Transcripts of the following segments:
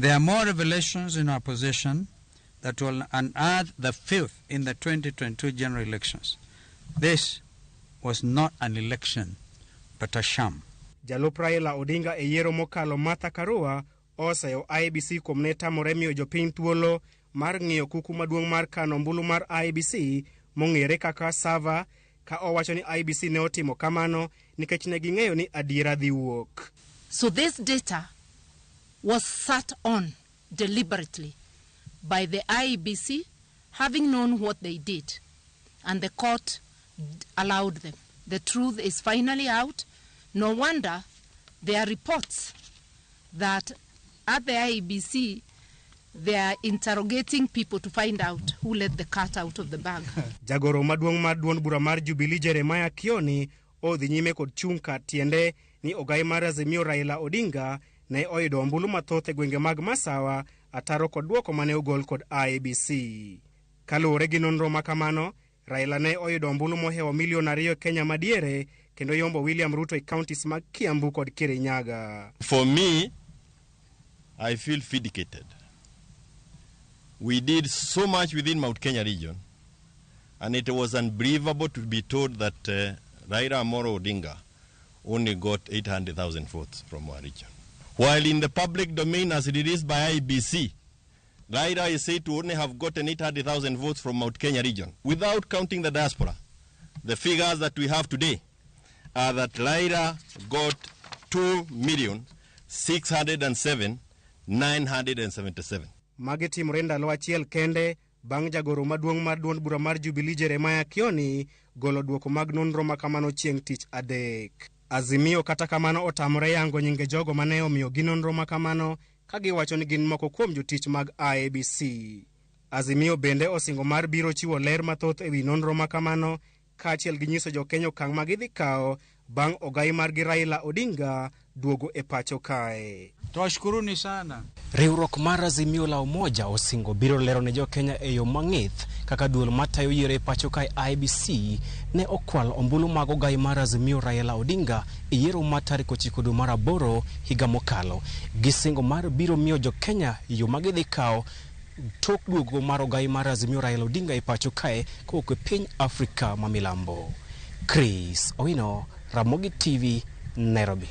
There are more revelations in our possession that will unearth the filth in the 2022 general elections. This was not an election, but a sham. Jalup Raila Odinga e yiero mokalo Martha Karua oseyo IEBC kuom ne tamore miyo jopiny thuolo mar ng'iyo kuku maduong' mar kano ombulu mar IEBC mong'ere kaka server, ka owacho ni IEBC ne otimo kamano nikech ne ging'eyo ni adiera dhi wuok. So this data was sat on deliberately by the IEBC, having known what they did, and the court allowed them. The truth is finally out. No wonder there are reports that at the IEBC they are interrogating people to find out who let the cat out of the bag. Jagoro maduong' mar duond bura mar Jubilee Jeremiah Kioni odhi nyime kod chung' kar tiende ni ogai mar Azimio Raila Odinga ne oyudo ombulu mathoth e gwenge mag Masawa ataro kod duoko mane ogol kod IEBC. Kaluwore gi nonro ma kamano, Raila ne oyudo ombulu mohewo milion 2 Kenya madiere kendo yombo William Ruto e counties mag Kiambu kod Kirinyaga. For me, I feel vindicated. We did so much within Mount Kenya region, and it was unbelievable to be told that Raila Amolo Odinga only got 800,000 votes from our region. While in the public domain as released by IEBC, Raila is said to only have gotten 800,000 votes from Mount Kenya region, without counting the diaspora. The figures that we have today are that Raila got 2,607,977. Magi timore ndalo achiel kende bang' jagoro maduong' mar duond bura mar Jubilee Jeremiah Kioni golo duoko mag nonro ma kamano chieng' tich adek. Azimio kata kamano otamore yango nyinge jogo mane omiyo gi nonro ma kamano, ka giwacho ni gin moko kuom jotich mag IEBC. Azimio bende osingo mar biro chiwo ler mathoth ewi nonro ma kamano kaachiel gi nyiso jokenya okang' ma gidhi kawo bang' ogai margi Raila Odinga duogo e pacho kae. Twashukuruni sana. Riwruok mar Azimio la Umoja osingo biro lero ne jokenya e yo mang'ith kaka duol matayo yiero e pacho kae IEBC ne okwalo ombulu mag ogai mar Azimio Raila Odinga e yiero mar tarik 9 dwe mar 8 higa mokalo. Gisingo mar biro miyo jokenya yo ma gidhi kawo tok duogo mar ogai mar Azimio Raila Odinga e pacho kae kowuok e piny Afrika ma milambo. Chris Owino, Ramogi TV, Nairobi.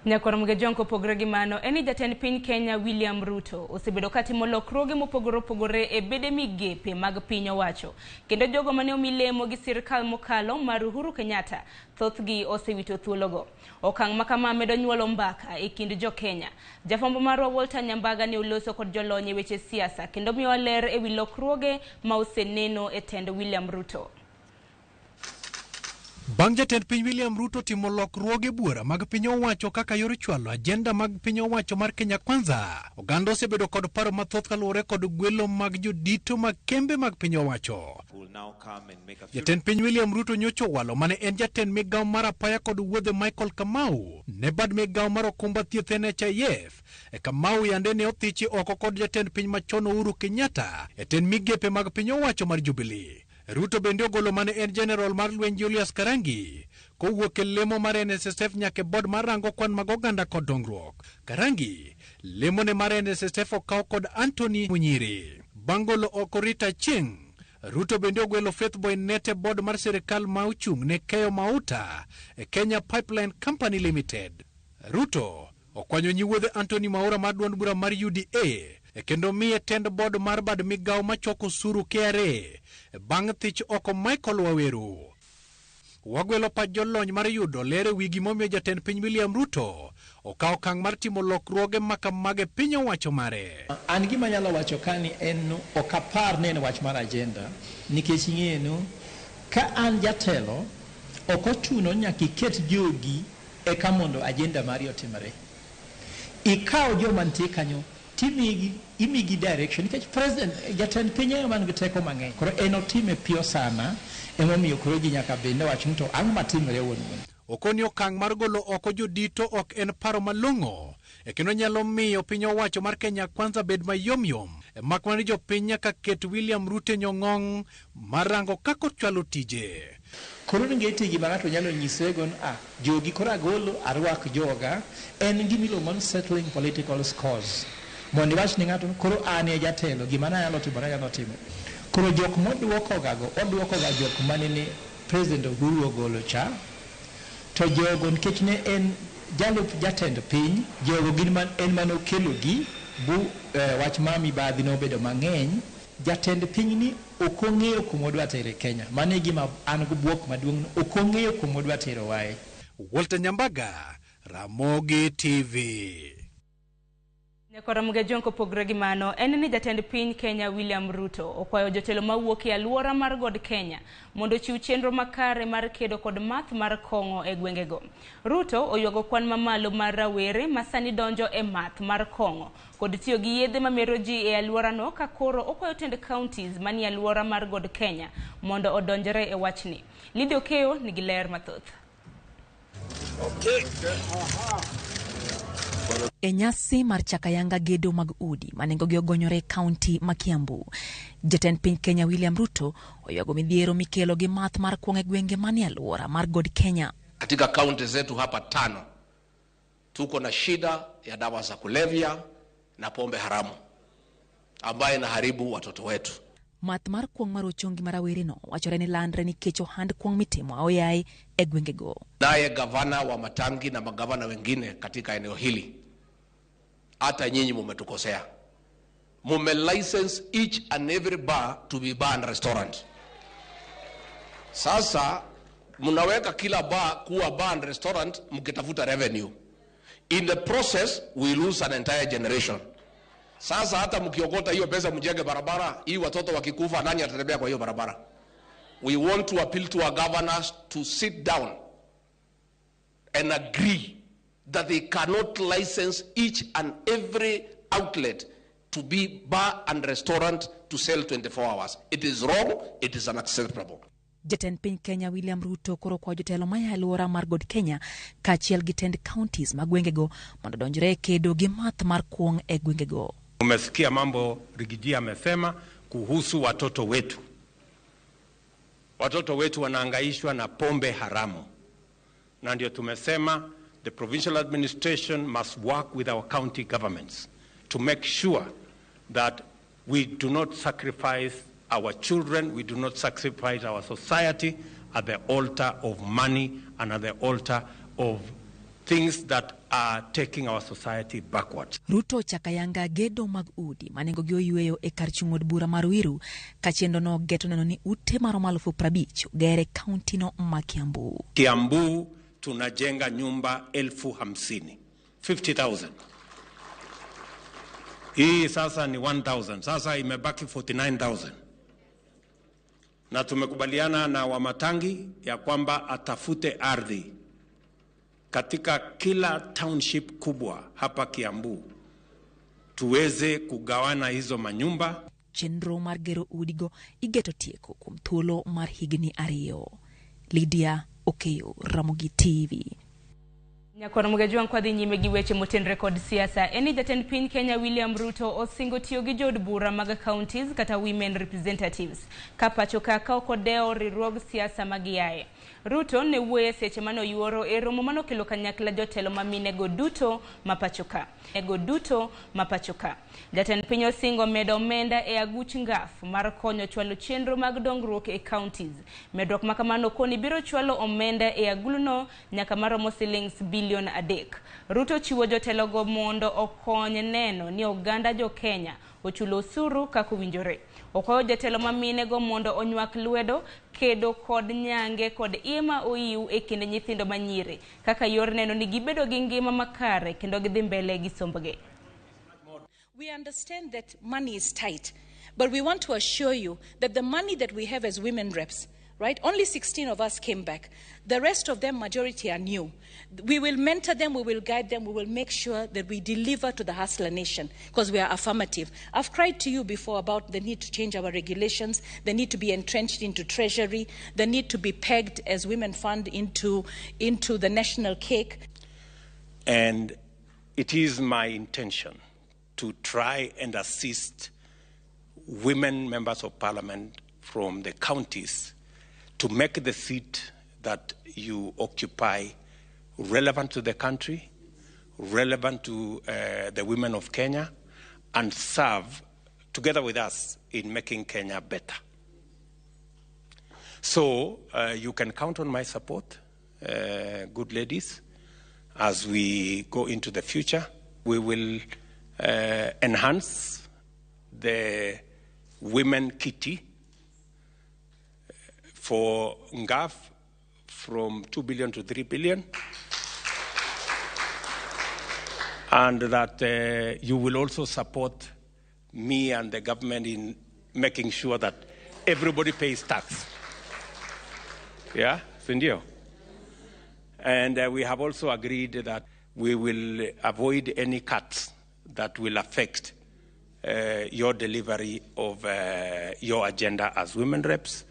Nyakwar Mgejong kopogore gi mano en ni jatend piny Kenya William Ruto osebedo katimo lokruoge mopogore opogore e bede migepe mag piny owacho, kendo jogo mane omi lemo gi sirkal mokalo mar Uhuru Kenyatta thothgi osewito thuologo. Okang' ma kama medo nyuolo mbaka e kind jo-Kenya. Jafwambo marwa Walter Nyambaga ne oloso kod jolony e weche siasa kendo miyowa ler ewi lokruoge ma oseneno e tend William Ruto. Bang' jatend piny William Ruto timo lokruoge buora mag piny owacho kaka yor chwalo ajenda mag piny owacho mar Kenya Kwanza, oganda osebedo kod paro mathoth kaluwore kod gwelo mag jodito mag kembe mag piny owacho. Jatend piny William Ruto nyocha owalo mane en jatend migawo mar apaya kod wuodhe Michael Kamau ne bad migawo mar okumba thieth NHIF. Kamau yande ne othichi oko kod jatend piny machon Uhuru Kenyatta e tend migepe mag piny owacho mar Jubilee. Ruto bende ogolo mane en general mar lweny Julius Karangi kowuok e lemo mar NSSF nyaka e board mar rango kwan mag oganda kod dongruok. Karangi lemo ne mar NSSF okaw kod Anthony Munyiri. Bang' golo oko Rita Achieng', Ruto bende ogwelo Faith Boinnet e board mar sirikal ma ochung' ne keyo mauta e Kenya Pipeline Company Limited. Ruto okwanyo nyi wuodhe Anthony Mwaura mar duond bura mar UDA e kendo miye tend board mar bad migawo machoko osuru KRA bang' thich oko Michael Waweru. Wagwelo pach jolony mar yudo ler e wi gimomiyo jatend piny William Ruto okawo okang' mar timo lokruoge ma kamago e piny owacho mare. An gima anyalo wacho ka ni en no ok apar ni en wach mar agenda, nikech ing'eyo ka an jatelo ok ochuno ni nyaka iket jogi eka mondo agenda mari otimre. Ikaw joma nitie kanyo timigi, imigi direction, nikech president, jatend piny ema man gi teko mang'eny. Koro en otime piyo sana, emomiyo koro ji nyaka bed ni wach ni to ang'o matimre wuon wuon. Okoni okang' mar golo oko jodito ok en paro malong'o, e kendo nyalo miyo piny owacho mar Kenya Kwanza bed mayomyom. Mak mana ni jopiny nyaka ket William Ruto e nyong'ong' mar rango kaka ochwalo tije. Koro ningeti gima ng'ato nyalo nyisego ni jogi koro agolo arwak joga, en gima iluongo ni settling political scores. Mondo iwach ni ng'ato koro an e jatelo, gima nanyalo timo nanyalo timo. Koro jok moduokogago, oduokoga jok manene President Uhuru ogolo cha, to jogo nikech ne en jalup jatend piny, jogo gin man, en manokelogi bu wach ma mibadhi nobedo mang'eny. Jatend piny ni ok ong'eyo kuma odwa tere Kenya. Mano e gima an go bwok maduong', ok ong'eyo kuma odwa tero wae. Walter Nyambaga, Ramogi TV. Nyakora Mugejong kopogore gi mano, en ni jatend piny Kenya William Ruto okwayo jotelo mawuok e alwora mar God Kenya mondo ochiw chenro makare mar kedo kod math mar kong'o e gwengego. Ruto oywago kwan mamalo mar rawere ma sani donjo e math mar kong'o kod tiyo gi yedhe mamero ji e alworano, ka koro okwayo tend counties manie alwora mar God Kenya mondo odonjre e wachni. Lydia Okeyo nigi ler mathoth. E nyasi mar chakayanga gedo mag udi manengogi ogonyore e kaunti ma Kiambu, jatend piny Kenya William Ruto oywago midhiero mikelo gi math mar kuong' e gwenge manie alwora mar God Kenya. Katika kaunti zetu hapa 5 tuko na shida ya dawa za kulevya na pombe haramu ambayo inaharibu watoto wetu. Math mar kuong' mar ochongi mar rawereno wachore ni landre nikech ohand kuong' mitimo aoyaye e gwengego. Naye gavana wa Matangi na magavana wengine katika eneo hili, hata nyinyi mumetukosea. Mume license each and every bar to be bar and restaurant. Sasa mnaweka kila bar kuwa bar and restaurant mkitafuta revenue. In the process we lose an entire generation. Sasa hata mkiokota hiyo pesa mjenge barabara, hii watoto wakikufa nani atatembea kwa hiyo barabara? We want to appeal to our governors to sit down and agree that they cannot license each and every outlet to be bar and restaurant to sell 24 hours. It is wrong, it is unacceptable. Jatend piny Kenya William Ruto koro kwayo jotelo maya alwora mar God Kenya kaachiel gi tend counties mag gwengego mondo odonjre e kedo gi math mar kuong' e gwengego. Umesikia mambo Rigiji amesema kuhusu watoto wetu. Watoto wetu wanahangaishwa na pombe haramu. Na ndio tumesema the provincial administration must work with our county governments to make sure that we do not sacrifice our children, we do not sacrifice our society at the altar of money and at the altar of things that are taking our society backwards. Ruto chakayanga gedo mag udi manengogi oyweyo e kar chung' od bura mar Wiru ka chenro no geto neno ni ute maromo 50,000 oger e kaunti no ma Kiambu. Kiambu tunajenga nyumba 50,000, 50,000. Hii sasa ni 1,000, sasa imebaki 49,000. Na tumekubaliana na Wamatangi ya kwamba atafute ardhi katika kila township kubwa hapa Kiambu tuweze kugawana hizo manyumba. Chenro mar gero udigo igeto tieko kuom thuolo mar higni 2. Lydia Okeyo, Ramogi TV. Nyakwar Mugejwang' kwa dhi nyime gi weche motenre kod siasa. En ni jatend piny Kenya William Ruto osingo tiyo gi jood bura mag counties kata women representatives ka pacho ka ka ok odewo riwruog siasa ma giaye. Ruto ne wuoyo e seche mane oyuoro e romo manokelo kanyakla jotelo ma minego duto ma pacho ka. Ego duto ma pacho ka. Jatend piny osingo medo omenda e aguch ngaf mar konyo chwalo chenro mag dongruok e counties. Medruok ma kamano koni biro chwalo omenda e aguluno nyaka maromo silings bilion 3. Ruto chiwo jotelogo mondo okony neno ni oganda jo Kenya ochulo osuru kaka owinjore. Okwayo jotelo ma minego mondo onywak lwedo kedo kod nyange kod iye ma oiw e kind nyithindo manyiri kaka yor neno ni gibedo gi ngima makare kendo gidhi mbele gi sombgi. We understand that money is tight, but we want to assure you that the money that we have as women reps, right? Only 16 of us came back. The rest of them, majority are new. We will mentor them, we will guide them, we will make sure that we deliver to the hustler nation because we are affirmative. I've cried to you before about the need to change our regulations, the need to be entrenched into treasury, the need to be pegged as women fund into the national cake. And it is my intention to try and assist women members of parliament from the counties To make the seat that you occupy relevant to the country, relevant to the women of Kenya, and serve together with us in making Kenya better. So you can count on my support, good ladies, as we go into the future. We will enhance the women kitty for NGAAF from 2 billion to 3 billion. And that you will also support me and the government in making sure that everybody pays tax. Yeah, sindio? And we have also agreed that we will avoid any cuts that will affect your delivery of your agenda as women reps.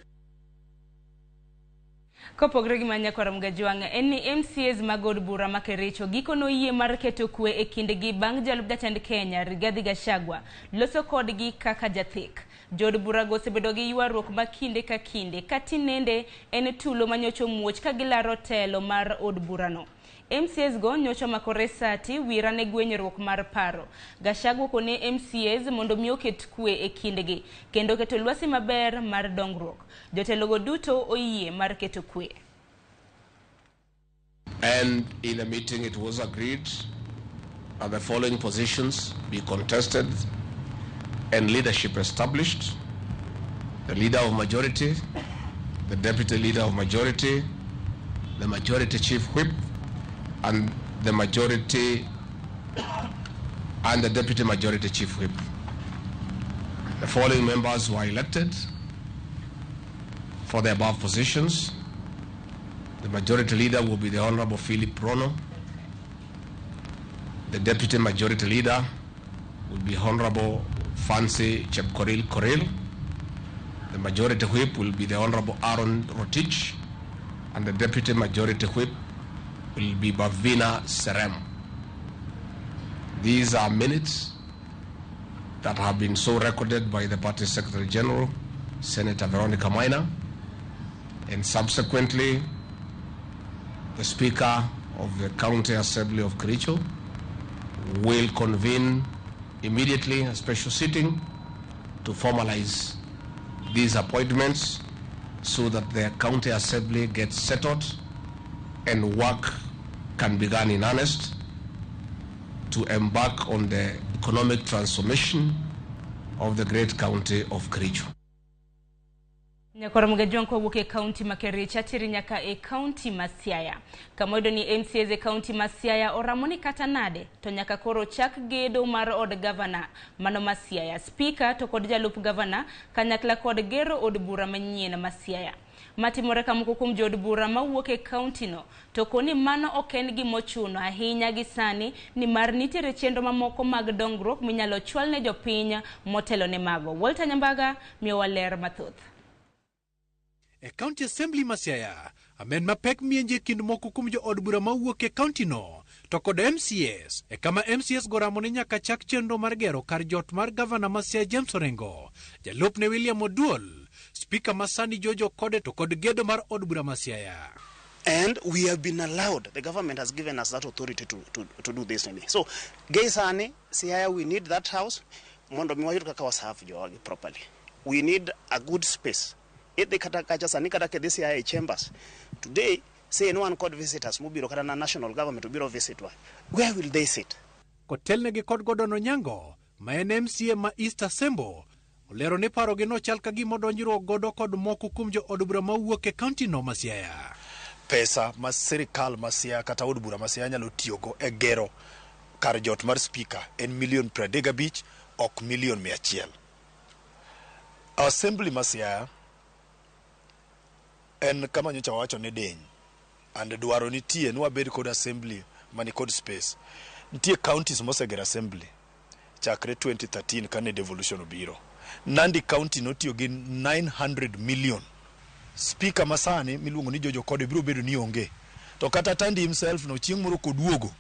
Kopogre gi manyakwar Mgajwang' en ni MCAs mag od bura ma Kericho giko noyie mar keto kwe e kindgi bang' jalup jatend Kenya Rigathi Gachagua loso kodgi kaka jathek. Jood burago osebedo gi ywaruok ma kinde ka kinde ka tinende en tulo manyocha omuoch ka gilaro telo mar od burano. MCAs go nyocha omakore sati wira ne gwenyruok mar paro. Gachagua okone MCAs mondo mi oket kwe e kindgi kendo keto lwasi maber mar dongruok. Jotelogo duto oyie mar keto kwe. And in a meeting it was agreed that the following positions be contested and leadership established: the leader of majority, the deputy leader of majority, the majority chief whip, and the majority and the deputy majority chief whip. The following members were elected for the above positions. The majority leader will be the Honorable Philip Rono. The deputy majority leader will be Honorable Fancy Chepkoril Koril. The majority whip will be the Honorable Aaron Rotich, and the deputy majority whip will be Bavina Serem. These are minutes that have been so recorded by the party Secretary General, Senator Veronica Maina, and subsequently the Speaker of the County Assembly of Kericho will convene immediately a special sitting to formalize these appointments so that the County Assembly gets settled and work can be done in earnest to embark on the economic transformation of the great county of Kericho. Nyakwar Mgajwang' kowuok e kaunti ma Kericho atiri nyaka e kaunti ma Siaya. Kama oyudo ni MCAs e kaunti ma Siaya oramo ni kata nade to nyaka koro chak gedo mar od gavana mano ma Siaya, spika to kod jalup gavana kanyakla kod gero od bura manyien ma Siaya. Matimore ka moko kuom jood bura mawuok e kaunti no to koni mano ok en gimochuno ahinya gi sani nimar nitiere chenro mamoko mag dongruok minyalo chwal ne jopiny motelo ne mago. Walter Nyambaga miyowa ler mathoth. E County Assembly ma Siaya, amen mapek mienje kind moko kuom jood bura mawuok e kaunti no to kod MCAs e kama MCAs goramo ni nyaka chak chenro mar gero kar jot mar gavana ma Siaya James Orengo, jalupne William Oduol, spika ma sani George Okode to kod gedo mar od bura ma Siaya. And we have been allowed, the government has given us that authority to do this. So, Geisani, Siaya, we need that house. Mondo mi wayud kaka waserve jogi properly. We need a good space. Idhi kata kacha sani kata kidhi Siaya chambers. Today, say anyone called visitors, mobiro kata na national government obiro visit wa. Where will they sit? Kotelnegi kod Gordon Onyango, ma en MCA ma East Asembo, olero ni parogi nochal ka gima odonjruok godo kod moko kuom jood bura mawuok e kaunti no ma Siaya. Pesa ma sirikal ma Siaya kata od bura ma Siaya nyalo tiyogo e gero kar jot mar spika en milion 35, ok milion 100. Assembly ma Siaya en kama nyocha wawacho ni diny and dwaro nitie ni wabed kod assembly mani kod space. Nitie counties mosegero assembly chakre 2013 kane devolution obiro. Nandi County notiyo gi 900 million. Speaker masani miluongo ni George Okode biro bedo ni onge. To kata Tandi himself no chieng' moro koduogo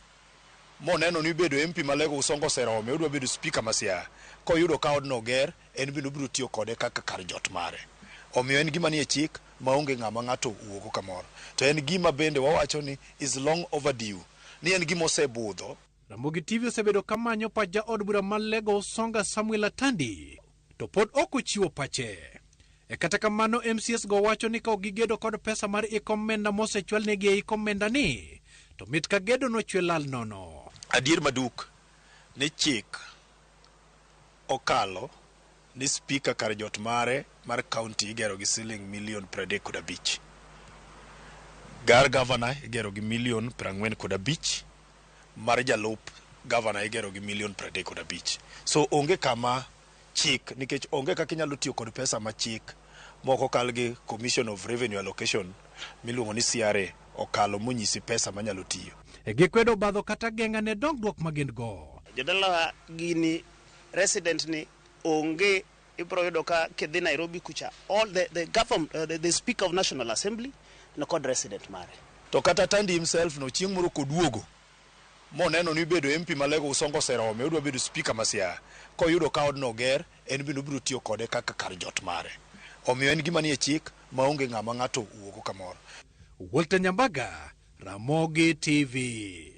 moneno ni bedo MP Malego Usongo oserome, odwa bedo speaker ma Siaya. Koyudo ka odno oger, en bende obiro tiyo kode kaka kar jot mare. Omiyo en gima nie chik maonge ng'ama ng'ato wuogo kamoro. To en gima bende wawacho ni is long overdue. Ni en gima osebudho. Ramogi TV osebedo kamanyo pach jaod bura ma Lego Usonga Samuel Atandi to pod ok ochiwo pache. E kata kamano MCS go wacho ni ka ok gigedo kod pesa mar iko omenda mosechwalnegi e iko omenda ni to mit ka gedo nochwe lal nono. Adier maduk ni chik okalo ni speaker kar jot mare mar county igero gi siling milion 35. Gar governor igero gi milion 45, mar jalup governor igero gi milion 35. So onge kama chik nikech onge kaka inyalo tiyo kod pesa ma chik moko kal gi Commission of Revenue Allocation miluongo ni CRA okalo monyisi pesa manyalo tiyo. E gikwedo obadho kata geng'a ne dongruok ma gin go. Jodalawa gini resident ni onge ibro yudo ka kidhi Nairobi kucha all the government, the speaker of National Assembly no kod resident mare. To kata Tandi himself no chieng' moro koduogo moneno ni bedo MP ma Lego Usongo oserome odwa bedo speaker ma Siaya koyudo ka odno oger en bende obiro tiyo kode kaka kar jot mare. Omiyo en gima nie chik maonge ng'ama ng'ato wuogo kamoro. Walter Nyambaga, Ramogi TV.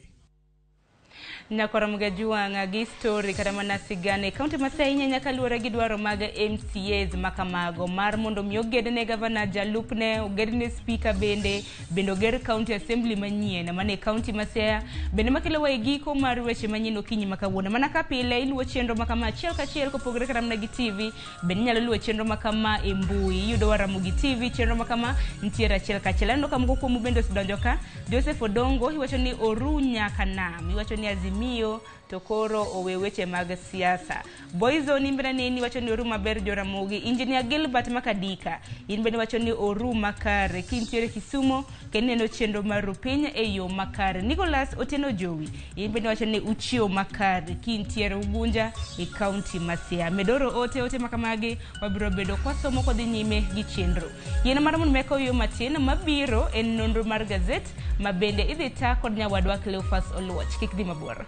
Nyakoro Mgajuang' gi story kata mana sigana e kaunti ma Siaya inya nyaka luwore gi dwaro mag MCAs makamago mar mondo mi ogedne gavana jalupne, ogedne speaker bende oger county assembly manyien mane e kaunti ma Siaya bende makelowa e giko mar weche manyien okinyi ma kawuono. Mana ka pile iluwo chenro makama achiel kachiel kopogore kata mana gi TV, bende inyalo luwo chenro makama e mbui. Iyudo Ramogi TV chenro makama nitiere achiel kachiel. Aneno ka moko kuomu bende osedonjo ka. Joseph Odongo iwacho ni oru nyaka nam, iwacho ni Azimio to koro owe weche mag siasa. Boyzone in bende neni wacho ni oru maber Joramogi. Engineer Gilbert Makadika in bende wacho ni oru makare kintiere Kisumo kendo ineno chenro mar rupiny e yo makare. Nicholas Otieno Jowi in bende wacho ni uchiew makare kintiere Ugunja e kaunti ma Siaya. Medoro ote makamagi wabiro bedo kwasomo kodhi nyime gi chenro. Yien mar mondo meko yo matin mabiro en nonro mar gazet ma bende idhi ta kod nyawadwa Cleophas Oluoch. Kik dhi mabor.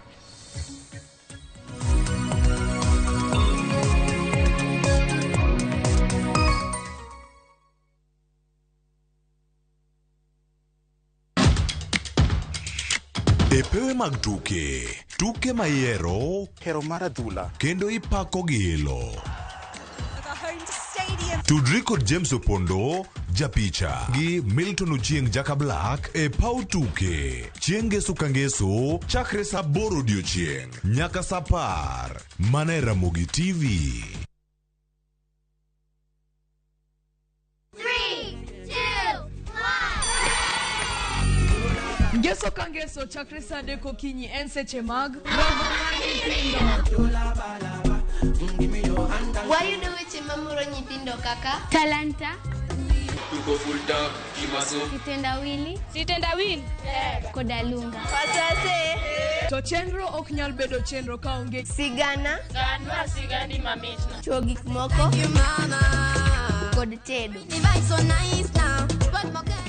E pewe mag tuke, tuke mayiero, hero mar adhula, kendo ipako gi ilo. Tudri kod James Opondo, japicha, gi Milton Ochieng' Jaka Black e paw tuke. Chieng' ngeso ka ngeso, chakre saa 8 odiochieng' nyaka saa 10. Mana e Ramogi TV. 3, 2, 1. Ngeso ka ngeso chakre saa 3 okinyi en seche mag roho mar nyithindo. Wayudo weche mamoro nyithindo kaka talanta, kitendawili, koda lunga. To chenro ok nyal bedo chenro kaonge sigana, chuo gik moko kod tedo.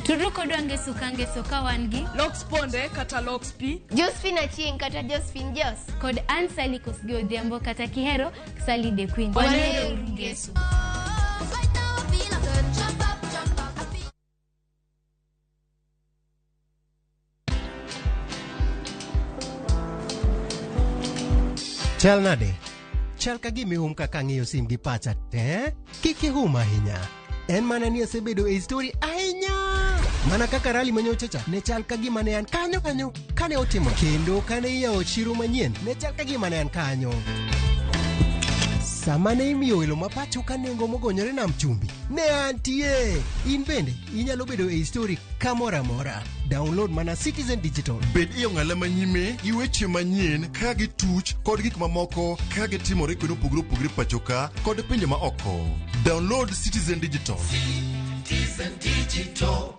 Tudru kodwa ngeso ka ngeso ka wan gi Lox Ponde kata Lox P, Josephine Achieng' kata Josephine Jos, kod Ann Sally Kosgei Odhiambo kata Kihero Sally the Queen. Wanero ngeso. Chal nade? Chal ka gima ihum kaka ang'iyo sim gi pacha te? Kik ihum ahinya. En mana ni asebedo e story ahinya. Mana kaka rally manyocha cha ne chal ka gima ne an kanyo kanyo kane otimo, kendo kane iyawo chiro manyien ne chal ka gima ne an kanyo. Sama ne imiyo welo ma pacho ka nengo mogonyore nam chumbi ne antie. In bende inyalo bedo e story kamoro amora. Download mana Citizen Digital. Bed e ong'ala manyime gi weche manyien ka gituch kod gik mamoko ka gitimore kuonde mopogore opogore pacho ka kod pinje ma oko. Download Citizen Digital. Citizen Digital.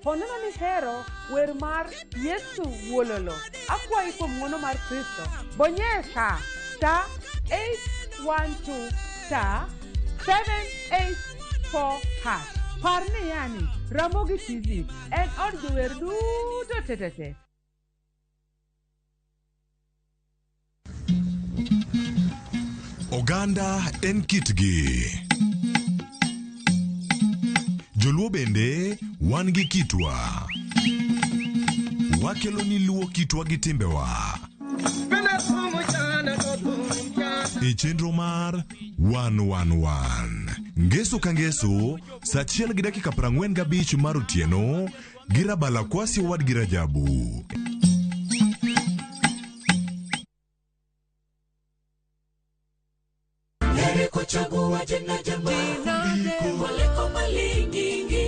Ponono ni hero wer mar Yesu Wuololo. Akwayi kuom ng'wono mar Kristo, bonyie ka star 812 star 784 hash. Par ni yani, Ramogi TV en od jower duto tetete. Oganda en kitgi. Joluo bende wan gi kitwa. Wakelo ni luo kitwa gi timbewa. E chenro mar 111 Ngeso ka ngeso saa achiel gi dakika 45 mar otieno gi Rabala Kwasi owadgi Rajabu.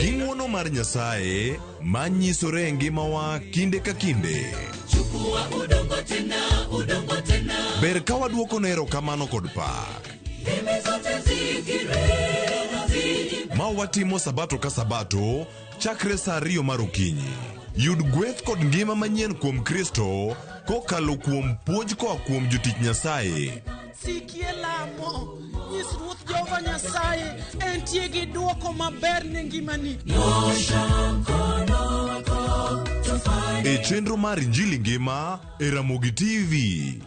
Gi ng'wono mar Nyasaye ma nyisore e ngimawa kinde ka kinde. Ber ka waduoko ne erokamano kod pak. Ma watimo sabato ka sabato chakre saa 2 mar okinyi. Yud gweth kod ngima manyien kuom Kristo kokalo kuom puonj koa kuom jotich Nyasaye. Sikie lamo, nyis Ruoth Jehova Nyasaye entie gi dwoko maber ne ngimani. E chenro mar Injili Ngima e Ramogi TV.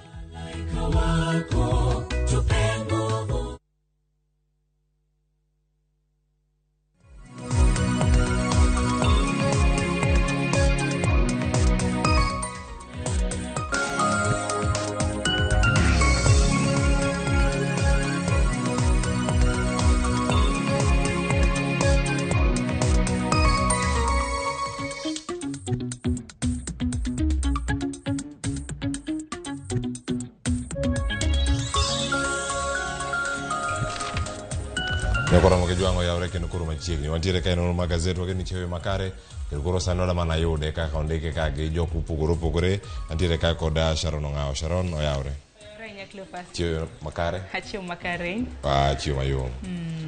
Nyakoromo gi jwang'o yawre kendo koro machiegni. Wantiere ka e nonro mag gazet wageno ni chiwo makare kendo koro sani oda mana yude kaka ondike ka gi jok mopogore opogore. Antiere ka kod Sharon Ong'awo. Sharon oyawre. Ahinya Cleophas. Chiwo makare. Achiewo makare. Ah, chiwo mayom.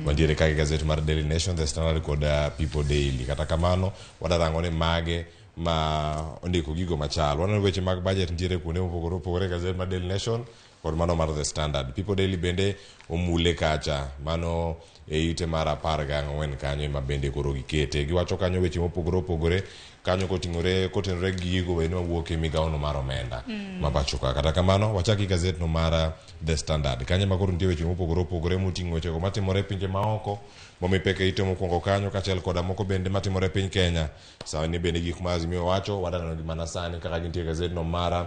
Wantiere ka gi gazet mar Daily Nation, The Standard kod People Daily. Kata kamano, wadarango ni mage ma ondiko gigo machal. Waneno weche mag budget nitiere kuonde mopogore opogore e gazet mar Daily Nation kod mano mar The Standard. People Daily bende omule kacha, mano e ite mar 14 kanyo ema bende koro gikete. Giwacho kanyo weche mopogore opogore kanyo koting'ore kotenore gi gigo bende mawuok e migawono mar omenda ma pacho ka. Kata kamano, wachak gi gazet no mar The Standard. Kanyo ema koro nitie weche mopogore opogore moting'o wechego matimore e pinje maoko momi pek e ite mokwongo kanyo kaachiel koda moko bende matimore e piny Kenya. Sani bende gik ma Azimio wacho wadaneno gi mana sani kaka gintie e gazet no mar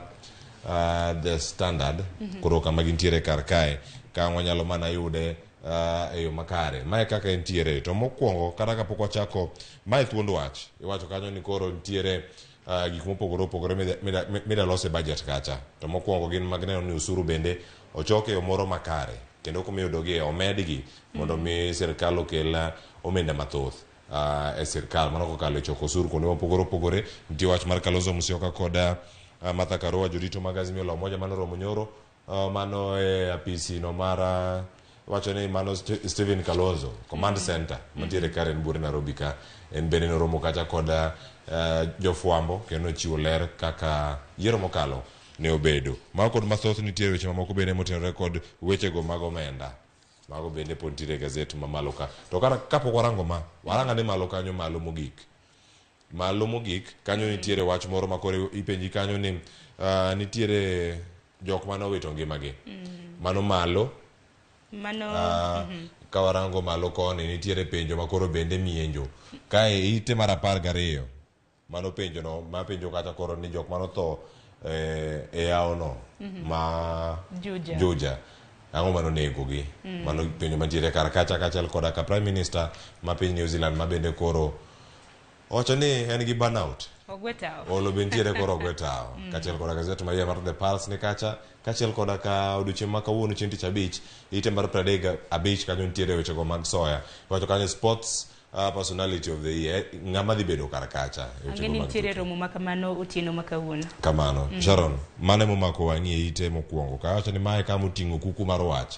The Standard koro kama gintiere kar kae ka wanyalo mana yude e yo makare. Mae kaka entiere. To mokwongo kata kapok wachako mae thuond wach. Iwacho kanyo ni koro nitiere gik mopogore opogore mida los e budget kacha. To mokwongo gin mag neno ni osuru bende ochok e yo moro makare kendo kumiyudogie omedgi mondo mi sirkal okel omenda mathoth e sirkal. Mano kokalo e choko osuru kuonde mopogore opogore. Nitie wach mar Kalonzo Musyoka kod Martha Karua jorito mag Azimio la Umoja mano romo nyoro mano e apisi no mar wacho ni mano Stephen Kalonzo command center mantiere Karen Bure Nairobi ka en bende noromo kacha kod jofwambo kendo nochiwo ler kaka yiero mokalo ne obedo. Mago kod mathoth nitiere weche mamoko bende motenore kod wechego mag omenda. Mago bende pod nitiere e gazet mamalo ka. To kata kapok warango ma, warang ane malo kanyo malo mogik. Malo mogik kanyo nitiere wach moro ma koro ipenji kanyo ni nitiere jok mane owito ngimagi. Mano malo. Mano Ka warango malo koni nitiere penjo ma koro bende mienjo. Kae ite mar 12 mano penjo no ma penjo kata koro ni jok mane otho e yawo no ma Juja. Juja. Ang'o mane onegogi? Mano penjo mantiere kar kacha kaachiel koda ka Prime Minister ma piny New Zealand ma bende koro owacho ni en gi burnout. Ogwe tawo. Olo be nitiere koro ogwe tawo. Kaachiel koda gazet ma mar The Pulse ni kacha, kaachiel koda ka odiochieng' ma kawuono chieng' tich abich, ite mar 35 kanyo nitiere wechego mag soya. Iwacho kanyo sports Personality of the Year, ng'ama dhi bedo kar kacha e Ang'e wechego ni mag nitiere romo ma kamano otieno ma kawuono. Kamano. Sharon, mano emomako wang'i e ite mokwongo. Kawacho ni mae kama oting'o kuku mar wach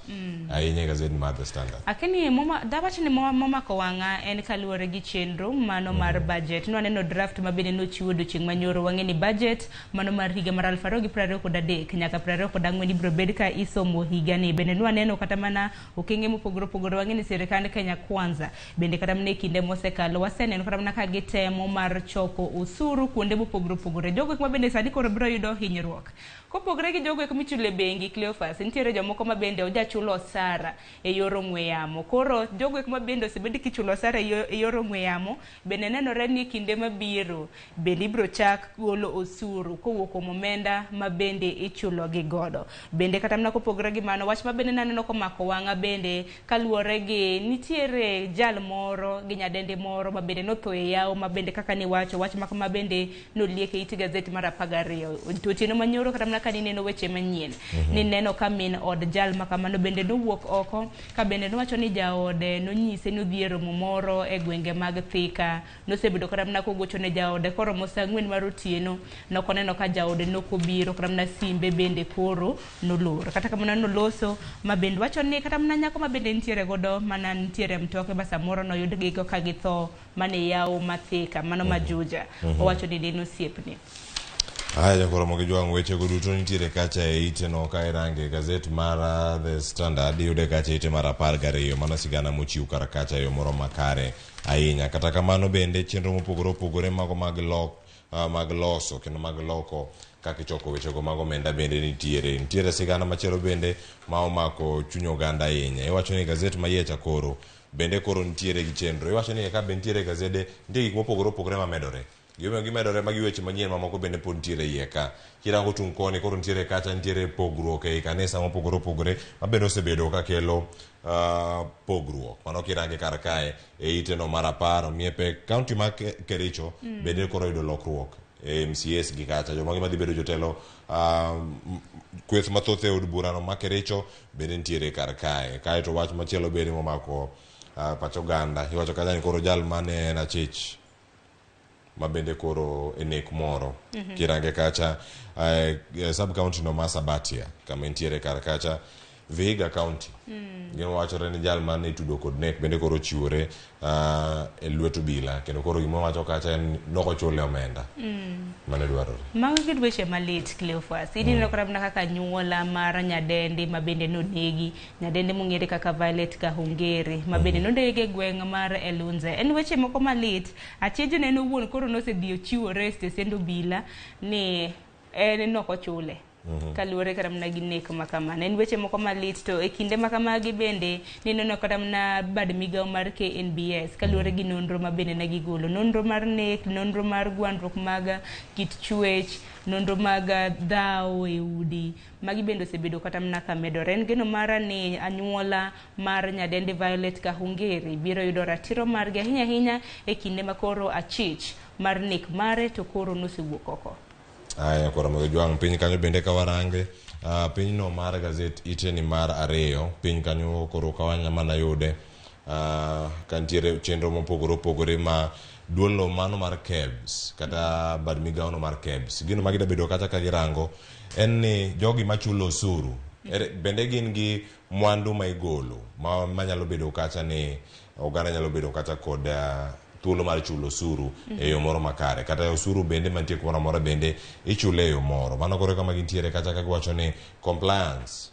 ahinya e gazet mar The Standard. Akeni moma dawach ni momako wang'a en kaluwore gi chenro mano mar budget. Nwaneno draft ma bende nochiw odiochieng' manyoro. Wang'e ni budget mano mar higa mar 2023 nyaka 24 ibiro bed ka isomo higani. Bende nwaneno kata mana okenge mopogore opogore. Wang'e ni sirikand Kenya Kwanza bende kata mana e kinde mosekalo waseneno kata mana ka gitemo mar choko osuru kuonde mopogore opogore. Jogo eko ma bende sani koro biro yudo hinyruok. Kopogore gi jogo eko michulo e bengi, Cleophas, nitiere jomoko ma bende ojachulo osara e yor ong'we yamo. Koro jogo eko ma bende osebed kichulo osara e yor ong'we yamo, bende nenore ni kinde mabiro bende ibiro chak golo osuru kowuok kuom omenda ma bende ichulo gi godo. Bende kata mana kopogore gi mano, wach ma bende naneno komako wang'a bende kaluwore gi nitiere jal moro gi nyadendi moro ma bende notho e yawo ma bende kaka niwacho wach ma kama bende noliek e it gazet mar 12. To otieno manyoro kata mana ka nineno weche manyien, nineno ka min od jal ma kamano bende nowuok oko ka bende nowacho ni jaode nonyise ni odhi e romo moro e gwenge mag Thika. Nosebedo kata mana kogocho ne jaode koromo saa 4 mar otieno, nokoneno ka jaode nokobiro kata mana simbe bende koro nolor. Kata kamano noloso ma bende wacho ni kata mana nyako ma bende nitiere godo mana nitiere mtoke ma samoro noyudgi go ka githo mane yawo ma Thika mano ma Juja. Owacho ni en osiepne. Aya jakoro gi jwang' wechego duto nitiere kacha e ite no ka irange gazet mar The Standard iyude kacha e ite mar 12. Mano sigana mochiw kar kacha e yo moro makare ahinya. Kata kamano bende chenro mopogore opogore mago mag lok mag loso kendo mag loko kaka ichoko wechego mag omenda bende nitiere. Nitiere sigana machielo bende ma omako chuny oganda ahinya. Iwacho ni gazet ma iye cha koro bende koro nitiere gi chenro. Iwacho ni ka be nitiere gazede nitie gik mopogore opogore mamedore. Gimomiyo gimedore magi weche manyien mamoko bende pod nitiere iye ka. Kirango tung' koni koro nitiere kacha nitiere pogruok ei kanisa mopogore opogore ma bende osebedo ka kelo pogruok. Mano kirange kar kae e ite no mar 10 omiye pek. County ma Kericho bende koro oyudo lokruok e MCAs gi kacha. Joma madhi bedo jotelo kweth mathoth e od burano ma Kericho bende nitiere kar kae. Kaeto wach machielo bende momako pach oganda. Iwacho kacha ni koro jal mane en achich ma bende koro e nek moro. Kirange kacha sub county no ma Sabatia kama entiere kar kacha Vihiga County. Gima wachore ni jal mane itudo kod nek bende koro ochiwore e lwet obila kendo koro gima wacho kacha en nokochule omenda mane dwarore. Mago gin weche malit Cleophas. Ineno kata mana kaka anyuola mar nyadendi ma bende nonegi, nyadendi mong'ere kaka Violet Kahungere ma bende nonegi e gweng' mar Elunze. En weche moko malit. Achijno en owuon koro nosedhi ochiwore e stesend obila ni en nokochule. Kaluwore kata mana gi nek ma kamano. En weche moko malit to e kinde ma kamagi bende nineno kata mana bad migawo mar KNBS kaluwore gi nonro ma bende ne gigolo. Nonro mar nek, nonro mar gwandruok mag kit chwech, nonro mag dhawo e udi. Magi bende osebedo kata mana ka medore. En geno mara ni anyuola mar nyadendi Violet Kahungere biro yudo ratiro margi ahinya ahinya e kinde ma koro achich mar nek mare to koro nosewuok oko. Aya koro mondo jwang' piny kanyo bende ka warange piny no mar gazet ite ni mar 2 piny kanyo koro ka wanya mana yude ka nitiere chenro mopogore opogore ma duolno mano mar KEBS kata bad migawono mar KEBS. Gino ma gidabedo kacha ka girango en ni jogi machulo osuru bende gin gi mwandu ma igolo manyalo bedo kacha ni oganda nyalo bedo kacha kod thuolo mar chulo osuru e yo moro makare. Kata osuru bende mantie kumoro amora bende ichule e yo moro. Mano koro kama gintiere kacha ka giwacho ni compliance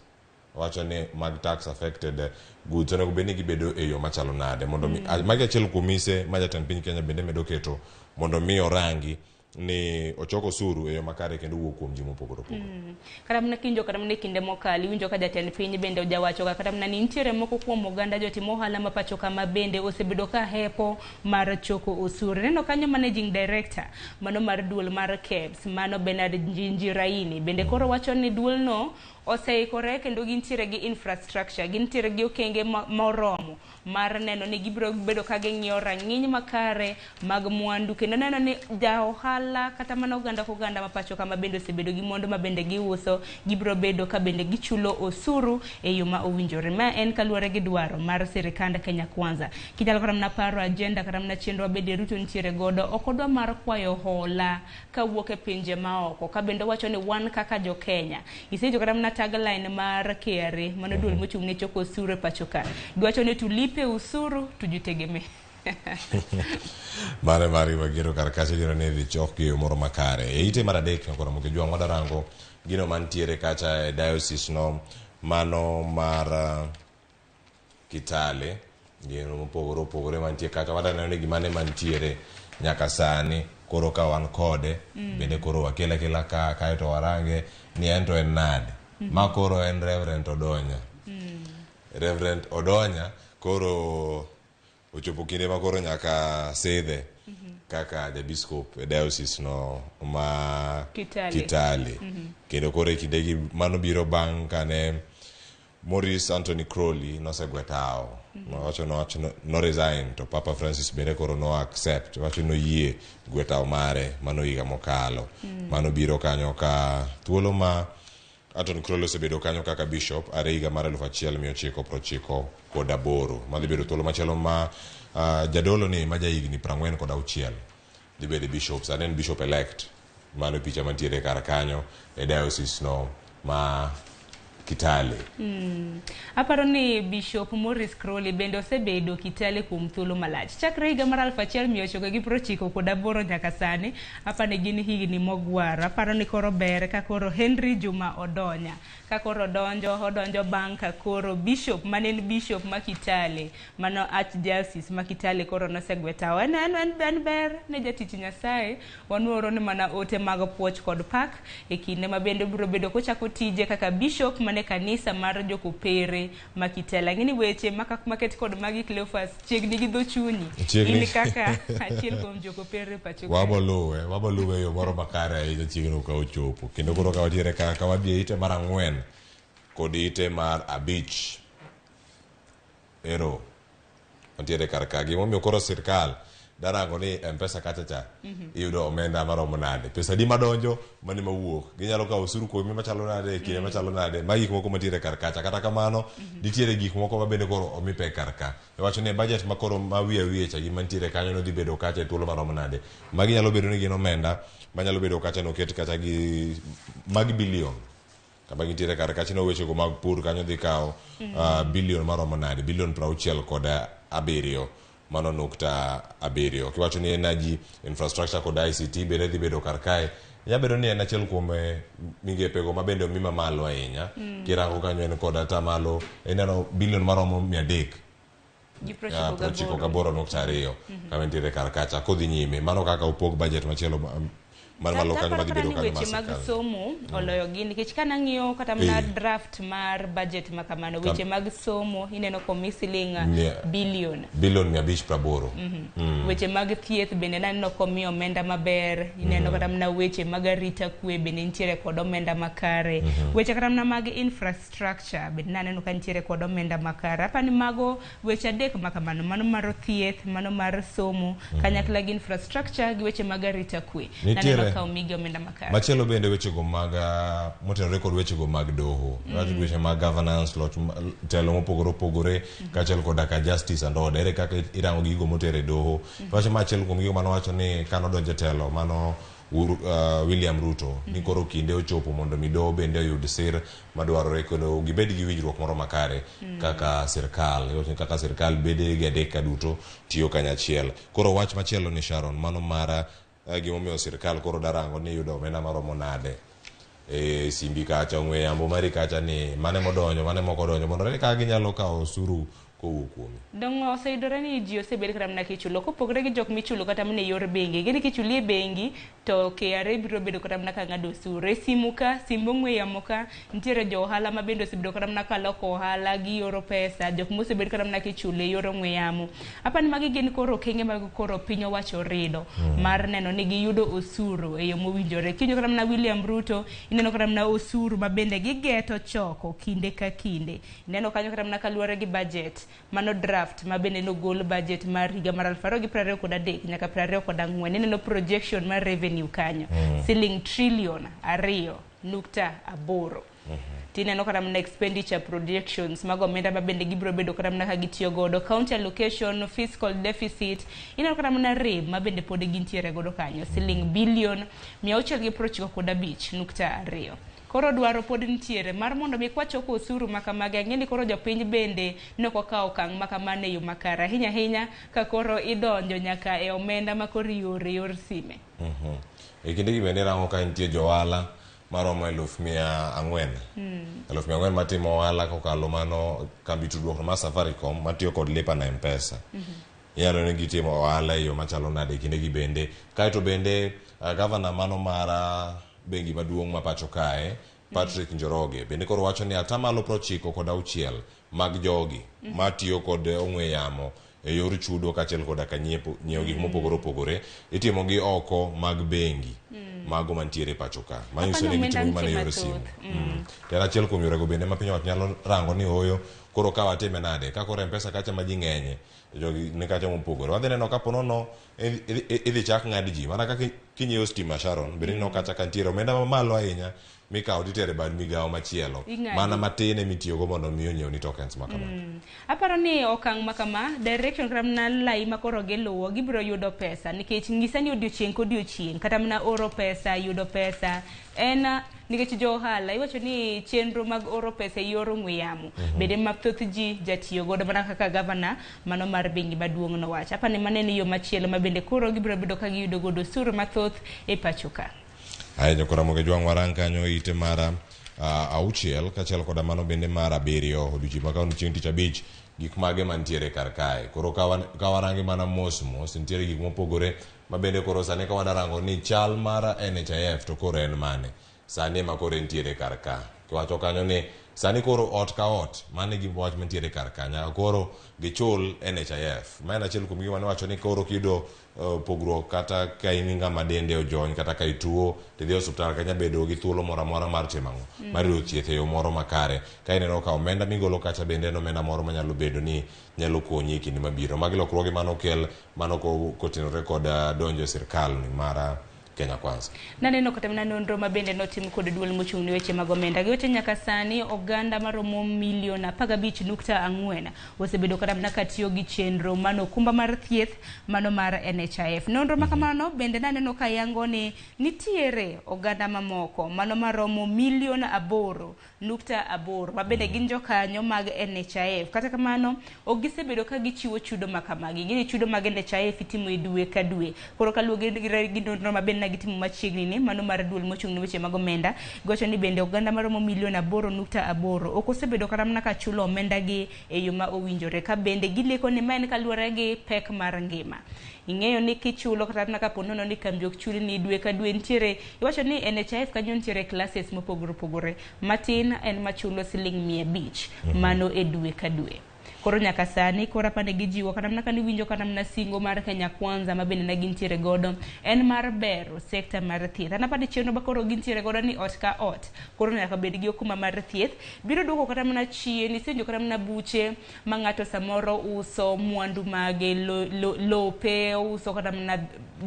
wacho ni mag tax affected goods onego bed ni gibedo e yo machalo nade mondo mi magi achiel kuom mise ma jatend piny Kenya bende medo keto mondo mi orangi ni ochoko osuru e yo makare kendo wuok kuom ji mopogore opogore. Kata mana kinjo kata mana e kinde mokalo iwinjo ka jatend piny bende ojawacho ka kata mana ni nitiere moko kuom oganda jotim ohala ma pacho kama bende osebedo ka hepo mar choko osuru. Ineno kanyo managing director mano mar duol mar KEBS mano Bernard Njiraini bende koro wacho ni duolno oseikore kendo gintiere gi infrastructure, gintiere gi okenge moromo mar neno ni gibiro bedo ka ging'iyo rang'iny makare mag mwandu kendo neno ni ja ohala ohala kata mana oganda ka oganda ma pacho kama bende osebedo gi mwandu ma bende giuso, gibiro bedo ka bende gichulo osuru e yo ma owinjore. Ma en kaluwore gi dwaro mar sirikand Kenya Kwanza. Kinyalo kata mana paro agenda kata mana chenro ma bende Ruto nitiere godo, ok odwa mar kwayo hola kawuok e pinje maoko, ka bende owacho ni wan kaka jo Kenya. Isewinjo kata mana tagline mar KRA, mano duol mochung' ne choko osuru e pacho ka. Giwacho ni tulipe usuru tujitegemee. Mare mari wagero kar kacha gino ni idhi chokgi e yo moro makare. E ite mar adek nyakoro Ramogi Jwang' wadarango gino mantiere kacha e diocese no mano mar Kitale, gino mopogore opogore mantie kacha wadaneno ni gimane mantiere nyaka sani koro ka wan kode bende koro wakele akela ka kaeto warange ni en to en nade. Ma koro en Reverend Odonya. Reverend Odonya koro ochopo kinde ma koro nyaka sidhe kaka jabiskop e diocese no ma Kitale. Kitale. Kendo koro e kindegi mano biro bang' kane Maurice Anthony Crowley nosegwe tawo. Nowacho nowacho no resign to Papa Francis bende koro no accept. Wacho noyie gwe tawo mare mano higa mokalo. Mano biro kanyo ka thuolo ma Anthony Crowley osebedo kanyo kaka bishop are higa mar 1998. Madhi bedo thuolo machielo ma jadolo ni ma jahigni 46 dhi bedo bishop. Sani en bishop elect. Mano picha mantiere kar kanyo e diocese no ma Kitale. Aparo ni Bishop Maurice Crowley bende osebedo Kitale kuom thuolo malach. Chakre higa mar 1998 nyaka sani, apani gin higni mogwaro. Aparo ni koro ber ka koro Henry Juma Odonya. Ka koro odonjo, odonjo bang' ka koro Bishop mane en Bishop ma Kitale, mano Archdiocese ma Kitale koro nosegwe tawo. En, en, en, en ber ne jatich Nyasaye, wanuoro ni mana ote mag puoch kod pak e kinde ma bende obiro bedo kochako tije kaka Bishop mane kanisa mar Jokopere ma Kitale. Ang'e ni weche maket kod magi Cleophas chiegni gi dho chunyi. Chiegni. In kaka achiel kuom Jokopere pacho kae. Waboluwe, waboluwe e yo moro makare ahinya chieng'no ka ochopo. Kendo koro ka watiere ka, ka wadhi e ite mar 4 kod ite mar 5. Ero, wantiere kar ka. Gimomiyo koro sirkal darango ni M-Pesa kacha cha iyudo omenda maromo nade, pesa di madonjo mane mawuok, ginyalo kawo osuru kuomi machalo nade e kinde machalo nade, magi gik moko mantiere kar kacha. Kata kamano nitiere gik moko ma bende koro omi pek kar ka. Iwacho ni budget ma koro ma wiye wiye cha gima nitiere kanyo no dhi bedo kacha e thuolo maromo nade. Magi nyalo bedo ni gin omenda manyalo bedo kacha noket kacha gi magi bilion kama gintiere kar kacha no weche go mag pur kanyo dhi kawo bilion maromo nade, bilion 67 mano nukta 7. Kiwacho ni energy infrastructure kod ICT bende dhi bedo kar kae, nyalo bedo ni en achiel kuom migepego ma bende omi mamalo ahinya. Kirango kanyo en kod atamalo ineno bilion maromo 300 Gi 98. 98.2 kama nitiere kar kacha kodhi nyime. Mano kaka opog budget machielo mar malo kanyo madhi bedo kanyo weche mag somo oloyo gi nikech kana ng'iyo kata mana draft mar budget ma kamano weche mag somo ineno komi siling bilion bilion 580. Weche mag thieth bende naneno komi omenda maber, ineno kata mana weche mag arita kwe bende nitiere kod omenda makare. Weche kata mana mag infrastructure bende naneno ka nitiere kod omenda makare. Apani mago weche adek ma kamano, mano mar thieth, mano mar somo kanyakla gi infrastructure gi weche mag arita kwe. Naneno ka omigi omenda makare. Machielo bende wechego mag motenore kod wechego mag doho, weche mag governance, loch telo mopogore opogore kaachiel koda ka justice and order. Ere kaka irango gigo motere doho. Wacho ma achiel kuom gigo manowacho ni kanodonjo e telo mano William Ruto ni koro kinde ochopo mondo mi doho bende oyud sir madwarore kendo gibed gi winjruok moro makare kaka sirkal. Iwacho ni kaka sirkal bede gi adek ka duto tiyo kanyachiel. Koro wach machielo ni Sharon, mano mara gimomiyo sirkal koro darango ni yudo omenda maromo nade e simbi kacha, ong'we yamo mari kacha ni mane modonjo mane mok odonjo mondo ne kaka ginyalo kawo osuru kowuok kuomi. Dong oseyudore ni ji osebet kata mana kichulo kopogore gi jok michulo kata mana e yor bengi. Gini kichuli e bengi to KRA biro bedo kata mana ka ng'ado osuru. E simu ka, simb ong'we yamo ka, nitiere jo ohala ma bende osebedo kata mana ka loko ohala, gioro pesa, jok mosebet kata mana kichulo e yor ong'we yamo. Apani magi gin koro okenge mag koro piny owacho rido mar neno ni giyudo osuru e yo mowinjore. Kiwinjo kata mana William Ruto, ineno kata mana osuru ma bende gigeto choko kinde ka kinde. Ineno kanyo kata mana kaluwore gi budget, mano draft ma bende nogol budget mar higa mar 2023 nyaka 24. Ineno projection mar revenue revenue kanyo siling trillion 2.8. Tineno kata mana expenditure projections mag omenda ma bende gibiro bedo kata mana ka gitiyo godo, county allocation, fiscal deficit, ineno kata mana rem ma bende pod gintiere godo kanyo, siling bilion 695.2. Koro dwaro pod nitiere mar mondo mi kwachoko osuru ma kamagi, ang'e ni koro jopiny bende ne ok okawo okang' ma kamano e yo makare, ahinya ahinya ka koro idonjo nyaka e omenda ma koro ioro e yor sime. E kindegi bende irango ka nitie johala maromo 400,000. 400,000 matimo ohala kokalo mano kambi tudruok mar Safaricom matiyo kod lipa na M-Pesa. Inyalo ni gitimo ohala e yo machalo nade e kindegi bende. Kaeto bende gavana mano mar bengi maduong' ma pacho kae Patrick Njoroge bende koro wacho ni atamalo 96 mag jogi matiyo kod ong'we yamo e yor chudo kaachiel koda ka nyiepo nyiewo gik mopogore opogore itimo gi oko mag bengi mago mantiere e pacho ka. Manyiso Apani ni gitimo omenda gi mana e nitie yor simu. mathoth. To en achiel kuom yorego bende ma piny owacho nyalo rango ni ooyo koro ka watime nade ka koro M-Pesa kacha ma ji ng'enye jogi ni kacha mopogore. Wadhi neno ka ponono idhi chak ng'ad ji mana kaka kinyiewo stima Sharon bende ineno kacha ka nitiere omenda mamalo ahinya mikawo titere bad migawo machielo. Ing'adi. Mana matin emitiyogo mondo mi onyiewni tokens ma kamago. Aparo ni okang' ma kama, direction kata mana lai ma koro giluwo, gibiro yudo pesa nikech ng'isa ni odiochieng' kodiochieng' kata mana oro pesa, yudo pesa en nikech jo ohala iwacho ni chenro mag oro pesa e yor ong'we yamo bende ma thoth ji jatiyo godo mana kaka gavana mano mar bengi maduong' nowacho. Aparo ni mano en yo machielo ma bende koro gibiro bedo ka giyudo godo osuru mathoth e pacho ka. Ahinya koro Ramogi Jwang' warang kanyo ite mar 6 kaachiel koda mano bende mar 7 odiochieng' ma kawuono chieng' tich abich gik mage mantiere kar kae. Koro ka warange mana mos mos nitiere gik mopogore ma bende koro sani ka wadarango ni chal mar NHIF to koro en mane. Sani ema koro entiere kar ka. Kiwacho kanyo ni sani koro ot ka ot mano e gima wach mantiere kar ka nyaka koro gichul NHIF. Ma en achiel kuom gima niwacho ni koro kiyudo pogruok kata ka in ng'ama dende ojony kata ka ituo tidhi e osiptal ka inya bedo gi thuolo moro amora mar timo ang'o mar yudo thieth e yo moro makare. Ka ineno ka omenda migolo kacha bende en omenda moro manyalo bedo ni nyalo konyi e kinde mabiro. Magi lokruoge manokel mano kotenore kod donjo e sirkal ni mar Kenya Kwanza. Naneno kata mana nonro ma bende notim kod duol mochung' ne weche mag omenda. Giwacho nyaka sani oganda maromo milion 15.4 osebedo kata mana katiyo gi chenro mano okumba mar thieth mano mar NHIF. Nonro ma kamano bende naneno ka yango ni nitiere oganda mamoko mano maromo milion 8.8 ma bende gin jokanyo mag NHIF. Kata kamano ok gisebedo ka gichiwo chudo ma kamagi. Gini chudo mag NHIF itimo e dwe ka dwe. Koro kaluwore gi nonro ma bende gitimo machiegni ni mano mar duol mochung' ne weche mag omenda giwacho ni bende oganda maromo milion 8.8 ok osebedo kata mana ka chulo omenda gi e yo ma owinjore ka bende gileko ni ma en kaluwore gi pek mar ngima. Ing'eyo ni kichulo kata mana kapo nono ni kambi ok chuli ni dwe ka dwe nitiere iwacho ni NHIF kanyo nitiere classes mopogore opogore matin en machulo siling 500 mano e dwe ka dwe. Koro nyaka sani koro apani gijiwo kata mana kane iwinjo kata mana singo mar Kenya Kwanza ma bende ne gintiere godo en mar bero sekta mar thieth. An apani chenro ma koro gintiere godo ni ot ka ot koro nyaka bed gi okumba mar thieth biro duoko kata mana chien isewinjo kata mana buche ma ng'ato samoro uso mwandu mage lope ouso kata mana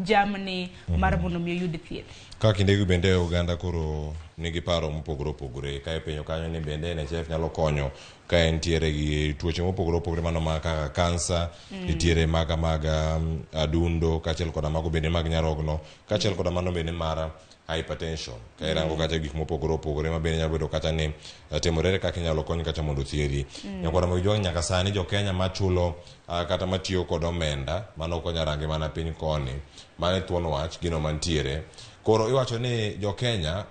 jamni mar mondo mi oyud thieth. Ka kindegi bende oganda koro nigi paro mopogore opogore ka ipenjo kanyo ni bende NHIF nyalo konyo ka entiere gi tuoche mopogore opogore mano ma kaka kansa, nitiere maga mag adundo kaachiel koda mago bende mag nyarogno kaachiel koda mano bende mar hypertension. Ka irango kacha gik mopogore opogore ma bende nyalo bedo kacha ni timore kaka inyalo kony kacha mondo othiedhi. Nyakwara Ramogi Jwang' nyaka sani jo Kenya machulo kata matiyo kod omenda mano ok onya range mana piny koni mano e thuon wach gino mantiere. Koro iwacho ni jo Kenya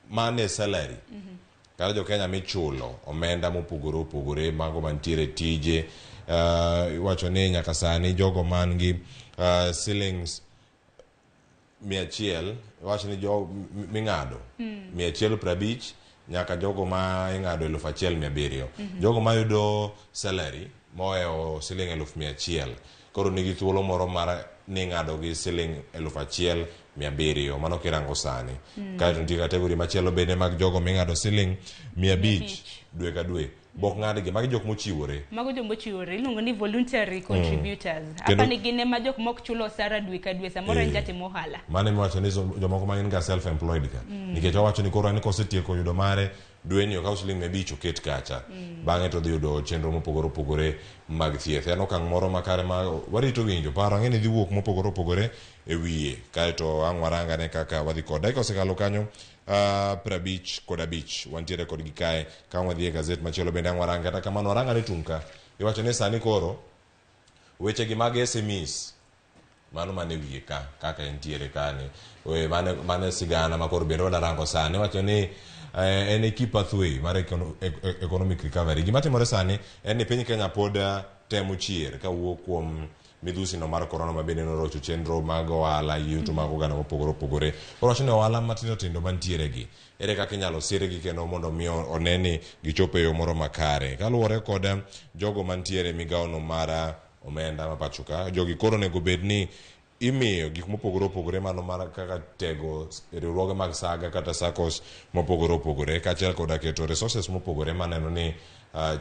mane salary kata jo Kenya michulo omenda mopogore opogore mago mantiere tije iwacho ni nyaka sani jogo man gi shillings 100 iwacho ni jo ming'ado 150 nyaka jogo ma ing'ado 1700. Jogo mayudo salary mohewo siling 100,000 koro nigi thuolo moro mar ni ing'ado gi siling 1700 mano kirango sani. Kaeto nitie category machielo bende mag jogo ming'ado siling 500 dwe ka dwe. Bok ng'adgi, magi jok mochiwore. Mago joma ochiwore iluongo ni voluntary contributors. Kendo- Apa ni gin ema jok mok chulo osara dwe ka dwe, samoro en Eh. jatimo ohala. Mano emiwacho ni jomoko ma gin ga self employed ka. Nikech owacho ni koro en kosetieko yudo mare dweni okaw siling 500 oket kacha. Bang'e to odhi yudo chenro mopogore opogore mag thieth. En okang' moro makare ma warito winjo. Paro ang'e ni dhi wuok mopogore opogore e wiye. Kaeto ang' warangane kaka wadhi kod. Dakika osekalo kanyo 55 wantiere kodgi kae ka wadhi e gazet machielo bende ang' warang kata kamano warangane tung' ka. Iwacho ni sani koro weche gi mag SMEs mano mane wiye ka kaka entiere kani we mane mane sigana ma koro bende wadarango sani wacho ni en e key pathway mar economic recovery. Gima timore sani en ni piny Kenya pod temo chier kawuok kuom midhusi no mar corona ma bende norocho chenro mag ohala, yuto mag oganda mopogore opogore. Koro wacho ni ohala matindo tindo mantiere gi ere kaka inyalo sirgi kendo mondo mi one ni gichopo e yo moro makare. Kaluwore kod jogo mantiere e migawo no mar omenda ma pacho ka, jogi koro onego bed ni imiyo gik mopogore opogore mano mar kaka tego riwruoge mag saga kata SACCOs mopogore opogore kaachiel koda keto resources mopogore maneno ni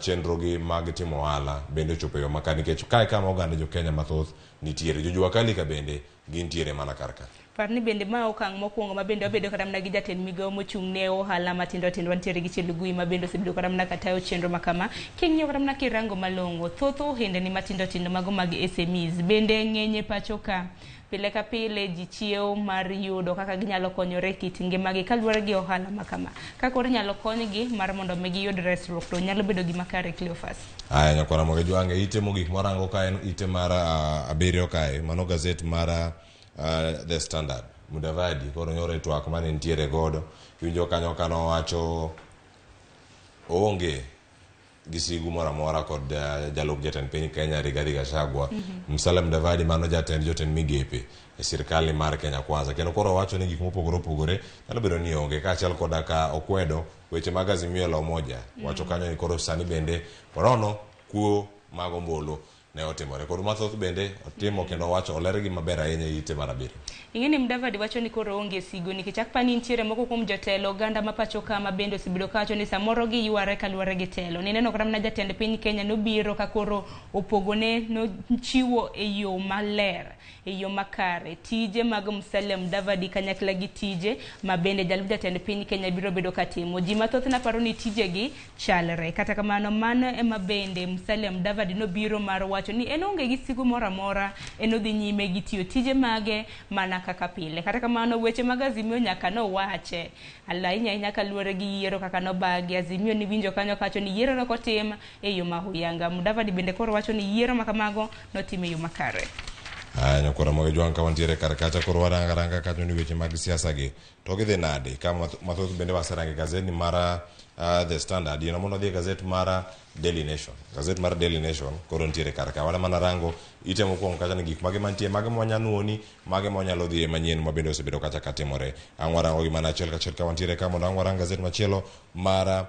chenro gi mag timo ohala bende ochopo e yo makare nikech kae kama oganda jo Kenya mathoth nitiere. Jo jua kali ka bende gintiere mana kar ka. Par ni bende ma okang' mokwongo ma bende wabedo kata mana gi jatend migawo mochung' ne ohala matindo tindo wantiere gi Chelugui ma bende osebedo kata mana katayo chenro ma kama. King'iyo kata mana kirango malong'o, thoth ohendni matindo tindo mago mag SMEs bende ng'eny e pacho ka. Pile ka pile ji chiewo mar yudo kaka ginyalo konyore e kit ngimagi kaluwore gi ohala ma kama. Ka koro inyalo konygi mar mondo mi giyud resruok to nyalo bedo gima kare Cleophas. Aya nyakwara Moge Jwange, ite mogik morango ka en ite mar 7 kae, mano gazet mar The Standard. Mudavadi koro nyoro e twak mane nitiere godo, iwinjo kanyo kanowacho oonge gi sigu moro amora kod jalup jatend piny Kenya Rigathi Gachagua. Musalia Mudavadi mano jatend jotend migepe e sirkal mar Kenya Kwanza. Kendo koro owacho ni gik mopogore opogore nyalo bedo ni onge kaachiel koda ka okwedo weche mag Azimio la Umoja. Wacho kanyo ni koro sani bende onono kuo mag ombulu ne otimore. Koro mathoth bende otimo kendo owacho olergi maber ahinya e ite mar 7. Ing'e ni Mudavadi wacho ni koro onge sigo nikech akpa ni nitiere moko kuom jotelo oganda ma pacho ka ma bende osebedo kawacho ni samoro giyware kaluwore gi telo. Nineno kata mana jatend piny Kenya nobiro ka koro opogone nochiwo e yo maler, e yo makare tije mag Musalia Mudavadi kanyakla gi tije ma bende jalup jatend piny Kenya biro bedo katimo. Ji mathoth naparo ni tijegi chalre. Kata kamano mano ema bende Musalia Mudavadi nobiro mar wacho ni en onge gi sigu moro amora, en odhi nyime gi tiyo tije mage mana kaka pile. Kata kamano weche mag Azimio nyaka nowache ahinya ahinya kaluwore gi yiero kaka nobagi. Azimio niwinjo kanyo kawacho ni yiero nok otim e yo ma huyanga. Mudavadi bende koro wacho ni yiero ma kamago notim e yo makare. Aya nyakwara Moge Jwang' ka wantiere kar kacha koro waranga ranga kanyo ni weche mag siasa gi to gidhi nade ka mathoth bende waserango e gazet ni mar The Standard yino mondo odhi e gazet mar Daily Nation. Gazet mar Daily Nation koro nitiere kar ka. Wana mana rango ite mokwongo kacha ni gik mage mantie, mage mwanya nuoni, mage mwanyalo dhiye manyien ma bende osebedo kacha katimore. Ang' warango gi mana achiel kachiel ka wantiere ka mondo ang' warang gazet machielo mar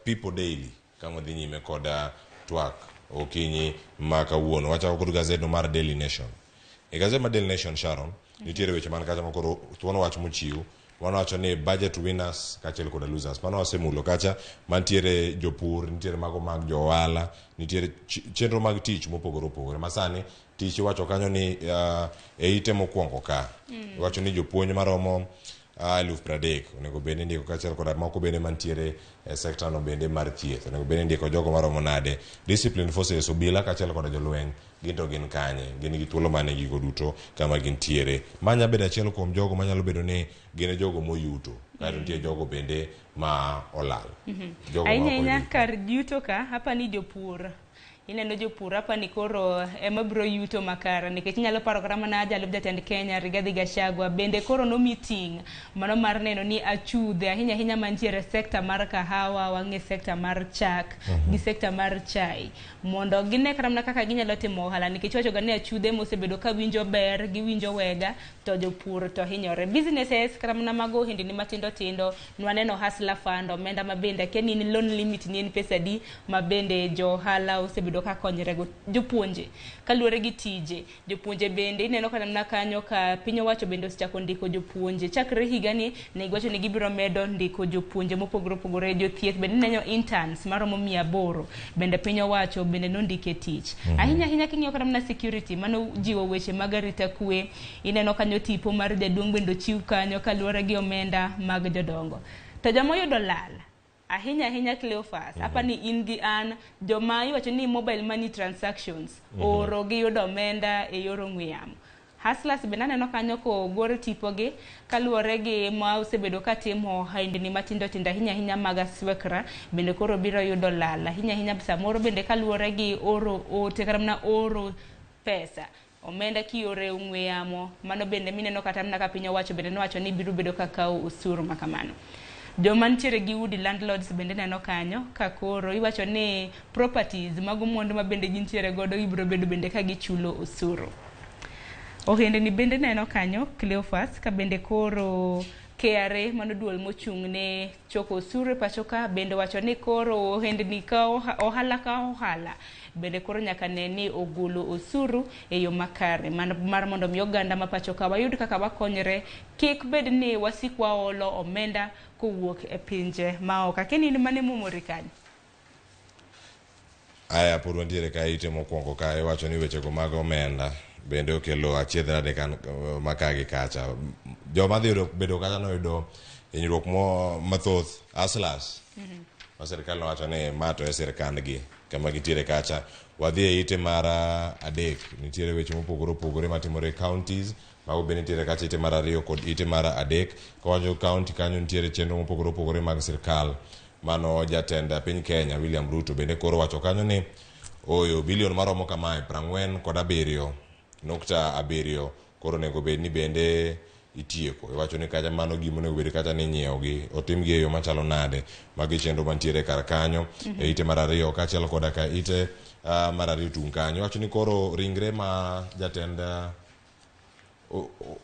People Daily ka wadhi nyime kod twak okinyi ma kawuono. Wachako kod gazet no mar Daily Nation. E gazet mar Daily Nation, Sharon, nitiere weche man kacha ma koro thuon wach mochiw. Wanawacho ni budget winners kaachiel koda losers. Mano wasemulo kacha, mantiere jopur, nitiere mago mag jo ohala, nitiere chenro mag tich mopogore opogore. Ma sani tich iwacho kanyo ni e ite mokwongo ka. Iwacho ni jopuonj maromo 30,000 onego bed ni indiko kaachiel koda moko bende mantiere e sekta no bende mar thieth. Onego bed ni indiko jogo maromo nade. Discipline forces, obila kaachiel koda jolweny, gin to gin kanye, gin gi thuolo mane gigo duto kama gintiere. Ma nya bedo achiel kuom jogo manyalo bedo ni gin e jogo moyuto, kaeto nitie jogo bende ma olal. Jogo ma Ahinya ok ahinya oyuto. kar yuto ka, hapa ni jopur. Ineno jopur hapa ni koro ema biro yuto makare nikech inyalo paro kata mana jalup jatend Kenya Rigathi Gachagua bende koro nomi ting' mano mar neno ni achudhe ahinya ahinya mantiere e sekta mar kahawa, wang'e sekta mar chak gi sekta mar chai mondo gine kata mana kaka ginyalo timo ohala nikech iwacho ga ni achudhe mosebedo ka winjo ber, giwinjo wega to jopur to hinyore. Businesses kata mana mago ohendni matindo tindo nwaneno Hustler Fund, omenda ma bende akia ni in loan limit ni en pesa adi ma bende jo ohala osebedo osebedo ka konyrego jopuonje kaluwore gi tije jopuonje bende ineno kata mana kanyo ka piny owacho bende osechako ndiko jopuonje chakre higani ne giwacho ni gibiro medo ndiko jopuonje mopogore opogore jothieth bende ineno interns maromo 800 bende piny owacho bende nondike tich. Ahinya ahinya king'iyo kata mana security mano jiwo weche mag arita kwe ineno kanyo tipo mar jaduong' bende ochiw kanyo kaluwore gi omenda mag jodongo to joma oyudo lal ahinya ahinya Cleophas apa ni in gi an joma iwacho ni mobile money transactions oro gi yudo omenda e yor ong'we yamo Hustlers bende aneno kanyo kogor tipogi kaluwore gi ma osebedo katimo ohendni matindo tindo ahinya ahinya mag aswekra bende koro biro yudo lal ahinya ahinya samoro bende kaluwore gi oro ote kata mana oro pesa omenda kiore ong'we yamo mano bende mineno kata mana ka piny owacho bende nowacho ni biro bedo ka kawo osuru ma kamano. Joma nitiere gi udi landlords bende neno kanyo ka koro iwacho ni properties mago mwandu ma bende gintiere godo ibiro bedo bende ka gichulo osuru. Ohendni bende neno kanyo Cleophas ka bende koro KRA mano duol mochung' ne choko osuru e pacho ka bende wacho ni koro ohendni ka ohala ka ohala bende koro nyaka ne ni ogolo osuru e yo makare mar mondo mi oganda ma pacho ka wayud kaka wakonyre kik bed ni wasik waolo omenda kowuok e pinje maoko. Akia in mane momori kanyo? Aya pod wantiere ka ite mokwongo ka iwacho ni wechego mag omenda bende okelo achiedh nade kan maka gi kacha. Joma dhi yudo bedo kacha noyudo hinyruok mo mathoth hustlers ma sirikal nowacho ni ma to e sirikandgi kama gintiere kacha. Wadhi e ite mar adek nitiere weche mopogore opogore matimore e counties mago bende nitiere kacha ite mar 2 kod ite mar 3. Kawacho county kanyo nitiere chenro mopogore opogore mag sirikal mano jatend piny Kenya William Ruto bende koro wacho kanyo ni oyo bilion maromo kamae 47.7 koro onego bed ni bende itieko. Iwacho ni kacha mano gima onego bed kacha ni inyiewogi otimgi e yo machalo nade. Magi chenro mantiere kar kanyo e ite mar 2 kaachiel koda ka ite mar 2 tung' kanyo. Iwacho ni koro ringre ma jatend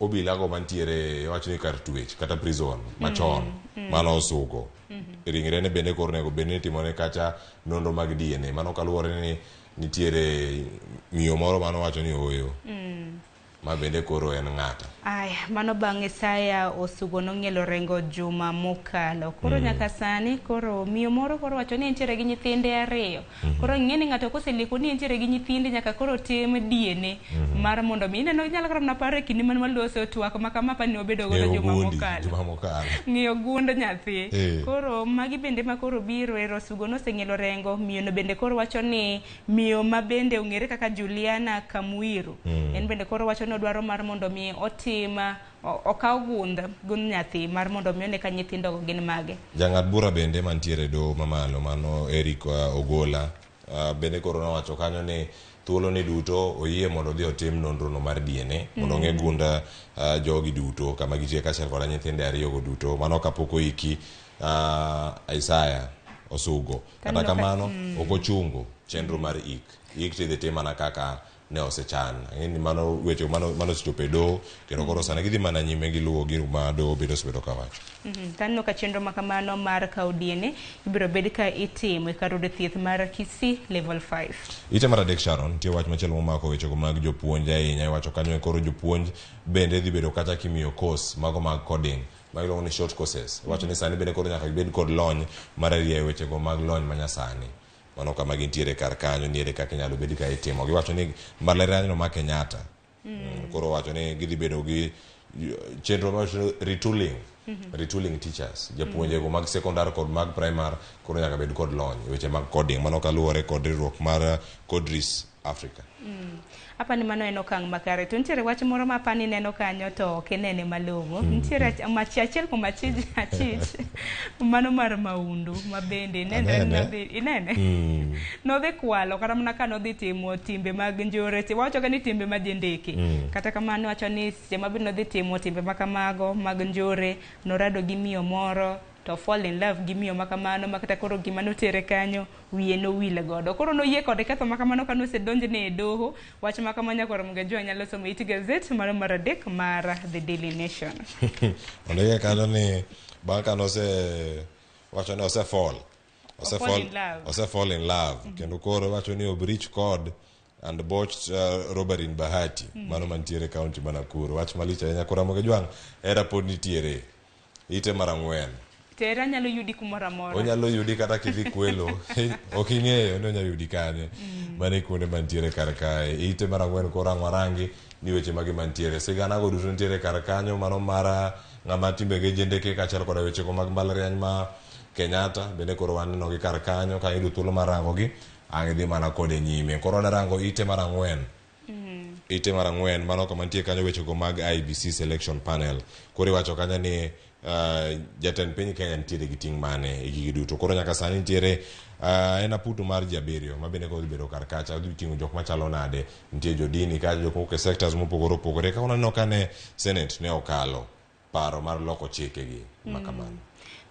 obilago mantiere iwacho ni kar twech kata prison machon mano Osugo ringre ne bende koro onego bed ni itimone kacha nonro mag DNA mano kaluwore ni nitiere miyo moro manowacho ni ooyo ma bende koro en ng'ata. Aya, mano bang' Isaya Osugo nong'ielo rengo juma mokalo. Koro nyaka sani koro miyo moro koro wacho ni entiere gi nyithinde 2. Koro ing'e ni ng'ato koseleko ni entiere gi nyithinde nyaka koro tim DNA mar mondo mi ineno inyalo kata mana paro e kinde mane waloso twak ma kama apani wabedo godo juma mokalo. Juma mokalo. Ng'iyo gund nyathi. Koro magi bende ma koro biro ero Osugo noseng'ielo rengo, miyo no bende koro wacho ni miyo ma bende ong'ere kaka Juliana Kamuiru. En bende koro wacho ni odwaro mar mondo mi otim okaw gund nyathi mar mondo mi one ka nyithindogo gin mage. Jang'ad bura bende mantiere doho mamalo mano Eric Ogola bende koro nowacho kanyo ni thuolo ni duto oyie mondo odhi otim nonro no mar DNA mondo ong'e gund jogi duto kama gintie kaachiel koda nyithinde 2 go duto mano kapok oiki Isaya Osugo. Kata kamano ok ochungo chenro mar ik. Ik tidhi tim mana kaka ne osechan. Ang'e ni mano weche mano osechopo e doho kendo koro sani gidhi mana nyime gi luwo gino ma doho bende osebedo kawacho. Taneno ka chenro ma kamano mar kawo DNA ibiro bed ka itimo e kar yudo thieth mar Kisii level 5. Ite mar 3 Sharon, nitie wach machielo momako wechego mag jopuonj ahinya. Iwacho kanyo koro jopuonj bende dhi bedo kacha kimiyo course mago mag coding ma iluongo ni short courses. Iwacho ni sani bende koro nyaka gibed kod lony mar rieyo wechego mag lony manyasani. Mano kama gintiere kar kanyo niere kaka inyalo bed ka itimo. Giwacho ni mbalariany no ma Kenyatta koro wacho ni gidhi bedo gi chenro mar retooling retooling teachers japuonjego mag secondary kod mag primary koro nyaka bed kod lony weche mag coding mano kaluwore kod riwruok mar Codris Africa. Apani mano en okang' makare to nitiere wach moro ma apani neno kanyo to ok inene malong'o. Nitiere achiel kuom achich mano mar maundu ma bende nenre inene nodhi kwalo kata mana ka nodhi timo timbe mag njore wacho ga ni timbe ma jendeke. Kata kamano wacho ni seche ma nodhi timo timbe ma kamago mag njore norado gi miyo moro to fall in love gi miyo makamano ma kata koro gima notere kanyo wiye nowil godo. Koro noyie kode ketho makamano ka nosedonjne e doho. Wach makama nyakwar Mgajwa nyalo somo it gazet mar 3 mar The Daily Nation. Ondike kanyo ni bang' ka nose wacho ni ose fall ose Fall fall, in love. ose fall in love. Kendo koro wacho ni obrich kod and botched robbery in Bahati. Mano mantiere county ma Nakuru. Wach malich ahinya koro Ramogi Jwang' hera pod nitiere. Ite mar ang'wen. Tera nyalo yudi kumoro amora. Onyalo yudi kata kidhi kwelo. Ok ing'eyo ni onyalo yudi kanye. Mano e kuonde mantiere kar kae. Ite mar ang'wen koro ang' warangi ni weche mage mantiere. Sigana go duto nitiere kar kanyo mano mar ng'ama timbege jendeke kaachiel koda wechego mag mbalariany ma Kenyatta bende koro waneno gi kar kanyo ka iyudo thuolo mar rango gi ang' idhi mana kode nyime. Koro wadwa rango ite mar ang'wen. Ite mar ang'wen mano kama nitie kanyo wechego mag IEBC selection panel. Koro iwacho kanyo ni jatend piny Kenya nitiere gi ting' mane e gigi duto. Koro nyaka sani nitiere en aputo mar ji abiriyo ma bende koro dhi bedo kar kacha odhi ting'o jok machalo nade. Nitie jodini kacha jok mowuok e sectors mopogore opogore. Kaka waneno ka ne Senate ne okalo paro mar loko chikegi ma kamano.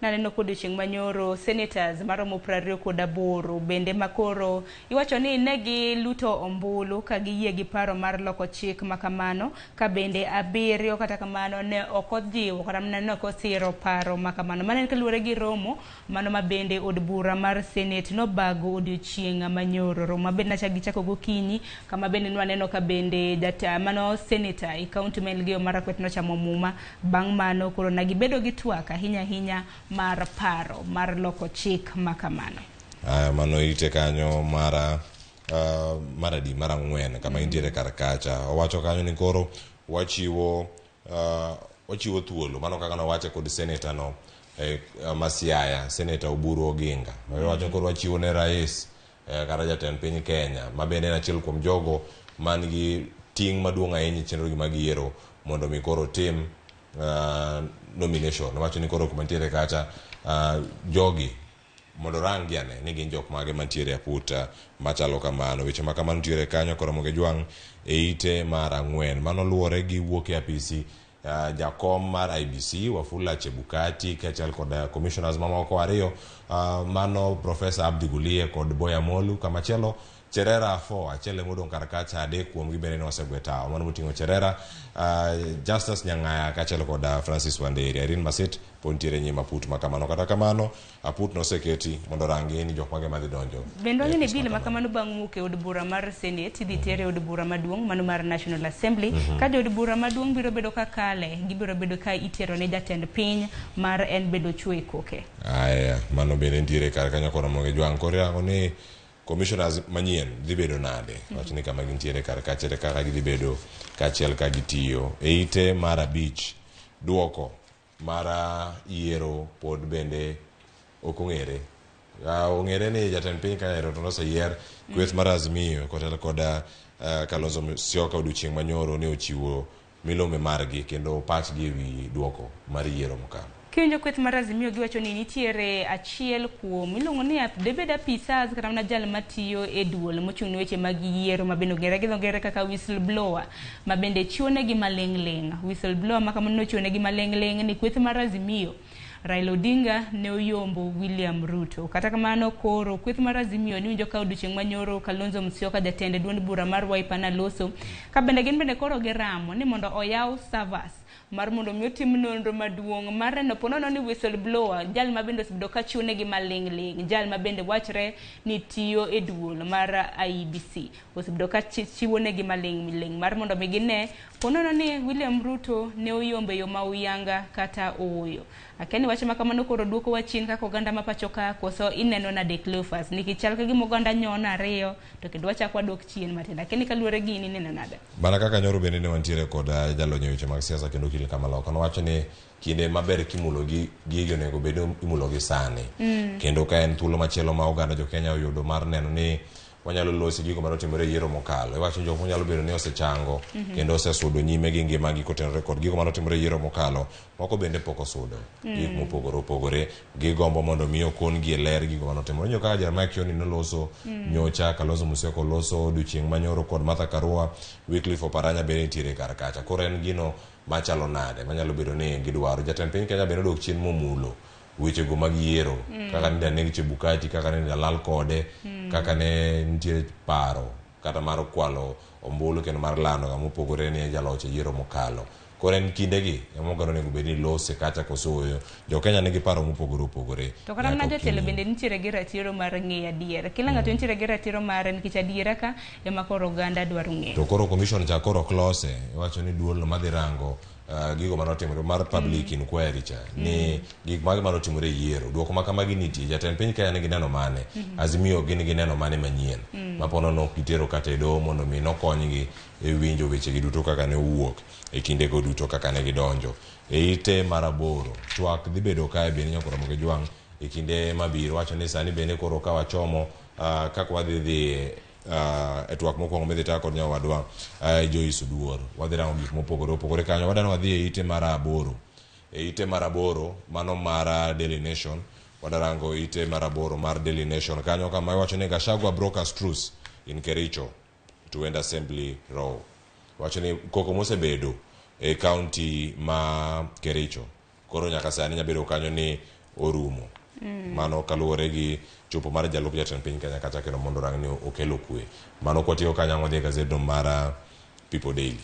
Naneno kod odiochieng' manyoro senators maromo 28 bende makoro iwacho ni ne giluto ombulu ka giyie gi paro mar loko chik makamano, ka bende 7 kata kamano ne ok ojiwo kata mana ne ok osiro paro makamano. Mano en kaluwore gi romo mano ma bende od bura mar Senate nobago odiochieng' manyoro. Romo ma bende nachak gichako gokinyi kama bende nwaneno ka bende jata mano senator e kaunti ma Elgeyo Marakwet nochamo muma. Bang' mano koro ne gibedo gi twak ahinya ahinya mar paro mar loko chik makamano. Aya, mano ite kanyo mara maradi mar ang'wen kama intiere kar kacha. Owacho kanyo ni koro wachiwo thuolo mano kaka nowache kod senator no ma Siaya, Senator Oburu Oginga. Owacho koro wachiwo ne rais kata jatend piny Kenya ma bende en achiel kuom jogo man gi ting' maduong' ahinya e chenro gi mag yiero mondo mi koro tim nomination. Owacho ni koro kuma nitiere kacha jogi mondo rang gi ane ni gin jok mage mantiere aputa machalo kamano. Weche ma kamano nitiere kanyo koro Ramogi Jwang' e ite mar ang'wen. Mano luwore gi wuok e apisi jakom mar IEBC Wafula Chebukati kaachiel kod commissioners mamoko 2 mano Professor Abdi Gulie kod Boya Molu. Kamachielo Cherera 4 achiel emodong' kar kacha 3 kuomgi bende ne osegwe tawo. Mano moting'o Cherera, Justus Nyang'aya kaachiel kod Francis Wanderi. Irene Masit pod nitiere nyim aput ma kamano. Kata kamano aput noseketi mondo orangi ni jok mage madhi donjo. Bende wang'e ni bill ma kamano bang' wuok e od bura mar Senate idhi tere e od bura maduong' mano mar National Assembly. Ka jood bura maduong' biro bedo ka kale, gibiro bedo ka itero ne jatend piny mar en bedo chwe e koke. Aya, mano bende nitiere kar kanyo koro Ramogi Jwang'. Koro irango ni commissioners manyien dhi bedo nade? Wach ni kama gintiere kar kacha kaka gidhi bedo kaachiel ka gitiyo. E ite mar 5 duoko mar yiero pod bende ok ong'ere. Ong'ere ni jatend piny Kenya to noseyier kweth mar Azimio kod Kalonzo Musyoka odiochieng' manyoro ne ochiwo milome margi kendo pachgi ewi duoko mar yiero mokalo. Kiwinjo kweth mar Azimio giwacho ni nitiere achiel kuom iluongo ni debed apisas kata mana jal matiyo e duol mochung' ne weche mag yiero ma bende ong'ere gi dho ngere kaka whistleblower ma bende chiwo negi maling' ling'. Whistleblower ma kamano nochiwo negi maling' ling' ni kweth mar Azimio Raila Odinga ne oyombo William Ruto. Kata kamano koro kweth mar Azimio niwinjo ka odiochieng' manyoro Kalonzo Musyoka jatend duond bura mar Wiper naloso ka bende gin bende koro giramo ni mondo oyaw servers mar mondo mi otim nonro maduong' mar neno po nono ni whistleblower jal ma bende osebedo ka chiwo negi maling' ling', jal ma bende wachre ni tiyo e duol mar IEBC osebedo ka chiwo negi maling' ling' mar mondo mi gine po nono ni William Ruto ne oyombo e yo ma uyanga kata ooyo. Akia ni wach ma kamano koro duoko wa chien kaka oganda ma pacho ka koso ineno nade Cleophas nikech chal ka gima oganda nyono 2 to kendo wachako wadok chien matin. Akia ni kaluwore gi in ineno nade? Mana kaka nyoro bende ne wantiere kod jalony e weche mag siasa kendo okil Kamaloka nowacho ni kinde maber kimulo gi gigi onego bed ni imulo gi sani. Kendo ka en thuolo machielo ma oganda jo Kenya oyudo mar neno ni wanyalo losi gigo manotimore e yiero mokalo. Iwacho ni jok manyalo bedo ni osechango kendo osesudo nyime gi ngimagi kotenore kod gigo manotimore e yiero mokalo. Moko bende pok osudo. Gik mopogore opogore gigombo mondo mi okon gi e ler gigo manotimore. Nyo kaka Jeremiah Kioni noloso nyocha, Kalonzo Musyoka oloso odiochieng' manyoro kod Martha Karua, Wycliffe Oparanya bende nitiere kar kacha. Koro en gino machalo nade manyalo bedo ni gidwaro. Jatend piny Kenya bende odok chien momulo wechego mag yiero kaka ne neg Chebukati, kaka ne dalal kode, kaka ne nitie paro kata mar kwalo ombulu kendo mar lando ng'ama opogore ni jaloch e yiero mokalo. Koro en kindegi ema oganda onego bed ni lose kacha koso ooyo. Jo Kenya nigi paro mopogore opogore. To kata mana Nyaka jotelo okinyi. bende nitiere gi ratiro mar ng'eyo adiera. Kila ng'ato nitiere gi ratiro mare nikech adiera ka ema koro oganda dwaro ng'eyo. To koro commission cha koro ok lose. Iwacho ni duol no madhi rango gigo manotimore mar public inquiry cha ni gik mage manotimore e yiero. Duoko ma kamagi nitie. Jatend piny Kenya nigi neno mane? Azimio gin gi neno mane manyien? Ma pono nok gitero kata e doho mondo mi nokonygi e winjo wechegi duto kaka ne owuok e kindego duto kaka ne gidonjo. E ite mar 8, twak dhi bedo kae bende nyaka Ramogi Jwang' e kinde mabiro. Wacho ni sani bende koro ka wachomo kaka wadhi dhi e twak mokwongo midhi ta kod nyawadwa Joyce Oduor. Wadhi rango gik mopogore opogore kanyo. Wadwani wadhi e ite mar 8. E ite mar 8, mano mar Daily Nation. Wadarango ite mar 8 mar Daily Nation kanyo kama iwacho ni Gachagua brokers truce in Kericho to end assembly row. Wacho ni koko mosebedo e county ma Kericho koro nyaka sani nyabedo kanyo ni orumo. Mano kaluwore gi chopo mar jalup jatend piny Kenya kacha kendo mondo orang ni okelo kwe. Mano kwatieko kanyo wadhi e gazetno mar People Daily.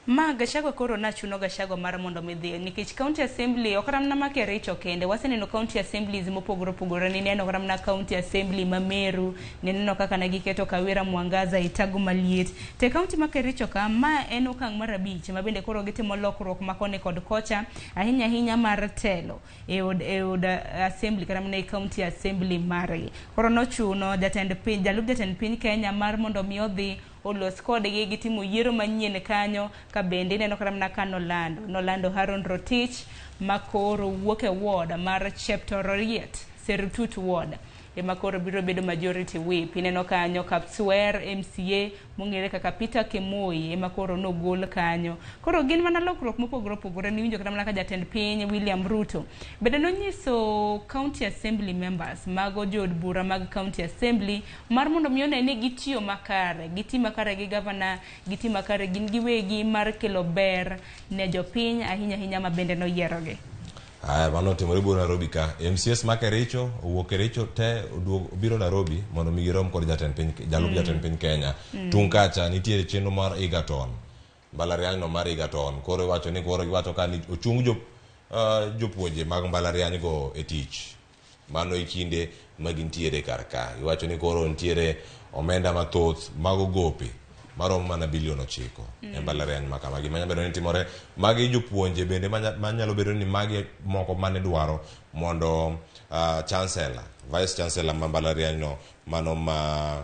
Ma Gachagua koro nachuno Gachagua mar mondo mi dhi nikech county assembly ok ramna ma Kericho kende, waseneno county assemblies mopogore opogore. Nineno ramna county assembly ma Meru, nineno kaka ne giketo Kawira Mwangaza e tago maliet. Te county ma Kericho ka ma en okang' mar 5 ma bende koro gitimo lokruok ma koni kod kocha, ahinya ahinya mar telo e od assembly kata mana e county assembly margi. Koro nochuno jatend piny, jalup jatend piny Kenya mar mondo mi odhi olos kodgi gitimo yiero manyien kanyo ka bende ineno kata mana ka nolando Haron Rotich ma koro wuok e ward mar Cheptororiet, Serutut ward ema koro biro bedo majority whip. Ineno kanyo Kapswer MCA mong'ere kaka Peter Kemoi ema koro nogol kanyo. Koro gin mana lokruok mopogore opogore. Niwinjo kata mana ka jatend piny William Ruto bende nonyiso county assembly members mago jood bura mag county assembly mar mondo mi one ni gitiyo makare, giti makare gi governor, giti makare gin giwegi mar kelo ber ne jopiny ahinya ahinya ma bende noyierogi. Aya, mano otimore buore Nairobi ka. MCS ma Kericho owuok Kericho te obiro Nairobi mondo mi girom kod jatend piny, jalup jatend piny Kenya. Tung' kacha nitiere chenro mar Egerton. Mbalariany no mar Egerton. Koro iwacho ni koro giwacho ka ni ochung jopuonje mag mbalariany go e tich. Mano e kinde ma gintiere kar ka. Iwacho ni koro nitiere omenda mathoth mago gope maromo mana bilion 9 e mbalariany ma kama. Gima nyalo bedo ni timore, magi jopuonje bende manyalo bedo ni magi moko mane dwaro mondo chancellor, vice chancellor ma mbalariany no mano ma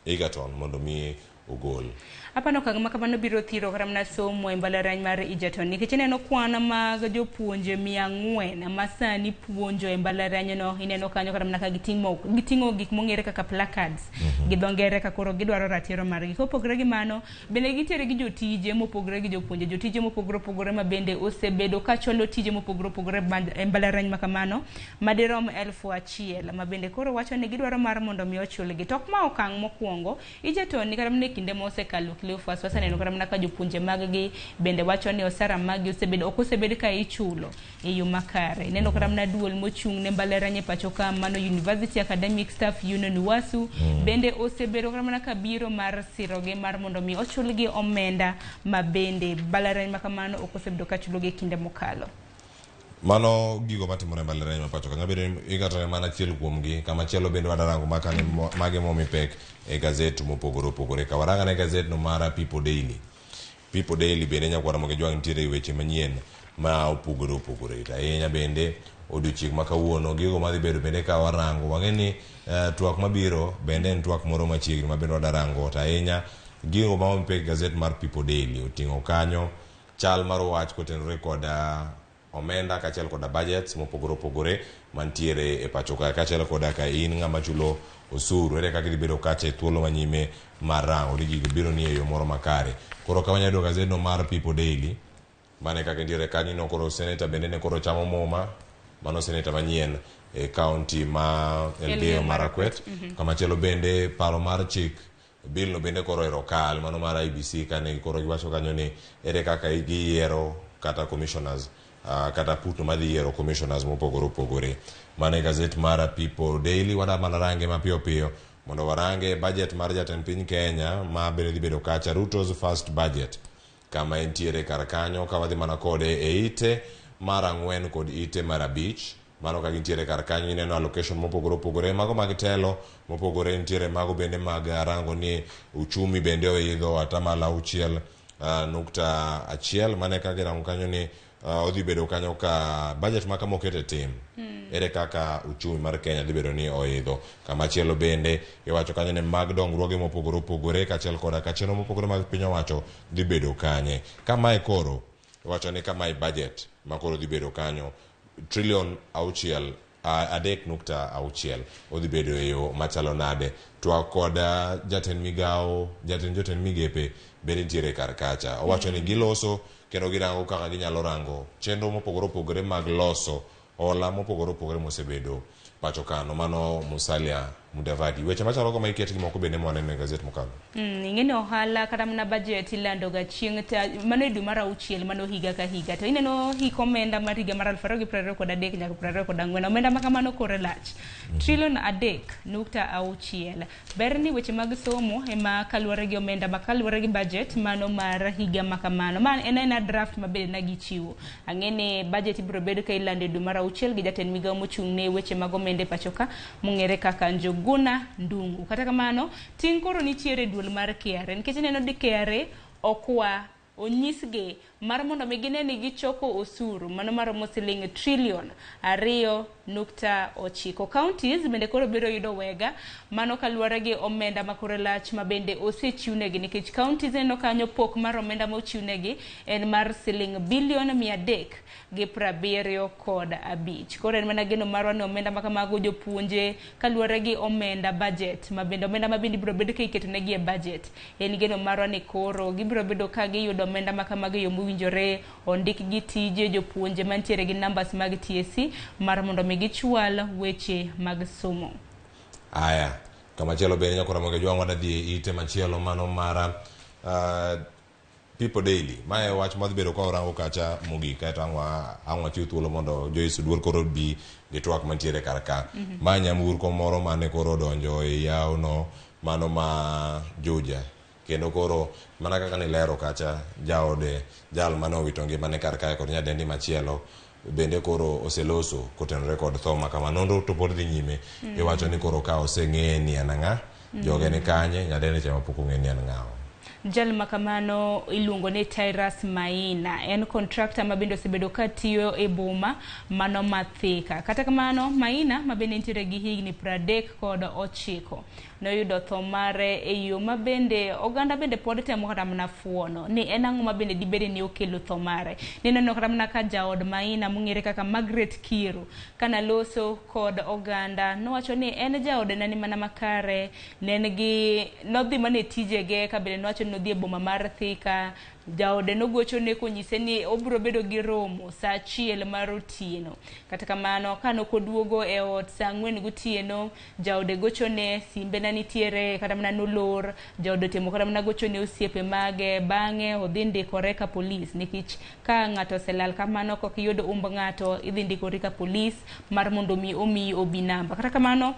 Egerton mondo mi ogol. Apano okang' ma kamano biro thiro kata mana somo e mbalariany mar Egerton nikech ineno kwan mag jopuonje 400 ma sani puonjo e mbalariany no. Ineno kanyo kata mana ka giting'o gik mong'ere kaka placards gi dho ngere ka koro gidwaro ratiro margi. Kopogore gi mano, bende gintiere gi jotije mopogore gi jopuonje, jotije mopogore opogore ma bende osebedo ka chwalo tije mopogore opogore e mbalariany ma kamano madirom 1000 ma bende koro wacho ni gidwaro mar mondo mi ochulgi. To ok ma okang' mokwongo, Egerton ni kata mana e kinde mosekalo Cleophas waseneno kata mana ka jopuonje mag-gi bende wacho ni osara mag-gi ok osebed ka ichulo e yo makare. Ineno kata mana duol mochung' ne mbalariany e pacho ka mano University Academic Staff Union UASU bende osebedo kata mana ka biro mar sirogi mar mondo mi ochulgi omenda ma bende mbalariany ma kamano ok osebedo ka chulogi e kinde mokalo. Mano gigo matimore e mbalariany ma pacho ka. Nyalo bedo ni Egerton mana achiel kuomgi, kama chielo bende wadarango makane mage momi pek e gazet mopogore opogore. Ka warang'ane e gazet no mar People Daily. People Daily bende nyakwara Ramogi Jwang' nitiere weche manyien ma opogore opogore. To ahinya bende odiochieng' ma kawuono gigo madhi bedo bende ka warango wang'e ni twak mabiro bende en twak moro machiegni ma bende wadarango. To ahinya gigo ma omi pek e gazet mar People Daily oting'o kanyo chal mar wach kotenore kod omenda kaachiel koda budgets mopogore opogore mantiere e pacho ka, kaachiel koda ka in ng'ama chulo osuru, ere kaka idhi bedo kacha e thuolo manyime mar rango ni gigo biro ni e yo moro makare. Koro ka wanyalo yudo gazetno mar People Daily, mane kaka nitiere kanyo no koro senator bende ne koro chamo muma, mano senator manyien e county ma Elgeyo Marakwet. Kamachielo bende paro mar chik bill no bende koro ero kal, mano mar IBC kane koro giwacho kanyo ni ere kaka giyiero kata commissioners kata putno madhi yiero commissioners mopogore opogore. Mano e gazet mar People Daily. Wadwa mana range mapiyo piyo mondo warange budget mar jatend piny Kenya ma bende dhi bedo kacha, Ruto's first budget. kama entiere kar kanyo ka wadhi mana kode e ite mar 4 kod ite mar 5. Mano ka gintiere kar kanyo ineno allocation mopogore opogore, mago mag telo mopogore nitiere, mago bende mag rango ni uchumi bende oidho atamalo 6.1. Mane ka girango kanyo ni odhi bedo kanyo ka budget ma kama oket e tim, ere kaka uchumi mar Kenya dhi bedo ni oidho. Kamachielo bende iwacho kanyo ni mag dongruoge mopogore opogore kaachiel koda ka chenro mopogore mag piny owacho dhi bedo kanye. Kamae koro iwacho ni kamae budget ma koro dhi bedo kanyo trillion 3.6 odhi bedo e yo machalo nade. Twak kod jatend migao, jatend jotend migepe bende nitiere kar kacha. Owacho ni giloso kendo girango kaka ginyalo rango chenro mopogore opogore mag loso hola mopogore opogore mosebedo pacho kano. Mano Musalia Mudavadi. Weche machalo kama iket gi moko bende mwaneno e gazet mokalo. Ing'eni ohala kata mana budget ilando ga chieng' mano e dwe mar 6 mano higa ka higa. To ineno hik omenda mar higa mar 2023 nyaka 2024 omenda ma kamano kore lach. Trillion 3.6. Ber ni weche mag somo ema kaluwore gi omenda ma kaluwore gi budget mano mar higa ma kamano. Ma en aena draft ma bende nagichiwo. Ang'e ni budget ibiro bedo ka ilando e dwe mar 6 gi jatend migao mochung' ne weche mag omenda e pacho ka mong'ere kaka Njuguna Ndung'u. Kata kamano, ting' koro nitiere duol mar KRA nikech ineno ni KRA okwa onyisgi mar mondo mi gine ni gichoko osuru mano maromo siling trillion 2.9. Counties bende koro biro yudo wega mano kaluwore gi omenda ma kore lach ma bende osechiwnegi nikech counties neno kanyo pok mar omenda mochiwnegi en mar siling bilion 375. Koro en mana geno marwa ni omenda ma kamago jopuonje kaluwore gi omenda budget ma bende omenda ma bende ibiro bedo ka iketonegi e budget en geno marwa ni koro gibiro bedo ka giyudo omenda ma kamago e yo mowinjore, ondik gi tije jopuonje mantiere gi numbers mag TSC mar mondo mi gichwal weche mag somo. Aya, kamachielo bende nyakora mondo jwang' wadhi e ite machielo mano mara People Daily. Mae wach madhi bedo ka orango kacha mogik kaeto ang' wachiw thuolo mondo Joyce Oduor koro bi gi twak mantiere kar ka. Ma nyamburko moro mane koro odonjo e yawo no mano ma Juja. Kendo koro mana kaka nilero kacha jaode jal mane owito ngimane kar kae kod nyadendi machielo bende koro oseloso kotenore kod tho ma kama. Nonro to pod dhi nyime. Iwacho ni koro ka oseng'e ni en ang'a, joge ni kanye, nyadendi cha pok ong'e ni en ng'awa. Jal ma kamano iluongo ni Tyrus Maina. En contractor ma bende osebedo ka tiyo e boma mano ma Thika. Kata kamano, Maina ma bende nitiere gi higni 39 noyudo tho mare e yo ma bende oganda bende pod temo kata mana fuono ni en ang'o ma bende dibede ni okelo tho mare. Nineno kata mana ka jaod Maina mong'ere kaka Margaret Kiru kana loso kod oganda nowacho ni en jaode ne ni mana makare, ne en gi nodhi mana e tijege ka bende nowacho ni nodhi e boma mar Thika. Jaode nogochone konyise ni obiro bedo gi romo saa 1 mar otieno. Kata kamano, kanok oduogo e ot saa 4 gotieno, jaode gochone, simbe na nitiere kata mana nolor, jaode otemo kata mana gochone osiepe mage, bang'e odhi ndikore ka polis nikech ka ng'ato oselal kamano kok iyudo umb ng'ato idhi ndikori ka polis mar mondo mi omiyi obi namba. Kata kamano,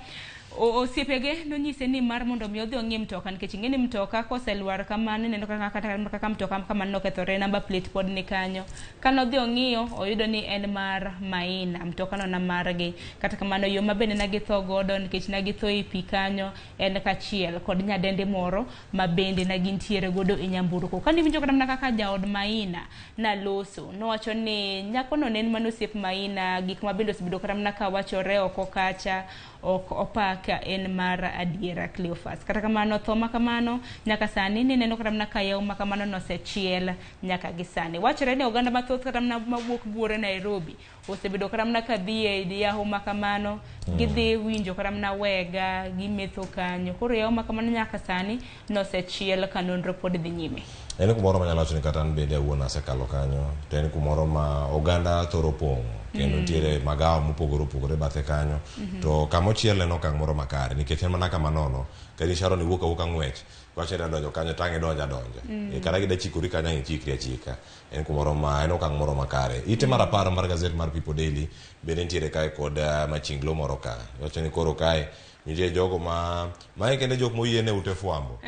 osiepege nonyise ni mar mondo mi odhi ong'i mtoka nikech ing'e ni mtoka koselwar kamano ineno kaka mtoka kamano nokethore, number plate pod ni kanyo. Kanodhi ong'iyo oyudo ni en mar Maina, mtoka no na margi. Kata kamano yo ma bende nagitho godo nikech nagitho e pi kanyo en kachiel kod nyadendi moro ma bende nagintiere godo e nyamburko. Kaniwinjo kata mana kaka jaod Maina naloso, nowacho ni nyakono ne en mana osiep Maina, gik ma bende osebedo kata mana kawachore oko kacha ok opak en mar adiera Cleophas. Kata kamano tho ma kamano nyaka sani nineno kata mana ka yawo ma kamano nosechiel nyaka gi sani. Wachore ni oganda mathoth kata mana mawuok buore Nairobi osebedo kata mana ka dhi e yawo ma kamano, gidhi winjo kata mana wega, gimetho kanyo. Koro yawo ma kamano nyaka sani nosechiel ka nonro pod dhi nyime. En kumoro manyalo wacho ni kata an bende awuon asekalo kanyo, to en kumoro ma oganda thoro pong'o kendo nitiere magawa mopogore opogore bathe kanyo. To kama ochiel en okang' moro makare nikech en mana kama nono ka in Sharon iwuok awuoka ng'wech wacho ni donjo kanyo tang' idonjo adonja. Kata gida chikori kanyo ang' ichikri achika. En kumoro ma en okang' moro makare. Ite mar 10 mar gazet mar People Daily bende nitiere kae kod machinglo moro ka. Wacho ni koro kae nitie jogo ma mae kende jok moyiene ute fwambo.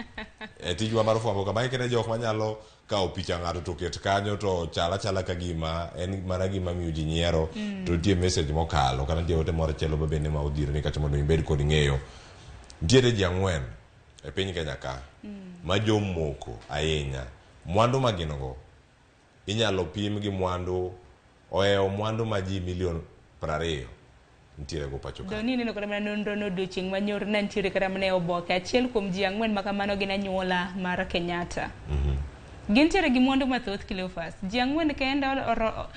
E tijwa mar fwambo ka mae kende jok manyalo kawo picha ng'ato to ket kanyo to chal achala ka gima en mana gima miyo ji nyiero. To nitie message mokalo kata nitie ote moro achiel ma bende ma odhiro ni kacha mondo ibed kod ng'eyo. Nitiere ji ang'wen e piny Kenya ka ma jomoko ahinya. Mwandu ma gin go inyalo pim gi mwandu ohewo mwandu ma ji milion 20 nitiere go pacho ka. Doni ineno kata mana nonro no odiochieng' manyoro ne nitiere kata mana e oboke. Achiel kuom ji ang'wen ma kamano gin anyuola mar Kenyatta. Gintiere gi mwandu mathoth Cleophas. Ji ang'wen kende oro,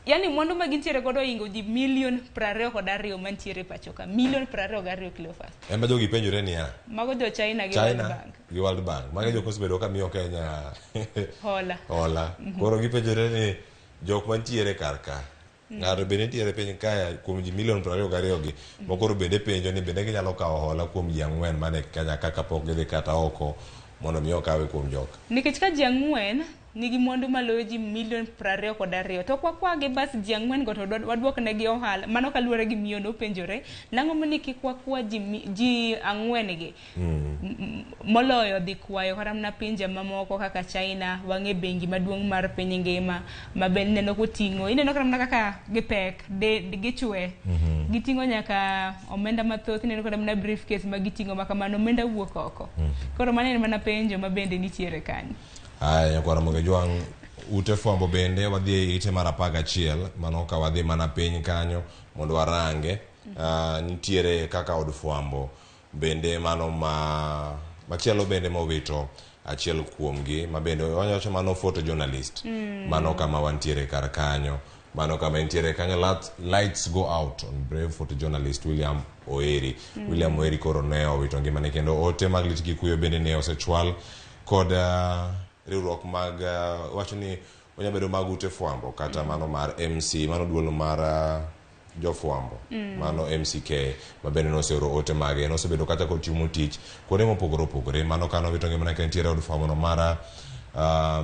yani mwandu ma gintiere godo ohingo ji milion 22 mantiere pacho ka. Milion 22 Cleophas. Ema jogi penjore niya, Mago jo China gi World China Bank. gi World Bank. Magi jok mosebedo ka miyo Kenya Hola. hola. Koro gipenjore ni jok mantiere kar ka ng'ato bende nitiere piny kae kuom ji milion 22 gi mokoro bende penjo ni bende ginyalo kawo hola kuom ji ang'wen mane Kenya ka kapok gidhi kata oko mondo mi okawe kuom jok. Nikech ka ji ang'wen nigi mwandu maloyo ji milion 22 to kwakwagi bas ji ang'wen go to waduok negi ohala. Mano kaluwore gi miyo nopenjore nang'o mani kik wakwa ji ang'wen gi moloyo dhi kwayo kata mana pinje mamoko kaka China wang'e bengi maduong' mar piny ngima ma be ineno koting'o ineno kata mana kaka gipek gichwe giting'o nyaka omenda mathoth ineno kata mana briefcase ma giting'o ma kamano omenda wuok oko. Koro mano en mana penjo ma bende nitiere kanyo. Aya nyakwar Ramogi Jwang' ute fwambo bende wadhi e ite mar 11 mano ka wadhi mana piny kanyo mondo warange. Nitiere kaka od fwambo bende mano ma machielo bende mowito achiel kuomgi ma bende wanyawacho mano photojournalist. Mano kama wantiere kar kanyo. Mano kama entiere kanyo lights go out on brave photojournalist William Oeri. William Oeri koro ne owito ngimane kendo ote mag lit gi kuyo bende ne osechwal kod riwruok mag wacho ni onya bedo mag ute fwambo kata mano mar MC mano duol mar jofwambo mano MCK ma bende noseoro ote mage nosebedo kata kotimo tich kuonde mopogore opogore mano kano wito ngimane ka entiere od fwambo no mar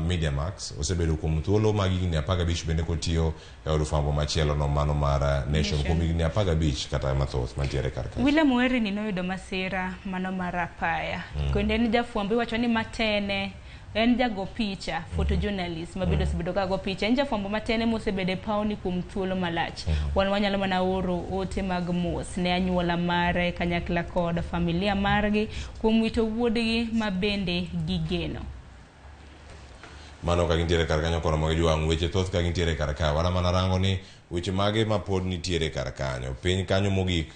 Media Max osebedo kuom thuolo mag higni 15 bende kotiyo e od fwambo machielo no mano mar Nation kuom higni 15 kata mathoth mantiere kar kae. William Oeri ni noyudo masira mano mar apaya. Kendo en jafwambo iwacho ni matene en jago picha photojournalist ma bende osebedo ka go picha en jafwambo matene mosebedo e paw ni kuom thuolo malach. Wan wanyalo mana oro ote mag mos ne anyuola mare kanyakla kod familia margi kuom wito wuodgi ma bende gigeno. Mano ka gintiere kar kanyo koro mag jwang' weche thoth ka gintiere kar ka wana mana rango ni weche mage ma pod nitiere kar kanyo piny kanyo mogik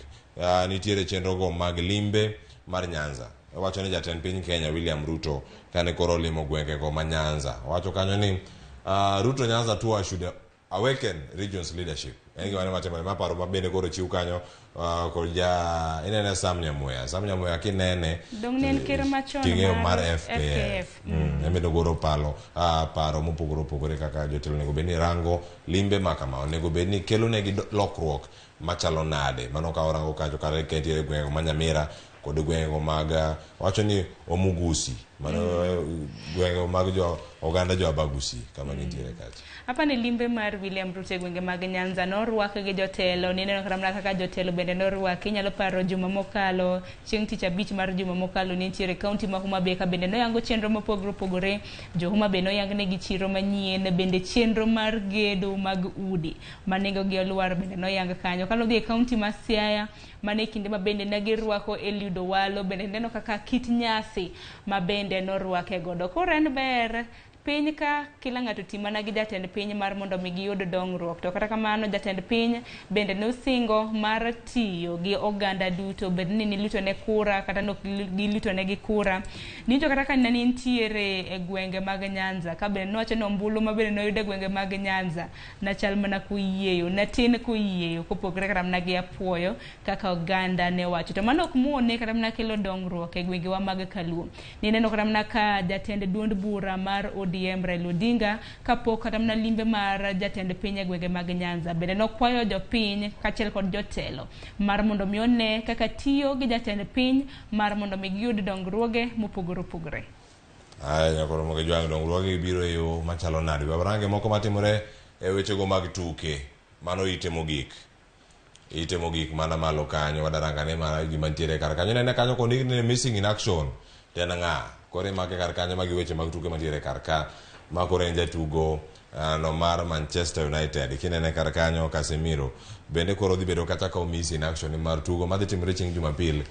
nitiere chenro go mag limbe mar Nyanza. Owacho ni jatend piny Kenya William Ruto kane koro olimo gwenge go ma Nyanza owacho kanyo ni Ruto Nyanza tour should awaken region's leadership. En gima ne matimore ma paro ma bende koro chiw kanyo kod ja inene Sam Nyamweya. Sam Nyamweya kinene Dong' ne en ker machon ting'eyo mar mar FKF. FKF. En bende ogolo paro mopogore opogore kaka jotelo onego bed ni rango limbe ma kama onego bed ni kelo negi lokruok machalo nade. Mano ka orango kacho kata ka nitiere gwenge ma Nyamira kod gwenge mag wacho ni Omugusi mano gwenge mag jo oganda jo Abagusi kama gintiere kacha. Hapa ni limbe mar William Ruto e gwenge mag Nyanza norwak gi jotelo nineno kata mana kaka jotelo bende norwaki. Inyalo paro juma mokalo chieng' tich abich mar juma mokalo ne nitiere kaunti ma Homa Bay ka bende noyango chenro mopogore opogore. Jo Homa Bay noyang negi chiro manyien bende chenro mar gedo mag udi ma nengogi olwar bende noyang kanyo. Kano dhi e kaunti ma Siaya mane kinde ma bende ne girwako Eliud Owalo bende neno kaka kit nyasi ma bende norwake godo. Koro en ber piny ka kila ng'ato ti mana gi jatend piny mar mondo mi giyud dongruok. To kata kamano jatend piny bende nosingo mar tiyo gi oganda duto bed ni nilutone kura kata nok gilutone gi kura. Nicho kata ka ne nitiere e gwenge mag Nyanza ka bende nowacho ni ombulu ma bende noyudo e gwenge mag Nyanza nachal mana koyieyo natin koyieyo kopogore kata mana gi apuoyo kaka oganda ne wacho. To mano ok muone kata mana kelo dongruok e gwengewa mag Kaluo. Nineno kata mana ka jatend duond bura mar ODM Raila Odinga kapok kata mana limbe mar jatend piny e gwenge mag Nyanza bende nokwayo jopiny kaachiel kod jotelo mar mondo mi one kaka tiyo gi jatend piny mar mondo mi giyud dongruoge mopogore opogore. Aya nyakoro moke jwang' dongruoge biro e yo machalo nade. Warange moko matimore e wechego mag tuke mano ite mogik. Ite mogik mana malo kanyo wadarangane mana gima nitiere kar kanyo. Inene kanyo kondik ni missing in action to en ng'a? Koro imake kar kanyo magi weche mag tuke mantiere kar ka. Ma koro en jatugo no mar Manchester United. Kinene kar kanyo Casemiro bende koro dhi bedo kata ka omiss in action mar tugo madhi timore chieng' Jumapil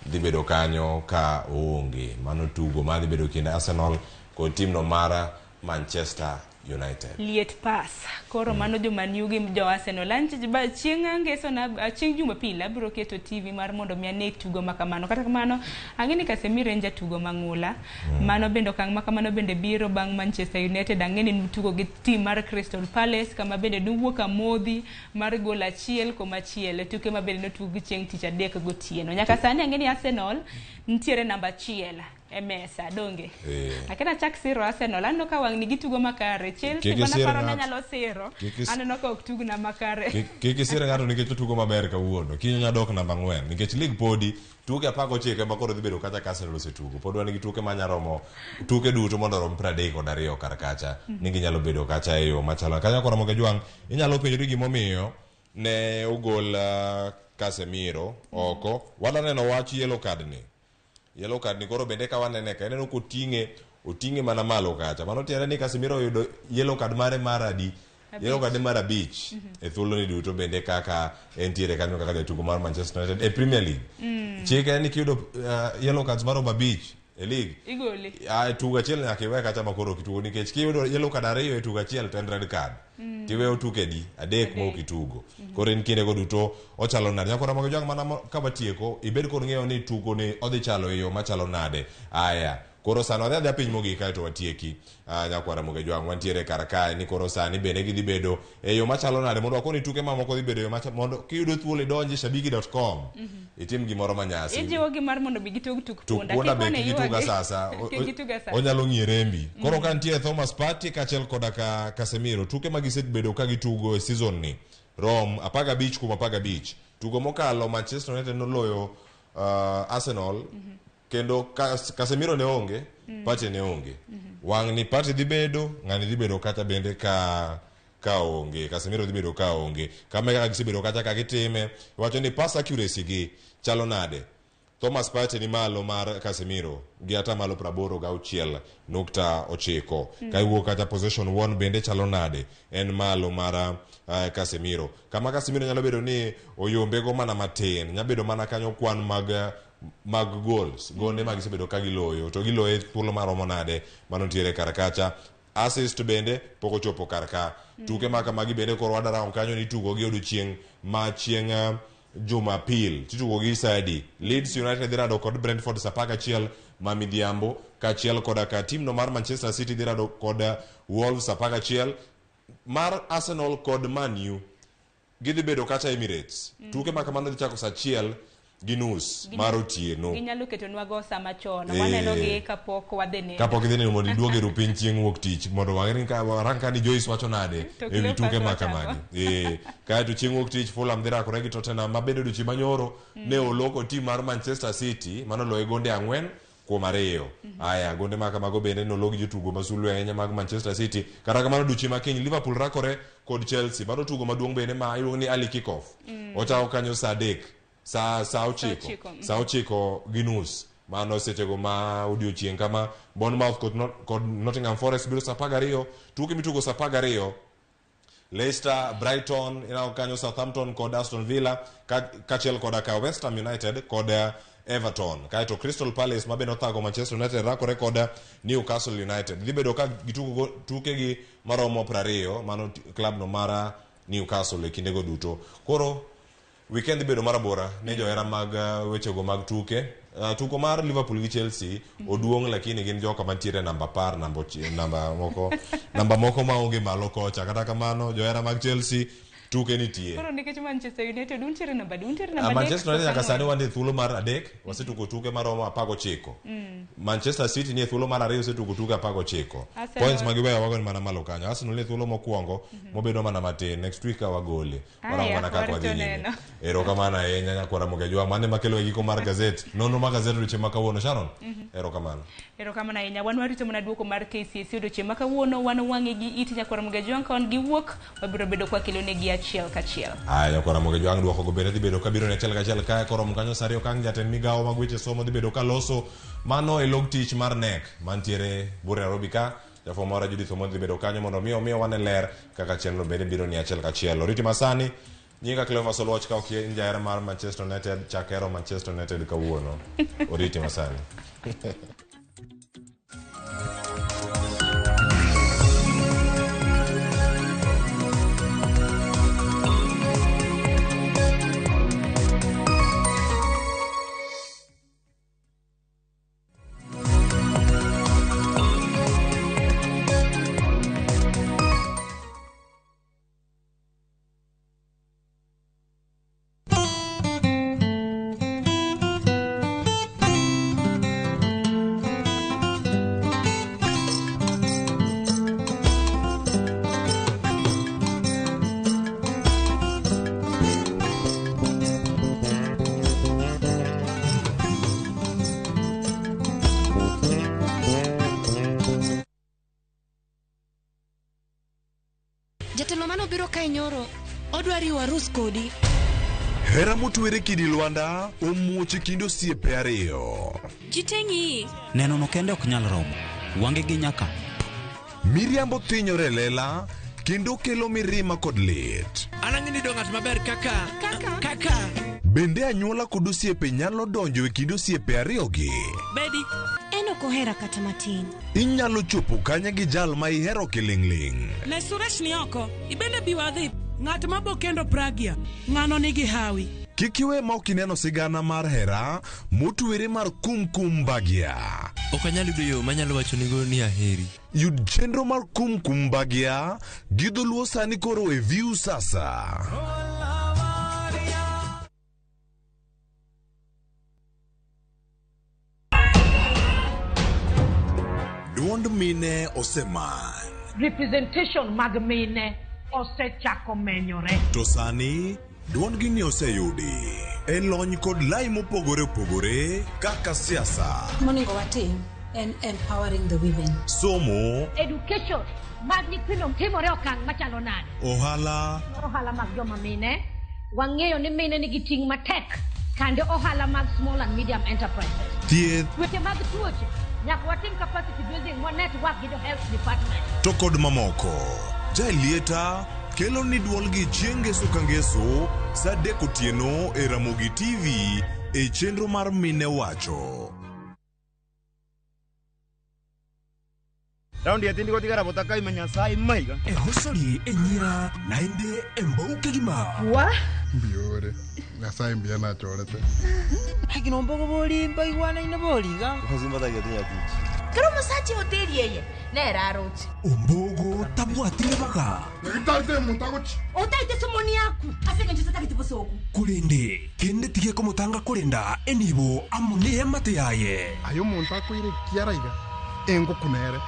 dhi bedo kanyo ka oonge. Mano tugo madhi bedo kind Arsenal kod team no mar Manchester United. Liet pass. Koro mano jo Man U gi jo Arsenal. An chieng' ngeso na chieng' Jumapil abiro keto TV mar mondo mi ane tugo ma kamano. Kata kamano ang'e ni Casemiro en jatugo mang'ula. Mano bende okang' ma kamano bende biro bang' Manchester United ang'e ni nutugo gi team mar Crystal Palace kama bende nuwuok amodhi mar gol 1-1 tuke ma bende notug chieng' tich adek gotieno. Nyaka sani ang'e ni Arsenal nitiere namba 1 e mesa donge. Akena chak siro Arsenal aneno ka wang' ni gitugo makare. Chelsea Kik mana isir paro ni ng'ato. anyalo siro. Aneno ka ok tugna makare. Kik isir ng'ato nikech otugo maber kawuono. Kiny onya dok namba 4 nikech league podi tuke 19 ema koro dhi bedo kacha ka Arsenal osetugo. Pod wan gi tuke manya romo tuke duto mondo orom 32 kar kacha. Ni ginyalo bedo kacha e yo machalo. Kanyo koro Moge Jwang' inyalo penjori gimomiyo ne ogol Casemiro oko. Wadwa neno wach yellow card ni. Yellow card ni koro bende ka wanene ka ineno koting'e oting'e mana malo kacha. Mano tiende ni Casemiro oyudo yellow card mare mar adi? Yellow card mar 5 e thuolo ni duto bende kaka entiere kanyo kaka jatugo mar Manchester United e Premier League. Chik en ni kiyudo yellow cards maromo 5 e league Igole. Tugo achiel nyaka iwe kacha ma koro ok itugo nikech kiyudo yellow card 2 e tugo achiel to en red card. Tiweyo tuke di 3 ma ok itugo. Koro en kindego duto ochalo nade. Nyakora Moge Jwang' mana ka watieko ibed kod ng'eyo ni tugo ni odhi chalo e yo machalo nade. Aya koro sani wadhi adhiya piny mogik kaeto watieki. Nyakwara Moge Jwang' wantiere kar kae ni koro sani bende gidhi bedo e yo machalo nade mondo wakoni tuke mamoko dhi bedo e yo machalo mondo kiyudo thuolo idonji shabiki.com itim gimoro manyasi. Ijiwo gi mar mondo mi gitug tuk Tuk punda. punda Kik be wane kik itug ywagi. asasa. Kik itug asasa. Onyalo ng'iye rembi. Koro ka nitie Thomas Partey kaachiel koda ka Casemiro tuke ma gisebedo ka gitugo e season ni rom 15 kuom 15. Tugo mokalo Manchester United noloyo Arsenal kendo Casemiro ne onge, Partey ne onge. Wang' ni Partey dhi bedo, ng'ani dhi bedo kata bende ka onge, Casemiro dhi bedo ka onge. Kama kaka gisebedo kata ka gitime, wacho ni pass accuracy gi chalo nade. Thomas Partey ni malo mar Casemiro gi atamalo 86.9. Ka iwuok kata possession 1 bende chalo nade, en malo mar Casemiro. Kama Casemiro nyalo bedo ni oyombego mana matin, nyalo bedo mana kanyo kwan mag goals, gonde ma gisebedo ka giloyo, to giloye thuolo maromo nade, mano nitiere kar kacha. Assist bende pok ochopo kar ka. Tuke ma kamagi bende koro wadara kanyo ni tugo gi odiochieng' ma chieng' Jumapil. Titugo gi saa adi? Leeds United dhi rado kod Brentford saa 11 ma midhiambo, kaachiel koda ka team no mar Manchester City dhi rado kod Wolves saa 11. Mar Arsenal kod Man U gidhi bedo kacha Emirates. Tuke ma kamano dhi chako saa 1:30 mar otieno. Ginyalo ketonwa go sama chon. Waneno gi kapok wadhi nindo. Kapok idhi nindo mondo iduog e piny chieng' wuok tich mondo wang'e ka warang ka ni Joyce wacho nade e wi tuke ma kamagi. Kaeto chieng' wuok tich Fulham dhi rakore gi Tottenham ma bende odiochieng' manyoro ne oloko team mar Manchester City mano loye gonde 4 kuom 2. Aya gonde ma kamago bende nolog jotugo masulwe ahinya mag Manchester City. Kata kamano odiochieng' ma kiny Liverpool rakore kod Chelsea. Mano tugo maduong' bende ma iluongo ni early kick off. Ochako kanyo saa 3. Saa 9. Saa 9:30. Mano sechego ma odiochieng' kama Bournemouth kod Nottingham Forest biro saa 12. Tuke mitugo saa 12. Leicester, Brighton, inao kanyo Southampton kod Aston Villa, kaachiel koda ka West Ham United kod Everton. Kaeto Crystal Palace ma bende othago Manchester United rakore kod Newcastle United. Dhi bedo ka gitugo tukegi maromo 20, mano club no mar Newcastle e kindego duto. Koro weekend bedo marabora ne johera mag wechego mag tuke. Tugo mar Liverpool gi Chelsea oduong' lakini gin joka mantiere namba 10, namba moko maonge malo kocha. Kata kamano johera mag Chelsea tuke nitie. Koro nikech Manchester United untiere namba 2, untiere namba 3. Manchester United nyaka sani wan e thuolo mar 3, wasetugo tuke maromo 19. Manchester City ni e thuolo mar 2 osetugo tuke 19. Points ma giweyo wago ni mana malo kanyo. Arsenal ni e thuolo mokwongo mobedo mana matin. Next week ka wagole. Warango mana kaka wadhi nyime. Erokamano ahinya nyakwara Moge Jwang'. Mano ema kelo e giko mar gazet. Nonro mar gazet odiochieng' ma kawuono. Sharon, erokamano. Erokamano ahinya. Wan warito mana duoko mar KCSE odiochieng' ma kawuono. Wan wang'e gi it nyakwara Moge Jwang' ka wan gi wuok. Wabiro bedo kwa kelonegi achiel kachiel. Aya nyakwar Ramogi Jwang' duoko go bende dhi bedo kabiro ne achiel kachiel kae koromo kanyo sa ariyo kang' jatend migawo mag weche somo dhi bedo kaloso mano e log tich mar KNEC mantiere Bure Nairobi ka. Jafwambo mara Judith Omondi dhi bedo kanyo mondo mi omiwa wane ler kaka chenro bende biro ni achiel kachiel. Oriti masani nyinga Cleophas Oluoch ka ok in jahera mar Manchester United chak hero Manchester United kawuono. Oriti masani. Jatelo manobiro kae nyoro odwa riwo arus kodi. Hera motwere kidi lwanda omuoch e kind osiepe ariyo. Ji te ng'iyi. Neno no kende ok nyal romo. Wange gi nyaka. Miriambo thinyore e lela kendo kelo mirima kod lit. An ang'e ni ng'at maber kaka kaka kaka. Bende anyuola kod osiepe nyalo donjo e kind osiepe ariyogi? Bedi. En ok ohera kata matin. Inyalo chopo kanye gi jal ma ihero kiling'ling'? Ne Suresh ni oko. Ibende bi wadhi. Ng'at ma bo kendo Pragya. Ng'ano nigi hawi. Kik iwe ma ok ineno sigana mar hera motwere mar Kumkum Bhagya. Ok anyal yudo yo manyalo wachonigo ni aheri. Yud chenro mar Kumkum Bhagya gi dholuo sani koro e View Sasa. Duond mine oseman. Representation mag mine osechako menyore. To sani duondgi ni oseyudi e lony kod lai mopogore opogore kaka siasa, Monego watim en empowering the women. somo, Education mag nyithindo timore okang' machalo nade? ohala, Ohala mag joma mine, wang'eyo ni mine nigi ting' matek kande ohala mag small and medium enterprises. thieth Weche mag tuoche, nyaka watim capacity building wa network gi jo health department. to kod mamoko. Jaelieta kelo ni duolgi chieng' ngeso ka ngeso sa 3 otieno e Ramogi TV e chenro mar Mine Wacho. Raundi ya tindi gotigara botaka ima Nyasaye maiga. Ehosori enyira naende embouke gima. Wa? Mbiore. Nyasaye mbia nachorete. Agino mbogo boli mbaigwana ina boliga. Ozimbatagia tinya tich. Kero musachi hoteli eye nerarochi. Ombogo tabwatire baga. Nagitarte muntagochi. Otaite somoni yaku. Asenge nchitata kitibosoku. Kurende kende tige komutanga kurenda enibo amune emate yaye. Ayo muntu akwire kiaraiga. Engukunere.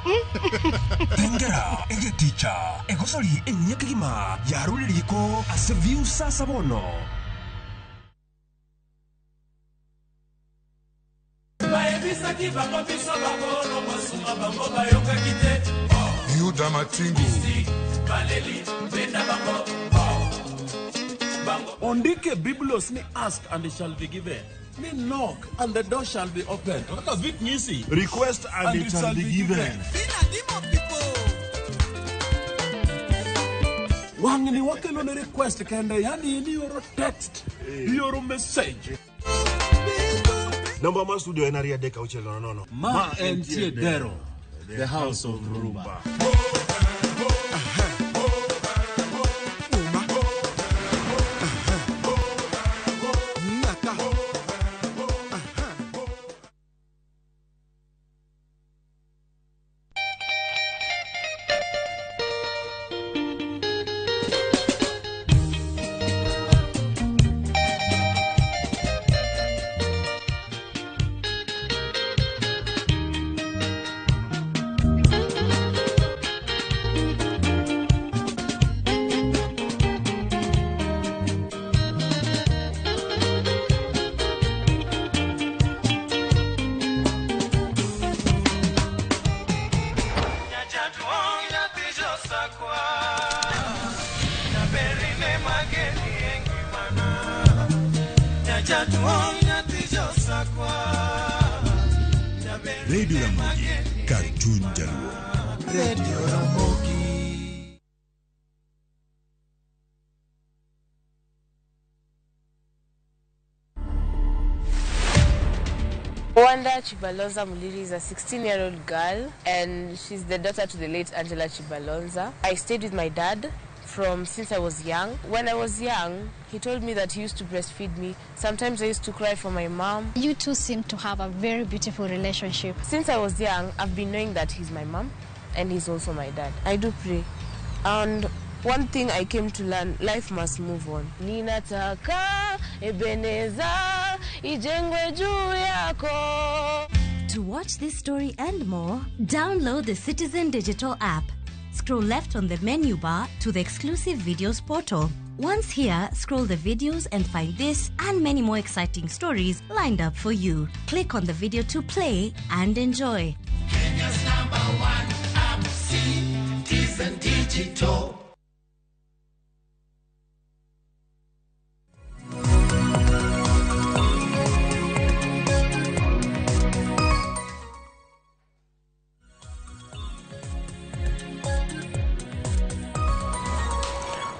Tengera egeticha egosori enyekigima yaruririko ase View Sasa bono. Yuda Matingu. Ondike Biblos ni ask and it shall be given. Ni knock and the door shall be opened. Kaka vit nyisi. Request and it shall be given. Wang'ni wakelo ne request kende, yani ioro text, ioro message. Namba mar studio en 23600. Ma entie Dero, the house of Rumba. Jaduong' nyathi josakwa. Radio Ramogi, kar chuny Jaluo. Radio Ramogi. Wanda Chibalonza Muliri is a 16-year-old girl and she's the daughter to the late Angela Chibalonza. I stayed with my dad from since I was young. When I was young, he told me that he used to breastfeed me. Sometimes I used to cry for my mom. You two seem to have a very beautiful relationship. Since I was young, I've been knowing that he's my mom and he's also my dad. I do pray. And one thing I came to learn, life must move on. Ninataka Ebeneza ijengwe juu yako. To watch this story and more, download the Citizen Digital app. Scroll left on the menu bar to the exclusive videos portal. Once here, scroll the videos and find this and many more exciting stories lined up for you. Click on the video to play and enjoy. Kenya's number one app, Citizen Digital.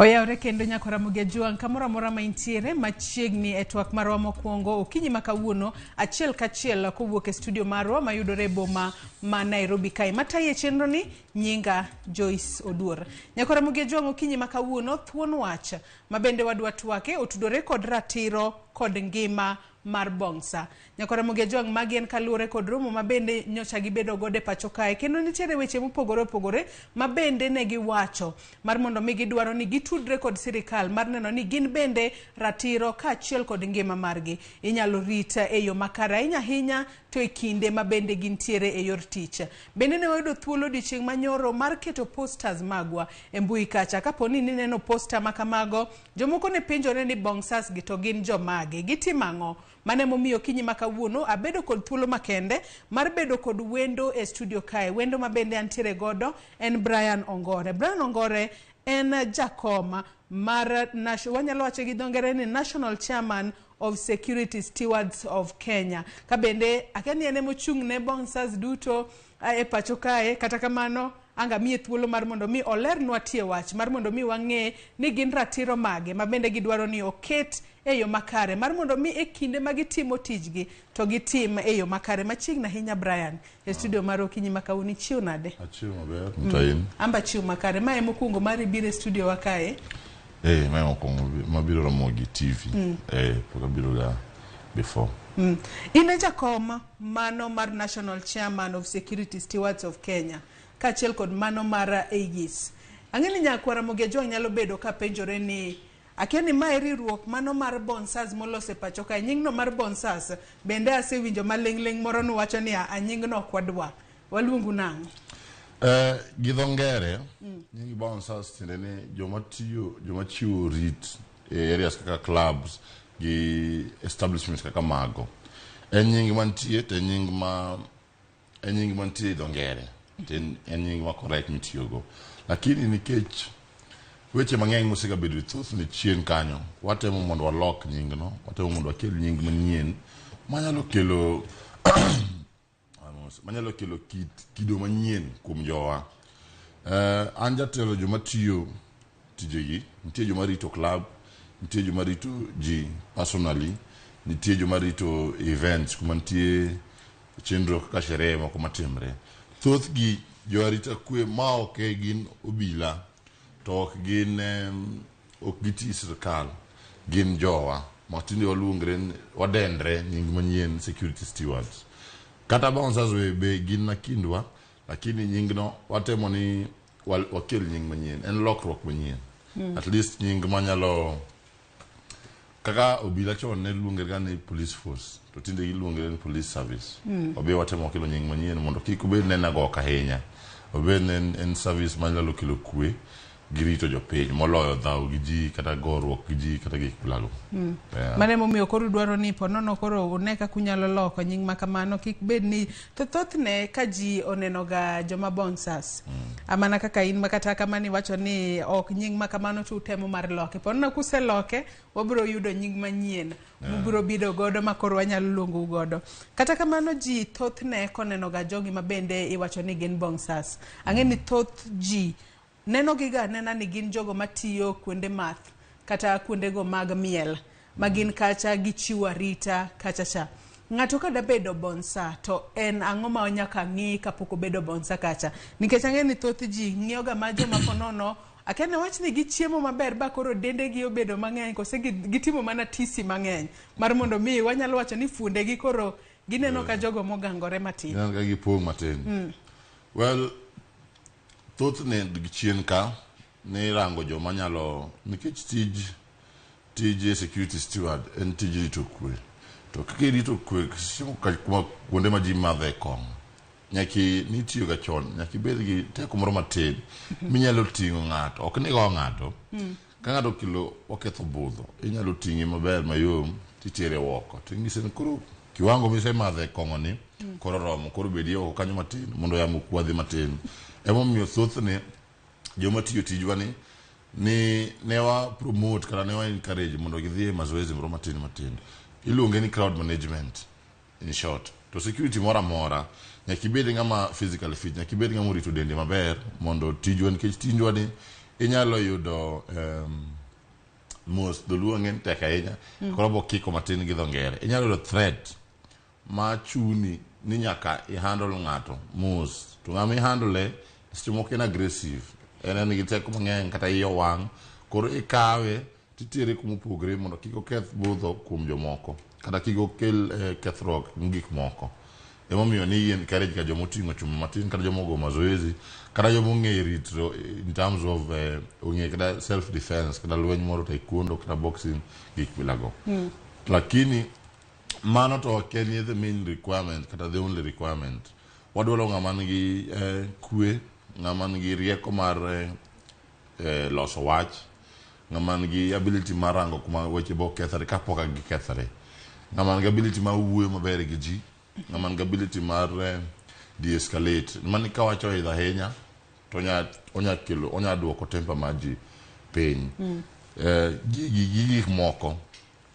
Oyawre kendo nyakora Ramogi Ajwang' kamoro amora ma intiere machiegni e twak marwa mokwongo okinyi ma kawuono achiel kachiel kowuok e studio marwa mayudore e boma ma Nairobi kae. Matayi e chenro ni nyinga Joyce Oduor. Nyakora Ramogi Ajwang' okinyi ma kawuono thuon wach ma bende wadwa twake otudore kod ratiro kod ngima mar Bongsa. Nyakora Ramogi Ajwang' magi en kaluwore kod romo ma bende nyocha gibedo godo e pacho kae kendo nitiere weche mopogore opogore ma bende ne giwacho mar mondo mi gidwaro ni gitudre kod sirikal mar neno ni gin bende ratiro kaachiel kod ngima margi inyalo rit e yo makare ahinya ahinya to e kinde ma bende gintiere e yor tich. Bende ne wayudo thuolo odiochieng' manyoro mar keto posters magwa e mbui kacha. Kapo ni nineno poster ma kamago, jomoko ne penjore ni Bongsas gi to gin jomage, gitimo ang'o? Mano emomiyo okinyi ma kawuono abedo kod thuolo makende mar bedo kod wendo e studio kae. Wendo ma bende antiere godo en Brian Ongore. Brian Ongore en jakom mar wanyalo wacho gi dho ngere ni National Chairman of Security Stewards of Kenya. Ka bende akia ni en emochung' ne Bongsas duto e pacho kae, kata kamano anga miye thuolo mar mondo mi olernwa tie wach mar mondo mi wang'e ni gin ratiro mage ma bende gidwaro ni oket e yo makare mar mondo mi e kinde ma gitimo tijgi to gitim e yo makare. Machiegni ahinya Brian e studio mar okinyi ma kawuono, ichiew nade? Achiew maber, mtayin. Amba chiew makare. Ma e mokwongo mar ibiro e studio wa kae? Ma e mokwongo mabiro Ramogi TV. Pok abiro ga before. In e jakom mano mar National Chairman of Security Stewards of Kenya kaachiel kod mano mar AGIS. Ang'e ni nyakwar Ramogi Ajwang' nyalo bedo ka penjore ni akia ni mae riwruok mano mar Bonsas molos e pacho kae. Nyingno mar Bonsas bende asewinjo maling'ling' moro nuwacho ni a nyingno ok wadwa. Waluongu nang'o? Gi dho ngere, nying Bonsas tiende ni joma tiyo, joma chiwo rit e areas kaka clubs gi establishments kaka mago. En nying mantie to en nying mantie e dho ngere. En nying ma correct mitiyogo. Lakini nikech weche mang'eny mosegabedo thothne chien kanyo, watemo mondo walok nyingno, watemo mondo wakel nying manyien manyalo kelo kido manyien kuom jowa. An jatelo joma tiyo tijegi, nitie joma rito club, nitie joma rito ji personally, nitie joma rito events kuma nitie chenro kaka sherehe moko matimre. Thothgi jo arita kwe ma ok gin obila to ok gin ok giti sirkal, gin jowa ma tinde waluongre, wadendre nying manyien security stewards. Kata bouncers be gin na kindwa, lakini nyingno watemo ni wakel nying manyien, en lokruok manyien. At least nying manyalo kaka obila chon ne luongre ga ni police force to tinde giluongre ni police service. Obe watemo kelo nying manyien mondo kik obed ne nagok ahinya, obed ne en service manyalo kelo kwe gi rito jopiny moloyo dhaw gi ji kata goruok gi ji kata gik bilago. Yeah. Mano emomiyo koro udwaro ni ponono koro une kaka unyalo loko nying ma kamano kik bed ni to thothne ka ji oneno ga joma bouncers mana kaka in makata kamano iwacho ni ok nying ma kamano to utemo mar loke ponono kuseloke wabiro yudo nying manyien mubiro bedo godo ma koro wanyalo luongou godo. Kata kamano ji thothne koneno ga jogi ma bende iwacho ni gin bouncers ang'e ni thoth ji neno giga anena ni gin jogo matiyo kuonde math kata kuondego mag miel ma gin kacha gichiwo arita kacha cha. Ng'ato ka dabedo bouncer to en ang'o ma nyaka ng'i kapok obedo bouncer kacha? Nikech ang'e ni thoth ji ng'iyo ga ma joma ponono akia ni wach ni gichiemo maber ba koro dendegi obedo mang'eny kose gitimo mana tisi mang'eny mar mondo mi wanyalo wacho ni fuondegi koro gineno ka jogo mogangore matin. Gineno ka gipong' matin. Well, thothne chien ka ne irango joma nyalo nikech tij security steward en tij rito kwe. To kaka irito kwe kuma kuonde ma ji madhe kong'o nyaki nitiyo ga chon nyaka ibed gi teko moro matin minyalo ting'o ng'ato ok ni go ng'ato ka ng'ato okelo oketho budho inyalo ting'e maber mayom titere oko ting'ise ni koro kiwango misemadhe kong'o ni koro romo koro bedie oko kanyo matin mondo yamo okwadhi matin. Emomiyo thothne joma tiyo tijwa ni ne wa promote kata ne wa encourage mondo gidhi e mazoezi moro matin matin. Iluonge ni crowd management in short. To security moro amora nyaka ibed ng'ama physically fit, nyaka ibed ng'ama orito dende maber mondo tijwa nikech tijwa ni inyalo yudo mos dholuo ng'eny tek ahinya koro bo kiko matin gi dho ngere. Inyalo yudo threat ma chuni ni nyaka i handle ng'ato mos to ng'ama i handle seche moko en aggressive en gi teko mang'eny kata iye owang' koro ikawe titere kuma opogre mondo kik oketh budho kuom jomoko kata kik okel kethruok ne gik moko. Emomiyo ni encourage ga joma oting'o chuma matin kata joma ogo mazoezi kata joma ong'eyo ritro in terms of ong'eyo kata self defense kata lweny moro taekwondo kata boxing gik bilago. Lakini mano to ok en the main requirement kata the only requirement. Wadwaro ng'ama nigi kwe, ng'ama nigi rieko mar loso wach, ng'ama nigi ability mar rango kuma weche bo kethore kapok gikethore, ng'ama nigi ability mar wuoyo maber gi ji, ng'ama nigi ability mar de-escalate. Mani kawacho idho ahinya to onya kelo onya duoko temper mar ji piny. Gigi gi gik moko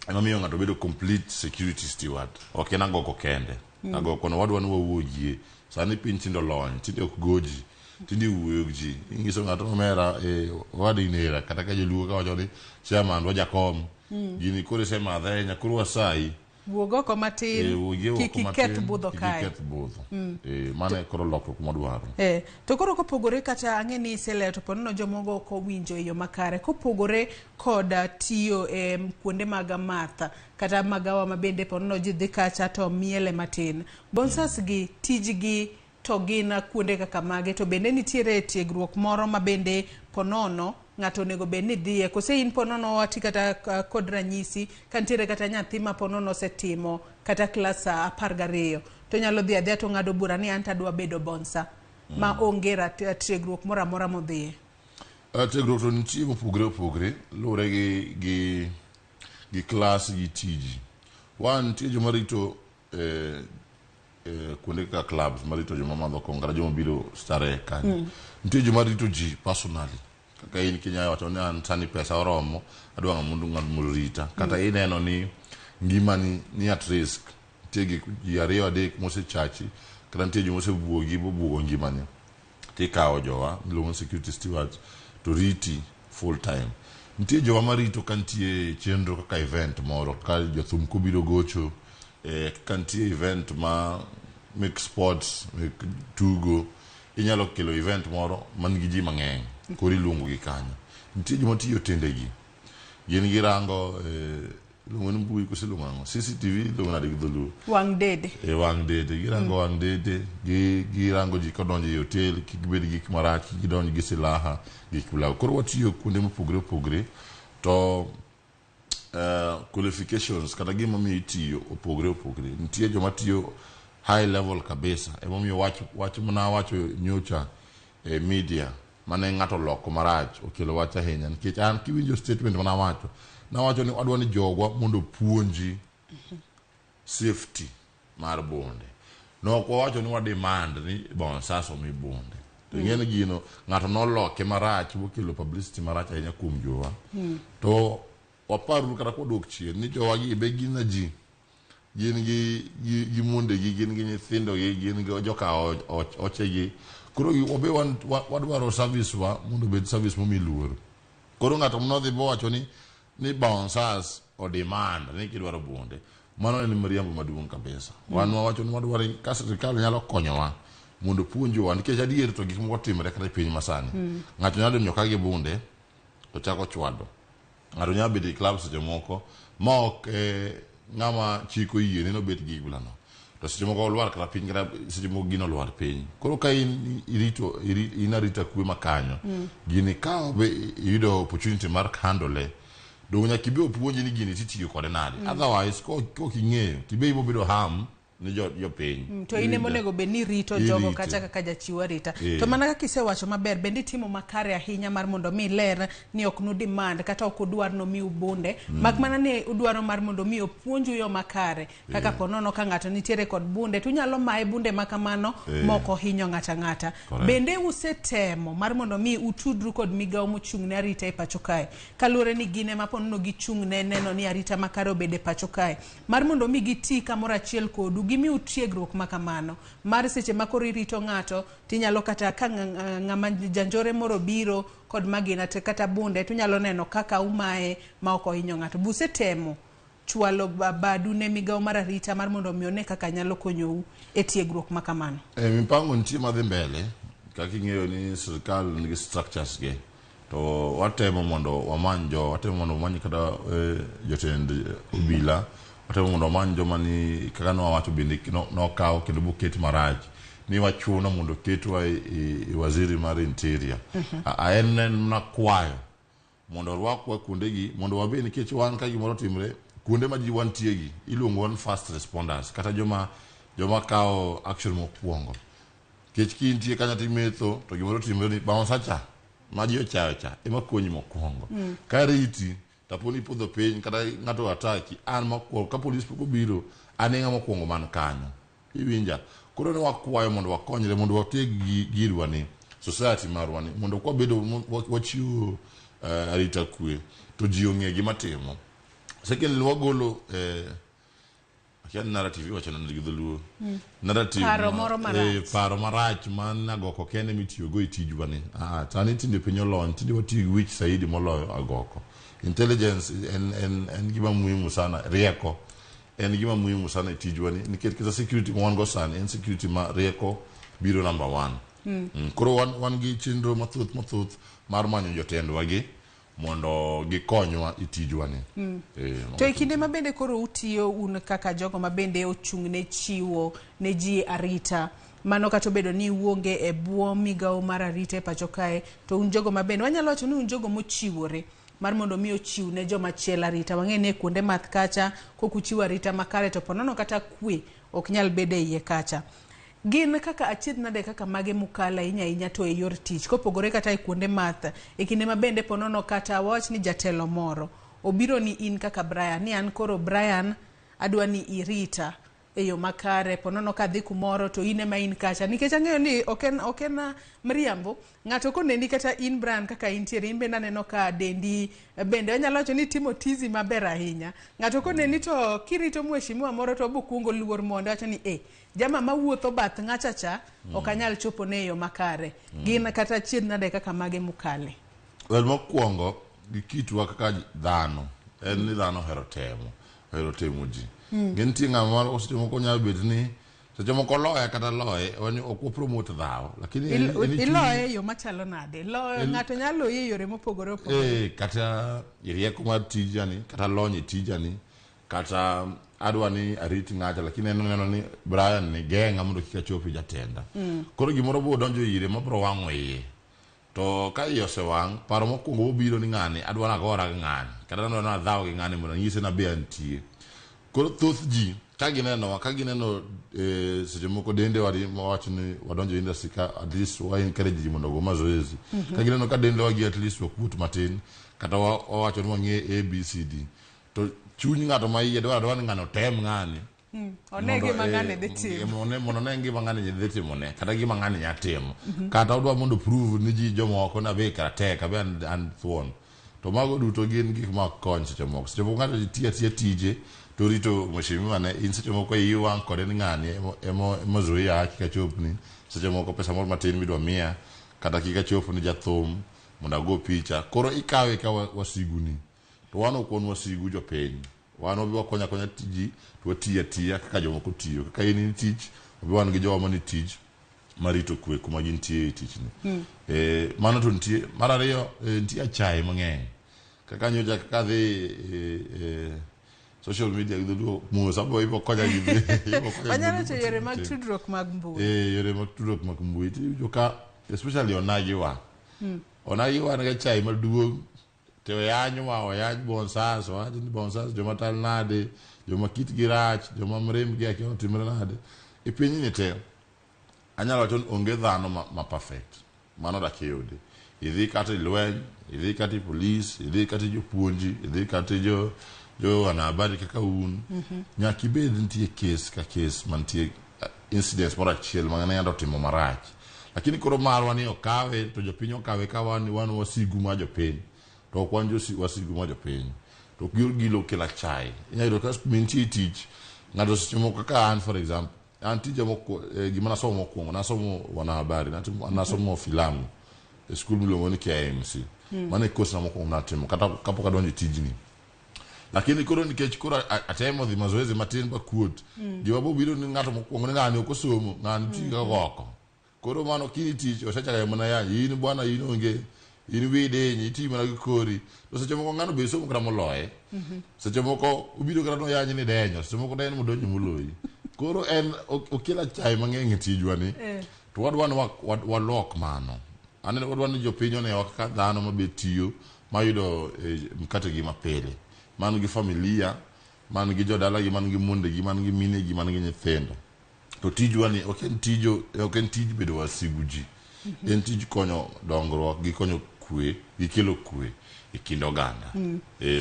emomiyo ng'ato bedo complete security steward. Ok en agoko kende. Agoko no wadwa ni wawuogie. Sani piny tinde olony, tinde ok go ji, tinde iwuoyo gi ji. Inyiso ng'ato omera owadgi nera kata ka joluo kawacho ni chairman wa jakom. Gini koro isemadhe ahinya koro wasayi. Wuog oko matin wuogie oko kik iketh matin, budho kik kae. iketh budho. Mano e koro lokruok mwadwaro. To koro kopogore kata ang'e ni iselero to ponono jomoko ok owinjo e yo makare. Kopogore kod tiyo e kuonde mag math kata magawa ma bende ponono ji dhi kacha to miele matin. Bouncers gi tijgi to gin kuonde kaka mage to bende nitiere tiegruok moro ma bende ponono ng'ato onego bed ni dhiye kose in ponono wati kata kod ranyisi ka nitiere kata nyathi ma ponono osetimo kata klas 12 to onyalo dhi adhiya to ng'ado bura ni an to adwa bedo bouncer ma onge tiegruok moro amora modhiye. Tiegruok to nitie mopogore opogore luwore gi klas gi tiji. One, nitie joma rito kuonde kaka clubs marito joma madho kong'o kata joma biro starehe kanyo. Nitie joma rito ji personally. Kaka in kinya wacho ni an sani pesa oromo, adwa ng'ama mondo orita. Kata ineno ni ngimani ni at risk. Nitie gik ji ariyo adek mosechachi kata nitie joma osebuogi bobuogo ngimani. Tikawo jowa miluongo ni security stewards to riti full time. Nitie jowa marito ka nitie chenro kaka event moro ka jothum kobiro gocho ka nitie event ma mek sports mek tugo inyalo kelo event moro man gi ji mang'eny koro iluongo gi kanyo. Nitie joma tiyo otende gi gin girango iluongo ni mbui koso iluongo ang'o CCTV iluongo nade gi dholuo Wang' dede. E wang' dede girango wang' dede girango ji kodonjo e hotel kik gibed gi gik marach kik gidonj gi silaha gik milago koro watiyo kuonde mopogore opogore to qualifications kata gima miyo itiyo opogore opogore. Nitie joma tiyo high level kabisa emomiyo wach mana wacho nyocha e media mane ng'ato oloko marach okelo wach ahinya nikech an kiwinjo statement mane awacho nawacho ni adwa ni jogwa mondo opuonji safety mar bunde nok wawacho ni wa demand ni bouncers omi bunde to ing'e ni gino ng'ato noloke marach mokelo publicity marach ahinya kuom jowa to waparuru kata kwadok chien ni jowa gi be gin na ji gin gi, gi, gi mondegi gin gi nyithindogi gin gi joka ochegi koro wabe wan, wadwaro service wa mondo obed service momi luor koro ng'ato nodhi bowacho ni ni bouncers o demand ni kidwaro bunde mano en miriambo maduong' kabisa wan wawacho ni wadwaro ni ka sirikal nyalo konyowa mondo puonjowa nikech adier to gik moko timre kata e piny masani ng'ato nyalo donjo ka gi bunde to chako chwado ng'ato nyalo bedo e club seche moko ma ok eh, ng'ama chik oyie ni nobet gi bulano to seche moko olwar kata piny kata seche moko gino olwar piny koro ka in irito in arita kwe ma kanyo gini ka be iyudo opportunity mar handle dong nyaka ibe opuonji ni gini titiyo kode nade otherwise kok ing'eyo tibe ibo bedo harm ni jo jopiny To in ema onego bed ni irito jogo Irite. kacha kaka jachiw arita. Eh. To mana kaka isewacho maber, bende itimo makare ahinya mar mondo mi iler ni ok nu demand kata ok udwar nomiu bunde, mak mana ni udwaro mar mondo mi opuonju yo makare. Kaka Eh. ponono ka ng'ato nitiere kod bunde, to unyalo maye bunde ma kamano Eh. mok ohinyo ng'ato ang'ata. Correct. Bende usetemo mar mondo mi utudru kod migawo mochung' ne arita e pacho kae, kaluwore ni gin ema ponono gichung' ne neno ni arita makare obedo e pacho kae, mar mondo mi giti kamoro achiel kodu, gimiu tiegruok ma kamano mar seche ma koro irito ng'ato tinyalo kata ka ng'ama janjore moro biro kod magina to kata bunde tunyalo neno kaka umaye ma ok ohinyo ng'ato. Busetemo chwalo badu ne migawo mar arita mar mondo mi one kaka nyalo konyou e tiegruok ma kamano? E, mipango nitie madhi mbele kaka ing'eyo ni sirikal nigi structures ge to watemo mondo wamany jo watemo mondo wamany kata eh, jotend obila watemo mondo wamany joma ni kaka nwawacho bende nokaw kendo boket marach ni wachuno mondo ketwa e, e, e waziri mar interior A- en en mana kwayo mondo orwakwa kuondegi mondo wabe nikech wan ka gimoro otimre kuonde ma ji wantiegi iluongo wan first responders kata joma joma kawo action mokwongo nikech kintie kanyo timetho to gimoro otimre ni bouncer cha ma ji ochayo cha ema konyi mokwongo ka riti tapo ni ipodho piny kata ng'ato ataki an mokwongo ka polis pok obiro an e ng'ama okwongo man kanyo iwinja koro ne wakwayo mondo wakonyre mondo wateg girwa ni society marwa ni mondo kwabedo wachiwo arita kwe to ji ong'e gima timo secondly wagolo akia ni narrative iwacho nade gi dholuo narrative Paro moro marach. eh, paro marach man agoko kende mitiyogo e tijwa ni ah, sani tinde piny olony tinde watiyo gi wich saidi moloyo agoko intelligence en, en, en gima muhimu sana rieko en gima muhimu sana e tijwa ni nikech kata security ma wan go sani en security ma rieko biro number one koro wan, wan gi chenro mathoth mathoth mar manyo jotendwa gi mondo gikonywa e tijwa ni eh, To e kinde ma bende koro utiyo un kaka jogo ma bende ochung' ne chiwo ne ji arita, mano kata obedo ni uonge e bwo migawo mar arita e pacho kae, to un jogo ma bende wanyalo wacho ni un jogo mochiwore mar mondo mi ochiw ne joma chielo arita. Wang'e ni e kuonde math kacha kok uchiwo arita makare to ponono kata kwe ok nyal bedo e iye kacha. Gin kaka achiedh nade kaka mage mukalo ahinya ahinya to e yor tich kopogore kata e kuonde math e kinde ma bende ponono kata wawach ni jatelo moro obiro ni in kaka Brian ni an koro Brian adwa ni irita e yo makare ponono kadhi kumoro to in ema in kacha nikech ang'eyo ni ok en mriambo ng'ato koneni kata in Brian kaka intiere in bende aneno ka dendi bende anyalo wacho ni itimo tizi maber ahinya ng'ato koneni to kirito mheshimiwa moro to obo kuongo luor mondo wacho ni eh jama mawuotho bath ng'acha cha ok anyal chopo ne e yo makare gin kata achiedh nade kaka mage mukale Well, mokwongo gi kitwa kaka dhano en ni dhano ohero temo ohero temo ji mm. Nitie ng'ama seche moko nyalo bet ni seche moko loye kata loye ok wapromote dhaw lakini iloye e yo machalo nade loyo ng'ato nyalo loyi e yore mopogore opogore eh, kata rieko mar tijani kata lony e tijani kata adwa ni arit ng'acha lakini en oneno ni Brian ni geng'a mondo kik achopi jatenda koro gimoro bo donjo ire mabro wang'o iye to ka iye osewang' paro mokwongo mobiro ni ng'ani adwa nagora gi ng'ani kata adwa nadhaw gi ng'ani mondo anyise ni abe antie koro thoth ji Ka gineno ka gineno seche moko dende wacho ni wadonjo e industry ka at least wa encourage ji mondo ogo mazoezi. Ka gineno ka dendewa gi at least wakuot matin kata wawacho ni wang'e A B C D to chuny ng'ato ma iye dwaro adwara ni ng'ano tem ng'ani. One gima ng'ani dhi timo. Mondo one gima ng'ani dhi timone kata gima ng'ani nya timo. Kata odwa mondo prove ni ji jomoko ni abe kara tek abe an thuon. To mago duto gin gik ma ok kony seche moko. Seche moko ng'ato tiyo atiya tije to rito mheshimiwa ne in seche moko iyi wang' kode ni ng'ani emo zuia kik achopni. Seche moko pesa moro matin midwa miya kata kik achopni jathum mondo ago picha. Koro ikawe ka wasiguni. To wan ok wan wasigu jopiny. Wan wabi wakonyo akonya ji to watiyo atiya kaka jomoko tiyo. Kaka in in tich, wabi wan gi jowa mani tich marito kwe kuma gintie e tichni. Mano to nitie. Mar ariyo, nitie achaye mang'eny. Kaka nyocha kaka adhi social media gi dholuo mos abo ibo konya gi ibo konya gi Wanyalo dholuo tiyo yore mag matin. tudruok mag mbui. Yore mag tudruok mag mbui. Tiwinjo ka especially onagiwa. Onagiwa nigi achaye maduong' to oyanywa, oyany bonsas, owach ni bonsas joma tal nade, joma kitgi rach, joma mrembgi akia otimre nade. E pinyni te, anyalo wacho ni onge dhano ma perfect. Mano dak iyudi. Idhi kata e lweny, idhi kata e polis, idhi kata e jopuonji, idhi kata e jo wanahabari kaka un. Nyaka ibed nitie case ka case mantie incidents moro achiel ma ng'ato otimo marach. Lakini koro marwa ni okawe to jopiny okawe ka wan wasigu ma jopiny. To ok wan wasigu ma jopiny. To gilo kelo achaye. Inyalo yudo ka nitie tich, ng'ato seche moko kaka an for example, an tija gima nasomo mokwongo, nasomo wanahabari, nasomo filamu e skul miluongo ni KIMC. Mano e course na mokwongo natimo kata kapok adonjo e tijni. Lakini koro nikech koro atemo dhi mazoezi matin ba kuot. Gima bobiro ni ng'ato mokwongo ni ng'ani ok osomo, ng'ani tiyo kaka oko. Koro mano kini tich osechako mana yanyo, in bwana in onge, in wiyi diny, iti mana gi kori. To seche moko ng'ano be somo kata moloye. Seche moko obiro kata noyanyi ni denyo, seche moko denyo modonjo moloyi. Koro en okelo achaye mang'eny e tijwa ni. To wadwa ni walok mano. Aneno wadwa ni jopiny onewa kaka dhano mabe tiyo, mayudo mkate gi mapile. Man gi familia, man gi jodalagi, man gi mondegi, man gi minegi, man gi nyithindo. To tijwa ni ok en tijo, ok en tij bedo wasigu ji. En tij konyo dongruok gi konyo kwe, gi kelo kwe e kind oganda.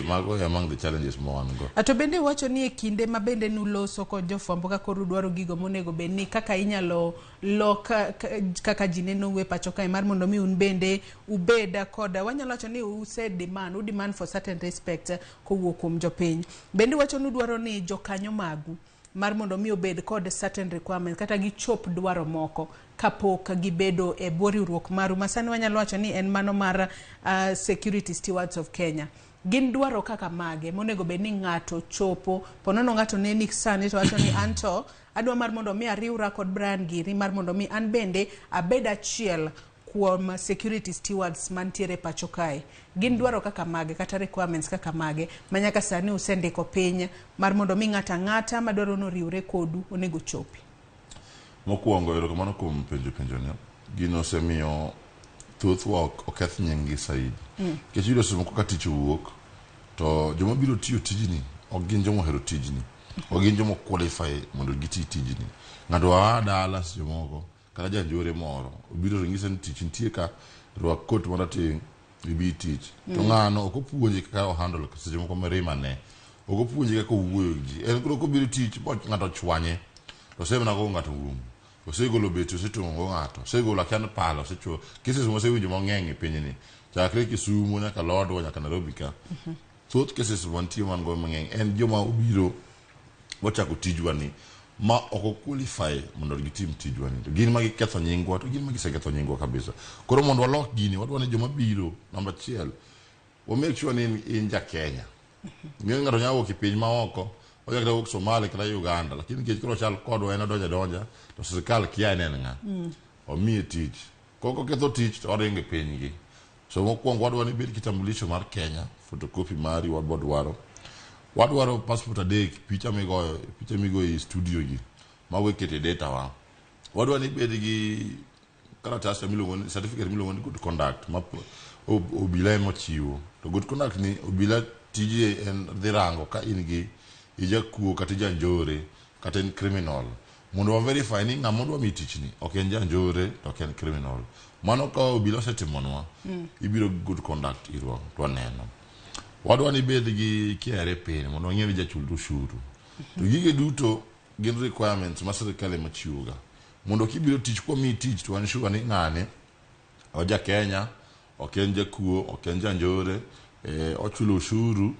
Mago e among the challenges ma wan go. To bende iwacho ni e kinde ma bende nuloso kod jofwambo ka koro udwaro gigo monego bed ni kaka inyalo lok kaka ji neno e pacho kae mar mondo mi un bende ubed kod wanyalo wacho ni use demand, u demand for certain respect kowuok kuom jopiny. Bende iwacho ni udwaro ni jokanyo magu mar mondo mi obed kod certain requirements kata gichop dwaro moko kapok gibedo e bwo riwruok maru ma sani wanyalo wacho ni en mano mar Security Stewards of Kenya. Gin dwaro kaka mage monego bed ni ng'ato chopo ponono ng'ato neni sani to wacho ni anto adwa mar mondo mi ariwra kod Brian Giri mar mondo mi an bende abed achiel kuom security stewards mantiere pacho kae. Gin dwaro kaka mage kata requirements kaka mage ma nyaka sani usendiko piny mar mondo mi ng'ato ang'ata madwaro ni oriwre kodu onego chopi. Mokwongo, erokamano kuom penjo ni. Gino osemiyo thothwa oketh nying gi saidi. Nikech iyudo seche moko ka tich owuok, to joma biro tiyo tijni ok gin joma ohero tijni. Ok gin joma qualify mondo giti tijni. Ng'ato aa dala seche moko, kata janjore moro, obiro to nyise ni tich nitie ka, rwak kot marateng', ibi tich. To ng'ano ok opuonje kaka o handle seche moko mirima ne. Ok opuonje kaka owuoyo gi ji. En koro kobiro tich, bo ng'ato ochwanye, to osemana go ng'ato wuom. Osegolo beti, osetong'o go ng'ato. Osegolo akia ni pala, osechuo. Cases mosewinjo mang'eny e pinyni. Chakre Kisumu nyaka Lodwar nyaka Nairobi ka. Thoth cases mantie wan go mang'eny en joma obiro mochako tijwa ni ma ok o qualify mondo gitim tijwa ni. To gin ma giketho nyingwa, to gin ma giseketho nyingwa kabisa. Koro mondo walok gini, wadwa ni joma biro, namba achiel, wa make sure ni in ja Kenya. Ng'e ng'ato nyalo wuok e piny ma oko, onyalo kata wuok Somalia kata Uganda, lakini nikech koro ochal kodwa en odonjo adonja, to sirkal kia ni en ng'a. Omiye tich. Kok oketho tich to oringo e pinygi. So mokwongo wadwa ni ibed kitambulisho mar Kenya, photocopy mari wabo dwaro. Wadwaro passport 3, picha migoyo e studio gi, mago ikete data wa. Wadwa ni ibed gi kalatas miluongo ni certificate miluongo ni good conduct ma obila ema ochiwo. To good conduct ni obila tije en dhi rango ka in gi ijakuo kata ijanjore kata en criminal mondo wa verify ni ng'ama odwa mi tichni ok en janjore to ok en criminal mano ka obila osetimonwa ibiro gi good conduct irwa to waneno wadwa ni ibed gi KRA pin mondo wang'e ni jachul ushuru to gige duto gin requirements ma sirikal ema chiwoga mondo kibiro tich kwamiyi tich to wan sure ni ng'ani oja Kenya ok en jakuo ok en janjore ochulo ushuru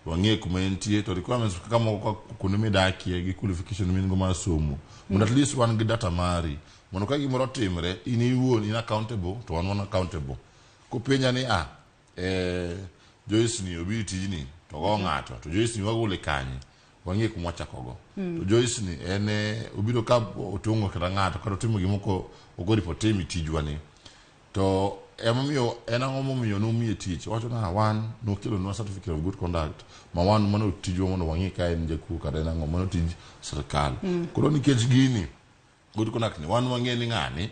wang'e kuma entie to requirements kaka moko kaka kuonde midakie gi qualification min go mar somo mondo at least wan gi data mari mondo ka gimoro otimre in iwuon in accountable to wan wan accountable kopenja ni ah Joyce ni obiro tijni to go ng'ato to Joyce ni wagole kanye wang'e kuma wachakogo to Joyce ni en obiro ka otong'o kata ng'ato kata otimo gima ok oripo tim e tijwa ni to emomiyo en ang'o momiyo nomiye tich wacho na wan nokelonwa certificate of good conduct ma wan mano tijwa mondo wang'i ka en jakuo kata en ang'o mano tij sirikal koro nikech gini good conduct ni wan wang'e ni ng'ani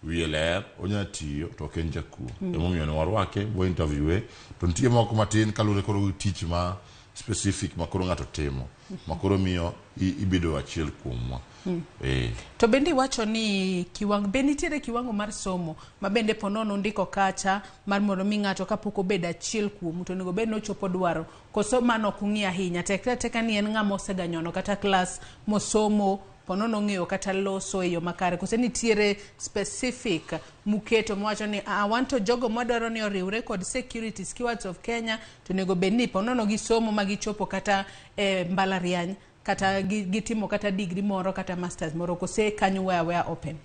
wiye ler onya tiyo to ok en jakuo emomiyo ne warwake wa interviewe to nitie moko matin kaluwore koro gi tich ma specific ma koro ng'ato timo ma koro miyo ibedo achiel kuomwa To bende iwacho ni kiwango be nitiere kiwango mar somo ma bende po nono ndiko kacha mar mondo mi ng'ato kapok obedo achiel kuomu to onego bed ni ochopo dwaro koso mano ok ung'i ahinya tek ateka ni en ng'ama oseganyono kata klas mosomo po nono ong'eyo kata loso e yo makare kose nitiere specific muketo mawacho ni wan to jogo mwadwaro ni oriwre kod Security Stewards of Kenya to onego bed ni po nono gisomo ma gichopo kata e mbalariany kata gitimo kata degree moro kata masters moro kose kanyo we aweya open.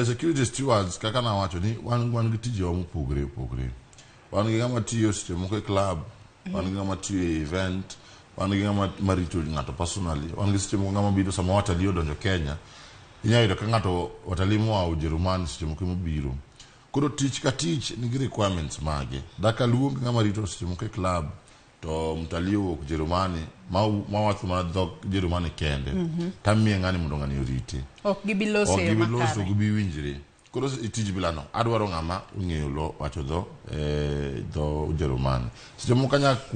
Security stewards kaka nawacho ni wan gi tijewa mopogore opogore wan gi ng'ama tiyo seche moko e club wan gi ng'ama tiyo e event wan gi ng'ama marito ng'ato personally wan gi seche moko ng'ama biro sama watalii odonjo Kenya inyalo yudo ka ng'ato watalii moa Ujerumani seche moko emobiro koro tich ka tich nigi requirements mage daka luong ng'ama rito seche moko e club to mtalii owuok Ujerumani mawacho mana dhok Jerumani kende tamiye ng'ani mondo ng'ani orite Ok gibi loso ok e yo gibi loso makare. ok gibi winjre koro e tij bilano adwaro ng'ama ong'eyo lo wacho dho dho Ujerumani seche moko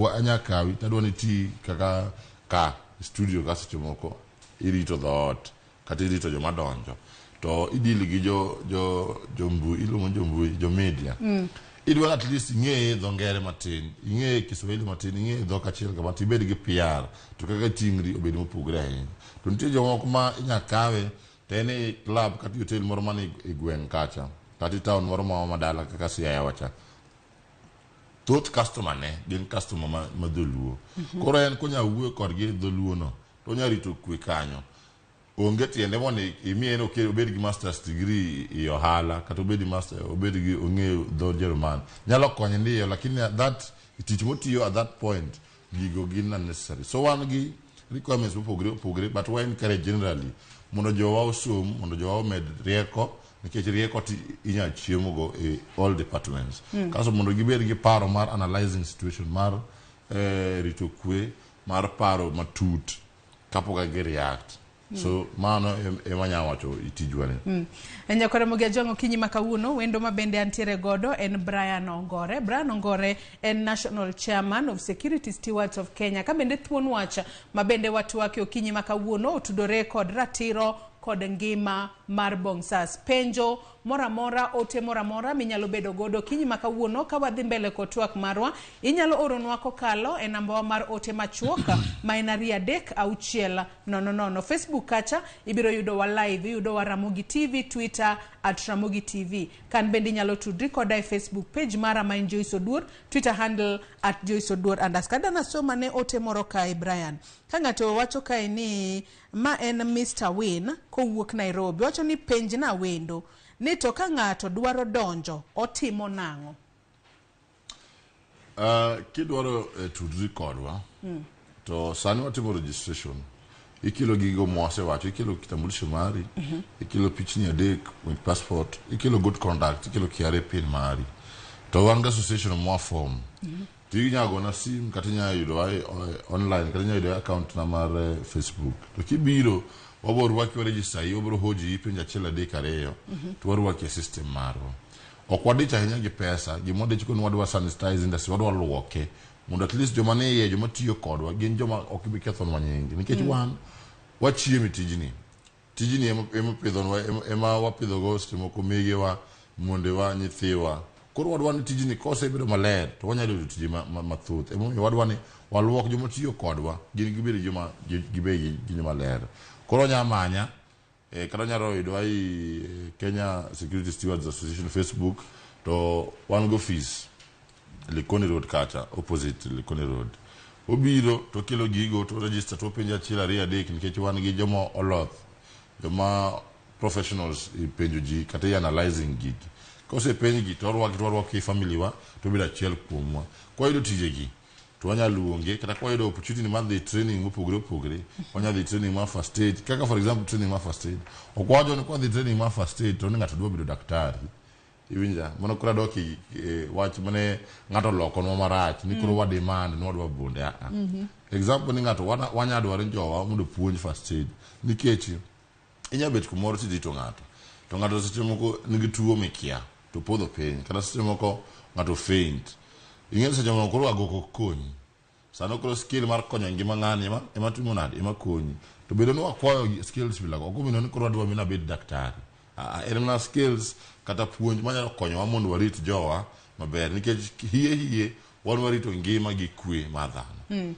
anya kawi tadwa ni iti kaka ka studio ka seche moko irito dhoot kata irito joma donjo to idili gi jo mbui iluongo ni jo mbui jo media idwaro at least ing'e dho ngere matin ing'e Kiswahili matin ing'e dhok achiel kama to ibed gi PR to kaka ting'ri obed mopogore ahinya to nitie jomoko ma inya kawe to en e club kata e hotel moro man e gweng' kacha kata e town moro ma madala kaka Siaya wacha thoth customer ne gin customer ma dholuo koro en konya wuoyo kodgi e dholuo no to onya rito kwe kanyo onge tiende mondo imiye ni obed gi masters degree e ohala kata obed gi master obed gi ong'eyo dho Jerman nyalo konye ndiyo lakini that tich motiyo at that point gigo gin unnecessary so wan gi requirements mopogore opogore but wa encourage generally mondo jowa osom mondo jowa omed rieko nikech rieko ti inya chiemo go e all departments kaso mondo gibed gi paro mar analyzing situation mar rito kwe mar paro matut kapok gi react so mano ema anya wacho e tijwa ni. Nyakore Mogi Ajwang' okinyi ma kawuono wendo ma bende antiere godo en Brian Ongore. Brian Ongore en National Chairman of Security Stewards of Kenya. Ka bende thuon wach ma bende watwake okinyi ma kawuono otudore kod ratiro kod ngima mar Bongsas. Penjo moro amora, ote moro amora minyalo bedo godo okinyi ma kawuono ka wadhi mbele kod twak marwa, inyalo oronwa kokalo e nambawa mar ote machuok ma en 2 3 6 0 0. Facebook kacha ibiro yudo wa live, iyudo wa Ramogi TV, Twitter at Ramogi TV. Kan bende inyalo tudri koda e Facebook page mara ma en Joyce Oduor, Twitter handle at Joyce Oduor underscore. Adana soma ne ote moro kae Brian. Ka ng'ato wacho kae ni ma en Mr. Win kowuok Nairobi, wacho ni penjna wendo ni to ka ng'ato dwaro donjo otimo nang'o? Kidwaro tudri kodwa to sani watimo registration ikelo gigo mwasewacho ikelo kitambulisho mari ikelo pichni 3 with passport ikelo good conduct ikelo KRA pin mari to wan gi association mwa form to inyalo gona sim kata inyalo yudowa online kata inyalo yudo e account na mar Facebook to kibiro wabiro rwaki wa register yi wabiro hoji penjo 1 3 2 to warwaki e system marwa ok wadich ahinya gi pesa gima wadich go ni wadwa sanitize industry wadwa luoke mondo at least joma ni iye joma tiyo kodwa gin joma ok bi kethonwa nying nikech wan Wachiemo e tijni. Tijni ema pidhonwa, ema wapidhogo seche moko megewa, mondewa, nyithiwa. Koro wadwa ni tijni kosebedo maler to wanyalo yudo tije mathoth. Emomiyo wadwa ni waluok joma tiyo kodwa, gin gibed joma gibed gi joma ler. Koro onya manya kata onyalo yudowa i Kenya Security Stewards Association Facebook to wan go office Likoni Road kacha, opposite Likoni Road. Obiro to okelo gigo to register to openjo achiel ariyo adek nikech wan gi joma oloth, joma professionals e penjo ji kata e analyzing gigi. Kosepenjgi to orwaki to warwaki e family wa to obedo achiel kuomwa. Kwayudo tijegi to wanyalo luonge kata kwayudo opportunity mar dhi training mopogore opogore, wanyalo dhi training mar first aid. Kaka for example training mar first aid. Ok wawacho ni kwadhi training mar first aid to ni ng'ato dwa bedo daktari. Iwinja? Mano koro adok e wach mane ng'ato olokonwa marach ni koro wa demand ni wadwa bunde. Ah, ah. Example ni ng'ato wanya dwaro ni jowa mondo opuonj first aid nikech inya bet kumoro tirito ng'ato to ng'ato seche moko nigi tuo mikia to podho piny kata seche moko ng'ato faint. Ing'e ni seche moko koro agoko ok konyi. Sano koro skill mar konyo ngima ng'ani ema timo nade ema konyi. To bedo ni wakwayo skills bila ok omino ni koro adwa mina abed daktari. Ah, en mana skills kata puonj manyalo konyowa mondo warit jowa maber nikech hie hie wan warito ngima gi kwe mar dhano.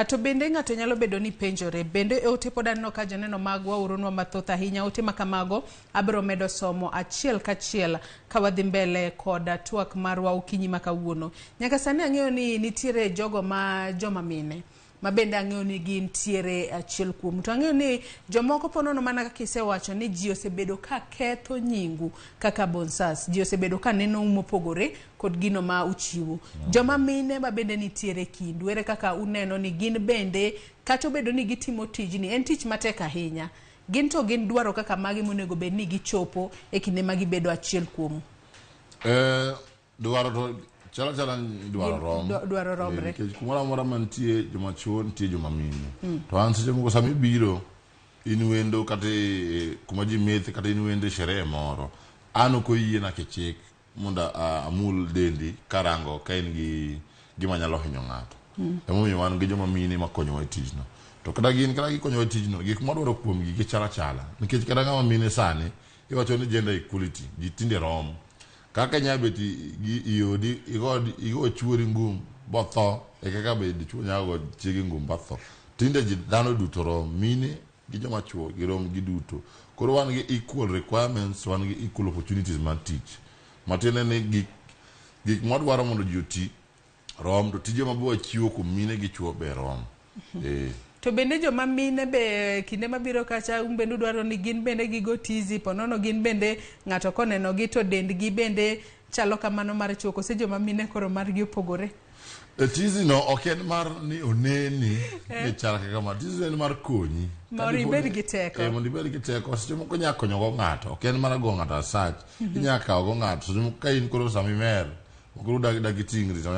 To bende ng'ato nyalo bedo ni penjore, bende e ote pod aneno ka joneno magwa oronwa mathoth ahinya, ote ma kamago abiro medo somo achiel kachiel ka wadhi mbele kod twak marwa okinyi ma kawuono. Nyaka sani ang'eyo ni nitiere jogo ma joma mine ma bende ang'eyo ni gintiere achiel kuomu. To ang'eyo ni jomoko po nono mana kaka isewacho ni ji osebedo ka ketho nyingu kaka bouncers. Ji osebedo ka nenou mopogore kod gino ma uchiwo. Joma mine ma bende nitiere kindu, ere kaka uneno ni gin bende kata obedo ni gitimo tijni, en tich matek ahinya. Gin to gin dwaro kaka magi monego bed ni gichopo e kinde ma gibedo achiel kuomu. Dwaro to chalo achala ni dwaro rom. Dwaro romre. Nikech kumoro amora mantie joma chuo nitie joma mine. To an seche moko sama ibiro in wendo kata kuma ji methe kata in wendo e sherehe moro, an ok oyiena kichik mondo amul dendi karango ka in gi gima nyalo hinyo ng'ato. Emomiyo wan gi joma mine makonyowa e tijno. To kata gin kata gikonyowa e tijno, gik mwadwaro kuomgi gichal achala. Nikech kata ng'ama mine sani iwacho ni gender equality, ji tinde rom. Kaka inya bet i odi igo chuori ngum botho e kaka be dichuo nyalo go chiege ngum batho. Tinde ji dhano duto rom, mine gi joma chuo girom giduto. Koro wan gi equal requirements, wan gi equal opportunities mar tich. Matiende ni gik mwadwaro mondo ji oti rom to tije ma wachiwo kuom mine gi chuo be rom. To bende joma mine be kinde mabiro kacha un bende udwaro ni gin bende gigo tizi po nono gin bende ng'ato koneno gi to dendgi bende chalo kamano mar chuo kose joma mine koro margi opogore. Tizi no ok en mar ni oneni ni chal kaka ma. Tizi en mar konyi. Mondo ibed gi teko. Mondo ibed gi teko. Seche moko inya konyo go ng'ato. Ok en mar go ng'ato asach. Inya kawo go ng'ato. Seche moko ka in koro sama imer, koro dag iting'ri to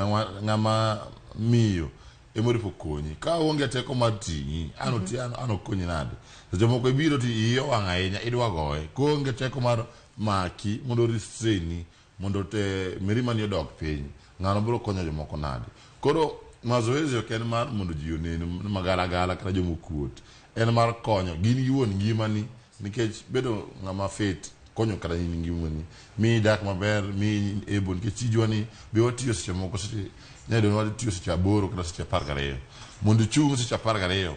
ng'ama miyo emoripo konyi. Ka onge teko mar ting'i, an oti an okonyi nade? Seche moko ibiro to iyi owang' ahinya, idwa goye. Koonge teko mar maki mondo restrain mondo te mirima ni odok piny, ng'ano biro konyo jomoko nade? Koro mazoezi ok en mar mondo ji onen magalagala kata joma okuot. En mar konyo gin giwuon ngimani nikech bedo ng'ama fit konyo kata in ngimani. Miyi idak maber, miyi able nikech tijwa ni be watiyo seche moko seche inyalo yudo ni watiyo seche 8 kata seche 12. Mondo ichung' seche 12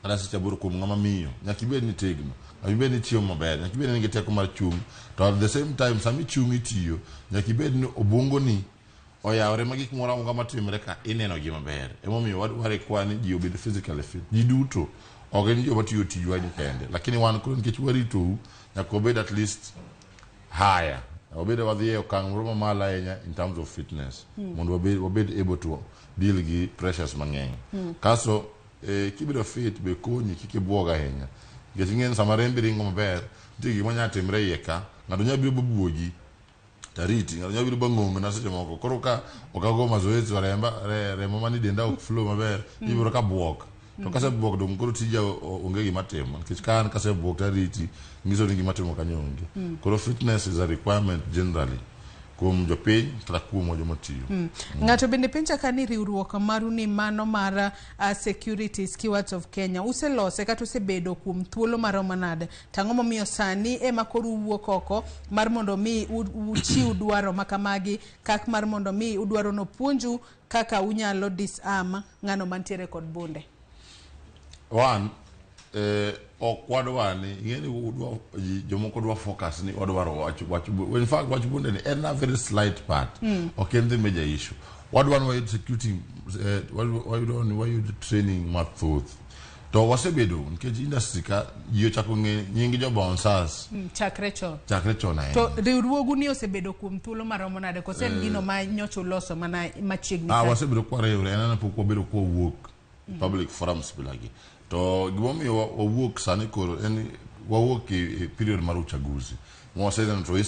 kata seche 8 kuom ng'ama miyo, nyaka ibed ni itegno, nyaka ibed ni ichiemo maber, nyaka ibed ni in gi teko mar chung'. To at the same time sama ichung' itiyo, nyaka ibed ni obwongoni oyawre ma gik moro amora matimre ka ineno gi maber. Emomiyo wa require ni ji obed physically fit. Ji duto, ok en joma tiyo tijwa ni kende. Lakini wan koro nikech waritou, nyaka wabed at least higher. Wabed wadhi e okang' moro mamalo ahinya in terms of fitness. Mondo wabed able to deal gi pressures mang'eny. Kasto kibedo fit be konyi kik ibuog ahinya. Nikech ing'e ni sama rembi ringo maber, nitie gima nyalo timre iye ka, ng'ato nyalo biro mabuogi tariti, ng'ato nyalo biro bang'ong'na seche moko. Koro ka ok ago mazoezi to remba, remo manie denda ok flow maber, ibiro ka buok. To kasebuok dong' koro tija onge gima timo. Nikech ka an kasebuok tariti, nyiso ni gima timo kanyo onge. Koro fitness is a requirement generally. Kuom jopiny kata kuomwa joma tiyo. Ng'ato bende penja ka ni riwruok maru ni mano mar Security Stewards of Kenya uselose kata usebedo kuom thuolo maromo nade? To ang'o momiyo sani ema koro uwuok oko mar mondo mi uchiw dwaro makamagi kak mar mondo mi udwaro nopuonju kaka unyalo disarm ng'ano mantiere kod bunde? One, ok wadwa ni ing'e ni udwa jomoko dwa focus ni wadwaro wach wach in fact wach bunde ni en a very slight part. Ok en the major issue. Wadwa ni wayud security, wayudo ni wayud training mathoth. To wasebedo nikech industry ka ji ochako ng'e nying jo bouncers Chakre chon. Chakre chon ahinya. To riwruogu ni osebedo kuom thuolo maromo nade kose en gino ma nyocha uloso mana machiegni Ah, kae? Wasebedo kwariwre en ana pok wabedo kwawuok public forums bilagi. To gimomiyo wawuok sani koro en wawuok e period mar uchaguzi mwaseneno to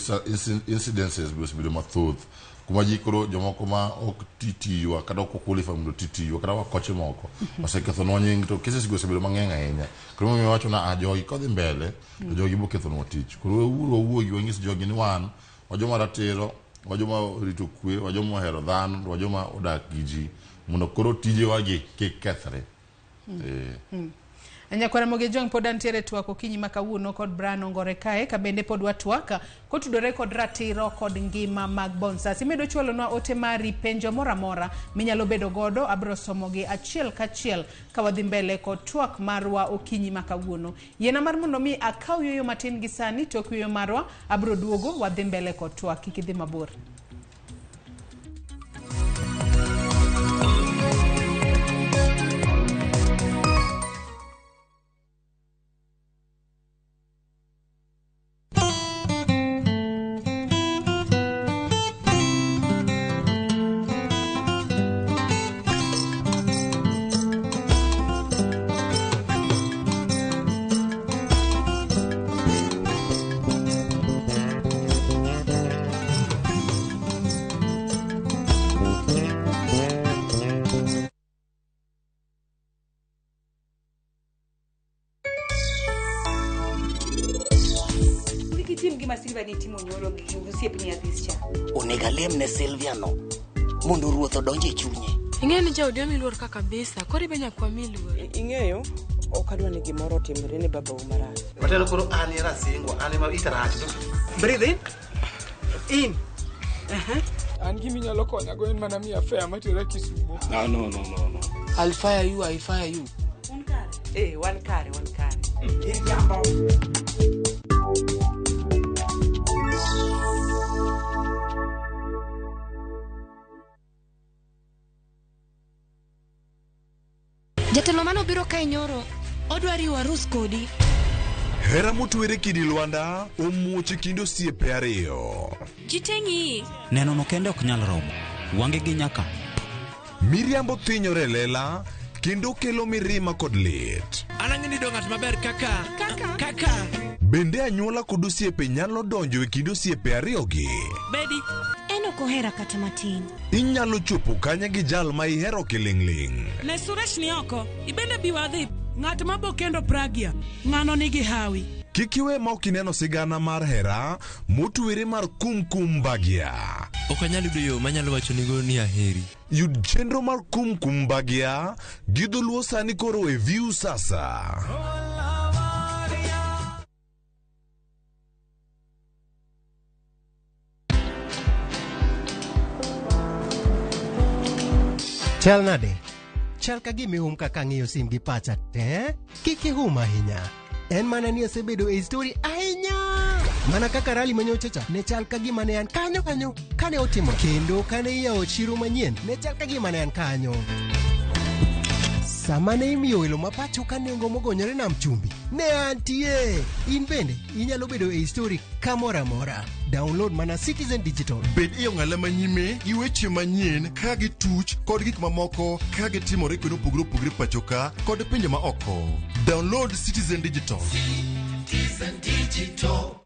incidences be osebedo mathoth kuma ji koro jomoko ma ok ti tijwa kata ok qualify mondo ti tijwa kata wakoche moko osekethonwa nying to cases go osebedo mang'eny ahinya. Koro momiyo wacho na ah, jogi kodhi mbele to jogi bo kethonwa tich. Koro weuru wawuogi wanyis jogi ni wan wajoma ratiro, wajoma orito kwe, wajoma ohero dhano, to wajoma odak gi ji mondo koro tijewagi kik kethre. Nyakwara Moge Jwang' pod antiere twak okinyi ma kawuono kod Brian Ongore kae ka bende pod watwak kotudore kod ratiro kod ngima mag bouncers. Imedo chwalonwa ote mari penjo moro amora minyalo bedo godo abiro somogi achiel kachiel ka wadhi mbele kod twak marwa okinyi ma kawuono. Yiena mar mondo mi akaw yueyo matin gi sani tok yueyo marwa abiro duogo wadhi mbele kod twak kik idhi mabor. Kik itim gima Silvia ne timo nyoro gi osiepni Adhis cha. Onego alem ne Sylvia no mondo ruoth odonj e chunye. Ing'eyo ni jaodi omi luor ka kabisa, koro ibe nyaka wami luor. Ing'eyo, ok adwa ni gimoro otimre ne babau marach. Matelo koro an e rasingwa, an ema ita rach. Breathe in. In. An giminyalo konyago en mana miya fare matera Kisumo. No, no, no, no, no. I'll fire you, I fire you. Un kare? Eh, wan kare, wan kare. Jatelo manobiro kae nyoro odwa riwo arus kodi. Hera motwere kidi lwanda omuoch e kind osiepe ariyo. Ji te ng'iyi. Neno no kende ok nyal romo. Wange gi nyaka. Miriambo thinyore e lela kendo kelo mirima kod lit. An ang'e ni do ng'at maber kaka kaka kaka Bende anyuola kod osiepe nyalo donjo e kind osiepe ariyogi? Bedi. En ok ohera kata matin. Inyalo chopo kanye gi jal ma ihero kiling'ling'? Ne Suresh ni oko, ibende bi wadhi. Ng'at ma bo kendo Pragya, ng'ano nigi hawi. Kik iwe ma ok ineno sigana mar hera motwere mar Kum Kum Bhagya. Ok anyal yudo yo manyalo wachonigo ni aheri. Yud chenro mar Kum Kum Bhagya gi dholuo sani koro e View Sasa. Chal nade? Chal ka gima ihum kaka ang'iyo sim gi pacha te. Kik ihum ahinya. En mana ni asebedo e story ahinya. Mana kaka rally manyocha cha ne chal ka gima ne an kanyo kanyo kane otimo kendo kane iyawo chiro manyien ne chal ka gima ne an kanyo. Sama ne imiyo welo ma pacho ka nengo mogonyore nam chumbi, ne antie. In bende inyalo bedo e story kamoro amora. Download mana Citizen Digital. Bed e ong'ala manyime gi weche manyien ka gituch kod gik mamoko ka gitimore kuonde mopogore opogore pacho ka kod pinje ma oko. Download Citizen Digital. Citizen Digital.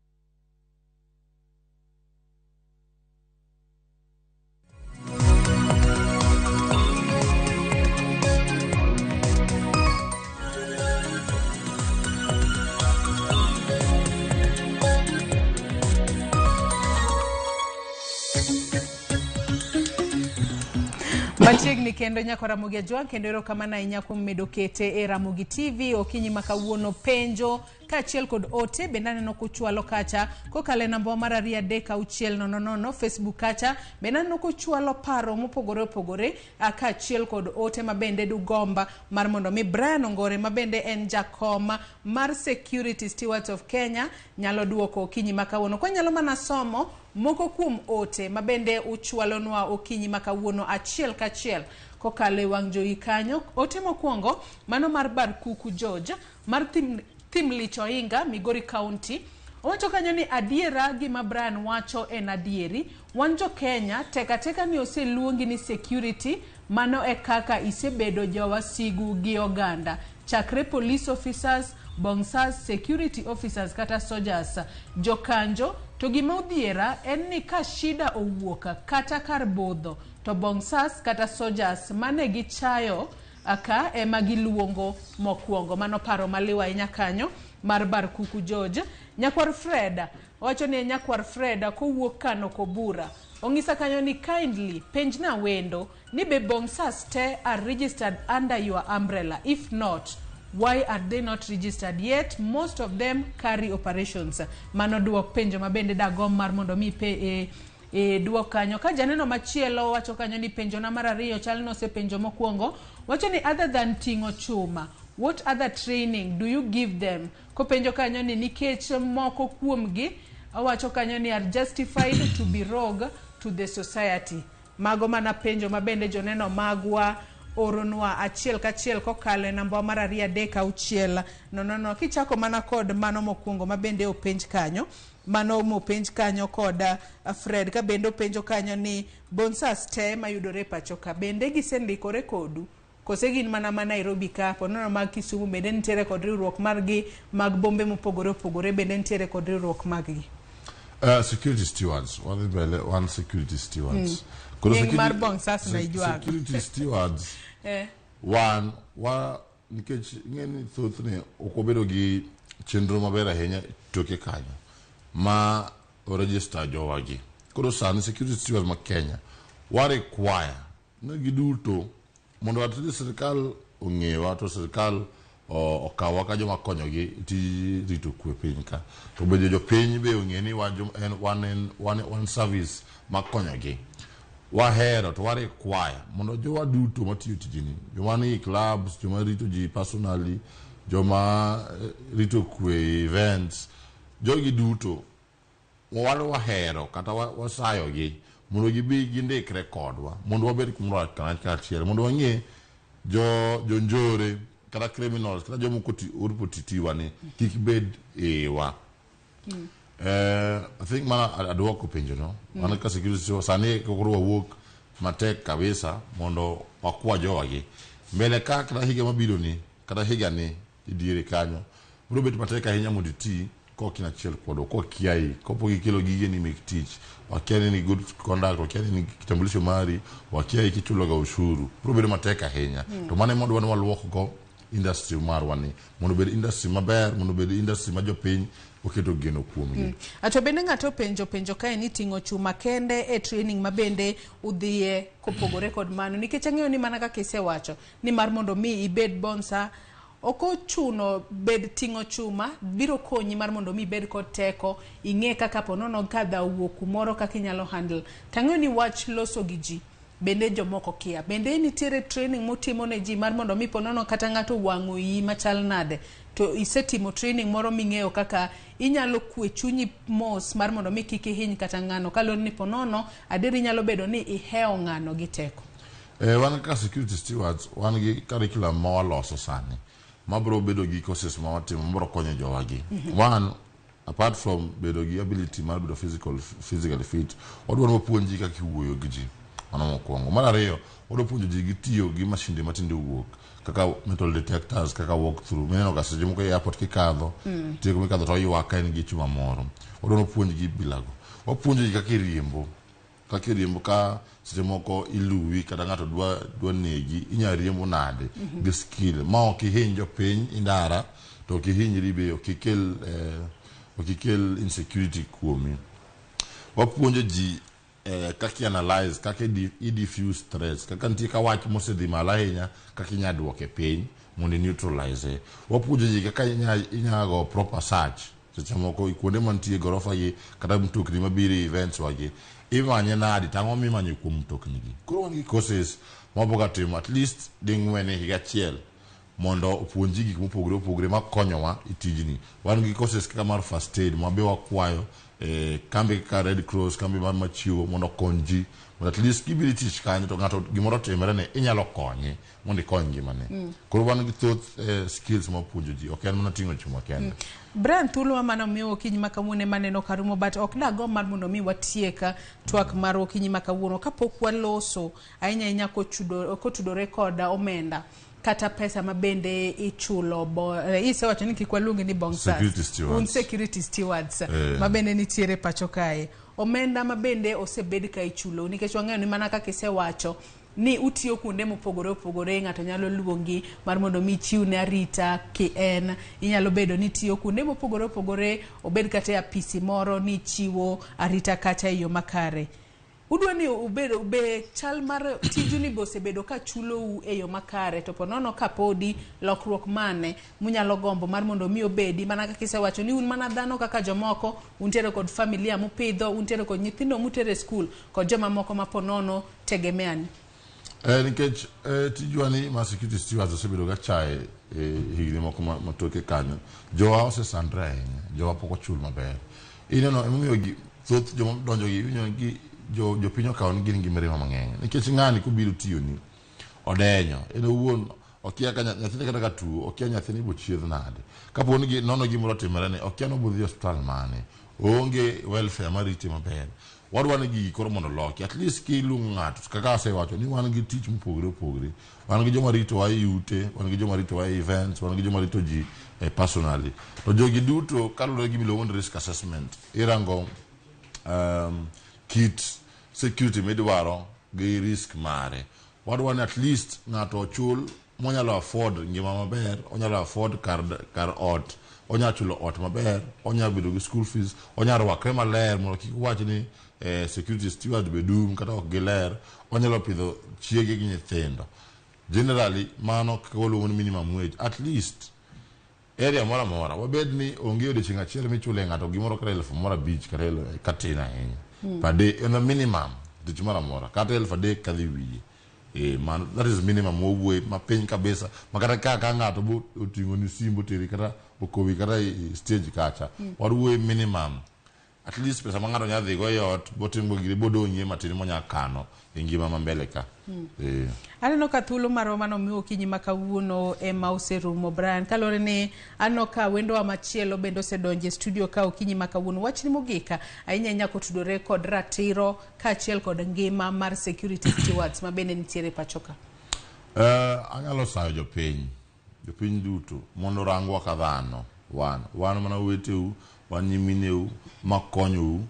Machiegni kendo nyako Ramogi Ajwang' kendo erokamano ahinya kuom medo kete e Ramogi TV okinyi ma kawuono penjo kaachiel kod ote bende aneno kuchwalo kacha kokalo e namba mar 23600 Facebook kacha bende aneno kuchwalo paro mopogore opogore kaachiel kod ote ma bende dugomba mar mondo mi Brian Ongore ma bende en jakom mar Security Stewards of Kenya nyalo duoko okinyi ma kawuono. Kwanyalo mana somo moko kuom ote ma bende uchwalonwa okinyi ma kawuono achiel kachiel kokalo e wang' jowi kanyo. Ote mokwongo mano mar Barkuku George mar Thimlich Ohinga, Migori County. Owacho kanyo ni adiera gima Brian wacho en adieri. Wan jo Kenya tek ateka ni oseluongi ni security, mano e kaka isebedo jowasigu gi oganda. Chakre police officers, bouncers, security officers kata soldiers, jokanjo. To gima odhiera en ni ka shida owuok kata kar budho to bouncers kata soldiers mane gichayo ka ema giluongo mokwongo. Mano paro maliw ahinya kanyo mar Barkuku George. Nyakwar Fred owacho ni nyakwar Fred kowuok Kano Kobura. Ong'isa kanyo ni kindly penjna wendo ni be bouncers te are registered under your umbrella. If not, why are they not registered yet? Most of them carry operations. Mano duok penjo ma bende dagom mar mondo mi pe e duok kanyo. Ka janeno machielo wacho kanyo ni penjo na mar ariyo chal nosepenjo mokwongo. Wacho ni other than ting'o chuma, what other training do you give them? Kopenjo kanyo ni nikech moko kuomgi owacho kanyo ni are justified to be rogue to the society. Mago mana penjo ma bende joneno magwa oronwa achiel kachiel kokalo e namba mar 23600. Kichako mana kod mano mokwongo ma bende openj kanyo, mano mopenj kanyo kod Fred, ka bende openjo kanyo ni bouncers te mayudore e pacho ka bende gisendikore kodu kose gin mana ma Nairobi ka ponono mag Kisumu bende nitiere kod riwruok margi, mag bombe mopogore opogore bende nitiere kod riwruok maggi. Security stewards, wadhi mbele, wan security stewards. Koro Nying mar bouncers no ijwago. Security stewards wan wa nikech ing'e ni thothne ok wabedo gi chenro maber ahinya toke kanyo ma oregister jowagi. Koro sani security stewards ma Kenya wa require ni giduto mondo at least sirikal ong'ewa to sirikal okawa ka joma konyogi tij rito kwe piny ka. To bende jopiny be ong'e ni wan wan service makonyogi. Wahero to wa require mondo jowa duto matiyo tijni, joma ni clubs, joma rito ji personally, joma rito kwe events, jogi duto wan wahero kata wasayogi mondo gibi gindikre kodwa mondo wabed kumoro kaachiel mondo wang'e jo jonjore kata criminals kata jomoko oripo titiwa ni kik bed ewa. I think mana aduoko penjo no. Wan ka security sani koro wawuok matek kabisa mondo wakwa jowagi mbele ka kata higa mabiro ni kata higa ni idiere kanyo biro bet matek ahinya mondo iti kok in achiel kodwa kokiayi kopok ikelo gigeni mek tich wakia ni good conduct wakia ni kitambulisho mari wakia kichulo ga ushuru biro bedo matek ahinya. To mano ema wadwa ni waluok go industry marwa ni mondo obed industry maber mondo obed industry ma jopiny oketo geno kuomgi. To bende ng'ato penjo penjo kae ni ting'o chuma kende e training ma bende udhiye kopogore kod mano, nikech ang'eyo ni mana kaka isewacho ni mar mondo mi ibed bouncer ok ochuno bed ting'o chuma biro konyi mar mondo mi ibed kod teko ing'e kaka ponono ka dhaw owuok kumoro kaka inyalo handle. Tang'eyo ni wach loso gi ji bende jomoko kia, bende nitiere training mutimo ne ji mar mondo mi ponono kata ng'ato wang'o iyi machal nade to isetimo training moro ming'eyo kaka inyalo kwe chunyi mos mar mondo mi kik ihiny kata ng'ano kaluwore ni ponono adier inyalo bedo ni ihewo ng'ano gi teko. Wan kaka security stewards wan gi curriculum ma waloso sani mabiro bedo gi courses ma watimo mabiro konyo jowagi. One, apart from bedo gi ability mar bedo physically fit, wadwaro wapuonji kaka iwuoyo gi ji. Mano mokwongo. Mar ariyo, wadwa puonjo ji gi tiyo gi mashinde matinde owuok kaka metal detectors, kaka walk through. Mineno ga seche moko e airport kikadho, nitie kuma ikadho to oywak ka en gi chuma moro. Wadwa wapuonj gi bilago. Wapuonjo ji kaka iriembo. Kaka iriembo ka seche moko iluwi kata ng'ato dwa negi, inya riembo nade gi skill ma ok ihiny jopiny e ndara to ok ihinyri be ok ikel insecurity kuomi. Wapuonjo ji Kaka i analyze, kaka i diffuse threats, kaka nitie ka wach mosedhi malo ahinya, kaka inya duoke piny mondo i neutralize. Wapuonjo ji kaka inya go proper search seche moko kuonde mantie gorofa gi kata mtokni mabiro e events wagi imanye nadi to ang'o mimanyo kuom mtokni gi. Koro wan gi courses mawaboga timo at least ding'wen e higa achiel mondo opuonji gik mopogore opogore makonyowa e tijni. Wan gi courses kaka mar first aid ma be wakwayo eh, kambi kaka Red Cross, kambi mar machiwo mondo okony ji mondo at least kibiro e tich kanyo to ng'ato gimoro otimore ne inyalo konye mondo ikony ngimane. Koro wan gi thoth skills ma wapuonjo ji, ok en mana ting'o chuma kende. Brian, thuolo mane omiwa okinyi ma kawuono ema aneno ka rumo but ok dagomb mar mondo mi watiek twak mar okinyi ma kawuono kapok waloso ahinya ahinya kotudore kod omenda kata pesa ma bende ichulo bo, isewacho ni kik waluongi ni bouncers. Security stewards. Un security stewards Ma bende nitiere pacho kae. Omenda ma bende osebed ka ichulo nikech wang'eyo ni mana kaka isewacho ni utiyo kuonde mopogore opogore, ng'ato nyalo luongi mar mondo mi ichiwne arita ki en inyalo bedo ni itiyo kuonde mopogore opogore, obed kata e apisi moro ni ichiwo arita kacha e yo makare. Udwa ni ubed be chal mar tiju ni be osebedo ka chulou e yo makare to ponono ka podi lokruok mane munyalo gombo mar mondo mi obedi mana kaka isewacho ni un mana dhano kaka jomoko, untiere kod familia mupidho, untiere kod nyithindo mutero e skul kod jomamoko ma ponono tegemea ni. Nikech tijwa ni mar security stewards osebedo ga chaye higni moko matoke kanyo, jowa osesandre ahinya, jowa pok ochul maber. Ineno emomiyo thoth joma donjo gi iwinjo gi jopiny okawo ni gin gi mirima mang'eny nikech ng'ani kobiro tiyoni odenyo en owuon okia ka nyathine kata ka tuo okia nyathine ibo chiedh nade kapo ni nono gimoro otimore ne okia ni obodhi osiptal mane oonge welfare marite maber. Wadwa ni gigi koro mondo oloki at least kiluongo ng'ato kaka asewacho ni wan gi tich mopogore opogore, wan gi joma ritowa e ute, wan gi joma ritowa e events, wan gi joma rito ji personally to jogi duto kaluwore gi gimiluongo ni risk assessment irango kit security midwaro gi risk mare. Wadwa ni at least ng'ato ochul monyalo afford ngima maber, onyalo afford kar ot, onyalo chulo ot maber, onyalo bedo gi school fees, onyalo rwakre maler mondo kik wach ni security steward be dum kata ok giler, onyalo pidho chiege gi nyithindo. Generally mano kaka waluongo ni minimum wage at least area moro amora wabed ni onge odiochieng' achiel michule ng'ato gimoro kata 1500 kata katin ahinya per day en a minimum tich moro amora kata 3000 kadhi wiye. Man, that is minimum wawuoye mapiny kabisa makata ka ng'ato bo oting'o ni simbo teri kata okowi kata e stage kacha wawuoye minimum at least pesa ma ng'ato nyalo dhigo e ot botimgo gire bodong'ie matin monya kano e ngima ma mbele ka. Aneno ka thuolo marwa mane omiwa okinyi ma kawuono ema oserumo Brian, kaluwore ni aneno ka wendowa machielo bende osedonjo e studio ka okinyi ma kawuono. Wachni mogik ahinya ahinya kotudore kod ratiro kaachiel kod ngima mar security stewards ma bende nitiere pacho ka. Anyalo sayo jopiny duto mondo orangwa ka dhano wan mana oweteu, wan nyimineu makonyou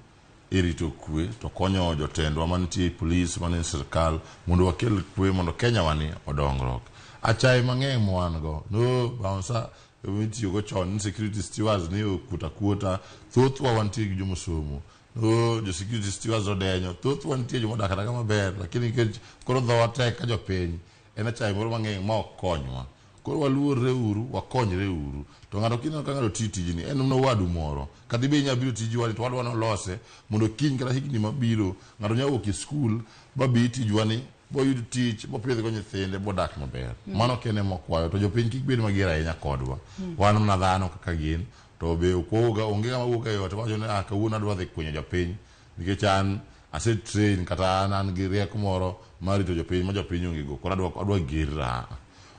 e rito kwe to konyo jotendwa mantie e police manie sirkal mondo wakel kwe mondo Kenya wani odongruok. Achaye mang'eny mwan go no bouncer mitiyogo chon ni security stewards ni okuota kuota, thothwa wantie gi jomosomo no jo security stewards odenyo, thothwa nitie jomodak adaka maber lakini nikech koro dhowa tek ka jopiny en achaye moro mang'eny ma ok konywa. Koro waluorre uru, wakonyre uru. To ng'ato kineno ka ng'ato tiyo tijni en mana wadu moro kata ibe inyalo biro tijwa ni to wadwa nolose mondo kiny kata higni mabiro ng'ato nyalo wuok e skul babi tijwa ni boyud tich bopidhgo nyithinde bodak maber. Mano kende mokwayo to jopiny kik bed mager ahinya kodwa. Wan mana dhano kaka gin to be ok wawuoga onge ng'ama wuok e ot wacho ni ah kawuono adwa dhi kwinyo jopiny nikech an ase train kata an gi rieko moro mar rito jopiny ma jopiny onge go koro adwa gerra.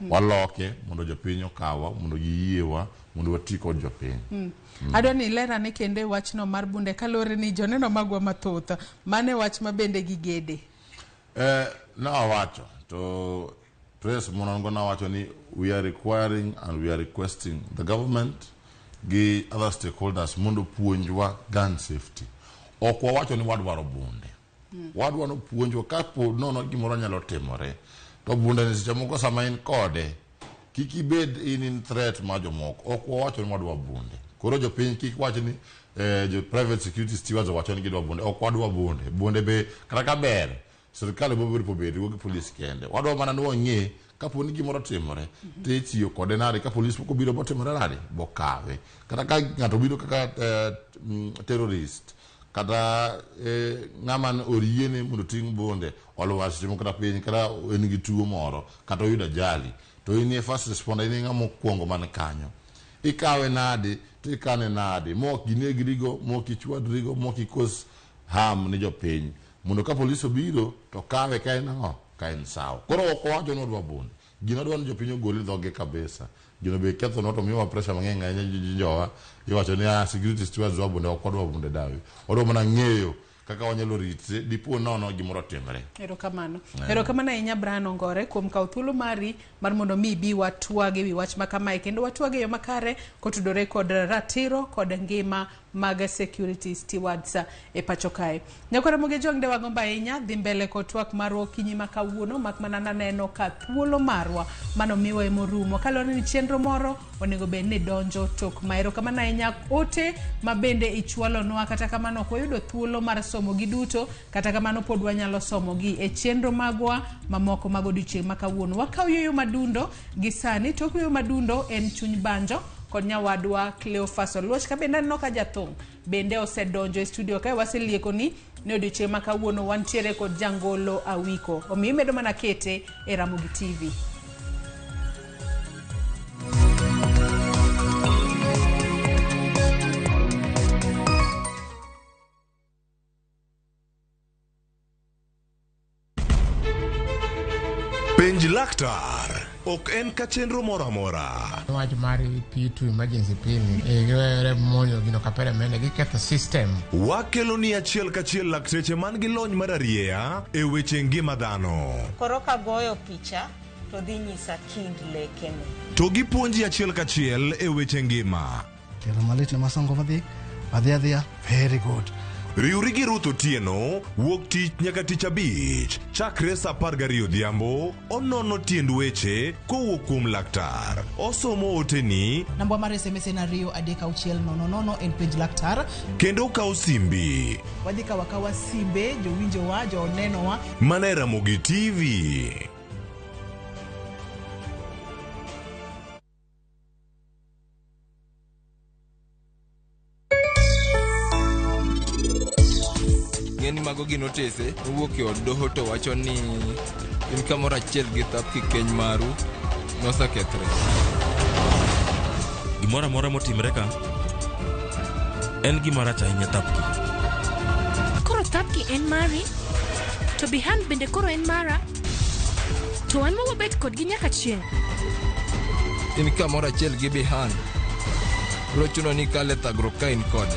Waloke mondo jopiny okawa mondo giyiewa mondo wati kod jopiny. Adwa ni iler ane kendo e wachno mar bunde kaluwore ni joneno magwa mathoth mane wach ma bende gigede. Nawacho to press monongo nawacho ni we are requiring and we are requesting the government gi other stakeholders mondo puonjwa gun safety. Ok wawacho ni wadwaro bunde. Wadwa no puonjwa kapo nono gimoro nyalo timore to bunde ni seche moko sama in kode kik ibed in threat mar jomoko. Ok wawacho ni wadwa bunde. Koro jopiny kik wach ni jo private security stewards owacho ni gidwa bunde. Ok wadwa bunde. Bunde be kata ka ber, sirkal bo bedo bedo gi polis kende. Wadwa mana ni wang'e kapo ni gimoro otimore to itiyo kode nade ka polis pok obiro botimore nade bokawe. Kata ka ng'ato obiro kaka terrorist kata ng'ama oriene mondo oting' bunde olwar seche moko kata piny kata en gi tuo moro kata oyudo ajali to in e first responder, in e ng'ama okwongo man kanyo. Ikawe nade to ikane nade mok ginegrigo, mok ichwadrigo, mok ikos harm ne jopiny mondo ka polis obiro to kawe ka en ang'o ka en sawa. Koro ok wawacho ni wadwa bunde. Gino wadwa ni jopiny ogol e dhoge kabisa. Gino be kethonwa to miyowa pressure mang'eny ahinya jowa. Iwacho ni security stewards dwa bunde, ok wadwa bunde dawi. Wadwa mana ng'eyo kaka wanyalo rite dipo nono gimoro otimre. Erokamano. Erokamano ahinya Brian Ongore kuom kawo thuolo mari mar mondo mi ibi watwag ewi wach ma kamae kendo watwag e yo makare kotudore kod ratiro kod ngima mag security stewards e pacho kae. Nyakwar Ramogi Ojwang' de wagombo ahinya dhi mbele kod twak marwa okinyi ma kawuono mak mana naneno ka thuolo marwa manomiwa emorumo kaluwore ni chenro moro onego bed ni donjo tok ma. Erokamano ahinya ote ma bende ichwalonwa kata kamano ok wayudo thuolo mar somo gi duto kata kamano pod wanyalo somogi e chenro magwa mamoko mag odiochieng' ma kawuono. Wakaw yueyo madundo gi sani tok yueyo madundo en chuny banjo kod nyawadwa Cleophas Oluoch ka bende aneno ka jathum bende osedonjo e studio kae waselieko ni ne odiochieng' ma kawuono wantiere kod jangolo Awiko omiyo imedo mana kete e Ramogi TV. Penj laktar ok en ka chenro moro amora. Wach mar P2 emergency pill ni giwere monjo gino kapere mende giketho system. Wakelo ni achiel kachiel lakteche man gi lony mar arieya e weche ngima dhano. Koro kagoyo picha to dhi nyisa kind lekene. To gipuonji achiel kachiel e weche ngima. Tielo malit ne masongo madhi adhi adhiya very good. Riwri gi Ruth Otieno wuok tich nyaka tich abich chakre saa 12 odhiambo onono tiend weche kowuok kuom laktar. Osomo oteni Namba mar SMS en 2 3 6 0 0 en penj laktar. kendo okawo simbi Wadhi kawo akawa simbe jowinjowa jonenowa. mana e Ramogi TV. Ng'eni mago gin otese mowuok e od doho to wacho ni in kamoro achiel gi thapki keny maru nosekethre. Gimoro amora motimre ka en gima rach ahinya Thapki. Koro Thapki en mari, to Bihan bende koro en mara. To wan mawabet kodgi nyaka chieng'. In kamoro achiel gi Bihan biro chuno ni ikal e thagruok ka in kode.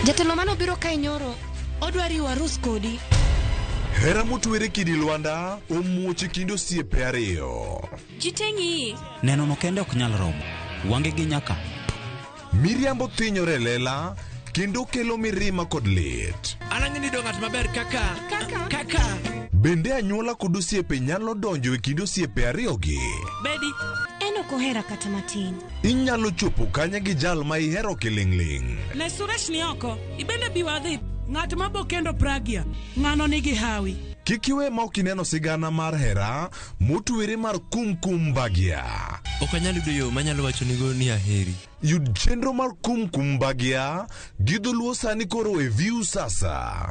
Jatelo manobiro kae nyoro, odwa riwo arus kodi. Hera motwere kidi lwanda omuoch e kind osiepe ariyo. Ji te ng'iyi. Nenono kende ok nyal romo. Wange gi nyaka. Miriambo thinyore e lela kendo kelo mirima kod lit. An ang'e ni yudo ng'at maber kaka kaka kaka Bende anyuola kod osiepe nyalo donjo e kind osiepe ariyogi? Bedi. En ok ohera kata matin. Inyalo chopo kanye gi jal ma ihero kiling'ling'? Ne Suresh ni oko, ibende bi wadhi. Ng'at ma bo kendo Pragya, ng'ano nigi hawi. Kik iwe ma ok ineno sigana mar hera motwere mar Kumkum Bhagya. Ok anyal yudo yo manyalo wachonigo ni aheri. Yud chenro mar Kumkum Bhagya gi dholuo sani koro e View Sasa.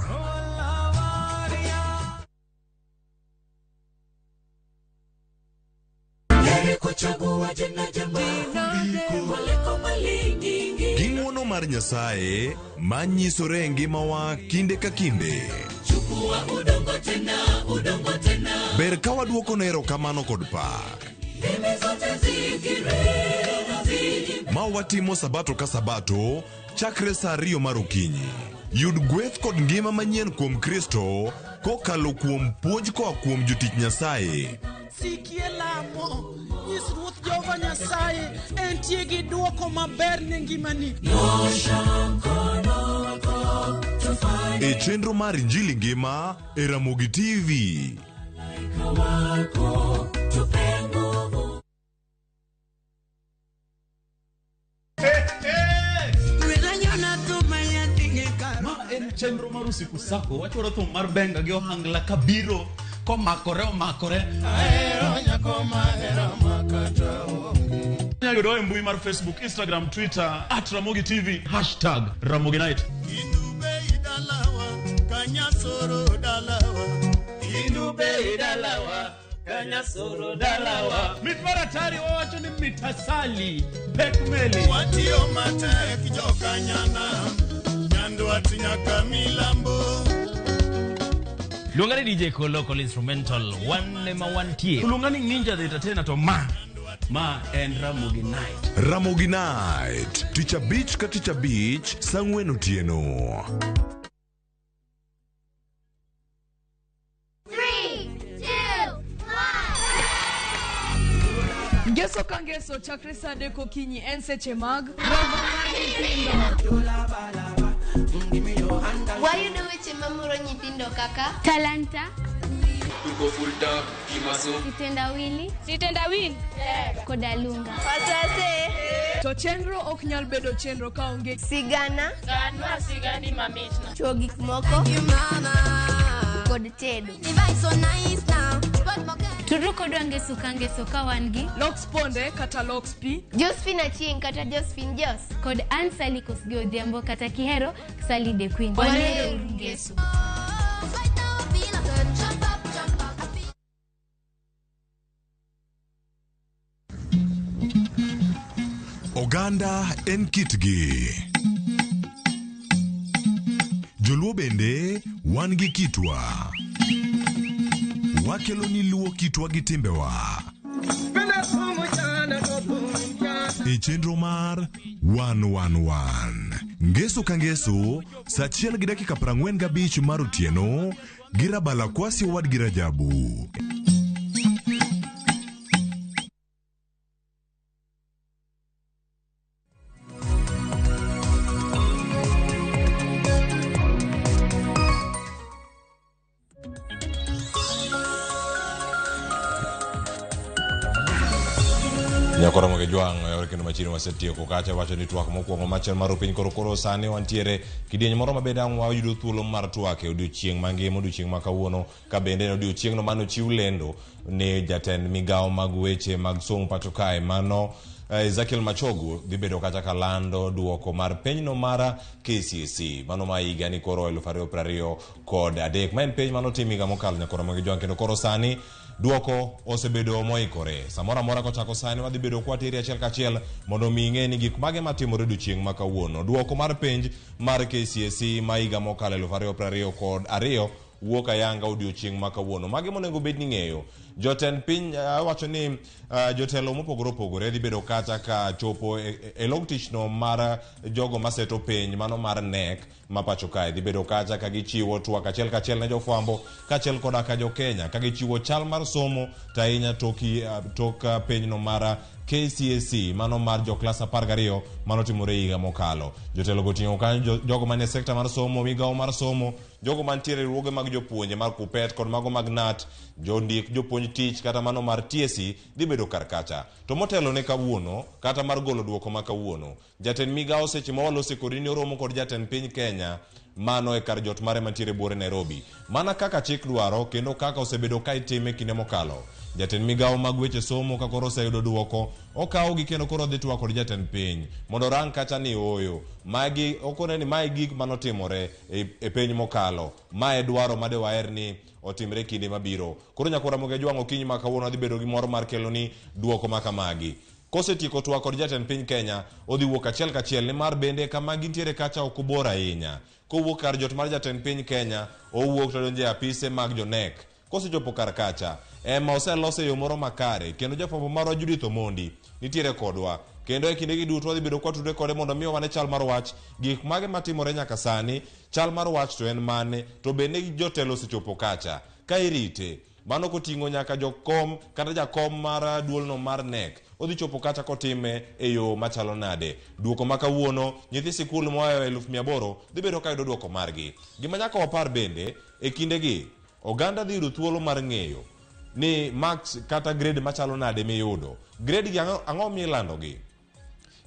Gi ng'wono mar Nyasaye ma nyisore e ngimawa kinde ka kinde. Ber ka waduokone erokamano kod pak. Ma watimo sabato ka sabato chakre saa 2 mar okinyi. Yud gweth kod ngima manyien kuom Kristo kokalo kuom puonj koa kuom jotich Nyasaye. Sikie lamo, nyis Ruoth Jehova Nyasaye entie gi dwoko maber ne ngimani. chenro mar Injili Ngima e Ramogi TV. Ma en chenro mar usiku sako wachwaro thum mar benga gi ohangla kabiro komakore omakore Inyalo yudowa e mbui mar Facebook, Instagram, Twitter at Ramogi TV hashtag Ramogi Night. Mit mar atari wawacho ni mitasali pek meli. Watiyo matek jokanyana Nyandwat nyaka milambo Luonga ni DJ Kolo Kolo Instrumental wan ema wantie. Luonga ni Ninja the Entertainer to ma en Ramogi Night. Ramogi Night, tich abich ka tich abich, saa ang'wen otieno. 3, 2, 1. Ngeso ka ngeso chakre saa adek okinyi en seche mag romo mar nyithindo. Wayudo weche mamoro nyithindo kaka Talanta, Tuko full tap kimaso. Kitendawili, Sitendawili koda Lunga. To chenro ok nyal bedo chenro kaonge sigana, Ganwa sigani mamitna. Chuo gik moko kod tedo. Tudru kodwa ngeso ka ngeso ka wan gi Lox Ponde kata Lox P, Josephine Achieng' kata Josephine Jos kod Ann Sally Kosgei Odhiambo kata Kihero Sally the Queen. Wanero ngeso. Oganda en kitgi. Joluo bende wan gi kitwa. Wakelo ni luo kitwa gi timbewa. E chenro mar 111. Ngeso ka ngeso, saa achiel gi dakika 45 mar otieno, gi Rabala Kwasi owadgi Rajabu. Nyakoro moge jwang' oyawre kendo machiegni wasetieko kacha wacho ni twak mokwongo machal mar piny koro koro sani wantiere kidieny moro mabende ang' wayudo thuolo mar twak e odiochieng' mangima odiochieng' ma kawuono ka bende en odiochieng'no manochiw lendo ni jatend migawo mag weche mag somo pacho kae mano Ezekiel Machogu dhi bedo kacha kalando duoko mar penjno mar KCSE mano ma higa ni koro 2023 ma en penj manotim higa mokalo nyakoro moge jwang' kendo koro sani duoko osebedo moikore samoro amora kochako sani wadhi bedo kwateri achiel kachiel mondo mi ing'e ni gik mage matimore odiochieng' ma kawuono duoko mar penj mar KCSE ma higa mokalo 2022 wuok ayanga odiochieng' ma kawuono mage monego bed ni ng'eyo jotend piny wacho ni jotelo mopogore opogore dhi bedo kacha ka chopo e log tichno mar jogo maseto penj mano mar KNEC ma pacho kae dhi bedo kacha ka gichiwo twak achiel kachiel ne jofwambo kaachiel koda ka jokenya ka gichiwo chal mar somo to ahinya tok penjno mar KCSE mano mar joklas 12 manotimore higa mokalo jotelo go ting'o kanyo jogo manie sekta mar somo migawo mar somo jogo mantiere e riwruoge mag jopuonje mar KUPPET kod mago mag KNUT jondik jopuonj tich kata mano mar TSC dhi bedo kar kacha to motelo ne kawuono kata mar golo duoko ma kawuono jatend migawo seche ma walose kodi ni oromo kod jatend piny Kenya mano e kar jot mare mantiere buore Nairobi mana kaka chik dwaro kendo kaka osebedo ka itime kinde mokalo jatend migawo mag weche somo ka koro oseyudo duoko okawogi kendo koro odhi twak kod jatend piny mondo orang kacha ni ooyo magi okone ni mae gik manotimore e piny mokalo mae dwaro made waher ni otimre kinde mabiro koro nyakwara Ramogi Ajwang' okinyi ma kawuono adhi bedo gi mor mar kelo ni duoko ma kamagi kosetieko twak kod jatend piny Kenya odhi wuok achiel kachiel nimar bende kama gintiere kacha ok obor ahinya kowuok kar jot mar jatend piny Kenya owuok to donjo e apise mag jo KNEC kosechopo kar kacha ema oselose e yo moro makare kendo jafwambo marwa Judith Omondi nitiere kodwa kendo e kindegi duto wadhi bedo kwatudre kode mondo mi wane chal mar wach gik mage matimore nyaka sani chal mar wach to en mane to bende jotelo osechopo kacha ka irite Mano koting'o nyaka jokom kata jakom mar duolno mar NEC. Odhi chopo kacha kotime e yo machalo nade. Duoko ma kawuono, nyithi sikul moa 800,000 dhi bedo ka yudo duoko margi. Gima nyaka wapar bende, e kindegi, oganda dhi yudo thuolo mar ng'eyo ni marks kata grade machalo nade miyudo. Grade gi ang'o milandogi?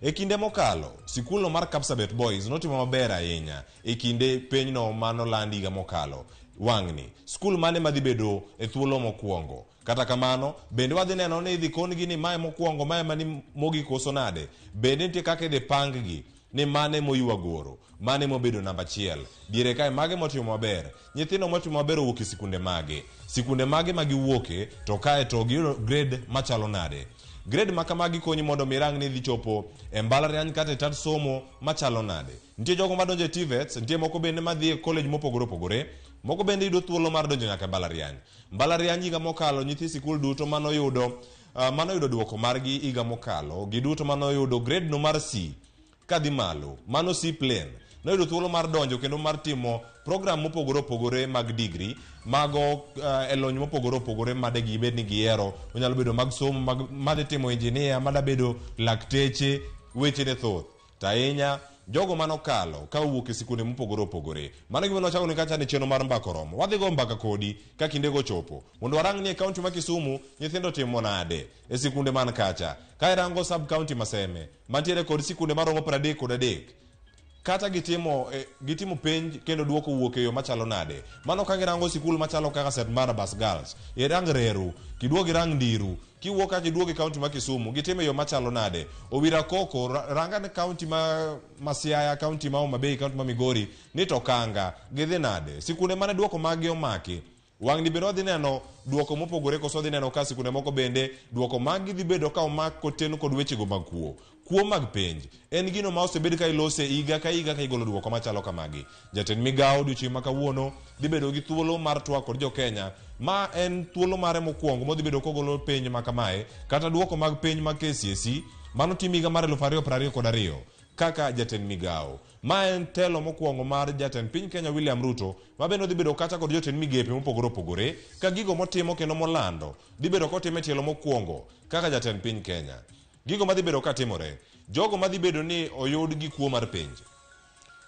E kinde mokalo, sikulno mar Kapsabet Boys notimo maber ahinya e kinde penjno manoland higa mokalo. Wang'ni, skul mane madhi bedo e thuolo mokwongo? Kata kamano, bende wadhi neno ni idhi kongi ni mae mokwongo, mae mani mogik koso nade? Bende nitie kaka idhi pang-gi ni mane moywa goro, mane mobedo namba achiel. Diere kae mage motimo maber? Nyithindo motimo maber owuok e sikunde mage? Sikunde mage ma giwuoke to kae to giyudo grade machalo nade? Grade ma kamagi konyi mondo mi irang ni idhi chopo e mbalariany kata e tat somo machalo nade. Nitie jogo madonjo e TVETs, nitie moko bende madhi e college mopogore opogore, moko bende yudo thuolo mar donjo nyaka e mbalariany. Mbalariany higa mokalo nyithi sikul duto manoyudo manoyudo duoko margi higa mokalo, giduto manoyudo grade no mar C kadhi malo, mano C plain, noyudo thuolo mar donjo kendo mar timo program mopogore opogore mag degree, mago e lony mopogore opogore made gibed ni gihero, onyalo bedo mag somo, mag madhi timo engineer, mada bedo lakteche, weche ne thoth. To ahinya, jogo manokalo ka owuok e sikunde mopogore opogore. Mano gima nwachako ni kacha ni chenro mar mbaka oromo. Wadhi go mbaka kodi ka kindego ochopo. Mondo warang ni e kaunti ma Kisumu, nyithindo timo nade e sikunde man kacha. Ka irango sub county ma Seme, mantiere kod sikunde maromo 33, kata gitimo penj kendo duoko wuok e yo machalo nade. Mano ka girango sikul machalo kaka St. Barnabas Girls, irang Reru, kiduog irang Ndiru, kiwuok kacha iduog e kaunti ma Kisumu, gitimo e yo machalo nade. Owira Koko, ranga ni kaunti ma Siaya, kaunti ma Homa Bay, kaunti ma Migori, ni to Kanga, gidhi nade. Sikunde mane duoko maggi omaki, wang'ni bende wadhi neno duoko mopogore koso wadhi neno ka sikunde moko bende duoko maggi dhi bedo ka omak koten kod wechego mag kuo. Kuo mag penj en gino ma osebed ka ilose higa ka higa ka igolo duoko machalo kamagi. Jatend migawo odiochieng' ma kawuono dhi bedo gi thuolo mar twak kod jo-Kenya ma en thuolo mare mokwongo modhi bedo kogolo penj ma kamae kata duoko mag penj mag KCSE manotim higa mar 2022 kaka jatend migawo. Ma en telo mokwongo mar jatend piny Kenya William Ruto ma bende odhi bedo kacha kod jotend migepe mopogore opogore ka gigo motimo kendo molando dhi bedo kotimo e tielo mokwongo kaka jatend piny Kenya. Gigo madhi bedo katimore, jogo madhi bedo ni oyud gi kuo mar penj.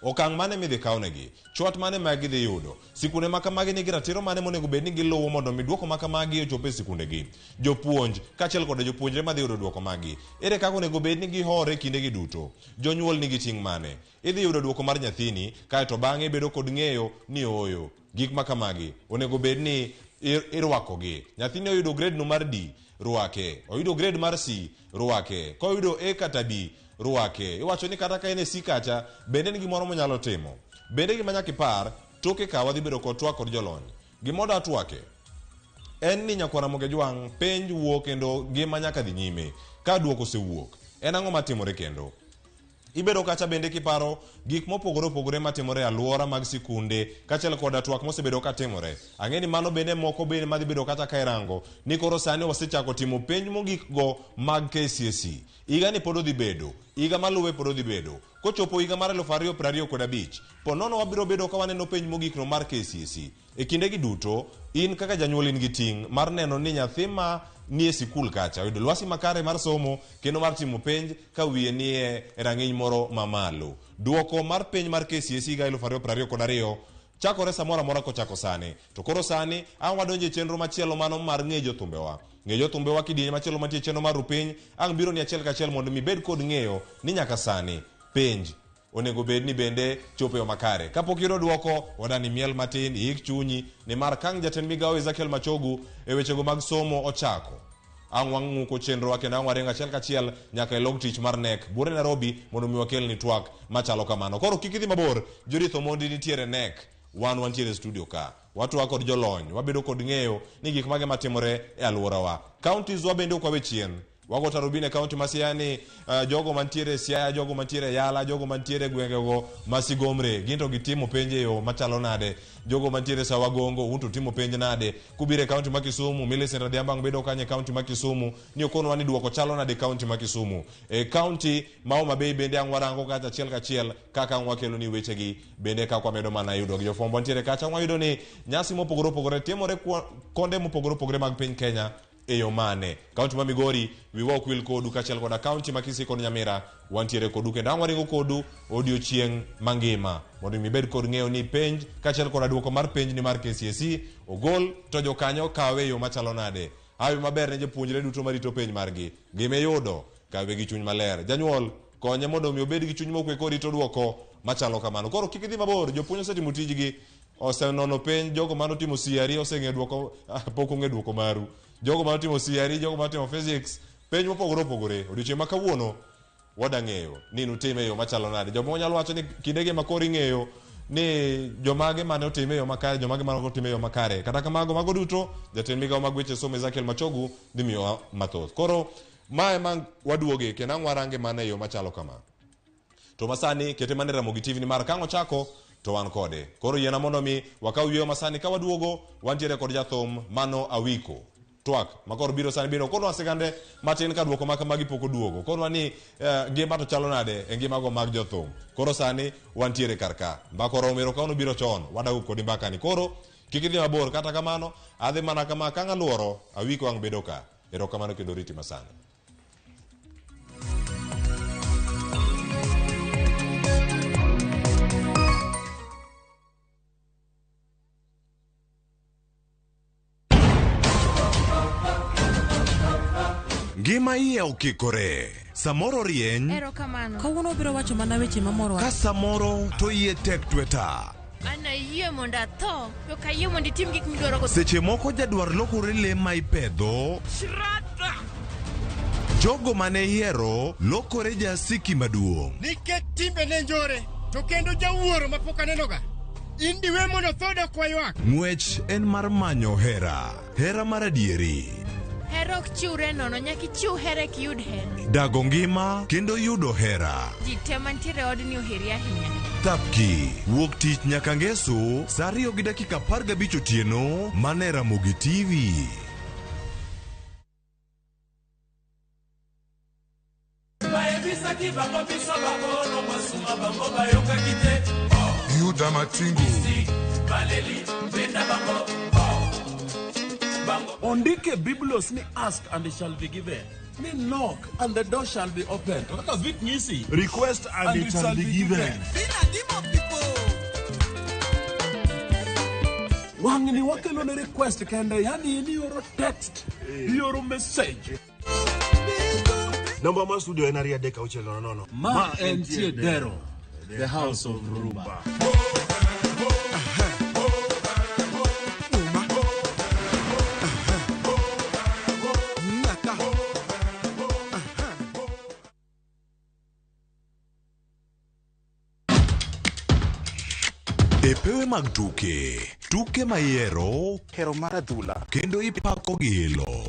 Okang' mane midhi kawnegi? Chwat mane ma gidhi yudo? Sikunde ma kamagi nigi ratiro mane monego bed ni giluwo mondo mi duoko ma kamagi ochop e sikundegi? Jopuonj kaachiel koda jopuonjre madhi yudo duoko magi, ere kaka onego bed ni gihore kindegi duto? Jonyuol nigi ting' mane? Idhi yudo duoko mar nyathini, kaeto bang'e ibedo kod ng'eyo ni ooyo. Gik ma kamagi onego bed ni irwakogi. Nyathini oyudo grade no mar D, rwake. Oyudo grade mar C, rwake. Koyudo A kata B, rwake. Iwacho ni kata ka en e C kacha, bende en gimoro monyalo timo. Bende gima nyaka ipar, toke ka wadhi bedo kod twak kod jolony. Gima oda twake en ni nyakwar Ramogi Ojwang' penj wuok kendo ngima nyaka dhi nyime. Ka duoko osewuok, en ang'o matimore kendo? Ibedo kacha bende kiparo gik mopogore opogore matimore e alwora mag sikunde kaachiel koda twak mosebedo katimore. Ang'e ni mano bende moko bende madhi bedo kata ka irango ni koro sani wasechako timo penj mogik go mag KCSE. Higa ni pod odhi bedo, higa maluwe pod odhi bedo. Kochopo higa mar 2025, po nono wabiro bedo ka waneno penj mogik no mar KCSE. E kindegi duto, in kaka janyuol in gi ting' mar neno ni nyathi ma nie sikul kacha oyudo lwasi makare mar somo kendo mar timo penj ka wiye nie rang'iny moro mamalo. Duoko mar penj mar KCSE higa 2022 chakore samoro amora kochako sani. To koro sani ang' wadonjo e chenro machielo mano mar ng'e jothumbewa. Ng'e jothumbewa kidieny machielo mantie e chenro mar rupiny ang' biro ni achiel kachiel mondo mi ibed kod ng'eyo ni nyaka sani penj onego bed ni bende chopo e yo makare. Kapok iyudo duoko, wadani miel matin, iik chunyi, nimar kang' jatend migawo Ezekiel Machogu e wechego mag somo ochako. Ang' wang'uko chenrowa kendo ang' waringo achiel kachiel nyaka e log tich mar NEC buore Nairobi mondo mi wakelni twak machalo kamano. Koro kik idhi mabor, Judith Omondi nitiere NEC, wan wantiere e studio ka. Watwak kod jolony, wabedo kod ng'eyo ni gik mage matimore e alworawa. Counties wa bende ok wawe chien. Wago tarubini e kaunti ma Siaya ni jogo mantiere Siaya, jogo mantiere Yala, jogo mantiere gwengego ma Sigomre, gin to gitimo penj e yo machalo nade? Jogo mantiere Sawagongo, un to timo penj nade? Kubiro e kaunti ma Kisumu, Millicent Adhiambo bedo kanyo e kaunti ma Kisumu, ni okonwa ni duoko chalo nade e kaunti ma Kisumu. E kaunti ma Homa Bay bende ang' warango kacha achiel kachiel kaka ang' wakelo ni wechegi bende kaka wamedo mana yudo gi jofwambo ntiere kacha ang' wayudo ni nyasi mopogore opogore timore konde mopogore opogore mag piny Kenya e yo mane. Kaunti ma Migori wiwa ok wil kodu kaachiel koda kaunti ma Kisii kod Nyamira wantiere kodu kendo ang' waringo kodu odiochieng' mangima mondo mi ibed kod ng'eyo ni penj kaachiel koda duoko mar penj ni mar KCSE ogol to jokanyo kawe e yo machalo nade. Hawi maber ne jopuonjre duto marito penj margi. Gimiyudo kawe gi chuny maler. Janyuol konye mondo mi obed gi chuny mokwe korito duoko machalo kamano. Koro kik idhi mabor, jopuonj osetimo tijgi, osenono penj, jogo manotimo CRE oseng'eyo duoko, pok ong'e duoko maru. Jogo manotimo CRE, jogo manotimo physics, penj mopogore opogore. Odiochieng' ma kawuono wadang'eyo ni nutime e yo machalo nade. Jomoko nyalo wacho ni kindegi ema koro ing'eyo ni jomage mane otime e yo makare, jomage mane ok otime e yo makare. Kata kamago, mago duto, jatend migawo mag weche somo Ezekiel Machogu dhi miyowa mathoth. Koro mae ema waduoge kendo ang' warange mana e yo machalo kama. To masani kete mana e Ramogi TV nimar ka ang' ochako to wan kode. Koro yiena mondo mi wakaw yueyo masani ka waduogo wantiere kod jathum mano Awiko. Twak makoro biro sani biro okonwa sigande matin ka duoko ma kamagi pok oduogo. Okonwa ni ngima to chalo nade e ngimago mag jothum. Koro sani wantiere kar ka. Mbaka oromo erokamano biro chon wadago kodi mbakani. Koro kik idhi mabor kata kamano adhi mana kama ka ang' aluoro Awiko ang' bedo ka. Erokamano kendo riti masani. Ngima iye okikore. Samoro rieny. Erokamano. Kawuono obiro wacho mana weche mamorowa. Ka samoro to iye tek tweta. An ayie mondo atho, to ok ayie mondo itim gik midwaro go. Seche moko jadwar lokore le ma ipedho. Shraddha! Jogo mane ihero lokore jasiki maduong'. Nikech timbene njore, to kendo jawuoro mapok anenoga. In diwe mondo tho dok waywak. Ng'wech en mar manyo hera, hera mar adieri. Hera ok chiwre nono, nyaka ichiw hera eka iyud hera. Dago ngima kendo yudo hera. Ji te mantiere e odni oheri ahinya. Thapki, wuok tich nyaka ngeso, saa 2:15 otieno, mana e Ramogi TV. Bayebisaki bango biso bakolo masuma bango bayokaki te. Yuda Matingu. Baleli benda bango. Bango. Ondike Biblos ni ask and it shall be given. Ni knock and the door shall be opened. Kaka Vic Nyisi. Request and it shall be given. Wang'ni wakelo ne request kende, yani in ioro text, ioro message. Namba mar studio en 23600. Ma entie Dero, the house of Rumba. E pewe mag tuke, tuke ma ihero hero mar adhula kendo ipako gi ilo.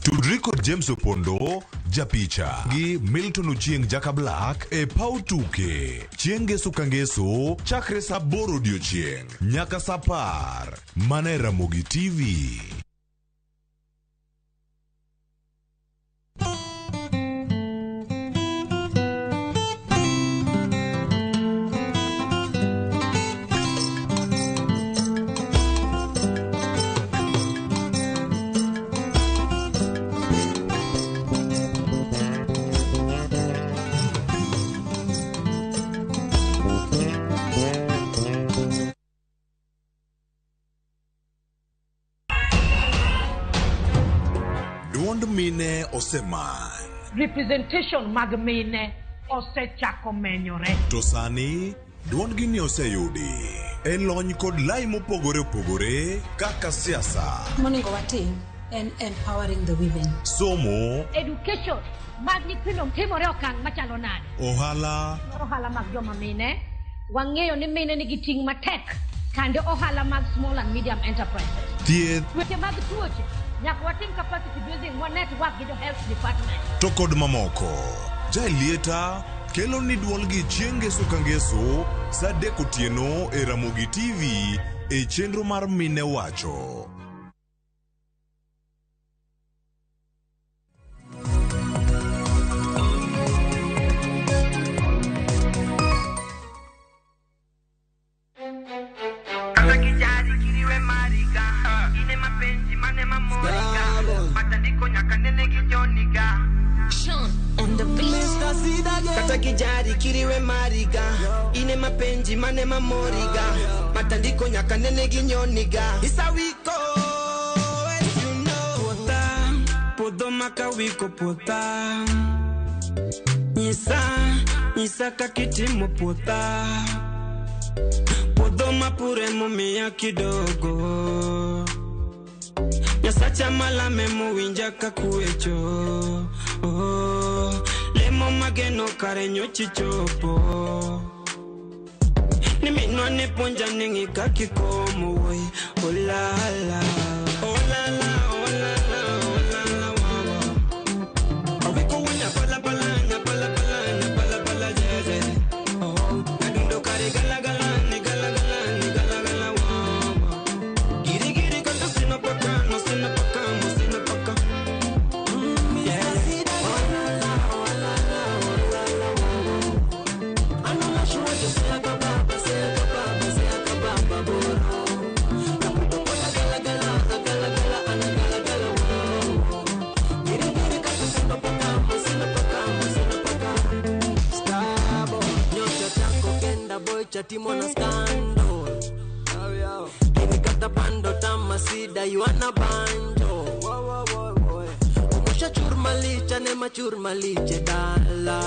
Tudri kod James Opondo, japicha gi Milton Ochieng Jaka Black e paw tuke chieng' ngeso ka ngeso chakre saa 8 odiochieng' nyaka saa 10 mana e Ramogi TV. Duond mine oseman. Representation mag mine osechako menyore. To sani duondgi ni oseyudi e lony kod lai mopogore opogore kaka siasa, Monego watim en empowering the women. somo, Education mag nyithindo timore okang' machalo nade? ohala, Ohala mag joma mine, wang'eyo ni mine nigi ting' matek kande ohala mag small and medium enterprises. thieth Weche mag tuoche Nyaka watim capacity building wa network gi jo health department. To kod mamoko. Jaelieta kelo ni duolgi chieng' ngeso ka ngeso sa 3 otieno e Ramogi TV e chenro mar Mine Wacho. Kata kijari kiriwe mariga ine mapenji mane mamoriga matandiko nyaka nene ginyoniga isawiko as you know pota podo makawiko pota nyisa nyisa kakitimo pota podo mapure mumia kidogo Nyasacha malame muwinja kakuecho oh, lemo mageno kare nyochi chopo Ni minwa ne ponja ningi kakikomo woi oh la la oh la la oh la la oh la la wa Awiko wanya pala pala nya pala pala nya pala pala jeje oh Nadundo kare gala gala ni gala gala ni gala gala wa Giri giri kanta sina paka no sina paka mo sina paka Chatimo na scandal Kinikata pando tamasida yuana banjo Umusha churmalicha nema churmaliche dala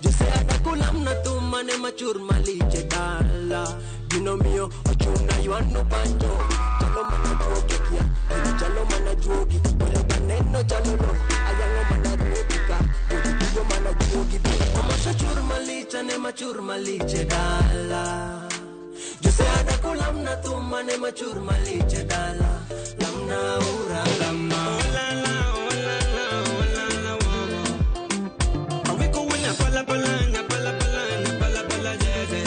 Jose adakulam na tuma nema churmaliche dala Gino mio ochuna yuano banjo Chalo mana juogi kia, chalo mana juogi Wale baneno chalo lo, ayango mana juogi ka Tugo mana juogi Umusha churmalicha nema churmaliche dala Jose adakulam na tuma nema churmaliche dala Lamna ura lama Oh la la oh la la oh la la wa Awiko wanya pala pala nya pala pala nya pala pala jeje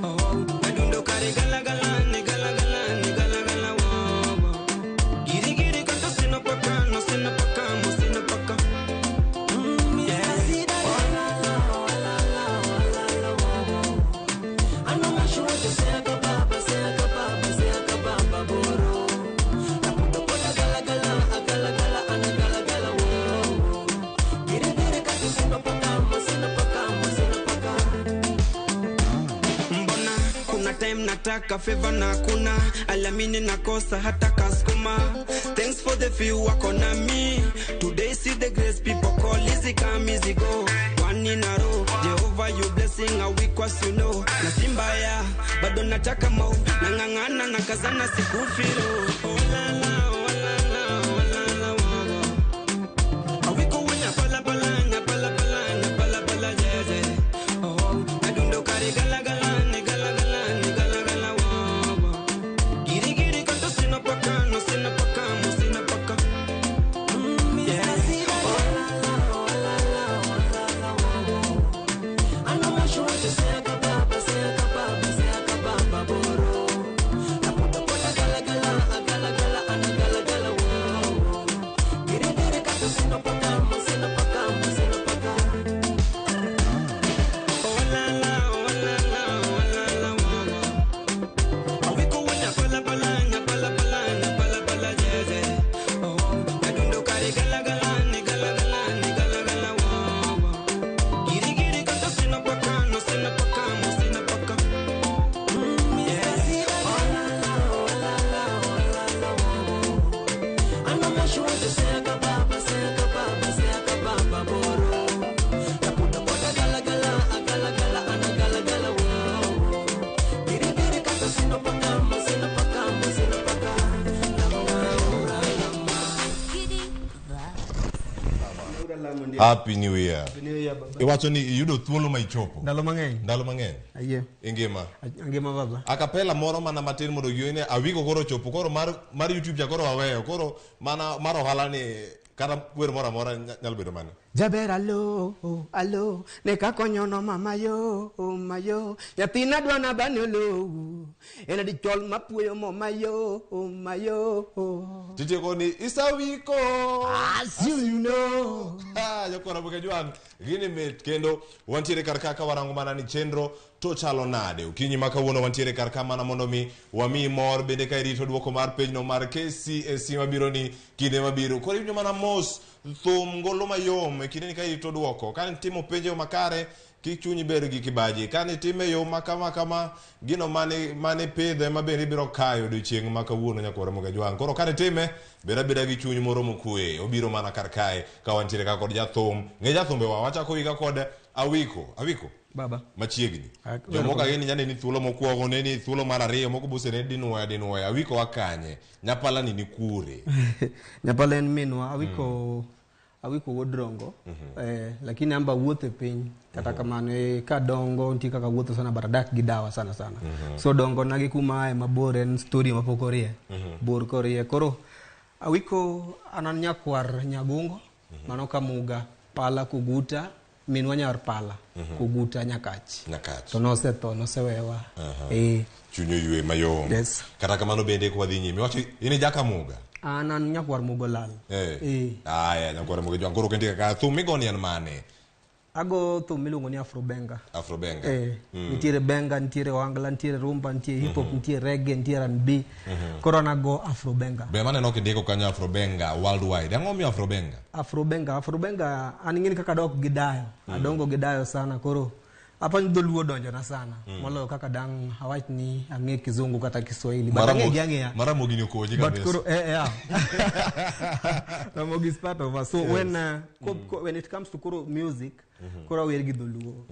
Oh nadundo kare gala gala ni gala gala ni gala gala wa Giri giri kanta sina paka no sina paka mo sina paka Nataka favor na kuna alamini nakosa hata kaskuma. Thanks for the few wako na me today see the grace people call easy come easy go. One in a row Jehovah you blessing a week was you know. Na simbaya bado nataka mo nangangana na kazana sikufiro. Oh la la oh la la oh la la oh. Awiko wanya pala pala nya pala pala nya pala pala jeje. Oh nadundo kare gala gala ni gala gala ni gala gala wo. Giri giri kanto sina paka no sina paka mo sina paka. Happy New Year. Happy New Yeah, baba. Iwacho ni iyudo thuolo ma ichopo. Ndalo mang'eny. Ndalo mang'eny. Ayie. Ingima. Angima baba. Akapela moro mana matin mondo gione Awiko koro chopo koro mar YouTube cha koro waweyo koro mana mar ohala ni kata wer moro amora nyalo bedo mane. Jaber alo, alo, ne kakonyono mama yo, mayo. Nyathina dwa na bani olowu, en adichol mapuoyo mo mayo, mayo. Titieko ni Isawiko. As you know. Jokora Ramogi Ajwang', gini mit kendo wantiere kar ka warango mana ni chenro to chalo nade. Okinyi ma kawuono wantiere kar ka mana mondo mi wamiyi mor bende ka irito duoko mar penjno mar KCSE mabiro ni kinde mabiro. Koro iwinjo mana mos thum ngolo mayom e kinde ni ka irito duoko. Ka nitimo penj e yo makare, kik chunyi bed gi kibaji. Ka nitime e yo ma kama kama, gino mane pidho ema bende ibiro kayo odiochieng' ma kawuono nyakwar Ramogi Ajwang'. Koro ka nitime, bed abeda gi chuny moro mokwe. Obiro mana kar kae ka wantiere ka kod jathum. Ng'e jathumbe wa wachako higa kod Awiko. Awiko. Baba. Machiegni. Jomoko ageni nyane ni thuolo mokwongo, ne ni thuolo mar ariyo, moko bose ne dinuoya. Awiko wa kanye? Nyapala ni kure? Nyapala en minwa. Awiko Awiko wuod Rongo. Lakini amba wuotho e piny kata kamano ka dongo nitie kaka wuotho sana but adak gi dawa sana sana. So dongo na gi kuma ae mabor en story mapok orie. Bor korie. Koro Awiko an an nyakwar Nyagungo, mano Kamuga, Pala Kuguta, minwa nyar Pala, Kuguta Nyakach. Nyakach. To nosetho, nosewewa. Chuny oywe mayom. Yes. Kata kamano bende kwadhi nyime. Iwacho in jakamuga. An an nyakwar Mugo lal. Aya, nyakwar Mugo Jwang'. Koro kendi kaka thum migoni en mane? Ago thum miluongo ni Afrobenga. Afrobenga. Nitiere benga, nitiere ohangla, nitiere rumba, nitie hip hop, nitie reggae, nitie R&B. Koro an ago Afrobenga. Be maneno kindiko kanyo Afrobenga worldwide. Ang'o miyo Afrobenga? Afrobenga an ing'eni kaka adok gi dayo. Adongo gi dayo sana koro apa ni dholuo donjona sana. Moloyo kaka dang' awach ni ang'e kizungu kata Kiswahili. But ang'e gi ang'eya. Maramogi ni okonyi But kabisa. koro yeah. Ramogi is part of us. So when when it comes to koro music, koro awer gi dholuo.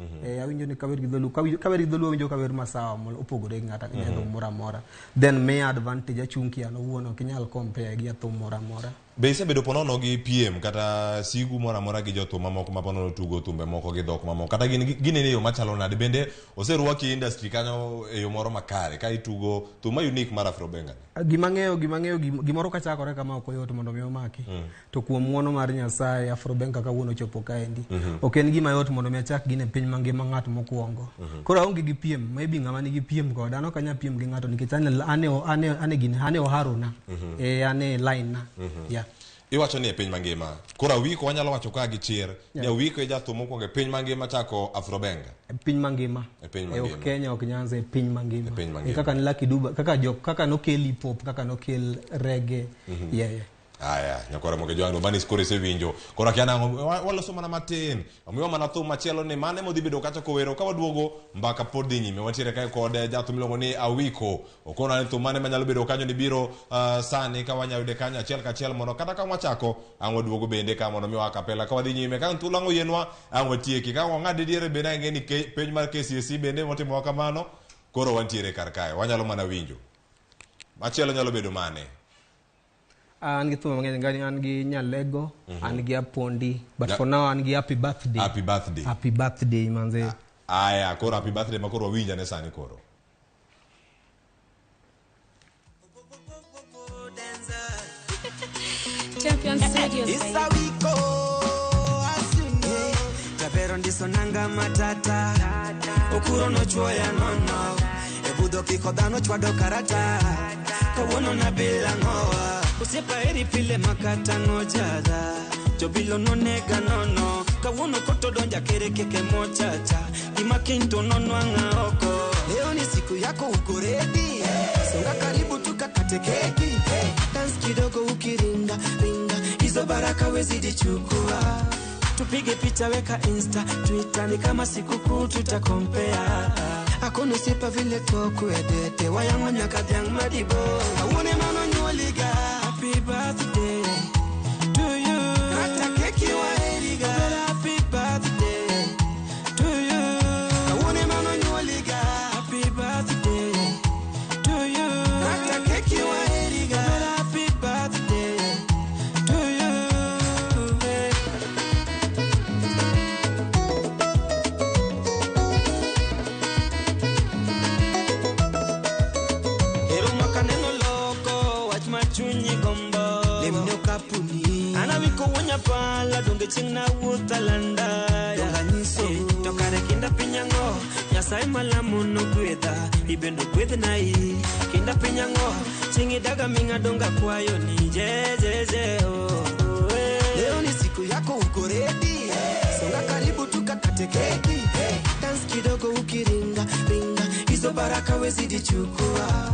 Awinjo ni kawer gi dholuo, kawer gi dholuo awinjo kawer masawa opogore gi ng'ato mm moro amora. Then miya advantage achung' ki an owuon ok inyal compare gi jathum moro amora. Be isebedo ponono gi PM kata sigu moro amora gi jothum mamoko ma ponono tugo thumbe moko gi dhok mamoko kata ginene e yo machalo nade? Bende oserwaki e industry kanyo e yo moro makare ka itugo thum ma unique mar Afrobenga ni? Gima ang'eyo gimoro kachakore kama ok oyot mondo mi omaki. To kuom ng'uono mar Nyasaye Afrobenga kawuono ochopo kaendi. Ok en gima yot mondo mi achak gine piny mangima ng'at mokwongo. Koro aonge gi piem, maybe ng'ama nigi piem koda an ok anyal piem gi ng'ato nikech ane oharona. Ane line na. Yeah. Iwacho ni e piny mangima. Koro Awiko wanyalo wacho ka gi chir ni Awiko e jathum mokwongo e piny mangima chako Afrobenga. E piny mangima. E piny mangima. Ok Kenya, ok Nyanza, e piny mangima. E piny mangima. Kaka ni Lucky Dube, kaka nokel hip hop, kaka nokel reggae. Yeah. Aya, nyakwar Ramogi Ajwang', mani koro isewinjo. Koro akia nang'o, waloso mana matin. Omiwa mana thum machielo ni mane modhi bedo kacha kowero. Ka waduogo, mbaka pod dhi nyime. Wantiere kae kod jathum miluongo ni Awiko. Okona ni thum mane manyalo bedo kanyo ni biro sani ka wanyalo yude kanyo achiel kachiel mondo kata ka wachako, ang' waduogo bende ka mondo miwa akapela. Ka wadhi nyime, ka thuolo ang' oyienwa, ang' watieki. Ka wang'ade diere bende ang'e ni penj mar KCSE bende motimowa kamano, koro wantiere kar kae. Wanyalo mana winjo. Machielo nyalo bedo mane? An gi thum mang'eny, ngani an gi Nyalego, an gi Apondi, but for now an gi Happy Birthday. Happy Birthday. Happy Birthday manze. Aya, koro Happy Birthday ma koro wawinja ne sani koro. Champion Studios. It's a week, as you know. Japero ndiso nanga matata. Okuro no chwoya nono. Ebudho kiko dhano chwado karata. Kawuono na bila ng'owa. Osiepa eri pile makata nojadha. Jobilo nonega nono. Kawuono koto donja kere keke mochacha. Gima kinto nonwang'a oko. Leo ni siku yako uko ready. Songa karibu tukakate keki. Dance kidogo ukiringa ringa. Hizo baraka wezidi chukua. Tupige picha weka Insta, Twitter ni kama sikukuu tutakompea. Hakuna sipa vile tokuedete. Wayang'onya kadhiang' madibo. Awuone mano nyuoliga. Happy birthday to you. Kata keki waeriga. Happy birthday to you. Awuone mano nyuoliga. Happy birthday to you. Kata keki waeriga. Happy birthday to you. nyapala donge chieng' nawuotho alanda donganyiso to kare kinda piny ang'o Nyasaye malamo nogwedha ibendo gwedhnai kinda piny ang'o chieng' idaga ming'a donga kwayo ni jejeje oh, oh, eh. Leo ni siku yako uko ready songa karibu tukakate keki dance kidogo ukiringa ringa hizo baraka wezidi chukua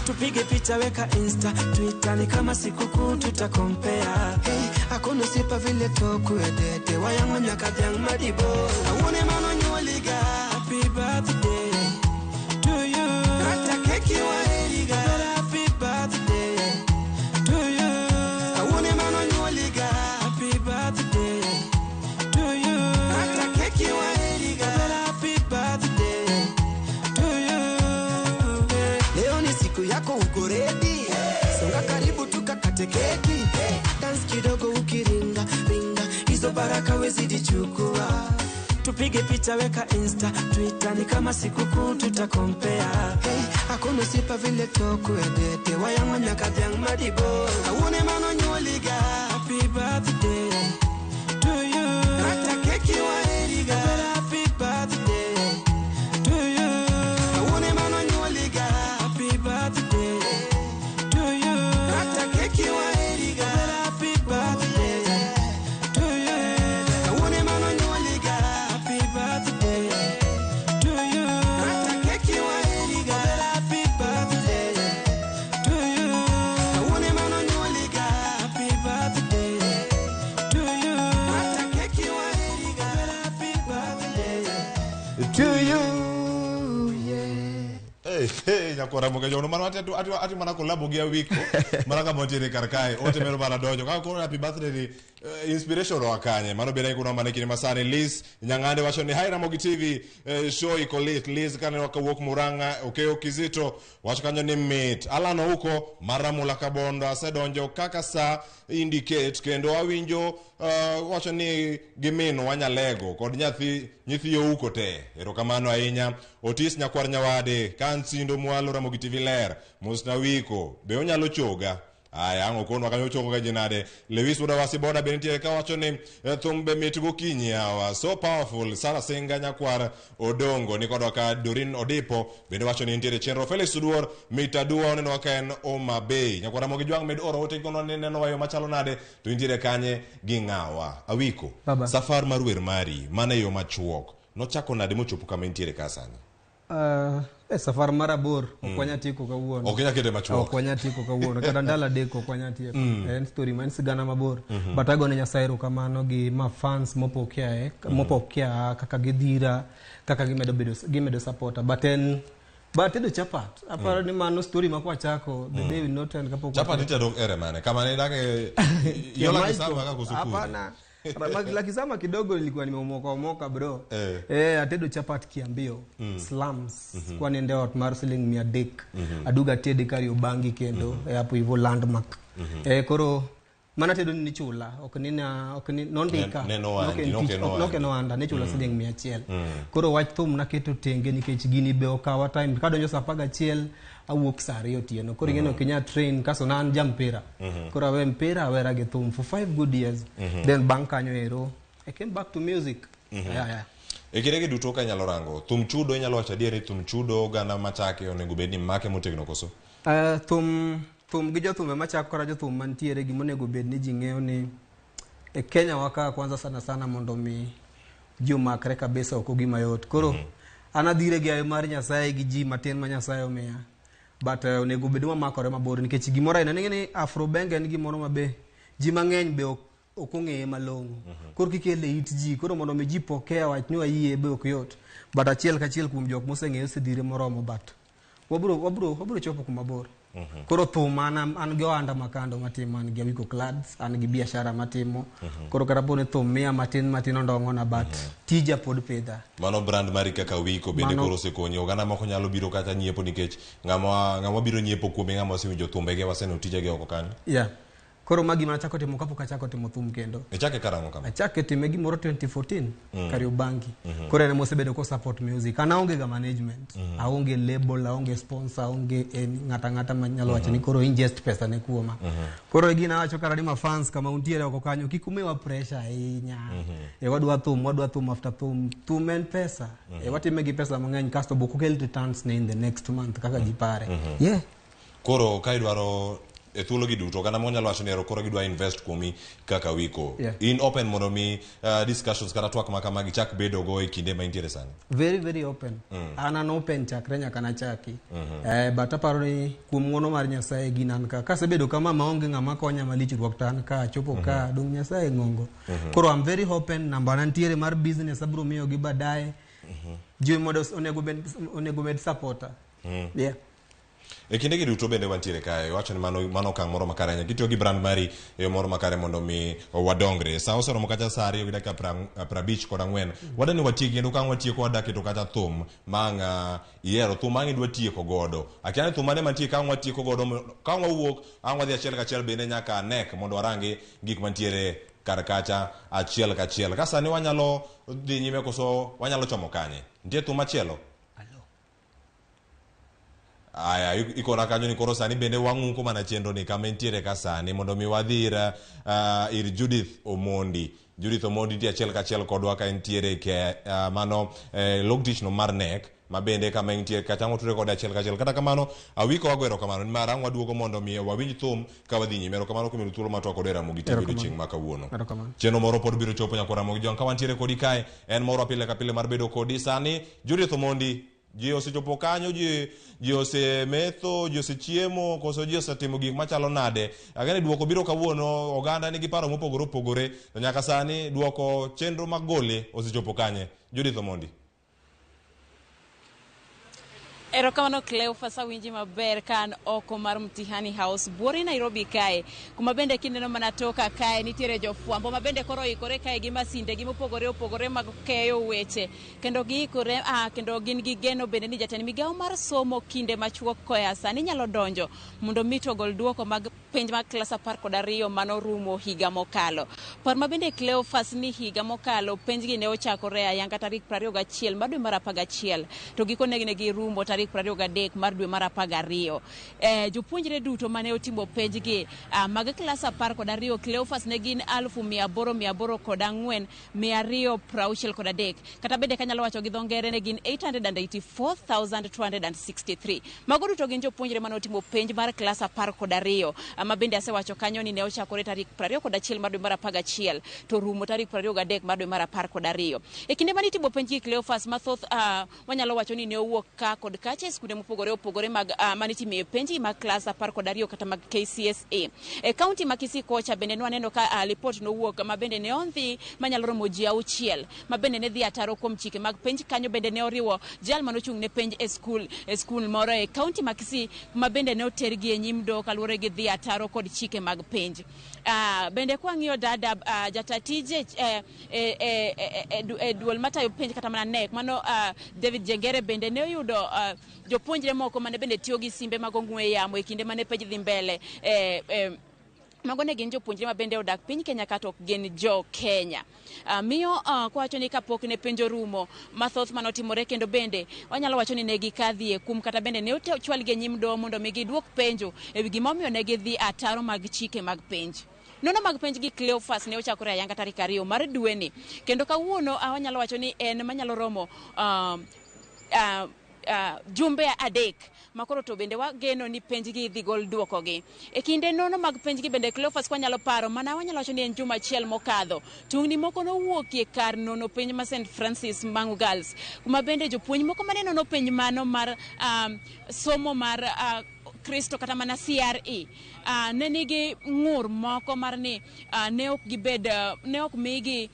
tupige picha weka insta twitter ni kama sikukuu tutakompea hey, hakuna sipa vile tokuedete wayang'o nyaka dhiang' madibo awuone mano nyuoliga happy birthday to you kata keki waheriga happy birthday to you awuone mano nyuoliga happy birthday to you kata keki waheriga happy birthday to you leo ni siku yako uko ready songa karibu tukakate keki dance kidogo ukiringa ringa hizo baraka wezidi chukua tupige picha weka insta twitter ni kama sikukuu tutakompea hey, hakuna sipa vile tokuedete wayang'o nyaka dhiang' madibo awuone mano nyuoliga happy birthday to you kata keki waheriga happy birthday to you awuone mano nyuoliga happy birthday to you kata keki waheriga happy birthday to you awuone mano nyuoliga happy birthday to you kata keki waheriga happy birthday to you awuone mano nyuoliga happy birthday to you kata keki waheriga happy birthday to you yeah. Hey, hey, nyakwara Ramogi Ojwang' mano ati mana kolabo gi Awiko mana kama wantiere kar kae ote mero mana donjo kaka koro happy birthday ni inspiration oa kanye mano bende kuno mana kinde masani Liz Nyang'ande wacho ni hi Ramogi TV show iko lit Liz kane wakawuok Murang'a Okeyo Kizito wacho kanyo ni mit Alan Ouko Maramula Kabondo asedonjo kaka sa indicate kendo awinjo wacho ni giminwa Nyalego kod nyathi nyithi Ouko te erokamano ahinya Otis Nyakwar Nyawade kan sindo mwalo Ramogi TV ler mosna Wiko be onyalo choga aya ang' okonwa kanyo chogo ga jinade Lewis Wuoda Wasiboda be nitie ka wacho ni thum be mit gokinyi yawa so powerful Sara Senga Nyakwar Odongo ni kodwa ka Dorin Odipo bende wacho ni nitiere chenro Felix Oduor mit aduwa oneno ka en Homa Bay Nyakwar Ramogi Jwang' med oro ote kono ni neno wayo machalo nade to intiere kanye gi ng'awa Awiko Baba. safar mar wer mari mana e yo machuok nochako nade mochopo kama intiere ka sani safar mar abor ok wanya tieko kawuono Ok inyal kete machuok. Ok wanya tieko kawuono kata ndalo adek ok wanya tieko en story ma en sigana mabor but agone Nyasaye erokamano gi ma fans mopokea mopokea kaka gidhira kaka gimedo bedo gimedo supporter but en but tedo chapat aparo ni mano story ma kwachako the day will not end kapok chapat itedo ere mane kama ne idake yola kisama kaka koso kure? Hapana. Lakisama kidogo nilikuwa nimeomoka omoka bro. Atedo chapat kiambio slums kwa niende ot mar siling 300 aduga tede Kariobangi kendo hapo hivyo landmark koro mana tedo ni chula ok ni na ok ni nondika Ne- ne noandi, noke noandi. noke noanda ne chula siling 100 koro wach thum naketo tenge nikech gini be okawa time kadonjo saa 11 awuok saa 2 otieno koro ing'e ni ok inyal train kaso na an ja mpira koro awe mpira awera gi thum for 5 good years then bang' kanyo ero I came back to music yeah. E kindegi duto ka inyalo rango thum chudo inyalo wacho adier ni thum chudo oganda machake onego bed ni make motegno koso Thum gi jothumbe machako kata jothum mantiere gimonego bed ni ji ng'eyo ni e Kenya wa ka kwanza sana sana mondo mi ji omakre kabisa ok ogima yot koro an adhire gi ayo mar Nyasaye gi ji matin ma Nyasaye omiya but onego bed ni wamakore mabor nikech gimoro aina ni ni Afro Benga en gimoro ma be ji mang'eny be ok ong'eye malong'o koro kikele it ji koro mondo mi ji pokea wach ni wayie be ok yot but achiel kachiel kuom jok moseng'eyo osedhire moromo but wabro chopo kuma bor koro thum an gi ohanda makando matimo an gi Awiko Clads an gi biashara matimo koro kata poni thum miya matin matin ondong'ona but tija pod pidha mano brand mari kaka Wiko bende koro osekonyi oganda moko nyalo biro kata nyiepo nikech ng'ama biro nyiepo kuome ng'ama osewinjo thumbege waseneno tijege oko kanyo yeah. Koro ma gima nachako timo kapok achako timo thum kendo. Ichake karang'o kama? Achake time gimoro 2014 Kariobangi. Koro en ema osebedo ko support music. An aonge ga management, aonge label, aonge sponsor, aonge ng'ata ng'ata manyalo wacho ni koro ingest pesa ne kuoma. Koro e gina awacho kara ni ma fans kama untiere oko kanyo kik umiwa pressure ahinya. E wadwa thum, wadwa thum after thum. Thum en pesa. E watime gi pesa mang'eny kasto bok okel returns ne in the next month kaka ji pare. Yeah. Koro ka idwaro e thuolo gi duto oganda moko nyalo wacho ni ero koro gidwa invest kuomi kaka Awiko. In open mondo mi discussions kata twak ma kamagi chak bedo go e kinde ma intiere sani? Very very open. An open chakre nyaka nachaki. But aparo ni kuom ng'uono mar Nyasaye gin an ka. Kasebedo kama maonge ng'ama konya malich ruok to an ka achopo ka dong Nyasaye ng'ongo. Koro I'm very open, namba na nitiere mar business abiro miyogi baadaye. Ji mondo onego bed supporter. Yeah. E kinde gi duto bende wantiere kae, wacho ni mano okang' moro makare ahinya. Kitiyo gi brand mari e yo moro makare mondo mi wadongre. Sa oseromo kacha sa 2 gi dakika 54. Wadwa ni watieki kendo ka watieko wadwa keto kacha thum ma ang' ihero, thum ma ang' idwa tieko godo. Akia ni thum mane mantie ka ang' watieko godo, ka ang' wawuok, ang' wadhi achiel kachiel bende nyaka nek mondo warangi gik mantiere kar kacha achiel kachiel. Ka sani wanyalo dhi nyime koso wanyalo chomo kanye? Nitie thum machielo? Aya, ikona kanyo ni koro sani bende wang'uko mana chenro ni kama entiere ka sani mondo mi wadhi ir Judith Omondi. Judith Omondi nitie achiel kachiel kodwa ka entiere ke mano log tich no mar NEC ma bende kama entie kacha wature kode achiel kachiel. Kata kamano Awiko wago erokamano nimar ang' waduogo mondo mi wawinj thum ka wadhi nyime. Erokamano kuom yudo thuolo mar twak kod Ramogi TV odiochieng' ma kawuono. Chenro moro pod biro chopo nyakwa Ramogi Jwang' ka wantiere kodi kae en moro pile ka pile mar bedo kodi sani. Judith Omondi, ji osechopo kanyo, ji osemetho, ji osechiemo, koso ji osetimo gik machalo nade? Ageno duoko biro kawuono, oganda nigi paro mopogore opogore, to nyaka sani duoko chenro mag gole osechopo kanye? Judith Omondi. Erokamano Cleophas, awinji maber ka an oko mar Mtihani House buore Nairobi kae, kuma bende kineno mana toka kae nitiere jofwambo ma bende koro oikore kae gi masinde gi mopogore opogore mag keyo weche, kendo giikore kendo gin gi geno bende ni jatend migawo mar somo kinde machuok koya sani nyalo donjo mondo mi to ogol duoko mag penj mag klas 12 manorumo higa mokalo. Par ma bende Cleophas ni higa mokalo penjgi ne ochakore ayanga tarik 21 mar dwe mar 11 to gikone ne girumo tarik 23 mar dwe mar 12. Jopuonjre duto mane otimo penjgi mag klas 12 Cleophas ne gin 8,804 263, kata bende kanyalo wacho gi dho ngere ne gin 884,263. Mago duto gin jopuonjre mane otimo penj mar klas 12 ma bende asewacho kanyo ni ne ochakore tarik 21 mar dwe mar 11 to rumo tarik 23 mar dwe mar 12. E kinde mane itimo penj gi Cleophas mathoth wanyalo wacho ni ne owuok ka kod kacha e skunde mopogore opogore mag mane itime penj mag klas 12 kata mag KCSE. E kaunti ma Kisii kocha bende nwaneno ka lipot nowuok ma bende ne ondhi manyalo romo ji 6 ma bende ne dhi ataro kuom chike mag penj kanyo bende ne oriwo jal manochung' ne penj e skul moro e kaunti ma Kisii ma bende ne otergi e nyim doho kaluwore gi dhi ataro kod chike mag penj. Bende kwang'iyo dada jatatije e duol matayo penj kata mana NEC mano David Jengere bende ne oyudo jopuonjre moko mane bende tiyo gi simbe mag ong'we yamo e kinde mane penj dhi mbele. Mago ne gin jopuonjre ma bende odak piny Kenya kata ok gin jo Kenya. Miyo kwacho ni kapok ne penj orumo mathoth manotimore kendo bende wanyalo wacho ni ne gikadhie kum kata bende ne ochwalgi e nyim doho mondo mi giduok penjo e wi gimomiyo ne gidhi ataro mag chike mag penj. Nono mag penj gi Cleophas ne ochakore ayanga tarik 2 mar dweni kendo kawuono wanyalo wacho ni en manyalo romo jumbe 3 makoro to bende wageno ni penjgi dhi gol duokogi. E kinde nono mag penjgi bende Cleophas kwanyalo paro mana wanyalo wacho ni en juma achiel mokadho tungni moko nowuokie kar nono penj ma St Francis Mangu Girls kuma bende jopuonj moko mane nono penj mano mar somo mar Kristo kata mana CRE ne nigi ng'ur moko mar ni ne ok gibed ne ok migi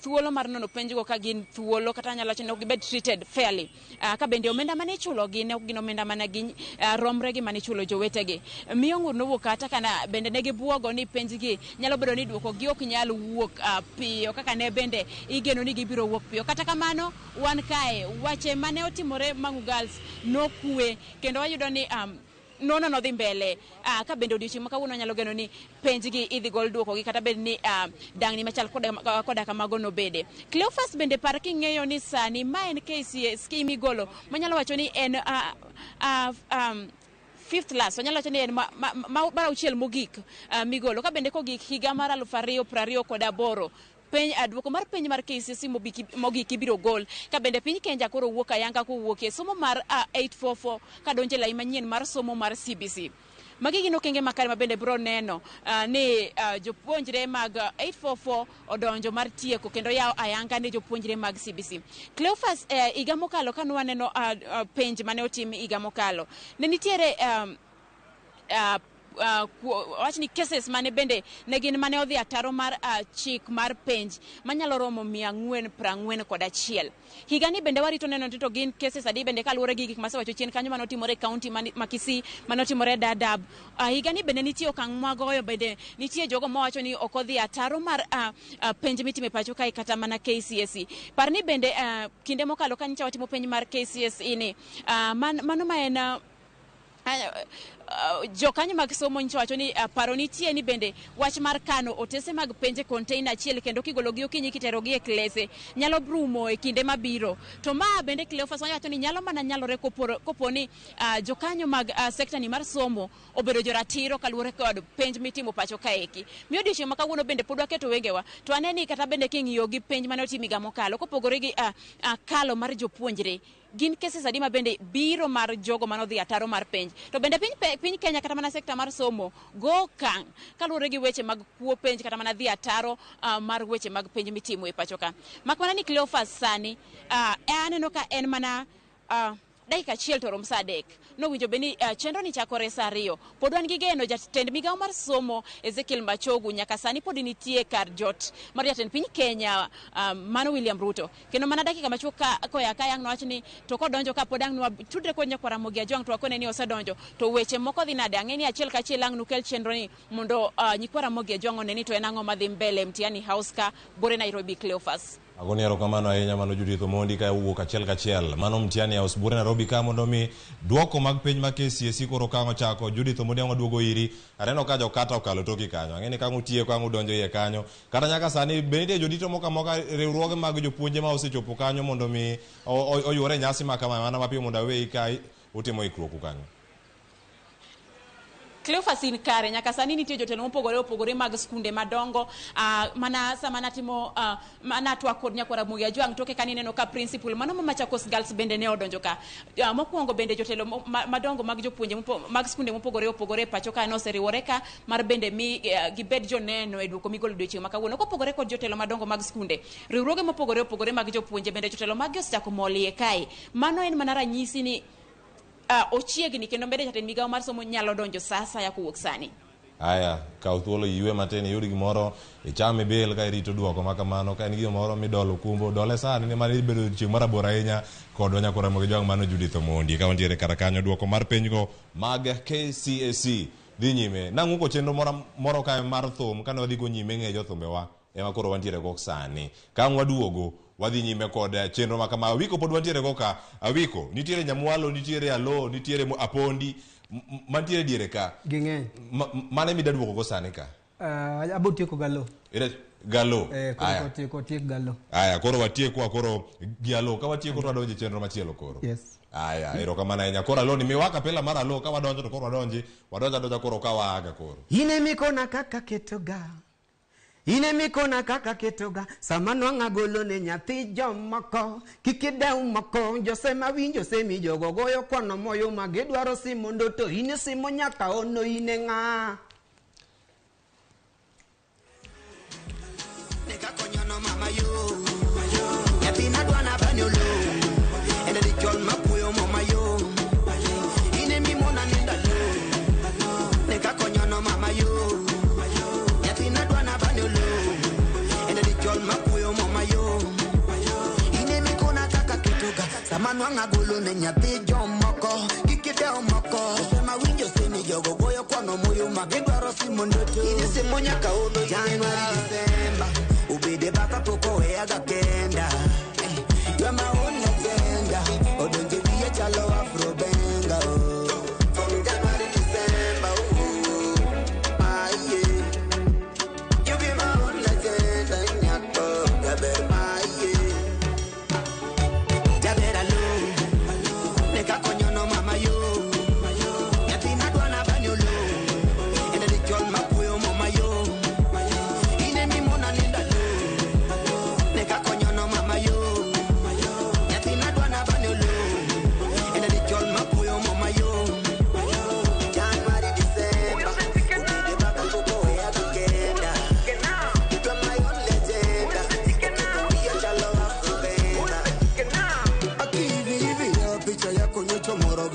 thuolo mar nono penjgo ka gin thuolo kata anyalo wacho ni ok gibed treated fairly. Ka bende omenda mane ichulogi ne ok gin omenda mane gi romre gi mane ichulo jowetegi. Miyo ng'ur nowuok kata kana bende ne gibuogo ni penjgi nyalo bedo ni duokogi ok nyal wuok piyo kaka ne bende igeno ni gibiro wuok piyo. Kata kamano wan kae wache mane otimore Mangu Girls nokwe kendo wayudo ni Nono nodhi mbele ka bende odiochieng' ma kawuono nyalo geno ni penjgi idhi gol duokogi kata bed ni dangni machal koda kamago nobede. Cleophas bende par king'eyo ni sani ma en KCSE migolo manyalo wacho ni en fifth last, wanyalo wacho ni en mar auchiel mogik migolo ka bende kogik higa mar 2028. Penj duoko mar penj mar KCSE mogik ibiro gol ka bende piny Kenya koro wuok ayanga kowuok e somo mar 844 kadonje lai manyien mar somo mar CBC. Magi gin okenge makare ma bende biro neno ni jopuonjre mag 844 odonjo mar tieko kendo yawo ayanga ne jopuonjre mag CBC. Cleophas, higa mokalo ka nwaneno penj mane otim higa mokalo, ne nitiere wach ni cases mane bende ne gin mane odhi ataro mar chik mar penj manyalo romo 441. Higani bende warito neno to gin cases adi bende kaluwore gi gik masewacho chien kanyo manotimore e county ma Kisii, manotimore Dadaab. Higani bende nitie okang' mwagoyo, bende nitie jogo mawacho ni ok odhi ataro mar penj mitimo e pacho kae kata mana KCSE. Par ni bende kinde mokalo ka nyicha watimo penj mar KCSE ni mano ma en jokanyo mag somo nyicha wacho ni paro nitie ni bende wach mar kano otese mag penj e container achiel kendo kigologi okinyi kiterogi e klese nyalo rumo e kinde mabiro. To ma bende Cleophas wacho ni nyalo mana nyalore kopo ni jokanyo mag sekta ni mar somo obedo joratiro kaluwore kod penj mitimo pacho kaeki. Miyo odiochieng' ma kawuono bende pod waketo wengewa to ane ni kata bende king'iyo gi penj mane otim higa mokalo kopogore gi kalo mar jopuonjre, gin cases adi ma bende biro mar jogo manodhi ataro mar penj. To bende piny Kenya kata mana sekta mar somo go okang' kaluwore gi weche mag kuo penj kata mana dhi ataro mar weche mag penj mitimo e pacho ka. Mak mana ni Cleophas sani aneno ka en mana dakika achiel to rom saa 3. Nowinjo bed ni chenro ni chakore saa 2. Pod wan gi geno jatend migawo mar somo Ezekiel Machogu nyaka sani pod nitie kar jot mar jatend piny Kenya mano William Ruto. Kendo mana dakika machuok koya ka ang' nowach ni to kodonjo ka pod ang' nwa tudre kod nyakwar Ramogi Ajwang' to wakone ni osedonjo to weche moko dhi nade. Ang'e ni achiel kachiel ang' nukel chenro ni mondo nyikwa Ramogi Ajwang' one ni to en ang'o madhi mbele Mtihani House ka Bore Nairobi. Cleophas. Agoni erokamano ahinya mano Judith Omondi ka owuok achiel kachiel. Mano Mtihani House Bure Nairobi ka mondo mi duoko mag penj mag KCSE koro ka ang' ochako. Judith Omondi ang' waduogo iri. Aneno ka jokata okalo toki kanyo. Ang'e ni ka ang' utieko ang' udonjo iye kanyo. Kata nyaka sani be nitie jodito moko amoka riwruoge mag jopuonje ma osechopo kanyo mondo mi oyuore nyasi ma kama mana mapiyo mondo aweyi ka utimo ikruoku kanyo. Cleophas in kare, nyaka sani nitie jotelo mopogore opogore mag skunde madongo. Mana sama natimo mana twak kod nyakwar Ramogi Ajwang' toke ka nineno ka principal mano ma Machakos Girls bende ne odonjo ka. Mokwongo bende jotelo madongo mag jopuonje mag skunde mopogore opogore e pacho ka noseriwore ka mar bende mi gibed joneno e duoko migolo odiochieng' ma kawuono. Kopogore kod jotelo madongo mag skunde, riwruoge mopogore opogore mag jopuonje bende jotelo mag gi osechako molie kae. Mano en mana ranyisi ni ochiegni kendo mbele jatend migawo mar somo nyalo donjo sa asaya kowuok sani. Aya, kaw thuolo iywe matin iyud gimoro icham ibil ka irito duoko ma kamano. Ka en gimoro midolo kumbo dole sani nimar ibedo chieng' mar aboro ahinya kodwa nyakwar Ramogi Ajwang' mano Judith Omondi ka wantiere kar kanyo. Duoko mar penjgo mag KCSE dhi nyime. Nang'uko chenro moro kae mar thum kane wadhi go nyime ng'eyo jothumbewa ema koro wantiere go sani. Ka ang' waduogo wadhi nyime kod chenro ma kama. Awiko pod wantiere go ka. Awiko nitiere Nyamwalo, nitiere Alo, nitiere Apondi mantiere diere ka. Ging'eny. Mane mida duoko go sani ka? Abo tieko galo. Ire galo. Koro tieko galo. Aya, koro watieko koro gi Alo. Ka watieko to wadonjo e chenro machielo koro. Yes. Aya, erokamano ahinya. Koro Alo ni miwa kapela mar Alo ka wadonjo to koro wadonji, wadonjo adonja koro ka waaga koro. Ine mikona kaka ketoga. Ine mikona kaka ketoga. Sama nwang'a golo ne nyathi jomoko. Kik idew moko. Josema winjo semi jogo goyo kwano moyo ma gidwaro simondo to ine simo nyaka ono ine ng'a. Nekakonyono mama yo. Nyathina dwana banyolo. Ene dichol mapuyo mama yo. Ine mimona nindalo. Nekakonyono mama yo. Nyathina dwana banyolo. Ene dichol mapuyo mama yo. Ine mikona kaka kituka. Sama nwang'a golo ne nyathi jomoko. Kik idew moko. Sema winjo semi jogo goyo kwano moyo ma gidwaro simondo to. Ine simo nyaka ono January December. Ubede baka poko weaga kenda. You're my own agenda. Odonje wiye chalo afro benga. From January to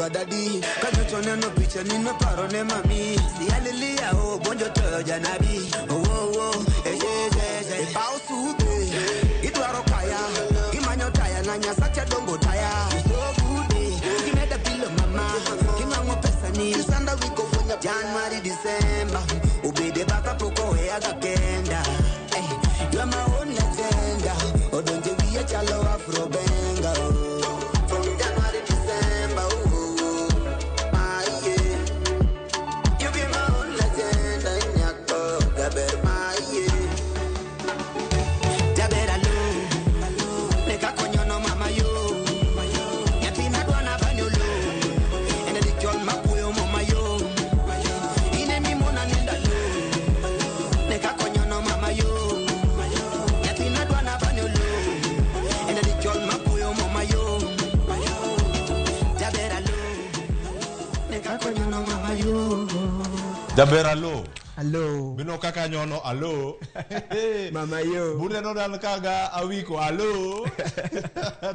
ga dadi Kanyocho neno picha nino paro ne mami Si alilia o bonjo toyo janabi Oh oh oh eh eh eh Pao sube Idwaro kaya Gimanyo taya na nyasacha dongo taya So good Gimeda pilo mama Kinwango pesa ni Sanda wiko fwenye January December Ubede baka poko wea gakenda. Eh, you are my own agenda. Odonje wiye chalo afro benga. Oh. From January December. Oh, oh, ah, yeah. You be my own agenda. Nyako gaber ma yeah. Jaber alo, neka konyono mama yo. Nyathina dwana banyolo. Ene dichol mapuyo mama yo. Ine mi mona ninda lo. Neka konyono mama yo. Nyathina dwana banyolo. Ene dichol mapuyo mama yo. Jaber alo, neka konyono mama yo. Jaber alo. Alo. Bino kaka nyono alo. Mama yo. Bune no dan kaga awiko alo.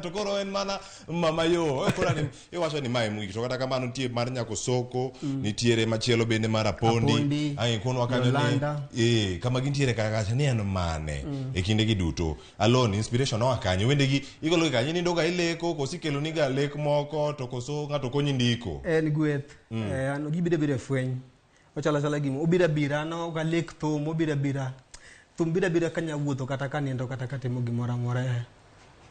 To koro en mana mama yo. Koro ni iwacho ni mae mwiki. To kata kamano nitie mar Nyako Soko, nitiere machielo bende mar Apondi. Ai kono wakanyo ni kama gintiere kaka ni en mane e kinde gi duto. Alone inspiration oa kanye wende gi igolo kanye ni ndoga ileko kosikelo ni ga lek moko to koso ngato konyi ndiko. En gweth. Ano gibiro biro e fweny. Ochala chala gimo obira bira no ka lek thum obira bira thum bira bira kanya wuotho kata kanindo kata katimo gimoro amora.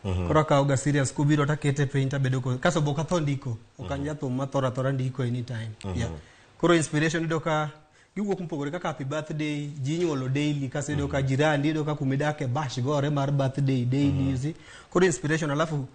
Koro akawo ga serious kobiro takete piny tabedo ko kaso bok atho ndiko ok an jathum mathoro athora ndiko anytime. Yeah. Koro inspiration iyudo ka giwuok mopogore kaka happy birthday ji inyuolo daily kaso iyudo ka jirani iyudo ka kumidake bash gore mar birthday daily. You see? Koro inspiration alafu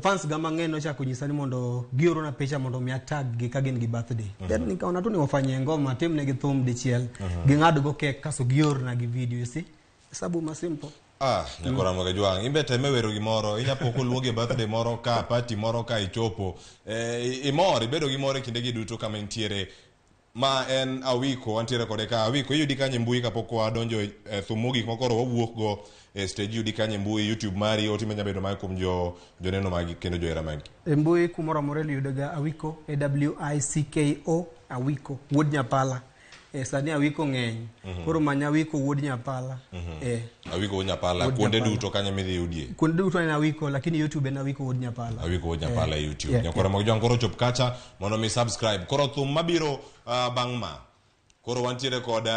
fans ga mang'eny nochako nyisa ni mondo giorona picha mondo mi atag gi ka gin gi birthday. Then nikaona tu ni wafanye ngoma timnegi thum dichiel. Ging'ad go kek kaso giorna gi video, you see? Sabu ma simple. Ah, nyakora moga jwang. Imbe teme wero gimoro, inya poko luongi e birthday moro ka, party moro ka ichopo. Imor, ibedo gi mor e kinde gi duto kama intiere. Ma en Awiko, wantiere kode ka. Awiko, iyudi kanye mbui kapok wadonjo e thum mogik ma koro wawuok go e stage, iyudi kanye mbui, YouTube mari, otime nyabedo magi kuom joneno magi kendo johera magi. E mbui kumoro amora iyudo ga Awiko, A-W-I-C-K-O, Awiko, wuod Nyapala. Sani Awiko ng'eny. Koro many Awiko wuod Nyapala. Awiko wuod Nyapala, kuonde duto kanye midhi yudie? Kuonde duto en Awiko, lakini YouTube en Awiko wuod Nyapala. Awiko wuod Nyapala e YouTube. Nyakora mag jwang' koro chop kacha mondo mi subscribe. Koro thum mabiro bang' ma. Koro wantiere kod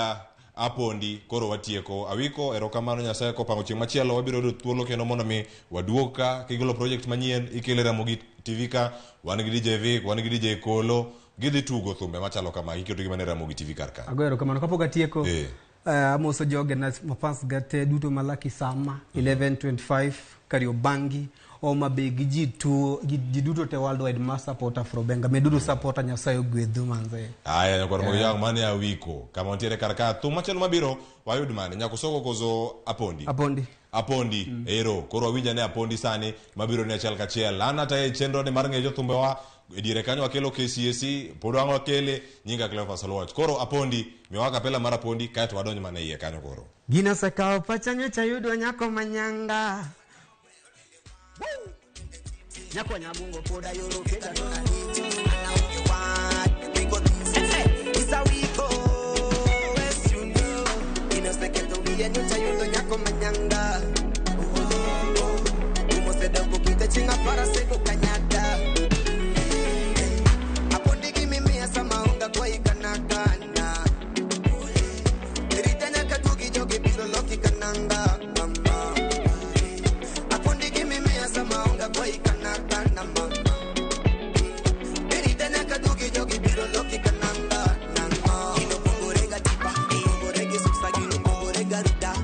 Apondi, koro watieko. Awiko, erokamano Nyasaye kopango chieng' machielo wabiro yudo thuolo kendo mondo mi waduog ka kigolo project manyien ikele Ramogi TV ka, wan gi DJ Vic, wan gi DJ Kolo. Gidhi tugo thumbe machalo kama iketo gi mana Ramogi TV kar ka. Ago erokamano kapok atieko. Amoso joge na mafans ga te duto malaki sama 11:25 Kariobangi Homa Bay gi ji tuo ji duto te worldwide ma support Afrobenga meduru support Nyasaye ogwedhu manze. Aya nyakor mogo jwang' mane Awiko kama wantiere kar ka thum machielo mabiro wayud mane Nyako Soko koso Apondi. Apondi. Apondi ero koro wawinja ne Apondi sani mabiro ne achiel kachiel. An ata e chenro ne mar ng'eyo jothumbewa e diere kanyo wakelo KCSE pod wang' wakele nyinga Cleophas Oluoch. Koro Apondi miwa kapela mar Apondi kaeto wadonj mana iye kanyo koro. Gino osekawo pacha nyocha yudo nyako manyanga. Nyako nyagungo pod ayoro kenda Nyako manyanga. Umosedogo kitachinga para sego kanyada. Apondi gimimia samaunga kwa ikanakana. Ritanya katugi jogi biro loki kananga mama. Apondi gimimia samaunga kwa ikanakana mama. Ritanya katugi jogi biro loki kananga mama. Ino kongorega tipa, kongorega suksa gino kongorega ruda.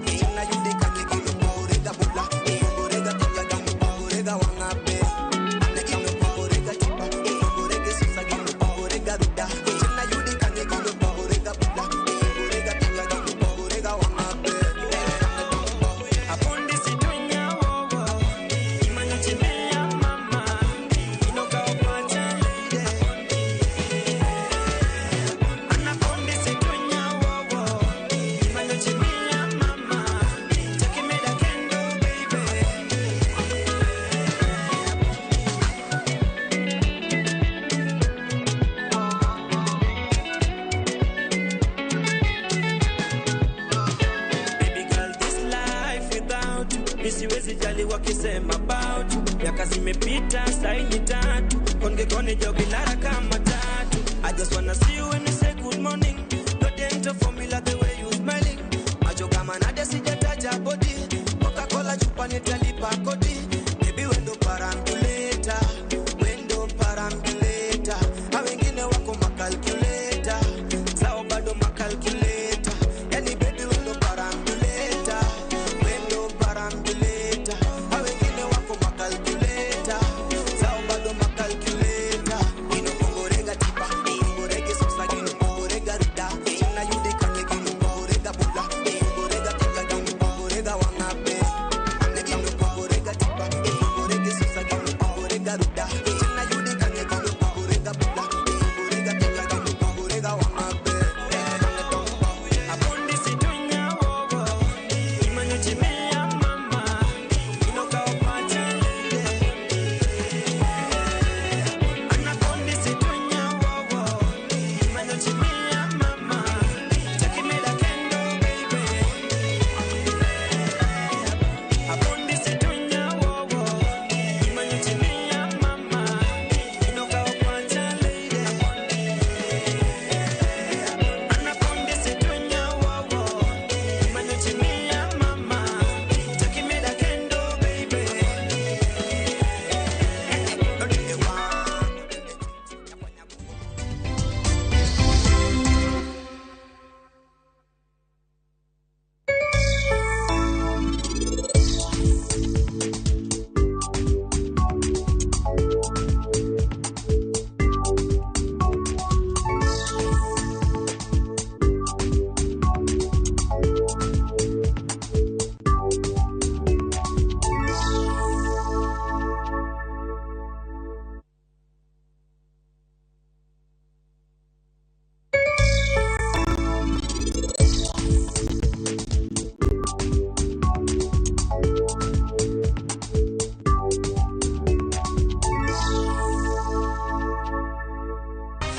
Bula, kongorega toya gino kongorega wangabe. Negi wakisema about you. Miaka zimepita saini tatu konge kone jogi lara kama tatu. I just wanna see you when you say good morning. No dental formula the way you smiling. Macho kama nade sijataja body. Coca-Cola chupa nitalipa kodi. Baby wendo perambulator, wendo perambulator. Ha wengine wako makalculator, sao bado makalculator. Yani baby wendo perambulator, wendo perambulator. Ha wengine wako makalculator, sao bado makalculator. Ino kongorega tipa, kongorege sosa gino, kongorega ruda. Chana yude kanye gino, kongorega bula, kongorega tika gino, kongorega wangabe. Gino kongorega tipa, kongorege sosa gino, kongorega ruda. Chana yude kanye gino, kongorega bula, kongorega tika gino, kongorega wangabe. Abundi situnya wowo, imanyo chimea mama, inoka opacha lele. Anakondi situnya wowo, imanyo chimea mama, chakimela kendo baby. Abundi situnya wowo, imanyo chimea mama, inoka opacha lele. Anakondi situnya wowo, imanyo chimea mama, chakimela kendo baby.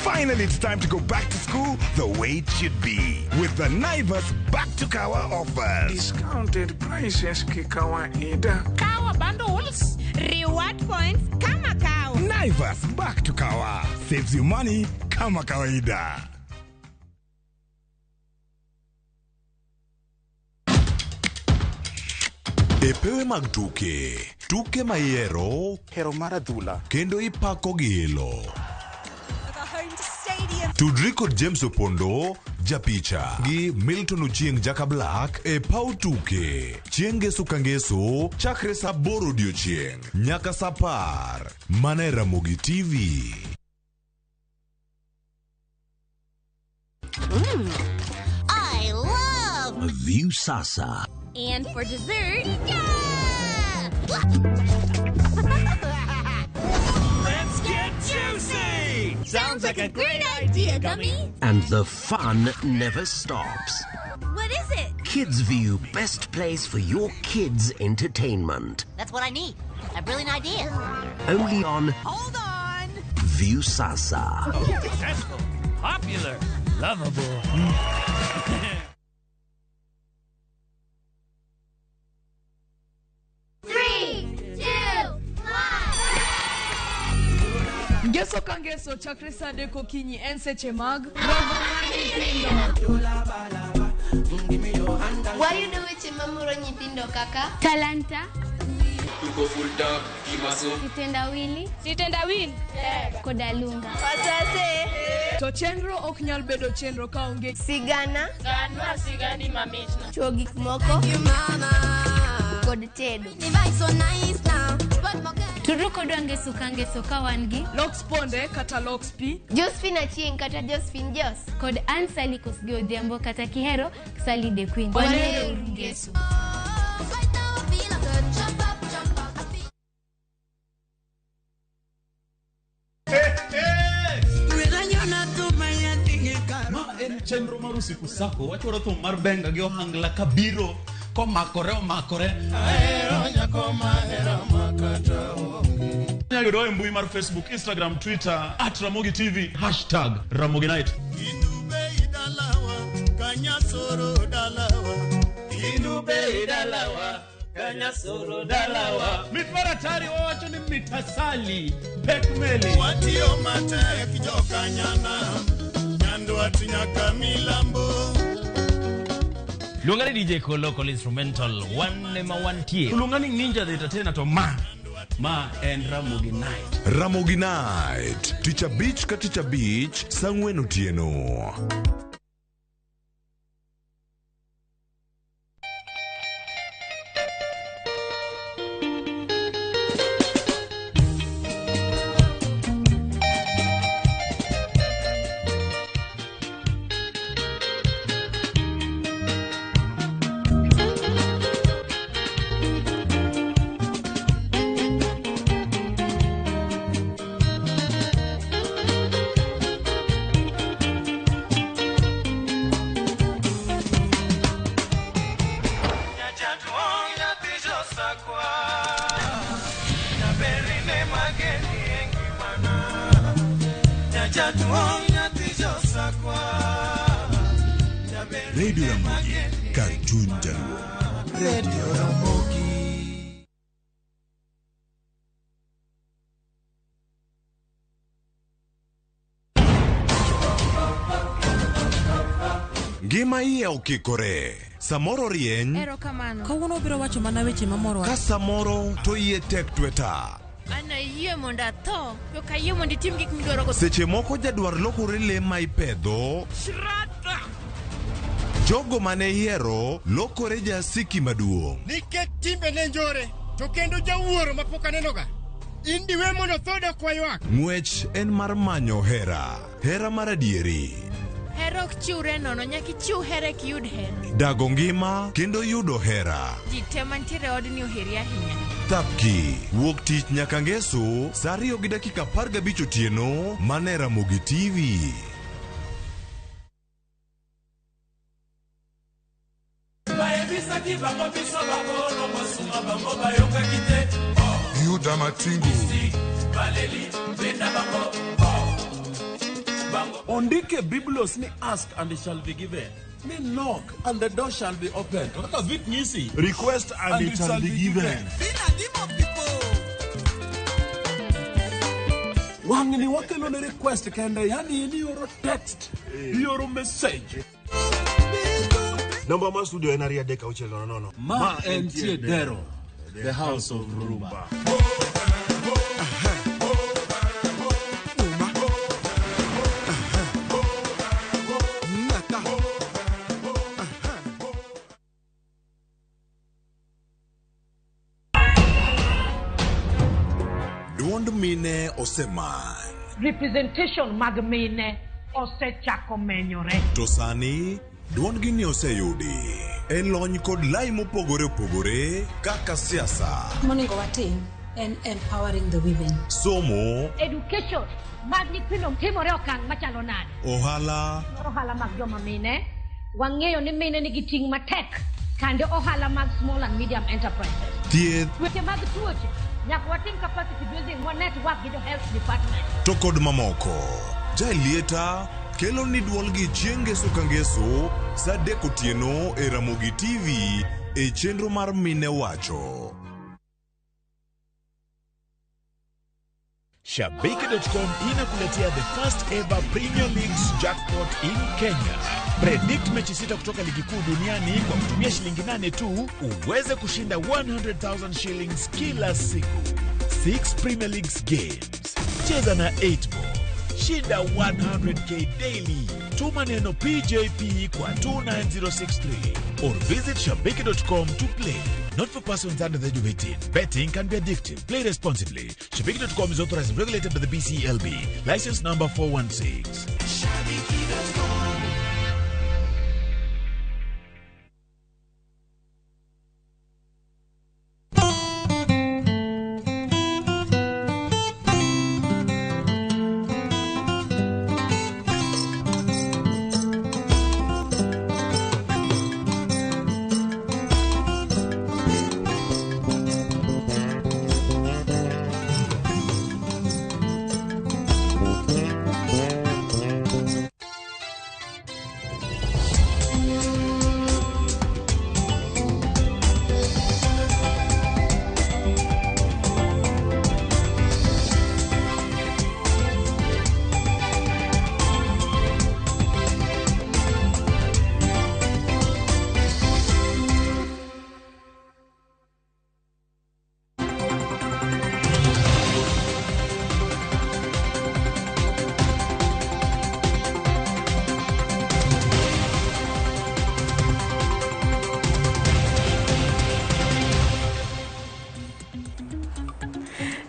Finally, it's time to go back to school the way it should be with the Naivas Back to Kawa offers. Discounted prices kikawaida. Kawa bundles. Reward points kama kawa. Naivas Back to Kawa saves you money kama kawaida. E pewe mag tuke, tuke ma ihero, hero mar adhula, kendo ipako gi ilo. Tudri kod James Opondo, japicha, gi Milton Ochieng Jaka Black e paw tuke. Chieng' ngeso ka ngeso, chakre saa 8 odiochieng' nyaka saa 10. Mana e Ramogi TV. I love Viusasa. And for dessert, yeah! Let's get juicy! Sounds like a great idea, Gummy. And the fun never stops. What is it? Kids View, best place for your kids' entertainment. That's what I need. A brilliant idea. Only on Hold on. Viusasa. Successful, popular, lovable. Three, two, Ngeso ka ngeso chakre saa 3 okinyi en seche mag romo mar nyithindo. Wayudo weche mamoro nyithindo kaka talanta, Tuko full tap, kimaso. Kitendawili, Sitendawili koda lunga. Wasase. To chenro ok nyal bedo chenro kaonge sigana, Ganwa sigani mamitna. chuo gik moko kod tedo. Tudru kodwa ngeso ka ngeso ka wan gi Lox Ponde kata Lox P, Josephine Achieng kata Josephine Jos. kod Ann Sally Kosgei Odhiambo kata kihero Sally the Queen. Wanero ngeso. Ma en chenro mar Usiku Sako wachwaro thum mar benga gi ohangla kabiro komakore omakore. Inyalo yudowa e mbui mar Facebook, Instagram, Twitter @RamogiTV #RamogiNight. Indube idalawa, kanyasoro dalawa. Indube idalawa, Kanyasoro dalawa. Mit mar atari wawacho ni mit asali. Pek meli. Watiyo matek jokanyana, Nyandwat nyaka milambo. Luonga ni DJ Kolo Local Instrumental. Wan ema wantie. Luonga ni Ninja the Entertainer to ma. Ma en Ramogi Night. Ramogi Night. Tich abich ka tich abich, saa ang'wen otieno. Radio Ramogi, kar chuny jaluo. Radio Ramogi. Ngima iye okikore. Samoro rieny, Erokamano. Kawuono obiro wacho mana weche mamorowa. ka samoro to iye tek tweta. An ayie mondo atho, to ok ayie mondo itim gik midwaro go. Seche moko jadwar lokore le ma ipedho. Jogo mane iyiero lokore jasiki maduong'. Nikech timbe ne njore, to kendo jawuoro mapok anenoga. In diwe mondo tho dok waywak. Ng'wech en mar manyo hera, hera mar adieri. Hera ok chiwre nono, nyaka ichiw hera eka iyud hera. Dago ngima kendo yudo hera. Ji te mantiere e odni oheri ahinya. Thapki, wuok tich nyaka ngeso, saa 2:15 otieno, mana e Ramogi TV. Bayebisaki bango biso bakolo mosuma bango bayokaki te. Yuda Matingu. Baleli benda bango. Ondike Biblos ni ask and it shall be given. Ni knock and the door shall be opened. Kaka vit nyisi. Request and it shall be given. Wang'ni wakelo ne request kende, yani in ioro text, ioro message. Namba mar studio en 23600. Ma entie Dero, the house of Rumba. Duond mine oseman. Representation mag mine osechako menyore. To sani, duondgi ni oseyudi. E lony kod lai mopogore opogore kaka siasa, Monego watim en empowering the women. somo, Education mag nyithindo timore okang' machalo nade? ohala, Ohala mag joma mine, wang'eyo ni mine nigi ting' matek kande ohala mag small and medium enterprises. thieth Weche mag tuoche, nyaka watim capacity building wa network gi jo health department. to kod mamoko. Jaelieta kelo ni duolgi chieng' ngeso ka ngeso saa 3 otieno e Ramogi TV e chenro mar Mine Wacho. Shabiki.com inakuletea the first ever Premier Leagues jackpot in Kenya. Predict mechi sita kutoka ligi kuu duniani kwa kutumia shilingi 8 tu uweze kushinda 100,000 shillings kila siku. 6 Premier Leagues games. Cheza na 8 ball. Shinda 100k daily. Tuma neno PJP kwa 29063 or visit shabiki.com to play. Not for persons under the age of 18. Betting can be addictive. Play responsibly. Shabiki.com is authorized and regulated by the BCLB. License number 416. Shabiki.com.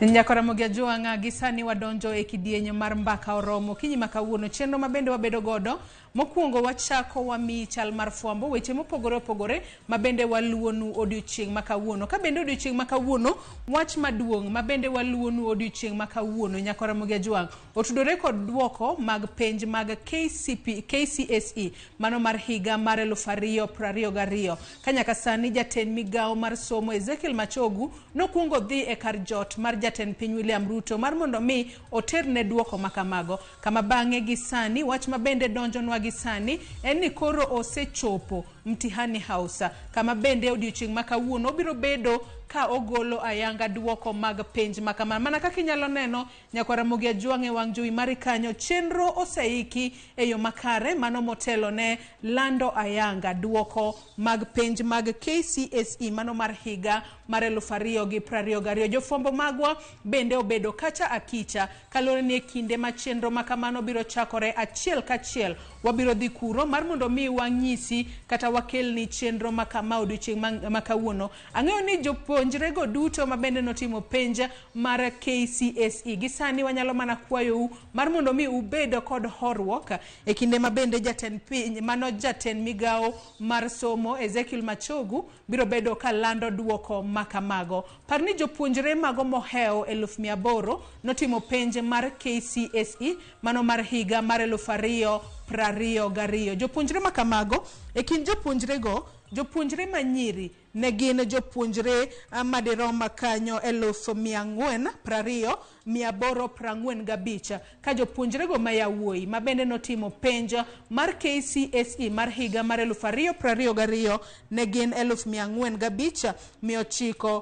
Nyakora Ajwang'a gi sani wadonjo e kidieny mar mbaka oromo okinyi ma kawuono chenro ma bende wabedo godo mokwongo wachako wamiyi chal mar fwambo weche mopogore opogore ma bende waluwonu odiochieng' ma kawuono ka bende odiochieng' ma kawuono wach maduong' ma bende waluwonu odiochieng' ma kawuono Nyakora Ajwang' otudore kod duoko mag penj mag KCP, KCSE mano mar higa mar 2022 ka nyaka sani jatend migawo mar somo Ezekiel Machogu nokwongo dhi e kar jot mar jatend piny William Ruto mar mondo mi oterne duoko makamago kama bang'e gi sani wach ma bende donjonwa gi sani en ni koro osechopo Mtihani House kama bende odiochieng' ma kawuono obiro bedo ka ogolo ayanga duoko mag penj makamano mana kaka inyalo neno Nyakwar Ramogi Ajwang' e wang' jowi mari kanyo chenro oseiki e yo makare mano motelo ne lando ayanga duoko mag penj mag KCSE mano mar higa mar 2022. Jofwambo magwa bende obedo kacha akicha kaluwore ni e kinde ma chenro ma kamano biro chakore achiel kachiel wabiro dhi kuro mar mondo mi wanyisi kata wakelni chenro ma kama odiochieng' ma kawuono. Ang'eyo ni jopuonjrego duto ma bende notimo penj mar KCSE gi sani wanyalo mana kwayou mar mondo mi ubed kod horuok e kinde ma bende jatend piny mano jatend migawo mar somo Ezekiel Machogu biro bedo ka lando duoko makamago. Par ni jopuonjre mago mohewo 800,000 notimo penj mar KCSE mano mar higa mar 2022. Jopuonjre makamago e kind jopuonjrego jopuonjre manyiri ne gin jopuonjre madirom kanyo 420,845 ka jopuonjrego ma yawuoyi ma bende notimo penj mar KCSE mar higa mar 2022 ne gin 405,962.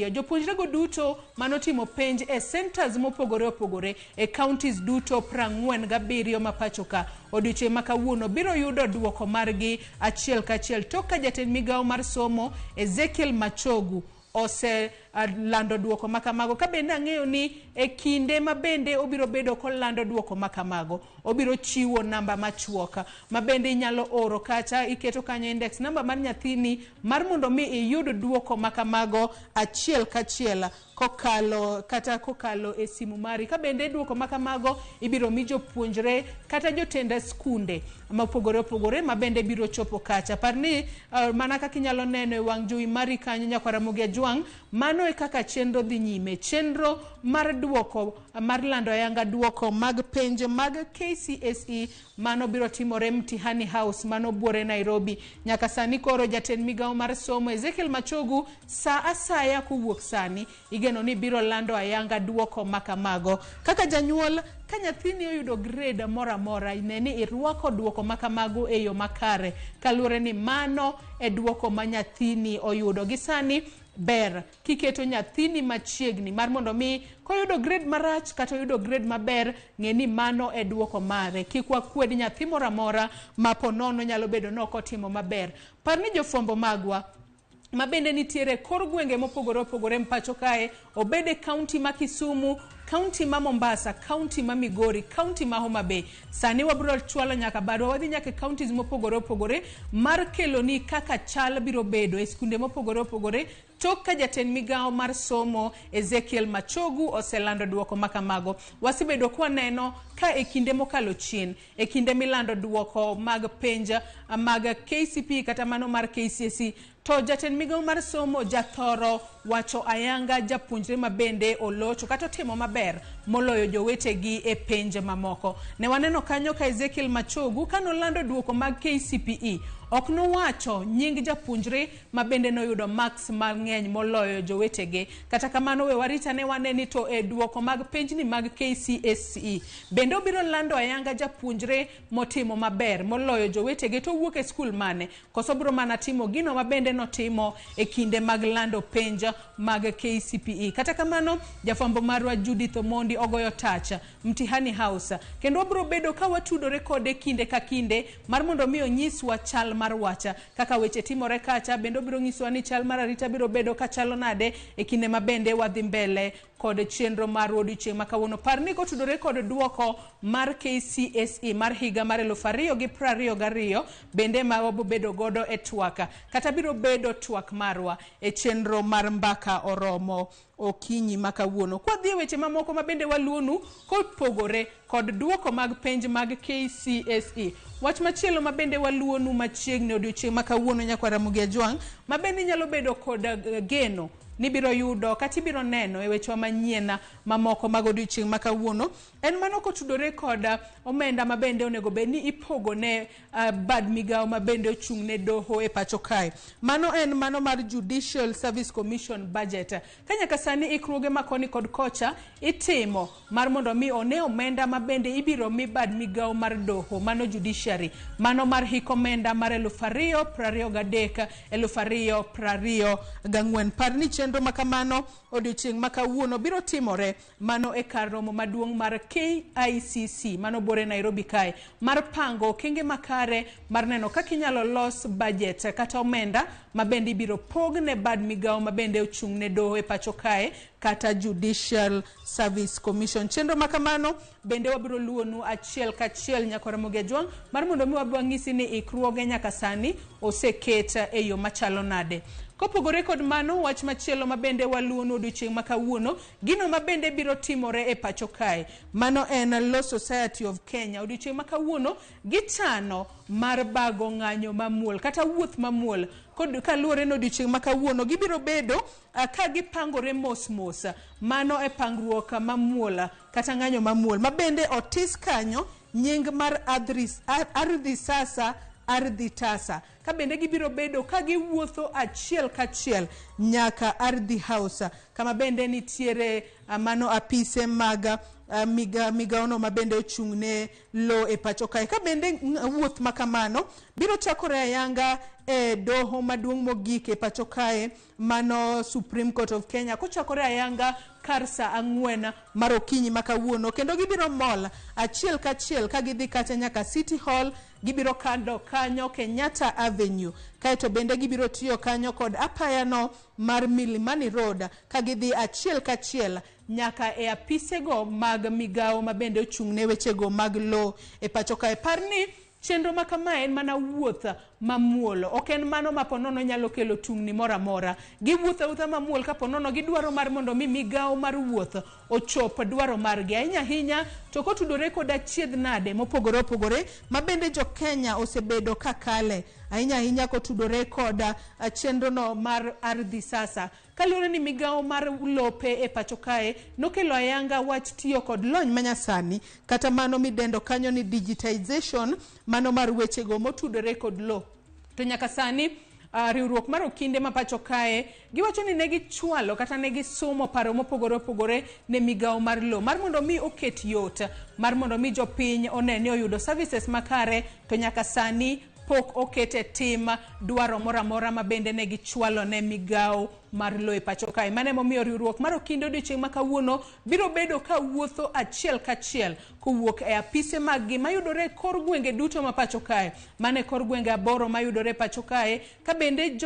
Jopuonjrego duto manotimo penj e centers mopogore opogore e counties duto 47 ma pacho ka odiochieng' ma kawuono biro yudo duoko margi achiel kachiel tok ka jatend migawo mar somo Ezekiel Machogu oselando duoko makamago. Ka bende ang'eyo ni e kinde ma bende obiro bedo kolando duoko makamago obiro chiwo namba machuok ma bende inyalo oro kacha iketo kanyo index namba mar nyathini mar mondo mi iyud duoko makamago achiel kachiel kokalo kata kokalo e simu mari. Ka bende duoko makamago ibiro mi jopuonjre kata jotend skunde mopogore opogore ma bende biro chopo kacha. Par ni mana kaka inyalo neno e wang' jowi mari kanyo Nyakwar Ramogi Ajwang', mano e kaka chenro dhi nyime. Chenro mar duoko mar lando ayanga duoko mag penj mag KCSE mano biro timore Mtihani House mano buore Nairobi. Nyaka sani koro jatend migawo mar somo Ezekiel Machogu sa asaya kowuok sani igeno ni biro lando ayanga duoko makamago. Kaka janyuol ka nyathini oyudo grade moro amora ne ni irwako duoko makamago e yo makare kaluwore ni mano e duoko ma nyathini oyudo. Gi sani ber kiketo nyathini machiegni mar mondo mi koyudo grade marach kata oyudo grade maber ng'e ni mano e duoko mare. Kik wakwed nyathi moro amora ma po nono nyalo bedo ni ok otimo maber. Par ni jofwambo magwa ma bende nitiere kor gwenge mopogore opogore mpacho kae, obed e kaunti ma Kisumu, kaunti ma Mombasa, kaunti ma Migori, kaunti ma Homa Bay. Sani wabiro chwalo nyaka badwa wadhi nyaka e counties mopogore opogore mar keloni kaka chal biro bedo e skunde mopogore opogore tok ka jatend migawo mar somo Ezekiel Machogu oselando duoko makamago. Wasebedo kwaneno ka e kinde mokalo chien, e kinde milando duoko mag penj mag KCPE kata mano mar KCSE, to jatend migawo mar somo jathoro wacho ayanga japuonjre ma bende olocho kata otimo maber moloyo jowetegi e penj mamoko. Ne waneno kanyo ka Ezekiel Machogu kanolando duoko mag KCPE, ok nowacho nying japuonjre ma bende noyudo marks mang'eny moloyo jowetege. Kata kamano we warit ane wane ni to e duoko mag penjni mag KCSE bende obiro lando ayanga japuonjre motimo maber moloyo jowetege to owuok e skul mane, koso obiro mana timo gino ma bende notimo e kinde mag lando penj mag KCPE. Kata kamano jafwambo marwa Judith Omondi ogoyo tach Mtihani House kendo wabiro bedo ka watudore kode kinde ka kinde mar mondo mi onyiswa chal mar wacha kaka weche timore kacha. Bende obiro nyisowa ni chal mar arita biro bedo kachalo nade e kinde ma bende wadhi mbele kod chenro mar odiochieng' ma kawuono. Par ni kotudore kod duoko mar KCSE mar higa mar 2022 bende ma wabobedo godo e twak kata biro bedo twak marwa e chenro mar Mbaka Oromo okinyi ma kawuono. Kwadhi e weche mamoko ma bende waluonu kopogore kod duoko mag penj mag KCSE. Wach machielo ma bende waluonu machiegni odiochieng' ma kawuono nyakwar Ramogi Ajwang' ma bende inyalo bedo kod geno ni biro yudo kata ibiro neno e wechewa manyien mamoko mag odiochieng' ma kawuono en mano kotudore kod omenda ma bende onego bed ni ipogo ne bad migawo ma bende ochung' ne doho e pacho kae. Mano en mano mar Judicial Service Commission budget. Ka nyaka sani ikruoge ma koni kod kocha itimo mar mondo mi one omenda ma bende ibiro mi bad migawo mar doho, mano judiciary, mano mar hik omenda mar 2023 2024. Par ni chenro ma kamano odiochieng' ma kawuono biro timore mano e kar romo maduong' mar KICC mano bore Nairobi kae, mar pango okenge makare mar neno kaka inyalo los budget kata omenda ma bende ibiro pog ne bad migawo ma bende ochung' ne doho e pacho kae kata Judicial Service Commission. Chenro ma kamano bende wabiro luonu achiel kachiel nyakwar Ramogi Ajwang' mar mondo mi wang'isi ni ikruoge nyaka sani oseket e yo machalo nade. Kopogore kod mano, wach machielo ma bende waluonu odiochieng' ma kawuono, gino ma bende biro timore e pacho kae, mano en Law Society of Kenya. Odiochieng' ma kawuono gichano mar bago ng'anyo mamuol kata wuoth mamuol. Kod kaluwore ni odiochieng' ma kawuono gibiro bedo ka gipangore mos mos, mano e pangruok mamuol kata ng'anyo mamuol ma bende otis kanyo nying mar Ardhi Sasa Ardhi Tasa, ka bende gibiro bedo ka giwuotho achiel kachiel nyaka Ardhi House kama bende nitiere mano apise mag migawono ma bende ochung' ne lo e pacho kae. Ka bende wuoth ma kamano biro chakore ayanga e doho maduong' mogik e pacho kae, mano Supreme Court of Kenya, kochakore ayanga kar saa 4 mar okinyi ma kawuono, kendo gibiro mol achiel kachiel ka gidhi kata nyaka City Hall, gibiro kado kanyo Kenyatta Avenue, kaeto bende gibiro tiyo kanyo kod apayano mar Milimani Road ka gidhi achiel kachiel nyaka e apisego mag migawo ma bende ochung' ne wechego mag lo e pacho kae. Par ni chenro ma kama en mana wuoth mamuol, ok en mano ma ponono nyalo kelo tungni moro amora. Giwuotho awuotha mamuol ka ponono gidwaro mar mondo mi migawo mar wuoth ochop dwaro margi ahinya ahinya, to kotudore kod achiedh nade mopogore opogore ma bende jo Kenya osebedo ka kale ahinya ahinya kotudore kod chenrono mar Ardhi Sasa. Kaluwore ni migawo mar lope e pacho kae nokelo ayanga wach tiyo kod lony manyasani kata mano midendo kanyo ni digitization, mano mar wechego motudore kod lo. To nyaka sani riwruok mar okinde ma pacho kae giwacho ni ne gichwalo kata ne gisumo paro mopogore opogore ne migawo mar lo mar mondo mi oket yot mar mondo mi jopiny one ni oyudo services makare, to nyaka sani pok okete tim dwaro moro amora ma bende ne gichwalo ne migawo mar lo e pacho kae. Mano emomiyo riwruok mar okinde odiochieng' ma kawuono biro bedo ka wuotho achiel kachiel kowuok e apise mag gi mayudore e kor gwenge duto ma pacho kae, mano e kor gwenge 8 mayudore e pacho kae, ka bende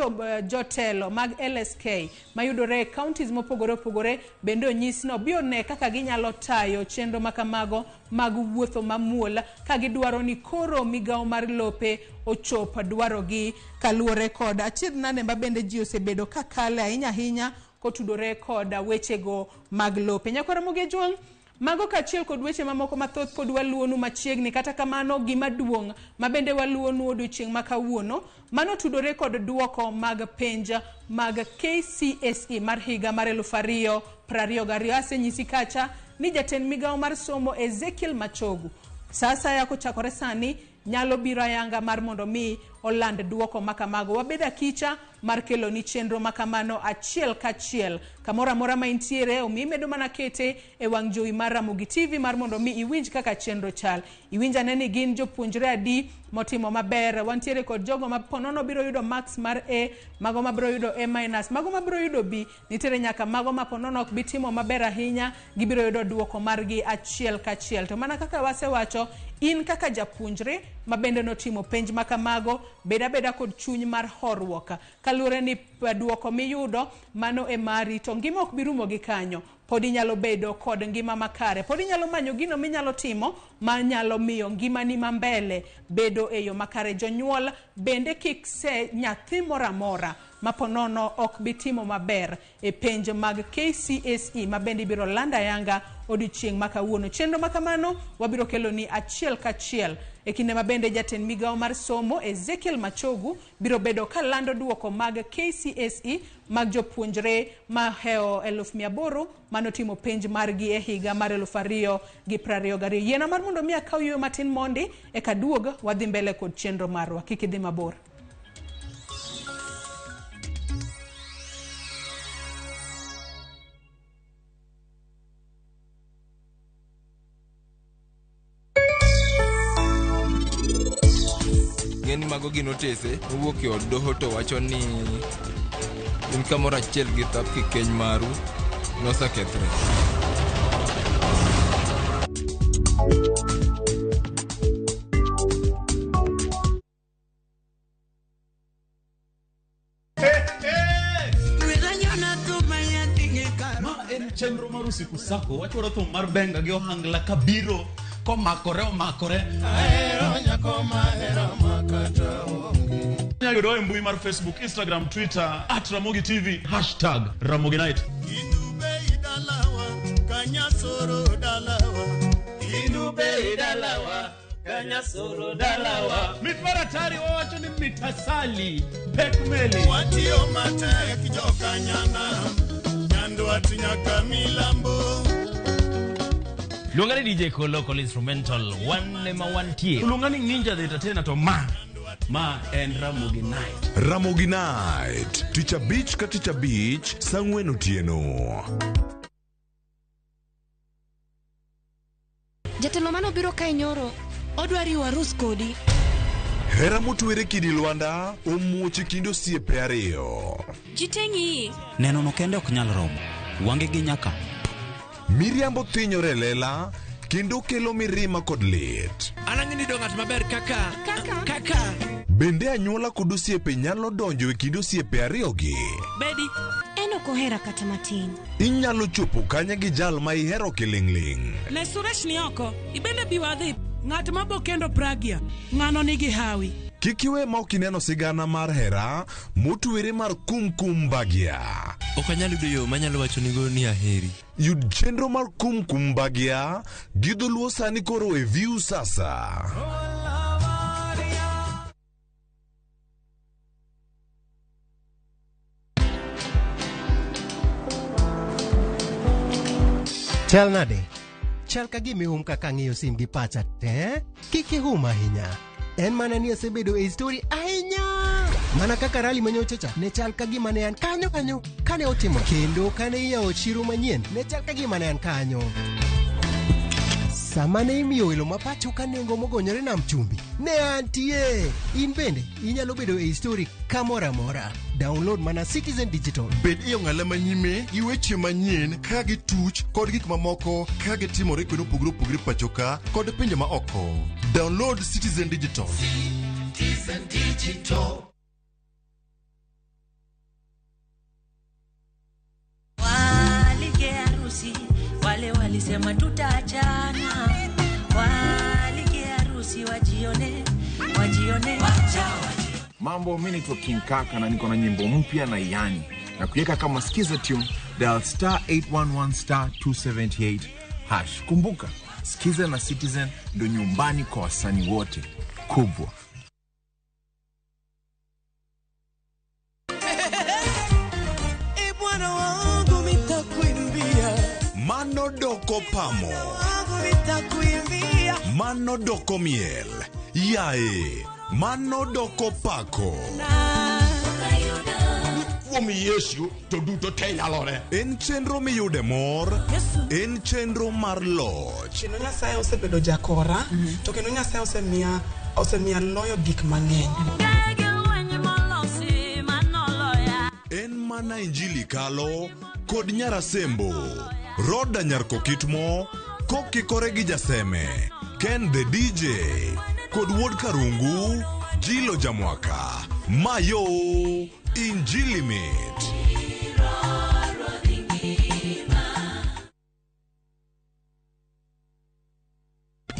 jotelo mag LSK mayudore e counties mopogore opogore bende onyis ni obi one kaka ginyalo tayo chenro ma kamago mag wuotho mamuol ka gidwaro ni koro migawo mar lope ochop dwarogi kaluwore kod achiedh nade ma bende ji osebedo ka kale ahinya ahinya kotudore kod wechego mag lope. Nyakwar Ramogi Ajwang', mago kaachiel kod weche mamoko mathoth pod waluonu machiegni. Kata kamano, gima duong' ma bende waluonu odiochieng' ma kawuono mano tudore kod duoko mag penj mag KCSE mar higa mar 2022. Asenyisi kacha ni jatend migawo mar somo Ezekiel Machogu sasa ya kochakore sani nyalo biro ayanga mar mondo mi oland duoko makamago. Wabed akicha mar kelo ni chenro makamano achiel kachiel kamoro amora ma intiere. Omiyo imedo mana kete e wang' jowi mar Ramogi TV mar mondo mi iwinj kaka chenro chal. Iwinj ane ni gin jopuonjre adi motimo maber. Wantiere kod jogo ma ponono biro yudo marks mar A, mago mabiro yudo A minus, mago mabiro yudo B, nitiere nyaka mago ma ponono ok bi timo maber ahinya, gibiro yudo duoko margi achiel kachiel. To mana kaka wasewacho, in kaka japuonjre ma bende notimo penj makamago, bed abeda kod chuny mar horuok kaluwore ni duoko miyudo mano e mari, to ngima ok bi rumo gi kanyo. Pod inyalo bedo kod ngima makare. Pod inyalo manyo gino minyalo timo manyalo miyo ngimani ma mbele bedo e yo makare. Jonyuol bende kik se nyathi moro amora ma ponono ok bi timo maber e penj mag KCSE ma bende ibiro land ayanga odiochieng' ma kawuono. Chenro ma kamano wabiro keloni achiel kachiel e kinde ma bende jatend migawo mar somo Ezekiel Machogu biro bedo ka lando duoko mag KCSE mag jopuonjre mahewo 800,000 manotimo penj margi e higa mar 2022. Yiena mar mondo mi akaw yueyo matin mondi eka duog wadhi mbele kod chenro marwa. Kik idhi mabor. Ng'eni mago gin otese mowuok e od doho to wacho ni in kamoro achiel gi thap kikeny maru nosekethre. Ma en chenro mar usiku sako wachwaro thum mar benga gi ohangla kabiro komakore omakore. Inyalo yudowa e mbui mar Facebook, Instagram, Twitter at Ramogi TV hashtag Ramogi Night. Kanyasoro dalawa. Inube dalawa, kanyasoro dalawa. Mit mar atari wawacho ni mitasali pek meli. Watiyo matek jokanyana. Nyandwat nyaka milambo. Luonga ni DJ Kolo Local Instrumental wan ema wantie. Luonga ni Ninja the Entertainer to ma en Ramogi Night. Ramogi Night tich abich ka tich abich saa ang'wen otieno. Jatelo manobiro kae nyoro odwa riwo arus kodi. Hera motwere kidi lwanda omuoch e kind osiepe ariyo. Ji te ng'iyi. Neno no kende ok nyal romo. Wange gi nyaka. Miriambo thinyore e lela kendo kelo mirima kod lit. An ang'e ni do ng'at maber kaka kaka Bende anyuola kod osiepe nyalo donjo e kind osiepe ariyogi. Bedi. En ok ohera kata matin. Inyalo chopo kanye gi jal ma ihero kiling'ling'. Ne Suresh ni oko, ibende bi wadhi. Ng'at ma bokendo Pragya, ng'ano nigi hawi. Kik iwe ma ok ineno sigana mar hera motwere mar Kumkum Bhagya. Ok anyal yudo yo manyalo wachonigo ni aheri. Yud chenro mar Kumkum Bhagya gi dholuo sani koro e View Sasa. Chal nade? Chal ka gima ihum kaka ang'iyo sim gi pacha te. Kik ihum ahinya. En mana ni asebedo e story ahinya. Mana kaka rali manyocha cha ne chal ka gima ne an kanyo kanyo kane otimo kendo kane iyawo chiro manyien ne chal ka gima ne an kanyo. Sama ne imiyo welo ma pacho ka nengo mogonyore nam chumbi ne antie. In bende inyalo bedo e story kamoro amora. Download mana Citizen Digital. Bed e ong'ala manyime gi weche manyien ka gituch kod gik mamoko ka gitimore kuonde mopogore opogore pacho ka kod pinje ma oko. Download Citizen Digital. Citizen Digital. Walike harusi, wale walisema tutaachana. Walike harusi wajione, wajione. Wacha Mambo, mimi naitwa King Kaka na niko na nyimbo mpya na yani na kuiweka kama skiza tune, dial star 811 star 278 hash. Kumbuka, Skiza na Citizen ndo nyumbani kwa wasanii wote kubwa. E Bwana wangu nitakuimbia. Mano doko pamo. Wangu nitakuimbia. Mano doko miel. Yae. Mano doko pako. Kuom Yesu to duto te nyalore. En chenro miyude mor. En chenro mar loch. Kendo Nyasaye osebedo jakora, to kendo Nyasaye osemiya loyo gik mang'eny. En mana Injili kalo kod Nyarasembo. Roda Nyarkokitmo kokikore gi Jaseme. Ken the DJ kod Wuod Karungu, Jilo Jamwaka. Mayo Injili mit.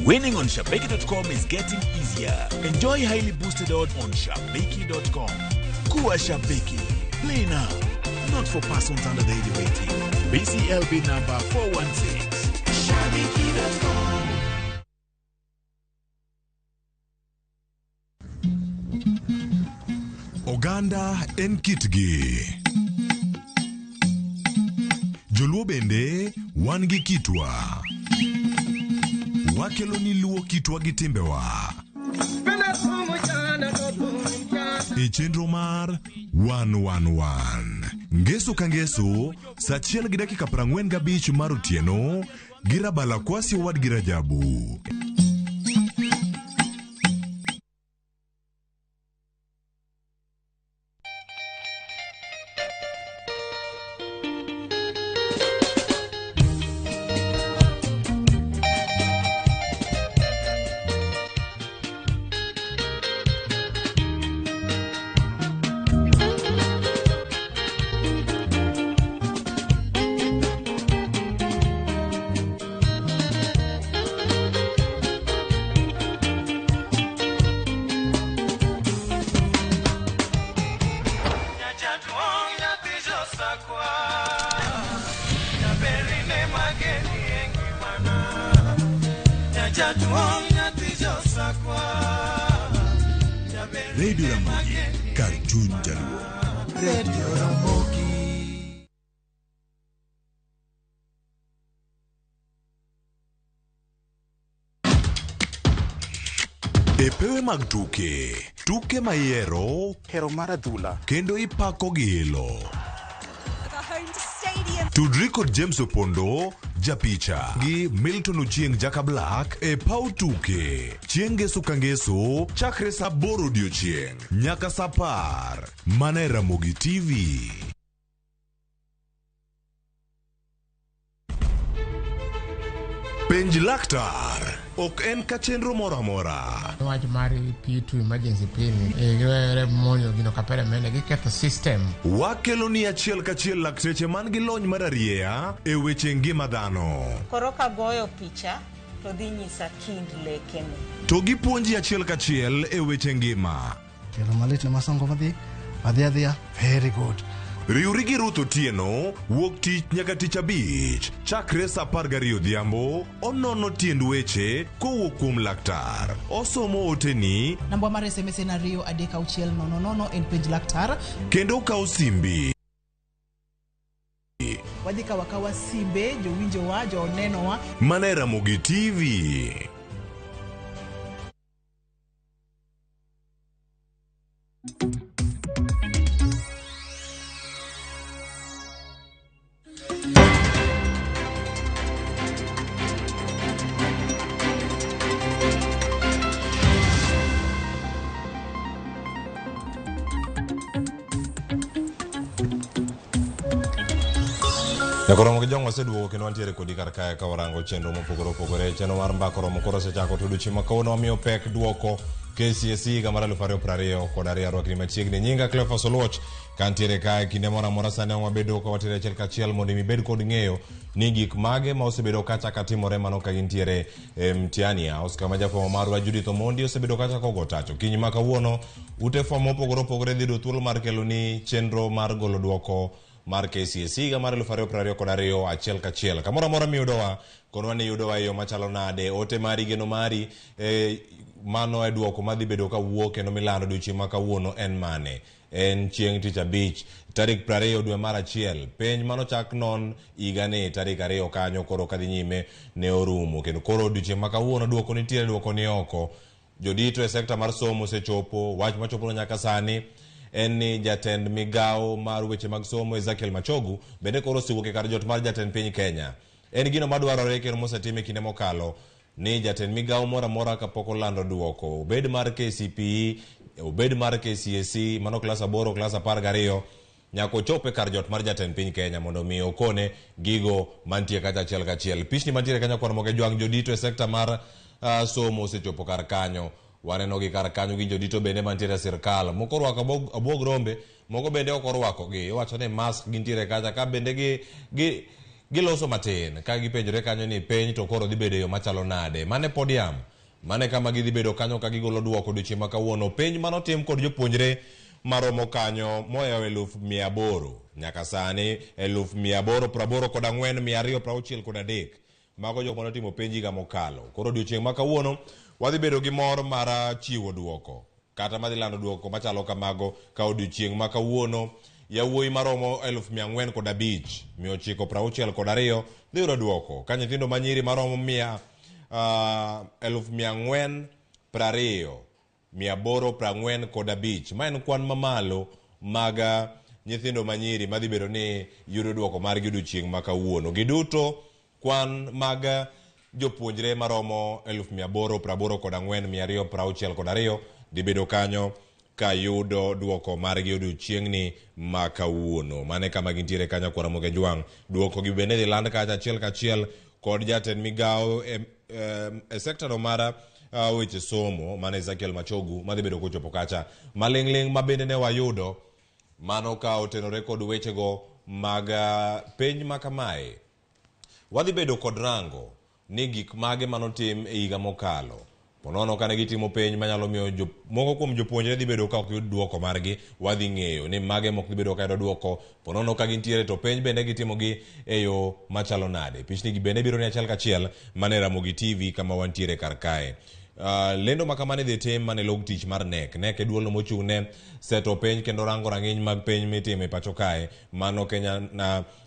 Winning on Shabiki.com is getting easier. Enjoy highly boosted odds on Shabiki.com. Kuwa Shabiki. Play now. Not for persons under the age of 18. BCLB number 416. Shabiki.com. Oganda en kitgi. Joluo bende wan gi kitwa. Wakelo ni luo kitwa gi timbewa. E chenro mar 111. Ngeso ka ngeso, saa achiel gi dakika 45 mar otieno, gi Rabala Kwasi owadgi Rajabu. Radio Ramogi, kar chuny jaluo. Radio Ramogi. E pewe mag tuke, tuke ma ihero, hero mar adhula, kendo ipako gi ilo. Tudri kod James Opondo, japicha, gi Milton Ochieng Jaka Black e paw tuke. Chieng' ngeso ka ngeso, chakre saa 8 odiochieng' nyaka saa 10. Mana e Ramogi TV. Penj laktar ok en ka chenro moro amora. Wach mar P2 emergency pin giwere monjo gino kapere mene giketho system. Wakelo ni achiel kachiel lakteche man gi lony mar arieya e weche ngima dhano. Koro kagoyo picha to dhi nyisa kind lekene. To gipuonji achiel kachiel e weche ngima. Tielo malit ne masongo madhi adhi adhiya very good. Riwri gi Ruth Otieno wuok tich nyaka tich abich chakre saa 12 odhiambo onono tiend weche kowuok kuom laktar. Osomo oteni Namba mar SMS en 23600 en penj laktar. kendo okawo simbi. Wadhi kawo akawa simbe jowinjowa, jonenowa. Mana e Ramogi TV. Nyakoromo gi jong'o waseduogo kendo wantiere kodi kar kae ka warango chenro mopogore opogore. Chenro mar mbaka oromo koro osechako to odiochieng' ma kawuono wamiyo pek duoko KCSE higa mar 2022. Arwakni machiegni. Nyinga Cleophas Oluoch kantiere kae kinde moro amora sani wabedo ka watere achiel kachiel mondo mi ibed kod ng'eyo ni gik mage ma osebedo kacha timore mano ka gintiere e mtihani house kama jafwambo marwa Judith Omondi osebedo kacha kogo tacho. Kinyi ma kawuono ute fwambo mopogore opogore dhi yudo thuolo mar kelo ni chenro mar golo duoko mar KCSE higa mar 2022 achiel kachiel. Kamoro amora miyudowa, konwa ni yudowa e yo machalo nade, ote mari, geno mari, mano e duoko madhi bedo kawuok kendo milando odiochieng' ma kawuono en mane? En chieng' tich abich, tarik 20 dwe mar achiel. Penj manochak non higani tarik 2 kanyo koro kadhi nyime ne orumo. Kendo koro odiochieng' ma kawuono duoko nitiere, duoko ni oko. Jodito e sekta mar somo osechopo, wach machopo nyaka sani en ni jatend migawo mar weche mag somo Ezekiel Machogu bende koro osewuok e kar jot mar jatend piny Kenya. En gino madwarore kendo mosetim e kinde mokalo ni jatend migawo moro amora kapok olando duoko, obed mar KCPE, obed mar KCSE, mano klas 8, klas 12, nyaka ochop e kar jot mar jatend piny Kenya mondo mi okone gigo mantie kacha achiel kachiel. Pichni mantiere kanyo kwan moke jwang' jodito e sekta mar somo osechopo kar kanyo. Waneno gi kar kanyo gi jodito bende mantiere e sirkal. Moko orwako abuog rombe, moko bende ok orwako gi. Iwacho ni mask gintiere kacha ka bende Giloso matin ka gipenjore kanyo ni penj to koro dhi bedo e yo machalo nade. Mane podium, mane kama gidhi bedo kanyo ka gigolo duoko odiochieng' ma kawuono. Penj manotim kod jopuonjre maromo kanyo mohewo 800,000 nyaka sani 884,263. Mago jok manotimo penj higa mokalo. Koro odiochieng' ma kawuono wadhi bedo gi mor mar chiwo duoko kata madhi lando duoko machalo kamago ka odiochieng' ma kawuono yawuoyi maromo 405,962 dhi yudo duoko ka nyithindo manyiri maromo 420,845. Ma en kwan mamalo mag nyithindo manyiri madhi bedo ni yudo duoko margi odiochieng' ma kawuono. Giduto kwan mag jopuonjre maromo 884,262 dhi bedo kanyo ka yudo duoko margi odiochieng'ni ma kawuono. Mane kama gintiere kanyo kwara Ramogi Ajwang'. Duoko gi bende dhi land kacha achiel kachiel kod jatend migawo e sekta no mar weche somo mane Ezekiel Machogu madhi bedo kochopo kacha. Maling'ling' ma bende ne wayudo mano ka otenore kod wechego mag penj ma kamae. Wadhi bedo kod rango ni gik mage manotim e higa mokalo. Ponono kane gitimo penj manyalo miyo moko kuom jopuonjre dhi bedo ka ok yud duoko margi, wadhi ng'eyo ni mage mok dhi bedo ka yudo duoko. Ponono ka gintiere to penj bende gitimogi e yo machalo nade. Pichni gi bende biro ni achiel kachiel mane Ramogi TV kama wantiere kar kae. Lendo ma kamano idhi tim mane log tich mar KNEC. KNEC e duolno mochung' ne seto penj kendo rango rang'iny mag penj mitimo e pacho kae. Mano Kenya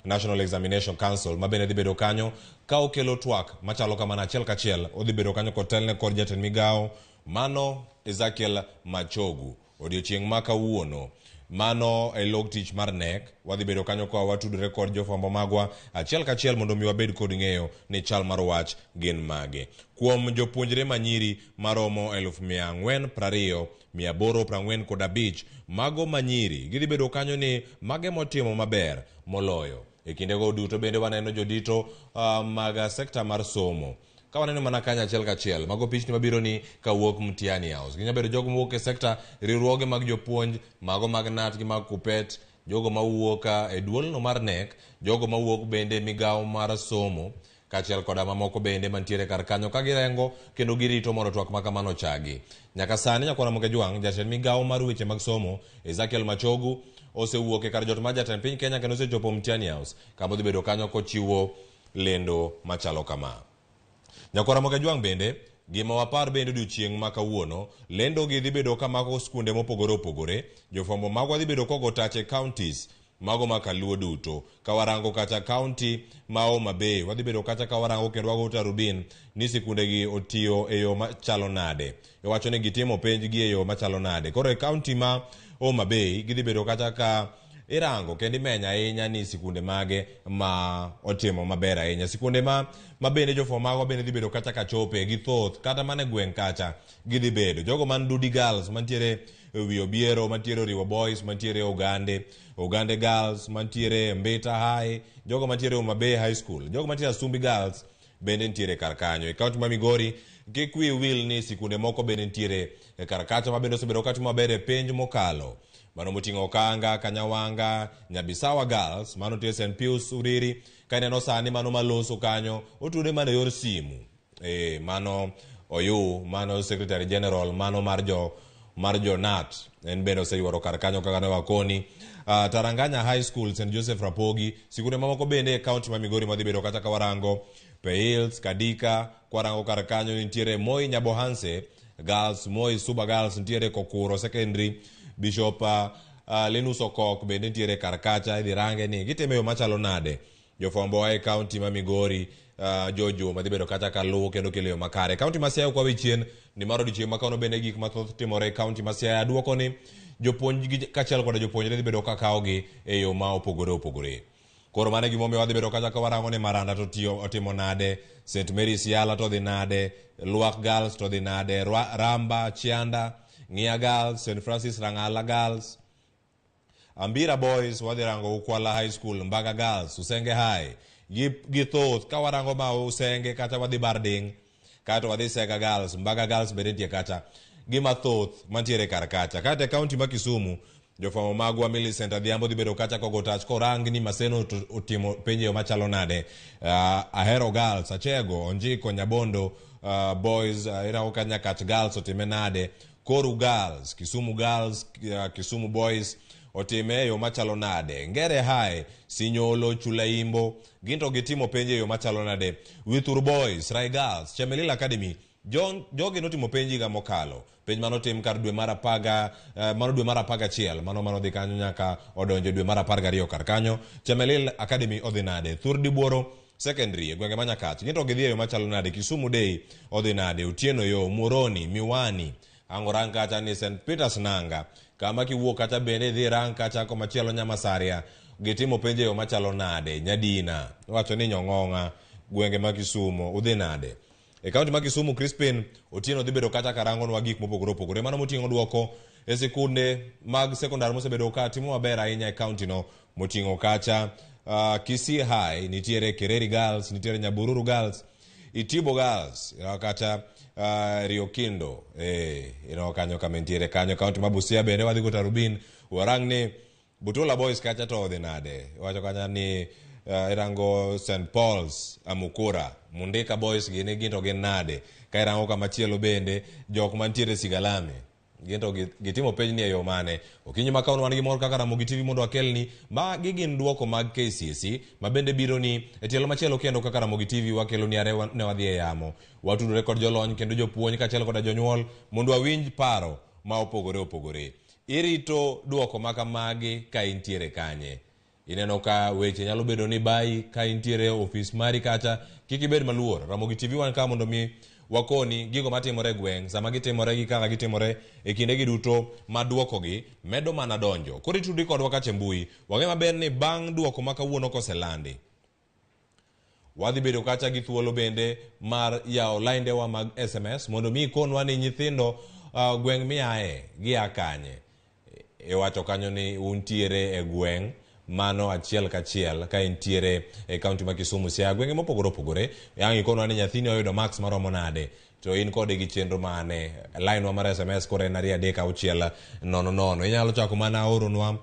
National Examination Council ma bende dhi bedo kanyo ka okelo twak machalo kamano achiel kachiel. Odhi bedo kanyo kotelne kod jatend migawo mano Ezekiel Machogu. Odiochieng' ma kawuono mano e log tich mar KNEC. Wadhi bedo kanyo ka watudore kod jofwambo magwa achiel kachiel mondo mi wabed kod ng'eyo ni chal mar wach gin mage. Kuom jopuonjre manyiri maromo 420,845 mago manyiri gidhi bedo kanyo ni mage motimo maber moloyo. E kindego duto bende waneno jodito mag sekta mar somo. Ka waneno mana kanyo achiel kachiel, mago pichni mabiro ni kawuok Mtihani House. Ginya bedo jogo mowuok e sekta riwruoge mag jopuonj, mago mag KNUT gi mag KUPPET, jogo mawuok e duolno mar KNEC, jogo mawuok bende migawo mar somo, kaachiel koda mamoko bende mantiere kar kanyo ka girengo kendo girito mondo twak ma kamano ochagi. Nyaka sani nyakwar Ramogi Ajwang', jatend migawo mar weche mag somo Ezekiel Machogu osewuok e kar jot mar jatend piny Kenya kendo osechopo Mtihani House kama odhi bedo kanyo kochiwo lendo machalo kama. Nyakwar Ramogi Ajwang' bende gima wapar bende odiochieng' ma kawuono, lendo gi dhi bedo kamako skunde mopogore opogore. Jofwambo magwa dhi bedo kogo tach e counties mago ma kaluo duto. Ka warango kacha county ma Homa Bay, wadhi bedo kacha ka warango kendo wago tarubin ni sikunde gi otiyo e yo machalo nade. Iwacho ni gitimo penj gi e yo machalo nade. Koro e county ma Homa Bay gidhi bedo kacha ka irango kendo imenyo ahinya ni sikunde mage ma otimo maber ahinya. Sikunde ma bende jofwambo magwa bende dhi bedo kacha ka chope gi thoth kata mana e gweng' kacha gidhi bedo. Jogo man Dudi Girls mantiere wi Obiero, mantiere Oriwo Boys, mantiere Ogande, Ogande Girls, mantiere Mbita High, jogo mantiere Homa Bay High School, jogo mantiere Asumbi Girls bende nitiere kar kanyo. E kaunti ma Migori, kik wiyi wil ni sikunde moko bende nitiere kar kacha ma bende osebedo katimo maber e penj mokalo. Mano moting'o Okanga, Kanyawanga, Nyabisawa Girls, mano nitie St. Pius Uriri. Ka ineno sani mano maloso kanyo, otude mana e yor simu. Mano Oyu, mano Secretary General, mano mar jo KNUT. En bende oseyuoro kar kanyo kaka ne wakoni. Taranganya High School, St. Joseph Rapogi, sikunde mamoko bende e kaunti ma Migori madhi bedo kata ka warango Peils, Kadika, kwarango kar kanyo nitiere Moi Nyabohanse Girls, Moi Suba Girls nitiere Kokuro Secondary, Bishop Linus Okok bende nitiere kar kacha, idhi range ni gitimo e yo machalo nade. Jofwambo e kaunti ma Migori, Jojo madhi bedo kacha ka luwo kendo kelo yo makare. Kaunti ma Siaya ok wawe chien, nimar odiochieng' ma kawuono bende gik mathoth timore e kaunti ma Siaya. Duoko ni jopuonj gi kaachiel koda jopuonjre dhi bedo ka kawogi e yo ma opogore opogore. Koro mano e gimomiyo wadhi bedo kacha ka warango ni Maranda to tiyo otimo nade, St. Mary's Yala to dhi nade, Lwak Girls to dhi nade, Ramba, Chianda, Ng'ia Girls, St. Francis Rang'ala Girls, Ambira Boys, wadhi rango Ukwala High School, Mbaga Girls, Usenge High, gi thoth. Ka warango ma Usenge kata wadhi Barding, kato wadhi Sega Girls, Mbaga Girls bende nitie kacha, gi mathoth mantiere kar kacha. Kata e kaunti ma Kisumu, Jofwambo magwa Millicent Adhiambo dhi bedo kacha kogo tach korang ni Maseno otimo penj e yo machalo nade. Ahero Girls, Achego, Onjiko, Nyabondo, Boys, irango ka Nyakach Girls otime nade. Koru Girls, Kisumu Girls, Kisumu Boys otime e yo machalo nade. Ngere High, Sinyolo, Chulaimbo, gin to gitimo penj e yo machalo nade. Withur Boys, Rai Girls, Chemelil Academy, jogi notimo penj higa mokalo. Penj manotim kar dwe mar apaga, mano dwe mar 11, mano manodhi kanyo nyaka odonjo dwe mar 12 kar kanyo. Chemelil Academy odhi nade. Thur Dibuoro Secondary e gwenge ma Nyakach, gin to gidhi e yo machalo nade. Kisumu Day odhi nade. Otieno Yo, Muhoroni, Miwani, ang' orang kacha ni St. Peters Nanga, kama kiwuok kacha bende idhi rang kacha komachielo Nyamasaria, gitimo penj e yo machalo nade. Nyadina, iwacho ni Nyong'ong'a, gwenge ma Kisumu, udhi nade. E kaunti ma Kisumu, Crispin Otieno dhi bedo kacha karangonwa gik mopogore opogore. Mano moting'o duoko e sikunde mag sekondar mosebedo ka timo maber ahinya e kaunti no, moting'o kacha Kisii High, nitiere Kereri Girls, nitiere Nyabururu Girls, Itibo Girls, ineno kacha Riokindo, ineno kanyo kama entiere kanyo. Kaunti ma Busia bende wadhi go Tarubin, warang ni Butula Boys kacha to odhi nade. Iwacho kacha ni irango St. Paul's Amukura, Mundika Boys gini gin to gin nade. Ka irango kama chielo bende jok mantiere Sigalame gin to gitimo penj ni e yo mane. Okinyi ma kawuono wan gi mor kaka Ramogi TV mondo wakelni magi gin duoko mag KCSE ma bende biro ni e tielo machielo kendo kaka Ramogi TV wakelo ni are ne wadhi e yamo. Watudore kod jolony kendo jopuonj kaachiel koda jonyuol mondo wawinj paro ma opogore opogore. Irito duoko ma kamagi ka intiere kanye? Ineno ka weche nyalo bedo ni bayi ka intiere e ofis mari kacha, kik ibed maluor. Ramogi TV wan ka mondo mi wakoni gigo matimore e gweng', sama gitimore gi kaka gitimore e kindegi duto ma duokogi medo mana donjo. Koro itudri kodwa kacha e mbui. Wang'e maber ni bang' duoko ma kawuono koselandi, wadhi bedo kacha gi thuolo bende mar yawo laindewa mag SMS mondo mi ikonwa ni nyithindo gweng' miaye gia kanye. Iwacho kanyo ni untiere e gweng' mano achiel kachiel ka intiere e kaunti ma Kisumu, Siaya, gwenge mopogore opogore. Ang' ikonwa ni nyathini oyudo marks maromo nade, to in kode gi chenro mane. Line wa mar SMS koro en 23600. Inyalo chako mana oronwa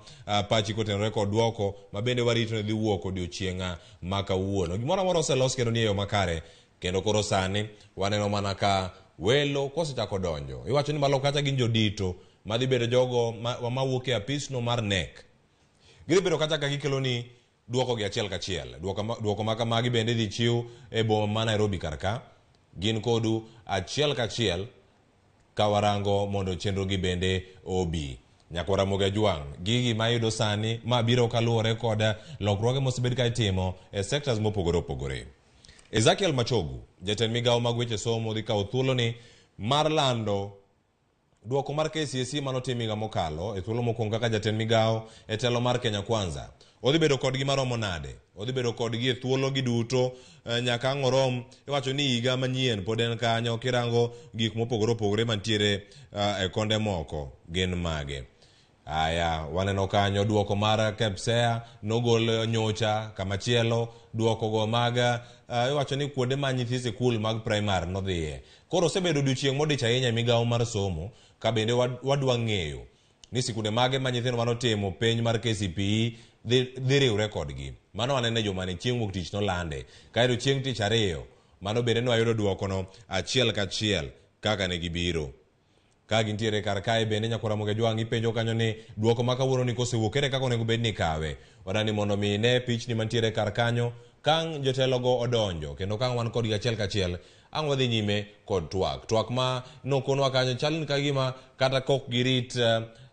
pachi kotenore kod duoko ma bende warito ni dhi wuok odiochieng' ma kawuono. Gimoro amora oselos kendo ni e yo makare, kendo koro sani waneno mana ka welo kosechako donjo. Iwacho ni malo kacha gin jodito madhi bedo jogo mawuok e apisno mar KNEC. Gidhi bedo kacha ka gikelo ni duoko gi achiel kachiel. Duoko ma kamagi bende idhi chiw e boma ma Nairobi kar ka. Gin kodu achiel kachiel ka warango mondo chenro gi bende obi. Nyaka Ramogi Ajwang', gigi ma iyudo sani ma biro kaluwore kod lokruoge mosebed ka itimo e sectors mopogore opogore. Ezekiel Machogu, jatend migawo mag weche somo, dhi kawo thuoloni mar lando duoko mar KCSE manotim higa mokalo e thuolo mokwongo kaka jatend migawo e telo mar Kenya Kwanza. Odhi bedo kodgi maromo nade? Odhi bedo kodgi e thuolo gi duto nyaka ang' orom. Iwacho ni higa manyien pod en kanyo kirango gik mopogore opogore mantiere e konde moko gin mage. Aya, waneno kanyo duoko mar KPSEA nogol nyocha kamachielo, duoko go mag iwacho ni kuonde ma nyithi sikul mag primary nodhiye. Koro osebedo odiochieng' modich ahinya e migawo mar somo, ka bende wadwa ng'eyo ni sikunde mage ma nyithindo manotimo penj mar KCPE dhi riwre kodgi. Mano wanene juma ni chieng' wuok tich nolande. Kaeto chieng' tich ariyo, mano bende nwayudo duokono achiel kachiel kaka ne gibiro. Ka gintiere kar kae bende Nyakwar Ramogi Ajwang' ipenjo kanyo ni duoko ma kawuono ni kosewuok ere kaka onego bed ni ikawe. Wadani mondo mi ine pichni mantiere kar kanyo kang' jotelogo odonjo kendo kang' wan kodgi achiel kachiel ang' wadhi nyime kod twak. Twak ma nokonwa kanyo chal ni kagima kata kok girit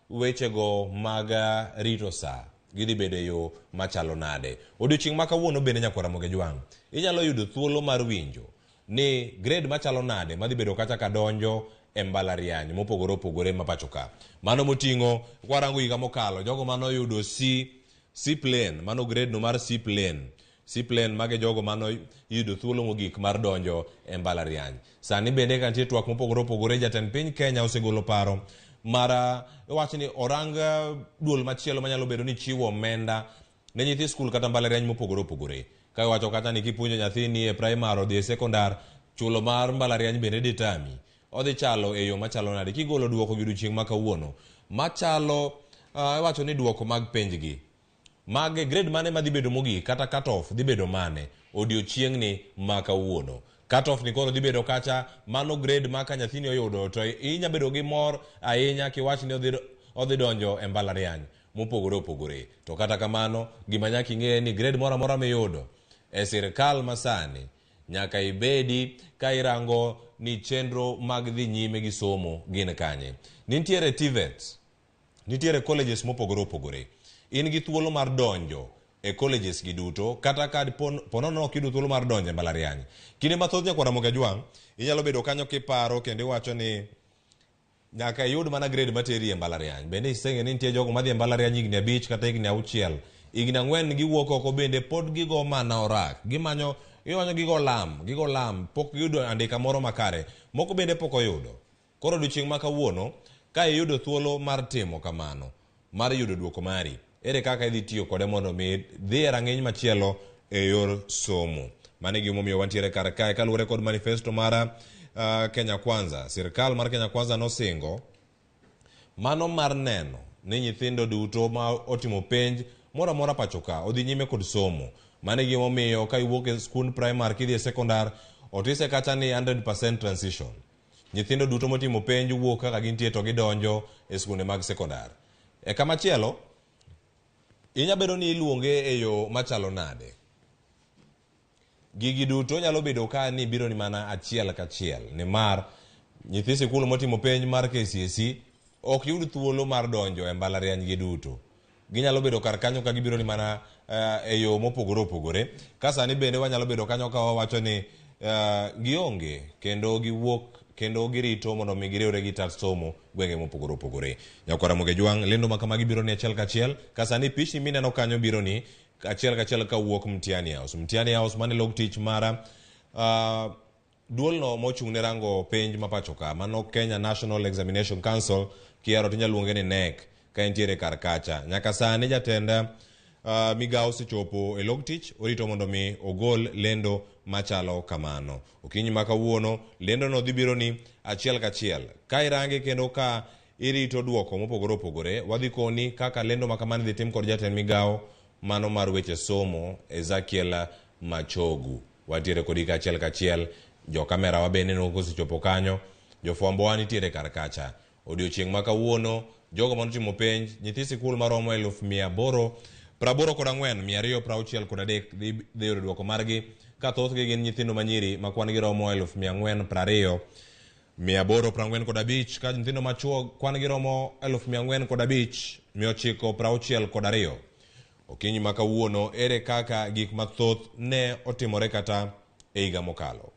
wechego mag rito sa gidhi bedo e yo machalo nade. Odiochieng' ma kawuono bende Nyakwar Ramogi Ajwang' inyalo yudo thuolo mar winjo ni grade machalo nade madhi bedo kacha kadonjo e mbalariany mopogore opogore ma pacho ka. Mano moting'o kwarango higa mokalo jogo manoyudo C plane, mano grade no mar C plane. C plane mage jogo manoyudo thuolo mogik mar donjo e mbalariany. Sani bende ka nitie twak mopogore opogore, jatend piny Kenya osegolo paro mar iwacho ni orang duol machielo manyalo bedo ni chiwo omenda ne nyithi skul kata mbalariany mopogore opogore. Ka iwacho kata ni kipuonjo nyathini e primary odhi e sekondar, chulo mar mbalariany bende ditami. Odhi chalo e yo machalo nade? Kigolo duoko gi odiochieng' ma kawuono, machalo Iwacho ni duoko mag penjgi mag grade mane madhi bedo mogik kata cut off dhi bedo mane odiochieng'ni ma kawuono. Cut off ni koro dhi bedo kacha mano grade ma ka nyathini oyudo to inya bedo gi mor ahinya kiwach ni odhi donjo e mbalariany mopogore opogore. To kata kamano gima nyaka ing'e ni grade moro amora miyudo e sirkal masani nyaka ibedi ka irango ni chenro mag dhi nyime gi somo gin kanye. Nitiere TVET, nitiere colleges mopogore opogore. In gi thuolo mar donjo e colleges gi duto kata ka ponono ok iyudo thuolo mar donjo e mbalariany. Kinde mathoth nyakwar Ramogi Ajwang', inyalo bedo kanyo kiparo kendo iwacho ni nyaka iyud mana grade materi e mbalariany. Bende iseng'eyo ni nitie jogo madhi e mbalariany higni 5 kata higni 6. Higni 4 giwuok oko bende pod gigo mana orak. Gimanyo, iwanyo gigo lam, pok giyudo andika moro makare. Moko bende pok oyudo. Koro odiochieng' ma kawuono, ka iyudo thuolo mar timo kamano, mar yudo duoko mari, ere kaka idhi tiyo kode mondo mi dhi e rang'iny machielo e yor somo. Mano e gimomiyo wantiere kar kae kaluwore kod manifesto mar Kenya Kwanza. Sirkal mar Kenya Kwanza nosingo mano mar neno ni nyithindo duto ma otimo penj moro amora pacho ka odhi nyime kod somo. Mano e gimomiyo ka iwuok e skund primary kidhi e sekondar, otise kacha ni 100% transition. Nyithindo duto motimo penj wuok kaka gintie to gidonjo e skunde mag sekondar. E kamachielo, inya bedo ni iluonge e yo machalo nade? Gigi duto nyalo bedo ka ni biro ni mana achiel kachiel, nimar nyithi sikul motimo penj mar KCSE ok yud thuolo mar donjo e mbalariany gi duto. Ginyalo bedo kar kanyo ka gibiro ni mana e yo mopogore opogore. Ka sani bende wanyalo bedo kanyo ka wawacho ni gionge kendo giwuok kendo girito mondo mi giriwre gi tat somo gwenge mopogore opogore. Nyakwar Ramogi Ajwang', lendo ma kamagi biro ni achiel kachiel. Ka sani pichni mineno kanyo biro ni achiel kachiel kawuok Mtihani House. Mtihani House mane log tich mara duolno mochung' ne rango penj ma pacho ka, mano Kenya National Examination Council, kihero to inyalo luonge ni KNEC, ka entiere kar kacha. Nyaka sani jatend migawo osechopo e log tich, orito mondo mi ogol lendo machalo kamano. Okinyi ma kawuono, lendo no dhi biro ni achiel kachiel. Ka irange kendo ka irito duoko mopogore opogore, wadhi koni kaka lendo ma kamano idhi tim kod jatend migawo mano mar weche somo Ezekiel Machogu. Wantiere kodi ka achiel kachiel, jo kamera wa bende neno kosechopo kanyo, jofwambo wa nitiere kar kacha. Odiochieng' ma kawuono, jogo manotimo penj, nyithi sikul maromo 884,263 dhi yudo duoko margi, ka thothgi gin nyithindo manyiri ma kwan gi romo 420,845, ka nyithindo machuo kwan gi romo 405,962. Okinyi ma kawuono, ere kaka gik mathoth ne otimore kata e higa mokalo?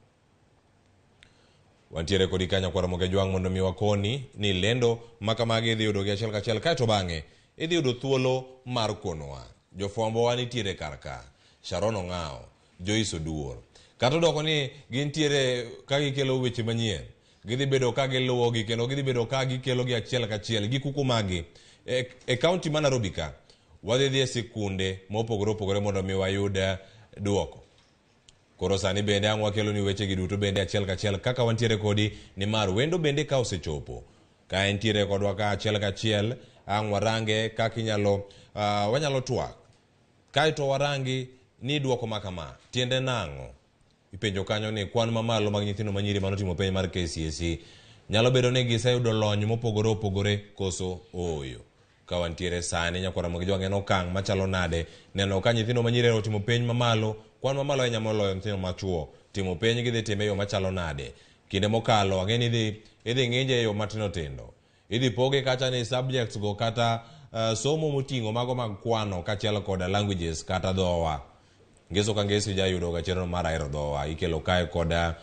Wantiere kodi ka nyakwar Ramogi Ajwang' mondo mi wakoni ni lendo ma kamagi idhi yudo gi achiel kachiel, kaeto bang'e idhi yudo thuolo mar konowa. Jofwambo wa nitiere kar ka, Sharon Ong'awo, Joyce Oduor. Kata odoko ni gintiere ka gikelo weche manyien, gidhi bedo ka giluwogi kendo gidhi bedo ka gikelo gi achiel kachiel gi kuku magi. E kaunti ma Nairobi ka, wadhi dhi e sikunde mopogore opogore mondo mi wayud duoko. Koro sani bende ang' wakelo ni weche gi duto bende achiel kachiel kaka wantiere kodi, nimar wendo bende ka osechopo. Ka entiere kodwa ka achiel kachiel, ang' warange kaka wanyalo twak. Kaeto warangi ni duoko ma kama, tiende nang'o? Ipenjo kanyo ni kwan mamalo mag nyithindo manyiri manotimo penj mar KCSE nyalo bedo ni giseyudo lony mopogore opogore koso ooyo. Ka wantiere sani nyakwar Ramogi Ajwang' en okang' machalo nade neno ka nyithindo manyiri otimo penj mamalo, kwan mamalo ahinya moloyo nyithindo machuo timo penj gidhi time e yo machalo nade. Kinde mokalo ang'e ni idhi ng'inje e yo matindo tindo, idhi poge kacha ni subjects go kata somo moting'o mago mag kwano kaachiel koda languages kata dhowa. Ngeso ka ngeso ijayudo ga chenro mar ahero dhowa ikelo kae koda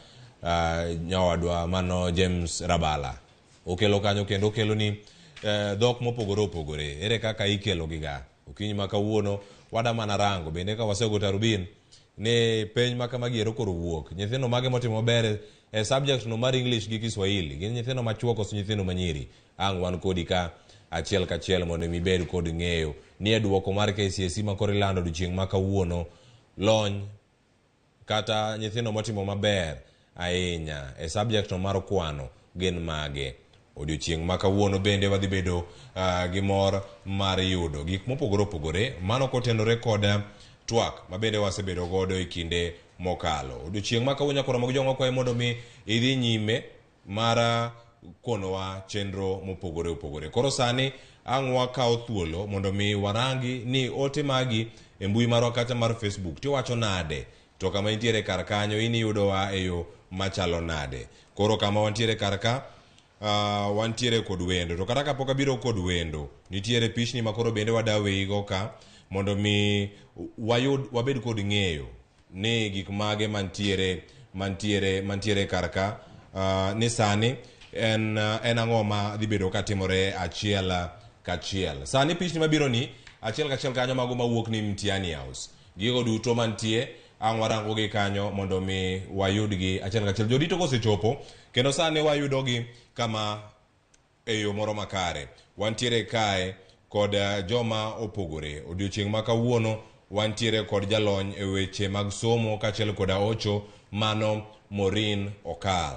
nyawadwa mano James Rabala. Okelo kanyo kendo okelo ni dhok mopogore opogore. Ere kaka ikelo giga? Okinyi ma kawuono wada mana rango bende ka wasego tarubin ni penj ma kamagi ero koro wuok. Nyithindo mage motimo maber e subject no mar English gi Kiswahili gin nyithindo machuo koso nyithindo manyiri? Ang' wan kodi ka achiel kachiel mondo mi ibed kod ng'eyo ni e duoko mar KCSE ma koro ilando odiochieng' ma kawuono, lony kata nyithindo motimo maber ahinya e subject no mar kwano gin mage. Odiochieng' ma kawuono bende wadhi bedo gi mor mar yudo gik mopogore opogore mano kotenore kod twak ma bende wasebedo godo e kinde mokalo. Odiochieng' ma kawuono nyakoro mag jong'o kwayi mondo mi idhi nyime mar konowa chenro mopogore opogore. Koro sani ang' wakawo thuolo mondo mi warangi ni ote magi e mbui marwa kata mar Facebook tiwacho nade to kama intiere kar kanyo in iyudowa e yo machalo nade. Koro kama wantiere kar ka wantiere kod wendo to kata kapok abiro kod wendo nitiere pichni ma koro bende wadaweyigo ka mondo mi wayud wabed kod ng'eyo ni gik mage mantiere mantiere mantiere kar ka ni sani en en ang'o ma dhi bedo katimore achiel kachiel. Sani pichni mabiro ni achiel kachiel kanyo mago mawuok ni Mtihani House. Gigo duto mantie ang' warango gi kanyo mondo mi wayudgi achiel kachiel. Jorito kosechopo kendo sani wayudogi kama e yo moro makare. Wantiere kae kod joma opogore. Odiochieng' ma kawuono wantiere kod jalony e weche mag somo kaachiel koda ocho mano Maureen Okal.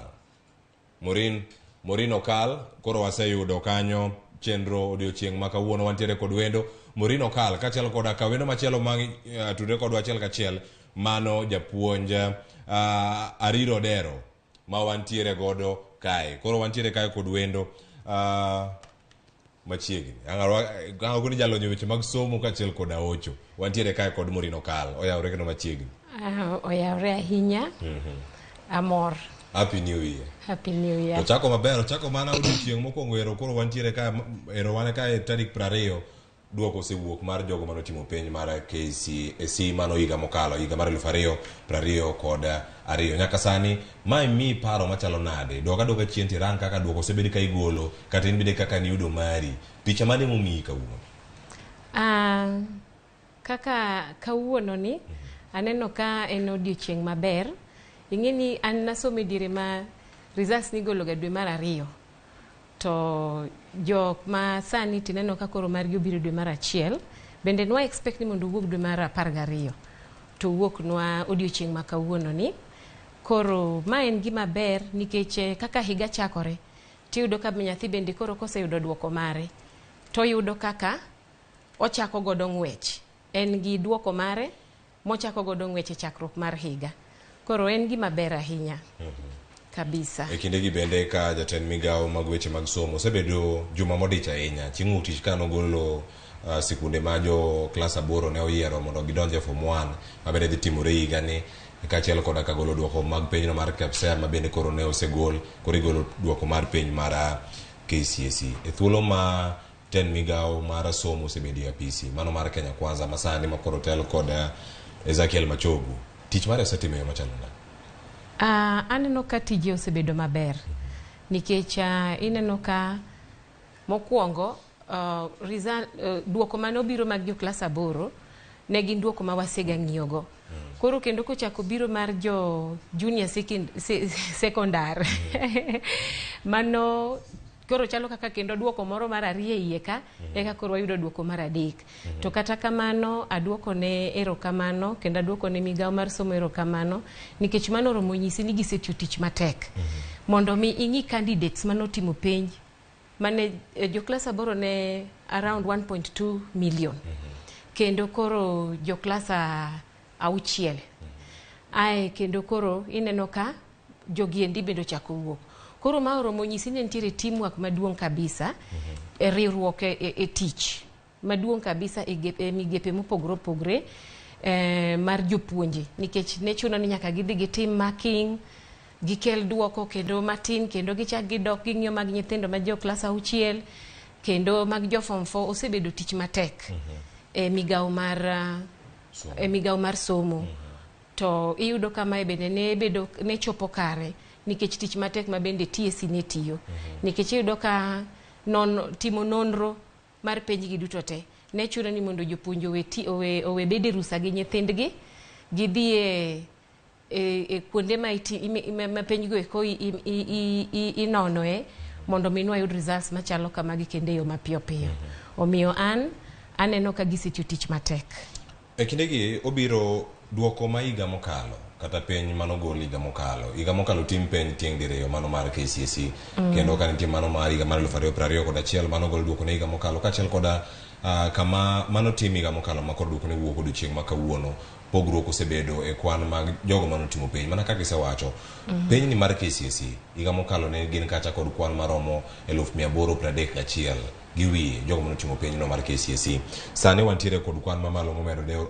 Maureen Okal koro waseyudo kanyo chenro odiochieng' ma kawuono wantiere kod wendo Maureen Okal kaachiel koda ka wendo machielo ma tudre kodwa achiel kachiel mano japuonj Ariro Dero ma wantiere godo kae. Koro wantiere kae kod wendo machiegni. Ang'o ni jalony e weche mag somo kaachiel kod aocho. Wantiere kae kod Maureen Okal. Oyawre kendo machiegni. Oyawre ahinya. Amor. Happy New Year. Happy New Year. Ochako maber, ochako mana odiochieng' mokwongo ero koro wantiere ka ero wan kae tarik 20 duoko osewuok mar jogo manotimo penj mar KCSE mano higa mokalo higa mar 2022. Nyaka sani mae miyi paro machalo nade? Dog adoga chien tirang kaka duoko osebed ka igolo kata in bende kaka niyudo mari. Picha mane momiyi kawuono? Kaka kawuono ni aneno ka en odiochieng' maber. Ing'e ni an nasomo e diere ma results nigolo ga dwe mar 2. To jok ma sani tineno ka koro margi obiro dwe mar 1 bende nwa expect ni mondo owuog dwe mar 12 to wuok nwa odiochieng' ma kawuono ni. Koro ma en gima ber nikech kaka higa chakore tiyudo ka nyathi bende koro koseyudo duoko mare to yudo kaka ochako godo ng'wech. En gi duoko mare mochako godo ng'wech e chakruok mar higa. Koro en gima ber ahinya. Kabisa. E kindegi bende ka jatend migawo mag weche mag somo osebedo juma modich ahinya. Chieng' wuok tich ka nogolo sikunde ma jo klas 8 ne oyiero mondo gidonj e form 1 ma bende dhi timore higani kaachiel koda ka golo duoko mag penjno mar KPSEA ma bende koro ne osegol koro igolo duoko mar penj mar KCSE. E thuolo ma tend migawo mar somo osebedo e apisi mano mar Kenya Kwanza ma sani ma koro tel kod Ezekiel Machogu. Tich mare osetimo e yo machalo nade? Aneno ka tije osebedo maber nikech ineno ka mokwongo duoko mane obiro mag jo klas 8 ne gin duoko ma wasega ng'iyogo. Koro kendo kochako biro mar jo junior secondary mano koro chalo kaka kendo duoko moro mar 2 e iye ka eka koro wayudo duoko mar 3. To kata kamano aduoko ne erokamano kendo aduoko ne migawo mar somo erokamano nikech mano oromo nyisi ni gisetiyo tich matek mondo mi ing'i candidates manotimo penj mane jo klas 8 ne around 1.2 million kendo koro jo klas 6 ae kendo koro ineno ka jogiendi bende ochako wuok. Koro ma oromo nyisi ni nitiere teamwork maduong' kabisa e riwruok e tich maduong' kabisa e migepe mopogore opogore mar jopuonje nikech ne chuno ni nyaka gidhi gitim marking gikel duoko kendo matin kendo gichak gidok ging'iyo mag nyithindo ma jo klas 6 kendo mag jo form 4 osebedo tich matek e migawo mar somo. To iyudo ka mae bende ne bedo ne chopo kare nikech tich matek ma bende TSC ne tiyo. Nikech iyudo ka timo nonro mar penj gi duto te ne chuno ni mondo jopuonj owe bede rusa gi nyithindgi gidhi e kuonde ma penj go eko inonoe mondo mi nwayud results machalo kamagi kendo e yo mapiyo piyo. Omiyo an aneno ka gisetiyo tich matek. E kindegi obiro duoko ma higa mokalo. kata penj manogol higa mokalo. Higa mokalo tim penj tieng' diriyo mano mar KCSE kendo ka nitie mano mar higa mar 2021 manogol duoko ne higa mokalo kaachiel koda kama manotim higa mokalo ma koro duoko ne wuok odiochieng' ma kawuono. Pogruok osebedo e kwan mag jogo manotimo penj mana kaka isewacho. Penj ni mar KCSE higa mokalo ne gin kacha kod kwan maromo 831,000 gi wiye jogo manotimo penj no mar KCSE. Sani wantiere kod kwan mamalo momedore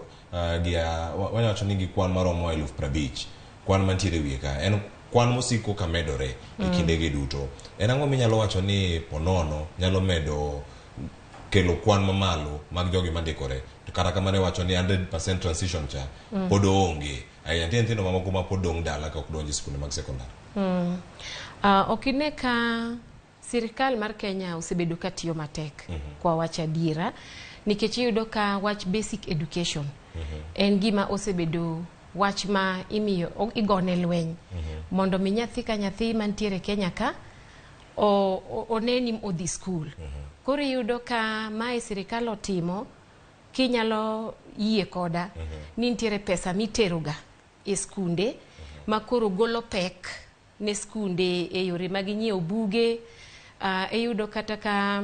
gi wanyalo wacho ni gi kwan maromo 50,000. Kwan mantiere e wiye ka en kwan mosiko ka medore e kindegi duto. En ang'o minyalo wacho ni ponono nyalo medo kelo kwan mamalo mag jogi mandikore to kata kamano iwacho ni 100% transition cha pod oonge ahinya. Nitie nyithindo mamoko ma pod dong' dala ka ok donjo e skunde mag sekondar. Ok ine ka sirikal mar Kenya osebedo ka tiyo matek kwa wach adiera, nikech iyudo ka wach basic education en gima osebedo wach ma imiyo igone lweny mondo mi nyathi ka nyathi mantiere Kenya ka one ni odhi skul. Koro iyudo ka mae sirikal otimo kinyalo yie koda ni nitiere pesa miteroga e skunde ma koro golo pek ne skunde e yore mag nyiewo buge. Iyudo kata ka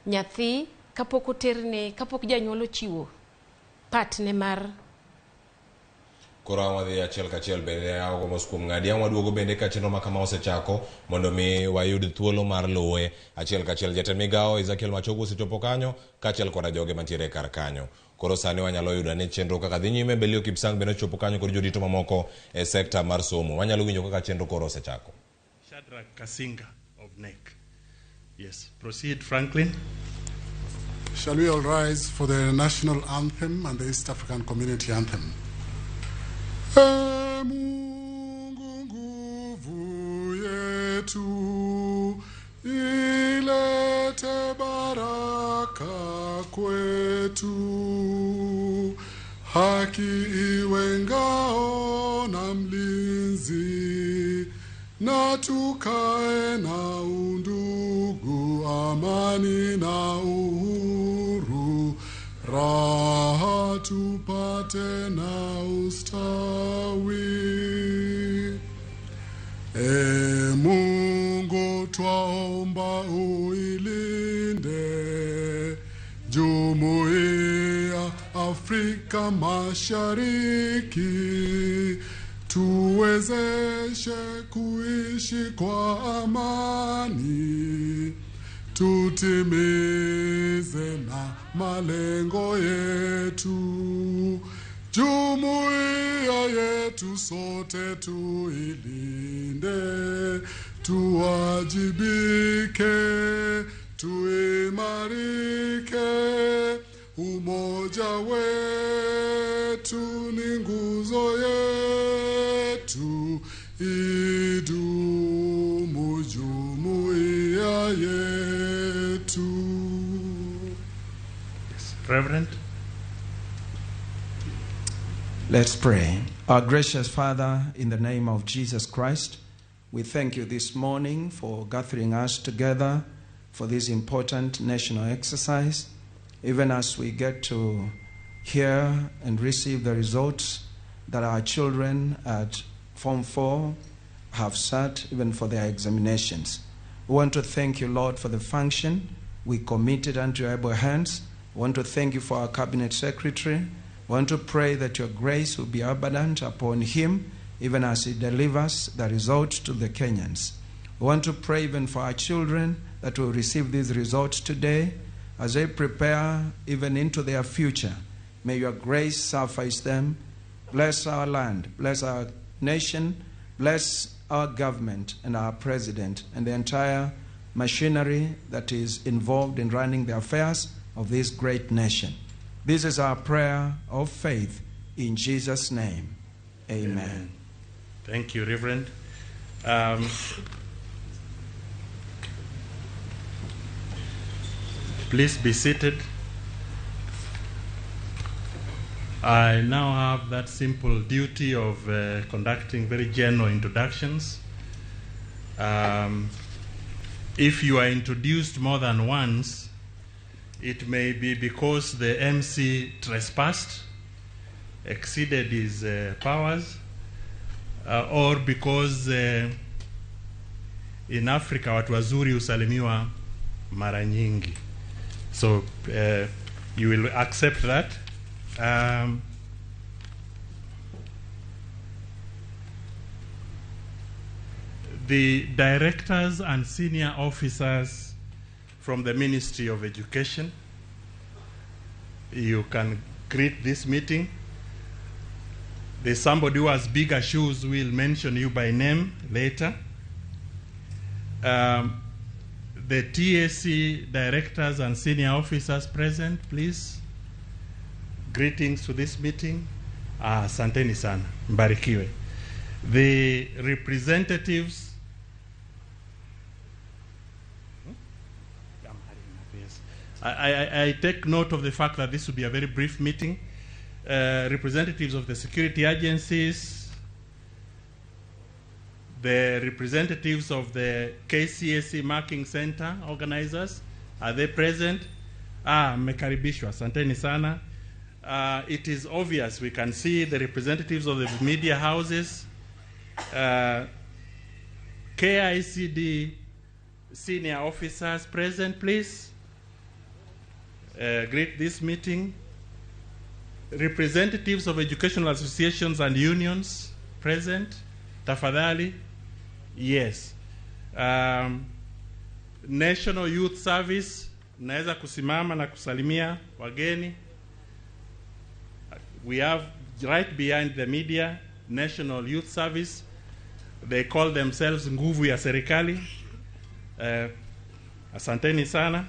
nyathi kapok oterne, kapok janyuol ochiwo partne mar Koro wadhi achiel kachiel bende ago mos kuom ng'adi ang' waduogo bende ka chenro ma kama osechako mondo mi wayud thuolo mar luwe achiel kachiel. Jatend migawo Ezekiel Machogu osechopo kanyo kaachiel koda joge mantiere kar kanyo. Koro sani wanyalo yudo ni chenro kaka dhi nyime. Belio Kipsang bende ochopo kanyo kod jorito mamoko e sekta mar somo. Wanyalo winjo kaka chenro koro osechako. Shadrach Kasinga of NEC. Yes, proceed, Franklin. Shall we all rise for the national anthem and the East African Community anthem? E Mungu nguvu yetu, ilete baraka kwetu, haki iwe ngao na mlinzi, na tukae na undugu, amani na uhuru, raha tupate na ustawi. E Mungu twaomba uilinde Jumuiya Afrika Mashariki, tuwezeshe kuishi kwa amani, tutimize na malengo yetu. Jumuiya yetu sote tuilinde, tuwajibike, tuimarike. Umoja wetu ni nguzo yetu, idumu jumuiya yetu. Yes. Reverend. Let's pray. Our gracious Father, in the name of Jesus Christ, we thank you this morning for gathering us together for this important national exercise, even as we get to hear and receive the results that our children at Form 4 have sat, even for their examinations. We want to thank you, Lord, for the function we committed unto your able hands. We want to thank you for our cabinet secretary. We want to pray that your grace will be abundant upon him, even as he delivers the results to the Kenyans. We want to pray even for our children that will receive these results today as they prepare even into their future. May your grace suffice them. Bless our land, bless our nation, bless our government and our president and the entire machinery that is involved in running the affairs of this great nation. This is our prayer of faith in Jesus' name. Amen. Amen. Thank you, Reverend. Please be seated. I now have that simple duty of conducting very general introductions. If you are introduced more than once, it may be because the MC trespassed, exceeded his powers, or because in Africa watu wazuri husalimiwa mara nyingi. So you will accept that. The directors and senior officers from the Ministry of Education, you can greet this meeting. There's somebody who has bigger shoes who will mention you by name later. The TSC directors and senior officers present, please. Greetings to this meeting. Asanteni sana. Mbarikiwe. The representatives. Yes. I take note of the fact that this will be a very brief meeting. Representatives of the security agencies, the representatives of the KCSE Marking Center organizers, are they present? Mmekaribishwa, asanteni sana. It is obvious, we can see the representatives of the media houses, KICD senior officers present, please. Greet this meeting. Representatives of educational associations and unions present, tafadhali. Yes. National Youth Service, naweza kusimama na kusalimia wageni. We have right behind the media, National Youth Service. They call themselves Nguvu ya Serikali. Asanteni sana.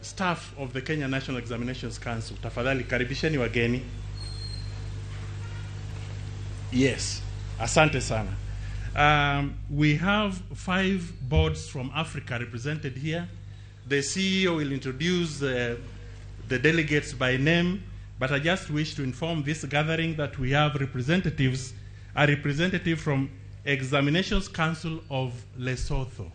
Staff of the Kenya National Examinations Council, tafadhali karibisheni wageni. Yes, asante sana. We have 5 boards from Africa represented here. The CEO will introduce the delegates by name, but I just wish to inform this gathering that we have representatives, a representative from Examinations Council of Lesotho.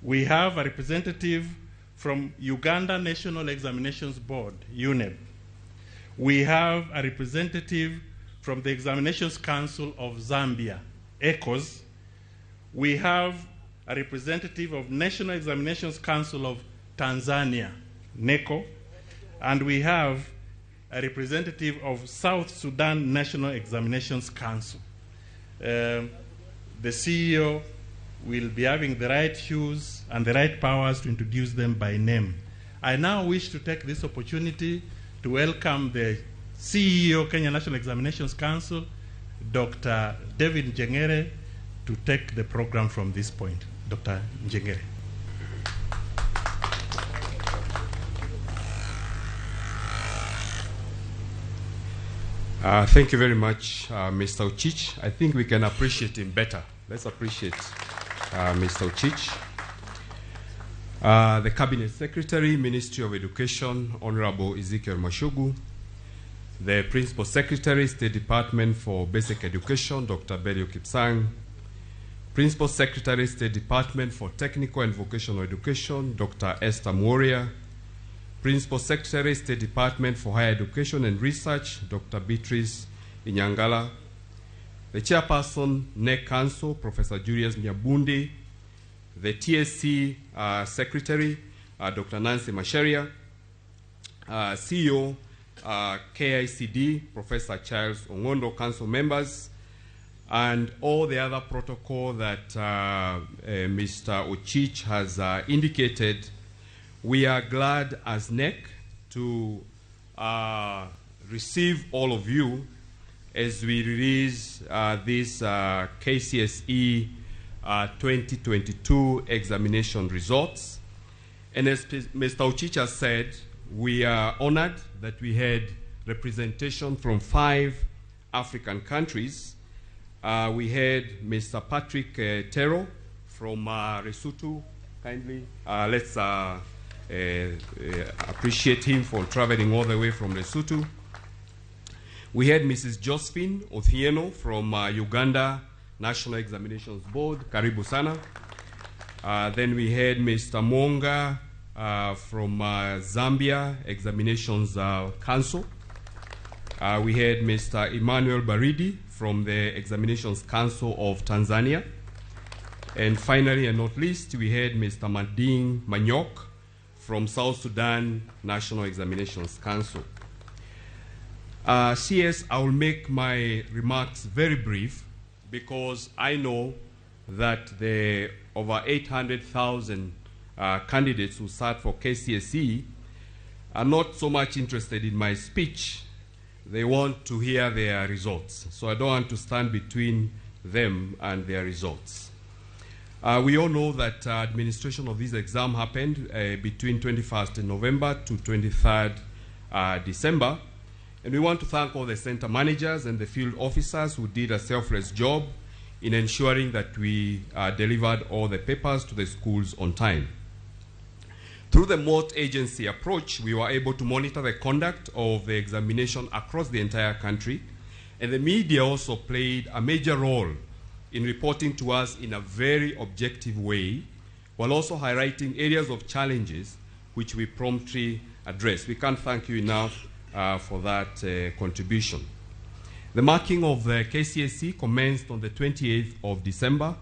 We have a representative from Uganda National Examinations Board, UNEB. We have a representative from the Examinations Council of Zambia, ECOS. We have a representative of National Examinations Council of Tanzania, NECO, and we have a representative of South Sudan National Examinations Council. The CEO will be having the right shoes and the right powers to introduce them by name. I now wish to take this opportunity to welcome the CEO, Kenya National Examinations Council, Dr. David Njengere, to take the program from this point. Dr. Njengere. Thank you very much, Mr. Ochich. I think we can appreciate him better. Let's appreciate Mr. Ochich. The Cabinet Secretary, Ministry of Education, Honorable Ezekiel Machogu. The Principal Secretary, State Department for Basic Education, Dr. Belio Kipsang. Principal Secretary, State Department for Technical and Vocational Education, Dr. Esther Moria. Principal Secretary, State Department for Higher Education and Research, Dr. Beatrice Inyangala. The Chairperson, NEC Council, Professor Julius Nyabundi. The TSC Secretary, Dr. Nancy Macharia. CEO, KICD, Professor Charles Ongondo, Council members, and all the other protocol that Mr. Ochich has indicated. We are glad as NEC to receive all of you as we release this KCSE 2022 examination results. And as Mr. Ochich has said, we are honored that we had representation from 5 African countries. We had Mr. Patrick Tero from Lesotho. Kindly, let's appreciate him for traveling all the way from Lesotho. We had Mrs. Josephine Othieno from Uganda National Examinations Board. Karibu sana. Then we had Mr. Monga from Zambia Examinations Council. We had Mr. Emmanuel Baridi from the Examinations Council of Tanzania. And finally, and not least, we had Mr. Mading Manyok from South Sudan National Examinations Council. CS, I will make my remarks very brief because I know that the over 800,000 candidates who sat for KCSE are not so much interested in my speech. They want to hear their results. So I don't want to stand between them and their results. We all know that administration of this exam happened between 21st November to 23rd December. And we want to thank all the center managers and the field officers who did a selfless job in ensuring that we delivered all the papers to the schools on time. Through the multi-agency approach, we were able to monitor the conduct of the examination across the entire country. And the media also played a major role in reporting to us in a very objective way, while also highlighting areas of challenges which we promptly addressed. We can't thank you enough for that contribution. The marking of the KCSE commenced on the 28th of December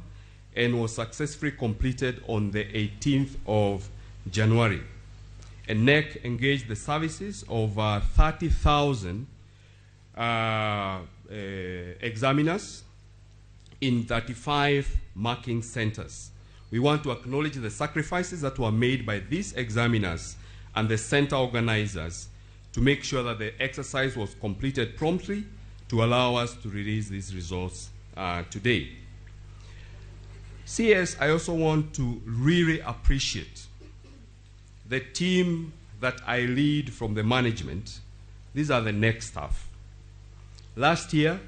and was successfully completed on the 18th of January. And KNEC engaged the services of 30,000 examiners in 35 marking centers. We want to acknowledge the sacrifices that were made by these examiners and the center organizers to make sure that the exercise was completed promptly to allow us to release these results today. CS, I also want to really appreciate the team that I lead from the management. These are the KNEC staff. Last year,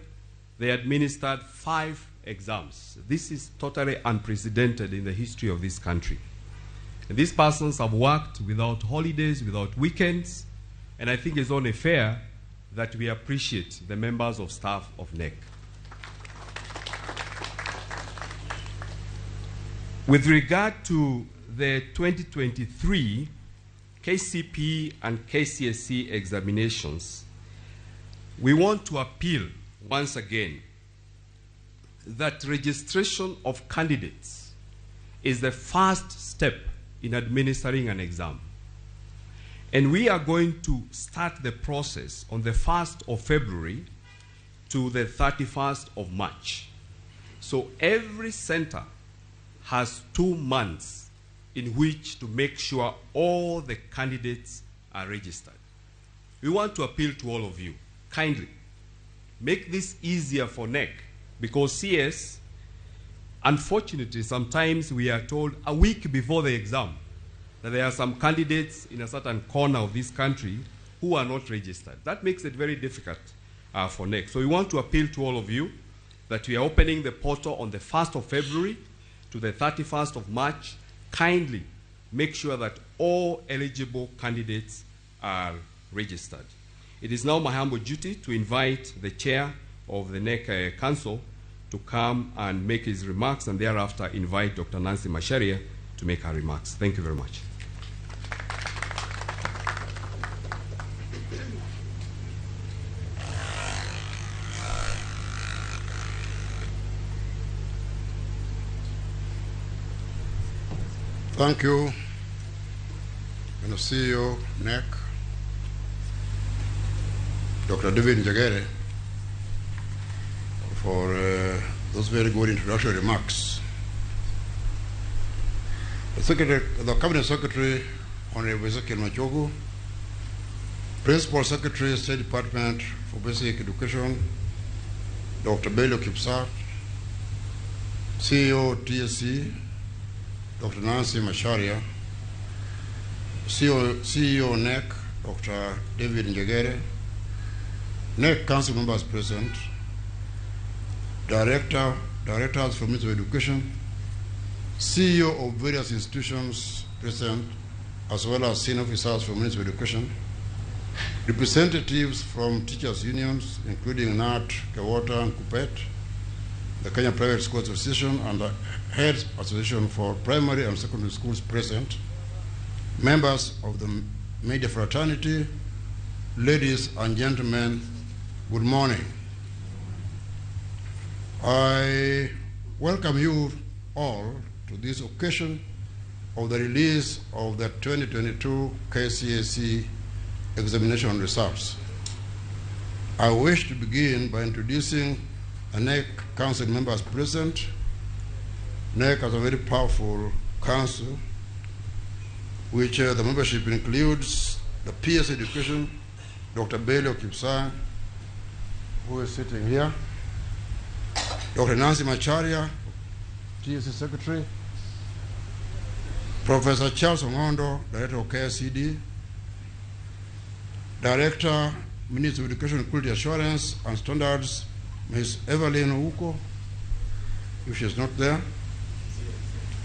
they administered 5 exams. This is totally unprecedented in the history of this country. And these persons have worked without holidays, without weekends, and I think it's only fair that we appreciate the members of staff of KNEC. With regard to the 2023 KCPE and KCSE examinations, we want to appeal once again that registration of candidates is the first step in administering an exam. And we are going to start the process on the 1st of February to the 31st of March. So every center has 2 months in which to make sure all the candidates are registered. We want to appeal to all of you, kindly, make this easier for KNEC, because CS, unfortunately, sometimes we are told a week before the exam that there are some candidates in a certain corner of this country who are not registered. That makes it very difficult for KNEC. So we want to appeal to all of you that we are opening the portal on the 1st of February to the 31st of March. Kindly make sure that all eligible candidates are registered. It is now my humble duty to invite the chair of the KNEC Council to come and make his remarks, and thereafter invite Dr. Nancy Macharia to make her remarks. Thank you very much. Thank you, CEO, KNEC, Dr. David Njagere, for those very good introductory remarks. The Cabinet Secretary, Honorable Ezekiel Machogu, Principal Secretary, State Department for Basic Education, Dr. Belio Kipsang, CEO TSC, Dr. Nancy Macharia, CEO KNEC, Dr. David Njagere, KNEC Council members present, directors from Ministry of Education, CEO of various institutions present, as well as senior officers from Ministry of Education, representatives from teachers' unions, including KNUT, KEWOTA, and KUPPET, the Kenya Private Schools Association, and the Heads Association for Primary and Secondary Schools present, members of the media fraternity, ladies and gentlemen, Good morning. I welcome you all to this occasion of the release of the 2022 KCSE examination results. I wish to begin by introducing the KNEC Council members present. KNEC has a very powerful council, which the membership includes the PS Education, Dr. Belio Kipsang, who is sitting here, Dr. Nancy Macharia, TSC Secretary, Professor Charles Ong'ondo, Director of KICD, Director, Ministry of Education, Quality Assurance and Standards, Ms. Evelyn Ouko, if she's not there,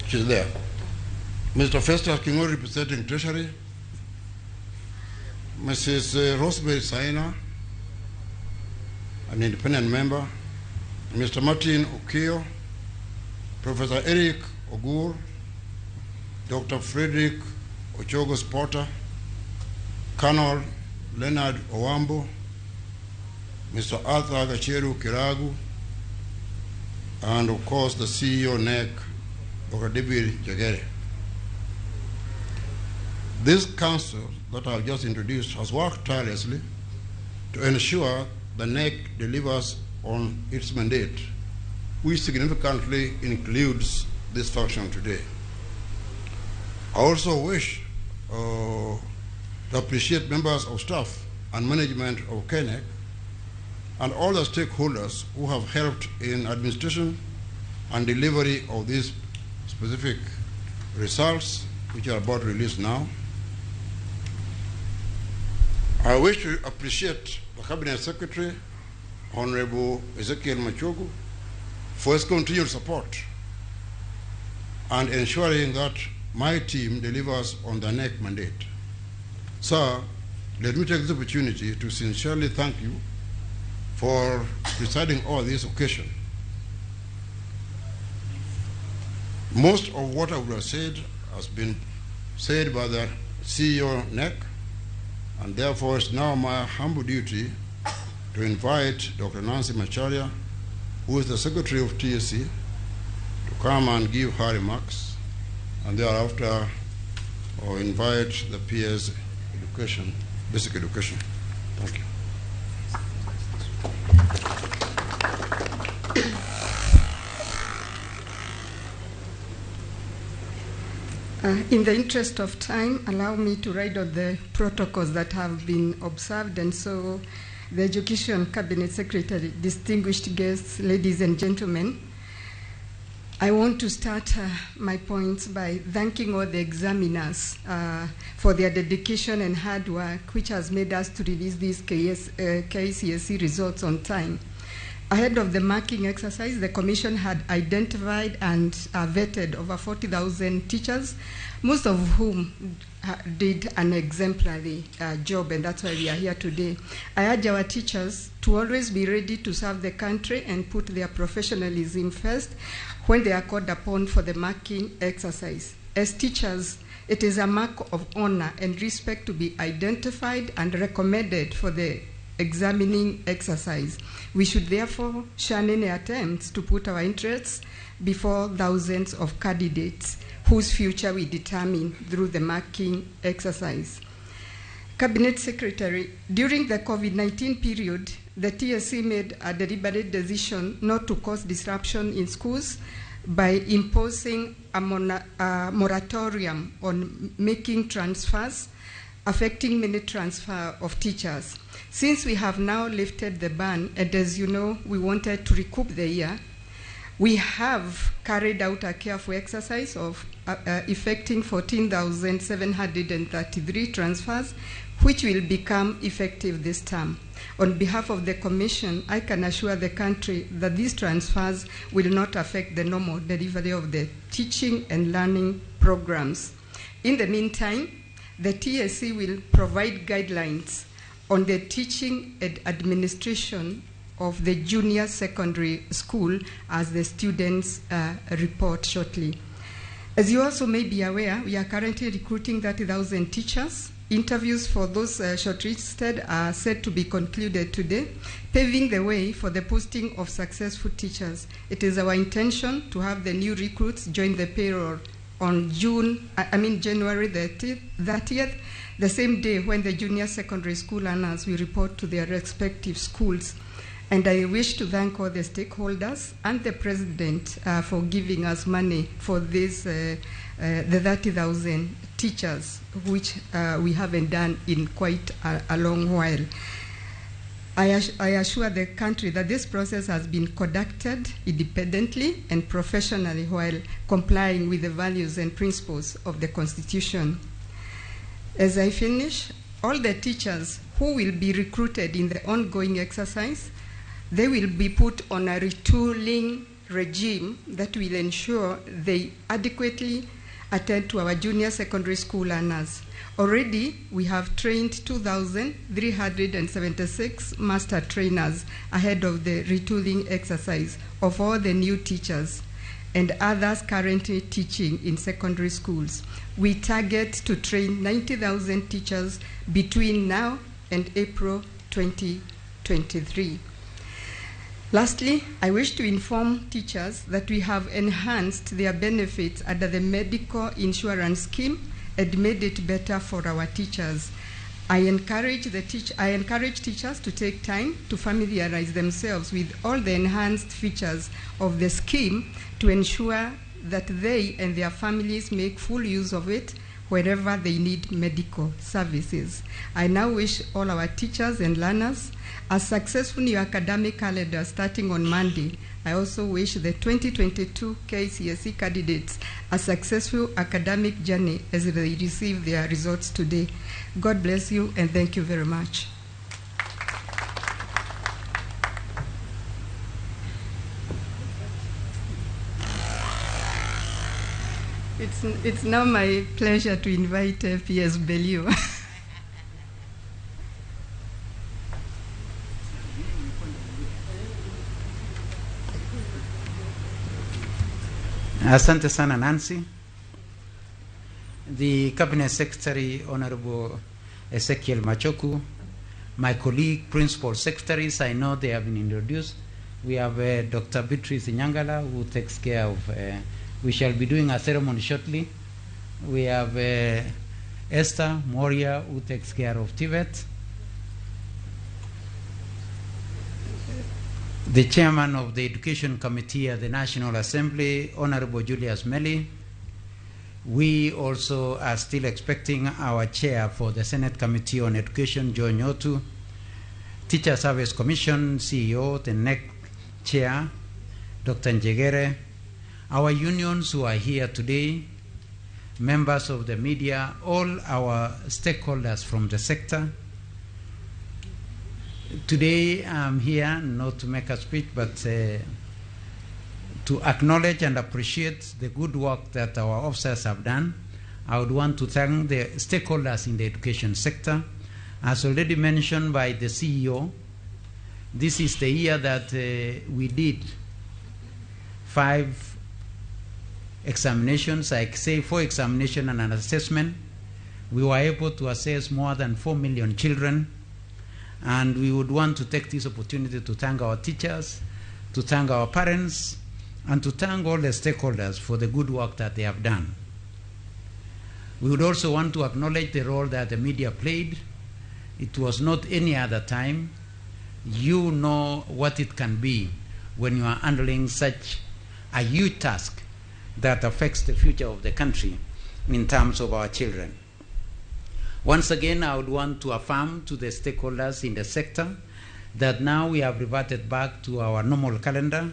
she's there. Mr. Festus King'ori, representing Treasury, Mrs. Rosemary Saina, an independent member, Mr. Martin Okio, Professor Eric Ogur, Dr. Frederick Ochogos Porter, Colonel Leonard Owambo, Mr. Arthur Gacheru Kiragu, and of course the CEO KNEC, Dr. David Jagere. This council that I've just introduced has worked tirelessly to ensure the KNEC delivers on its mandate, which significantly includes this function today. I also wish to appreciate members of staff and management of KNEC and all the stakeholders who have helped in administration and delivery of these specific results, which are about to release now. I wish to appreciate the Cabinet Secretary, Honorable Ezekiel Machogu, for his continued support and ensuring that my team delivers on the KNEC mandate. Sir, let me take this opportunity to sincerely thank you for presiding over this occasion. Most of what I would have said has been said by the CEO KNEC, and therefore it's now my humble duty to invite Dr. Nancy Macharia, who is the Secretary of TSC, to come and give her remarks, and thereafter I'll invite the PS Education, Basic Education. Thank you. In the interest of time, allow me to write on the protocols that have been observed. And so, the Education Cabinet Secretary, distinguished guests, ladies and gentlemen, I want to start my points by thanking all the examiners for their dedication and hard work, which has made us to release these KCSE results on time. Ahead of the marking exercise, the Commission had identified and vetted over 40,000 teachers, most of whom did an exemplary job, and that's why we are here today. I urge our teachers to always be ready to serve the country and put their professionalism first when they are called upon for the marking exercise. As teachers, it is a mark of honor and respect to be identified and recommended for the examining exercise. We should therefore shun any attempts to put our interests before thousands of candidates whose future we determine through the marking exercise. Cabinet Secretary, during the COVID-19 period, the TSC made a deliberate decision not to cause disruption in schools by imposing a moratorium on making transfers, affecting many transfer of teachers. Since we have now lifted the ban, and as you know, we wanted to recoup the year, we have carried out a careful exercise of effecting 14,733 transfers, which will become effective this term. On behalf of the Commission, I can assure the country that these transfers will not affect the normal delivery of the teaching and learning programs. In the meantime, the TSC will provide guidelines on the teaching and administration of the junior secondary school as the students report shortly. As you also may be aware, we are currently recruiting 30,000 teachers. Interviews for those shortlisted are set to be concluded today, paving the way for the posting of successful teachers. It is our intention to have the new recruits join the payroll on January 30th, the same day when the junior secondary school learners will report to their respective schools. And I wish to thank all the stakeholders and the president for giving us money for this, the 30,000 teachers, which we haven't done in quite a long while. I assure the country that this process has been conducted independently and professionally while complying with the values and principles of the Constitution. As I finish, all the teachers who will be recruited in the ongoing exercise, they will be put on a retooling regime that will ensure they adequately attend to our junior secondary school learners. Already, we have trained 2,376 master trainers ahead of the retooling exercise of all the new teachers and others currently teaching in secondary schools. We target to train 90,000 teachers between now and April 2023. Lastly, I wish to inform teachers that we have enhanced their benefits under the medical insurance scheme and made it better for our teachers. I encourage teachers to take time to familiarize themselves with all the enhanced features of the scheme to ensure that they and their families make full use of it wherever they need medical services. I now wish all our teachers and learners a successful new academic calendar starting on Monday. I also wish the 2022 KCSE candidates a successful academic journey as they receive their results today. God bless you and thank you very much. It's now my pleasure to invite PS Belio. Asante sana, Nancy. The Cabinet Secretary, Honorable Ezekiel Machogu, my colleague, Principal Secretaries, I know they have been introduced. We have Dr. Beatrice Inyangala, who takes care of, we shall be doing a ceremony shortly. We have Esther Moria, who takes care of TVET. The chairman of the Education Committee at the National Assembly, Honorable Julius Melly. We also are still expecting our chair for the Senate Committee on Education, John Nyotu, Teacher Service Commission CEO, the NEC chair, Dr. Njegere, our unions who are here today, members of the media, all our stakeholders from the sector. Today I'm here not to make a speech, but to acknowledge and appreciate the good work that our officers have done. I would want to thank the stakeholders in the education sector. As already mentioned by the CEO, this is the year that we did 5 examinations, I say 4 examinations and an assessment. We were able to assess more than 4 million children. And we would want to take this opportunity to thank our teachers, to thank our parents, and to thank all the stakeholders for the good work that they have done. We would also want to acknowledge the role that the media played. It was not any other time. You know what it can be when you are handling such a huge task that affects the future of the country in terms of our children. Once again, I would want to affirm to the stakeholders in the sector that now we have reverted back to our normal calendar.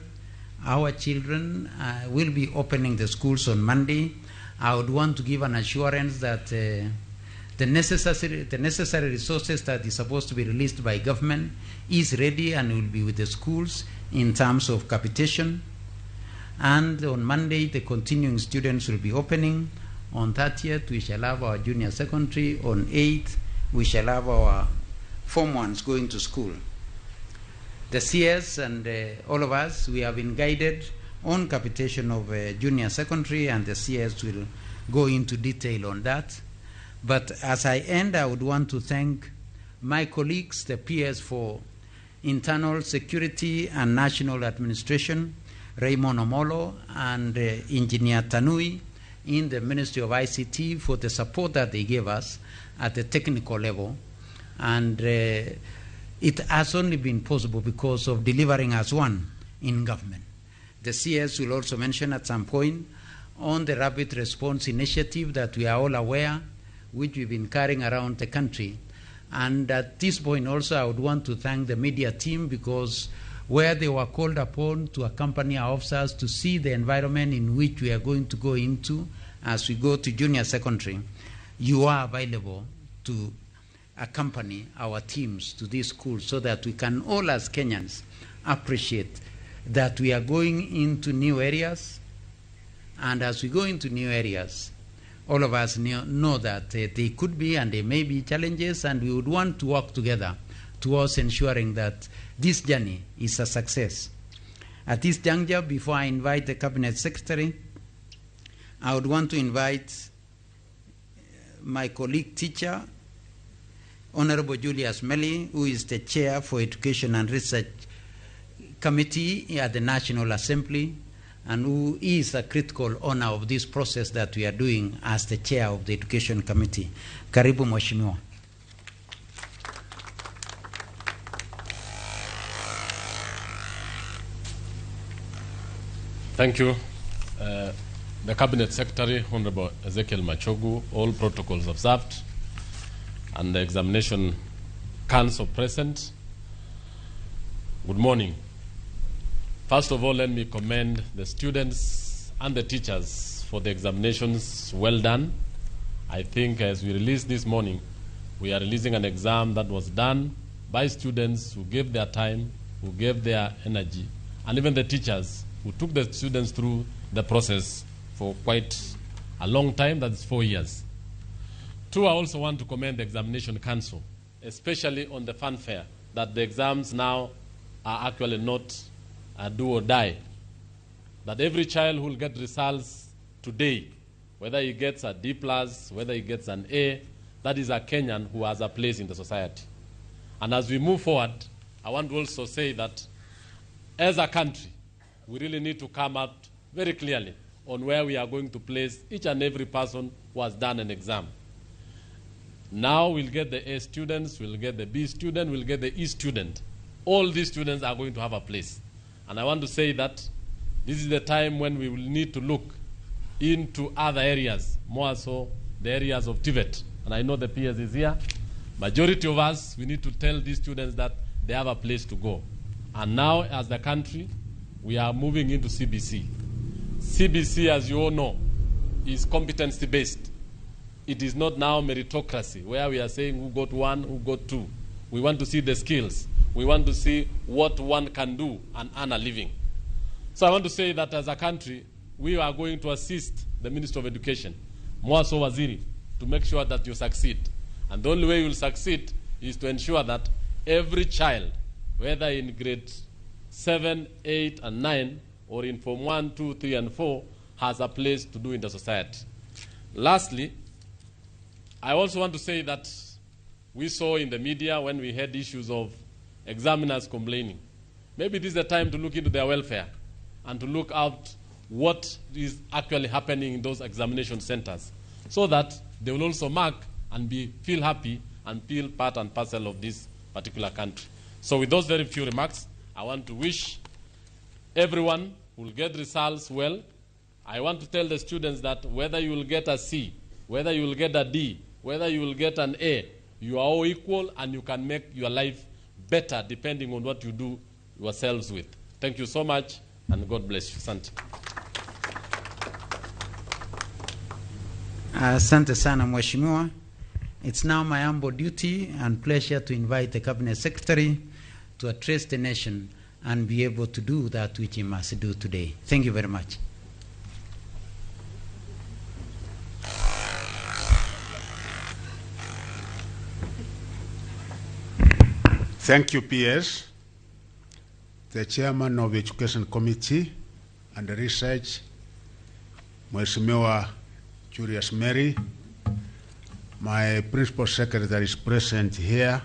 Our children will be opening the schools on Monday. I would want to give an assurance that the necessary resources that is supposed to be released by government is ready and will be with the schools in terms of capitation. And on Monday, the continuing students will be opening. On 30th, we shall have our junior secondary. On 8th, we shall have our Form 1s going to school. The CS and all of us, we have been guided on capitation of junior secondary, and the CS will go into detail on that. But as I end, I would want to thank my colleagues, the PS for Internal Security and National Administration, Raymond Omolo, and Engineer Tanui in the Ministry of ICT for the support that they gave us at the technical level. And it has only been possible because of delivering as one in government. The CS will also mention at some point on the rapid response initiative that we are all aware, which we've been carrying around the country. And at this point also, I would want to thank the media team, because where they were called upon to accompany our officers to see the environment in which we are going to go into as we go to junior secondary, you are available to accompany our teams to these schools so that we can all as Kenyans appreciate that we are going into new areas. And as we go into new areas, all of us know that they could be and there may be challenges, and we would want to work together towards ensuring that this journey is a success. At this juncture, before I invite the Cabinet Secretary, I would want to invite my colleague teacher, Honorable Julius Melly, who is the Chair for Education and Research Committee at the National Assembly, and who is a critical owner of this process that we are doing as the chair of the Education Committee. Karibu Mheshimiwa. Thank you. The Cabinet Secretary, Honorable Ezekiel Machogu, all protocols observed, and the Examination Council present. Good morning. First of all, let me commend the students and the teachers for the examinations. Well done. I think as we release this morning, we are releasing an exam that was done by students who gave their time, who gave their energy, and even the teachers who took the students through the process for quite a long time, that's 4 years. Two, I also want to commend the Examination Council, especially on the fanfare that the exams now are actually not a do or die. That every child who will get results today, whether he gets a D plus, whether he gets an A, that is a Kenyan who has a place in the society. And as we move forward, I want to also say that as a country, we really need to come out very clearly on where we are going to place each and every person who has done an exam. Now we'll get the A students, we'll get the B student, we'll get the E student. All these students are going to have a place. And I want to say that this is the time when we will need to look into other areas, more so the areas of TVET. And I know the PS is here. Majority of us, we need to tell these students that they have a place to go. And now, as the country, we are moving into CBC. CBC, as you all know, is competency-based. It is not now meritocracy, where we are saying who got one, who got two. We want to see the skills. We want to see what one can do and earn a living. So I want to say that as a country, we are going to assist the Minister of Education, more so Waziri, to make sure that you succeed. And the only way you will succeed is to ensure that every child, whether in grade 7, 8, and 9, or in Form 1, 2, 3, and 4, has a place to do in the society. Lastly, I also want to say that we saw in the media when we had issues of examiners complaining. Maybe this is the time to look into their welfare and to look out what is actually happening in those examination centers, so that they will also mark and feel happy and feel part and parcel of this particular country. So with those very few remarks, I want to wish everyone who will get results well. I want to tell the students that whether you will get a C, whether you will get a D, whether you will get an A, you are all equal and you can make your life better depending on what you do yourselves with. Thank you so much, and God bless you. Asante. Asante sana Mheshimiwa. It's now my humble duty and pleasure to invite the Cabinet Secretary to address the nation and be able to do that which he must do today. Thank you very much. Thank you, PS, the Chairman of the Education Committee, and Research, Mheshimiwa Julius Mary. My Principal Secretary is present here,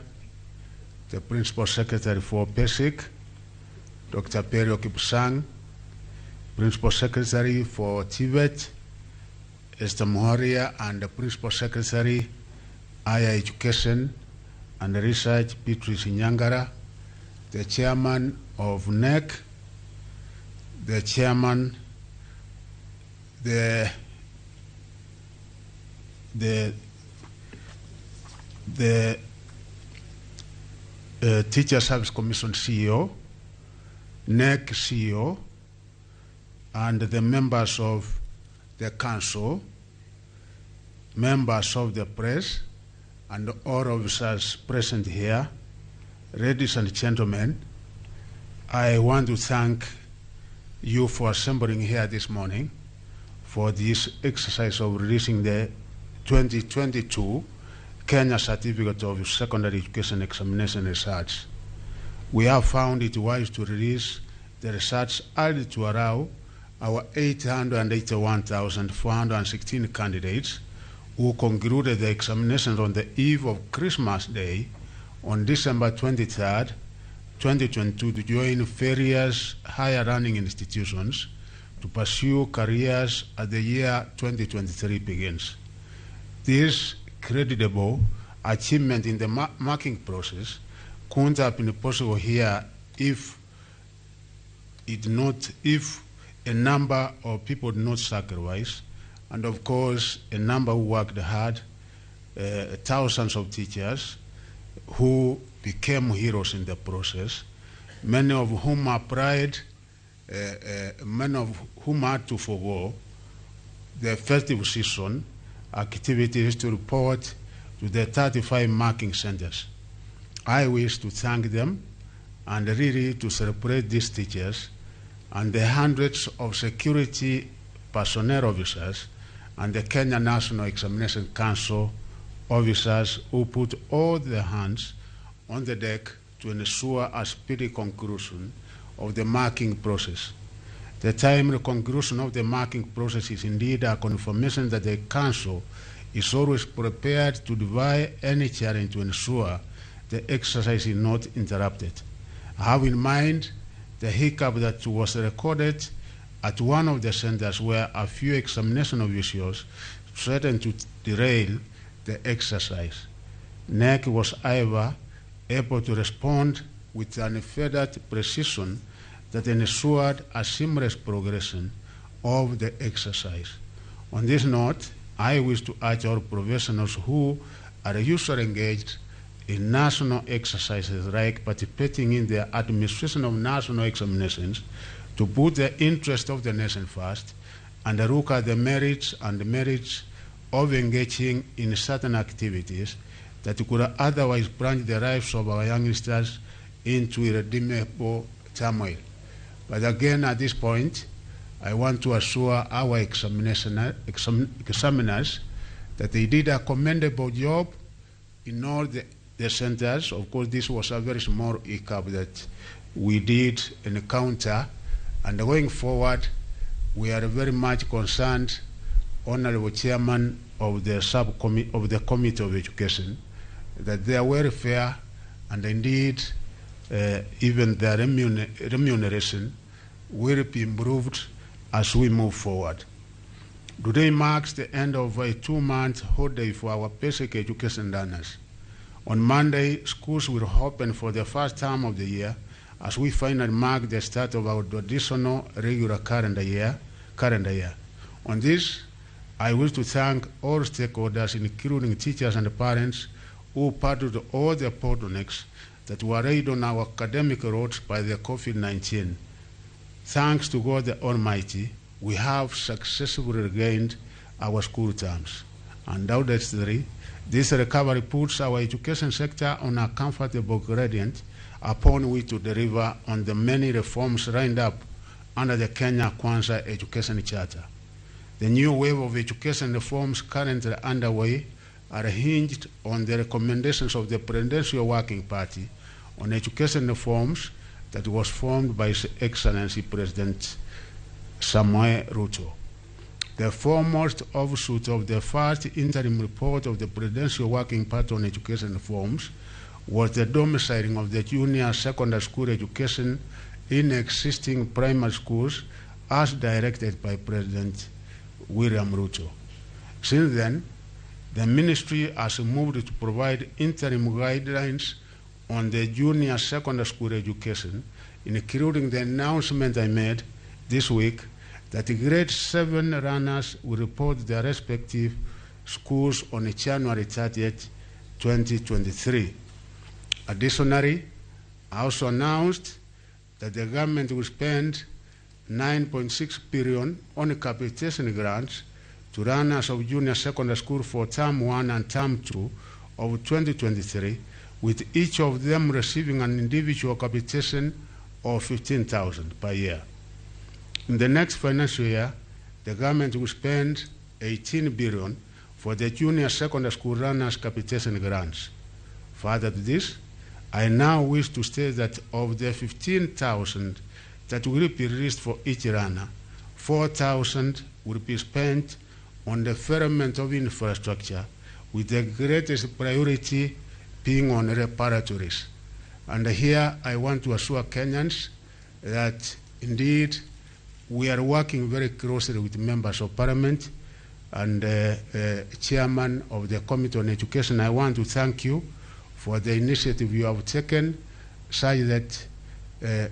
the Principal Secretary for PESIC, Dr. Perio Kipsang, Principal Secretary for TVET, Esther Moharia, and the Principal Secretary, Higher Education and Research, Beatrice Nyangara, the Chairman of NEC, the Chairman, the Teacher Service Commission CEO, NEC CEO, and the members of the council, members of the press, and all officers present here, ladies and gentlemen, I want to thank you for assembling here this morning for this exercise of releasing the 2022 Kenya Certificate of Secondary Education Examination results. We have found it wise to release the results early to allow our 881,416 candidates who concluded the examinations on the eve of Christmas Day on December 23rd, 2022 to join various higher learning institutions to pursue careers as the year 2023 begins. This creditable achievement in the marking process couldn't have been possible here if a number of people did not sacrifice, and of course a number who worked hard, thousands of teachers who became heroes in the process, many of whom applied, many of whom had to forgo the festive season activities to report to the 35 marking centers. I wish to thank them and really to celebrate these teachers and the hundreds of security personnel officers and the Kenya National Examination Council officers who put all their hands on the deck to ensure a speedy conclusion of the marking process. The timely conclusion of the marking process is indeed a confirmation that the Council is always prepared to defy any challenge to ensure the exercise is not interrupted. I have in mind the hiccup that was recorded at one of the centers where a few examination officials threatened to derail the exercise. NEC was, however, able to respond with unfettered precision that ensured a seamless progression of the exercise. On this note, I wish to urge all professionals who are usually engaged in national exercises like participating in the administration of national examinations to put the interest of the nation first and look at the merits and the merits of engaging in certain activities that could otherwise plunge the lives of our youngsters into irredeemable turmoil. But again, at this point, I want to assure our examiners that they did a commendable job in all the centers. Of course, this was a very small hiccup that we did encounter. And going forward, we are very much concerned, Honorable Chairman of the Subcommittee of the Committee of Education, that their welfare and indeed even their remuneration will be improved as we move forward. Today marks the end of a 2-month holiday for our basic education learners. On Monday, schools will open for the first time of the year as we finally mark the start of our traditional regular calendar year. On this, I wish to thank all stakeholders, including teachers and parents, who paddled all the bottlenecks that were laid on our academic roads by the COVID-19. Thanks to God the Almighty, we have successfully regained our school terms. Undoubtedly, this recovery puts our education sector on a comfortable gradient upon which to deliver on the many reforms lined up under the Kenya Kwanza Education Charter. The new wave of education reforms currently underway are hinged on the recommendations of the Presidential Working Party on Education Reforms that was formed by His Excellency President Samoei Ruto. The foremost offshoot of the first interim report of the Presidential Working Party on Education Reforms was the domiciling of the junior secondary school education in existing primary schools as directed by President William Ruto. Since then, the ministry has moved to provide interim guidelines on the junior secondary school education, including the announcement I made this week that grade 7 runners will report their respective schools on January 30th, 2023. Additionally, I also announced that the government will spend 9.6 billion on capitation grants to runners of junior secondary school for term 1 and term 2 of 2023, with each of them receiving an individual capitation of 15,000 per year. In the next financial year, the government will spend 18 billion for the junior secondary school runners capitation grants. Further to this, I now wish to state that of the 15,000 that will be released for each runner, 4,000 will be spent on the development of infrastructure, with the greatest priority being on reparatories. And here I want to assure Kenyans that indeed we are working very closely with members of parliament and chairman of the Committee on Education. I want to thank you for the initiative you have taken, such that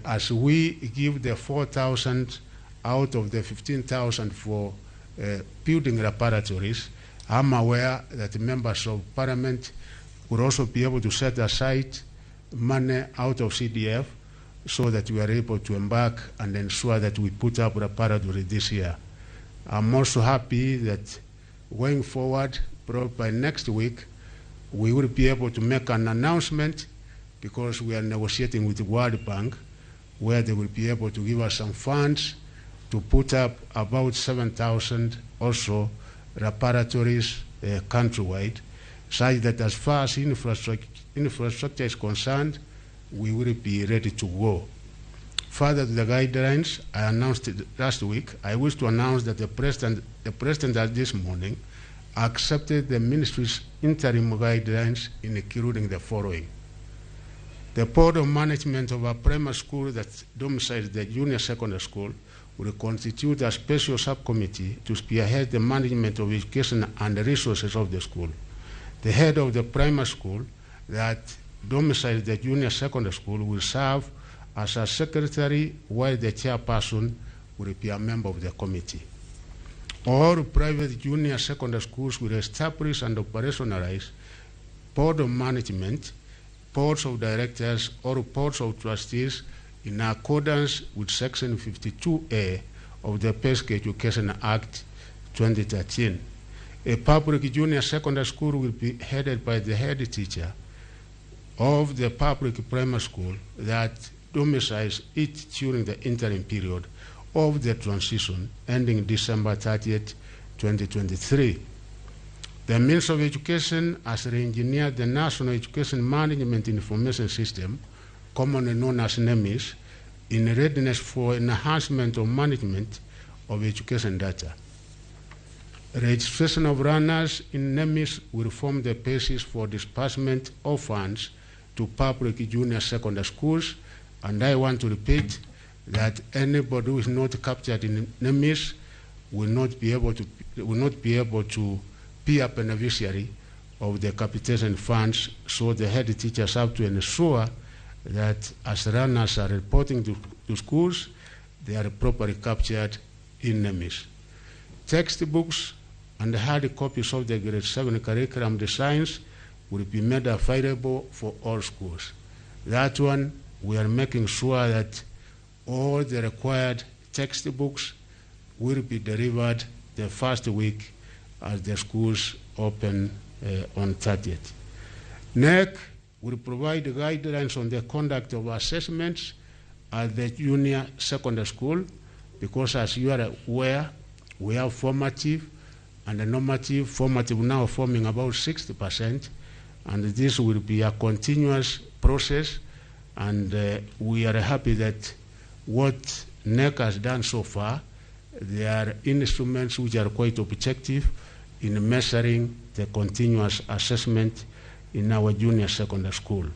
as we give the 4,000 out of the 15,000 for building reparatories, I'm aware that members of parliament will also be able to set aside money out of CDF so that we are able to embark and ensure that we put up reparatory this year. I'm also happy that going forward, probably by next week, we will be able to make an announcement, because we are negotiating with the World Bank, where they will be able to give us some funds to put up about 7,000 or so reparatories countrywide, such that as far as infrastructure is concerned, we will be ready to go. Further to the guidelines I announced last week, I wish to announce that the President this morning accepted the ministry's interim guidelines, including the following. The Board of Management of a primary school that domiciles the junior secondary school will constitute a special subcommittee to spearhead the management of education and the resources of the school. The head of the primary school that domiciles the junior secondary school will serve as a secretary, while the chairperson will be a member of the committee. All private junior secondary schools will establish and operationalize board of management, boards of directors, or boards of trustees in accordance with Section 52A of the Basic Education Act 2013. A public junior secondary school will be headed by the head teacher of the public primary school that domiciles it during the interim period of the transition ending December 30th, 2023. The Ministry of Education has re-engineered the National Education Management Information System, commonly known as NEMIS, in readiness for enhancement of management of education data. Registration of runners in NEMIS will form the basis for disbursement of funds to public junior secondary schools, and I want to repeat that anybody who is not captured in NEMIS will not be able to be a beneficiary of the capitation funds, so the head teachers have to ensure that as runners are reporting to schools, they are properly captured in NEMIS. Textbooks and hard copies of the grade 7 curriculum designs will be made available for all schools. That one, we are making sure that all the required textbooks will be delivered the first week as the schools open on 30th. NEC will provide guidelines on the conduct of assessments at the junior secondary school, because as you are aware, we have formative and normative, formative now forming about 60%, and this will be a continuous process, and we are happy that what NEC has done so far They are instruments which are quite objective in measuring the continuous assessment in our junior secondary school.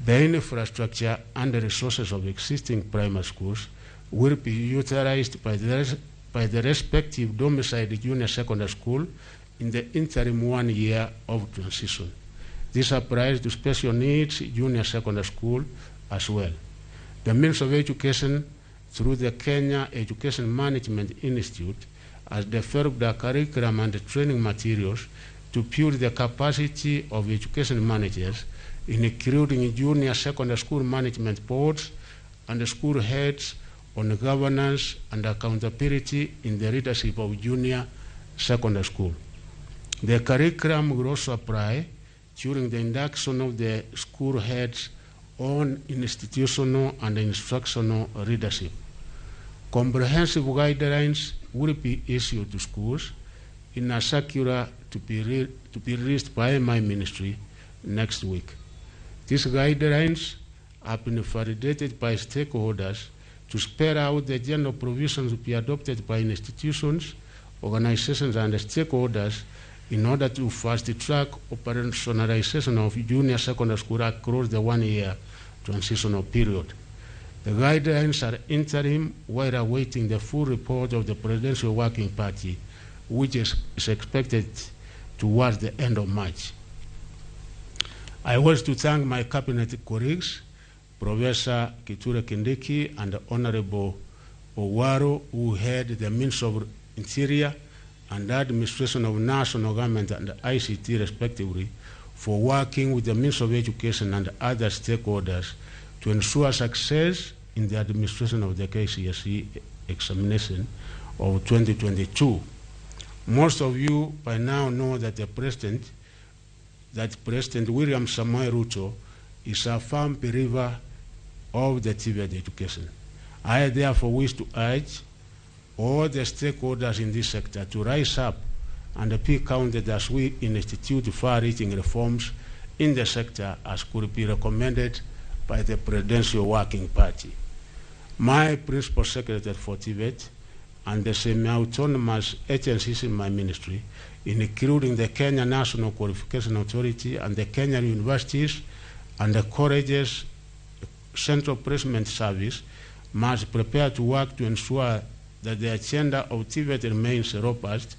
The infrastructure and the resources of existing primary schools will be utilized by the respective domiciled junior secondary school in the interim 1 year of transition. This applies to special needs junior secondary school as well. The Ministry of Education, through the Kenya Education Management Institute, has developed the curriculum and the training materials to build the capacity of education managers, including junior secondary school management boards and the school heads on governance and accountability in the leadership of junior secondary school. The curriculum will also apply during the induction of the school heads on institutional and instructional leadership. Comprehensive guidelines will be issued to schools in a circular to be released by my ministry next week. These guidelines have been validated by stakeholders to spell out the general provisions to be adopted by institutions, organizations, and stakeholders in order to fast-track operationalization of junior secondary school across the 1-year transitional period. The guidelines are interim while awaiting the full report of the Presidential Working Party, which is expected towards the end of March. I wish to thank my cabinet colleagues, Professor Kithure Kindiki and Honorable Owaro, who head the Ministry of Interior and Administration of National Government and ICT, respectively, for working with the Ministry of Education and other stakeholders to ensure success in the administration of the KCSE examination of 2022. Most of you by now know that President William Samoei Ruto is a firm believer of the TVET education. I therefore wish to urge all the stakeholders in this sector to rise up and be counted as we institute far-reaching reforms in the sector as could be recommended by the Presidential Working Party. My Principal Secretary for TVET and the semi-autonomous agencies in my ministry, including the Kenya National Qualification Authority and the Kenya Universities and the colleges Central Placement Service, must prepare to work to ensure that the agenda of TVET remains robust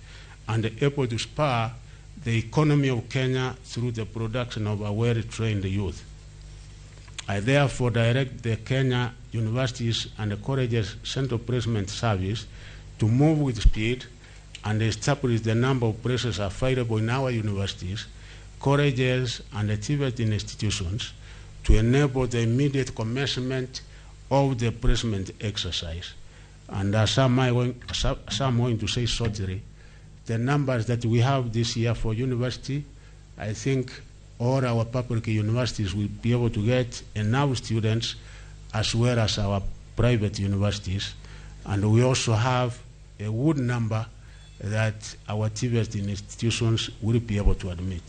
and able to spur the economy of Kenya through the production of a well-trained youth. I therefore direct the Kenya Universities and the Colleges Central Placement Service to move with speed and establish the number of places available in our universities, colleges, and the TVET institutions to enable the immediate commencement of the placement exercise. And as I'm going to say shortly, the numbers that we have this year for university, I think all our public universities will be able to get enough students as well as our private universities. And we also have a good number that our TVET institutions will be able to admit.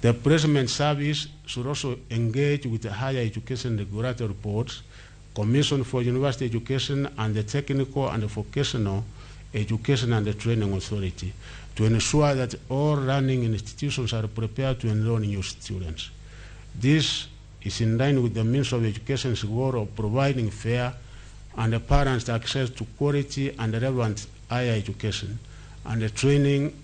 The placement service should also engage with the higher education regulatory boards, Commission for University Education, and the Technical and the Vocational Education and the Training Authority to ensure that all learning institutions are prepared to enroll new students. This is in line with the Ministry of Education's goal of providing fair and balanced access to quality and relevant higher education and the training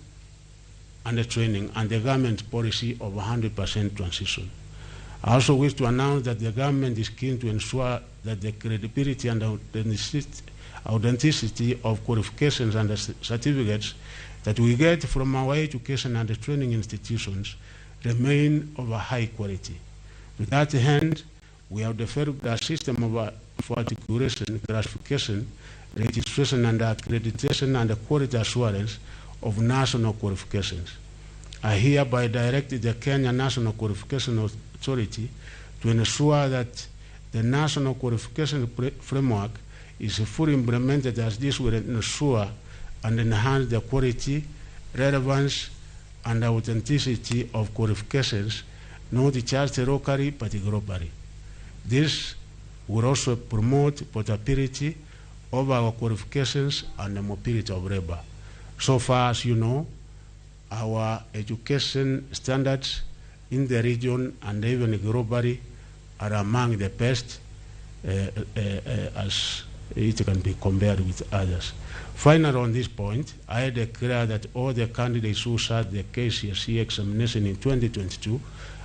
and the government policy of 100% transition. I also wish to announce that the government is keen to ensure that the credibility and authenticity of qualifications and certificates that we get from our education and the training institutions remain of a high quality. To that end, we have developed a system of for articulation, classification, registration and accreditation and quality assurance of national qualifications. I hereby direct the Kenya National Qualification Authority to ensure that the National Qualification Framework is fully implemented, as this will ensure and enhance the quality, relevance, and authenticity of qualifications, not just locally but globally. This will also promote portability of our qualifications and the mobility of labor. So far, as you know, our education standards in the region and even globally are among the best as it can be compared with others. Finally, on this point, I declare that all the candidates who sat the KCSE examination in 2022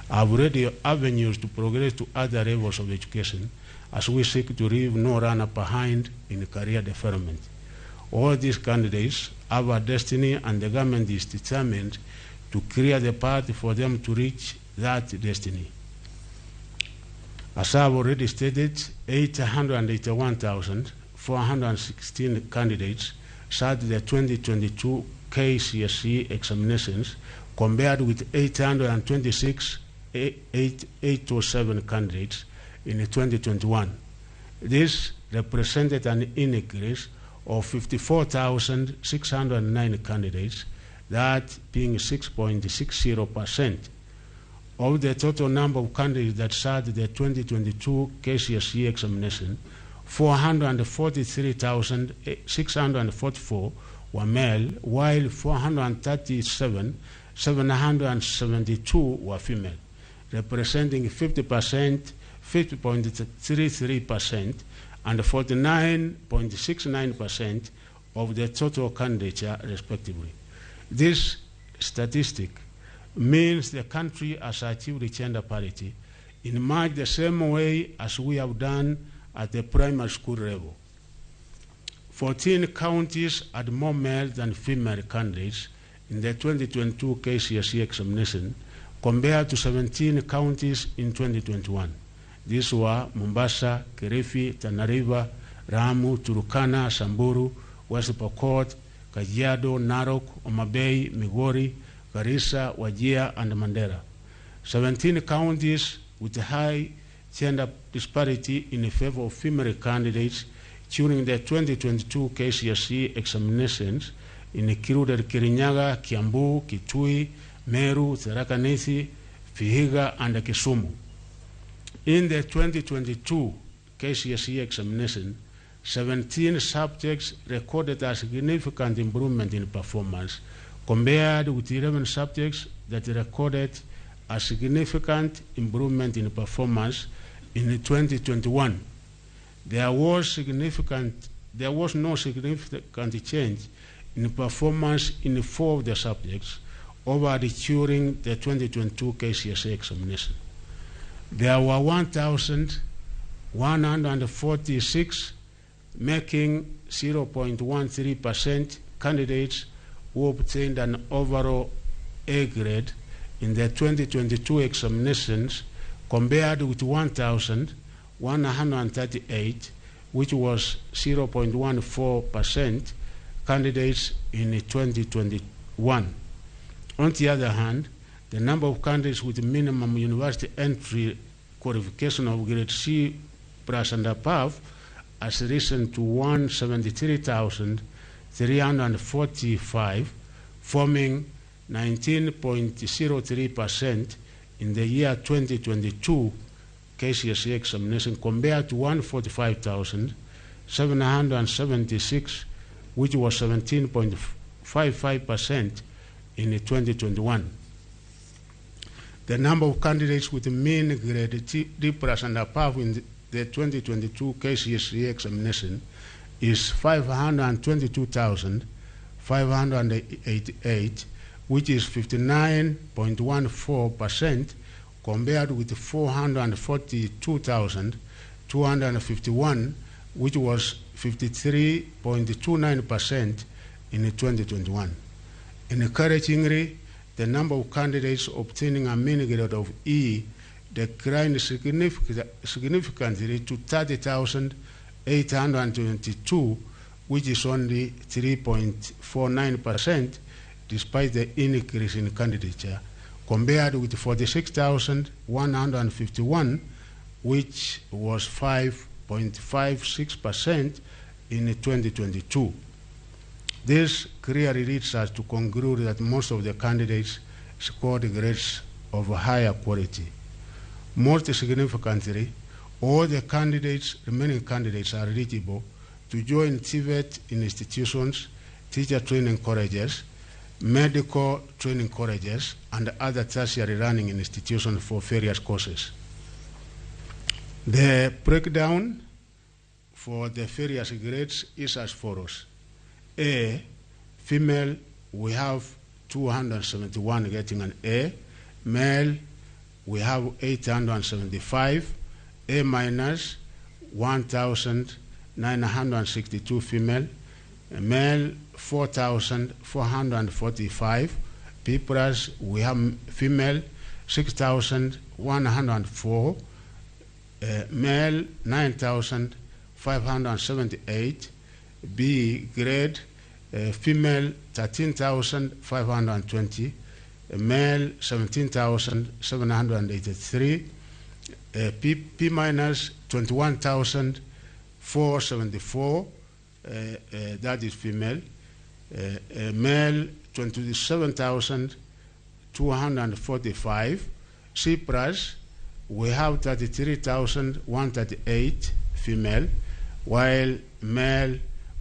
have already avenues to progress to other levels of education as we seek to leave no runner behind in career development. All these candidates have a destiny, and the government is determined to clear the path for them to reach that destiny. As I have already stated, 881,416 candidates sat the 2022 KCSE examinations, compared with 826,807 candidates in 2021. This represented an increase of 54,609 candidates, that being 6.60% of the total number of candidates that sat the 2022 KCSE examination. 443,644 were male, while 437,772 were female, representing 50.33% and 49.69% of the total candidature, respectively. This statistic means the country has achieved gender parity in much the same way as we have done at the primary school level. 14 counties had more male than female candidates in the 2022 KCSE examination compared to 17 counties in 2021. These were Mombasa, Kilifi, Tana River, Lamu, Turkana, Samburu, West Pokot, Kajiado, Narok, Homa Bay, Migori, Garissa, Wajir, and Mandera. 17 counties with high gender disparity in favor of female candidates during the 2022 KCSE examinations included Kirinyaga, Kiambu, Kitui, Meru, Tharaka Nithi, Vihiga, and Kisumu. In the 2022 KCSE examination, 17 subjects recorded a significant improvement in performance, compared with 11 subjects that recorded a significant improvement in performance in 2021. There was no significant change in performance in 4 of the subjects over during the 2022 KCSE examination. There were 1,146, making 0.13% candidates who obtained an overall A grade in the 2022 examinations, compared with 1,138, which was 0.14% candidates in 2021. On the other hand, the number of candidates with minimum university entry qualification of grade C plus and above has risen to 173,345, forming 19.03% in the year 2022 KCSE examination, compared to 145,776, which was 17.55% in 2021. The number of candidates with mean grade D plus and above in the 2022 KCSE examination is 522,588, which is 59.14%, compared with 442,251, which was 53.29% in 2021. Encouragingly, the number of candidates obtaining a mean grade of E declined significantly to 30,822, which is only 3.49%, despite the increase in candidature, compared with 46,151, which was 5.56% in 2022. This clearly leads us to conclude that most of the candidates scored grades of higher quality. Most significantly, all the remaining candidates are eligible to join TVET institutions, teacher training colleges, medical training colleges, and other tertiary learning institutions for various courses. The breakdown for the various grades is as follows. A, female, we have 271 getting an A. Male, we have 875. A minus, 1,962 female. Male, 4,445. B plus, we have female, 6,104. Male, 9,578. B grade, female, 13,520. Male, 17,783. P minus, 21,474. That is female. Male, 27,245. C plus, we have 33,138 female, while male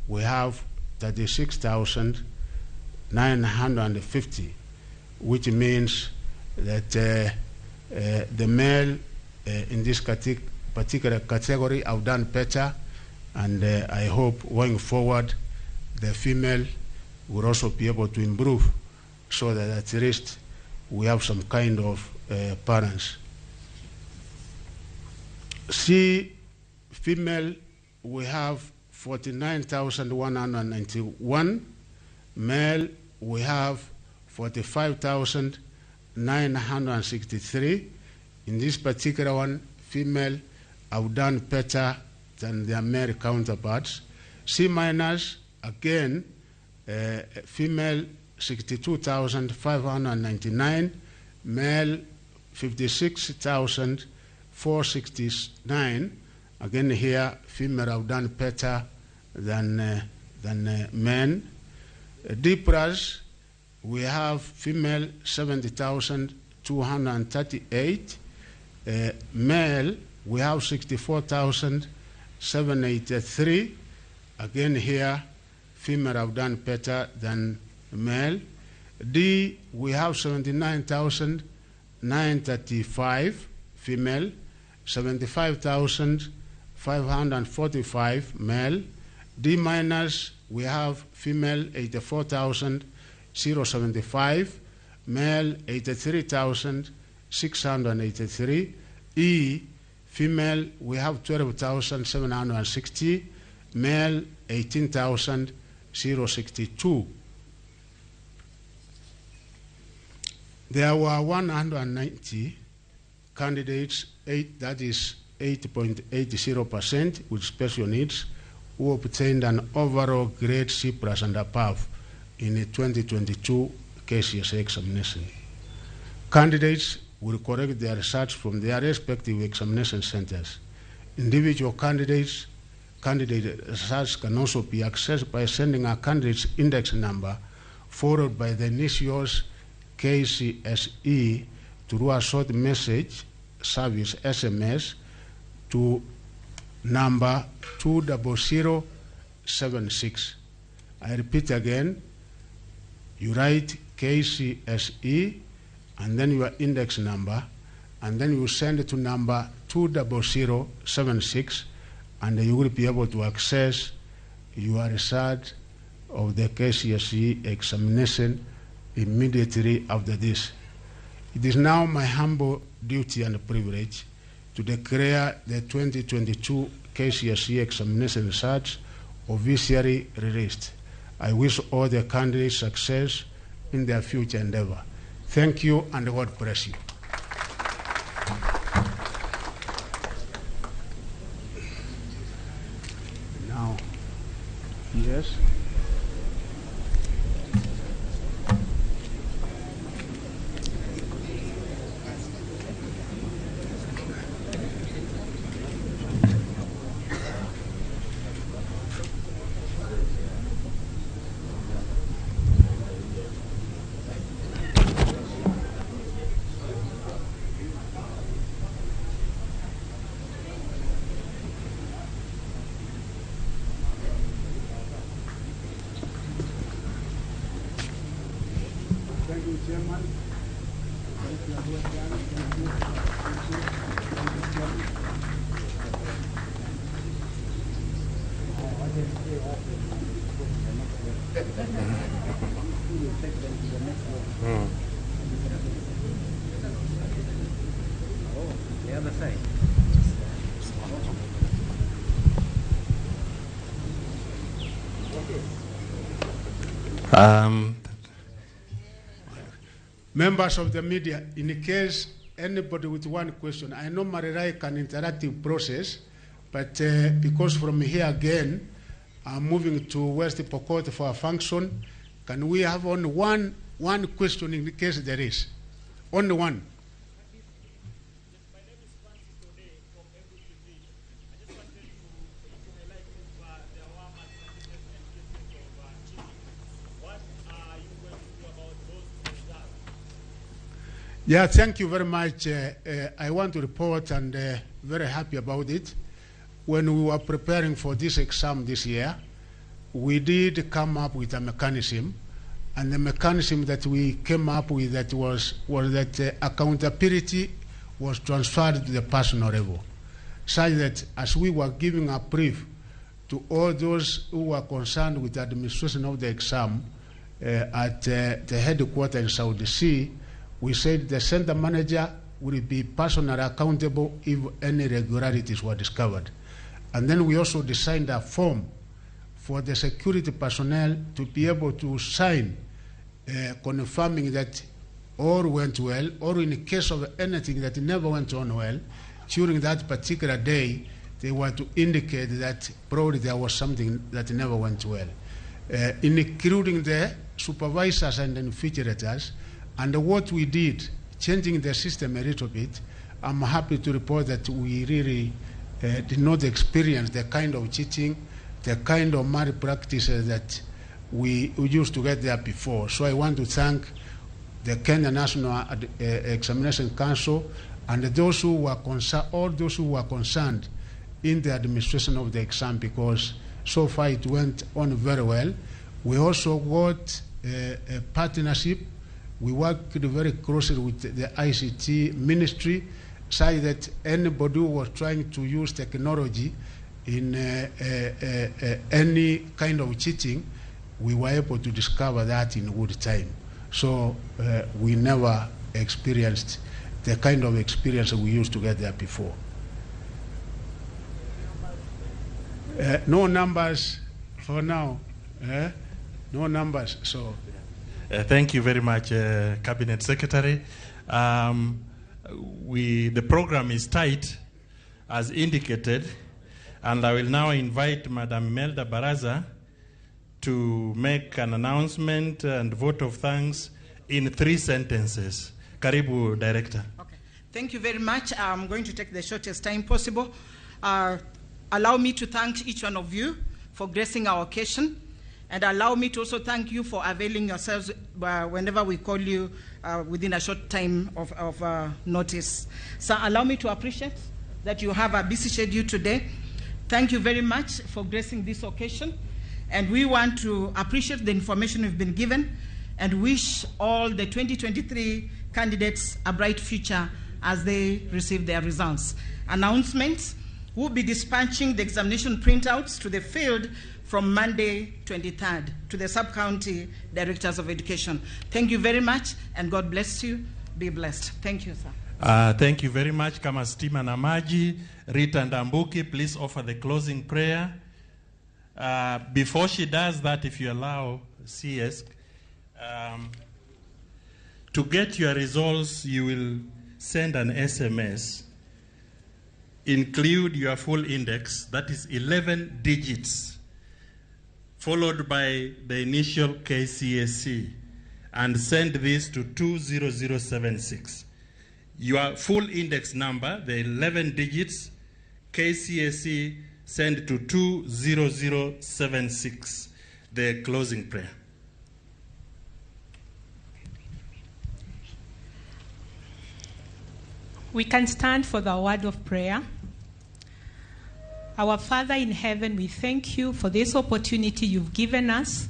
we have 36,950, which means that the male in this particular category have done better, and I hope going forward the female will also be able to improve, so that at least we have some kind of balance. C, female, we have 49,191. Male, we have 45,963. In this particular one, female have done better than their male counterparts. C minus, again, female 62,599, male 56,469. Again here, female have done better than men. D plus, we have female 70,238. Male, we have 64,783. Again here, female have done better than male. D, we have 79,935 female, 75,545 male. D minus, we have female 84,075, male 83,683. E, female, we have 12,760, male 18,062. There were 190 candidates, that is 8.80% with special needs, who obtained an overall grade C plus and above in the 2022 KCSE examination. Candidates will correct their results from their respective examination centers. Individual candidate results can also be accessed by sending a candidate's index number followed by the initials KCSE through a short message service SMS to number 20076. I repeat again, you write KCSE and then your index number, and then you send it to number 20076, and you will be able to access your result of the KCSE examination immediately after this. It is now my humble duty and privilege to declare the 2022 KCSE examination results officially released. I wish all the candidates success in their future endeavor. Thank you, and God bless you. Now, yes. Thank you, Chairman. Thank you. Thank you. Thank you. Oh, the other side. Members of the media, in case anybody with one question, I normally like an interactive process, but because from here again, I'm moving to West Pokot for a function, can we have only one question in case there is? Only one. Yeah, thank you very much. I want to report and very happy about it. When we were preparing for this exam this year, we did come up with a mechanism, and the mechanism that we came up with that was that accountability was transferred to the personal level, such that as we were giving a brief to all those who were concerned with the administration of the exam at the headquarters in South Sea, we said the center manager will be personally accountable if any irregularities were discovered. And then we also designed a form for the security personnel to be able to sign confirming that all went well, or in case of anything that never went on well, during that particular day, they were to indicate that probably there was something that never went well, including the supervisors and invigilators. And what we did, changing the system a little bit, I'm happy to report that we really did not experience the kind of cheating, the kind of malpractices that we used to get there before. So I want to thank the Kenya National Examination Council and those who were all those who were concerned in the administration of the exam, because so far it went on very well. We also got a partnership. We worked very closely with the ICT ministry, so that anybody who was trying to use technology in any kind of cheating, we were able to discover that in good time. So we never experienced the kind of experience we used to get there before. No numbers for now. No numbers. So. Thank you very much, Cabinet Secretary. The program is tight, as indicated, and I will now invite Madam Imelda Baraza to make an announcement and vote of thanks in 3 sentences. Karibu, Director. Okay. Thank you very much. I'm going to take the shortest time possible. Allow me to thank each one of you for gracing our occasion. And allow me to also thank you for availing yourselves whenever we call you within a short time of notice. So allow me to appreciate that you have a busy schedule today. Thank you very much for gracing this occasion. And we want to appreciate the information we've been given and wish all the 2023 candidates a bright future as they receive their results. Announcements: we'll be dispatching the examination printouts to the field from Monday 23rd to the sub-county directors of education. Thank you very much, and God bless you. Be blessed. Thank you, sir. Thank you very much. Kama stima na maji, Rita Ndambuki, please offer the closing prayer. Before she does that, if you allow, CS, to get your results, you will send an SMS. Include your full index, that is 11 digits, followed by the initial KCSE, and send this to 20076. Your full index number, the 11 digits, KCSE, send to 20076. The closing prayer. We can stand for the word of prayer. Our Father in heaven, we thank you for this opportunity you've given us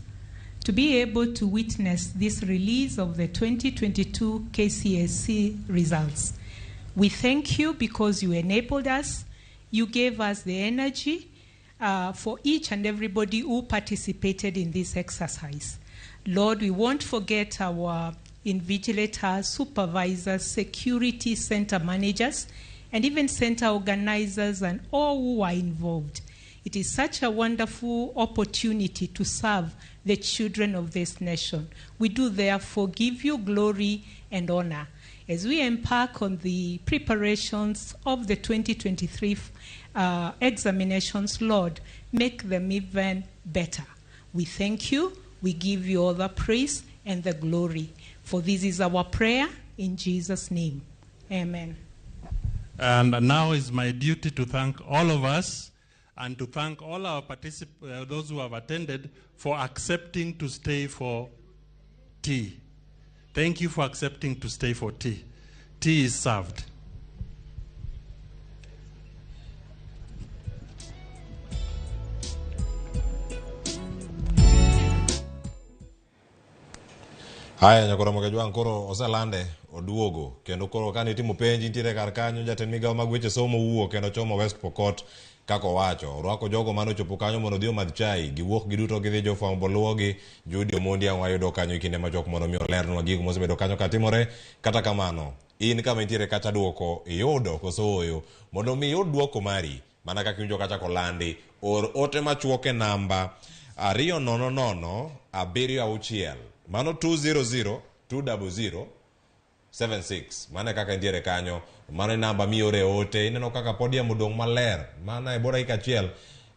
to be able to witness this release of the 2022 KCSE results. We thank you because you enabled us, you gave us the energy for each and everybody who participated in this exercise. Lord, we won't forget our invigilators, supervisors, security center managers, and even center organizers and all who are involved. It is such a wonderful opportunity to serve the children of this nation. We do therefore give you glory and honor. As we embark on the preparations of the 2023 examinations, Lord, make them even better. We thank you. We give you all the praise and the glory. For this is our prayer in Jesus' name. Amen. And now is my duty to thank all of us and to thank all our those who have attended for accepting to stay for tea. Thank you for accepting to stay for tea. Tea is served. Haya nyakoromo kajwang' koro oselande oduogo kendo koro kane itimo penj nitiere kar kanyo jatend migawo mag weche somo wuok kendo chomo West Pokot kaka owacho orwako jogo mane ochopo kanyo mondo odhi omadh chai giwuok giduto gidhi jofwambo luwogi Judy Omondi ang' wayudo kanyo e kinde machuok mondo mi olernwa gigo mosebedo kanyo katimore kata kamano in kama intiere kacha duoko iyudo koso ooyo mondo mi iyud duoko mari mana kaka iwinjo kacha kolandi or ote machuok e namba 200 76 mano 200 200 76 mano e kaka intiere kanyo mano e namba miore ote ineno kaka podium odong' maler mana e bwo dakika achiel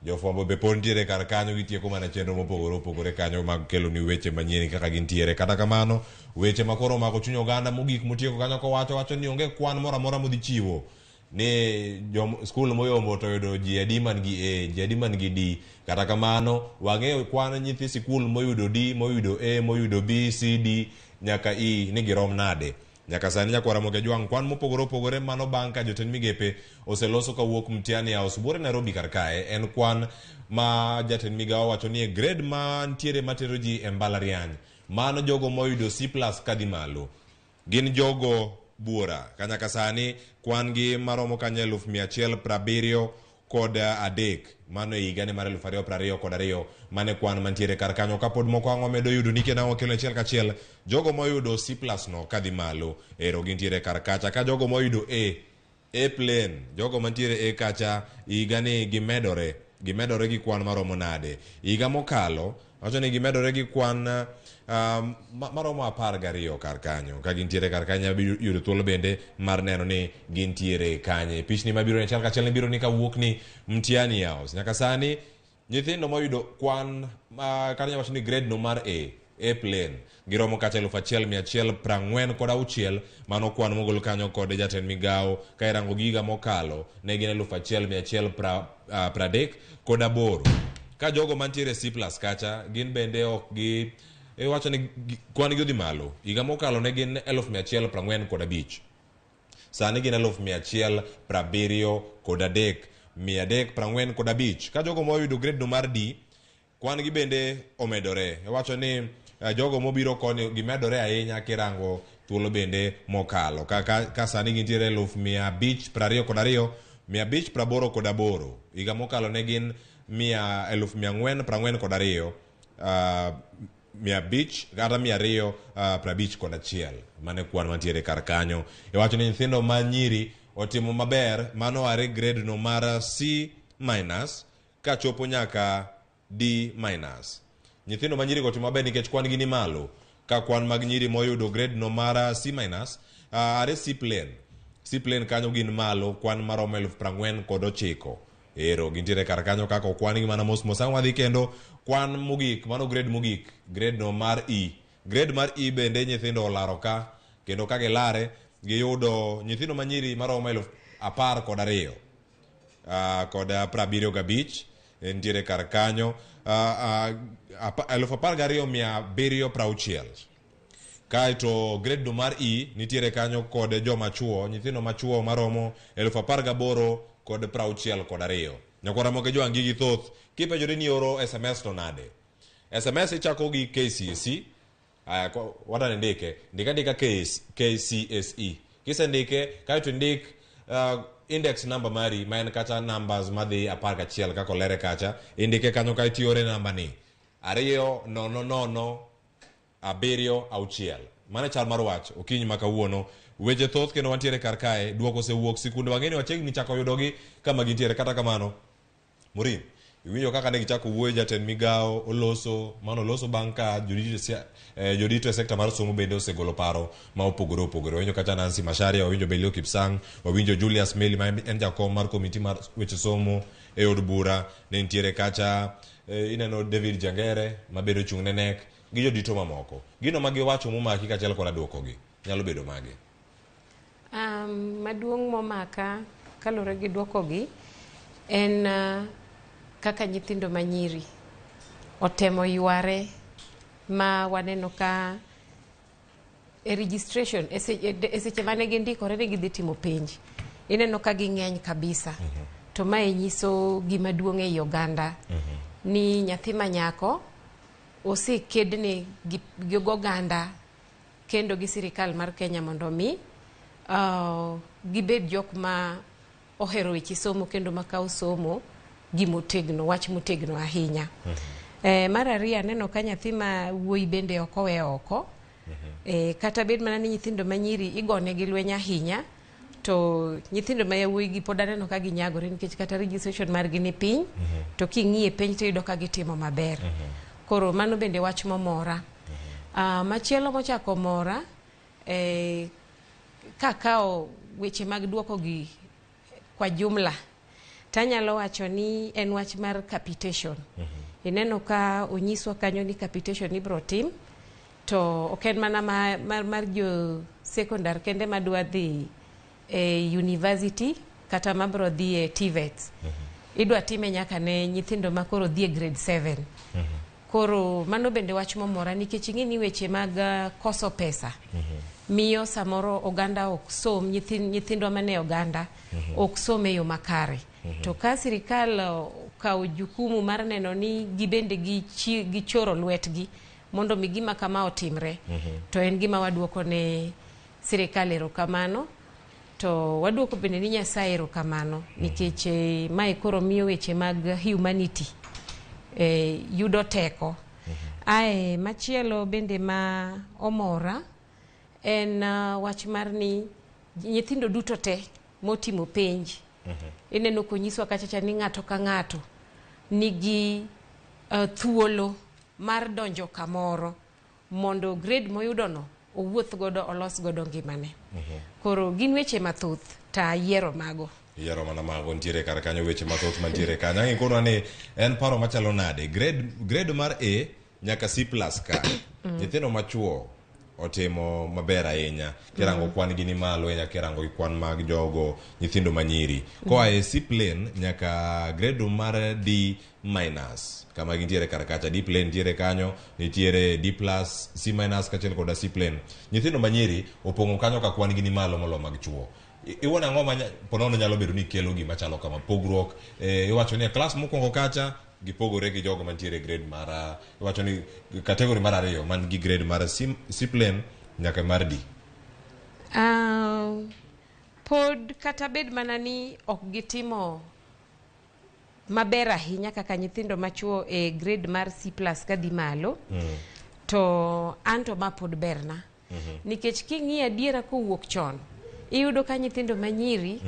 jofwambo be pod nitiere kar kanyo gitieko mana chenro mopogore opogore kanyo mag keloni weche manyien kaka gintiere kata kamano weche makoro omako chuny oganda mogik motieko kanyo kowacho wacho ni onge kwan moro amora modhi chiwo ni jom skul moyombo to oyudo ji adi man gi A ji adi man gi D kata kamano wang'eyo kwan nyithi sikul moyudo D moyudo A moyudo B C D nyaka E ni girom nade nyaka sani nyakwara Ramogi Ajwang' kwan mopogore opogore mano bang' ka jotend migepe oseloso kawuok Mtiani House buore Nairobi kar kae en kwan ma jatend migawo wacho ni e grade mantiere matero ji e mbalariany mano jogo moyudo C+ kadhi malo gin jogo buora ka nyaka sani kwan gi maromo kanyo 173 mano e higani mar 2022 mane kwan mantiere kar kanyo kapod moko ang' wamedo yudo ni kendo wakelo achiel kachiel jogo moyudo C+ no kadhi malo ero gintiere kar kacha ka jogo moyudo A plain jogo mantiere A kacha higani gimedore gi kwan maromo nade higa mokalo wacho ni gimedore gi kwan maromo 12 kar kanyo ka gintiere kar kanyo yudo thuolo bende mar neno ni gintiere kanye pichni mabiro achiel kachiel ne biro ni kawuok ni Mtiani House nyaka sani nyithindo moyudo kwan kata nyalo wacho ni grade no mar A plain giromo kacha 1146 mano kwan mogol kanyo kod jatend migawo ka irango gi higa mokalo ne gin 1138 ka jogo mantiere C+ kacha gin bende ok gi iwacho ni kwan gi odhi malo higa mokalo ne gin 1145 sani gin 1173 345 ka jogo moyudo grade no mar D kwan gi bende omedore iwacho ni jogo mobiro koni gimedore ahinya kirango thuolo bende mokalo ka sani gintiere 522 588 higa mokalo ne gin 442 500 kata 251 mane kwan mantiere kar kanyo iwacho ni nyithindo ma nyiri otimo maber mano are grade no mar C- kachopo nyaka D-. Nyithindo ma nyiri go otimo maber nikech kwan gi ni malo ka kwan mag nyiri moyudo grade no mar C- are C plain C plain kanyo gin malo kwan maromo 49,000 ero gintiere kar kanyo kaka okwan gi mana mos mos ang' wadhi kendo kwan mogik mano grade mogik grade no mar E grade mar E bende nyithindo olaro ka kendo ka gilare giyudo nyithindo ma nyiri maromo 12,000 kod 75 nitiere kar kanyo 12,760 kaeto grade no mar E nitiere kanyo kod joma chuo nyithindo machuo maromo 18,062 nyakwara Ramogi Ajwang' gigi thoth kipenjori ni oro SMS to nade SMS ichako gi KCSE. Aya, wadani ndike. Ndika ndika KCSE. Kisendike, kaeto indik index number mari, ma en kacha numbers madhi 11 kaka olere kacha. Indike kanyo kaeto iore namba ni. 2 0 0 7 6. Mano e chal mar wach okinyi ma kawuono. Weche thoth kendo wantiere kar kae. Duoko osewuok sikunde wang'eni wachiegni chako yudogi kama gintiere. Kata kamano, Maureen, iwinjo kaka ne gichako wuoyo jatend migawo oloso, mano oloso bang' ka jodito e sekta mar somo bende osegolo paro ma opogore opogore. Wawinjo kata Nancy Macharia, wawinjo Belio Kipsang, wawinjo Julius Meli ma en jakom mar komiti mar weche somo e od bura, ne nitiere kacha, ineno David Jangere ma bende ochung' ne NEC gi jodito mamoko. Gino ma giwacho momaki kaachiel koda duokogi nyalo bedo mage? Maduong' momaka kaluwore gi duokogi en kaka nyithindo manyiri otemo yware ma waneno ka e registration e seche mane gindikore ni gidhi timo penj, ineno ka ging'eny kabisa. To mae nyiso gima duong' ei oganda ni nyathi manyako osekedne gi oganda kendo gi sirikal mar Kenya mondo mi gibed jok ma ohero weche somo kendo makawo somo gimotegno, wach motegno ahinya. Mar ariyo aneno ka nyathi ma wuoyi bende ok owe oko. Kata bed mana ni nyithindo manyiri igone gi lweny ahinya, to nyithindo ma yawuoyi gi pod aneno ka ginyagore nikech kata registration margi ni piny, to king'iye penj to iyudo ka gitimo maber. Koro mano bende wach momora. Machielo mochako mora, kakawo weche mag duoko gi kwa jumla, tanyalo wacho ni en wach mar capitation. Ineno ka onyiswa kanyo ni capitation ibro tim, to ok en mana mar jo sekondar kende madwa dhi e university kata mabro dhi e TVET. Idwa time nyaka ne nyithindo ma koro dhi e grade 7. Koro mano bende wach momora nikech ing'e ni weche mag koso pesa miyo samoro oganda ok som, nyithindwa mane oganda ok som e yo makare. To ka sirikal okawo jukumu mar neno ni gibende gichoro lwetgi mondo mi gima kama otimre, to en gima waduoko ne sirikal erokamano, to waduoko bende ni Nyasaye erokamano nikech mae koro miyo weche mag humanity yudo teko. Ae machielo bende ma omora en wach mar ni nyithindo duto te motimo penj, ineno konyiswa kachacha ni ng'ato ka ng'ato nigi thuolo mar donjo kamoro mondo grade moyudono owuoth godo olos godo ngimane. Koro gin weche mathoth ta yiero mago. Yiero mana mago nitiere kar kanyo, weche mathoth mantiere kanyo. Ang' ikonwa ni en paro machalo nade? Grade mar A nyaka C+ ka. Nyithindo machuo otimo maber ahinya. Kirango kwan gi ni malo ahinya kirango gi kwan mag jogo nyithindo manyiri. Koa e C plain nyaka grade mar D minus kama gintiere kar kacha, D plain nitiere kanyo, nitiere D plus, C minus kaachiel koda C plain. Nyithindo manyiri opong'o kanyo ka kwan gi ni malo moloyo mag chuo. Iwuono ang'o ma ponono nyalo bedo ni kelo gima chalo kama pogruok? Iwacho ni e klas mokwongo kacha gipogore gi jogo mantiere grade mar, iwacho ni category mar ariyo man gi grade mar C plain nyaka mar D. Pod kata bed mana ni ok gitimo maber ahinya kaka nyithindo machuo e grade mar C+ kadhi malo, to anto ma pod berna. Nikech king'iyo adiera kowuok chon, iyudo ka nyithindo manyiri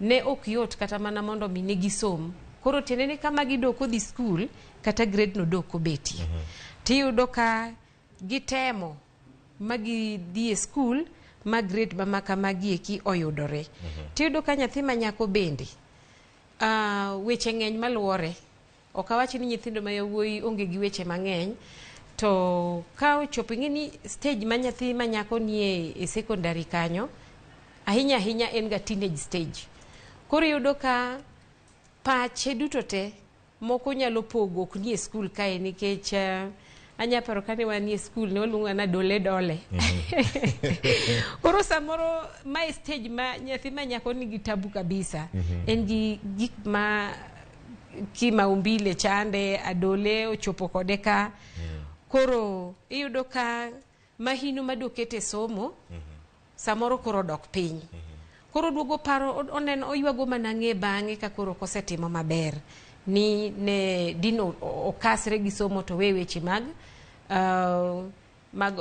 ne ok yot kata mana mondo mi ne gisom. Koro tiende ni kama gidok odhi skul kata grade no dok obetie. Tiyudo ka gitemo ma gidhi e skul ma grade ma kamagi eki oyudore. Tiyudo ka nyathi ma nyako bende weche ng'eny maluwore. Ok awach ni nyithindo ma yawuoyi onge gi weche mang'eny, to ka ochopo ing'e ni stage ma nyathi ma nyako nie e secondary kanyo, ahinya ahinya en ga teenage stage. Koro iyudo ka pache duto te moko nyalo pogo ok nie skul kae nikech anya paro kane wan e skul ne waluongo na dole dole. Koro samoro mae stage ma nyathi ma nyako nigi tabu kabisa. En gi gik ma kimaumbile chande, adole ochopo kode ka. Koro iyudo ka mahino madokete somo samoro koro dok piny. Koro duogo paro oneno oywago mana ng'e bang'e ka koro kosetimo maber ni ne dino okasre gi somo to we weche mag mag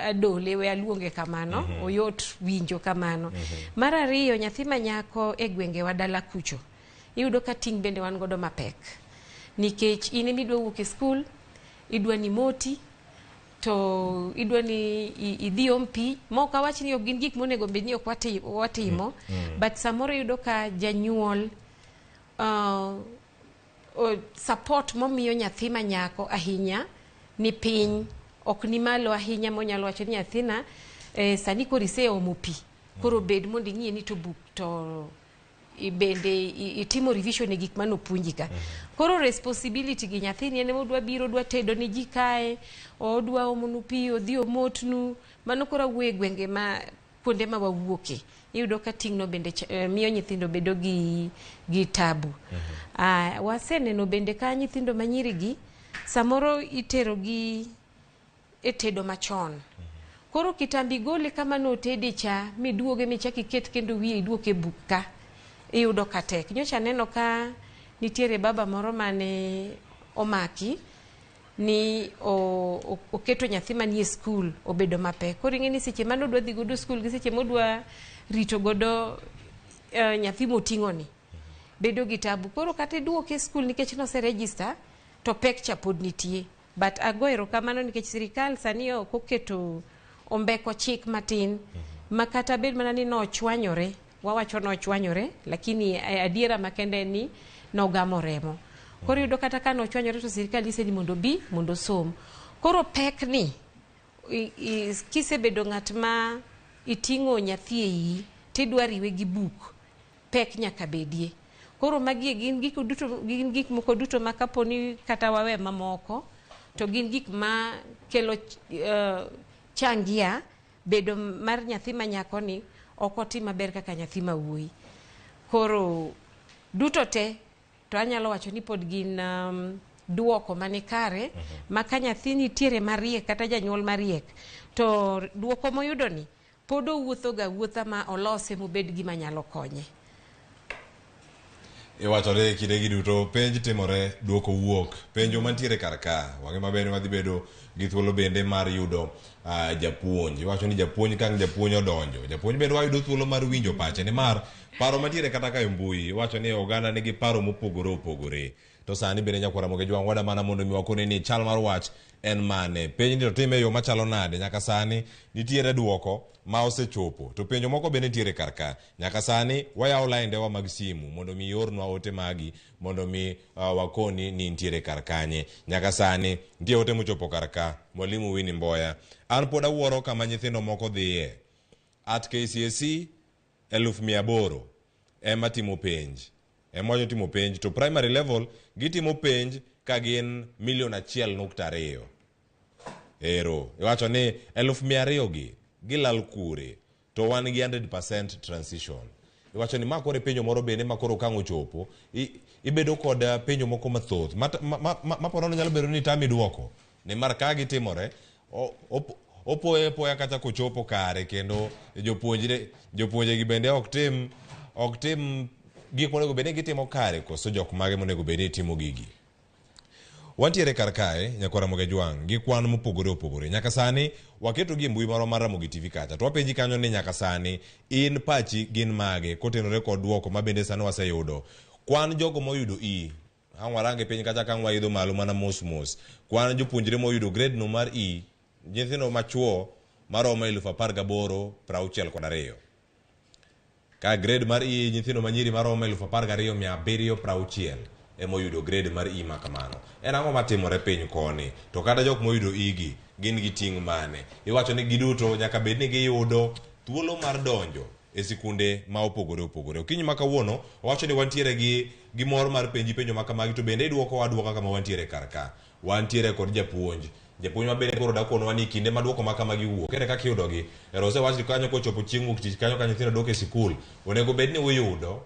adole we aluonge kamano. Oyot winjo kamano. Mar ariyo, nyathi ma nyako e gwengewa dala kucho iyudo ka ting' bende wan godo mapek, nikech in ema idwa wuok e skul, idwa ni moti to idwa ni idhi om pi, ma ok awach ni ok gin gik monego bed ni ok watimo. But samoro iyudo ka janyuol support momiyo nyathi ma nyako ahinya ni piny, ok ni malo ahinya monyalo wacho ni nyathina sani koro iseomo pi, koro bed mondo ing'iye ni to buk to bende itimo revision e gik manopuonji ka. Koro responsibility gi nyathini en ema odwa biro, odwa tedo ni ji kae, odwa omonu pi, odhi omotnu. Mano koro awuoyo e gwenge ma kuonde ma wawuoke, iyudo ka ting'no bende miyo nyithindo bedo gi tabu. Waseneno bende ka nyithindo manyiri gi samoro itero gi e tedo machon. Koro kitambi gole kama notede cha miduoge michak iket kendo wiye iduoke e buk ka, iyudo ka tek. Nyocha aneno ka nitiere baba moro mane omaki ni oketo nyathi manie skul obedo mapek. Koro ing'e ni seche mane odwa dhi godo skul gi seche modwa rito godo nyathi moting'o ni bedo gi tabu. Koro kata iduoke e skul nikech nose register to pek cha pod nitie. But ago erokamano nikech sirikal sani ok oketo ombeko chik matin ma kata bed mana ni nochwanyore, wawacho nochwanyore, lakini adiera makende en ni nogamo remo. Koro iyudo kata ka nochwanyore to sirikal nyise ni mondo obi mondo osom. Koro pek ni kisebedo ng'at ma iting'o nyathi e iyi tidwa riwe gi buk, pek nyaka bedie. Koro magi gin gik duto, gin gik moko duto ma kaponi kata wawe mamoko to gin gik ma kelo changia bedo mar nyathi ma nyako ni ok otim maber kaka nyathi ma wuoyi. Koro duto te to anyalo wacho ni pod gin duoko mani kare ma ka nyathi nitiere mariek kata janyuol mariek to duoko moyudo ni pod owuotho ga wuotha ma olose mobed gima nyalo konye. Iwacho ni kinde gi duto penj timore, duoko wuok. Penjo mantiere kar ka, wang'e maber ni wadhi bedo gi thuolo bende mar yudo japuonj. Iwacho ni japuonj ka ang' japuonj odonjo, japuonj bende wayudo thuolo mar winjo pache nimar paro mantiere kata ka e mbui, iwacho ni oganda nigi paro mopogore opogore. To sani bende nyakwar Ramogi Jwang' wada mana mondo mi wakone ni chal mar wach en mane. Penj ni to time e yo machalo nade, nyaka sani nitiere duoko ma osechopo. To penjo moko bende nitiere kar ka. Nyaka sani wayawo laindewa mag simu mondo mi iornwa ote magi mondo mi wakoni ni nitiere kar kanye. Nyaka sani nitie ote mochopo kar ka. Mwalimu Winnie Mboya, an pod awuoro kama nyithindo moko dhiye. At KCSE 800,000 ema timo penj. Ema wacho timo penj to primary level gitimo penj ka gin 1.2 million. Ero, iwacho ni 200,000 gi gilal kure to wan gi 100% transition. Iwacho ni ma koro e penjo moro bende ma koro kang' ochopo ibedo kod penjo moko mathoth ma po nono nyalo bedo ni tami duoko nimar ka gitimore opoyo apoya kata kochopo kare kendo jopuonje gi bende ok tim gik monego bed ni gitimo kare koso jok mage monego bed ni timo gigi. Wantiere kar kae nyakwar Ramogi Jwang' gi kwan mopogore opogore. Nyaka sani waketo gi e mbui marwa mar Ramogi TV kacha. To wapenji kanyo ni nyaka sani in pachi gin mage kotenore kod duoko ma bende sani waseyudo. Kwan jogo moyudo E ang' warange piny kacha ka ang' waidho malo mana mos mos. Kwan jopuonjre moyudo grade no mar E nyithindo machuo maromo 18,062. Ka grade mar E nyithindo manyiri maromo 12,760 emoyudo grade mar E ma kamano. En ang'o matimore piny koni? To kata jok moyudo E gi gin gi ting' mane? Iwacho ni giduto nyaka bed ni giyudo thuolo mar donjo e sikunde ma opogore opogore. Okinyi ma kawuono wawacho ni wantiere gi mor mar penji penjo ma kamagi to bende idwokowa aduoka kama wantiere kar ka. Wantiere kod japuonj. Japuonj ma bende koro dakonwa ni kinde ma duoko ma kamagi wuok, ere kaka iyudogi? Ero osewach ni kanyo kochopo chieng' wuok tich kanyo ka nyithindo dok e sikul, onego bed ni uyudo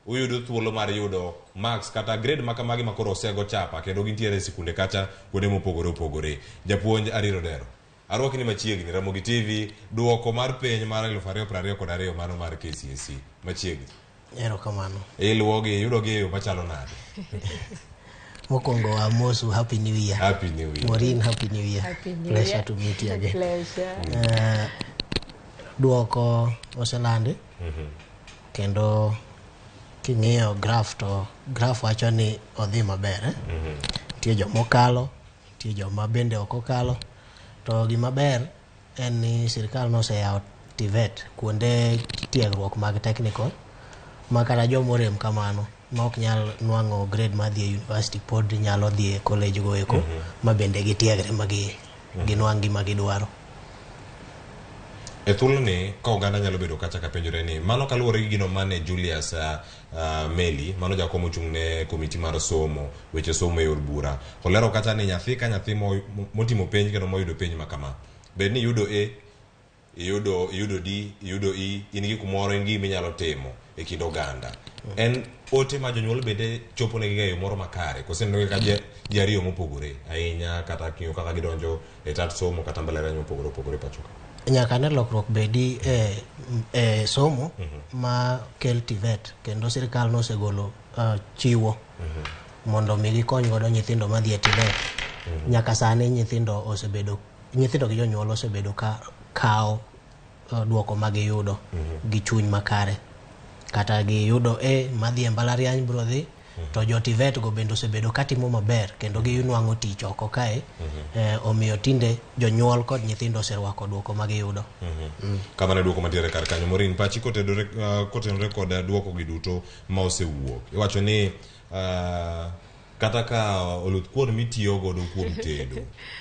Uyudo thuolo mar yudo marks kata grade makamagi ma koro osego chapa kendo gintiere e sikunde kacha kuonde mopogore opogore. Japuonj Ariro Dero. Arwaki ni machiegni Ramogi TV duoko mar penj mar 2022 mano mar KCSE machiegni. Erokamano. Iluwogi iyudogi e yo machalo nade? Mokwongo amosu happy new year. Happy new year. Maureen, happy new year. Happy New Pleasure Year. to meet you again. Pleasure. Duoko oselandi kendo king'iyo graph to graph wacho ni odhi maber eh? Nitie joma okalo, nitie joma bende ok okalo. To gima ber en ni sirikal noseyawo TVET kuonde tiegruok mag technical ma kata joma orem kamano ma ok nyal nwang'o grade mar dhi e university pod nyalo dhi e college go eko ma bende gitiegre ma ginwang' gima gidwaro. E thuoloni ka oganda nyalo bedo kacha ka penjore ni mano kaluwore gi gino mane Julius Meli mano jakom ochung' ne komiti mar somo weche somo e od bura olero kacha ni nyathi ka nyathi motimo penj kendo moyudo penj ma kama bed ni iyudo A iyudo D iyudo E in gi kumoro in gi gima inyalo timo e kind oganda en ote ma jonyuol bende chopo negi e yo moro makare kose ineno ka ji ariyo mopogore ahinya kata king'iyo kaka gidonjo e tat somo kata mbalariany mopogore opogore pacho ka. Nyaka ne lokruok bedi e somo ma kel TVET kendo sirikal nosegolo chiwo mondo mi gikony godo nyithindo madhi e TVET. Nyaka sani nyithindo osebedo nyithindo gi jonyuol osebedo ka kawo duoko magiyudo gi chuny makare. Kata giyudo A madhi e mbalariany biro dhi to jo TVET go bende osebedo katimo maber kendo ginwang'o tich oko kae. Omiyo tinde jonyuol kod nyithindo oserwako duoko magiyudo. Kamano e duoko mantiere kar kanyo. Maureen, pachi kotenore kod duoko gi duto ma osewuok. Iwacho ni kata ka oluth kuon mitiyo godo kuom tedo,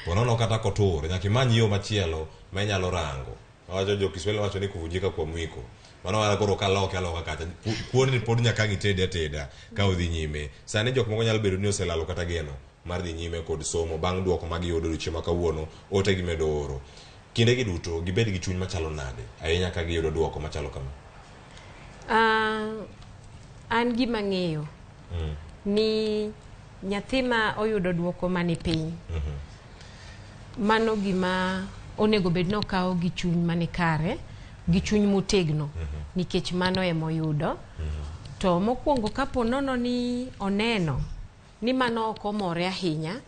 ponono kata kotur, nyaka imany yo machielo ma inyalo rango. Wacho jo Kiswahili wacho ni kuvunjika kwa mwiko. Mano mana koro kaloke aloka kacha. Kuon ni pod nyaka ang' itede ateda ka odhi nyime. Sani jok moko nyalo bedo ni oselalo kata geno mar dhi nyime kod somo bang' duoko ma giyudo odiochieng' ma kawuono ote gimedo oro. Kinde gi duto gibed gi chuny machalo nade ahinya ka giyudo duoko machalo kama? An gima ng'eyo ni nyathi ma oyudo duoko mani piny mano gima onego bed ni okawo gi chuny mani kare gi chuny motegno nikech mano emoyudo. To mokwongo kapo nono ni oneno ni mano ok omore ahinya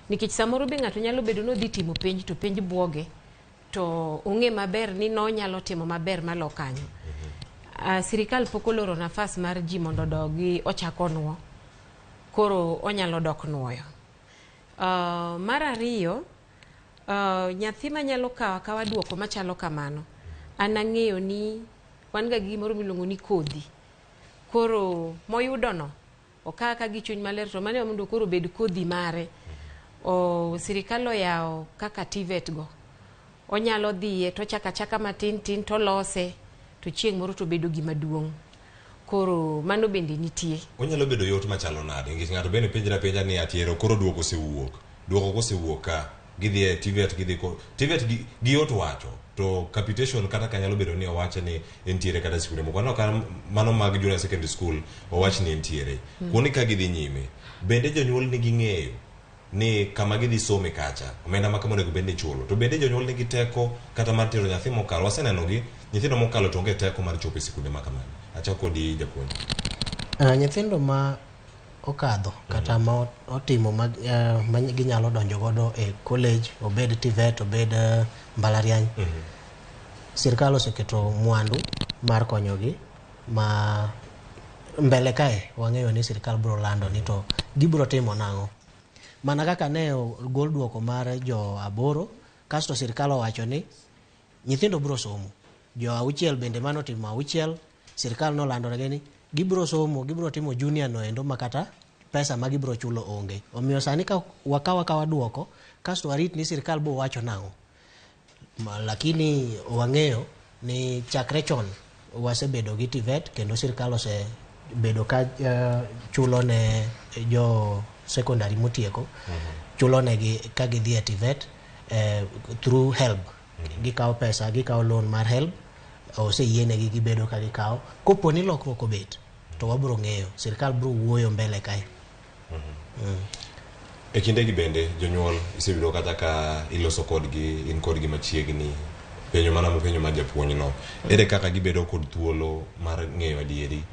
nikech samoro be ng'ato nyalo bedo ni odhi timo penj to penj buoge to ong'e maber ni nonyalo timo maber malo kanyo. Sirikal pok oloro nafas mar ji mondo odogi ochak onuo koro onyalo dok nuoyo. Mar ariyo, nyathi manyalo kawo akawa duoko machalo kamano, an ang'eyo ni wan ga gi gimoro miluongo ni kodhi. Koro moyudono okaw ka gi chuny maler to mano mondo koro obed kodhi mare. Sirikal oyawo kaka TVET go. Onyalo dhiye tochako achaka matin tin tolose to chieng' moro to bedo gima duong'. Koro mano bende nitie. Onyalo bedo yot machalo nade? Nikech ng'ato bende penjre apenja ni atiero koro duoko osewuok. Duoko kosewuok ka gidhi e TVET gidhi ko TVET gi yot wacho to capitation kata ka nyalo bedo ni owache ni entiere kata sikunde moko. Aneno ka mano mag junior secondary school owach ni entiere. Kuonde ka gidhi nyime bende jonyuol nigi ng'eyo ni kama gidhi some kacha omenda ma kama onego bed ni ichulo to bende jonyuol nigi teko kata mar tero nyathi mokalo waseneno gi nyithindo mokalo to onge teko mar chopo e sikunde ma kamagi. Achako kodi japuonj. Nyithindo ma okadho kata ma otimo ma ginyalo donjo godo e college obed TVET obed mbalariany. Sirikal oseketo mwandu mar konyogi ma mbele kae wang'eyo ni sirikal biro lando ni to gibiro timo nang'o. Mana kaka ne ogol duoko mar jo 8 kasto sirikal owacho ni nyithindo biro somo. Jo 6 bende manotimo 6 sirikal nolando negi ni gibiro somo gibiro timo junior no endo makata pesa ma gibiro chulo onge. Omiyo sani ka wakawa akawa duoko kasto warit ni sirikal bo wacho nang'o. Lakini wang'eyo ni chakre chon wasebedo gi TVET kendo sirikal osebedo ka chulo ne jo secondary motieko chulo negi ka gidhi e TVET through HELB. Gikawo pesa gikawo loan mar HELB oseyienegi gibedo ka gikawo. Kopo ni lokruok obet to wabro ng'eyo sirikal bro wuoyo mbele kae. E kindegi bende jonyuol iseyudo kata ka iloso kodgi, in kodgi machiegni, penjo mana penjo mar japuonj no, ere kaka gibedo kod thuolo mar ng'eyo adieri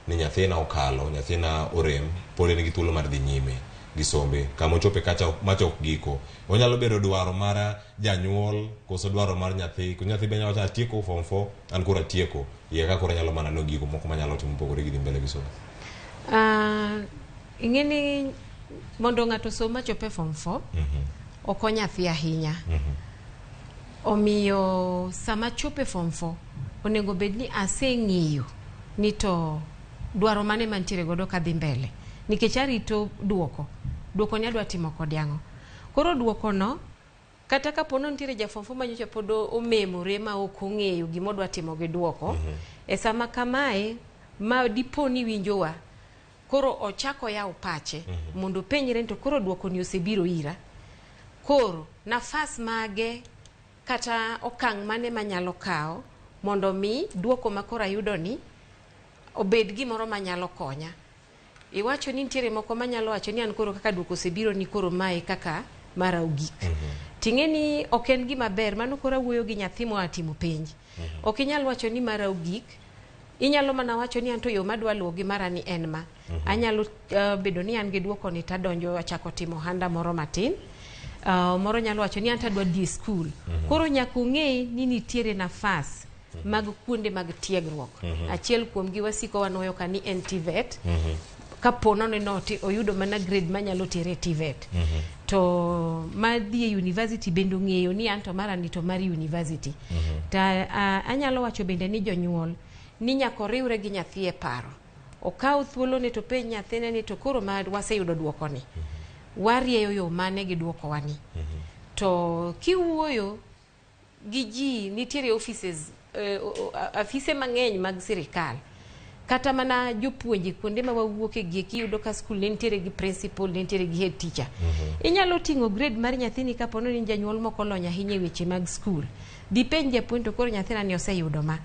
ni nyathina okalo, nyathina orem, pod en gi thuolo mar dhi nyime gi sombe kama ochope kacha macha ok giko. Onyalo bedo dwaro mar janyuol koso dwaro mar nyathi, ko nyathi be nyalo wacho atieko form 4 an koro atieko, iye ka koro anyalo mana no gigo moko manyalo timo mopogore gi dhi mbele gi somo. Ing'e ni mondo ng'ato osom machop e form 4 ok onyathi ahinya. Omiyo sama chopo e form 4 onego bed ni aseng'eyo ni to dwaro mane mantiere godo kadhi mbele, nikech arito duoko. Duoko ni adwa timo kode ang'o. Koro duoko no kata kapo ni nitiere ja form 4 manyocha pod omemore ma ok ong'eyo gima odwa timo gi duoko, e sama kamae ma dipo ni winjowa, koro ochako yawo pache mondo openjre ni to koro duoko ni osebiro ira, koro nafas mage kata okang' mane manyalo kawo mondo mi duoko ma koro ayudo ni obed gimoro manyalo konya. Iwacho ni nitiere moko manyalo wacho ni an koro kaka duoko osebiro ni koro mae kaka mara ogik. Ting'e ni ok en gima ber, mano koro awuoyo gi nyathi moa timo penj. Ok inyal wacho ni mara ogik, inyalo mana wacho ni anto yo madwa luwo gi mara ni en ma. Anyalo bedo ni an gi duoko ni tadonjo achako timo ohanda moro matin. Moro nyalo wacho ni anto adwa dhi e skul. Koro nyaka ung'e ni nitiere nafas mag kuonde mag tiegruok. Achiel kuomgi wasiko wanuoyo ka ni en TVET. Kapo nono ni oyudo mana grade manyalo tere e TVET. To madhi e university bende ong'eyo ni anto mara ni to mar university. To anyalo wacho bende ni jonyuol ni nyaka oriwre gi nyathi e paro. Okaw thuolone to penj nyathine ni to koro ma waseyudo duoko ni, warieyo yo mane gi duokowa ni. To kiwuoyo gi ji, nitiere offices, afise mang'eny mag sirikal, kata mana jopuonje kuonde ma wawuoke gi eki, iyudo ka skul ne nitiere gi principal, ne nitiere gi head teacher. Inyalo ting'o grade mar nyathini kapo ni janyuol moko olony ahinya e weche mag skul, dipenj japuonj to koro nyathina ni oseyudo ma,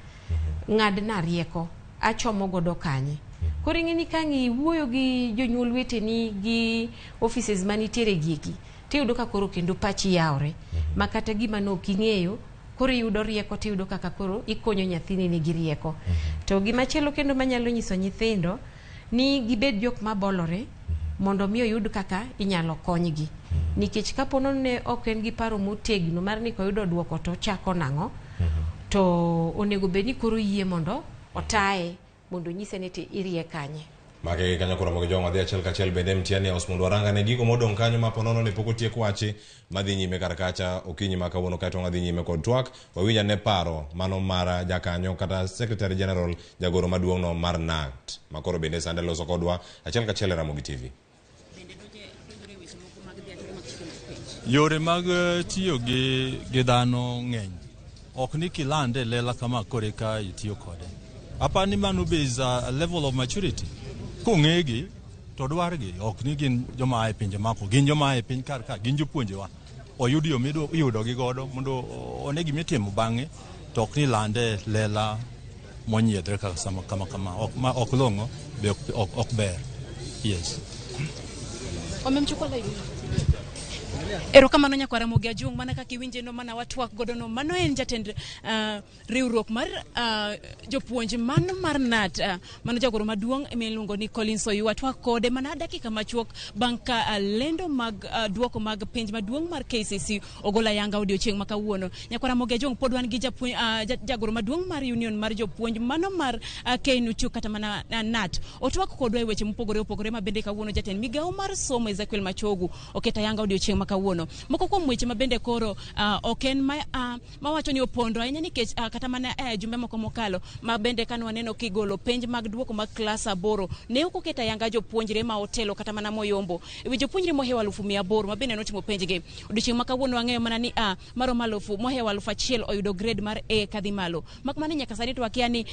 ng'adna rieko, achomo godo kanye. Koro ing'e ni ka ang' iwuoyo gi jonyuol weteni gi offices manitiere gieki, tiyudo ka koro kendo pachi yawre ma kata gima ne ok ing'eyo koro iyudo rieko, tiyudo kaka koro ikonyo nyathini nigi rieko. To gimachielo kendo manyalo nyiso nyithindo ni gibed jok mabolore mondo mi oyud kaka inyalo konygi, nikech kapo ne ok en gi paro motegno mar ni koyudo duoko to ochako nang'o, to onego bed ni koro yie mondo otaye mondo onyise ni to irie kanye. Mage kanyo koro mogo jong'o dhi achiel kachiel bende mtiani house mondo waranga ne gigo modong' kanyo ma ponono ni pok otiek wachi madhi nyime kar kacha okinyi ma kawuono kaeto wadhi nyime kod twak wawinj ane paro mano mar jakanyo kata Secretary General jagoro maduong' no mar KNUT ma koro bende sande loso kodwa achiel kachiel e Ramogi TV. Yore mag tiyo gi dhano ng'eny. Ok ni kilande lela kama kore ka itiyo kode. Apani ni mano be is a level of maturity. Kong'egi to dwargi ok ni gin joma a e pinje mako, gin joma a e piny kar ka, gin jopuonjewa. Oyud yo miyudogi godo mondo one gimitimo bang'e, to ok ni lande lela monyiedhre kaka sama kama kama. Ok, ma ok long'o be ok ber. Yes. Wamemchukua live. Erokamano nyakwara Ramogi Ajung', mana kaka iwinje no mana watwak godo no, mano en jatend riwruok mar jopuonj mano mar KNUT, mano jagoro maduong' miluongo ni Collins Oyuwa. Twak kode mana dakika machuok bang' ka lendo mag duoko mag penj maduong' mar KCSE ogolo ayanga odiochieng' ma kawuono. Nyakwara Ramogi Ajung', pod wan gi japuonj, jagoro maduong' mar union mar jopuonj mano mar KNUT kata mana KNUT. Otwak kodwa e weche mopogore opogore ma bende kawuono jatend migawo mar somo Ezekiel Machogu oketo ayanga odiochieng' ma kawuono. Moko kuom weche ma bende koro ok en mawacho ni opondo ahinya nikech kata mana jumbe moko mokalo ma bende kane waneno kigolo penj mag duoko mag klas 8 ne ok oketo ayanga jopuonjre ma otelo kata mana moyombo. E wi jopuonjre mohewo 800,000 ma bende notimo penjgi. Odiochieng' ma kawuono wang'eyo mana ni maromo alufu mohewo 1000 oyudo grade mar A kadhi malo. Mak mana nyaka sani to wakia ni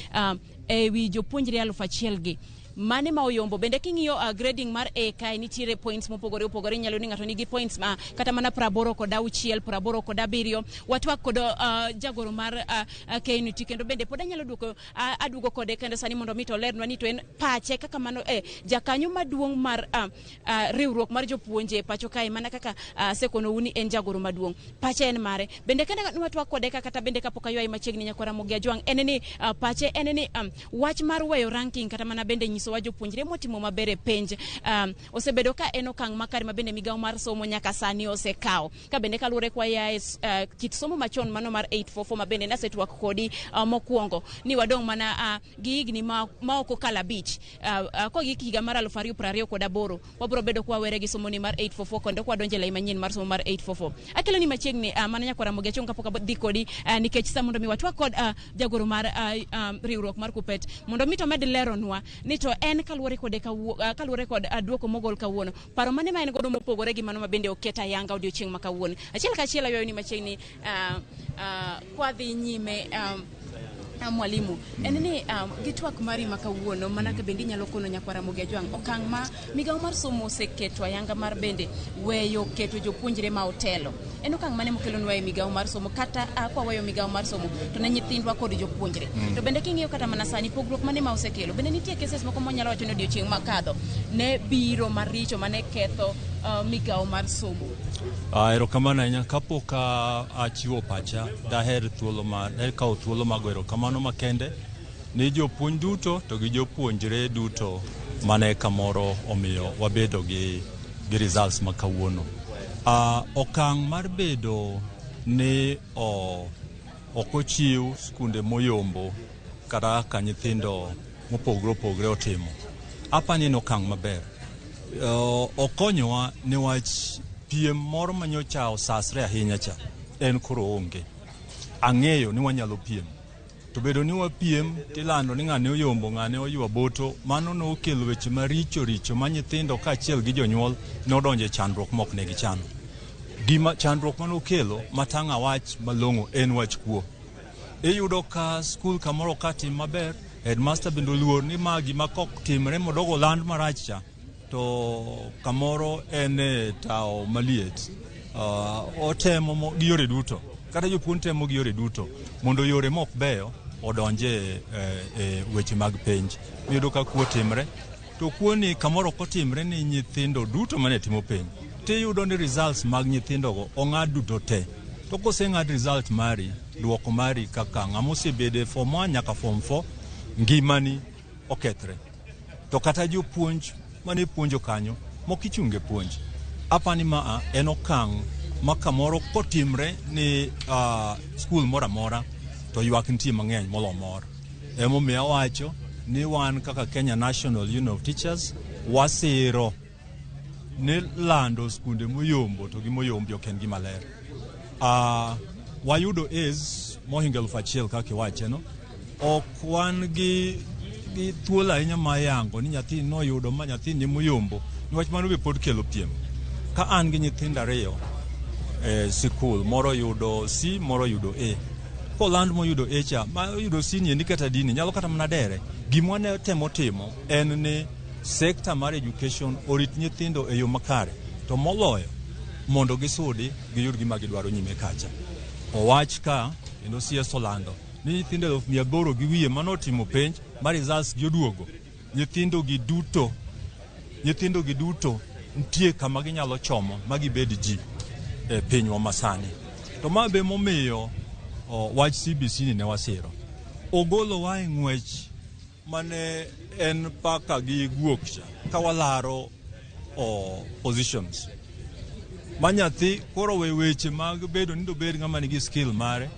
e wi jopuonjre 1000 gi Mane ma oyombo bende king'iyo grading mar A kae nitiere points mopogore opogore. Inyalo ni ng'ato nigi points ma kata mana 87, 87. Watwak kod jagoro mar KNUT, kendo bende pod anyalo duoko aduogo kode kendo sani mondo mi to olernwa ni to en pache kaka mano jakanyo maduong' mar riwruok mar jopuonje pacho kae, mana kaka asekonou ni en jagoro maduong', pache en mare bende kende nwatwak kode ka kata bende kapok aywaye machiegni. Nyakwara Ramogi Ajwang', en ni pache en ni wach mar weyo ranking kata mana bende nyisowa jopuonjre motimo maber e penj osebedo ka en okang' makare ma bende migawo mar somo nyaka sani osekawo, ka bende kaluwore kwa yae kit somo machon mano mar 844, ma bende nasetwak kodi mokwongo ni wadong' mana gi higni ma ok okalo 5 kogik higa mar 2028 wabiro bedo kwa were gi somo ni mar 844 kendo kwa donjo e lai manyien mar somo mar 844. Akelo ni machiegni mana nyakwara Ramogi Achung' kapok adhi kodi nikech sa mondo mi watwak kod jagoro mar riwruok mar KUPPET mondo mi to med leronwa ni to en kaluwore kode kaluwore kod duoko mogol kawuono, paro mane ma en godo mopogore gi mano ma bende oket ayanga odiochieng' ma kawuono. Achiel kachiel aywayo ni machiegni kwadhi nyime mwalimu, en ni gi twak mari ma kawuono, mana ka bende inyalo kono nyakwara Ramogi Ajwang' okang' ma migawo mar somo oseketo ayanga mar bende weyo keto jopuonjre ma otelo, en okang' mane mokelonwa e migawo mar somo, kata kwaweyo migawo mar somo to ne nyithindwa kod jopuonjre? To bende king'iyo kata mana sani, pogruok mane ma osekelo? Bende nitie cases moko mwanyalo wacho ni odiochieng' makadho ne biro maricho mane ketho migawo mar somo? Erokamano ahinya. Kapok achiwo pacha, daher thuolo ma daher kawo thuolo mag go erokamano makende ni jopuonj duto to gi jopuonjre duto mane kamoro omiyo wabedo gi results ma kawuono. Okang' mar bedo ni ok ochiw skunde moyombo kata kaka nyithindo mopogore opogore otimo, apani en okang' maber. Okonyowa niwach piem moro manyocha osasre ahinya cha en koro onge. Ang'eyo ni wanyalo piem, to bedo ni wapiem tilando ni ng'ane oyombo, ng'ane oywa boto, mano nokelo weche maricho richo ma nyithindo kaachiel gi jonyuol nodonjo e chandruok mok ne gichano. Gima chandruok manokelo matang' awach malong'o en wach kuo. Iyudo ka skul kamoro ka tim maber, headmaster bende oluor ni ma gima kok timre modogo land marach cha to kamoro en e tawo maliet. Otemo gi yore duto, kata jopuonj temo gi yore duto mondo yore mok beyo odonje e weche mag penj. Iyudo ka kuo timre, to kuo ni kamoro ok otimre ni nyithindo duto mane timo penj, tiyudo ni results mag nyithindogo ong'ad duto te. To koseng'ad result mari, duoko mari kaka ng'ama osebedo e form 1 nyaka form 4, ngimani okethre. To kata jopuonj mane puonjo kanyo mok ichunge puonj. Apani maa en okang' ma kamoro kotimre ni skul moro amora to ywak nitie mang'eny molo mor. Emomiyo awacho ni wan kaka Kenya National Union of Teachers wasiro ni lando skunde moyombo to gi moyombi ok en gima ler. Wayudo A's mohingo 1000 kaka iwache no. Ok wan gi thuolo ahinya mar yango ni nyathi noyudo ma nyathi ni moyombo, niwach mano be pod kelo piem. Ka an gi nyithindo ariyo e sikul, moro yudo C, moro yudo A. Koland moyudo A cha, ma oyudo C ni endi kata D ni nyalo kata mana dere. Gima ne temo timo en ni sekta mar education orit nyithindo e yo makare, to moloyo mondo gisudi giyud gima gidwaro nyime kacha. Owach ka kendo CS olando ni nyithindo 800,000 gi wiye manotimo penj ma results gi oduogo, nyithindo gi duto nitie kama ginyalo chomo ma gibed ji e pinywa masani. To ma be momiyo wach CBC ni ne wasiro. Ogolowa e ng'wech mane en paka gi guok cha ka walaro positions ma nyathi koro we weche mag bedo ni dobed ng'ama nigi skill mare,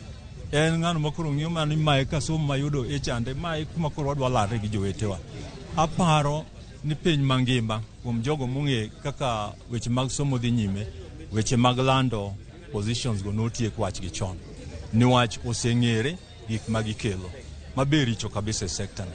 en ng'ano ma koro ng'iyo mana ni mae ka somo mayudo e chande, mae kuma koro wadwa larre gi jowetewa. Aparo ni piny mangima, kuom jogo mong'e kaka weche mag somo dhi nyime, weche mag lando positions go notiek wachgi chon niwach oseng'ere gik ma gikelo mabe richo kabisa e sekta ni.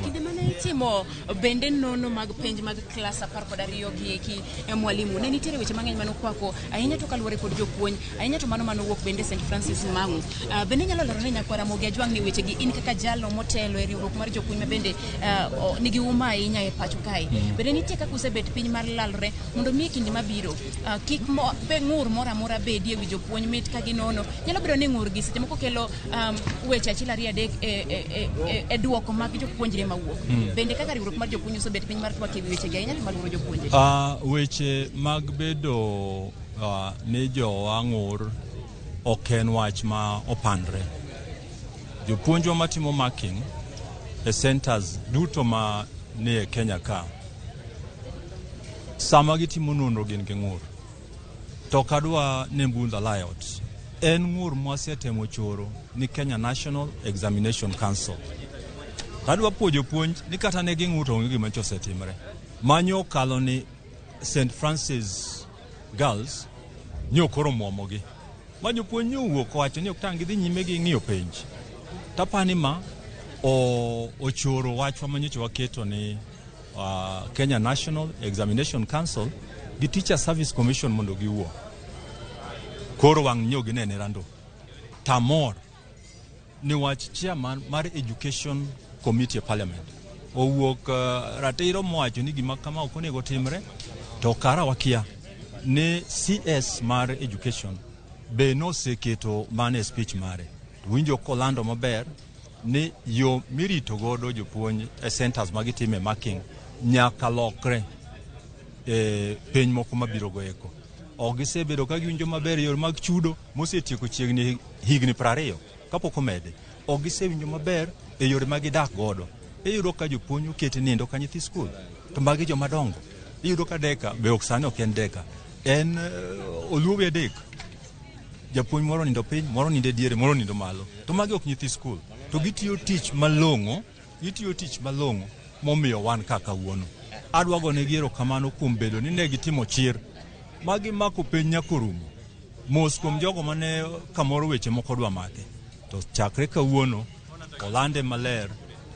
Kinde mane nitimo bende nono mag penj mag klas 12 gi eki mwalimu, ne nitiere weche mang'eny manokwako ahinya to kaluwore kod jopuonj, ahinya to mano manowuok bende St Francis Mang'u. Bende inyalo lero ne nyakwara Ramogi Ajwang' ni wechegi in kaka jalno motelo e riwruok mar jopuonj ma bende nigi uma ahinya e pacho kae. Bende nitie kaka usebet piny mar lalre mondo mi e kinde mabiro kik ng'ur moro amora bedie wi jopuonj mit ka ginono. Nyalo bedo ni ng'ur gi seche moko kelo weche 1 2 3 e duoko mag jopuonjre mawuok. Bende kaka riwruok mar jopuonj osebet piny mar twak e wi wechegi ahinya to maluoro jopuonje. Weche mag bedo ni jowa ng'ur ok en wach ma opandre. Jopuonjwa matimo marking e centers duto ma nie Kenya ka, sama gitimo nonro gin gi ng'ur. To kadwa ne mbundha layot, en ng'ur mwasetemo choro ni Kenya National Examination Council. Tadwa puonjo jopuonj ni kata ne ging'ur to onge gima nyocha osetimre. Manyo okalo ni St Francis Girls nyo koro muomogi. Ma jopuonj nyo owuok owacho ni ok tang' gidhi nyime gi ng'iyo penj. Tapani ma ochoro wachwa manyocha waketo ni Kenya National Examination Council gi Teacher Service Commission mondo giwuo. Koro wang' nyo ginene rando. Tamor ni wach chairman mar Education Committee e Parliament owuok ratiro mowacho ni gima kama ok onego timre, to kara wakia ni CS mar Education be noseketo mano e speech mare. Winjo kolando maber ni yo mirito godo jopuonj e centers ma gitime marking nyaka lokre e piny moko mabiro go eko. Ok gisebedo ka giwinjo maber yore mag chudo mosetieko chiegni higni 20 kapok omede. Ok gisewinjo maber e yore ma gidak godo. Iyudo ka jopuonj oketi nindo ka nyithi skul, to magi joma dongo. Iyudo ka deka be ok sani ok en deka, en oluowi adek. Japuonj moro nindo piny, moro nindo e diere, moro nindo malo. To magi ok nyithi skul. To gitiyo tich malong'o, gitiyo tich malong'o momiyo wan ka kawuono. Adwa gonegi erokamano kuom bedo ni ne gitimo chir ma gimako penj nyaka orumo. Mos kuom jogo mane kamoro weche moko dwa make. To chakre kawuono olande maler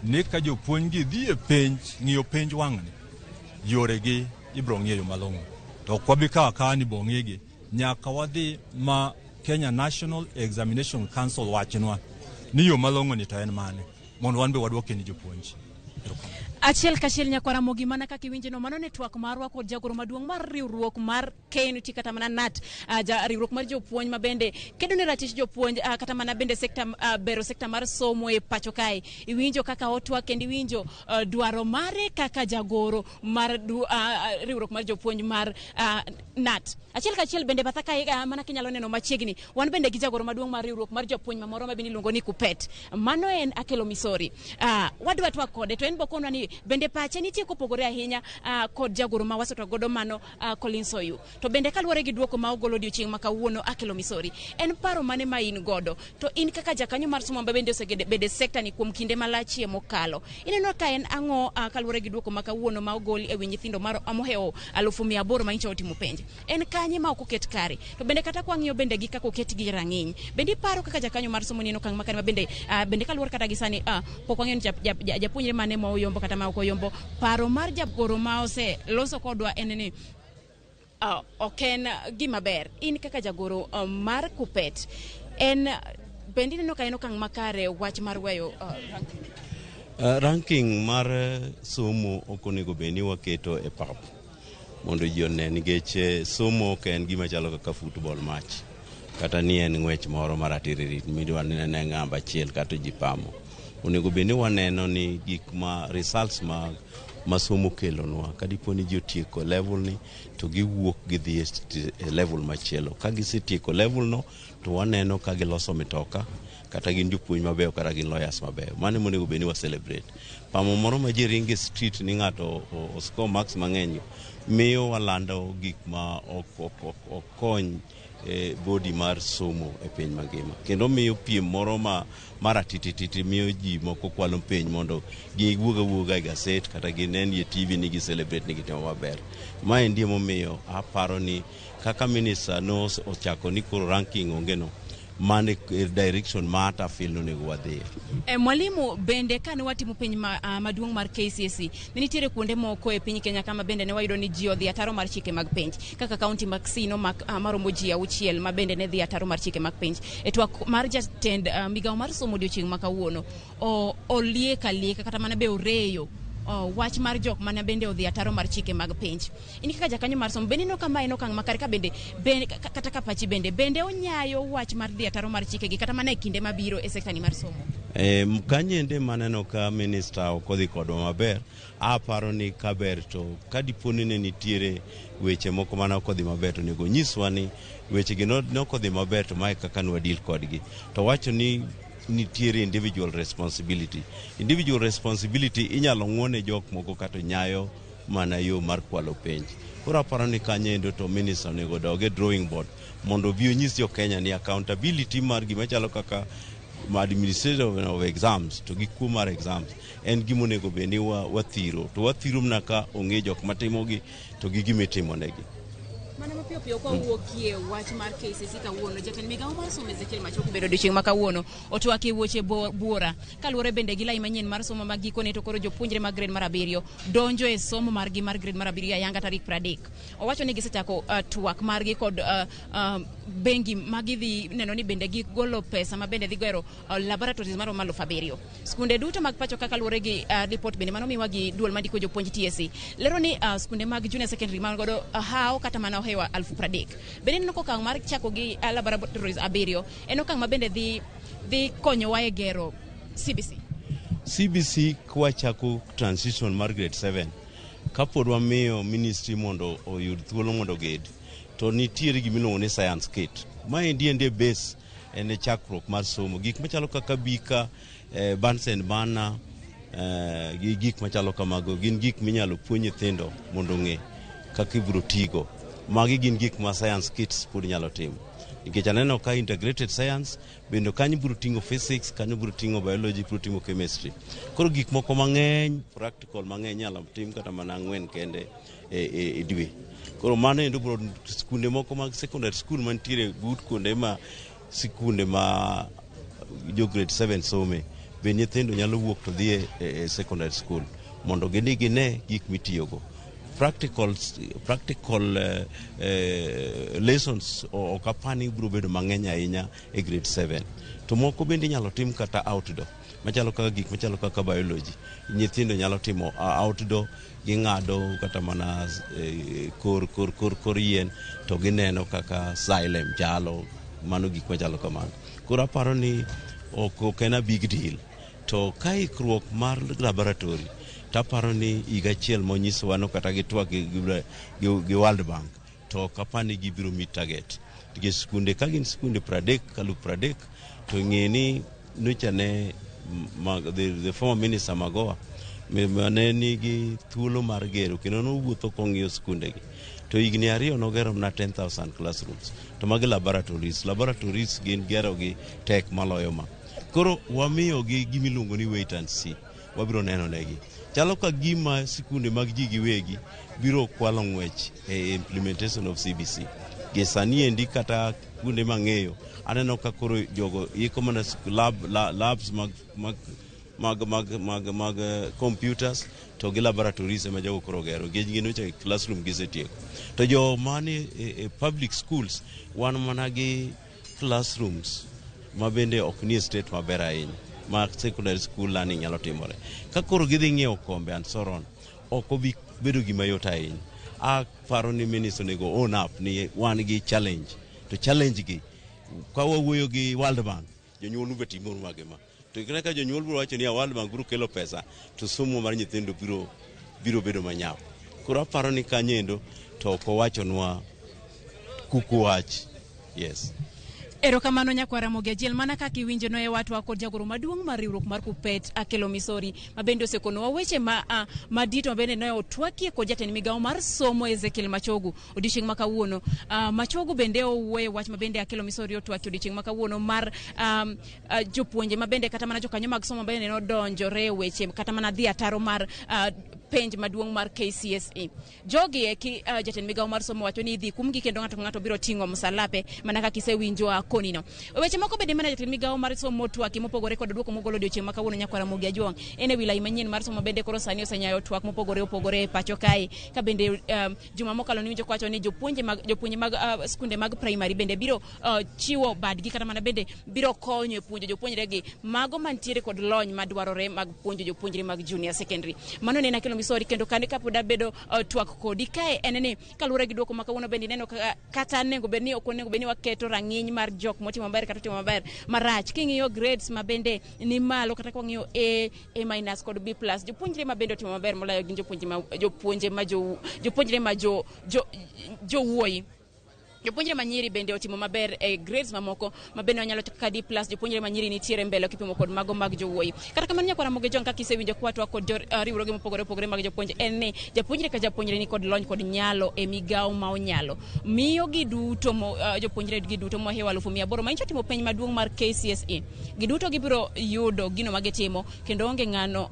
ni ka jopuonj gi dhi e penj, ng'iyo penj wang'ni, yoregi ibiro ng'iyo malong'o. To ok wabi kawo akawa ni bo ng'igi, nyaka wadhi ma Kenya National Examination Council wachnwa ni yo malong'o ni to en mane, mondo wan be waduoke ni jopuonj. Achiel kachiel nyakwara Ramogi, mana kaka iwinjeno, mano ne twak marwa kod jagoro maduong' mar riwruok mar KNUT kata mana NAT, ja riwruok mar jopuonj ma bende kedo ne ratich jopuonj, kata mana bende sekta, bero sekta mar somo e pacho kae. Iwinjo kaka otwak kendo iwinjo dwaro mare kaka jagoro mar riwruok mar jopuonj mar NAT. Achiel kachiel bende batha kae, mana kinyalo neno machiegni, wan bende gi jagoro maduong' mar riwruok mar jopuonj mamoro ma bende iluongo ni KUPPET. Mano en Akelo Misori. Wadwa twak kode to en bokonwa ni bende pache nitie kopogore ahinya kod jagoro ma wasetwak godo mano Collins Oyu. To bende kaluwore gi duoko ma ogolo odiochieng' ma kawuono Akelo Misori, en paro mane ma in godo? To in kaka jakanyo mar somo ma bende osebedo e sekta ni kuom kinde malach mokalo, ineno ka en ang'o kaluwore gi duoko ma kawuono ma ogol e wi nyithindo mar mohewo 800,000 ma nyocha otimo penj? En kanye ma ok oket kare? To bende kata kwang'iyo bende gi kaka oket gi rang'iny, bende iparo kaka jakanyo mar somo ni en okang' makare ma bende bende kaluwore kata gi sani pok wang'eyo ni japuonjre mane ma oyombo kata ma ok oyombo. Paro mar jagoro ma oseloso kodwa en ni ok en gima ber. In kaka jagoro mar KUPPET, en bende ineno ka en okang' makare wach mar weyo ranking? Ranking mar somo ok onego bed ni waketo e pap mondo ji one, nikech somo ok en gima chalo kaka football match kata ni en ng'wech moro mar atiririt midwa nene ng'amba achiel kata ji pamo. Onego bed ni waneno ni gik ma results ma somo kelonwa, kadipo ni ji otieko level ni to giwuok gidhi e level machielo. Ka gisetieko level no to waneno ka giloso mitoka, kata gin jopuonj mabeyo kata gin lawyers mabeyo. Mano ema onego bed ni wa celebrate. Pamo moro ma ji ringo e street ni ng'ato o score marks mang'eny miyo walando gik ma ok kony body mar somo e piny mangima, kendo miyo piem moro ma mar atitititi miyo ji moko kwalo penj mondo giwuog awuoga e gaset kata ginen e TV ni gi celebrate ni gitimo maber. Maendi emomiyo aparo ni kaka minister no ochako ni koro ranking onge no, Mano e direction ma ata feel ni onego wadhiye. E, mwalimu bende kane watimo penj ma, maduong' mar KCSE ne nitiere kuonde moko e piny Kenya kama bende ne wayudo ni ji odhi ataro mar chike mag penj kaka kaunti mag Kisii nomak maromo ji 6 ma bende ne dhi ataro mar chike mag penj. E twak mar jatend migawo mar somo odiochieng' ma kawuono oliek alieka kata mana be oreyo wach mar jok mana bende odhi ataro mar chike mag penj. In kaka jakanyo mar somo bende ineno ka ma en okang' makare ka bende, kata ka pachi bende onyayo wach mar dhi ataro mar chikegi kata mana e kinde mabiro e sekta ni mar somo? Kanyende maneno ka minister ok odhi kodwa maber, aparo ni kaber to ka dipo ni ne nitiere weche moko mane ok odhi maber to onego nyiswa ni wechegi ne ok odhi maber to mae kaka nwa deal kodgi. To wacho ni nitiere individual responsibility. Individual responsibility inyalo ng'uone jok moko kata nyayo mana yo mar kwalo penj. Koro aparo ni kanyendo to minister onego dog e drawing board mondo obi onyis jo Kenya ni accountability mar gima chalo kaka administration of exams to gi kuo mar exams en gima onego bed ni wathiro to wathiro mana ka ong'e jok matimogi to gi gima itimonegi. Mana mapiyo piyo kwa wuokie wach mar KCSE kawuono, jatend migawo mar somo Ezekiel Machogu bedo odiochieng' ma kawuono otwak e weche buora kaluwore bende gi lai manyien mar somo ma gikone to koro jopuonjre mag grade mar 7 donjo e somo margi mar grade mar 7 ayanga tarik 30. Owacho ni gisechako twak margi kod bengi ma gidhi neno ni bende gigolo pesa ma bende dhi gero laboratories maromo 7,000. Skunde duto mag pacho kaka luwore gi report bende manomiwa gi duol mandiko jopuonj TSC lero ni skunde mag junior secondary man godo hawo kata mana ohewa 30,000. Bende ineno ka okang' mar chako gi laboratories 7 en okang' ma bende dhi konyowa e gero CBC. CBC kwachako transition mar grade 7 kapod wamiyo ministry mondo oyud thuolo mondo oged to nitiere gimiluongo ni science kit. Maendi endi e base en e chakruok mar somo. Gik machalo kaka beaker, Bunsen burner, gi gik machalo kamago gin gik minyalo puonj nyithindo mondo ong'e kaka ibiro tigo. Magi gin gik ma science kits pod nyalo timo. Nikech aneno ka integrated science bende kanyo biro ting'o physics, kanyo biro ting'o biology, biro ting'o chemistry. Koro gik moko mang'eny, practical mang'eny inyalo tim kata mana 4 kende e dwe. Koro mano endo biro skunde moko mag secondary school mantiere but kuonde ma sikunde ma jo grade 7 some be nyithindo nyalo wuok to dhi e secondary school mondo gidhi gine gik mitiyogo. Practical lessons ok apar ni biro bedo mang'eny ahinya e grade 7. To moko bende inyalo tim kata outdoor machalo kaka gik machalo kaka biology. Nyithindo nyalo timo outdoor, ging'ado kata mana kor yien to gineno kaka xylem chalo, mano gik machalo kamano. Koro aparo ni ok en a big deal. To ka ikruok mar laboratory taparo ni higa achiel monyisowa no kata gitwak gi World Bank to ok apar ni gibiro meet target. Nikech skunde ka gin skunde 30 30,000 to ng'e ni nyocha ne the former minister Magoha ne nigi thuolo mar gero kendo nowuotho kong'iyo skundegi to higni 2 nogero mana 10,000 classrooms to magi laboratories gin gero gi tek maloyo ma. Koro wamiyogi gimiluongo ni wait and see, wabiro neno negi. Chalo ka gima sikunde mag ji giwegi biro kwalo ng'wech e implementation of CBC. Gi sani endi kata kuonde mang'eyo aneno ka koro jogo iko mana labs mag computers to gi laboratories ema jogo koro gero nikech gin nyocha classroom gisetieko. To jo mani e public schools wan mana gi classrooms ma bende ok nie state maber ahinya ma secondary school learning nyalo timore. Ka koro gidhi ng'iewo kombe and so on, ok obi bedo gima yot ahinya. Aparo ni minister onego own up ni wan gi challenge to challenge gi ka wawuoyo gi World Bank jonyuol be timuru mage ma to kata ka jonyuol biro wacho ni World Bank biro kelo pesa to somo mar nyithindo biro bedo manyap. Koro aparo ni kanyendo to ok owachonwa kuku wach. Yes. Erokamano nyakwara Ramogi Ajiel, mana kaka iwinjo no e watwa kod jagoro maduong' mar riwruok mar KUPPET Akelo Misori ma bende osekonowa weche ma madito ma bende ne otwakie kod jatend migawo mar somo Ezekiel Machogu odiochieng' ma kawuono. Machogu bende owuoye wach ma bende Akelo Misori otwakie odiochieng' ma kawuono mar jopuonje ma bende kata mana jokanyo mag somo bende nodonjore e weche kata mana dhi ataro mar penj maduong' mar KCSE. Jogi eki jatend migawo mar somo wacho ni idhi kumgi kendo ng'ato ka ng'ato biro ting'o msalape mana kaka isewinjo koni no. Weche moko bende mana jatend migawo mar somo twak mopogore kod duoko mogolo odiochieng' ma kawuono nyakwara Ramogi Ajwang' en e wi lai manyien mar somo bende koro sani osenyayo twak mopogore opogore e pacho kae ka bende juma mokalo niwinjo kowacho ni jopuonje mag skunde mag primary bende biro chiwo badgi kata mana bende biro konyo e puonjo jopuonjre gi mago mantiere kod lony madwarore mag puonjo jopuonjre mag junior secondary. Mano ne nakelo misori kendo kane kapod abedo twak kodi kae en ni kaluwore gi duoko ma kawuono bende ineno kata onego bed ni ok onego bed ni waketo rang'iny mar jok motimo maber kata otimo maber marach. King'iyo grades ma bende ni malo kata kwang'iyo A, A minus kod B plus, jopuonjre ma bende otimo maber moloyo gin jopuonjre ma jowuoyi. Jopuonjre manyiri bende otimo maber e grades mamoko ma bende wanyalo kaka D plus. Jopuonjre manyiri nitiere mbele kipimo kod mago mag jowuoyi. Kata kamano nyakwara Ramogi Ajwang' kaka isewinjo kwatwa kod riwruoge mopogore opogore mag jopuonj en ni japuonjre ka japuonjre ni kod lony kod nyalo e migawo ma onyalo. Miyo gi duto jopuonjre gi duto mohewo 800,000 ma nyicho timo penj maduong' mar KCSE. Giduto gibiro yudo gino ma gitimo kendo onge ng'ano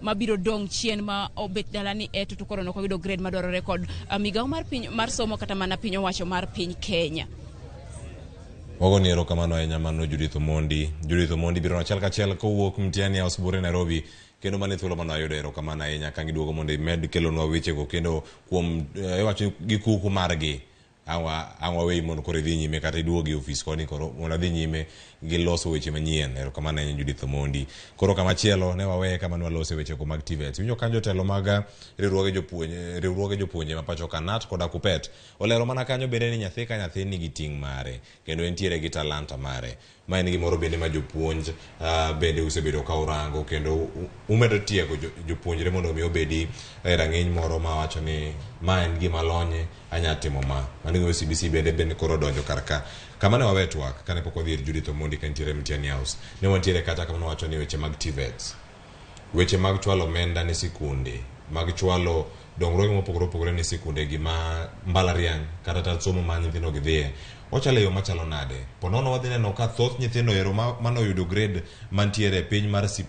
mabiro dong' chien ma obet dala ni eto to koro nok oyudo grade madwarore kod migawo mar piny mar somo kata mana piny owacho mar piny Kenya. Wagoni erokamano ahinya mano Judith Omondi. Judith Omondi biro achiel kachiel kowuok Mtiani House Bure Nairobi kendo mane thuolo mane wayudo erokamano ahinya ka giduogo mondo imed kelonwa wechego kendo kuom iwacho gi kuku margi ang' waweyi mondo koro idhi nyime kata iduogi e ofis koni koro mondo adhi nyime gi loso weche manyien. Erokamano ahinya Judith Omondi. Koro kamachielo ne waweye kama ne walose wechego mag TVET. Iwinjo ka jotelo mag riwruoge jopuonje ma pacho ka KNUT koda KUPPET olero mana kanyo bende ni nyathi ka nyathi nigi ting' mare kendo entiere gi talanta mare. Ma en gimoro bende ma jopuonj bende usebedo ka urango kendo umedo tiego jopuonjre mondo mi obedi e rang'iny moro ma wacho ni ma en gima lonye anya timo ma. Mano gima CBC bende koro donjo kar ka. Kama ne wawe twak kane pok wadhi ir Judith Omondi ka nitiere Mtiani House. Ne wantiere kata kama nowacho ni weche mag TVETs, weche mag chwalo omenda ne sikunde, mag chwalo dongruoge mopogore opogore ne sikunde gi ma mbalariany kata tat somo ma nyithindo gi dhiye. Ochalo e yo machalo nade? Po nono wadhi neno ka thoth nyithindo ero manoyudo grade mantiere e piny mar C+,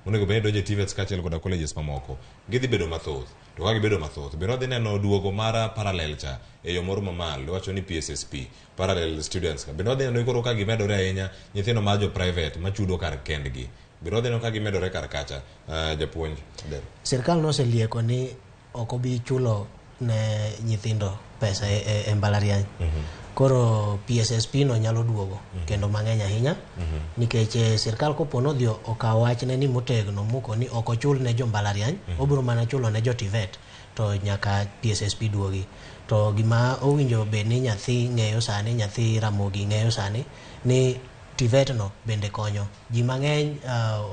onego bed ni donjo e TVETs kaachiel koda colleges mamoko, gidhi bedo mathoth. To ka gibedo mathoth, bende wadhi neno duogo mar parallel cha e yo moro mamalo, iwacho ni PSSP, parallel students. Bende wadhi neno koro ka gimedore ahinya nyithindo mar jo private machudo kar kendgi. Bende wadhi neno ka gimedore kar kacha, japuonj. Sirkal noselieko ni ok obi chulo ne nyithindo pesa e mbalariany. Koro PSSP no nyalo duogo kendo mang'eny ahinya nikech sirkal kopo nodhi okawo wachne ni motegno moko ni ok ochul ne jo mbalariany, obiro mana chulo ne jo TVET to nyaka PSSP duogi. To gima owinjo bed ni nyathi ng'eyo sani, nyathi Ramogi ng'eyo sani ni TVET no bende konyo. Ji mang'eny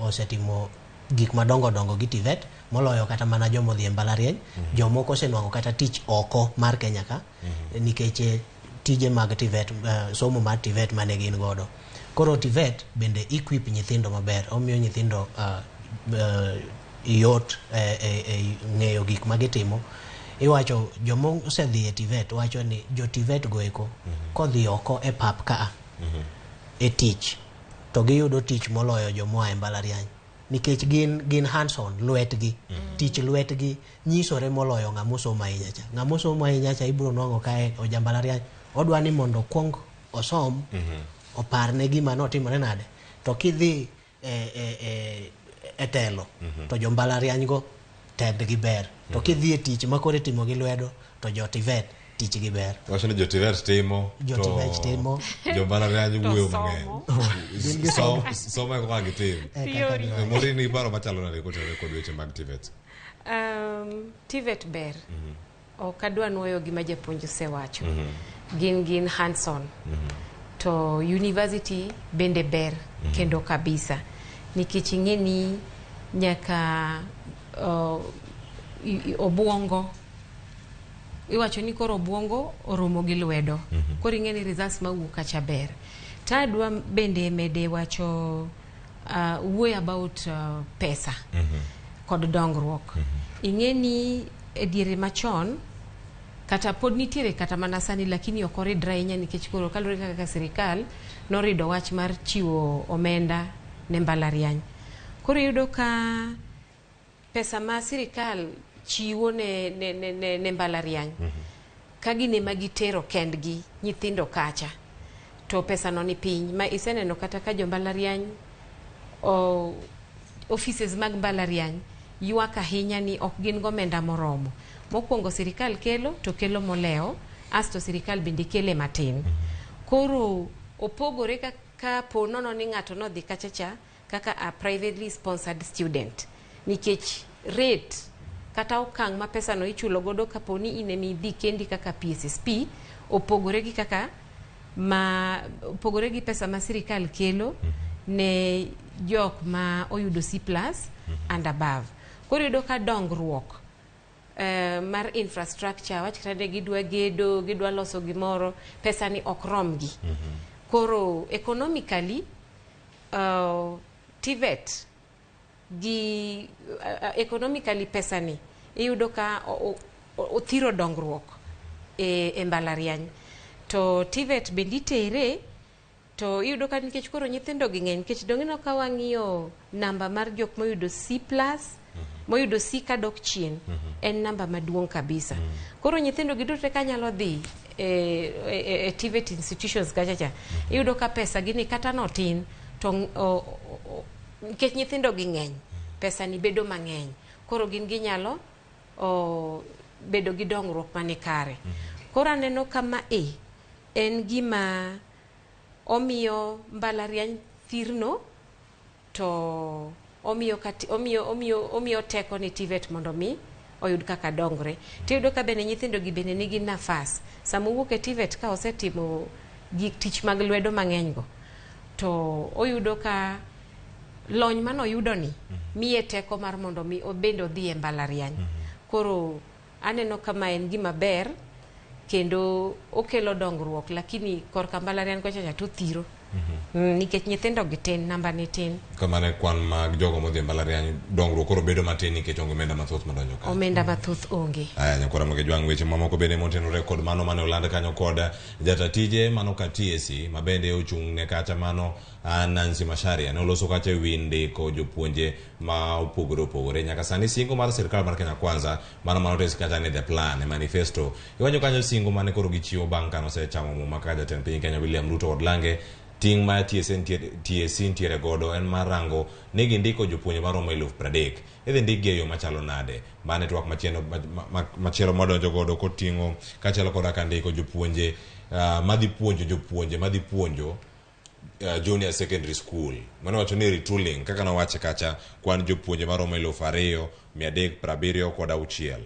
osetimo gik madongo dongo gi TVET moloyo kata mana joma odhi e mbalariany. Jomoko osenwang'o kata tich oko mar Kenya ka nikech tije mag TVET, somo mar TVET mane gin godo. Koro TVET bende equip nyithindo maber, omiyo nyithindo yot ng'eyo gik ma gitimo. Iwacho joma osedhi e TVET wacho ni jo TVET go eko kodhi oko e pap ka e tich to giyudo tich moloyo jomoa e mbalariany nikech gin hands on lwetgi. Tich lwetgi nyisore moloyo ng'ama osomo ahinya cha. Ng'ama osomo ahinya cha ibiro nwang'o ka en oja mbalariany, odwa ni mondo okuong osom oparne gima notimore nade. To kidhi e telo to jo mbalariany go tendgi ber. To kidhi e tich ma koro itimo gi lwedo to jo TVET tich gi ber. Wacho ni jo TVET timo, Jo TVET timo. Jo mbalariany wuoyo mang'eny. Somo e kaka gitim. Mori ni paro machalo nade kotenore kod weche mag TVET? TVET ber. Ok adwa nuoyo gima japuonj osewacho. Gin hands on. To university bende ber kendo kabisa. Nikech ing'e ni nyaka obuongo iwacho ni koro obuongo oromo gi lwedo. Koro ing'e ni results mawuok kacha ber. Tadwa bende mede wacho wuoyo about pesa kod dongruok. Ing'e ni e diere machon kata pod nitiere kata mana sani, lakini ok oridre ahinya nikech koro kaluwore kaka sirikal norido wach mar chiwo omenda ne mbalariany. Koro iyudo ka pesa ma sirikal chiwo ne, ne, ne, ne, ne mbalariany ka gin ema gitero kendgi nyithindo kacha to pesano ni piny ma iseneno kata ka jo mbalariany o, offices mag mbalariany ywak ahinya ni ok gin gomenda moromo mokwongo sirikal kelo to kelo molewo asto sirikal bende kele matin koro opogore ka, ka po nono ni ng'ato nodhi kacha cha kaka a privately sponsored student nikech rate kata okang' ma pesano ichulo godo kapo ni in ema idhi kendi kaka PSSP opogore gi kaka ma opogore gi pesa ma sirikal kelo ne jok ma oyudo C plus and above. Koro iyudo ka dongruok mar infrastructure wach kata ne gidwa gedo gidwa loso gimoro pesa ni ok romgi. Koro economically TVET gi economically pesa ni iyudo ka othiro dongruok e mbalariany to TVET bende itere to iyudo ka nikech koro nyithindo gi ng'eny nikech dong' ineno ka wang'iyo namba mar jok moyudo C plus moyudo C kadok chien en namba maduong' kabisa koro nyithindo gi duto ka nyalo dhi e TVET institutions kacha cha iyudo ka pesa gini kata notin to nikech nyithindo gi ng'eny pesa ni bedo mang'eny koro gin ginyalo bedo gi dongruok mani kare koro aneno kama e en gima omiyo mbalariany thirno to omiyo kati, omiyo omiyo omiyo teko ni TVET mondo mi oyud kaka dongre tiyudo ka bende nyithindo gi bende nigi nafas sama owuok e TVET ka osetimo gik tich mag lwedo mang'eny go to oyudo ka lony manoyudo ni miye teko mar mondo mi obende odhi e mbalariany koro aneno kama en gima ber kendo okelo dongruok lakini korka mbalariany kocha cha to thiro nikech nyithindo gi tin namba ni tin Kamano e kwan mag jogo modhi e mbalariany dongruok koro bedo matin nikech onge omenda mathoth madonjo ka. Omenda mathoth onge. Aya, nyakwara Moge Jwang' weche mamoko bende motenore kod mano mane oland kanyo kod jata tije mano ka TSC ma bende ochung' ne kacha mano Nancy Macharia ne oloso kacha e wi ndiko jopuonje ma opogore opogore nyaka sani singo mar sirkal mar Kenya Kwanza mano mano otes kacha ni the plan e manifesto iwacho kanyo singo mane koro gichiwo bang' kane osechamo muma kaka jatend piny Kenya William Ruto kod lange ting' ma TSC nitiere godo en mar rango ni gindiko jopuonje maromo 30,000 idhi ndikgi e yo machalo nade mane twak machielo madonjo godo koting'o kaachiel koda ka ndiko jopuonje madhi puonjo jopuonje madhi puonjo junior secondary school mano wacho ni retooling kaka nowache kacha kwan jopuonje maromo 2,376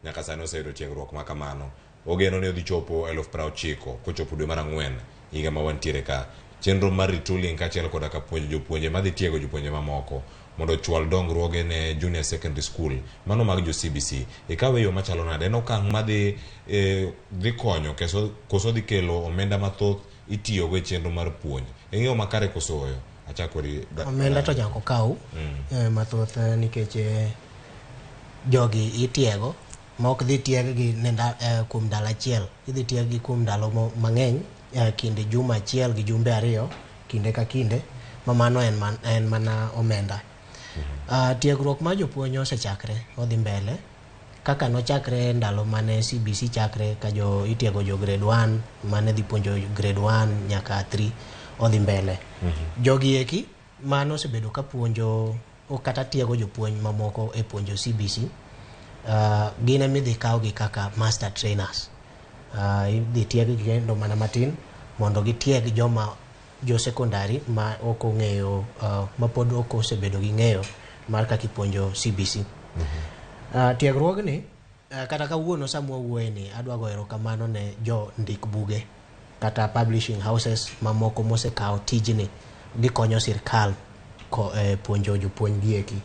nyaka sani oseyudo tiegruok ma kamano ogeno ni odhi chopo 90,000 kochopo dwe mar ang'wen higa ma wantiere ka chenro mar retooling kaachiel koda ka puonjo jopuonje madhi tiego jopuonje mamoko mondo ochwal dongruoge ne junior secondary school mano mag jo CBC ikawe yo machalo nade en okang' madhi dhi konyo koso dhi kelo omenda mathoth itiyogo e chenro mar puonj ing'eyo makare koso oyo achak kodi Omenda to nyaka okaw mathoth nikech jogi itiego ma ok dhi tieggi kuom ndalo achiel idhi tieggi kuom ndalo mang'eny kind juma achiel gi jumbe ariyo kinde ka kinde ma mano en mana omenda. Tiegruok mar jopuonj osechakre odhi mbele kaka nochakre ndalo mane CBC chakre ka jo itiego jo grade 1 mane dhi puonjo grade 1 nyaka 3 odhi mbele. Jogi eki mano osebedo ka puonjo kata tiego jopuonj mamoko e puonjo CBC gin ema idhi kawgi kaka master trainers. Idhi tieggi kendo mana matin mondo gitieg joma jo sekondari ma ok ong'eyo ma pod ok osebedo gi ng'eyo mar kaka ipuonjo CBC. Tiegruogni kata kawuono sama wawuoye ni adwa goyo erokamano ne jo ndik buge kata publishing houses mamoko mosekawo tijni gikonyo sirkal puonjo jopuonj gi eki.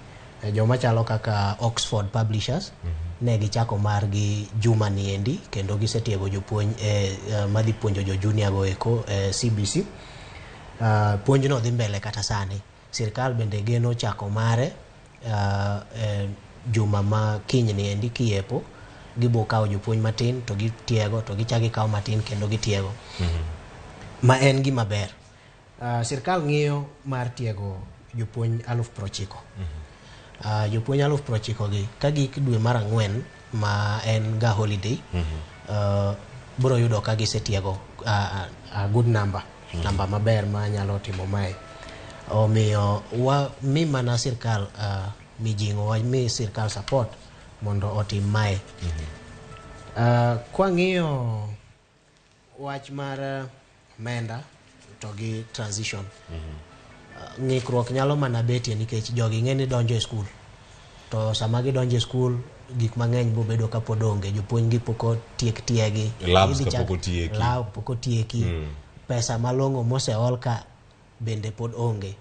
Joma chalo kaka Oxford Publishers ne gichako margi juma ni endi kendo gisetiego jopuonj madhi puonjo jo junior go eko CBC. Puonjno dhi mbele kata sani. Sirkal bende geno chako mare juma ma kiny ni endi kiepo gibo kawo jopuonj matin to gitiego to gichako gikawo matin kendo gitiego. Ma en gima ber. Sirkal ng'iyo mar tiego jopuonj 90,000. Jopuonj 90,000 gi ka gik dwe mar 4 ma en ga holiday, biro yudo ka gisetiego a good number, namba maber ma nyalo timo mae. Omiyo wa mi mana sirkal mijing'o, wa mi sirkal support mondo otim mae. Kwang'iyo wach mar omenda to gi transition, ng'ikruok nyalo mana betie nikech jogi ng'e ni donjo e skul, to sama gidonjo e skul gik mang'eny bobedo kapod onge, jopuonj gi pok otiek tiegi, Labs ka pok otieki. Lab pok otieki, pesa malong'o moseol ka bende pod onge.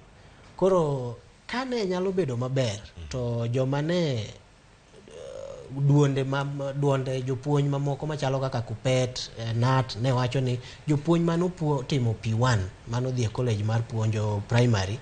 Koro kane nyalo bedo maber to joma ne duonde jopuonj mamoko machalo kaka Kupet, Nat ne wacho ni jopuonj mano timo P1 mano dhi e college mar puonjo primary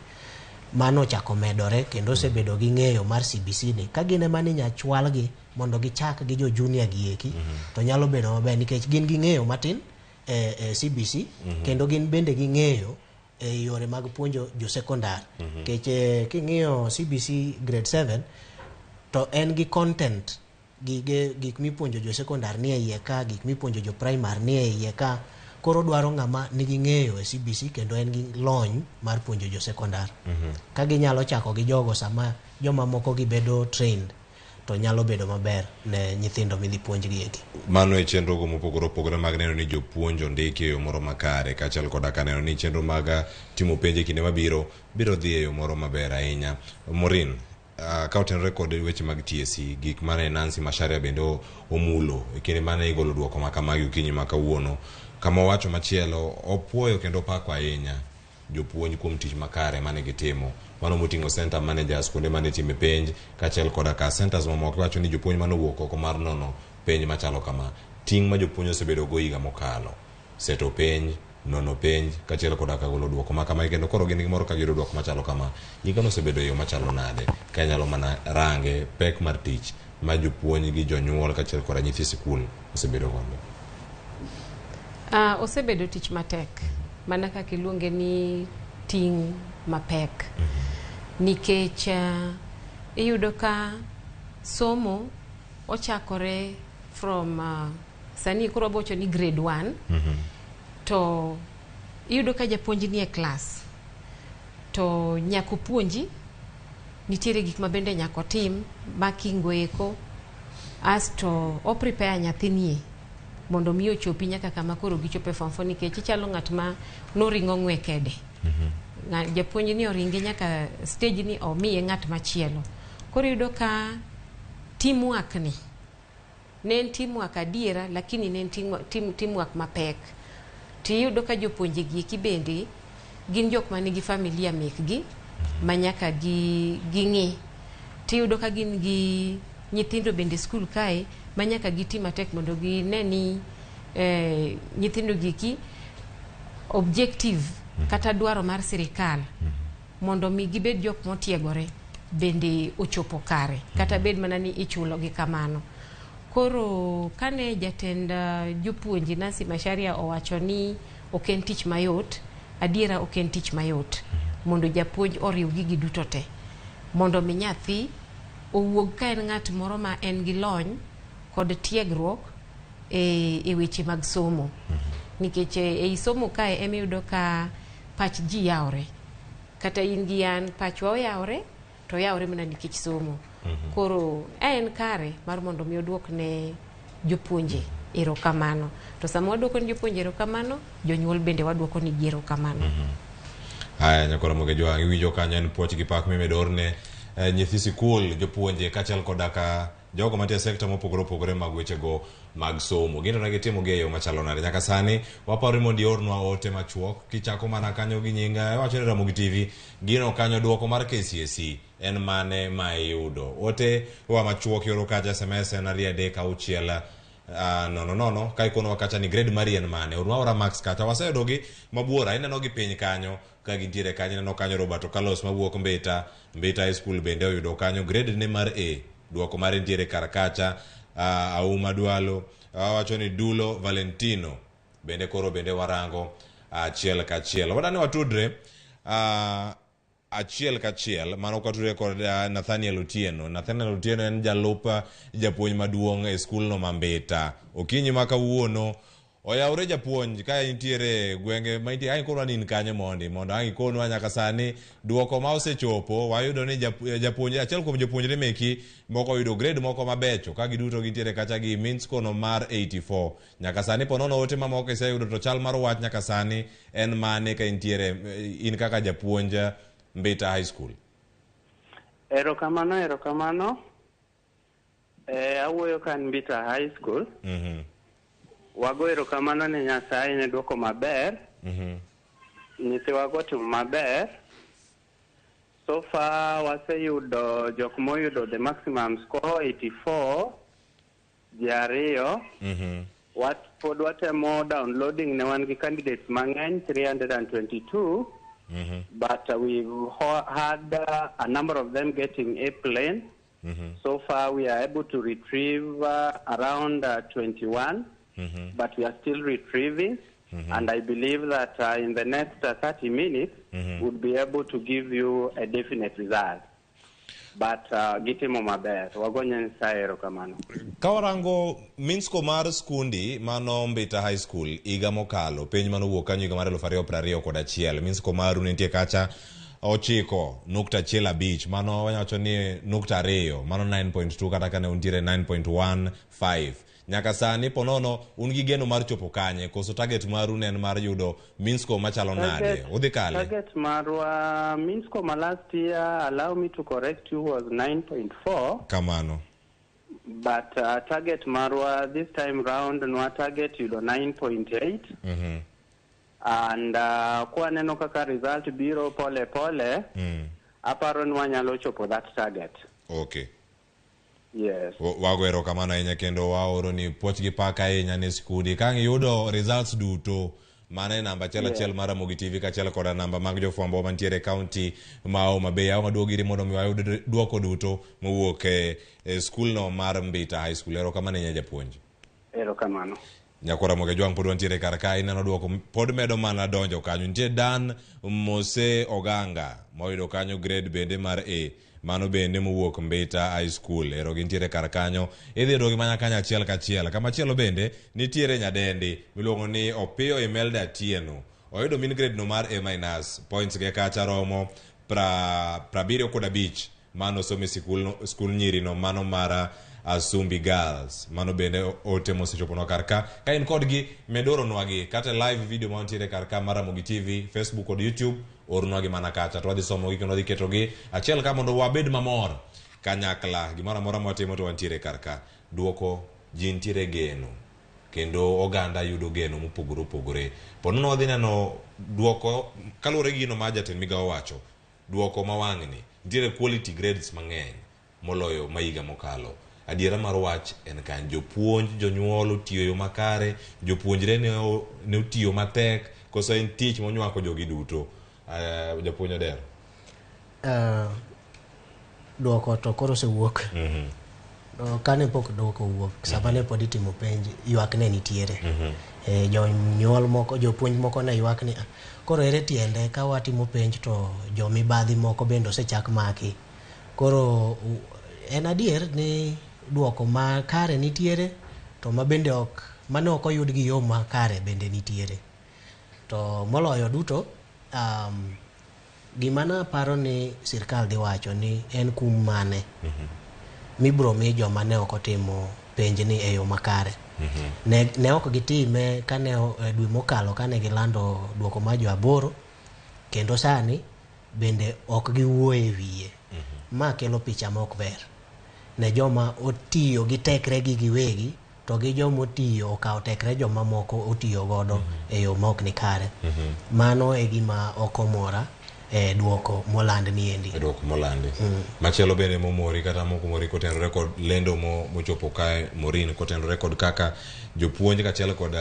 mano ochako medore kendo osebedo gi ng'eyo mar CBC ni ka gin ema ni nyachwalgi mondo gichak gi jo junior gi eki, to nyalo bedo maber nikech gin gi ng'eyo matin e CBC, kendo gin bende gi ng'eyo e yore mag puonjo jo sekondar. Nikech king'iyo CBC grade 7 to en gi content gige gik mipuonjo jo sekondar nie iye ka, gik mipuonjo jo primary nie iye ka. Koro dwaro ng'ama nigi ng'eyo e CBC kendo en gi lony mar puonjo jo sekondar. Ka ginyalo chako gi jogo sama joma moko gibedo trained, to nyalo bedo maber ne nyithindo midhi puonjgi eki. Mano e chenro go mopogore opogore mag neno ni jopuonj ondiki e yo moro makare, kaachiel koda ka neno ni chenro mag timo penj e kinde mabiro biro dhi e yo moro maber ahinya. Maureen, ka otenore kod weche mag TSC, gik mane Nancy Macharia bende omulo e kinde mane igolo duoko ma kamagi okinyi ma kawuono, kama owacho machielo opuoyo kendo opako ahinya jopuonj kuom tich makare mane gitimo. Mano moting'o center managers kuonde mane itime penj, kaachiel koda ka centers mamoko. Iwacho ni jopuonj mane owuok oko mar nono penj machalo kama, ting' ma jopuonj osebedo go higa mokalo, seto penj, nono penj, kaachiel koda ka golo duoko ma kama, kendo koro gin gimoro ka giyudo duoko machalo kama. Higano osebedo e yo machalo nade? Ka inyalo mana range pek mar tich ma jopuonj gi jonyuol kaachiel koda nyithi sikul osebedo godo. Osebedo tich matek, mana kaka iluonge ni ting' mapek, nikech iyudo ka somo ochakore from sani koro wabocho ni grade 1, to iyudo ka japuonj nie klas to nyaka opuonji, nitiere gik ma bende nyaka otim makingo eko asto o prepare nyathini mondo mi ochopi nyaka kama koro gichope form 4, nikech ichalo ng'at ma noringo ng'we kede. Japuonj ni oringe nyaka stage ni omiye ng'at machielo. Koro iyudo ka teamwork ni ne en teamwork adiera, lakini ne en teamwork mapek. Tiyudo ka jopuonje gi eki bende gin jok manigi familia mekgi ma nyaka ging'i. Tiyudo ka gin gi nyithindo bende skul kae ma nyaka giti matek mondo gine ni nyithindo gi eki objective kata dwaro mar sirikal mondo mi gibed jok motiegore bende ochopo kare, kata bed mana ni ichulo gi kamano. Koro kane jatend jopuonj Nancy Macharia owacho ni ok en tich mayot, adiera ok en tich mayot mondo japuonj oriw gigi duto te mondo mi nyathi owuog ka en ng'at moro ma en gi lony kod tiegruok e weche mag somo. Nikech ei somo kae ema iyudo ka pach ji yawore, kata in gi an pachwa oyawore to oyawore mana nikech somo. Koro en kare mar mondo mi oduok ne jopuonje erokamano, to sama waduoko ne jopuonje erokamano, jonyuol bende waduoko negi erokamano. Aya, nyakoro moge jwang' iwinjo kanyo en puoch gi pak mimedo orne nyithi sikul, jopuonje kaachiel koda ka jogo mantie e sekta mopogore opogore mag wechego mag somo. Gino ne gitimo gi e yo machalo nade? Nyaka sani waparo ni mondo iornwa ote machuok kichako mana kanyo gi nying iwacho ni Ramogi TV, gino kanyo duoko mar KCSE en mane ma iyudo. Ote wa machuok ioro kacha SMS en 2 3 6 0 0 ka ikonowa kacha ni grade mari en mane. Ornwa ora max kacha, waseyudo gi mabuora, ineno gi piny kanyo ka gintiere kanyo. Ineno kanyo Roberto Carlos mawuok Mbita, Mbita High School bende oyudo kanyo grade ne mar A, duoko mare nitiere kar kacha. Auma Dwalo wacho ni Dulo Valentino bende koro bende warango achiel kachiel. Wadani watudre Achiel kachiel mano katudore kod Nathaniel Otieno. Nathaniel Otieno en jalup japuonj maduong' e skulno ma Mbita. Okinyi ma kawuono oyawre japuonj ka intiere gwenge ma intie ang' ikonwa ni in kanyo mondi mondo ang' ikonwa nyaka sani duoko ma osechopo wayudo ni japuonj achiel kuom jopuonjre meki moko oyudo grade moko mabecho ka giduto gintiere kacha gi mean score no mar 84 nyaka sani po nono ote mamoko iseyudo to chal mar wach nyaka sani en mane ka intiere in kaka japuonj Mbita High School? Erokamano, erokamano. Awuoyo ka an Mbita High School. Wago erokamano ne Nyasaye ne duoko maber. Nyithiwa otimo maber. So far waseyudo jok moyudo the maximum score 84 ji ariyo. Pod watemo downloading ne wan gi candidates mang'eny 322. But we've had a number of them getting A plain. So far we are able to retrieve around 21, but we are still retrieving. And I believe that in the next 30 minutes, we'll be able to give you a definite result. But gitimo maber, wagonyo Nyasaye erokamano. Ka warango mean score mar skundi mano Mbita High School higa mokalo penj manowuok kanyo higa mar 2021 mean score maru nitie kacha 9.15 mano wanyawacho ni 0.2 mano 9.2 kata kane untiere 9.15 nyaka sani ponono un gi geno mar chopo kanye koso target maru ne en mar yudo mean score machalo nade udhi kale? Target marwa mean score ma last year, allow me to correct you, was 9.4. Kamano. But target marwa this time round nwa target yudo 9.8. And kwa neno kaka result biro pole pole, aparo ni wanyalo chopo that target. Okay. Yes. Wago erokamano ahinya kendo waoro ni puoch gi pak ahinya ne skundi. Ka ang' iyudo results duto mana e namba achiel achiel mar Ramogi TV kaachiel koda namba mag jofwambo mantiere e kaunti ma Homa Bay. Ang' waduogo iri mondo mi wayud duoko duto mowuok e skulno mar Mbita High School. Erokamano ahinya japuonj. Erokamano. Nyakwara Ramogi Ojwang' pod wantiere kar ka ineno duoko pod medo mana donjo kanyo. Nitie Dan Mose Oganga moyudo kanyo grade bende mar A. Mano bende mowuok Mbita High School. Ero gintiere kar kanyo. Idhi yudogi mana kanyo achiel kachiel. Kamachielo bende nitiere nyadendi miluongo ni Opiyo Imelda Atieno. Oyudo mean grade no mar A minus. Points ge kacha romo 75. Mano somo e skul nyiri no mano mar Asumbi Girls. Mano bende ote mosechoponwa kar ka. Ka in kodgi medoronwagi kata live video mantiere kar ka mar Ramogi TV, Facebook kod YouTube, ornwagi mana kacha to wadhi somogi kendo wadhi ketogi achiel ka mondo wabed mamor kanyakla. Gimoro amora mwatimo to wantiere kar ka. Duoko ji nitiere geno kendo oganda yudo geno mopogore opogore. Po nono wadhi neno duoko kaluwore gi gino ma jatend migao owacho. Duoko ma wang'ni nitiere quality grades mang'eny moloyo ma higa mokalo. Adiera mar wach en kan jopuonj jonyuol otiyo yo makare, jopuonjre ne otiyo matek, koso en tich monywako jogi duto. Japuonj Odero. Duoko to koro osewuok. Kane pok duoko owuok, sama ne pod itimo penj, ywak ne nitiere. Jonyuol moko, jopuonj moko ne ywak ni koro ere tiende ka watimo penj to jomibadhi moko bende osechak maki. Koro en adier ni duoko makare nitiere to ma bende ok mane ok oyud gi yo makare bende nitiere. To moloyo duto, gima naparo ni sirkal dhi wacho ni en kum mane mibiro mi joma ne ok otimo penj ni e yo makare. Ne ok gitime kane dwe mokalo kane gilando duoko mar jo 8, kendo sani bende ok giwuoye wiye. Ma kelo picha ma ok ber ne joma otiyo gi tekre gi giwegi to gi joma otiyo okawo tekre joma moko otiyo godo e yo ma ok ni kare. Mano e gima ok omora e duoko moland ni endi. E duoko molandi. Machielo bende momori kata mokomori kotenore kod lendo mochopo kae Maureen kotenore kod kaka jopuonj kaachiel kod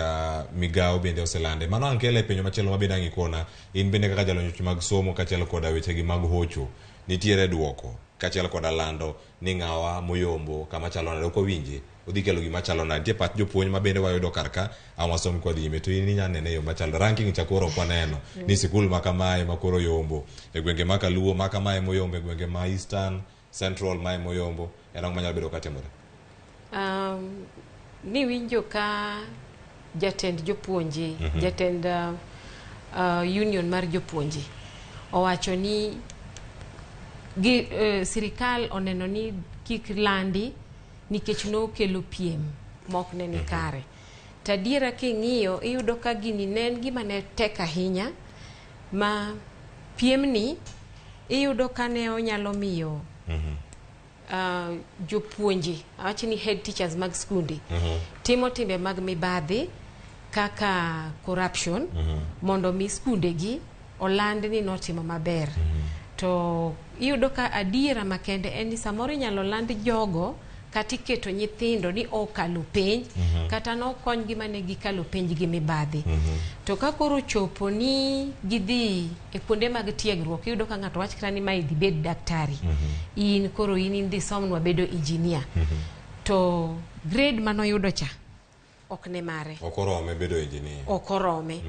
migawo bende oselande. Mano ang' kele penjo machielo ma bende ang' ikona in bende kaka jalony weche mag somo kaachiel kod wechegi mag hocho nitiere duoko. kaachiel koda lando ni ng'awa moyombo kama chalo nade ok wawinje odhi kelo gima chalo nade nitie pach jopuonj ma bende wayudo kar ka ang' wasom kwa dhi nyime to in inya nene e yo machalo ranking cha koro ok waneno ni sikul ma kamae ma koro yombo e gwenge ma kaluo ma kamae moyombo e gwenge ma eastern central mae moyombo en ang'o manyalo bedo katimore Niwinjo ka jatend jopuonje jatend union mar jopuonje owacho ni gi sirikal oneno ni kik landi nikech nokelo piem mok ne ni kare. To adiera king'iyo iyudo ka gini ne en gima ne tek ahinya ma piemni iyudo ka ne onyalo miyo jopuonje awach ni head teachers mag skunde timo timbe mag mibadhi kaka corruption mondo mi skundegi oland ni notimo maber. To iyudo ka adiera makende en ni samoro inyalo land jogo kata iketo nyithindo ni okalo penj kata nokonygi mane gikalo penj gi mibadhi. To ka koro chopo ni gidhi e kuonde mag tiegruok iyudo ka ng'ato wach kata ni mae dhi bed daktari in koro in idhi somnwa bedo engineer to grade manoyudo cha ok ne mare ok orome bedo engineer ok orome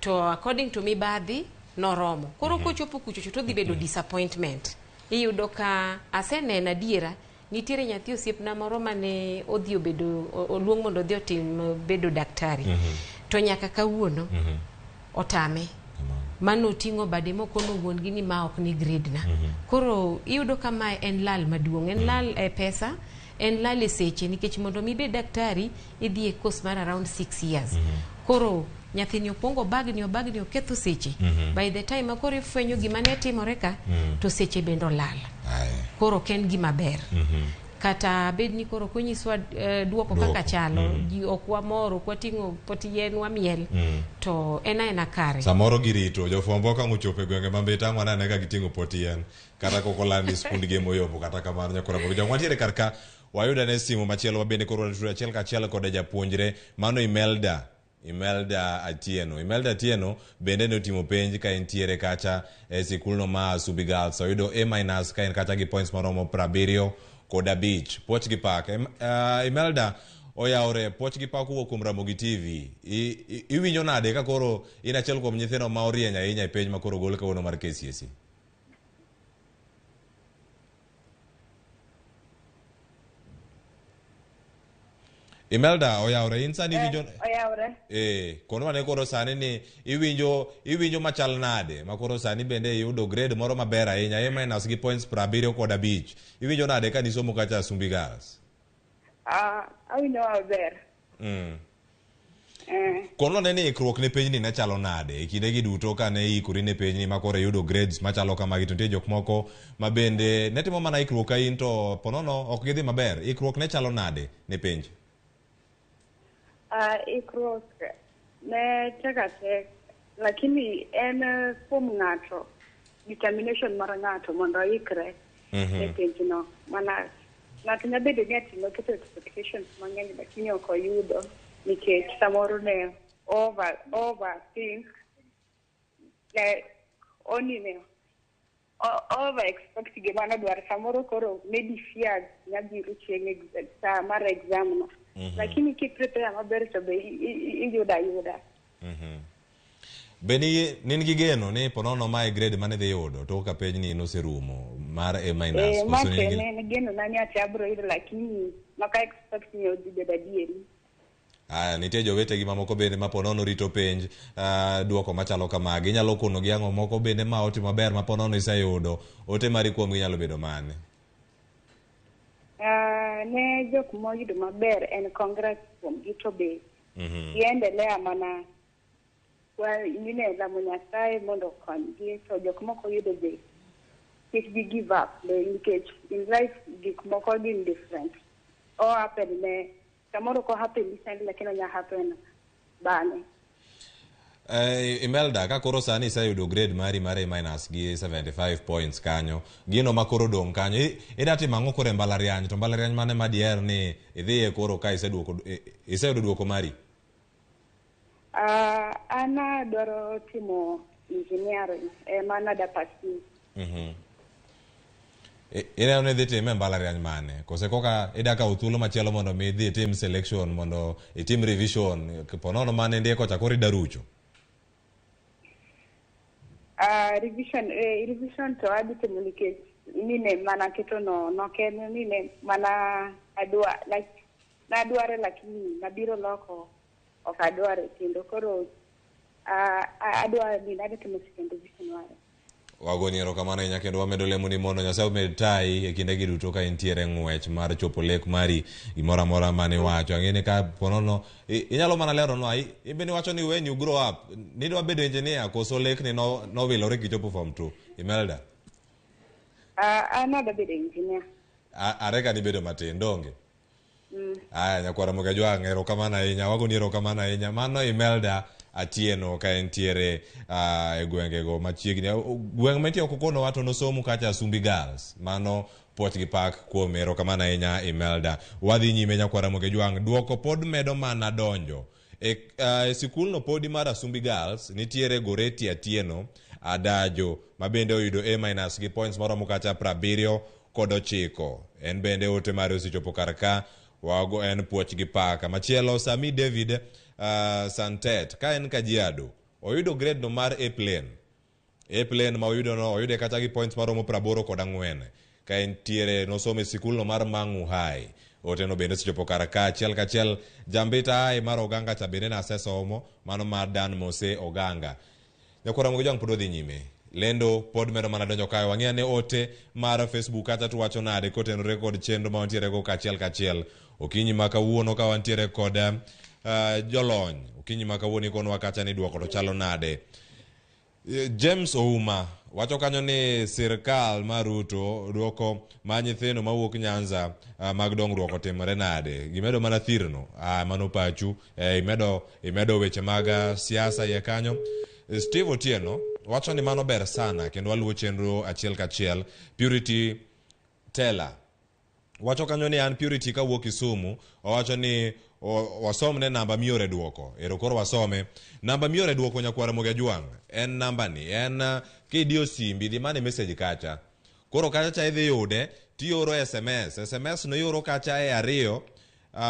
to according to mibadhi noromo koro kochopo kuchocho to dhi bedo disappointment iyudo ka aseneno adiera nitiere nyathi osiepna moro mane odhi obedo oluong mondo odhi otim bedo daktari to nyaka kawuono otame mano oting'o bade mokono wuon gi ni ma ok ni grade na koro iyudo ka mae en lal maduong' en lal e pesa en lal e seche nikech mondo mi ibed daktari idhi e course mar around 6 years koro nyathini okwongo bagni obagni oketho seche by the time ma koro ifwenyo gima ne timore ka to seche bende olal koro ok en gima ber kata bed ni koro konyiswa duoko kaka chalo ji ok wamor ok wating'o pot yien wamiel to en aena kare samoro girito jofwambo ka ochopo e gwenge ma Mbita ang' wanene ka giting'o pot yien kata kok olandi skundgi moyombo kata kamano nyakora mogo jong wantiere kar ka wayudo ane simu machielo ma bende koro watudo achiel kachiel kod japuonjre mano Imelda Imelda Atieno. Imelda Atieno bende ne otimo penj ka entiere kacha e sikulno ma Subi Girls. Oyudo A minus ka en kacha gi points maromo 75. Puoch gi pak. Imelda oyawre puoch gi pak owuok kuom Ramogi TV. Iwinjo nade ka koro in achiel kuom nyithindo ma orieny ahinya e penj ma koro ogol kawuono mar KCSE? Imelda oyawre in sani iwinjo Oyawre. Konwa ne koro sani ni iwinjo machal nade ma koro sani bende iyudo grade moro maber ahinya A minus gi points 75. Iwinjo nade ka nisomo kacha Sumbi Girls? Awinjo maber. Konwa ne ni ikruok ne penjni ne chalo nade e kindegi duto ka ne iikori ne penjni ma koro iyudo grades machalo kamagi to nitie jok moko ma bende ne timo mana ikruok ka in to ponono ok gidhi maber. Ikruok ne chalo nade ne penj? Ikruok ne tek atek lakini en kuom ng'ato determination mar ng'ato mondo oikre ne penjno mana ng'ato nyalo bedo ni ati noketo expectations mang'eny lakini ok oyudo nikech samoro ne overthink ne onine over expect gima nodwaro samoro koro maybe fear nyabiro chieng' saa mar exam no lakini ki prepare maber to be iyudo ayuda. Be ni gi geno ni ponono mae grade mane dhi yudo tok ka penjni noserumo mar A minus? Ma ne en geno na ni ati abiro yudo lakini nok a expect ni odhi bedo adieri. Aya, nitie jowetegi mamoko bende ma ponono rito penj duoko machalo kamagi. Inyalo kono gi ang'o moko bende ma otimo maber ma ponono iseyudo ote mari kuomgi nyalo bedo mane? Ne jok moyudo maber en congrats kuomgi to be giendelea mana nyine lamo Nyasaye mondo okonygi to jok moko yudo be kik gi give up nikech in life gik moko gin different. O happen ne samoro ko happen recently lakini onya happen bang'e. Imelda, ka koro sani iseyudo grade mari mar A minus gi 75 points kanyo, gino ma koro dong' kanyo, ida timo ang'o koro e mbalariany? To mbalariany mane ma diher ni idhiye koro ka iseyudo duoko mari? An adwaro timo engineering ema nada pursue. Ineno ni idhi time e mbalariany mane? Kose koka ida kawo thuolo machielo mondo mi idhi itim selection mondo itim revision ponono mane indiko cha koro ida rucho? Revision revision to adhi timo nikech nine mana keto no nok en nine mana adwa like nadware lakini nabiro loko ok adware kendo koro adwa ni adhi timo second revision mare. Wagoni erokamano ahinya kendo wamedo lemo ni mondo Nyasaye omed tayi e kindegi duto ka intiere ng'wech mar chopo lek mari gimoro amora mane iwacho. Ang'e ni ka ponono inyalo mana leronwa in bende iwacho ni when you grow up nidwa bedo engineer koso lekni no nowilore kichopo form 2 Imelda? An adwa bedo engineer. Are ka nibedo matin donge? Aya nyakwara Ramogi Ajwang' erokamano ahinya wagoni erokamano ahinya mano Imelda Atieno ka entiere e gwengego machiegni gweng' mantie oko konowa to nosomo kacha Asumbi Girls mano puoch gi pak kuom erokamano ahinya Imelda wadhi nyime nyakwara Ramogi Ajwang' duoko pod medo mana donjo e sikulno podi mar Asumbi Girls nitiere Goreti Atieno Adajo ma bende oyudo A minus gi points moromo kacha 79 en bende ote mare osechopo kar ka wago en puoch gi paka machielo Sami David Santet ka en Kajiado oyudo grade no mar A plain A plain ma oyudo no oyude kata gi points maromo 84 ka entiere nosomo e sikulno mar Mang'u High ote no bende osechopo kar ka achiel kachiel Jambita High mar Oganga cha bende nasesomo mano mar Dan Mose Oganga Nyakwara Ramogi Ajwang' pod wadhi nyime lendo pod medo mana donjo kae wang'i ane ote mar Facebook kacha to wacho nade kotenore kod chenro ma wantiere go kachiel kachiel okinyi ma kawuono ka wantiere kod jolony okinyi ma kawuono ikonwa kacha ni duoko to chalo nade James Ouma wacho kanyo ni sirkal mar Ruto duoko ma nyithindo mawuok Nyanza mag dongruok otimore nade gimedo mana thirno mano pachu imedo weche mag siasa iye kanyo Steve Otieno wacho ni mano ber sana kendo waluwo chenro achiel kachiel Purity Teller wacho kanyo ni an Purity kawuok Kisumu owacho ni wasomne namba miore duoko ero koro wasome namba miore duoko nyakwara Ramogi Ajwang' en namba ni en kidiyo simbi dhi mana e message kacha koro kacha cha idhi yude tioro SMS SMS no ioro kacha e 2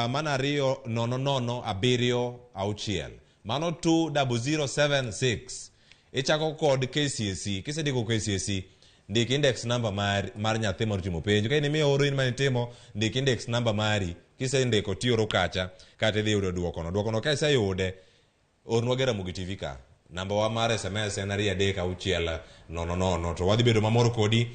mana 2 0 0 7 6 mano 20076 ichako kod KCSE kisendiko KCSE ndik index number mar nyathi mar timo penj ka in imiyo oro in manitimo ndik index number mari kisendiko tioro kacha kata idhi yudo duokono duokono ka iseyude ornwa gi Ramogi TV ka namba wa mar SMS en 2 3 6 0 0 to wadhi bedo mamor kodi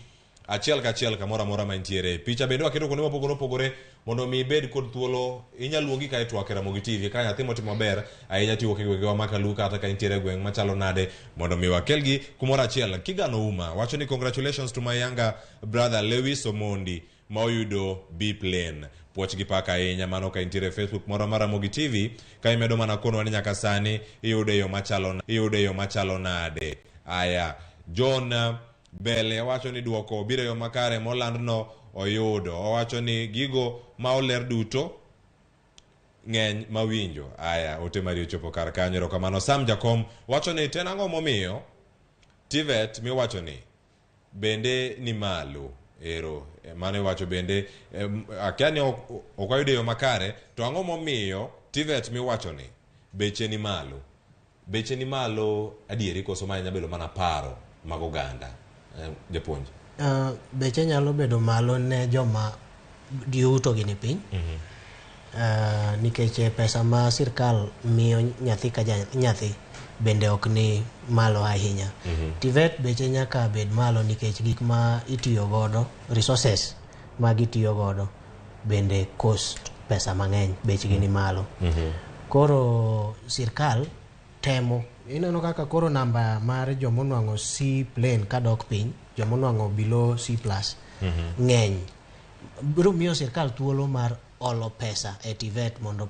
achiel kachiel kamoro amora ma intiere picha bende waketo kuonde mopogore opogore mondo mi ibed kod thuolo inyalo luongi ka itwak e Ramogi TV ka nyathi motimo maber ahinya tiwuok e gwengewa ma Kalu kata ka intiere e gweng' machalo nade mondo mi wakelgi kumoro achiel Kigano Uma wacho ni congratulations to my younger brother Lewis Omondi ma oyudo B plain puoch gi pak ahinya mano ka intiere e Facebook moro mar Ramogi TV ka imedo mana konwa ni nyaka sani iyude yo machalo nade aya John Bele wacho ni duoko biro yo makare molandno oyudo owacho ni gigo ma oler duto ng'eny mawinjo aya ote mari ochopo kar kanyo erokamano Sam Jakom wacho ni ten ang'o momiyo TVET miwacho ni bende ni malo ero mano iwacho bende akia ni ok wayudo yo makare to ang'o momiyo TVET miwacho ni beche ni malo beche ni malo adieri koso ma nyalo bedo mana paro mag oganda japuonj beche nyalo bedo malo ne joma yuto gi ni piny nikech pesa ma sirkal miyo nyathi ka nyathi bende ok ni malo ahinya. TVET beche nyaka bed malo nikech gik ma itiyo godo resources ma gitiyo godo bende cost pesa mang'eny bechgi ni malo. Koro sirkal temo ineno kaka koro namba mar jomonwang'o C plain kadok piny jomonwang'o below C plus ng'eny biro miyo sirkal thuolo mar olo pesa e TVET mondo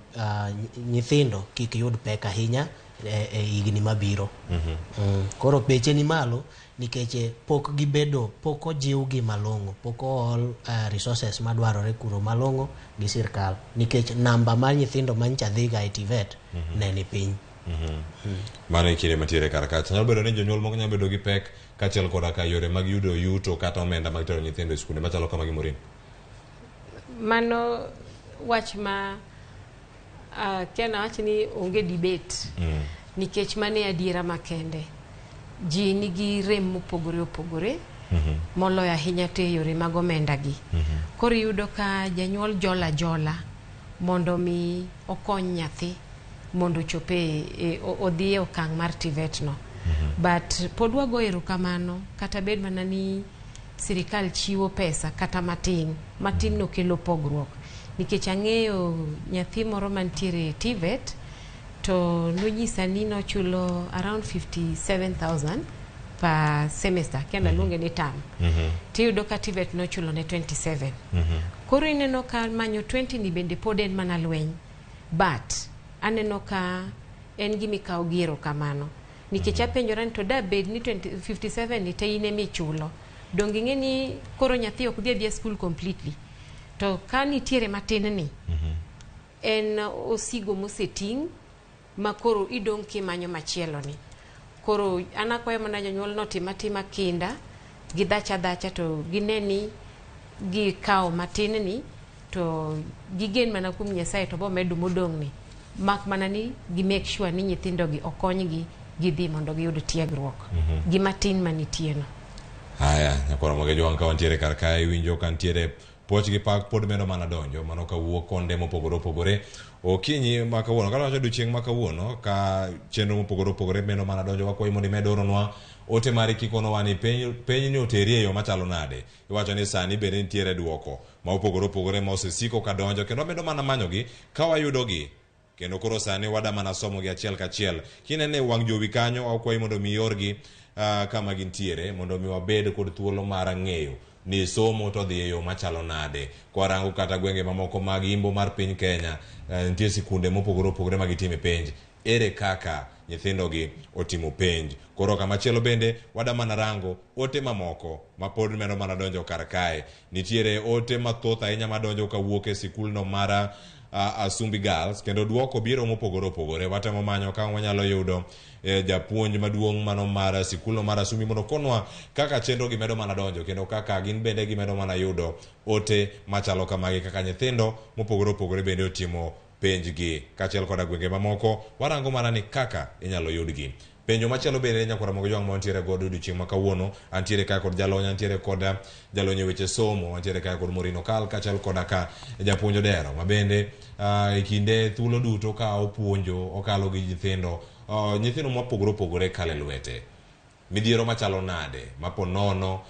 nyithindo kik yud pek ahinya e higni mabiro. Koro beche ni malo nikech pok gibedo pok ojiwgi malong'o pok ool resources madwarore kuro malong'o gi sirkal nikech namba mar nyithindo manyicha dhiga e TVET ne ni piny. Mano e kinde mantiere kar kacha nyalo bedo ni jonyuol moko nyalo bedo gi pek kaachiel koda ka yore mag yudo yuto kata omenda mag tero nyithindo e skunde machalo kamagi Maureen. Mano wach ma kia nawach ni onge debate nikech mano e adiera makende. Ji nigi rem mopogore opogore moloyo ahinya to e yore mag omenda gi. Koro iyudo ka janyuol jola jola mondo mi okony nyathi mondo ochop e odhi e okang' mar TVET no. But pod wago erokamano kata bed mana ni sirikal chiwo pesa kata matin, matin no kelo pogruok. Nikech ang'eyo nyathi moro mantiere e TVET to nonyisa ni nochulo around 57,000 per semester, kia naluonge ni term. Tiyudo ka TVET nochulo ne 27. Koro ineno ka manyo 20 ni bende pod en mana lweny. But aneno ka en gima ikawo gi erokamano. Nikech apenjora ni to da bed ni 20, 57 ni te in emichulo. Donge ing'e ni koro nyathi ok dhi adhiya school completely. To ka nitiere matin ni, en osigo moseting' ma koro idong' kimanyo machielo ni. Koro an akwayo mana jonyuol notim atima kinda, gidhach adhacha to gine ni gikawo matin ni to gigen mana kuom Nyasaye to bomedo modong' ni. Mak mana ni gi make sure ni nyithindo gi okonygi gidhi mondo giyud tiegruok. Gi matin manitie no. Haya, nyakwar Ramogi Jwang' ka wantiere kar kae iwinjo ka nitiere puoch gi pak pod medo mana donjo mano kawuok konde mopogore opogore okinyi ma kawuono kata wacho odiochieng' ma kawuono ka chenro mopogore opogore medo mana donjo wakwayi mondo imed oronwa ote mari kikonowa ni penj ni oteri e yo machalo nade iwacho ni sani bende nitiere duoko ma opogore opogore ma osesiko ka donjo kendo wamedo mana manyogi ka wayudogi kendo koro sani wada mana somogi achiel kachiel kinene wang' jowi kanyo wakwayi mondo mi iorgi kama gintiere mondo mi wabed kod thuolo mar ng'eyo ni somo to dhi e yo machalo nade kwarango kata gwenge mamoko mag imbo mar piny Kenya nitie sikunde mopogore opogore ma gitime penj ere kaka nyithindogi otimo penj koro kamachielo bende wada mana rango ote mamoko ma pod medo mana donjo kar kae nitiere ote mathoth ahinya madonjo kawuok e sikulno mar Asumbi Girls kendo duoko biro mopogore opogore watemo manyo ka wanyalo yudo japuonj maduong' mano mar sikulno mar Asumbi mondo konwa kaka chenro gi medo mana donjo kendo kaka gin bende gimedo mana yudo ote machalo kamagi kaka nyithindo mopogore opogore bende otimo penjgi kaachiel koda gwenge mamoko warango mana ni kaka inyalo yudgi. Penjo machielo bende nyakwar Ramogi Jwang' ma wantiere godo odiochieng' ma kawuono antiere kae kod jalony antiere kod jalony e weche somo antiere kae kod Maureen Okal kaachiel koda ka japuonj Odero ma bende e kinde thuolo duto ka opuonjo okalo gi nyithindo nyithindo mopogore opogore kalo e lwete midhiero machalo nade ma po nono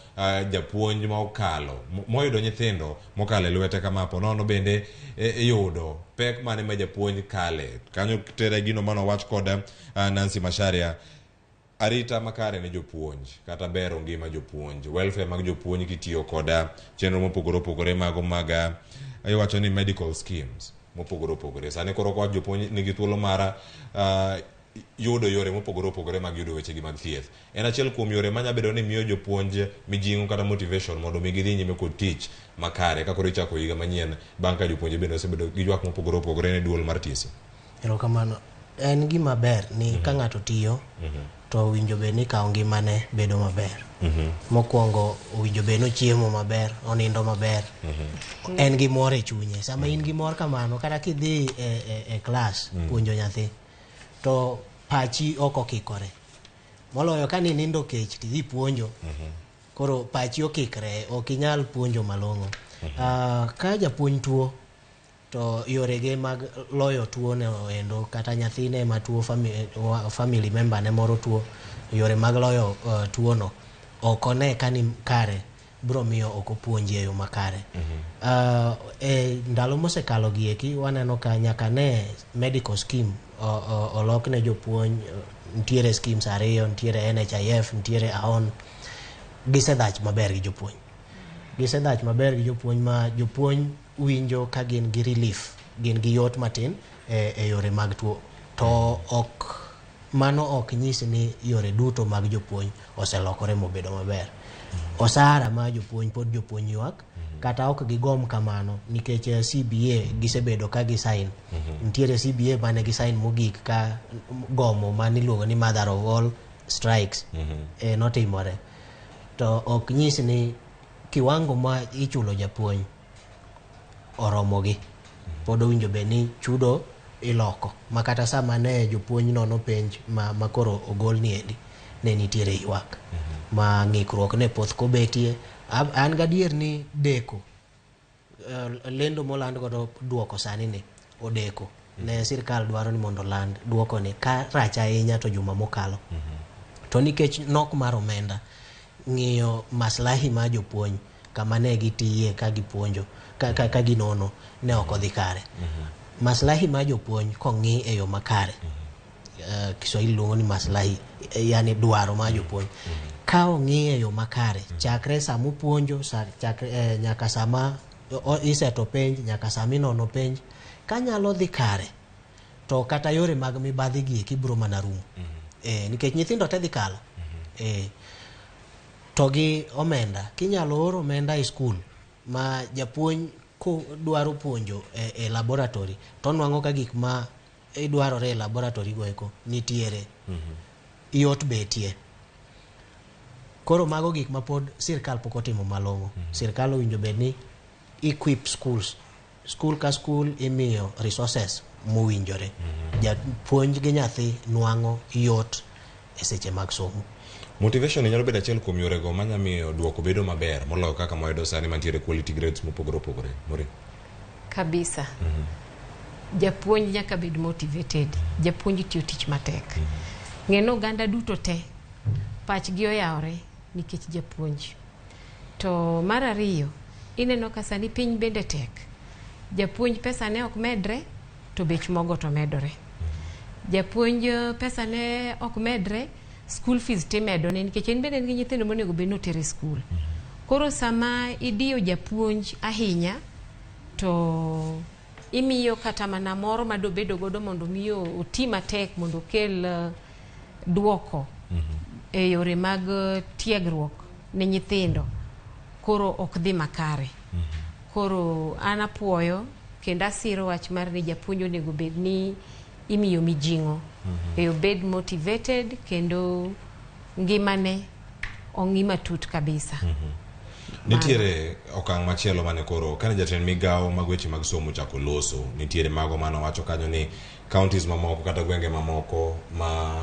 japuonj ma okalo moyudo nyithindo mokalo e lwete kama po nono bende iyudo pek mane ma japuonj kale kanyo tere gino manowach kod Nancy Macharia arita makare ne jopuonj kata bero ngima jopuonj welfare mag jopuonj kitiyo kod chenro mopogore opogore mago mag iwacho ni medical schemes mopogore opogore sani koro kwa jopuonj nigi thuolo mar yudo yore mopogore opogore mag yudo wechegi mag thieth en achiel kuom yore manya bedo ni miyo jopuonj mijing'o kata motivation mondo mi gidhi nyime kod tich makare ka koro ichako higa manyien bang' ka jopuonje bende osebedo gi ywak mopogore opogore ne duol mar TSC. Erokamano. En gima ber ni ka ng'ato tiyo to owinjo bed ni kawo ngimane bedo maber. Mokwongo owinjo bed ni ochiemo maber, onindo maber, en gi mor e chunye. Sama in gi mor kamano, kata kidhi e klas puonjo nyathi, to pachi ok okikore. Moloyo ka ninindo kech tidhi puonjo, koro pachi okikre, ok inyal puonjo malong'o. Ka japuonj tuo, to yorege mag loyo tuo no endo kata nyathine matuo family member ne moro tuo, yore mag loyo tuo no ok one ka ni kare, bro miyo ok opuonji e yo makare. E ndalo mosekalo gi eki waneno ka nyaka ne medical scheme olok ne jopuonj, nitiere schemes ariyo, nitiere NHIF, nitiere AON, gisedhach maber gi jopuonj. Gisedhach maber gi jopuonj ma jopuonj winjo ka gin gi relief, gin gi yot matin e yore mag tuo. To ok mano ok nyis ni yore duto mag jopuonj oselokore mobedo maber. Osara ma jopuonj pod jopuonj ywak, kata ok gigom kamano nikech CBA gisebedo ka gisign. Nitiere CBA mane gisign mogik ka gomo maniluongo ni mother of all strikes notimore. To ok nyis ni kiwango ma ichulo japuonj oromogi. Pod owinjo bed ni chudo iloko ma kata sama ne jopuonj nono penj ma koro ogol niendi ne nitiere ywak ma ng'ikruok ne poth kobetie. An gadier ni deko lendo moland godo duoko sani ni odeko ne sirkal dwaro ni mondo oland duoko ni ka rach ahinya to juma mokalo. To nikech nok mar omenda, ng'iyo maslahi mar jopuonj kama ne gitiye ka gipuonjo ka ginono ne ok odhi kare. Maslahi mar jopuonj kong'i e yo makare, Kiswahili luongo ni maslahi, yani dwaro mar jopuonj ka ong'i e yo makare chakre sama upuonjo chakre nyaka sama iseto penj nyaka sama inono penj kanyalo dhi kare to kata yore mag mibadhi gi eki biro mana rumo. Nikech nyithindo te dhi kalo. To gi omenda kinyalo oro omenda e skul ma japuonj dwaro puonjo e laboratory to nwang'o ka gik ma idwarore e laboratory go eko nitiere yot betie. Koro mago gik ma pod sirkal pok otimo malong'o. Sirkal owinjo bed ni equip schools. School ka school imiyo resources mowinjore. Japuonj gi nyathi nwang'o yot e seche mag somo. Motivation nyalo bedo achiel kuom yorego manya miyo duoko bedo maber moloyo kaka mwayudo sani mantiere quality grades mopogore opogore. Maureen? Kabisa. Japuonj nyaka bed motivated. Japuonj tiyo tich matek. Ng'e ni oganda duto te pachgi oyawore nikech japuonj. To mar ariyo, ineno ka sani piny bende tek. Japuonj pesa ne ok medre to bech mogo to medore. Japuonj pesa ne ok medre, school fees timedone nikech en bende en gi nyithindo monego bed ni otere e skul. Koro sama idiyo japuonj ahinya to imiyo kata mana moro madobedo godo mondo mi oti matek mondo okel duoko e yore mag tiegruok ne nyithindo koro ok dhi makare. Koro an apuoyo kendo asiro wach mar ni japuonj onego bed ni imiyo mijing'o e obed motivated kendo ngimane ong'i matut kabisa. Nitiere okang' machielo mane koro kane jatend migawo mag weche mag somo ochako loso, nitiere mago mane owacho kanyo ni counties mamoko kata gwenge mamoko ma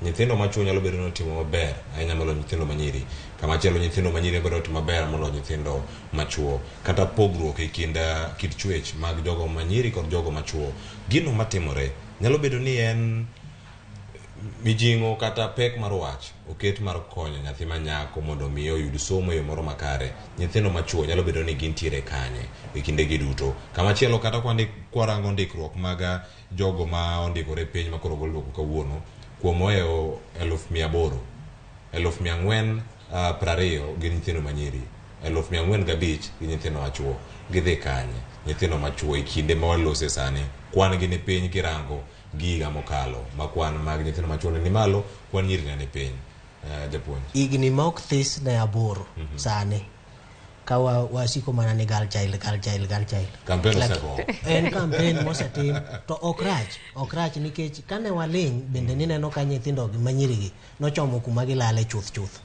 nyithindo machuo nyalo bedo ni otimo maber ahinya moloyo nyithindo manyiri, kamachielo nyithindo manyiri bedo otimo maber moloyo nyithindo machuo, kata pogruok e kind kit chwech mag jogo manyiri kod jogo machuo. Gino matimore nyalo bedo ni en mijing'o kata pek mar wach oket mar konyo nyathi manyako mondo mi oyud somo e yo moro makare. Nyithindo machuo nyalo bedo ni gintiere kanye e kindegi duto. Kamachielo kata kwarango ndikruok mag jogo ma ondikore piny ma koro ogol duoko kawuono kuom ohewo 800,000, 420,000 gin nyithindo manyiri, 405,000 gin nyithindo machuo. Gidhi kanye nyithindo machuo e kinde ma walose sani? Kwan gi ni piny kirango gi higa mokalo ma kwan mag nyithindo machuo ne ni malo, kwan nyiri ne ni piny. Japuonj, higni ma ok this ne 8 sani ka wasiko mana ni girl child, girl child, girl child. Campaign osego. En campaign mosetim to ok rach nikech kane waling' bende nineno ka nyithindo gi manyiri gi nochomo kuma gilale chuth chuth.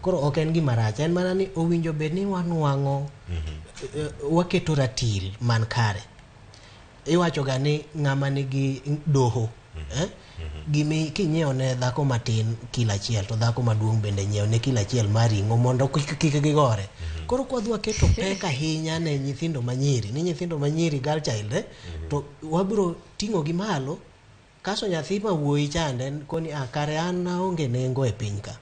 Koro ok en gima rach, en mana ni owinjo bed ni wanwang'o waketo ratil man kare. Iwacho ga ni ng'ama nigi doho gimi kinyiewo ne dhako matin kilo achiel to dhako maduong' bende nyiewo ne kilo achiel mar ring'o mondo kik gigore. Koro kwa dwa keto pek ahinya ne nyithindo manyiri, ni nyithindo manyiri girl child to wabiro ting'o gi malo kaso nyathi ma wuoyi chande koni kare an aonge nengo e piny ka.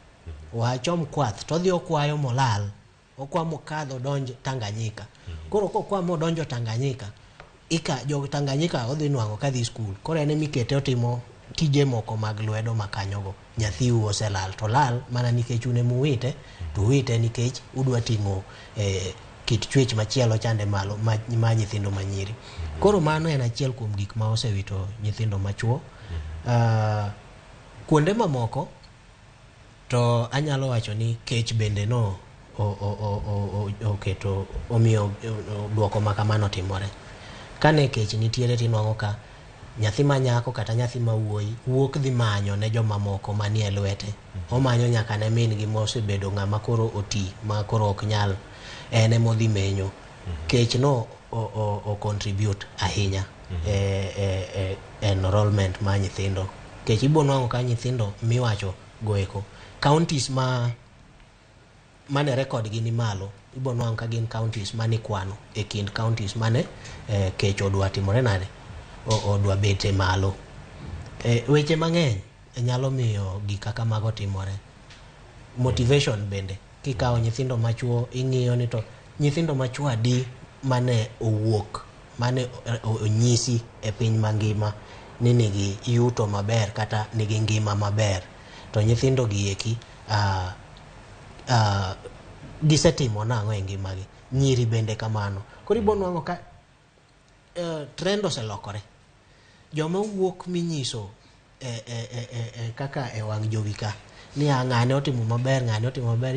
Wachom kwath to odhi okwayo molal, okwa mokadho donj Tanganyika. Koro kokwa modonjo Tanganyika, ika jo Tanganyika odhi nwang'o kadhi skul. Koro en emikete otimo tije moko mag lwedo makanyogo. Nyathiu oselal to lal mana nikech un emuwite, to uwite nikech udwa ting'o kit chwech machielo chande malo ma nyithindo manyiri. Koro mano en achiel kuom gik ma osewito nyithindo machuo. Kuonde mamoko to anyalo wacho ni kech bende no oketo omiyo duoko ma kamano timore. Kane kech nitiere tinwang'o ka Nyathi ma nyako kata nyathi ma wuoyi wuok dhi manyo ne jomamoko manie lwete. Omanyo nyaka ne min gi mosebedo ng'ama koro oti ma koro ok nyal, en emodhi menyo. Kech no o contribute ahinya e enrollment ma nyithindo. Kech ibo nwang'o ka nyithindo miwacho goeko counties ma mane record gi ni malo, ibo nwang'o ka gin counties mane kwano e kind counties mane kech odwa timore nade, odwa bete malo. Weche mang'eny nyalo miyo gik kaka mago timore. Motivation bende, kikawo nyithindo machuo ing'iyo ni to nyithindo machuo adi mane owuok, mane onyisi e piny mangima ni nigi yuto maber kata nigi ngima maber, to nyithindo gi eki gisetimo nang'o e ngimagi. Nyiri bende kamano. Koro ibo nwang'o ka trend oselokore. Joma wuok minyiso e kaka e wang' jowi ka ni ng'ane otimo maber, ng'ane otimo maber,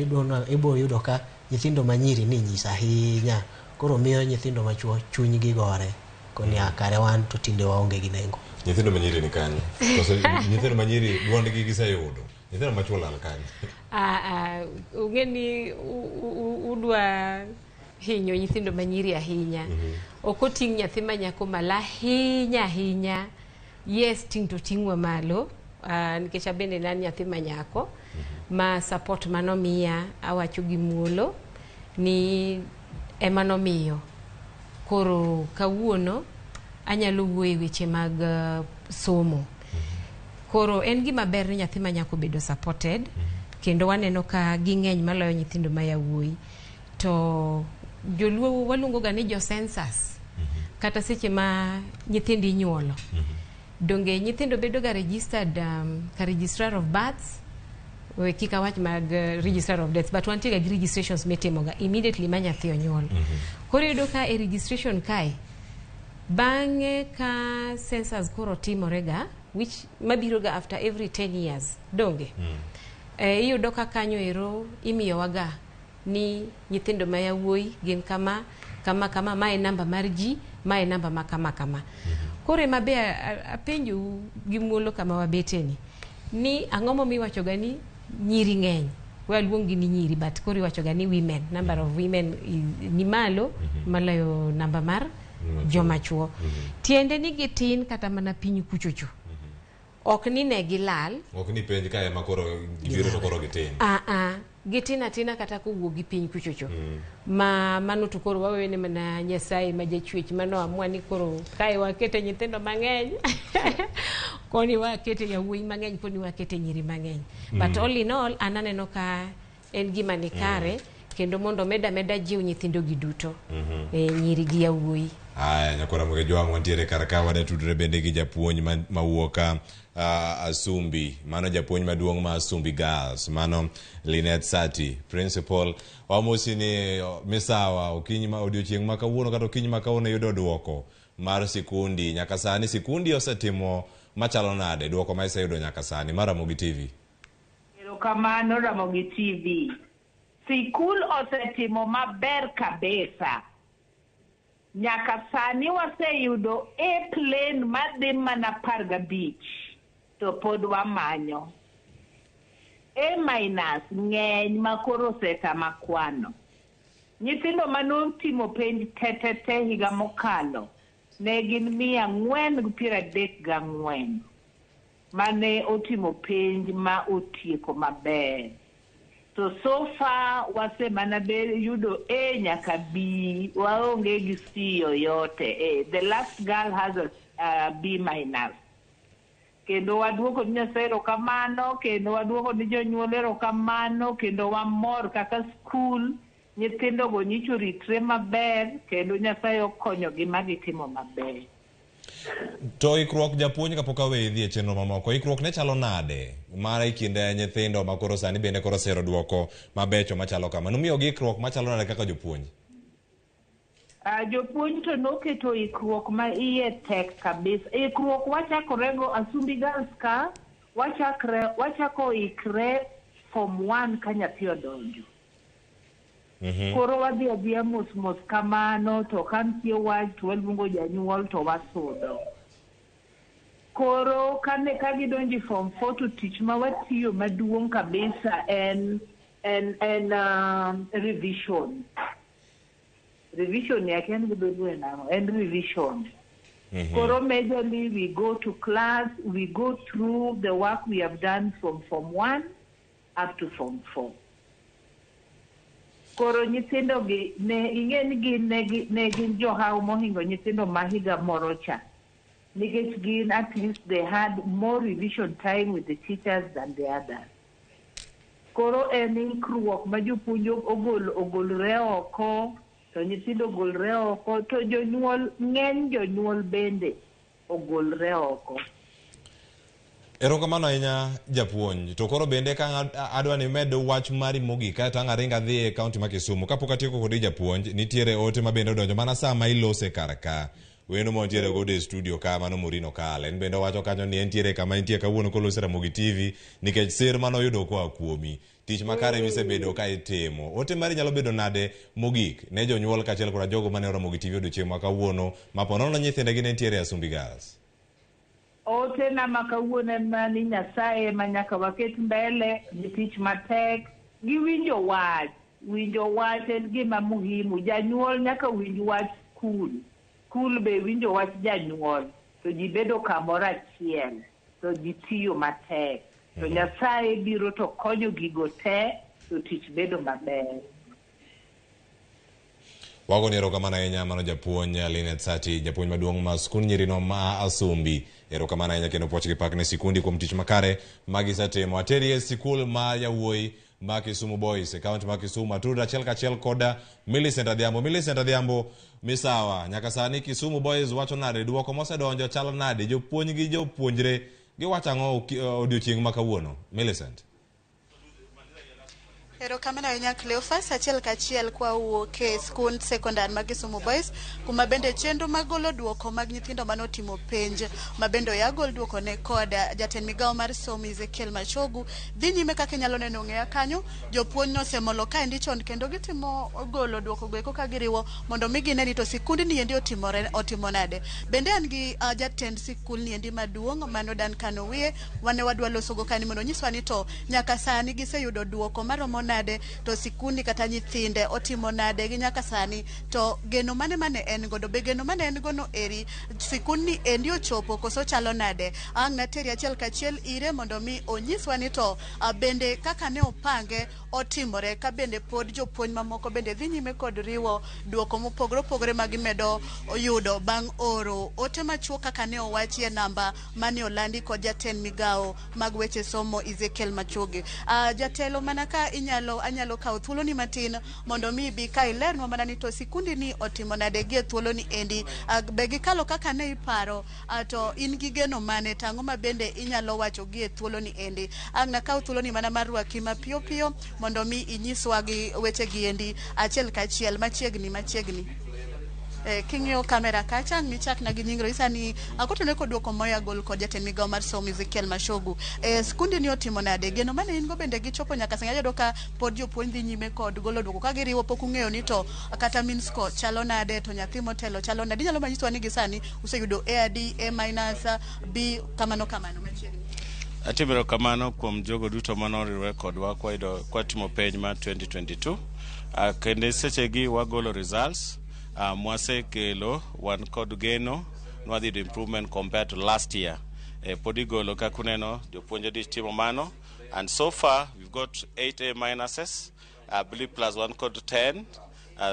ibo yudo ka nyithindo manyiri ni nyiso ahinya. Koro miyo nyithindo machuo chunygi gore koni kare wan to tinde waonge gi nengo. Nyithindo manyiri ni kanye? Koso nyithindo manyiri duondgi giseyudo? Nyithindo machuo lal kanye? Ung'e ni udwa hinyo nyithindo manyiri ahinya. Ok oting' nyathi ma nyako malo ahinya ahinya. Yes, ting' to ting'wa malo. Nikech abende ne an nyathi ma nyako ma support manomiya awacho gi muolo ni ema nomiyo koro kawuono anyalo wuoyo e weche mag somo. Koro en gima ber ni nyathi ma nyako bedo supported, kendo waneno ka ging'eny maloyo nyithindo ma yawuoyi. To joluo waluongo ga ni jo census, kata seche ma nyithindo inyuolo, donge nyithindo bedo ga registered ka registrar of births, we kik awach mag registrar of deaths, but wantie ga gi registrations mitimo ga immediately ma nyathi onyuol. Koro iyudo ka e registration kae, bang'e ka census koro timore ga, which mabiro ga after every 10 years, donge iyudo ka kanyo ero imiyowa ga ni nyithindo ma yawuoyi gin kama kama kama, mae namba mar ji, mae namba ma kama kama. Koro ema be apenjou gi muolo kama wabeteni ni ang'o momiyo iwacho ga ni nyiri ng'eny, we aluong gi ni nyiri, but koro iwacho ga ni women, number of women ni malo maloyo namba mar joma chuo. Tiende ni gitin kata mana piny kuchocho, ok ni ne gilal. Ok ni penj ka ema koro gibiro to koro gitin. Gitin atina kata kowuok gi piny kuchocho. Ma mano to koro wawene mana Nyasaye ma jachwech mano amua ni koro kae wakete nyithindo mang'eny, koni wakete yawuoyi mang'eny, koni wakete nyiri mang'eny. But all in all, an aneno ka en gima ni kare, kendo mondo meda meda jiw nyithindo gi duto, nyiri gi yawuoyi. Aya, nyakora Ramogi Jwang' wantiere kar ka, wadwa tudore bende gi japuonj mawuok Asumbi, mano japuonj maduong' ma Asumbi Girls, mano Linet Sati, principal. Wamosi ni misawa okinyi ma odiochieng' ma kawuono kata okinyi ma kawuono yudo duoko mar sikundi. Nyaka sani sikundi osetimo machalo nade? Duoko ma iseyudo nyaka sani mar Ramogi TV. Erokamano Ramogi TV. Sikul osetimo maber kabisa. Nyaka sani waseyudo A plain madhi mana 15 to pod wamanyo. A minus ng'eny ma koro osetama kwano. Nyithindo manotimo penj te te te higa mokalo ne gin 434 mane otimo penj ma otieko maber. To so far wase mana be yudo A nyaka B, waonge gi C yoyote. The last girl has a B minus. Kendo waduoko ni Nyasaye erokamano, kendo waduoko ni jonyuol erokamano, kendo wamor kaka skul, nyithindogo nyicho oritre maber, kendo Nyasaye okonyogi ma gitimo maber. To ikruok japuonj, kapok aweyi dhi e chenro mamoko, ikruok ne chalo nade mar e kinde nyithindo ma koro sani bende koro osero duoko mabecho machalo kama? Numiyogi ikruok machalo nade kaka jopuonj? Jopuonj to noketo ikruok ma iye tek kabisa. Ikruok wachakorego Asumbi Girls ka, wachako ikre form 1 ka nyathi odonjo. Koro wadhi adhiya mos mos kamano, to ka nitie wach to waluongo janyuol to wasudo. Koro kane ka gidonjo e form 4 to tich ma watiyo maduong' kabisa en revision. Revision ni akia ni gidholuo en ang'o, en revision. Koro majorly we go to class, we go through the work we have done from form 1 up to form 4. Koro nyithindo gi ne ing'e ni gin ne gin johaw mohingo nyithindo ma higa moro cha. Nikech gin at least they had more revision time with the teachers than the others. Koro en ikruok ma jopuonj ogol ogolre oko to nyithindo ogolre oko to jonyuol ng'eny jonyuol bende ogolre oko. Erokamano ahinya, japuonj. To koro bende ka adwa ni med wach mari mogik kaeto ang' aring adhi e kaunti ma Kisumu. Kapok atieko kodi, japuonj, nitiere ote ma bende odonjo mana sama ilose kar ka. Wendo mantiere godo e studio ka mano Morino Kal. En bende owacho kanyo ni entiere kama entie kawuono kolose Ramogi TV nikech sir manoyudo koa kuomi. Tich makare misebedo ka itimo. Ote mari nyalo bedo nade mogik ne jonyuol kaachiel koda jogo mane Ramogi TV odiochieng' ma kawuono ma po nono nyithindegi ne nitiere e Asumbi Girls. Otena ma kawuono en mana ni Nyasaye ema nyaka waket mbele gi tich matek gi winjo wach. Winjo wach en gima muhimu. Janyuol nyaka winj wach skul. Skul be winjo wach janyuol. To ji bedo kamoro achiel. To ji tiyo matek. To Nyasaye biro to konyo gigo te to tich bedo maber. Wagoni erokamano ahinya, mano japuonj Linet Sati, japuonj maduong' ma skund nyirino ma Asumbi. Erokamano ahinya kendo puoch gi pak ne sikundi kuom tich makare ma gisetimo. Ateri e sikul ma yawuoyi ma Kisumu Boys e kaunti ma Kisumu. Atudra achiel kachiel koda Millicent Adhiambo. Millicent Adhiambo, misawa, nyaka sani Kisumu Boys wacho nade? Duoko mosedonjo chal nade? Jopuonj gi jopuonjre giwacho ang'o odiochieng' ma kawuono? Millicent. Erokamano ahinya, Cleophas. Achiel kachiel kwawuok e skund sekondar ma Kisumu Boys, kuma bende chenro mag golo duoko mag nyithindo manotimo penj ma bende oya gol duoko ne kod jatend migawo mar somo Ezekiel Machogu dhi nyime. Kaka inyalo neno ng'eya kanyo, jopuonj nosemolo kaendi chon kendo gitimo golo duoko go eko ka giriwo mondo mi gine ni to sikundni endi otimore otimo nade. Bende an gi jatend sikul ni endi maduong' mano Duncan Owiye wane wadwa losogo kani mondo onyiswa ni to nyaka sani giseyudo duoko maromo nade, to sikundi kata nyithinde otimo nade gi nyaka sani, to geno mane mane en godo, be geno mane en gono eri sikundni endi ochopo koso chalo nade. Ang' nateri achiel kachiel ire mondo mi onyiswa ni to bende kaka ne opange otimore, ka bende pod jopuonj mamoko bende dhi nyime kod riwo duoko mopogore opogore ma gimedo yudo bang' oro ote machuok kaka ne owachi e namba mane olandi kod jatend migawo mag weche somo Ezekiel Machogu. Jatelo, mana ka inyalo anyalo kawo thuoloni matin mondo mi ibi ka ilernwa mana ni to sikundi ni otimo nade gi e thuoloni endi, be gikalo kaka ne iparo, to in gi geno mane, to ang'o ma bende inyalo wacho gi e thuoloni endi? Ang' nakaw thuoloni mana mar rwaki mapiyo piyo mondo mi inyiswa gi weche gi endi achiel kachiel machiegni machiegni. King'iyo kamera kacha, ang' nichakna gi nying Roisa ni akotenore kod duoko moya gol kod jatend migawo mar somo Ezekiel Machogu. Skundi ni otimo nade? Geno mane in go bende gichopo nyaka sani? Ayudo ka pod jopuonj dhi nyime kod golo duoko ka giriwo, pok ung'eyo ni to kata mean score chalo nade, to nyathi motelo chalo nade. Inyalo manyisowa ni gi sani useyudo A adi, A minus, B, kamano kamano machiegni. Atimo erokamano kuom jogo duto manoriwore kodwa kwayudo kwatimo penj mar 2022. Kendo sechegi wagolo results mwasekelo wan kod geno nwadhi yudo improvement compared to last year. Pod igolo kaka uneno jopuonj odich timo mano, and so far we've got 8 A minuses, B plus wan kod 10,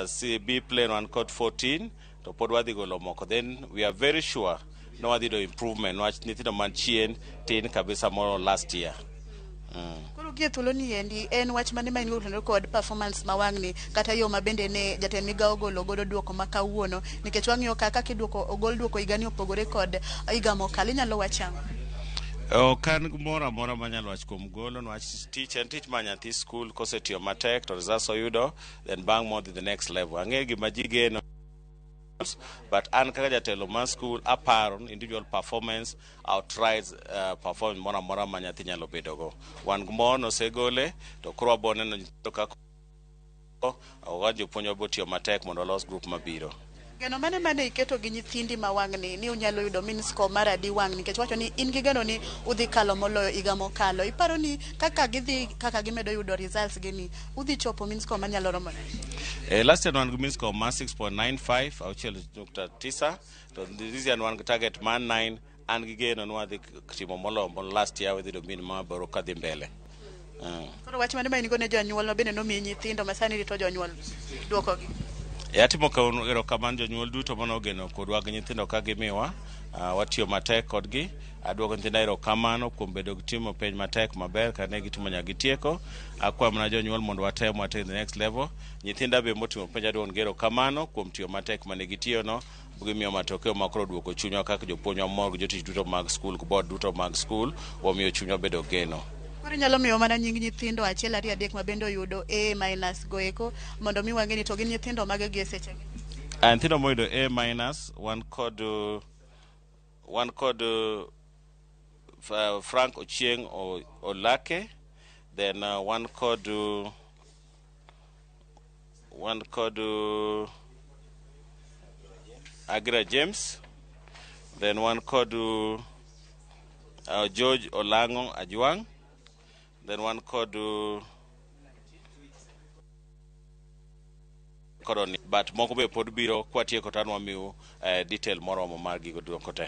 C, B plain wan kod 14, to pod wadhi golo moko. Then we are very sure no wadhi yudo improvement niwach nyithindo man chien tin kabisa molo last year. Koro gie thuolo ni endi en wach mane ma in go kotenore kod performance ma wang'ni kata yo ma bende ne jatend migawo ogolo godo duoko ma kawuono, nikech wang'iyo kaka kiduoko ogol duoko higani opogore kod higa mokalo, inyalo wacho ang'o? Ok an moro amora manyalo wacho kuom golo niwach tich en tich ma nyathi skul kosetiyo matek to results oyudo, then bang' modhi the next level. Ang'eyo gima ji geno, but an kaka jatelo mar skul aparo ni individual performance outrides performance moro amora ma nyathi nyalo bedogo. Wan gi mor nosegole to koro wabo neno nyithindo kaka owa jopuonj wabo tiyo matek mondo walos group mabiro. Geno mane mane iketo gi nyithindi ma wang'ni ni unyalo yudo mean score mar adi wang'ni nikech wacho ni in gi geno ni udhi kalo moloyo higa mokalo. Iparo ni kaka gidhi kaka gimedo yudo results gi ni udhi chopo mean score manyalo romo nade? Last year wan gi mean score mar 6.95 6.9, to this year wan gi target mar 9 an gi geno ni wadhi timo moloyo last year wadhi yudo mean maboro kadhi mbele. Koro wach mane ma in go ne jonyuol ma bende nomiyi nyithindo ma sani rito jonyuol duokogi? E atimo erokamano jonyuol duto manogeno kodwa gi nyithindo ka gimiwa watiyo matek kodgi. Aduoko nyithinda erokamano kuom bedo gi timo penj matek maber ka ne gitimo nyaka gitieko. Akwayo mana jonyuol mondo watem water the next level. Nyithinda be motimo penj aduoko negi erokamano kuom tiyo matek mane gitiyo no gimiyo matokeo ma koro duoko chunywa kaka jopuonj mamor gi jotich duto mag skul gi board duto mag skul wamiyo chunywa bedo geno. Koro inyalo miyo mana nying nyithindo 1 2 3 ma bende oyudo A minus go eko mondo mi wang'e ni to gin nyithindo mage gi e sechegi. Nyithindo moyudo A minus wan kod Frank Ochieng Olake, then wan kod Agra James, then wan kod George Olango Ajwang, then wan kod koroni but moko be pod biro kwatieko to an wamiu detail moromo mar gigo duoko te.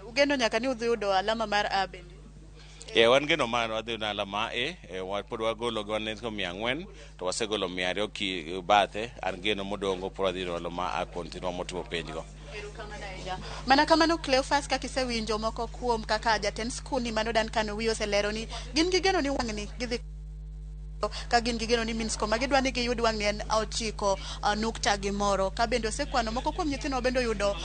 Ugeno nyaka ni udhi yudo alama mar A bende? Wan geno mar wadhi yudo alama A, pod wagolo gi wan 400 to wasegolo 200 ki bathe, an geno modongo pod wadhi yudo alama A kuom nyithindwa motimo penj go. Mana kamano Cleophas, kaka isewinjo moko kuom kaka jatend skul ni mano Duncan Owiyo oselero ni gin gi geno ni wang'ni gidhi ka gin gi geno ni mean score ma gidwa ni giyud wang'ni en 9 nukta gimoro. Ka bende osekwano moko kuom nyithindo bende oyudo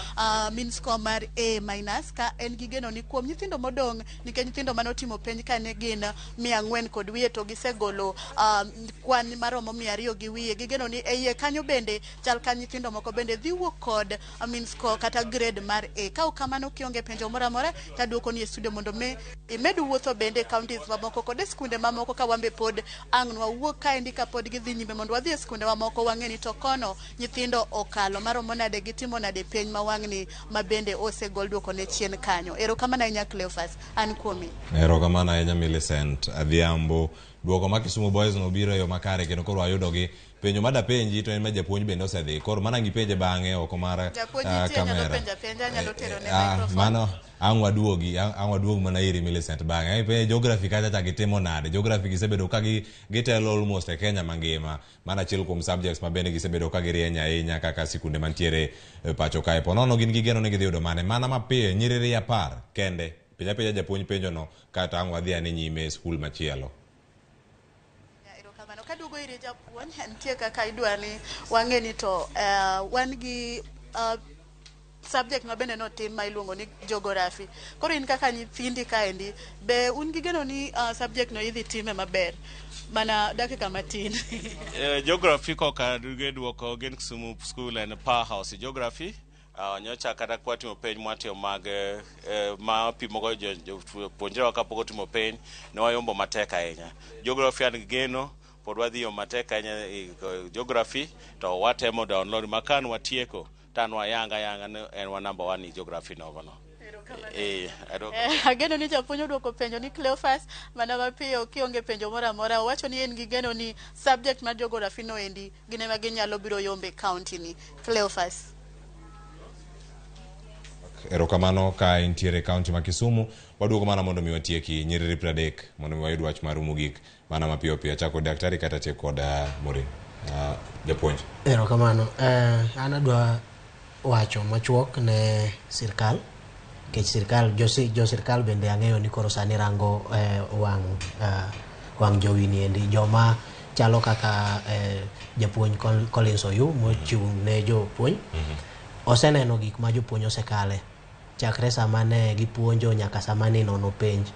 mean score mar A minus, ka en gi geno ni kuom nyithindo modong' nikech nyithindo mane otimo penj ka ne gin 400 kod wiye to gisegolo kwan maromo 200 gi wiye, gigeno ni e iye kanyo bende chal ka nyithindo moko bende dhi wuok kod mean score kata grade mar A. Ka ok kamano kionge penjo moro amora taduoko ni e studio mondo me imed wuotho bende counties mamoko kod e skunde mamoko ka wambe pod ang' nwawuok kaendi kapod gidhi nyime mondo wadhi e skunde mamoko wang'e ni to kono nyithindo okalo maromo nade gitimo nade penj ma wang'ni ma bende osegol duoko ne chien kanyo. Erokamano ahinya Cleophas, an kuomi. Erokamano ahinya Millicent Adhiambo. Duoko ma Kisumu Boys nobiro e yo makare kendo koro wayudogi. Penjo ma dapenji to en ma japuonj bende osedhi. Koro mana gipenje bang'e oko mar kamera. Mano ang' waduogi, ang' waduog mana iri Millicent bang'e. Penjo geography kacha cha gitimo nade? Geography gisebedo ka gitelo almost e Kenya mangima. Mana achiel kuom subjects ma bende gisebedo ka girieny ahinya kaka sikunde mantiere pacho kae. Po nono gin gi geno ni gidhi yudo mane? Mana mapiyo nyiriri 10 kende. Penja penja japuonj penjo no kata ang' wadhi ane nyime e skul machielo. Kaduogo ire japuonj, nitie kaka idwa ni wang'e ni to wan gi subject ma bende notim ma iluongo ni geography. Koro in kaka nyithindi kaendi, be un gi geno ni subject no idhi time maber? Mana dakika matin. Geography koka duoko gin Kisumu School and powerhouse geography. Nyocha kata kwatimo penj mwatimo mag ma pimogo jopuonjrewa kapok otimo penj ne wayombo matek ahinya. Geography an gi geno pod wadhi yo matek ahinya e geography to watemo download ma kan watieko tan wayanga yanga ne en wa number 1 e geography nogo no. Ageno ni japuonj oduoko penjo ni Cleophas mana mapiyo kionge penjo moro amora. Owacho ni en gi geno ni subject mar geography no endi gin ema ginyalo biro yombe county ni. Cleophas. Erokamano ka intiere county ma Kisumu. Waduogo mana mondo mi watieki nyiriri 30 mondo mi wayud wach maru mogik mana mapiyo piyo. Achako daktari kata tiek kod Maureen. Japuonj. Erokamano. An adwa wacho machuok ne sirkal. Nikech sirkal, jo sirkal bende ang'eyo ni koro sani rango wang' jowi ni endi. Joma chalo kaka japuonj Collins Oyu mochung' ne jopuonj. Oseneno gik ma jopuonj osekale chakre sama ne gipuonjo nyaka sama ne inono penj.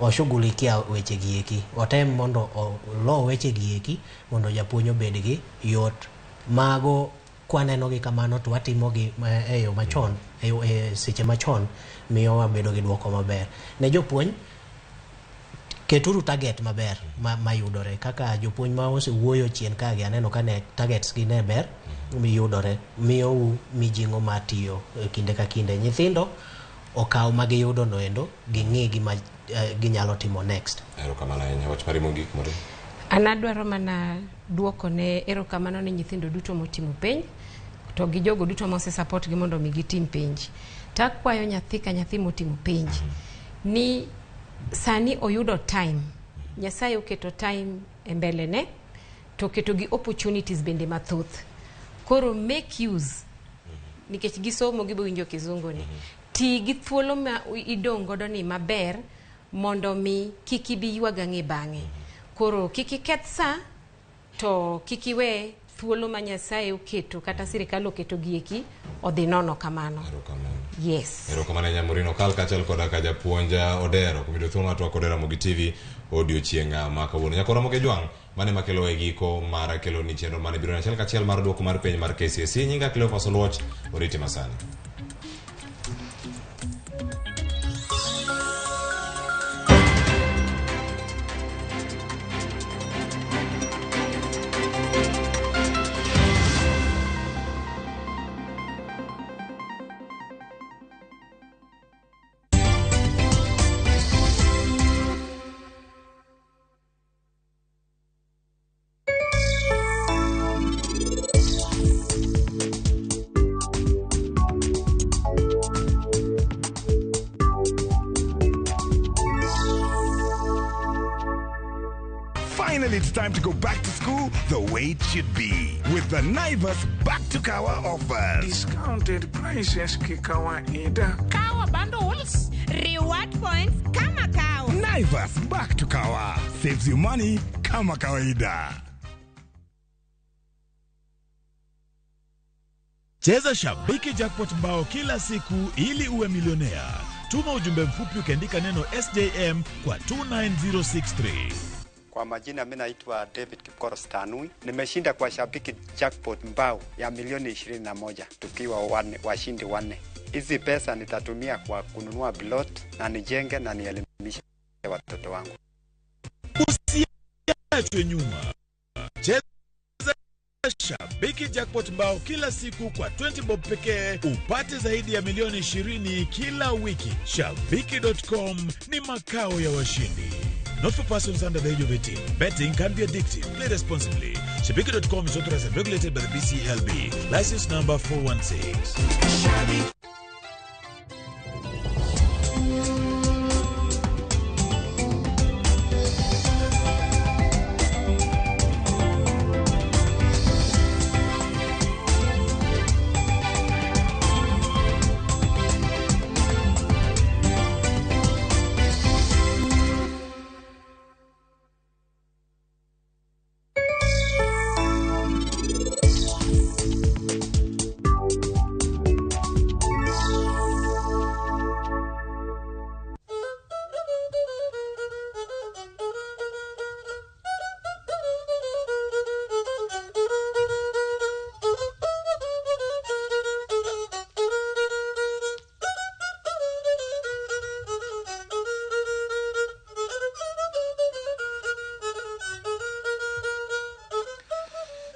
Oshughulikia weche gi eki, otem mondo olo weche gi eki mondo japuonj obed gi yot. Mago kwaneno gi kamano to watimo gi e yo machon, e seche machon miyo wabedo gi duoko maber. Ne jopuonj, Keturu target maber mayudore kaka jopuonj ma osewuoyo chien kagi aneno ka ne targets gi ne ber miyudore miyou mijing'o mar tiyo kinde ka kinde. Nyithindo okaw magiyudo noendo ging'i gima ginyalo timo next. Erokamano ahinya. Wach mari mogik Maureen. An adwaro mana duoko ne erokamano ne nyithindo duto motimo penj to gi jogo duto mose support gi mondo mi gitim penj. Takwayo nyathi ka nyathi motimo penj ni sani oyudo time. Nyasaye oketo time e mbele ne to oketo gi opportunities bende mathoth. Koro make use nikech gisomo gibo winjo kizungu ni. Ti gi thuolo ma idong' godo ni maber mondo mi kik ibi ywag ang'e bang'e. Koro kik iketh sa to kik iwe thuolo ma Nyasaye oketo kata sirikal oketo gieki odhi nono kamano. Yes. Erokamano ahinya Maureen Okal kaachiel koda ka japuonj Odero kuom yudo thuolo mar twak kod Ramogi TV odiochieng' ma kawuono. Nyakor Ramogi Jwang' mane makelo e giko mar kelo ni chenro mane biro achiel kachiel mar duoko mar penj mar KCSE. Nyinga Cleophas Oluoch, oriti masani. Finally, it's time to go back to school the way it should be with the Naivas Back to Kawa offers. Discounted prices kikawaida. Kawa bundles, reward points kama kawa. Naivas Back to Kawa saves you money kama kawaida. Cheza Shabiki Jackpot Mbao kila siku ili uwe milionea. Tuma ujumbe mfupi ukiandika neno SJM kwa 29063. Kwa majina mimi naitwa David Kipkoros Tanui. Nimeshinda kwa Shabiki Jackpot Mbao ya milioni 21 tukiwa washindi 4. Hizi pesa nitatumia kwa kununua plot na nijenge na nielimishe watoto wangu. Usiachwe nyuma. Cheza Shabiki Jackpot Mbao kila siku kwa 20 bob pekee upate zaidi ya milioni 20 kila wiki. Shabiki.com ni makao ya washindi. Not for persons under the age of 18. Betting can be addictive. Play responsibly. Shabiki.com is authorized and regulated by the BCLB. License number 416. Shabiki.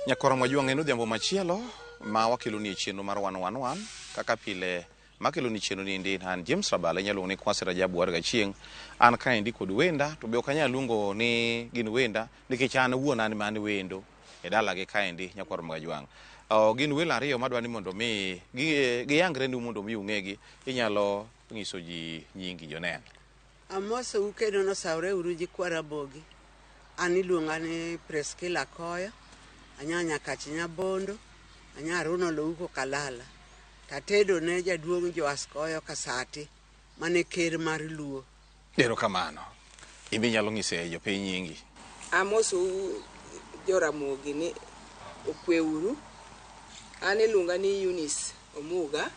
Nyakora Mwajwang' en odhiambo machielo ma wakeloni e chenro mar 111 kaka pile makeloni chenro ni endi an James Rabala inyalo luongo ni Kwasi Rajabu Warga Chieng'. An kaendi kod wenda to be ok anyal luongo ni gin wenda nikech an wuon an man wendo e dalagi kaendi Nyakwar Mwajwang'. Gin welo ariyo madwa ni mondo mi giyangre ni mondo mi ung'egi. Inyalo nyiso ji nyingi joneno. Amosou kendo nosawre uru jikwa Ramogi. An iluonga ni Priscilla Koyo. Anya Nyakach Nyabondo, anya Runo Louko Kalala. Tatedo ne jaduong' Joas Koyo Kasati, mane ker mar Luo. Erokamano. Imbe inyalo nyise jopiny nyingi. Amosou Joramogi ni okweuru. An iluonga ni Eunice Omuga.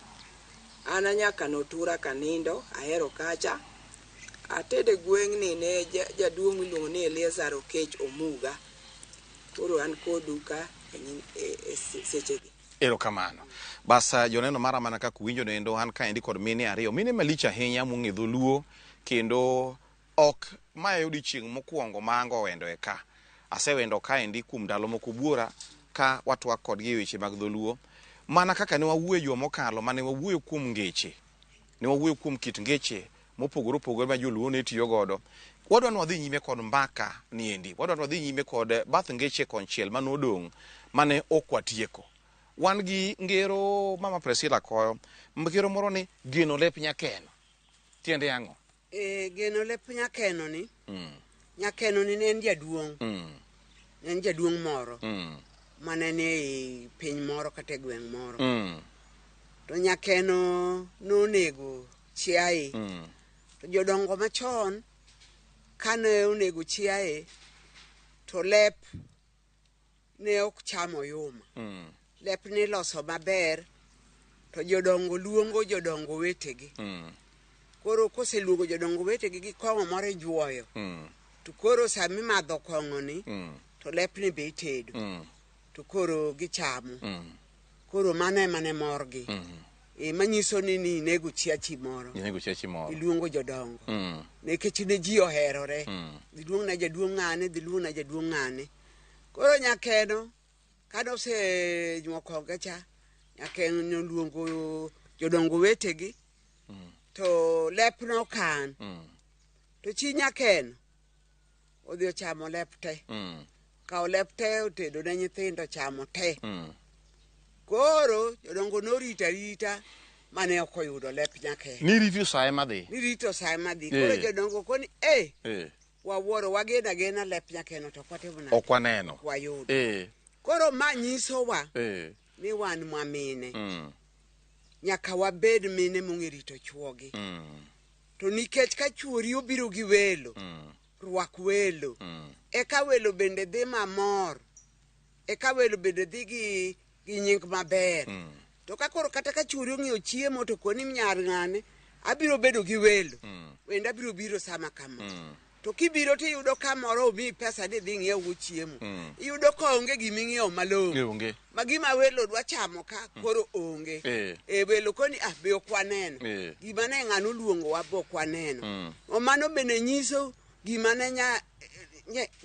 An anyaka Notura Kanindo, ahero kacha. Atede gweng'ni ne jaduong' miluongo ni Eliezer Okech Omuga. Koro an kodu ka e sechegi. Erokamano. Bas joneno mara mana kaka uwinjo noendo an kaendi kod mine ariyo. Mine malich ahinya mong'e dholuo kendo ok Ma e odiochieng' mokwongo ma ango wendo e ka. Asewendo kaendi kuom ndalo moko buora ka watwak kodgi e weche mag dholuo. Mana kaka ne wawuoyo e juma mokalo mane wawuoyo kuom ngeche. Ne wawuoyo kuom kit ngeche mopogore opogore ma joluo ne tiyo godo. Wadwa ni wadhi nyime kod mbaka niendi. Wadwa ni wadhi nyime kod bath ngeche konchiel mane odong' mane ok watieko. Wan gi ngero Mama Priscilla Koyo, ngero moro ni geno lep nyakeno. Tiende ang'o? E, geno lep nyakeno ni, nyakeno ni ne en jaduong', ne en jaduong' moro mane ni ei piny moro kata e gweng' moro. To nyakeno nonego chiaye. To jodongo machon kane onego chiaye to lep ne ok cham oyuma. Lep niloso maber to jodongo luongo jodongo wetegi. Koro koseluongo jodongo wetegi gi kong'o moro ijuoyo. To koro sama imadho kong'o ni to lepni be itedo. To koro gichamo. Koro mano ema ne morgi. E, manyiso ni inego chiachi moro. Inego chiachi moro. Iluongo jodongo. Nikech ne ji oherore. Dhi luongna jaduong' ng'ane, dhi luongna jaduong' ng'ane. Koro nyakeno, kane osenyuo konge cha, nyakeno noluongo jodongo wetegi, to lep nokan. To chi nyakeno odhi ochamo lep te. Kawo lep te otedo ne nyithindo chamo te. Koro jodongo norito arita mane ok oyudo lep nyakeno. Nirito saye madhi. Nirito saye madhi. Koro jodongo koni, eh, wawuoro wageno agena lep nyakeno to ok watimo nade? Ok waneno. Ok wayudo. Koro ma nyisowa ni wan mwamine. Nyaka wabed mine mong'e rito chuogi. To nikech ka chuori obiro gi welo, rwak welo. Eka welo bende dhi mamor. Eka welo bende dhi gi nying maber. To ka koro kata ka chuori ong'iewo chiemo to koni nyar ng'ane, abiro bedo gi welo. Wenda biro biro sama kama. To kibiro tiyudo ka moro omiyi pesa ni idhi ing'iew chiemo. Iyudo ka onge gima ing'iewo malong'o. Onge. Ma gima welo dwa chamo ka koro onge. E welo koni ah be ok waneno. Gima ne ng'ano oluongowa be ok waneno. Mano bende nyiso gima ne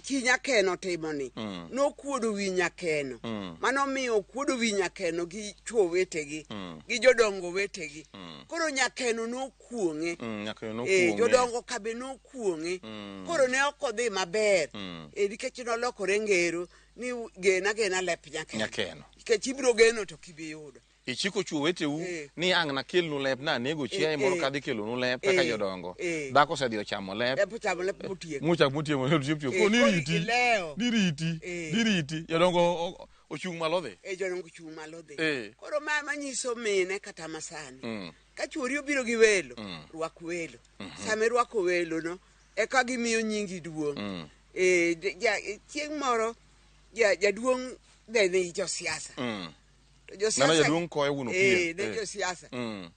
chi nyakeno timo ni. Nokuodo wi nyakeno. Mano miyo okuodo wi nyakeno gi chwo wetegi, gi jodongo wetegi. Koro nyakeno nokuong'e. Jodongo ka be nokuong'e. Koro ne ok odhi maber. Nikech nolokore ngero ni gena gena lep nyakeno. Nikech ibiro geno to ok ibi yudo. Ichiko chwo weteu ni ang' nakelnu lep na anego chiaye moro kadhi kelonu lep kaka jodongo. Dhako osedhi ochamo lep. Lep ochamo lep motieko. Mochako motieko motieko. Koro niriti. Niriti. Niriti. Jodongo ochung' malo dhi. Jodongo ochung' malo dhi. Koro ma manyiso mine kata masani. Ka chuori obiro gi welo, rwak welo. Sama irwako welo no, eka gimiyo nyingi duong'. Chieng' moro jaduong' ne ni josiasa. Mano jaduong' koyo wuon Opiyo. Ne josiasa.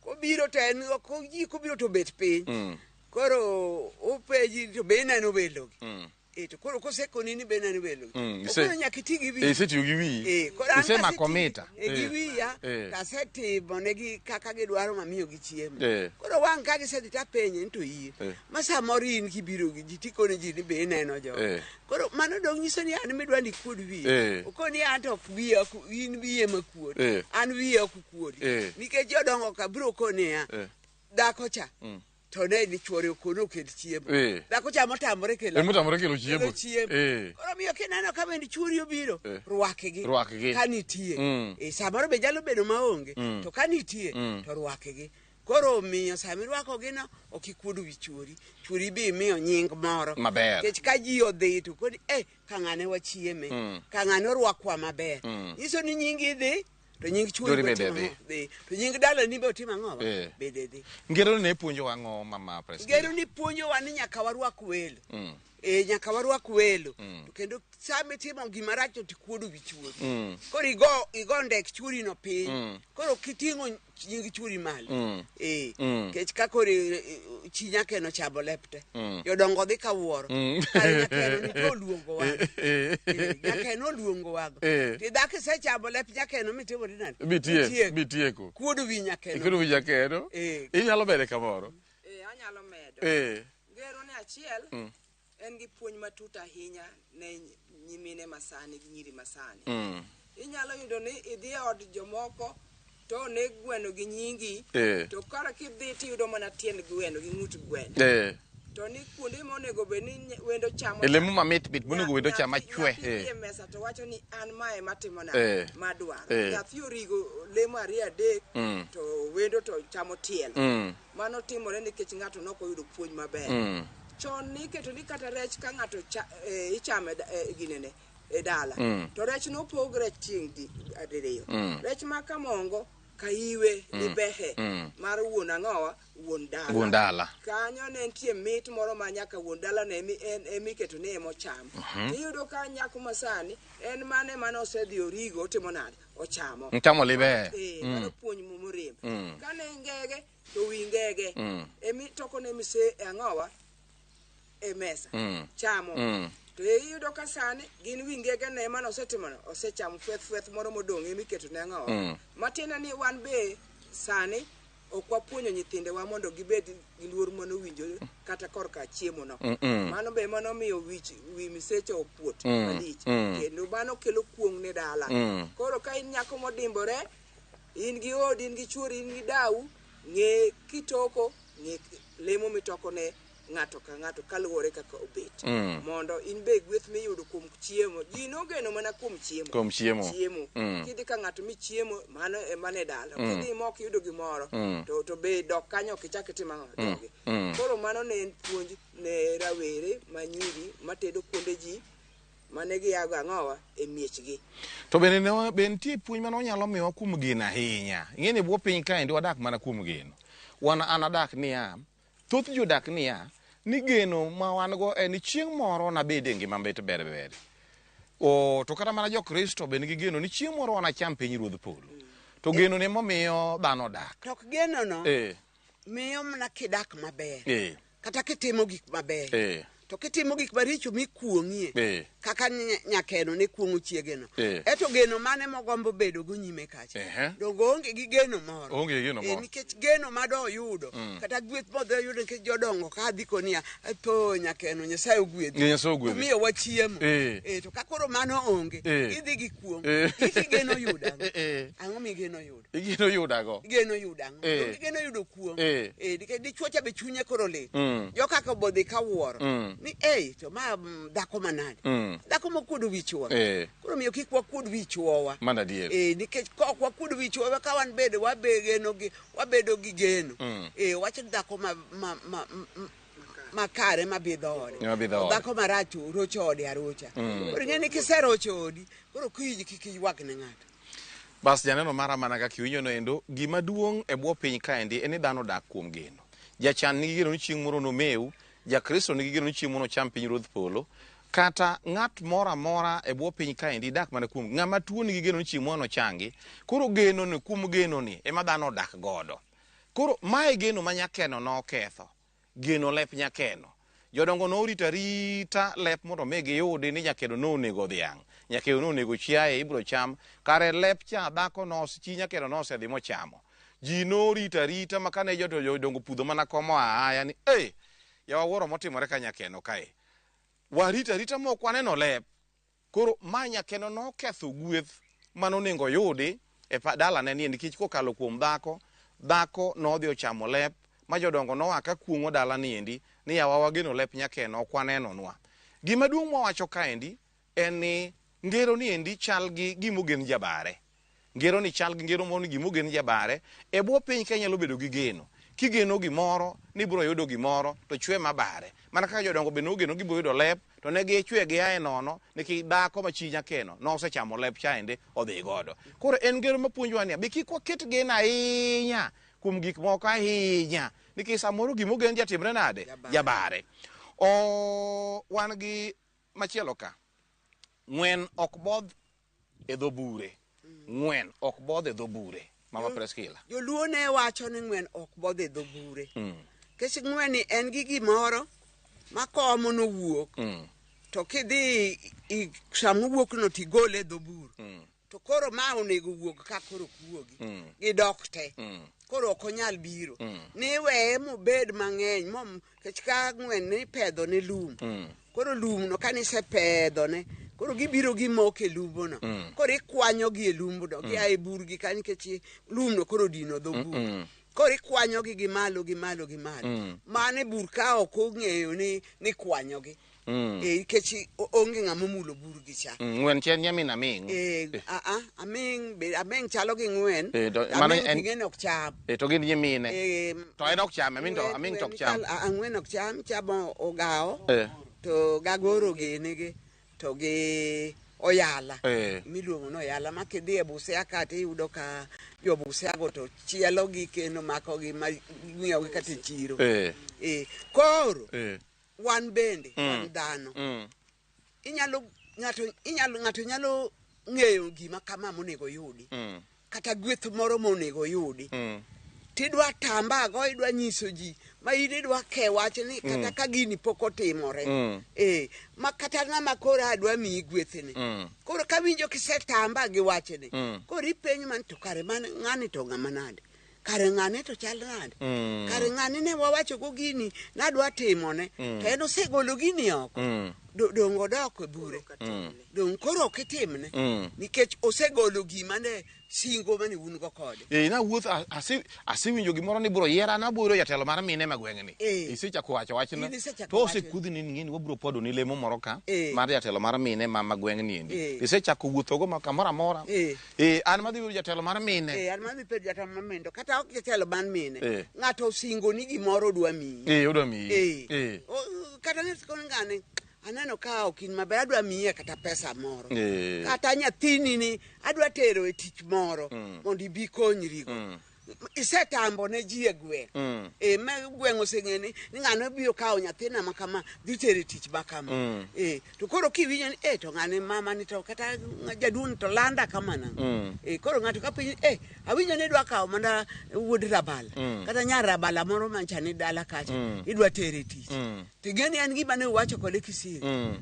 Kobiro to en ji kobiro to bet piny. Koro openji to be ineno welogi. To koro kosekoni ni be ineno welogi. Koro nyaka iti gi wiyi. Isetiyo gi wiyi. Isemako mita. Gi wiya to asetimo negi kaka gidwaro mamiyo gi chiemo. Koro wang' ka gisedhi tapenje ni to in. Ma samoro in kibiro gi ji tikone ji ni be ineno jogo. Koro mano dong' nyiso ni an midwa ni ikuod wiyi. Okoni an to ok wiya in wiye makuot. An wiya ok kuodi. Nikech jodongo ka biro koniya dhako cha to ne ni chuore okono okel chiemo. Dhako cha motamore kelo. Motamore kelo chiemo. Koro miyo kineno ka bende chuori obiro, rwakgi. Rwakgi. Ka nitie. Samoro be nyalo bedo maonge, to ka nitie to rwakgi. Koro miyo sama irwakogi no ok ikuod wi chuori. Chuori be imiyo nying moro. Maber. Nikech ka ji odhi to koni ka ng'ane wachieme, ka ng'ane orwakwa maber. Nyiso ni nyingi dhi to nying chuori bende dhi. To nying dalani be otimo ang'o? Bende dhi. Ngero ni puonjowa ang'o Mama Priscilla? Ngero ni puonjowa ni nyaka warwak welo. Nyaka warwak welo. To kendo sama itimo gima rach to ikuodo wi chuori. Koro igo ndek chuori no piny. Koro kiting'o nying chuori malo. Nikech ka koro chi nyakeno chamo lep te. Jodongo dhi ka wuoro. Kare nyakeno ni to oluongo wago. Nyakeno oluongo wago. Ti dhako isechamo lep nyakeno mitimo nade? Mitieko. Kuodo wi nyakeno. Ikuodo wi nyakeno. Inyalo mede kamoro. Anyalo medo. Ngero ni achiel. En gi puonj matut ahinya ne nyimine masani gi nyiri masani. Inyalo yudo ni idhi e od jomoko to oneg gweno gi nyingi to kara kidhi tiyudo mana tiend gweno gi ng'ut gweno. To ni kuonde monego bed ni wendo chamo E lemo mamit mit monego wendo cham achwe. Nyathi dhi e mesa to wacho ni an mae matimo nade madwaro. Nyathi origo lemo ariyo adek to wendo to chamo tielo. Mano timore nikech ng'ato nok oyudo puonj maber. Chon niketo ni kata rech ka ng'ato ichamo e ginene e dala to rech nopog rech tieng' diriyo. Rech ma kamongo kaiwe libehe mar wuon ang'owa wuon dala. Wuon dala. Kanyo ne nitie mit moro ma nyaka wuon dala ne en emiketo ni emocham. Tiyudo ka nyako masani en mane mane osedhi origo otimo nade ochamo. Ochamo libehe. Mano puonj morem. Kane ngege to wi ngege emi toko ne mise ang'owa e mesa chamo. To iyudo ka sani gin wi ngege ne mane osetimo no osechamo fweth fweth moro modong' emiketo ne ang'owa. Matiende ni wan be sani ok wapuonjo nyithindewa mondo gibed gi luor manowinjore kata korka chiemo no. Mano be manomiyo wi miseche okuot malich. Kendo mano kelo kuong' ne dala. Koro ka in nyako modimbore, in gi odi, in gi chuori, in gi dau, ng'e kitoko, ng'e lemo mitoko ne ng'ato ka ng'ato kaluwore kaka obet. Mondo in be gweth miyudo kuom chiemo. Ji nogeno mana kuom chiemo. Kuom chiemo. Chiemo. Kidhi ka ng'ato michiemo, mano ema ne dala. Kidhi mok iyudo gimoro, to be dok kanyo ok ichak itim ang'o, dogi. Koro mano ne en puonj ne rawere manyiri matedo kuonde ji mane giago ang'owa e miechgi. To bende ne be nitie puonj mane onyalo miyowa kuom geno ahinya. Ing'e ni e bwo piny kaendi wadak mana kuom geno. Wan an adak niya, thoth ji odak niya, ni geno ma wan go en ni chieng' moro nabed e ngima bet ber ber. To kata mana Jokristo be nigi geno ni chieng' moro wanacham piny ruodh polo. To geno ne momiyo dhano dak. To ok geno no, miyo mana kidak maber. Kata kitimo gik maber. To kitimo gik maricho mikuong'ie. Kaka nyakeno ne kuong'o chiegeno. Eto geno mane mogombo bedo go nyime kacha. Donge oonge gi geno moro. Oonge gi geno moro. Nikech geno ma doyudo. Kata gweth modhi yudo nikech jodongo ka dhi konia, atho nyakeno Nyasaye ogwedhi. Nyasaye ogwedhi. Omiyo wa chiemo. To ka koro mano onge, idhi gi kuong'. Igeno yudo ang'o? Ang'o migeno yudo? Igeno yudo ang'o? Igeno yudo ang'o? Igeno yudo kuong'. Nikech dichuo cha be chunye koro lit. Jokaka obodhi ka wuoro. Ni to ma dhako manade. Dhako mokuodo wi chuore. Koro miyo kik wakuod wi chuowa. Mano adier. Nikech ka ok wakuod wi chuowa ka wan bende wabedo gi geno. Wach dhako makare mabidho ode. Dhako marach rocho ode arocha. Koro ing'e ni kiserocho odi, koro kiny kik iywak ne ng'ato. Bas janeno mara mana kaka iwinjo no endo, gima duong' e bwo piny kaendi en ni dhano dak kuom geno. Jachan nigi geno ni chieng' moro nomew, Jakristo nigi geno ni chieng' moro nocham piny ruodh polo, kata ng'at moro amora e bwo piny kaendi dak mana kuom ng'ama tuo nigi geno ni chieng' moro nochangi. Koro geno ni kuom geno ni ema dhano odak godo. Koro mae geno ma nyakeno noketho. Geno lep nyakeno. Jodongo norito arita lep mondo mi giyudi ni nyakeno nonego dhiang'. Nyakeno nonego chiaye ibiro cham. Kare lep cha dhako nos chi nyakeno nosedhi mochamo. Ji norito arita ma kane jodongo pudho mana komo aaya ni yawa wuoro motimore ka nyakeno kae. Warito arita mok waneno lep. Koro ma nyakeno noketho gweth manonego yudi e dalane ni nikech kokalo kuom dhako, dhako nodhi ochamo lep ma jodongo noa ka kuong'o dala niendi ni yawa wageno lep nyakeno ok wanenonwa. Gima duong' mwawacho kaendi en ni ngero niendi chal gi gimogen jabare. Ngero ni chal gi ngero moro ni gimogen jabare. E bwo piny ka inyalo bedo gi geno. Kigeno gimoro ni ibiro yudo gimoro to chwe mabare. Mana kaka jodongo be nogeno gibiro yudo lep to ne gichwe gia e nono nikech dhako ma chi nyakeno nosechamo lep chaende odhi godo. Koro en ngero mapuonjowa niya, be kik waket geno ahinya kuom gik moko ahinya nikech samoro gimogen jatimre nade? Jabare. Wan gi machielo ka. Ng'wen ok bodh e dho bure. Ng'wen ok bodh e dho bure. Mama Priscilla. Joluo ne wacho ni ng'wen ok bodh e dho bure. Nikech ng'wen en gi gimoro ma komo nowuok. To kidhi sama owuok no tigole e dho bur. To koro ma onego wuog ka koro ok wuogi. Gidok te. Koro ok onyal biro. Niweye mobed mang'eny mom nikech ka ng'wen nipedho ne lum. Koro lum no kanisepedho ne koro gibiro gimoko e lumbono. Koro ikwanyogi e lumbno gia e burgi ka nikech lumno koro odino dho bur. Koro ikwanyogi gi malo gi malo gi malo. Mano e bur ka ok ong'eyo ni nikwanyogi. Nikech onge ng'ama omulo burgi cha. Ng'wen chien nyamin aming'. Aming' aming' chalo gi ng'wen. Mano Aming' ting'e ok cham. To gin nyimine. To en ok cham, aming' to aming' to ok cham. Ng'wen ok cham, chamo ogawo. To gagoro gini gi to gi oyala. Miluongo ni oyala ma kidhi e Busia ka tiyudo ka jo Busia go to chielo gi kendo mako gi ma ng'iewo gi kata e chiro. Koro wan bende wan dhano. Inyalo ng'ato nyalo ng'eyo gima kama monego yudi. Kata gweth moro monego yudi. Tidwa tamba go idwa nyiso ji ma in idwa ke wach ni kata ka gini pok otimore. Ma kata ng'ama koro adwa miyi gwethni. Koro kawinjo kisetamba gi wachni. Koro ipenjo man to kare man ng'ani to ng'ama nade? Kare ng'ane to chal nade? Kare ng'ane ne wawacho go gini nadwa timone. To en osegolo gini oko. Dong odok e bure. Dong koro ok itimne. Nikech osegolo gima ne singo mane un go kode. Na wuoth asewinjo gimoro ni biro yiera na biro jatelo mar mine ma gweng'ni. Isechako wacho wachno. To osekudhi ni ng'eni wabiro podo ni lemo moro ka mar jatelo mar mine ma gweng'ni endi. Isechako wuotho go kamoro amora. An madhi bedo jatelo mar mine. An madhi bedo jatelo mar mine. To kata ok jatelo mar mine. Ng'ato osingo ni gimoro odwa miyi. Odwa miyi. Kata ng'ato ng'ane aneno ka ok in maber adwa miye kata pesa moro. Kata nyathini ni adwa tero e tich moro mondo ibi konyrigo. Isetambo ne ji e gweng'. Ma gweng' oseng'e ni ng'ano biro kawo nyathina ma kama dhi tere tich ma kama. To koro kiwinjo ni to ng'ane mama ni to kata jaduong' to landa kama nang'o. Koro ng'ato ka penjo awinjo ni idwa kawo mana wuod Rabala. Kata nyar Rabala moro mancha ni dala kacha idwa tere tich. To ing'e ni en gima ne uwacho kode kisiri.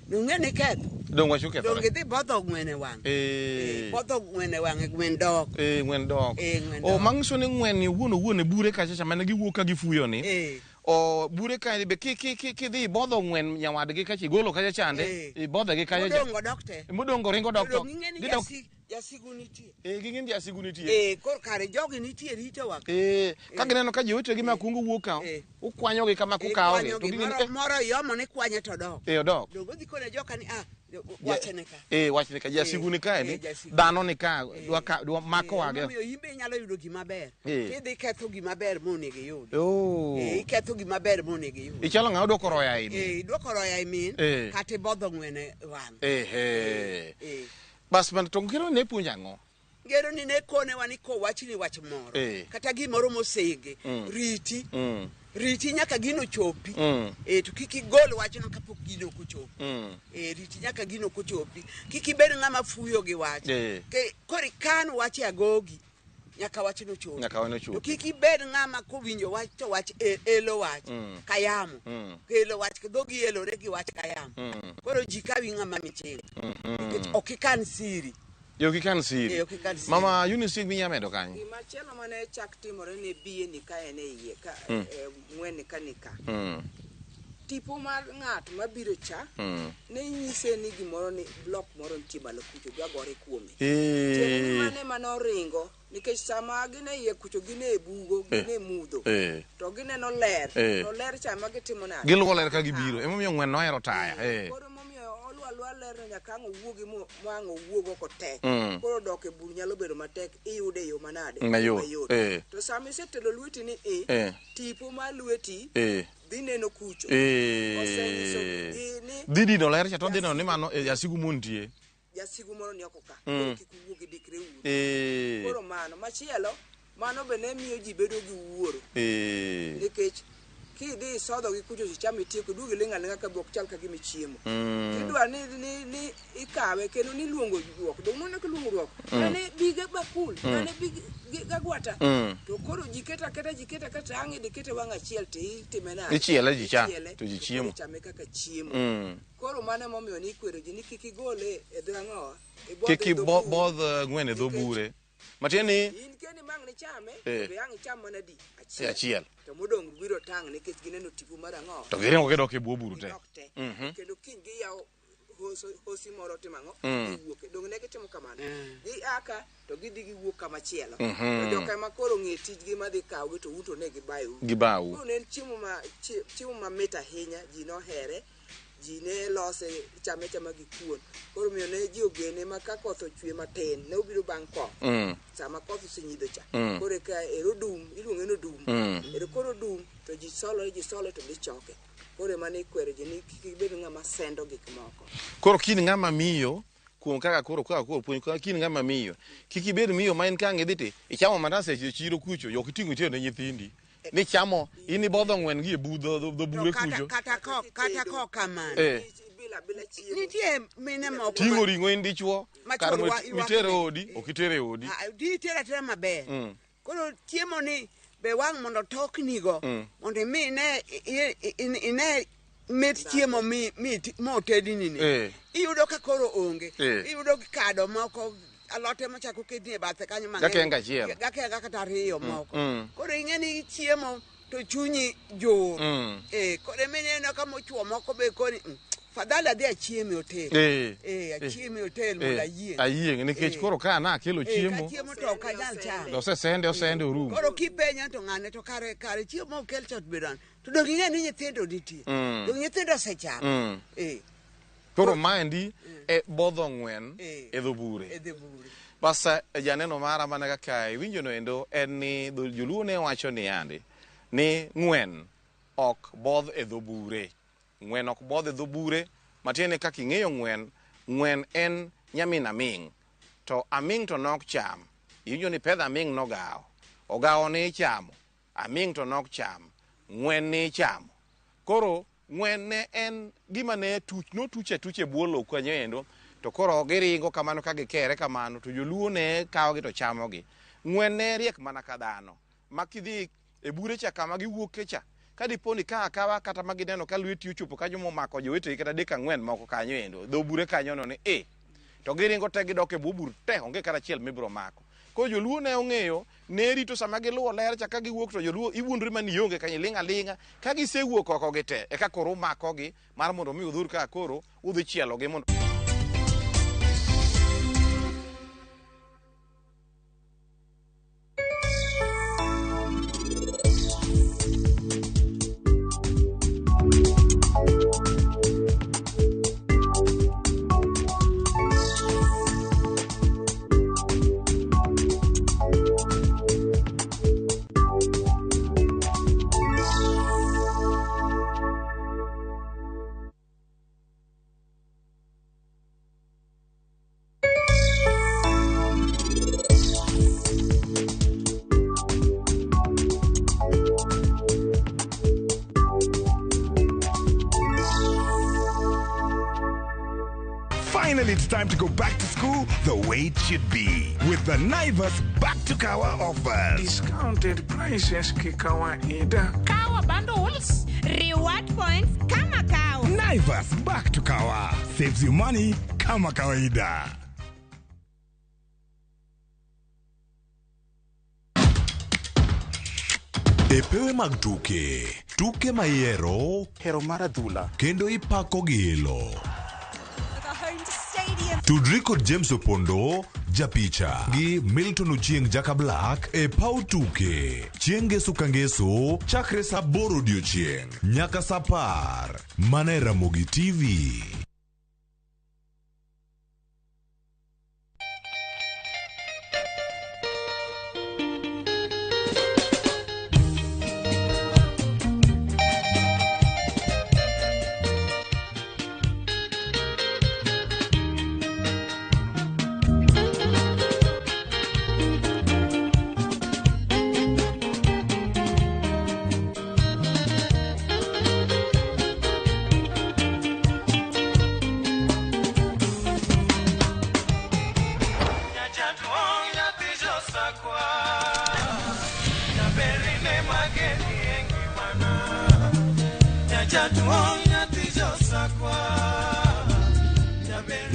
Dong' ni ketho. Dong' wacho kethore. Dong' idhi bodho ng'wen e wang'e. Bodho ng'wen e wang'e ng'wen dok. Ng'wen dok. Mang'iso ni ng'wen ni owuon owuon e bure kacha cha mane giwuok ka gifuyo ni. Bure ka be kidhi ibodho ng'wen nyawadgi kacha igolo kacha chande. Ibodhe gi kacha cha. Modong' odok te. Modong' oringo dok to. Dong' ing'e ni jasigu nitie. Ging'e ni jasigu nitie. Koro kare jogi nitie ritowa. Ka gineno ka jowetegi ma kuongo wuok ka, ukwanyogi kama kukawogi. To ging'e ni moro iomo ni kwanye to dok. Odok. Dong' odhi kone joka ni wachne ka. Wachne ka jasigu ni kae ni dhano ni ka dwa makowa gi. Omiyo in be inyalo yudo gima ber. Tidhi ketho gima ber monego iyud. Iketho gima ber monego iyud. Ichalo ng'ama dwoko roya e min. Idwoko roya e min kata ibodho ng'wen e wang'e. Bas man to ngero ne puonjo ang'o? Ngero ni ne konewa ni kowachni wach moro. Kata gimoro mosege. Riti. Riti nyaka gino chopi. To kik igol wachno kapok gino ok ochopi. Riti nyaka gino ok ochopi. Kik ibed ng'ama fuyo gi wach. Koro ikan wach e agogi. Nyaka wachno chopi. Nyaka wachno chopi. To kik ibed ng'ama kowinjo wach to wach elo wach kayamo. Elo wach dhogi elore gi wach kayamo. Koro ji kawi ng'ama michele. Nikech ok ikan siri. Ok ikan siri. Ok ikan siri. Mama Eunice minya medo kanyo. Gima chielo mane chak timore ne biye ni ka en e iye ka ng'wen ni ka ni ka. Tipo mar ng'at mabiro cha ne nyise ni gimoro ni block moro nitie malo kucho dwa gore kuome. Tiende ni mane manoringo nikech sama gin e iye kucho gin e bugo gin e mudho to gineno ler to ler cha ma gitimo nade? Giluwo ler ka gibiro emomiyo ng'wen nohero taya. Koro emomiyo oluwo aluwa lerno nyaka ang' owuogi ma ang' owuog oko te. Koro dok e bur nyalo bedo matek iyude e yo manade? Mayot. To sama isetelo lweti ni tipo mar lweti dhi neno kucho. Osenyiso gi ni Dhi dino ler cha to dhi neno ni mano jasigu montie. Jasigu moro ni oko ka. Koro kik uwuog idikre uru. Koro mano machielo mano be ne miyo ji bedo gi wuoro. Nikech kidhi isodho gi kucho tichamo itieko iduogo iling' aling'a ka ok chal ka gima ichiemo. Tidwa ni ikawe kendo niluongo ruok. Dong' noneno kiluongo ruok. Ng'ane bi ga bakul, ng'ane bi gagwata. To koro ji keto aketa ji keto aketa ang' idhi kete wang' achiel to itime nade? Ichiele ji cham to ji chiemo. Ichame kaka chiemo. Koro mano emomiyo nikwero ji ni kik igole e dho ang'owa. Kik ibodh ng'wen e dho bure. Matiende ni In keni mang' nichame, Eh. to ang' icham mana di Achiel. To modong' biro tang' nikech gineno tipo mar ang'o. To giringo gidok e bwo buru te. Gidok te. Mhm. Kendo kiny giyawo hosi moro timo ang'o? Giwuok. Dong' ne gitimo kamano. Gia ka to gidhi giwuok kama chielo. To joka ema koro ong'e tijgi madhi kawogi to un to ne gibayou. Gibau. Koro ne en chiemo ma chiemo mamit ahinya, ji nohere. Ji ne lose chame chama gi kuon. Koro miyo ne ji ogene ma ka koth ochwe matin, ne obiro bang' koth. Sama koth osenyidho cha. Koro eka ero dum, iluonge ni odum. Ero koro dum to ji solore, ji sole to dhi choke. Koro ema ne ikwero ji ni kik ibed ng'ama sendo gik moko. Koro kin ng'ama miyo kuom kaka koro puonj kaka kin ng'ama miyo kik ibed miyo ma en ka ang' idhi ti ichamo mandas e chiro kucho yok iting'o itero ne nyithindi ni chamo in ibodho ng'wen gi e budho dho bure kucho kata ko kamano. Nitie mine moko ting'o ring'o in dichuo kar mitere odi ok itere odi. Di itere atera maber. Koro chiemo ni be wang' mondo toknigo mondo imi ine mit chiemo motedini ni. Iyudo ka koro onge. Iyudo kado moko alote mochako ketni e bathe kanyo mang'eny. Gakenga achiel. Gakenga kata ariyo moko. Koro ing'e ni chiemo to chunyi jor. Koro emineno ka mochuo moko be koni fadhali adhi achiem e hotel. Achiem e hotel mondo ayieng'. Ayieng' nikech koro ka nakelo chiemo. Ka chiemo to ok anyal chamo. To osesende osende orumo. Koro kipenja to ng'ane to kare chiemo okel cha to bedo an. To dong ing'e ni nyithindo nitie. Dong nyithindo osechamo. Koro maendi e bodho ng'wen e dho bure. Bas janeno mara mana kaka iwinjo no endo en ni joluo ne wacho ni yande ni ng'wen ok bodh e dho bure. Ng'wen ok bodh e dho bure, matiende kaka ing'eyo ng'wen, ng'wen en nyamin aming'. To aming' to nok cham. Iwinjo ni pedha aming' nogawo. Ogawo ni ichamo, aming' to nok cham, ng'wen ni ichamo. Koro ng'wen ne en gima ne tuch notuch atuch e bwo lowo kanyo endo to koro giringo kamano ka gikere kamano to joluo ne kawogi to chamogi. Ng'wen ne riek mana ka dhano ma kidhi e bure cha kama giwuoke cha ka dipo ni ka akawa kata ma gineno ka lweti ochopo kanyo momako jowetegi kata adek ang'wen moko kanyo endo dho bure kanyo no ni to giringo te gidok e bwo bur te onge kata achiel mibiro mako. Koro joluo ne ong'eyo ne rito sama giluwo ler cha ka giwuok to joluo iwuondri ma ni ionge kanyo iling' aling'a ka gisewuok oko gi te eka koro umakogi mar mondo mi udhur kaka koro udhi chielogi mondo Finally, it's time to go back to school the way it should be with the Naivas Back to Kawa offers. Discounted prices kikawaida. Kawa bundles, reward points kama kawa. Naivas Back to Kawa saves you money kama kawaida. E pewe mag tuke, tuke mayiero, hero mar adhula, kendo ipako gi ilo. Tudri kod James Opondo, japicha, gi Milton Ochieng' Jaka Black e paw tuke. Chieng' ngeso ka ngeso, chakre saa 8 odiochieng' nyaka saa 10. Mana e Ramogi TV.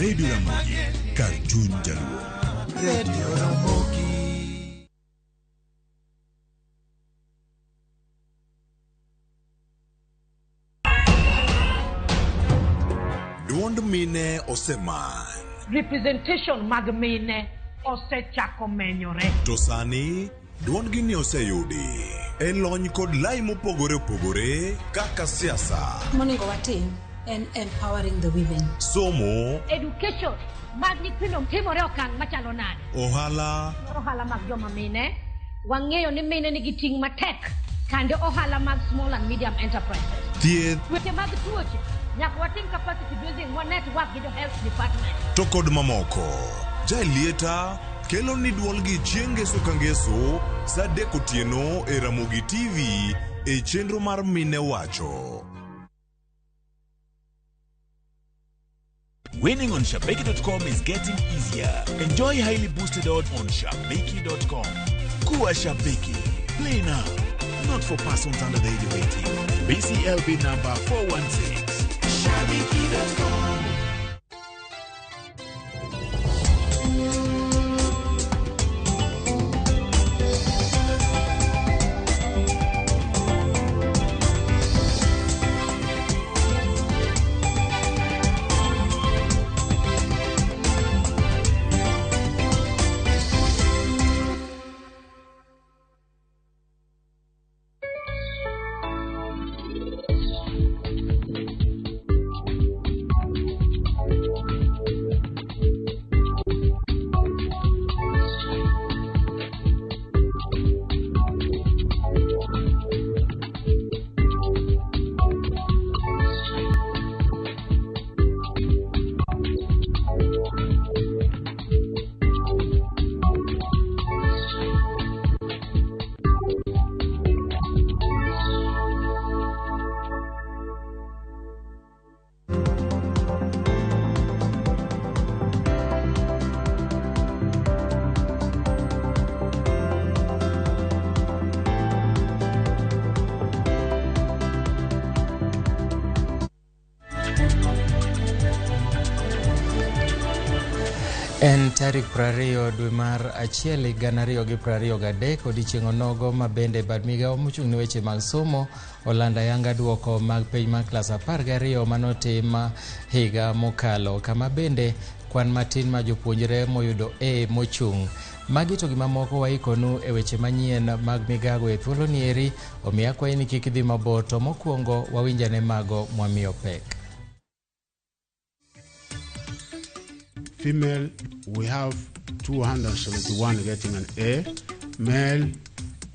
Radio Ramogi, kar chuny jaluo. Radio Ramogi. Duond mine osemany. Representation mag mine osechako menyore. To sani duondgi ni oseyudi e lony kod lai mopogore opogore kaka siasa, Monego watim en empowering the women. Somo, Education mag nyithindo timore okang' machalo nade? Ohala, Ohala mag joma mine, wang'eyo ni mine nigi ting' matek kande ohala mag small and medium enterprises. Thieth, Weche mag tuoche, nyaka watim capacity building wa network gi jo health department. To kod mamoko. Jaelieta kelo ni duolgi chieng' ngeso ka ngeso sa 3 otieno e Ramogi TV e chenro mar Mine Wacho. Winning on Shabiki.com is getting easier. Enjoy highly boosted odds on Shabiki.com. Kuwa Shabiki. Play now. Not for persons under the age of 18. BCLB number 416. Shabiki.com. En tarik 20 dwe mar 1 2023 odiechieng' onogo ma bende bad migawo mochung' ne weche mag somo olando ayanga duoko mag penj mar klas 12 manotim higa mokalo, kama bende kwan matin ma jopuonjre moyudo A mochung'. Magi to gimamoko waikonu e weche manyien mag migago e thuolo ni eri, omiyo akwayi ni kik idhi mabor, to mokwongo wawinjane mago mwamiyo pek. Female, we have 271 getting an A. Male,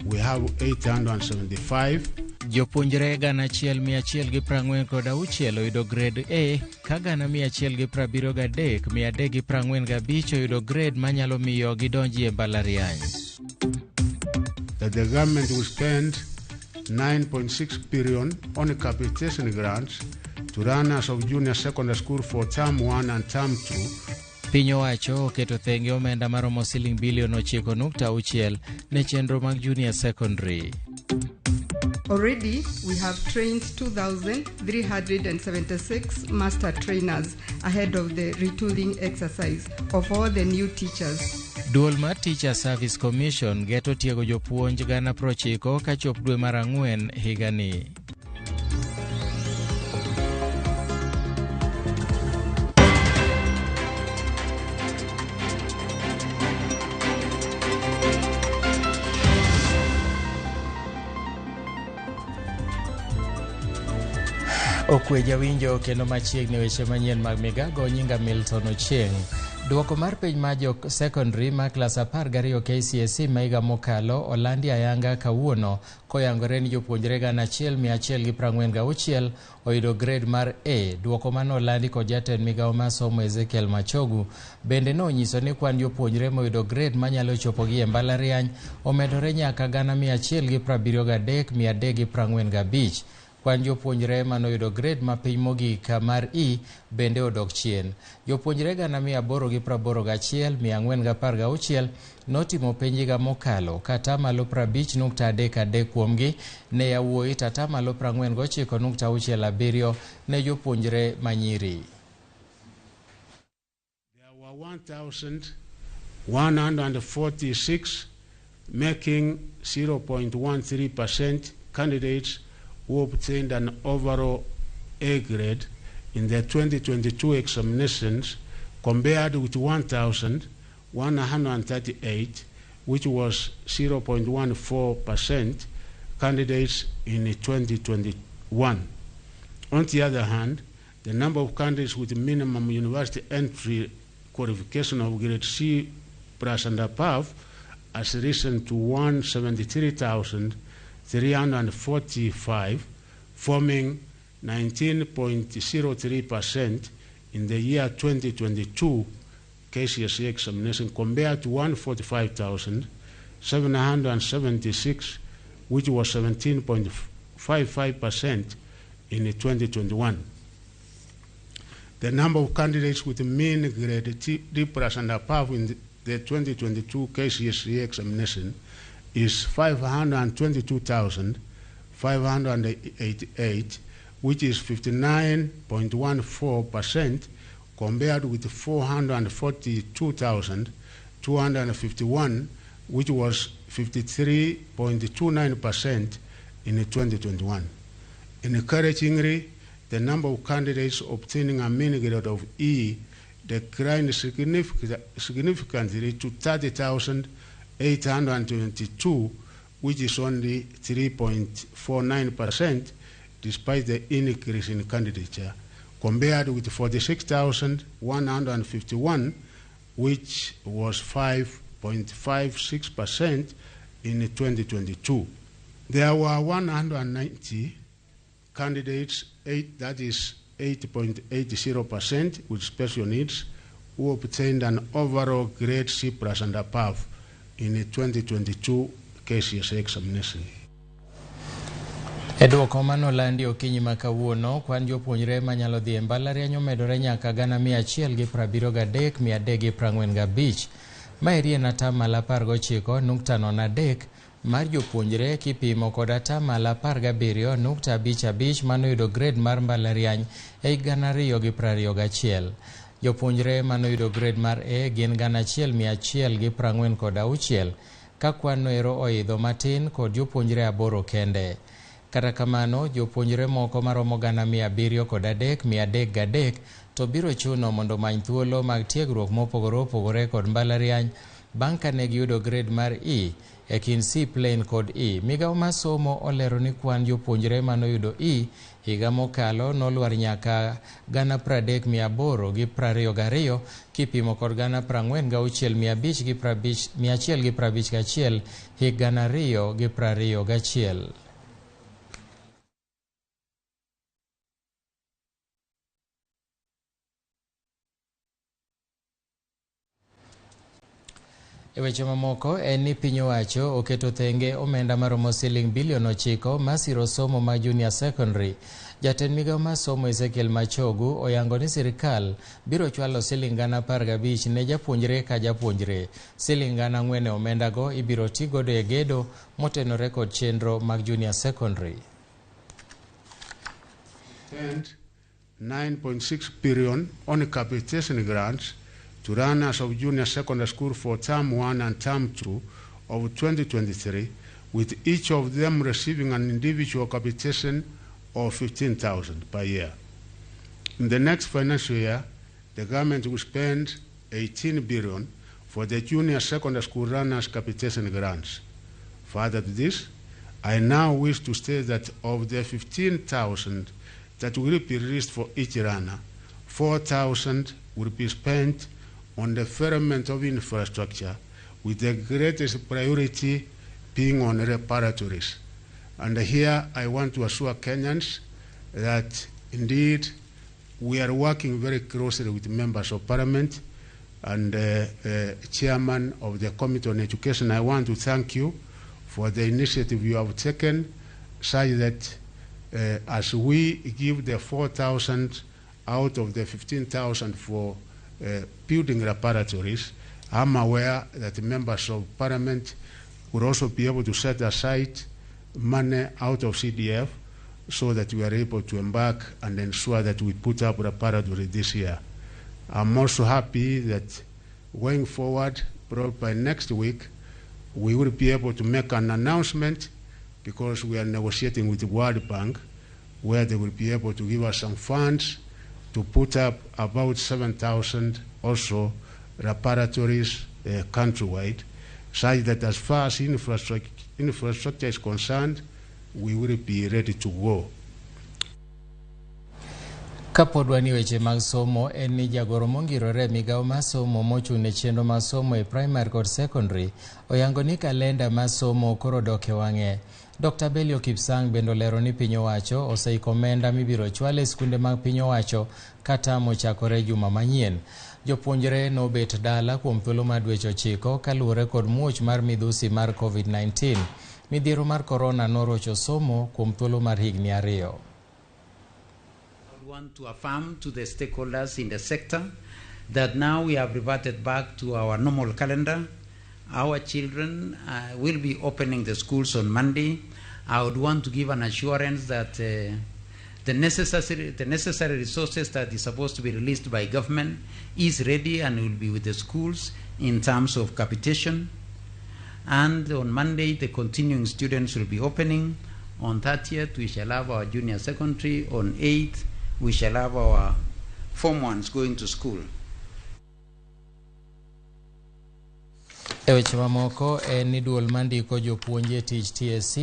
we have 875. Jopuonjre 1146 oyudo grade A, ka 173 345 oyudo grade manyalo miyo gidonji e mbalariany. That the government will spend 9.6 billion on capitation grants to learners of junior secondary school for term 1 and term 2. Piny owacho oketo thenge omenda maromo siling bilion 9.6 ne chenro mag junior secondary. Already, we have trained 2,376 master trainers ahead of the retooling exercise of all the new teachers. Duol mar Teacher Service Commission geto tiego jopuonj 90,000 kachop dwe mar 4 higani. Okwe jawinjo kendo machiegni weche manyien mag migago, nyinga Milton Ochieng'. Duoko mar penj mar jo secondary mar klas 12 KCSE ma higa mokalo olandi ayanga kawuono koyangore ni jopuonjre 1146 oyudo grade mar A. Duoko mane olandi kod jatend migawo mar somo Ezekiel Machogu bende nonyiso ni kwan jopuonjre moyudo grade manyalo chopogi e mbalariany omedore nyaka 173 345. Kwan jopuonjre manoyudo grade mapiny mogik mar E bende odok chien. Jopuonjre 881 416 notimo penj higa mokalo ka atamalo 50.33 kuomgi ne yawuoyi to atamalo 49.67 ne jopuonjre manyiri. There were 1,146 making 0.13% candidates who obtained an overall A grade in the 2022 examinations compared with 1,138, which was 0.14% candidates in 2021. On the other hand, the number of candidates with minimum university entry qualification of grade C plus and above has risen to 173,345, forming 19.03% in the year 2022 KCSE examination compared to 145,776, which was 17.55% in 2021. The number of candidates with mean grade D plus and above in the 2022 KCSE examination is 522,588, which is 59.14% compared with 442,251, which was 53.29% in 2021. Encouragingly, the number of candidates obtaining a mean grade of E declined significantly to 30,822, which is only 3.49% despite the increase in candidature, compared with 46,151, which was 5.56% in 2022. There were 190 candidates, that is 8.80% with special needs, who obtained an overall grade C plus and above in the 2022 KCSE examination. E duoko manolandi okinyi ma kawuono, kwan jopuonjre manyalo dhi e mbalariany omedore nyaka 173,345. Maeri en 19.03% mar jopuonjre kipimo kod 17.55% manoyudo grade mar mbalariany e 2021. Jopuonjre manoyudo grade mar A gin 1,146, ka kwan noero oidho matin kod jopuonjre 8 kende. Kata kamano, jopuonjre moko maromo 703,303 to biro chuno mondo omany thuolo mag tiegruok mopogore opogore kod mbalariany bang' ka ne giyudo grade mar E e kind C plain kod E. Migawo mar somo olero ni kwan jopuonjre manoyudo E higa mokalo nolwar nyaka 30,822 kipimo kod 46,151 hik 2021. E weche mamoko en ni piny owacho oketo thenge omenda maromo siling bilion 9 masiro somo ma junior secondary. Jatend migawo mar somo Ezekiel Machogu oyango ni sirikal biro chwalo siling 15,000 ne japuonjre ka japuonjre. Siling 4,000 e omendago ibiro ti godo e gedo motenore kod chenro mag junior secondary. And 9.6 billion on capitation grants to learners of junior secondary school for term 1 and term 2 of 2023, with each of them receiving an individual capitation of 15,000 per year. In the next financial year, the government will spend 18 billion for the junior secondary school learners capitation grants. Further to this, I now wish to state that of the 15,000 that will be released for each learner, 4,000 will be spent on the development of infrastructure, with the greatest priority being on reparatories. And here I want to assure Kenyans that indeed we are working very closely with members of parliament and chairman of the Committee on Education. I want to thank you for the initiative you have taken, such that as we give the 4,000 out of the 15,000 for building reparatories, I'm aware that the members of parliament will also be able to set aside money out of CDF so that we are able to embark and ensure that we put up reparatory this year. I'm also happy that going forward, probably by next week, we will be able to make an announcement, because we are negotiating with the World Bank, where they will be able to give us some funds to put up about 7,000 also laboratories countrywide, such that as far as infrastructure is concerned, we will be ready to go. Kapod wan e weche mag somo en ni jagoro mongirore e migawo mar somo mochung' ne chenro mar somo e primary kod secondary oyango ni kalenda mar somo koro dok e wang'e. Dr. Belio Kipsang bende olero ni piny owacho oseiko omenda mibiro chwal e skunde mag piny owacho ka tam ochakore juma manyien. Jopuonjre nobet dala kuom thuolo mar dweche 9 kaluwore kod muoch mar midhusi mar COVID-19. Midhiero mar korona norocho somo kuom thuolo mar higni 2. I want to affirm to the stakeholders in the sector that now we have reverted back to our normal calendar. Our children will be opening the schools on Monday. I would want to give an assurance that the necessary resources that is supposed to be released by government is ready and will be with the schools in terms of capitation. And on Monday, the continuing students will be opening. On 30th, we shall have our junior secondary. On 8th, we shall have our Form 1s going to school. E weche mamoko en ni duol mandiko jopuonj e tich TSC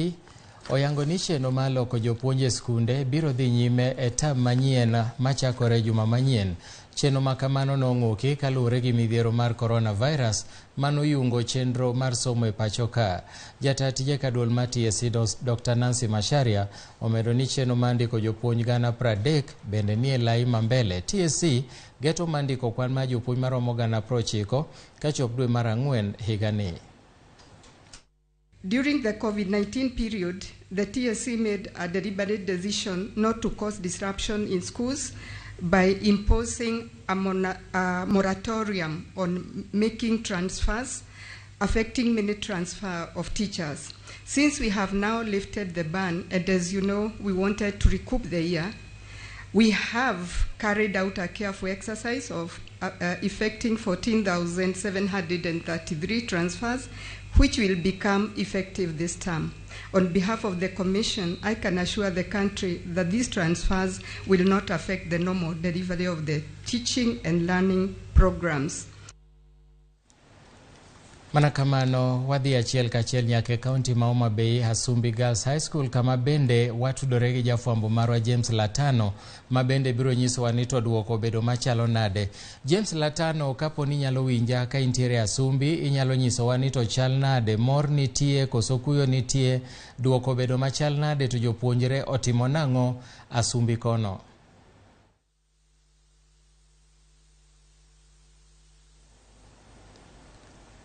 oyango ni chenro mar loko jopuonj e skunde biro dhi nyime e tam manyien machakore juma manyien. Chenro ma kamano nong'uki kaluwore gi midhiero mar coronavirus manoyungo chenro mar somo e pacho ka. Jata tije ka duol mar TSC Dr. Nancy Macharia omedo ni chenro mar ndiko jopuonj 30,000 bende nie lai mambele. TSC geto mar ndiko kwan mar jopuonj maromo 90,000 kachop dwe mar 4 higani. During the COVID-19 period, the TSC made a deliberate decision not to cause disruption in schools by imposing a moratorium on making transfers, affecting many transfer of teachers. Since we have now lifted the ban, and as you know, we wanted to recoup the year, we have carried out a careful exercise of effecting 14,733 transfers, which will become effective this term. On behalf of the Commission, I can assure the country that these transfers will not affect the normal delivery of the teaching and learning programs. Mana kamano wadhi achiel kachiel nyaka e kaunti ma Homa Bay, Asumbi Girls High School, kama bende watudore gi jafwambo marwa James Latano ma bende biro nyisowa ni to duoko obedo machalo nade. James Latano, kapo ni inyalo winja ka intiere Asumbi, inyalo nyisowa ni to chal nade, mor nitie koso kuyo nitie, duoko obedo machal nade to jopuonjre otimo nang'o Asumbi kono?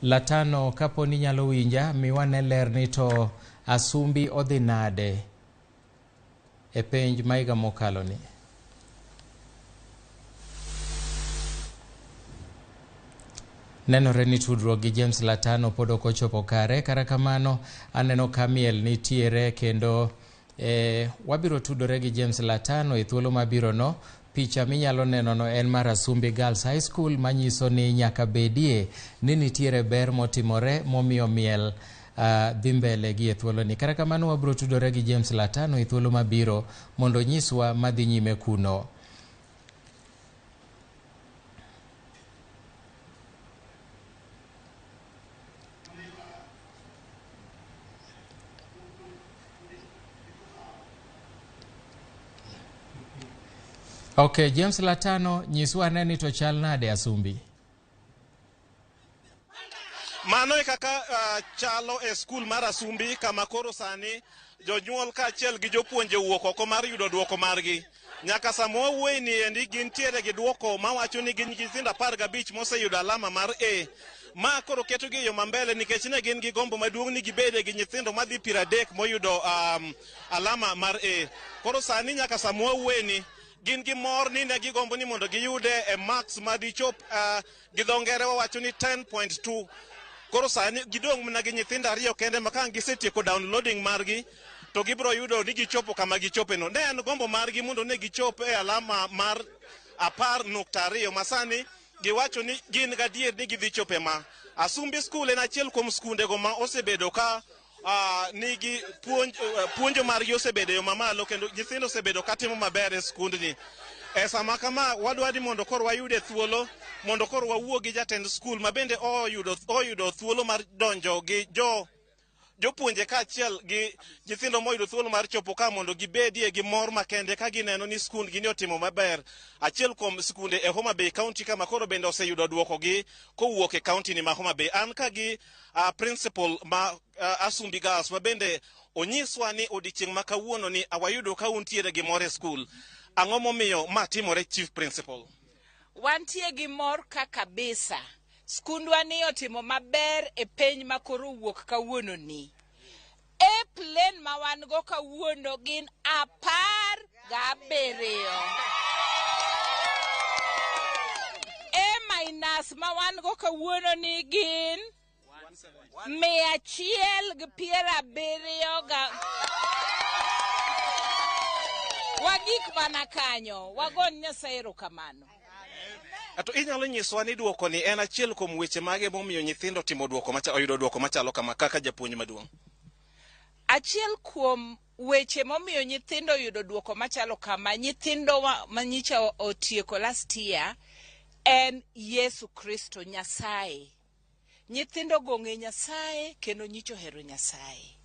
Latano, kapo ni nyalo winja, miwane ler ni to Asumbi odhi nade e penj ma higa mokalo ni. Nenore ni tudruok gi James Latano pod ok ochopo kare, kata kamano aneno ka miel nitiere kendo wabiro tudore gi James Latano e thuolo mabiro no. Picha minyalo neno no en mar Asumbi Girls High School manyiso ni nyaka bedie ni nitiere ber motimore momiyo miel dhi mbele gi e thuolo ni. Kata kamano wabiro tudore gi James Latano e thuolo mabiro mondo onyiswa madhi nyime kuno. Okay, James Latano, nyiswa ane ni to chal nade Asumbi? Mano e kaka chalo e skul mar Asumbi kama koro sani jonyuol kaachiel gi jopuonje wuok oko mar yudo duoko margi. Nyaka sama wawuoye ni endi gintiere gi duoko mawacho ni gin nyithindo 15 moseyudo alama mar A. Ma koro ketogi e yo mambele nikech ne gin gi gombo maduong' ni gibede gi nyithindo madhi 30 moyudo alama mar A. Koro sani nyaka sama wawuoye ni gin gi mor ni ne gigombo ni mondo giyude e marks madichop gi dho ngere wawacho ni 10.2. Koro sani gidong' mana gi nyithindo 2 kende ma ka gisetieko downloading margi to gibiro yudo ni gichopo kama gichopeno. Ne en gombo margi mondo ne gichop e alama mar 10.2 ma sani giwacho ni gin gadier ni gidhi chope ma. Asumbi School en achiel kuom skundego ma osebedo ka nigi puonjo margi osebedo e yo mamalo kendo nyithindo osebedo katimo maber e skundni. E sama kama wadwa ni mondo koro wayude thuolo mondo koro wawuo gi jatend skul ma bende oyudo thuolo mar donjo gi jopuonje kaachiel gi nyithindo moyudo thuolo mar chopo ka mondo gibedie gi mor makende ka gineno ni skundgi ni otimo maber. Achiel kuom skunde e Homa Bay County kama koro bende oseyudo duokogi kowuok e county ni ma Homa Bay. An ka gi principal ma Asumbi Girls ma bende onyiswa ni odiechieng' ma kawuono ni awayudo ka untiere gi mor e skul. Ang'o momiyo ma timore, Chief Principal? Wantie gi mor ka kabisa. Skundwa ni otimo maber e penj ma koro wuok kawuono ni. A plain ma wan go kawuono gin 17. A minus ma wan go kawuono ni gin 170 ga. Wagik mana kanyo, wagon Nyasaye erokamano. To inyalo nyiswa ni duoko ni en achiel kuom weche mage momiyo nyithindo timo duoko macha oyudo duoko machalo kama kaka japuonj maduong'? Achiel kuom weche momiyo nyithindo oyudo duoko machalo kama, nyithindo manyicha otieko last year, en Yesu Kristo Nyasaye. Nyithindo go ng'e Nyasaye kendo nyicha ohero Nyasaye.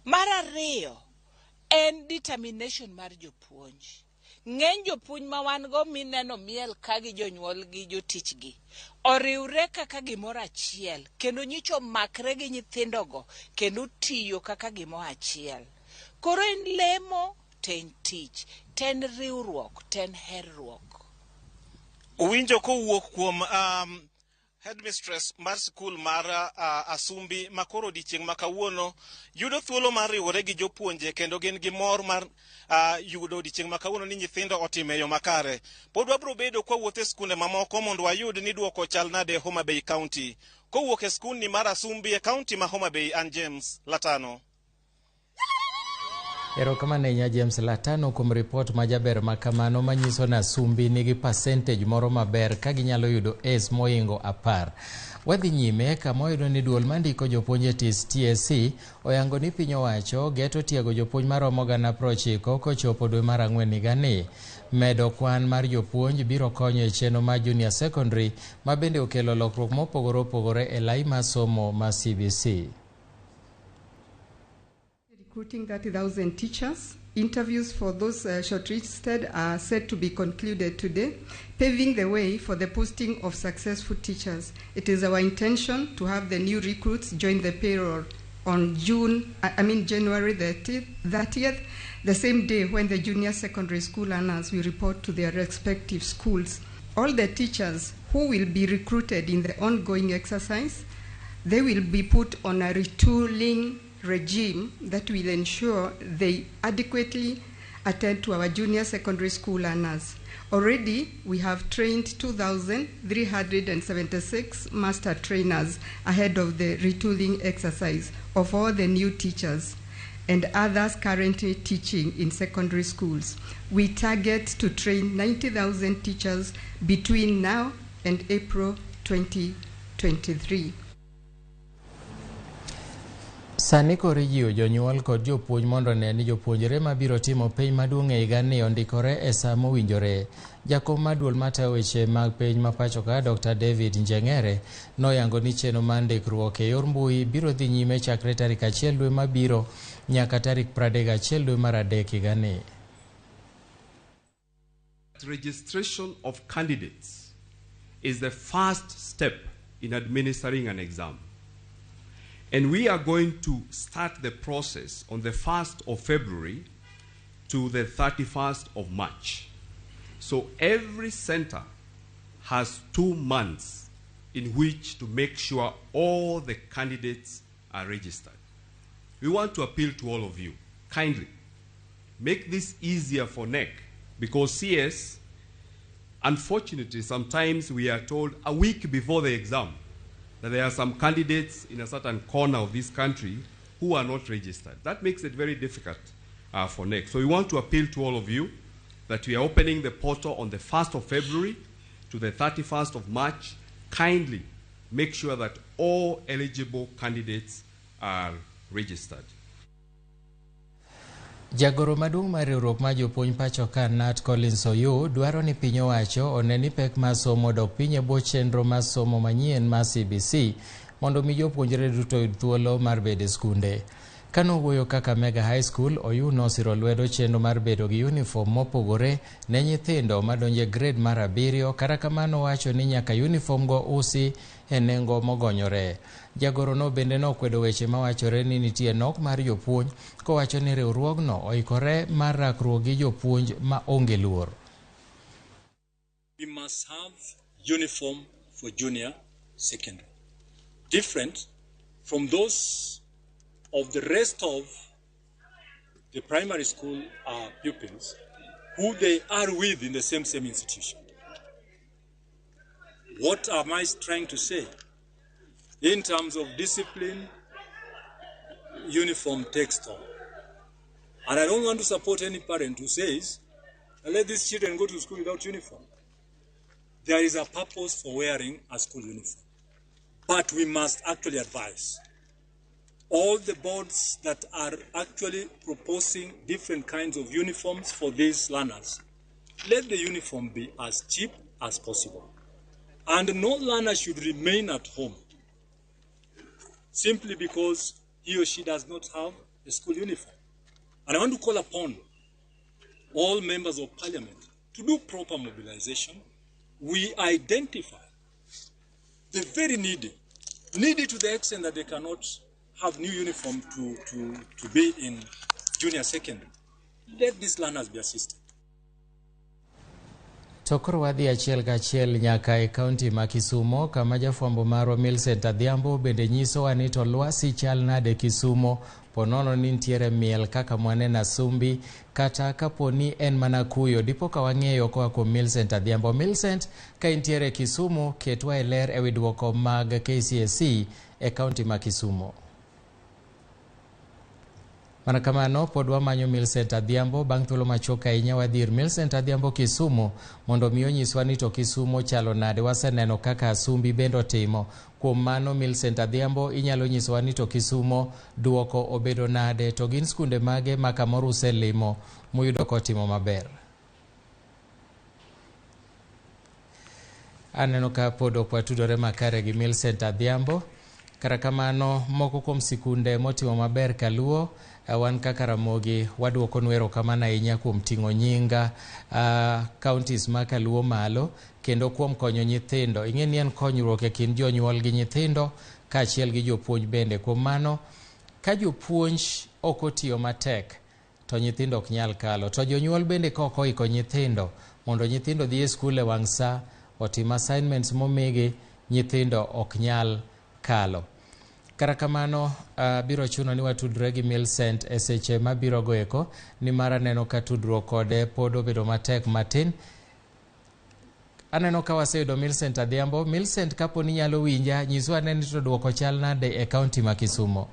Mar ariyo en determination mar jopuonj. Ng'eny jopuonj ma wan go mineno miel ka gi jonyuol gi jotichgi oriwre kaka gimoro achiel kendo nyicha omakre gi nyithindogo kendo tiyo kaka gimoro achiel. Koro en lemo to en tich, to en riwruok, to en herruok. Uwinjo kowuok kuom headmistress mar skul mar Asumbi ma koro odiechieng' ma kawuono yudo thuolo mar riwore gi jopuonje kendo gin gi mor mar yudo odiechieng' ma kawuono ni nyithindo otime yo makare. Pod wabiro bedo kwa wuotho e skunde mamoko mondo wayud ni duoko chal nade e Homa Bay County. Kowuok e skundni mar Asumbi e county ma Homa Bay, an James Latano. Erokamano ahinya James Latano kuom ripot majaber ma kamano manyiso ni Asumbi nigi percentage moro maber ka ginyalo yudo A's mohingo 10. Wadhi nyime kama wayudo ni duol mandiko jopuonj e TSC oyango ni piny owacho geto tiego jopuonj maromo 90,000 kochopo dwe mar 4 higani. Medo kwan mar jopuonj biro konyo e chenro mar junior secondary ma bende okelo lokruok mopogore opogore e lai mar somo mar CBC. Recruiting 30,000 teachers. Interviews for those shortlisted are set to be concluded today, paving the way for the posting of successful teachers. It is our intention to have the new recruits join the payroll on January 30th, the same day when the junior secondary school learners will report to their respective schools. All the teachers who will be recruited in the ongoing exercise, they will be put on a retooling regime that will ensure they adequately attend to our junior secondary school learners. Already, we have trained 2,376 master trainers ahead of the retooling exercise of all the new teachers and others currently teaching in secondary schools. We target to train 90,000 teachers between now and April 2023. Sani koro ijiwo jonyuol kod jopuonj mondo one ni jopuonjre mabiro timo penj maduong' e higani ondikore e sa mowinjore. Jakom mar duol matayo weche mag penj ma pacho ka Dr. David Njeng'ere noyango ni chenro mar ndikruok e yor mbui biro dhi nyime chakre tarik 1 dwe mabiro nyaka tarik 31 dwe mar 3 higani. Registration of candidates is the first step in administering an exam. And we are going to start the process on the 1st of February to the 31st of March. So every center has 2 months in which to make sure all the candidates are registered. We want to appeal to all of you, kindly, make this easier for NEC, because CS, unfortunately, sometimes we are told a week before the exam that there are some candidates in a certain corner of this country who are not registered. That makes it very difficult for NEC. So we want to appeal to all of you that we are opening the portal on the 1st of February to the 31st of March. Kindly make sure that all eligible candidates are registered. Jagoro maduong' mar riwruok mar jopuonj pacho ka Nat Collins Oyuu dwaro ni piny owacho one ni pek mar somo odok piny e bwo chenro mar somo manyien mar CBC mondo mi jopuonjre duto oyud thuolo mar bedo e skunde. Kane owuoyo Kakamega High School, Oyuu nosiro lwedo chenro mar bedo gi uniform mopogore ne nyithindo madonjo e grade mar 7, kata kamano owacho ni nyaka uniform go usi e nengo mogonyore. Jagoro no bende nokwedo weche mawachore ni nitie nok mar jopuonj kowacho ni riwruogno oikore mar rakruok gi jopuonj ma onge luor. We must have uniform for junior secondary, different from those of the rest of the primary school pupils who they are with in the same institution. What am I trying to say? In terms of discipline, uniform takes all. And I don't want to support any parent who says, let these children go to school without uniform. There is a purpose for wearing a school uniform. But we must actually advise all the boards that are actually proposing different kinds of uniforms for these learners. Let the uniform be as cheap as possible. And no learner should remain at home simply because he or she does not have a school uniform. And I want to call upon all members of parliament to do proper mobilization. We identify the very needy, needy to the extent that they cannot have new uniform to be in junior secondary. Let these learners be assisted. To koro wadhi achiel kachiel nyaka e kaunti ma Kisumo kama jafwambo marwa Millicent Adhiambo bende nyisowa ni to lwasi chal nade Kisumo ponono ni nitiere miel kaka mwaneno Asumbi kata kapo ni en mana kuyo dipo ka wang'eyo koa kuom Millicent Adhiambo. Millicent, ka intiere Kisumu, ketwa e ler ewi duoko mag KCSE e kaunti ma Kisumo. Mana kamano pod wamanyo Millicent Adhiambo bang' thuolo machuok ahinya wadhi ir Millicent Adhiambo Kisumu mondo mi onyiswa ni to Kisumo chalo nade. Waseneno kaka Asumbi bende otimo. Kuom mano Millicent Adhiambo inyalo nyisowa ni to Kisumo duoko obedo nade to gin skunde mage ma kamoro uselimo muyudo kotimo maber. Aneno ka pod ok watudore makare gi Millicent Adhiambo. Kata kamano moko kuom sikunde motimo maber kaluo wan kaka Ramogi waduokonu erokamano ahinya kuom ting'o nyinga counties ma kaluo malo kendo kuom konyo nyithindo. Ing'e ni en konyruok e kind jonyuol gi nyithindo kaachiel gi jopuonj bende. Kuom mano ka jopuonj ok otiyo matek to nyithindo ok nyal kalo. To jonyuol bende ka ok oiko nyithindo mondo nyithindo dhi e skul e wang' sa otim assignments momigi, nyithindo ok nyal kalo. Kata kamano biro chuno ni watudre gi Millicent e seche mabiro go eko nimar aneno ka tudruok kode pod obedo matek matin. Aneno ka waseyudo Millicent Adhiambo. Millicent, kapo ni inyalo winja, nyiswa ane ni to duoko chal nade e kaunti ma Kisumo.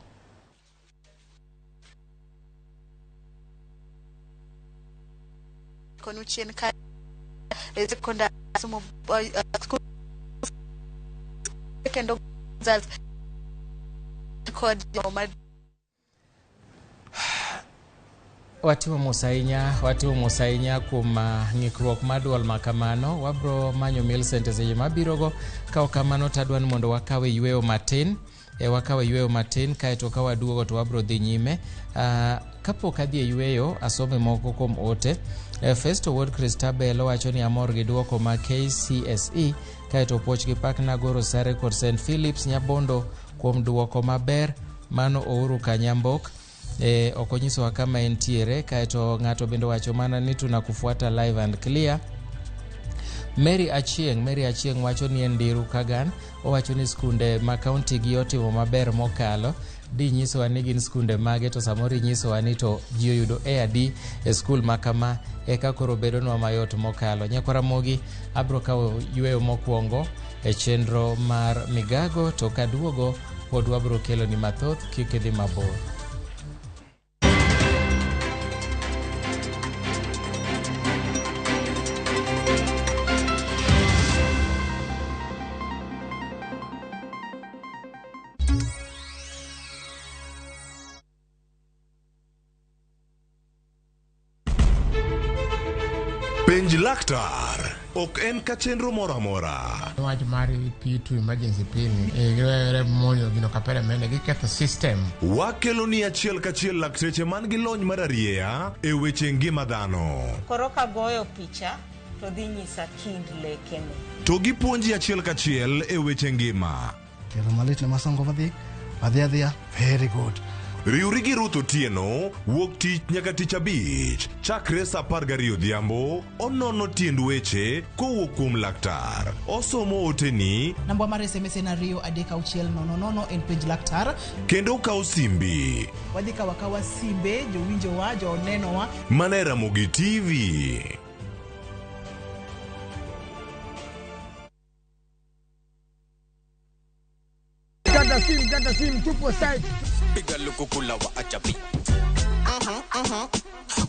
Konu chien ka e secondary somo school kendo results kod joma Watimo mos ahinya, watimo mos ahinya kuom ng'ikruok mar duol ma kamano. Wabro manyo Millicent e seche mabirogo. Ka ok kamano to adwa ni mondo wakawe yweyo matin. Wakawe yweyo matin kaeto ka waduogo to wabro dhi nyime. Kapok adhi e yweyo, asome moko kuom ote. Festo Wuod Christabel owacho ni amor gi duoko ma KCSE kaeto puoch gi pak Nagoro Sare kod St. Philips Nyabondo kuom duoko maber. Mano Ouru Kanyambok. Ok onyisowa kama entiere. Kaeto ng'ato bende owacho mana ni tunakufuata live and clear. Mary Achieng wacho ni en Ndiru Kagan. Owacho ni skunde ma kaunti gi otimo maber mokalo. Di nyisowa ni gin skunde mage to samoro inyisowa ni to ji oyudo A adi e skul ma kama eka koro bedonwa mayot mokalo. Nyakwa Ramogi abro kawo yweyo mokwongo e chenro mar migago to kaduogo pod wabro keloni mathoth kik idhi mabor. Penj laktar ok en ka chenro moro amora. Wach mar P2 emergency pill ni giwere monjo gino kapere mende giketho system. Wakelo ni achiel kachiel lakteche man gi lony mar arieya e weche ngima dhano. Koro kagoyo picha to dhi nyisa kind lekene. To gipuonji achiel kachiel e weche ngima. Kero malit ne masongo madhi adhi adhiya very good. Riwri gi Ruth Otieno wuok tich nyaka tich abich chakre saa 12 odhiambo onono tiend weche kowuok kuom laktar. Osomo oteni Namba mar SMS en 2 3 6 0 0 en penj laktar. kendo okawo simbi Wadhi kawo akawa simbe jowinjowa jonenowa. mana e Ramogi TV. Kata sim, kata sim, tupo site. Piga lukukula wa achapi.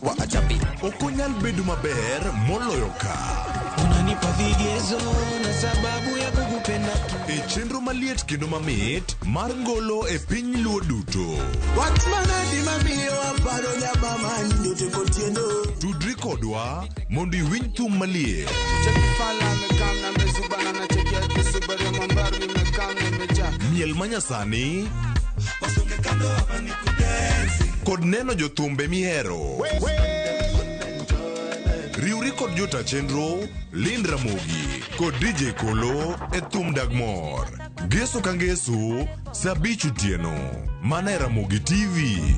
Wa achapi. Ok onyal bedo maber moloyo ka. Unanipa vigezo na sababu ya kukupenda. E chenro maliet kendo mamit mar ngolo e piny Luo duto. Wach manadi mamiyo aparo nyabama nyote kotieno. Tudri kodwa mondo iwinj thum maliet. Chekifala amekam na mezubana na chekia kisubari mambaru imekam nimejaa. Miel manyasani kod neno jothumbe mihero. Riwri kod jota chenro Lynn Ramogi kod DJ Kolo e thum dag mor. Ngeso ka ngeso saa 5 otieno mana e Ramogi TV.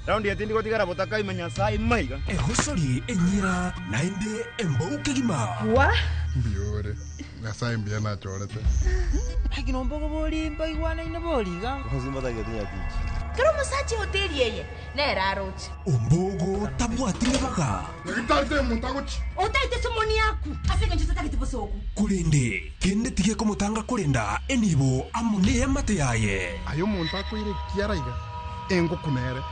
Raundi ya tindi gotigara botaka imenya sai maiga. Ehosori enyira naende embouke gima. Wa? Mbiore. Nyasaye mbiya nachorete. Agino mbogo boli mbaigwana ine boliga. Kero musache hoteli yeye nera aroche. Ombogo tabwatire baga. Ngitate mutagochi. Otaite somoni yaku. Asenge nchita takiti bosoku. Kurende kende tige komutanga kurenda enibo amune amate yaye. Ayo muntu akwire kiaraiga. Engo kunere.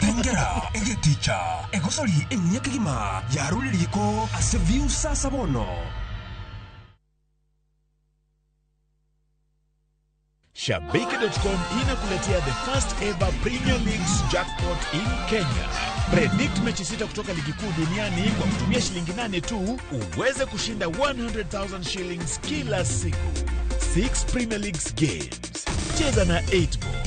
Tengera egeticha egosori enyakigima yaruririko ase viusa sabono. Shabiki.com inakuletea the first ever Premier League's jackpot in Kenya. Predict mechi 6 kutoka ligi kuu duniani kwa kutumia shilingi 8 tu uweze kushinda 100,000 shillings kila siku. 6 Premier Leagues games. Cheza na 8 ball.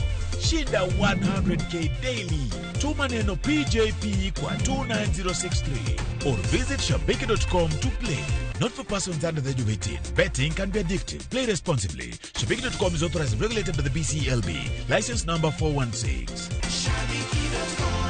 Shinda 100k daily. Tuma neno PJP kwa 29063 or visit shabiki.com to play. Not for persons under the age of 18. Betting can be addictive. Play responsibly. Shabiki.com is authorized and regulated by the BCLB. License number 416. Shabiki.com.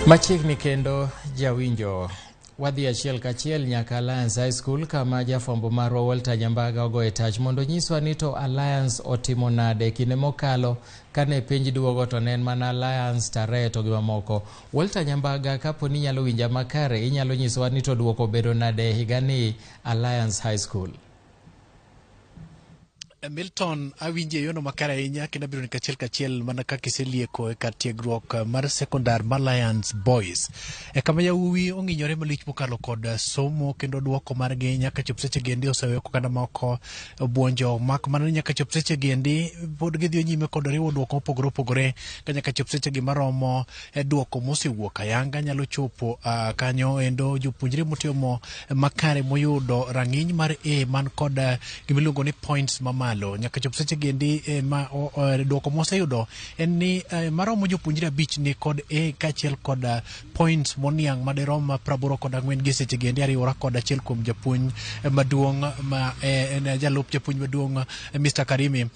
Machiegni kendo jawinjo wadhi achiel kachiel nyaka Alliance High School kama jafwambo marwa Walter Nyambaga ogoye tach mondo nyiswa ni to Alliance otimo nade kinde mokalo kane penj duogo to ne en mana Alliance tarehe to gi mamoko. Walter Nyambaga, kapo ni inyalo winja makare, inyalo nyisowa ni to duoko obedo nade higani Alliance High School? Milton, awinje yono makare ahinya kendo abiro ni kachiel kachiel mana kaka iselieko e kar tiegruok mar sekondar mar Alliance Boys e kama yawuowi ong'inyore malich mokalo kod somo kendo duoko margi nyaka chop seche gendi oseweyo oganda moko buonjo mak mana ni nyaka chop seche gendi pod gidhi nyime kod riwo duoko mopogore opogore ka nyaka chop seche gi maromo e duoko mosewuok ayanga nyalo chopo kanyo endo jopuonjre motimo makare moyudo rang'iny mar A man kod gimiluongo ni points mamalo nyaka chop seche gendi ma duoko moseyudo en ni maromo jopuonjre 5 ni kod A kaachiel kod points moniang' madirom 84 gi seche gendi ariwora kod achiel kuom japuonj maduong' ma en jalup japuonj maduong' Mr. Karimi.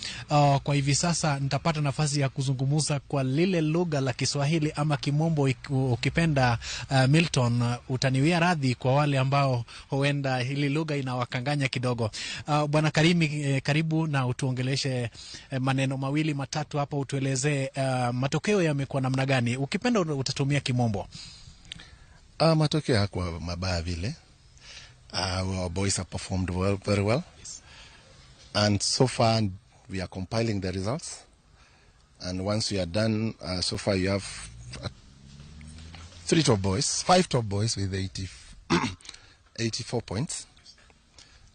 Kwa hivi sasa nitapata nafasi ya kuzungumza kwa lile lugha la Kiswahili ama Kimombo ukipenda. Milton, utaniwia radhi kwa wale ambao huenda hili lugha inawakanganya kidogo. Bwana Karimi, karibu na utuongeleshe maneno mawili matatu hapa, utuelezee matokeo yamekuwa namna gani. Ukipenda utatumia Kimombo. Matokeo hayakuwa mabaya vile. Our boys have performed well, very well. Yes. And so far we are compiling the results. And once we are done, so far you have 5 top boys with 84 points.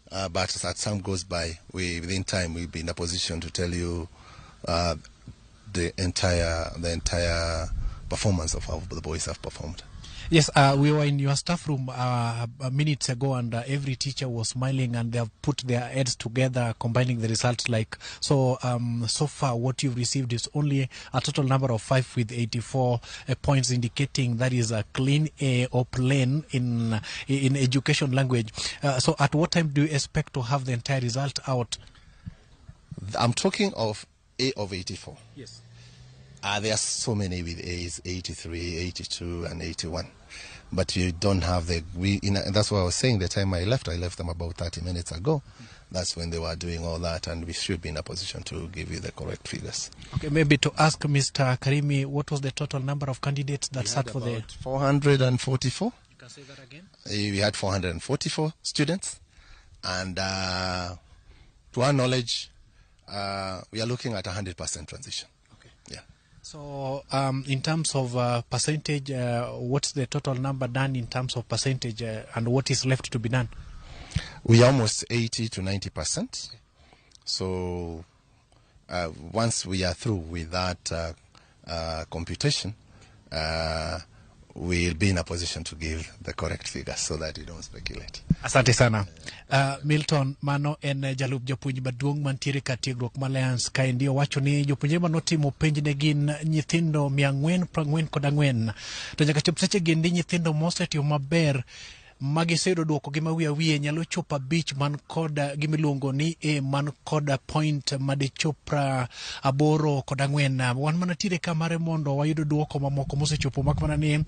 But as time goes by, we within time we'll be in a position to tell you the entire performance of how the boys have performed. Yes, we were in your staff room minutes ago, and every teacher was smiling, and they have put their heads together, combining the results. Like so, so far what you've received is only a total number of 5 with 84 points, indicating that is a clean A or plain in education language. So, at what time do you expect to have the entire result out? I'm talking of A of 84. Yes. There are so many with A's, 83, 82, and 81. But you don't have the... that's what I was saying. The time I left them about 30 minutes ago. That's when they were doing all that, and we should be in a position to give you the correct figures. Okay, maybe to ask Mr. Karimi, what was the total number of candidates that sat for the... 444. You can say that again? We had 444 students, and to our knowledge, we are looking at 100% transition. Okay. Yeah. So in terms of percentage, what's the total number done in terms of percentage, and what is left to be done? We are almost 80 to 90%. Okay. So once we are through with that computation, we'll be in a position to give the correct figures so that you don't speculate. Asante sana. Milton, mano en jalup japuonj maduong' mantiere kar tiegruok ma Alliance kaendi owacho ni jopuonjre manotimo penj ne gin nyithindo 444, to nyaka chop seche gendi nyithindo mosetimo maber magiseyudo duoko gi mawiye wiye nyalo chopo 5 man kod gimiluongo ni A man kod point madichop 8.4. Wan mana tire ka mare mondo wayudo duoko mamoko mosechopo, mak mana ni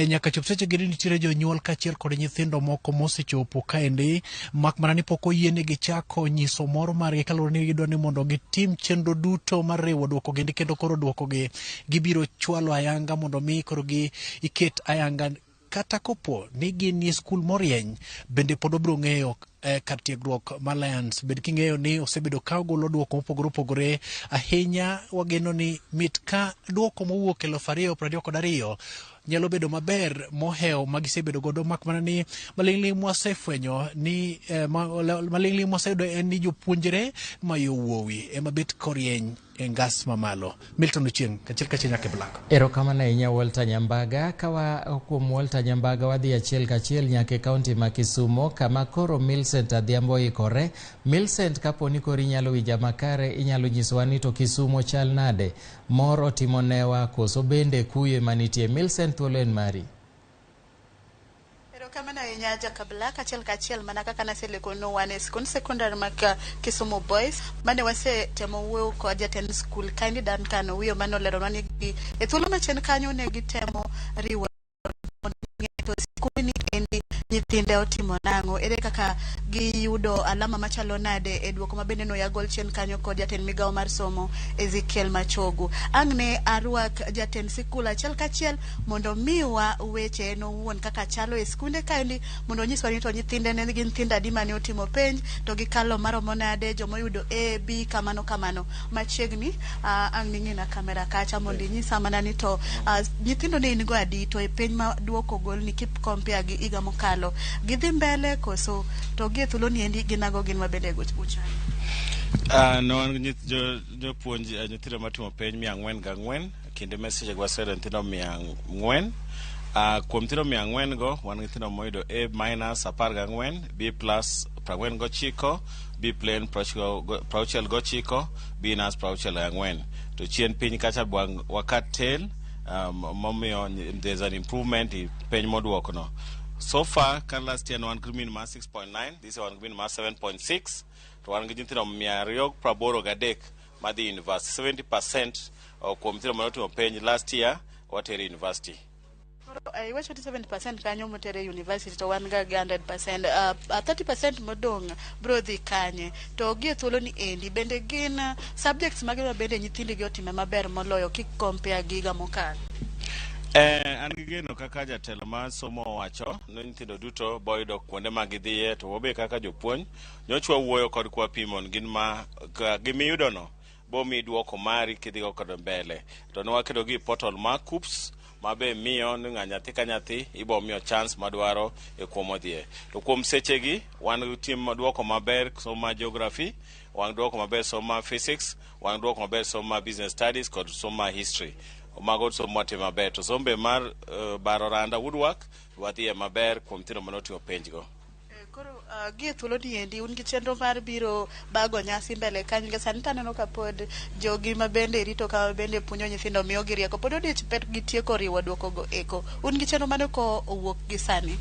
nyaka chop seche gi nitiere jonyuol kaachiel kod nyithindo moko mosechopo kaendi, mak mana ni pok oyienegi chako nyiso mor margi kaluwore ni gidwa ni mondo gitim chenro duto mar riwo duoko gendi, kendo koro duoko gi gibiro chwalo ayanga mondo mi koro gi iket ayanga kata kopo ni gin e skul morieny bende pod obiro ng'eyo kar tiegruok ma Alliance. Bed king'eyo ni osebedo ka ogolo duoko mopogore opogore ahinya. Wageno ni mit ka duoko mowuok 2022 nyalo bedo maber mohewo magisebedo godo, mak mana ni maling'ling' mwasefwenyo ni maling'ling' mwaseyudo en ni jopuonjre ma yowuowi ema bet korieny e ngas mamalo. Milton Ochieng, kachiel kachiel nyaka e Black. Erokamano ahinya Walter Nyambaga. Kawa kuom Walter Nyambaga wadhi achiel kachiel nyaka e kaunti ma Kisumo kama koro Millicent Adhiambo ikore. Millicent, kapo ni koro inyalo winja makare, inyalo nyisowa ni to Kisumo chal nade? Mor otimo newa koso bende kuye manitie? Millicent, thuolo en mari. Erokamano ahinya Jakabla, kachiel kachiel mana kaka naselekonu wan e skund sekondar mag Kisumu Boys mane wasetemo wuoyo kod jatend skul kaendi Duncan Owiyo mane oleronwa ni e thuolo machien kanyo ne gitemo riwo to skul ni endi nyithinde otimo nang'o, ere kaka giyudo alama machalo nade e duoko ma bende noyagol chien kanyo kod jatend migawo mar somo Ezekiel Machogu. Ang' ne arwak jatend sikul achiel kachiel mondo miwa weche en owuon kaka chalo e skunde kaendi, mondo onyiswa ni to nyithinde ne gin nyithindo adi mane otimo penj to gikalo maromo nade, jomoyudo A, B kamano kamano. Machiegni ang' ning'ina kamera kacha mondo inyisa mana ni to nyithindo ne in go adi to e penj ma duoko gol ni kip compare gi higa mokalo gidhi mbele koso to gi thuolo ni endi ginago gin mabende uchalo. No wan jopuonj nyithindo matimo penj 404 kinde message waseyudo nyithindo 400. Kuom nyithindo 400 go wan gi nyithindo moyudo A minus 14, B plus 49, B plain 69, B nas 64. To chien piny kacha wakat tail momiyo there's an improvement e penj moduoko no. So far, kan last year no wan gi mean mar 6.9, this year wan gi mean mar 7.6. To wan gi nyithindo 283 madhi university. 70% kuom nyithindo manotimo penj last year watere university. Iwacho ni 70% kanyo motere university to wan ga 100%. 30% modong' bro dhi kanye? To gi e thuolo ni endi bende gin subjects mage ma bende nyithindigi otime maber moloyo kik compare gi higa mokalo? An gi geno kaka jatelo mar somo owacho ni nyithindo duto boyudo kuonde ma gidhiye, to wabe kaka jopuonj nyocha wawuoyo kod kwa pimo gin ma gimiyudono bomi duoko mari kidhigo kod mbele. To ne waketo gi portal mar KUCCPS Mabe miyo ni ng'a nyathi ka nyathi ibo miyo chance madwaro e kuom odhie. To kuom sechegi wan gi tim duoko maber somo mar geography, wan duoko maber somo mar physics, wan duoko maber somo mar business studies kod somo mar history. Mago somo watimo maber. To sombe mar baro randa woodwork wadhiye maber kuom nyithindo manotimo penjgo. Koro gie thuolo ni endi un gi chenro mar biro bago nyasi mbele kanyo nikech sani taneno ka pod jogi ma bende rito ka bende puonjo nyithindo miyo gi rieko pod odich pek gitieko riwo duoko go eko. Un gi chenro mane ko owuok gi sani?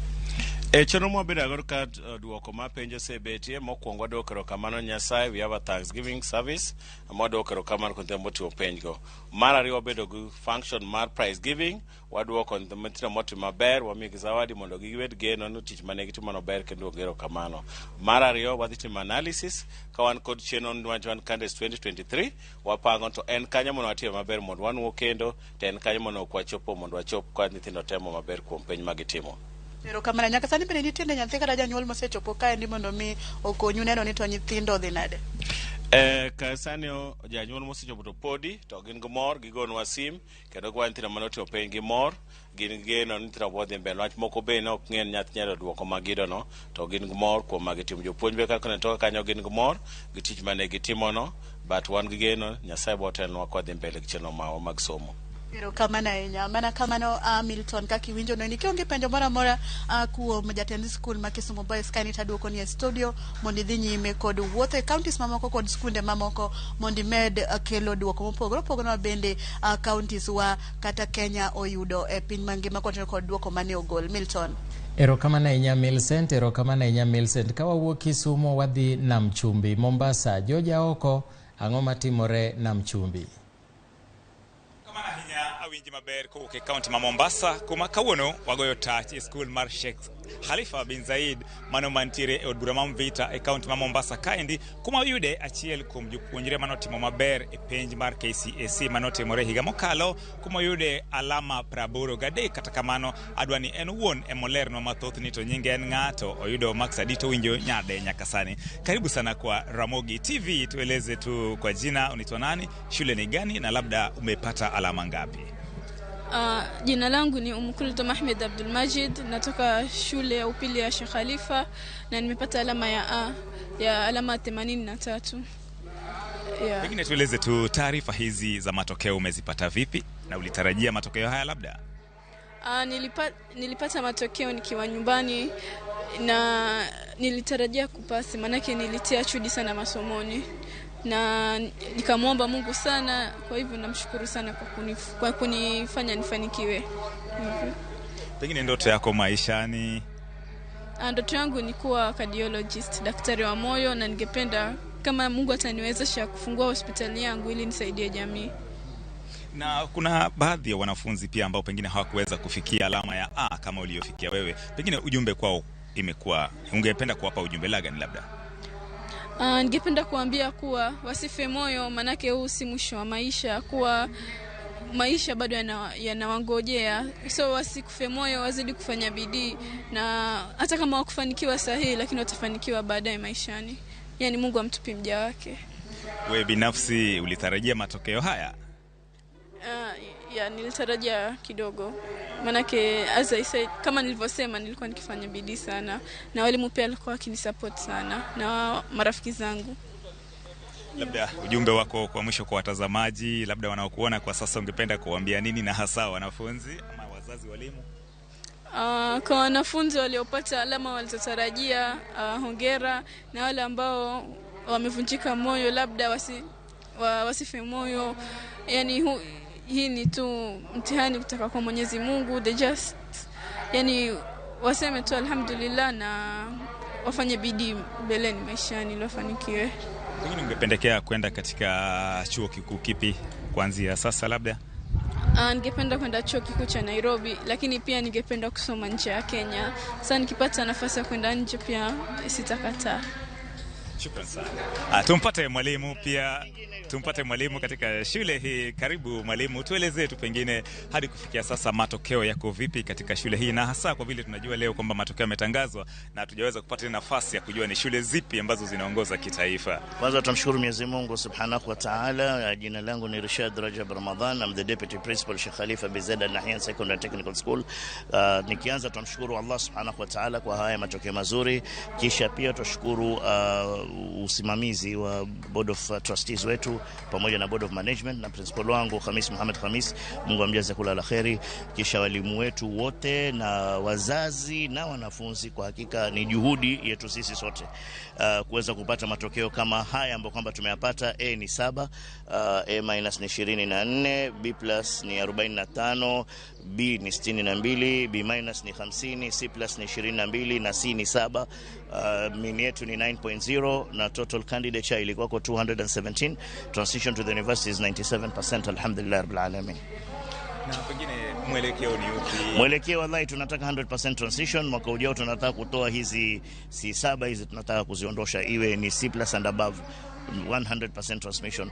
E chenro mwabedo godo ka duoko mar penj osebetie, mokwongo wadwoko erokamano Nyasaye, we have a Thanksgiving service, mwadwoko erokamano kuom nyithindo motimo penjgo. Mar ariyo wabedo gi function mar prize giving, wadwoko nyithindo motimo maber, wamiyogi zawadi mondo gibed geno ni tich mane gitimo no ber kendo duoko erokamano. Mar ariyo wadhi timo analysis ka wan kod chenro ni wan candidates 2023 wapango to en kanyo mondo watim maber mondo wanuo kendo to en kanyo mondo ok wachopo mondo wachop ka nyithindo temo maber kuom penj ma gitimo. Erokamano. Nyaka sani bende nitiere nyathi kata janyuol mosechopo kaendi mondo mi okonyu neno ni to nyithindo odhi nade? Ka sani janyuol mosechopo to podi to gin gi mor, gigonwa sim kendo gwa nyithindo manotimo penj gi mor, gin gi geno ni nyithindo bo dhi mbele. Wach moko be ne ok ng'e ni nyathi nyalo duoko ma giyudono to gin gi mor kuom ma gitimo. Jopuonj be kaka ne toka kanyo gin gi mor gi tich mane gitimono, but wan gi geno Nyasaye bo telonwa kwa dhi mbele gi chenro marwa mag somo. Erokamano ahinya. Mana kamano Milton, kaka iwinjo no ni kionge penjo moro amora kuom jatend skul ma Kisumu Boys kaeni taduoko ni e studio mondo idhi nyime kod wuotho e counties mamoko kod skunde mamoko mondo imed kelo duoko mopogore opogore ma bende counties wa kata Kenya oyudo e piny mangima kotenore kod duoko mane ogol. Milton. Erokamano ahinya Millicent, erokamano ahinya Millicent. Ka wawuok Kisumu wadhi Nam Chumbi, Mombasa. Joja oko, ang'o matimore Nam Chumbi? Awinji maber kowuok e kaunti ma Mombasa kuma kawuono wagoyo tach e skul mar Sheikh Khalifa bin Zaid mano mantiere e od bura ma Mvita e kaunti ma Mombasa kaendi kuma oyude achiel kuom jopuonjre manotimo maber e penj mar KCSE manotimore higa mokalo kuma oyude alama 83. Kata kamano adwa ni en owuon emolernwa mathoth ni to nyinge en ng'ato oyudo marks adi to winjo nyade nyaka sani. Karibu sana kwa Ramogi TV, tueleze tu kwa jina unaitwa nani, shule ni gani na labda umepata alama ngapi? Jina langu ni Umkultum Ahmed Abdul Majid, natoka shule ya upili ya Sheikh Khalifa na nimepata alama ya A ya alama 83. Yeah. Pengine tueleze tu taarifa hizi za matokeo umezipata vipi na ulitarajia matokeo haya labda? Nilipata matokeo nikiwa nyumbani na nilitarajia kupasi, manake nilitia chudi sana masomoni na nikamwomba Mungu sana, kwa hivyo namshukuru sana kwa kunifanya nifanikiwe. Pengine ndoto yako maishani? Ndoto yangu ni kuwa cardiologist, daktari wa moyo, na ningependa kama Mungu ataniwezesha kufungua hospitali yangu ili nisaidie jamii. Na kuna baadhi ya wanafunzi pia ambao pengine hawakuweza kufikia alama ya A kama uliofikia wewe. Pengine ujumbe kwao imekuwa, ungependa kuwapa ujumbe gani labda? Ningependa kuambia kuwa wasife moyo, manake huu si mwisho wa maisha, kuwa maisha bado yanawangojea. So wasikufe moyo, wazidi kufanya bidii, na hata kama hawakufanikiwa sahihi lakini watafanikiwa baadaye maishani. Yani Mungu amtupi mja wake. Wewe binafsi ulitarajia matokeo haya? Nilitarajia kidogo. Manake as I said, kama nilivyosema nilikuwa nikifanya bidii sana na walimu pia walikuwa wakinisupport sana na marafiki zangu. Labda ujumbe wako kwa mwisho kwa watazamaji labda wanaokuona kwa sasa, ungependa kuwaambia nini na hasa wanafunzi ama wazazi, walimu? Kwa wanafunzi waliopata alama walizotarajia, hongera, na wale ambao wamevunjika moyo labda wasife moyo. Yani hii ni tu mtihani kutoka kwa Mwenyezi Mungu. They just, yani waseme tu alhamdulillah na wafanye bidii mbeleni maishani ili wafanikiwe. Pengine ungependekea kwenda katika chuo kikuu kipi kuanzia sasa labda? Ningependa kwenda chuo kikuu cha Nairobi, lakini pia ningependa kusoma nje ya Kenya. Sasa nikipata nafasi ya kwenda nje pia sitakataa. Shukran sana. Tumpate mwalimu pia, tumpate mwalimu katika shule hii. Karibu mwalimu, tuelezee tu pengine hadi kufikia sasa matokeo yako vipi katika shule hii, na hasa kwa vile tunajua leo kwamba matokeo yametangazwa na hatujaweza kupata nafasi ya kujua ni shule zipi ambazo zinaongoza kitaifa. Kwanza tumshukuru Mwenyezi Mungu Subhanahu wa Ta'ala. Jina langu ni Rashad Rajab Ramadhan, I'm the Deputy Principal Sheikh Khalifa bin Zayed Al Nahyan Secondary Technical School. Nikianza tumshukuru Allah Subhanahu wa Ta'ala kwa haya matokeo mazuri, kisha pia tushukuru usimamizi wa Board of Trustees wetu pamoja na Board of Management na principal wangu Khamis Muhammad Khamis, Mungu amjaze kula la kheri, kisha walimu wetu wote na wazazi na wanafunzi. Kwa hakika ni juhudi yetu sisi sote kuweza kupata matokeo kama haya ambayo kwamba tumeyapata. A ni 7, A minus ni 24, B plus ni 45, B ni 62, B minus ni 50, C plus ni 22 na C ni 7. Mean yetu ni 9.0 na total candidature ilikuwa kwa 217. Transition to the university is 97%, alhamdulillah rabbil alamin. Na pengine mwelekeo ni upi? Mwelekeo wallahi tunataka 100% transition. Mwaka ujao tunataka kutoa hizi C7 hizi, tunataka kuziondosha iwe ni C plus and above, 100% transmission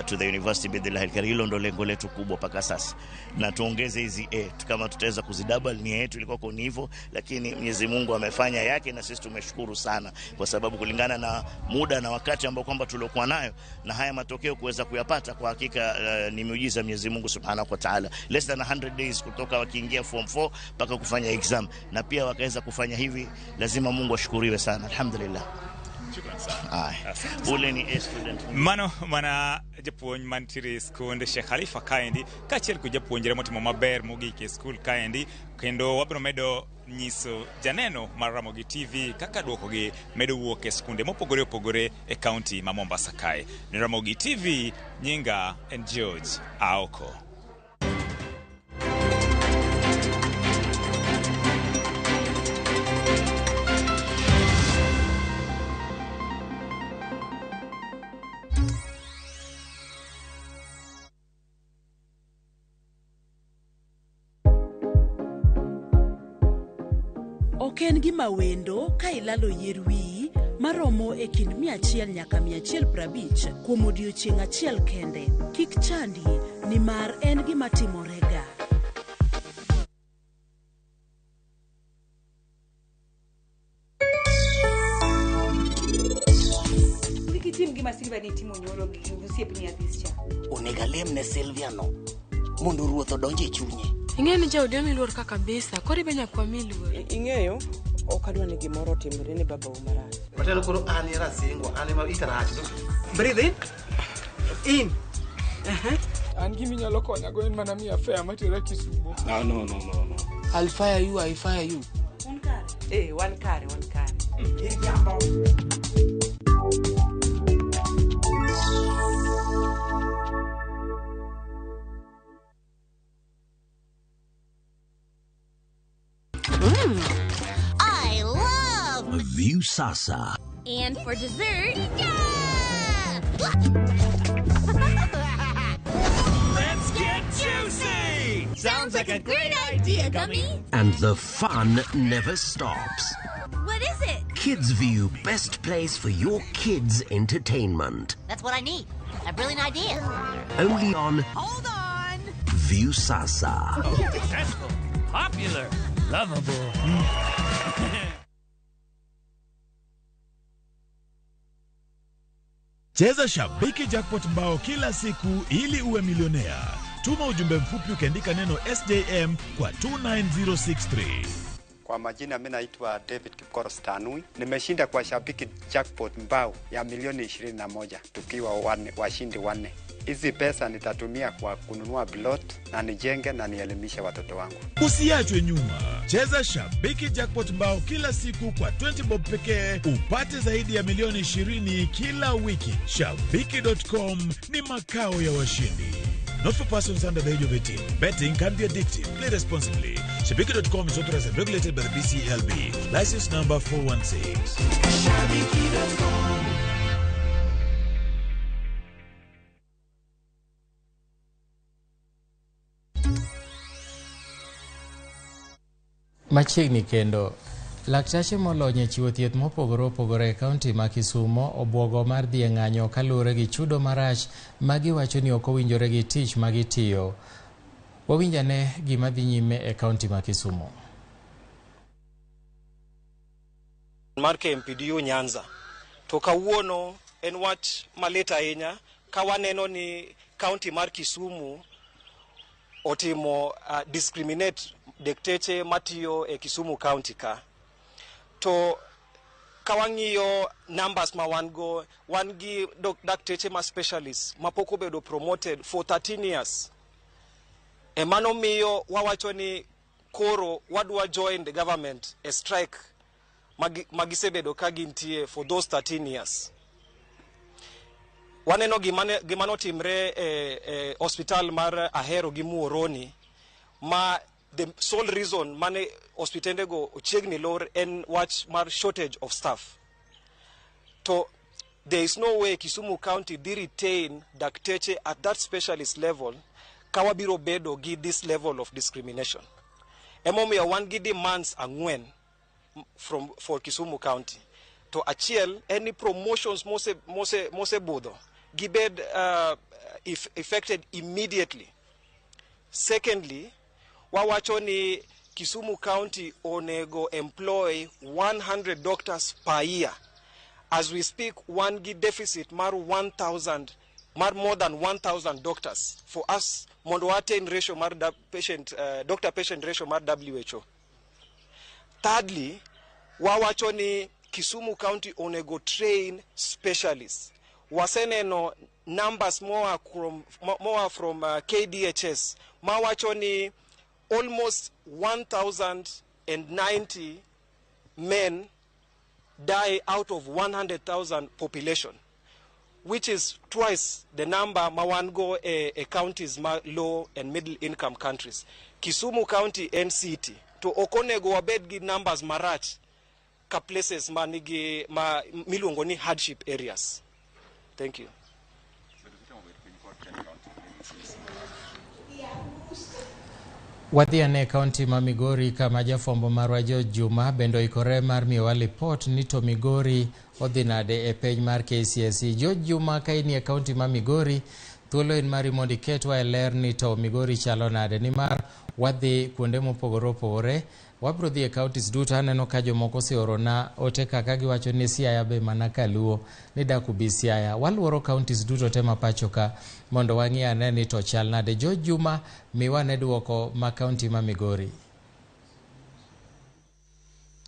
to the university bidhillahi alkarim. Hilo ndo lengo letu kubwa mpaka sasa, na tuongeze hizi A kama tutaweza kuzidouble. Nia yetu ilikuwa kwa hivyo, lakini Mwenyezi Mungu amefanya yake na sisi tumeshukuru sana, kwa sababu kulingana na muda na wakati ambao kwamba tuliokuwa nayo na haya matokeo kuweza kuyapata, kwa hakika ni miujiza Mwenyezi Mungu Subhanahu wa Ta'ala. Less than 100 days kutoka wakiingia form 4 mpaka kufanya exam, na pia wakaweza kufanya hivi, lazima Mungu ashukuriwe sana, alhamdulillah. Shukran sana. Ule ni A student. Mano mana japuonj mantiere e skund Sheikh Khalifa kaendi kaachiel kod japuonjre motimo maber mogik e skul kaendi, kendo wabiro medo nyiso janeno mar Ramogi TV kaka duokogi medo wuok e skunde mopogore opogore e kaunti ma Mombasa kae. Ni Ramogi TV, nyinga en George Aoko. Ok en gima wendo ka ilalo yier wiyi maromo e kind 100 nyaka 150 kuom odiechieng' achiel kende. Kik chandi nimar en gima timorega. Kik itim gima Silvia ne timo nyoro gi osiepni Adhis cha. Onego alem ne Silvia no mondo ruoth odonj e chunye. Ing'eyo ni jaodi omi luor ka kabisa, koro ibe nyaka wami luor. Ing'eyo, ok adwa ni gimoro otimre ne babau marach. Matelo koro an e rasingo, an ema ita rach. Breathe in. In. An gima inyalo konyago en mana miya fare matera Kisumo. No. I'll fire you, I fire you. Un kare? Wan kare, wan kare. I love Viusasa. And for dessert, yeah! Let's get juicy! Sounds like a great idea, Gummy. And the fun never stops. What is it? Kids View, best place for your kids' entertainment. That's what I need. A brilliant idea. Only on Hold on! Viusasa. Successful, popular, lovable. Cheza Shabiki Jackpot mbao kila siku ili uwe milionea. Tuma ujumbe mfupi ukiandika neno SJM kwa 29063. Kwa majina mimi naitwa David Kipkoros Tanui. Nimeshinda kwa Shabiki Jackpot mbao ya milioni 21 tukiwa washindi wanne. Hizi pesa nitatumia kwa kununua plot na nijenge na nielimishe watoto wangu. Usiachwe nyuma. Cheza Shabiki Jackpot mbao kila siku kwa 20 bob pekee upate zaidi ya milioni 20 kila wiki. Shabiki.com ni makao ya washindi. Not for persons under the age of 18. Betting can be addictive. Play responsibly. Shabiki.com is authorized and regulated by the BCLB. License number 416. Shabiki.com. Machiegni kendo Laktache molony e chiwo thieth mopogore opogore e kaunti ma Kisumo obwogo mar dhi e ng'anyo kaluwore gi chudo marach ma giwacho ni ok owinjore gi tich ma gitiyo. Wawinj ane gima dhi nyime e kaunti ma Kisumo. Mar KMPDU Nyanza. To kawuono en wach malit ahinya ka waneno ni kaunti mar Kisumu otimo discriminate dakteche matiyo e Kisumu County ka. To ka wang'iyo numbers ma wan go, wan gi dakteche ma specialists ma pok obedo promoted for 13 years. E mano miyo wawacho ni koro wadwa join the government e strike magisebedo ka gintie for those 13 years. Waneno gima notimre e hospital mar Ahero gi Muhoroni, ma the sole reason mane hospitendego ochiegni lor en wach mar shortage of staff. To there is no way Kisumu County dhi retain dakteche at that specialist level ka wabiro bedo gi this level of discrimination. Emomiyo wan gi demands ang'wen from for Kisumu County. To achiel en ni promotions mosebudho gibed effected immediately. Secondly, wawacho ni Kisumu County onego employ 100 doctors per year. As we speak, wan gi deficit mar 1000, mar more than 1000 doctors for us mondo attain ratio mar patient, doctor patient ratio mar WHO. Thirdly, wawacho ni Kisumu County onego train specialists. Waseneno numbers more from KDHS mawacho ni almost 1090 men die out of 100,000 population, which is twice the number ma wan go e counties ma low and middle income countries. Kisumu County en city, to ok onego wabed gi numbers marach ka places ma nigi ma miluongo ni hardship areas. Thank you. Wadhi ane e kaunti ma Migori kama jafwambo marwa George Juma bende oikore mar miyowa lipot ni to Migori odhi nade e piny mar KCSE. George Juma, ka in e kaunti ma Migori, thuolo en mari mondo iketwa e ler ni to Migori chalo nade, nimar wadhi kuonde mopogore opogore. Wabiro dhi e counties duto. Aneno ka jomoko oseorona ote kaka giwacho ni Siaya be mana kaluo ni dak ubi Siaya. Waluoro counties duto te ma pacho ka mondo wang'i ane ni to chal nade. George Juma, miwa ne duoko ma kaunti ma Migori.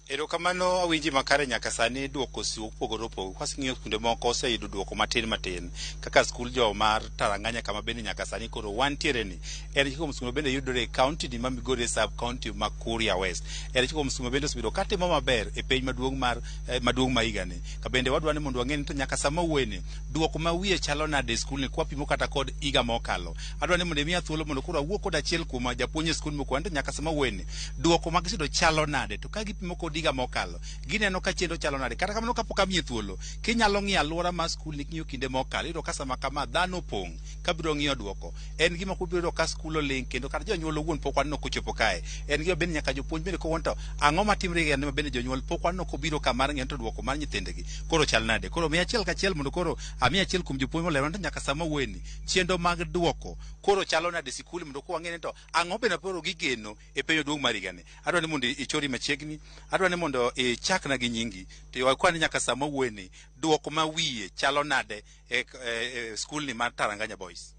Erokamano awinji makare. Nyaka sani duoko siwo opogore opogore. Kwaseng'iyo kuonde moko oseyudo duoko matin matin, kaka skul jo mar Taranganya kama bende nyaka sani koro wantiere ni en achiel kuom skul bende yudore e kaunti ni ma Migori e sub county ma Kuria West. En achiel kuom skul ma bende osebedo katimo maber e piny maduong' mar maduong' ma higani. Ka bende wadwa ni mondo wang'e ni to nyaka sama wuoyeni duoko ma wiye chalo nade e skul ni kwapimo kata kod higa mokalo. Adwa ni mondo imiya thuolo mondo koro awuo kod achiel kuom japuonj e skul mokwongo to nyaka sama wuoyeni duoko ma giseyudo chalo nade, to ka gipimo kod higa mokalo gineno ka chenro chalo nade. Kata kamano, kapok amiye thuolo, kinyalo ng'iyo alwora mar skul ni king'iyo kinde mokalo, iyudo ka sama kama dhano opong' kabiro ng'iyo duoko. En gima kubiro yudo ka skul oling' kendo kata jonyuol owuon pok waneno kochopo kae. En gima bende nyaka jopuonj bende kowuon to ang'o matimre higa ni ma bende jonyuol pok waneno kobiro ka mar ng'iyo to duoko mar nyithindgi koro chal nade. Koro miya achiel kachiel mondo koro ami achiel kuom jopuonj molerona to nyaka sama wuoyeni chenro mag duoko koro chalo nade sikul, mondo koro wang'e ni to ang'o bende koro gigeno e penjo duong' mar higani. Adwa ni mondo ichori machiegni, adwa ni mondo ichakna gi nyingi to wakwa ni nyaka sama wuoyeni duoko ma wiye chalo nade e skul ni mar Taranganya Boys.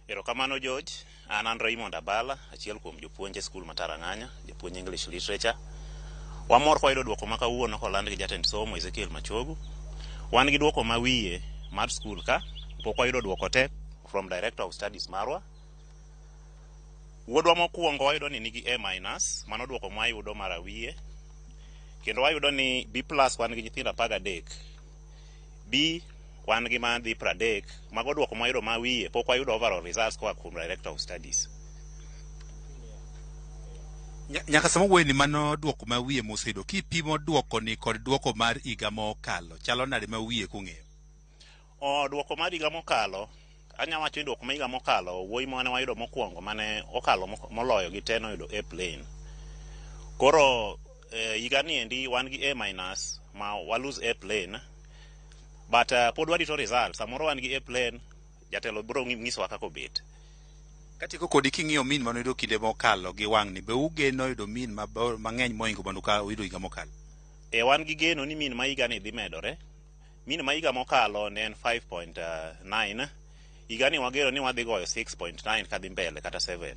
Erokamano George, an Raymond Abala, achiel kuom jopuonj e skul ma Taranganya, japuonj English Literature. Wamor kwayudo duoko ma kawuono koland gi jatend somo Ezekiel Machogu. Wan gi duoko ma wiye mar skul ka, pok wayudo duoko te from Director of Studies marwa. Wuodwa mokwongo wayudo ni nigi A minus, mano duoko mwayudo mar awiye. Kendo wayudo ni B plus wan gi nyithindo 13. B wan gi madhi 30, mago duoko mwayudo ma wiye, pok wayudo overall results koa kuom Director of Studies. Nyaka sama wuoyeni mano duoko ma wiye moseyudo, kipimo duoko ni kod duoko mar higa mokalo chalo nade ma wiye kung'eyo? O duoko mar higa mokalo, anya wacho ni duoko mar higa mokalo, wuoyi mane wayudo mokwongo mane okalo moloyo gi te noyudo A plain. Koro Higa ni endi wan gi A minus ma wa lose A plain, but pod warito result. Samoro wan gi A plain, jatelo biro nyisowa kaka obet. Katieko kodi, king'iyo mean manoyudo kinde mokalo gi wang'ni, be ugeno yudo mean mang'eny mohingo manu ka uyudo higa mokalo? E wan gi geno ni mean ma higa ni dhi medore. Mean ma higa mokalo ne en 5.9. Higa ni wageno ni wadhi goyo 6.9 kadhi mbele kata 7.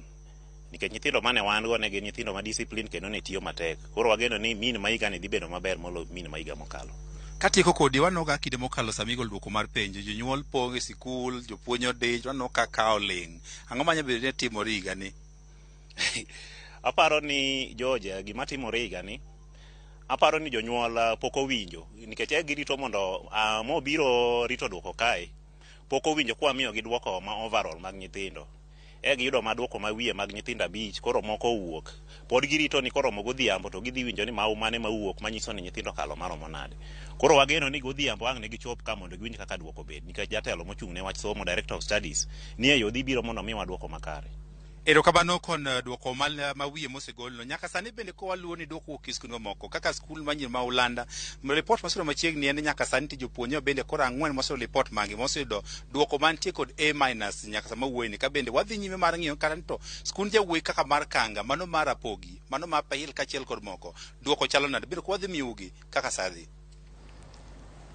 Nikech nyithindo mane wan go ne gin nyithindo ma discipline kendo ne tiyo matek. Koro wageno ni mean ma higa ni dhi bedo maber molo mean ma higa mokalo. Katieko kodi, waneno ka kinde mokalo sama igolo duoko mar penjo, jonyuol pong' e sikul, jopuonj odich, waneno ka ka oling'. Ang'o manya bedo ni timore higa ni? Aparo ni George, gima timore higa ni, aparo ni jonyuol pok owinjo nikech e girito mondo mobiro rito duoko kae pok owinjo kwa miyogi duoko ma overall mag nyithindo. E giyudo ma duoko ma wiye mag nyithindo 5, koro moko owuok. Pod girito ni koromo godhiambo to gidhi winjo ni mau mane mawuok manyiso ni nyithindo okalo maromo nade. Koro wageno ni godhiambo ang' ne gichop ka mondo giwinj kaka duoko bed, nikech jatelo mochung' ne wach somo, Director of Studies, ni e yo dhi biro mondo miwa duoko makare. Erokamano kon duoko ma wiye mosegolno. Nyaka sani bende kowaluwo ni duoko wuok e skunde mamoko kaka skul manyien ma Ulanda, ripot moseyudo machiegni en ni nyaka sani nitie jopuonjre bende koro 4 moseyudo ripot magi moseyudo duoko mantie kod A minus nyaka sama wuoyeni. Ka bende wadhi nyime mar ng'iyo kata ni to skund jawuoyi kaka mar Kanga, mano mar Rapogi, mano mar Pahil kaachiel kod moko, duoko chalo nade? Bende wadhi miyougi kaka sa dhi.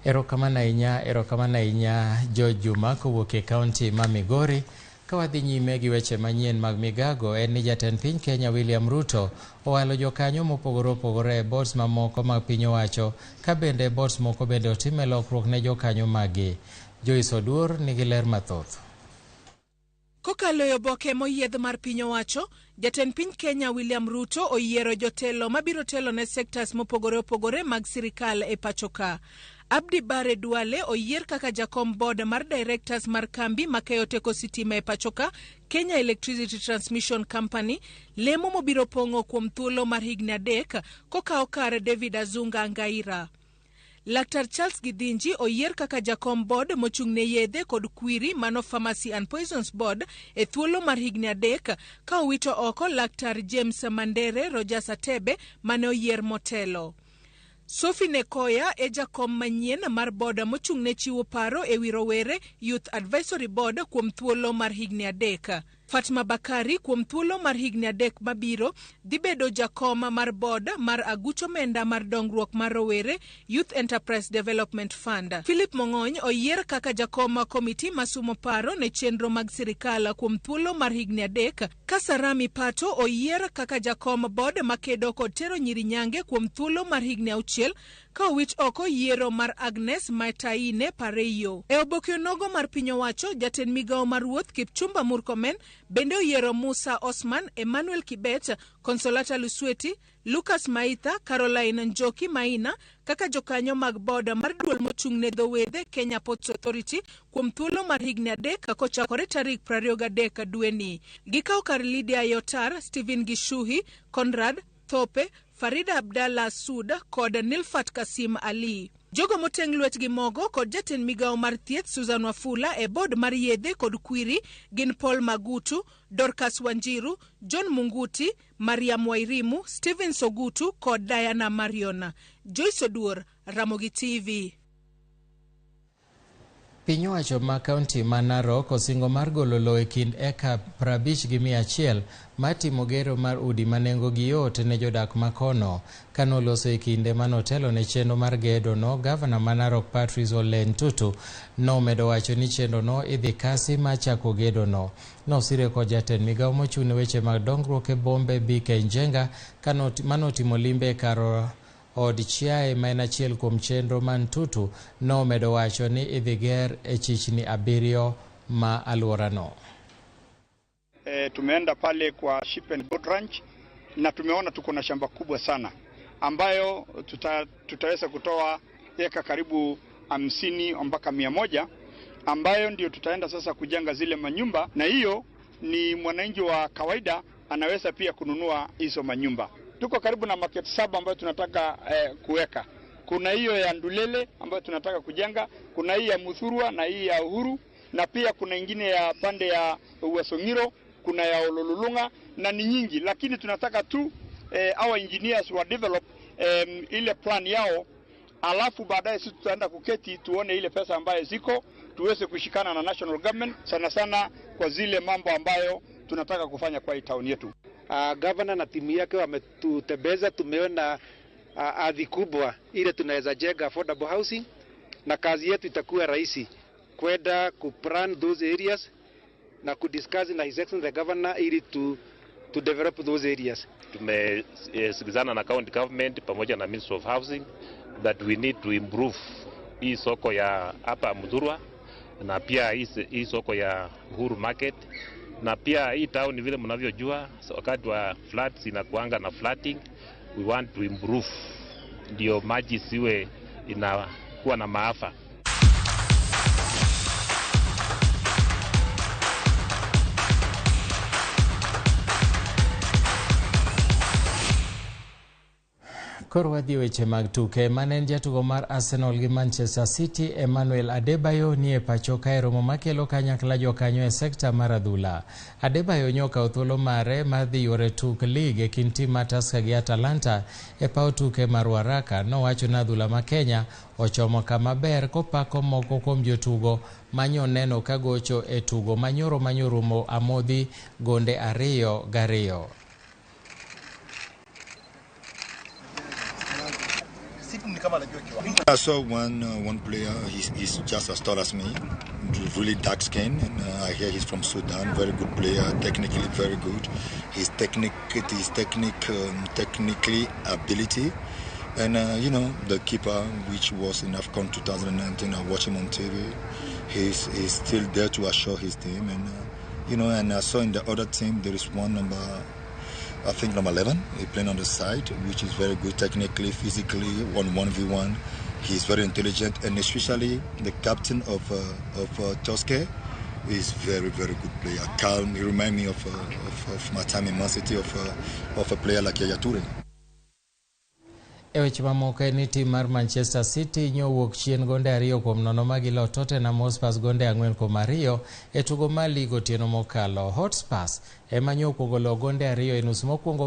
Erokamano ahinya, erokamano ahinya George Juma kowuok e kaunti ma Migori. Ka wadhi nyime gi weche manyien mag migago, en ni jatend piny Kenya William Ruto owalo jokanyo mopogore opogore e boards mamoko mag piny owacho, ka bende boards moko bende otime lokruok ne jokanyo maggi. Joyce Oduor nigi ler mathoth. Kokalo e oboke moyiedh mar piny owacho, jatend piny Kenya William Ruto oyiero jotelo mabiro telo ne sectors mopogore opogore mag sirikal e pacho ka. Abdi Bare Duale oyier kaka jakom board mar directors mar kambi makeyo teko sitima e pacho ka, Kenya Electricity Transmission Company, lemo mobiro pong'o kuom thuolo mar higni 3 kokawo kar David Azunga Ngaira. Laktar Charles Githinji oyier kaka jakom board mochung' ne yedhe kod kwiri mano Pharmacy and Poisons Board e thuolo mar higni 3 ka owito oko Laktar James Mandere Rogers Atebe mane oyier motelo. Sophie Nekoya e jakom manyien mar board mochung' ne chiwo paro e wi rowere Youth Advisory Board kuom thuolo mar higni 3. Fatma Bakari kuom thuolo mar higni 3 mabiro dhi bedo jakom mar board mar aguch omenda mar dongruok mar rowere Youth Enterprise Development Fund. Philip Mong'ony oyier kaka jakom komiti masumo paro ne chenro mag sirikal kuom thuolo mar higni 3, ka Sarami Pato oyier kaka jakom board makedo kod tero nyiri nyange kuom thuolo mar higni 6 ka owit oko yiero mar Agnes Mataine Pareiyo. E oboke onogo mar piny owacho, jatend migawo mar wuoth Kipchumba Murkomen bende oyiero Musa Osman, Emmanuel Kibet, Consolata Lusweti, Lucas Maitha, Caroline Njoki Maina kaka jokanyo mag board mar duol mochung' ne dho wedhe Kenya Ports Authority kuom thuolo mar higni 3 kochakore tarik 23 dweni. Gikawo kar Lydia Yotar, Stephen Gishuhi, Conrad Thope, Farida Abdallah Sud kod Nilfat Kasim Ali. Jogo moteng' lwetgi mogo kod jatend migawo mar thieth Susan Wafula e board mar yedhe kod kwiri gin Paul Magutu, Dorcas Wanjiru, John Munguti, Mariam Wairimu, Stephen Sogutu kod Diana Mariona. Joyce Oduor, Ramogi TV. Piny owacho ma kaunti ma Narok osingo mar golo lowo e kind eka 50 gi 100 mar timo gero mar udi ma nengogi yot ne jodak ma kono. Kanoloso e kinde manotelo ne chenro mar gedo no, gavana ma Narok Patrice Ole Ntutu nomedo wacho ni chenro no idhi kasi mar chako gedo no. Nosire kod jatend migawo mochung' ne weche mag dongruok e bombe BK Njenga manotimo limbe e kar od chiaye ma en achiel kuom chenro ma Ntutu nomedo wacho ni idhi ger e chichni 7 ma alworano. Tumeenda pale kwa Sheep and Goat Ranch na tumeona tuko na shamba kubwa sana ambayo tutaweza kutoa eka karibu 50 mpaka 100 ambayo ndio tutaenda sasa kujenga zile manyumba, na hiyo ni mwananchi wa kawaida anaweza pia kununua hizo manyumba. Tuko karibu na market 7 ambayo tunataka kuweka. Kuna hiyo ya Ndulele ambayo tunataka kujenga, kuna hii ya Muthurwa na hii ya Uhuru, na pia kuna ingine ya pande ya Uwasongiro, kuna ya Ololulunga na ni nyingi, lakini tunataka tu our engineers wa develop ile plan yao, alafu baadaye sisi tutaenda kuketi tuone ile pesa ambayo ziko, tuweze kushikana na national government sana sana kwa zile mambo ambayo tunataka kufanya kwa hii town yetu. Governor na timu yake wametutembeza, tumeona ardhi kubwa ile tunaweza jenga affordable housing, na kazi yetu itakuwa rahisi kwenda kuplan those areas na kudiscuss na His Excellency the Governor ili to develop those areas. Tumesikizana na county government pamoja na Ministry of Housing that we need to improve hii soko ya hapa Muthurwa na pia hii soko ya Uhuru Market, na pia hii town vile mnavyojua, so wakati wa floods inakuanga na flooding, we want to improve ndio maji siwe inakuwa na maafa. Koro wadhi weche mag tuke. Mane en jatugo mar Arsenal gi Manchester City Emmanuel Adebayo nie pacho kae romo makelo kanyakla jokanyo e sekta mar adhula. Adebayo nyokawo thuolo mare mar dhi yore tuk lig e kind tim mar Tusker gi Atalanta e paw tuke mar Ruaraka. Nowacho ni adhula ma Kenya ochomo kama ber kopako moko kuom jotugo manyoneno ka gocho e tugo manyoro manyorumo amodhi gonde 2-2. I saw one player. He's just as tall as me, really dark skin, and I hear he's from Sudan. Very good player, technically very good. His technically ability, and you know, the keeper, which was in AFCON 2019. I watch him on TV. He's still there to assure his team, and you know, and I saw in the other team there is one number, I think number 11, he playing on the side, which is very good technically, physically, on 1v1. He's very intelligent, and especially the captain of Tusker is very, very good player. Calm, he reminds me of my time in Man City, of a player like Yaya Toure. E weche mamoko en ni tim mar Manchester City nyowuok chien gonde 2-0 magilo Tottenham Hotspur gonde 4-2 e tugo mar lig otieno mokalo. Hotspurs ema nyokuongo lo gonde 2 e nus mokwongo.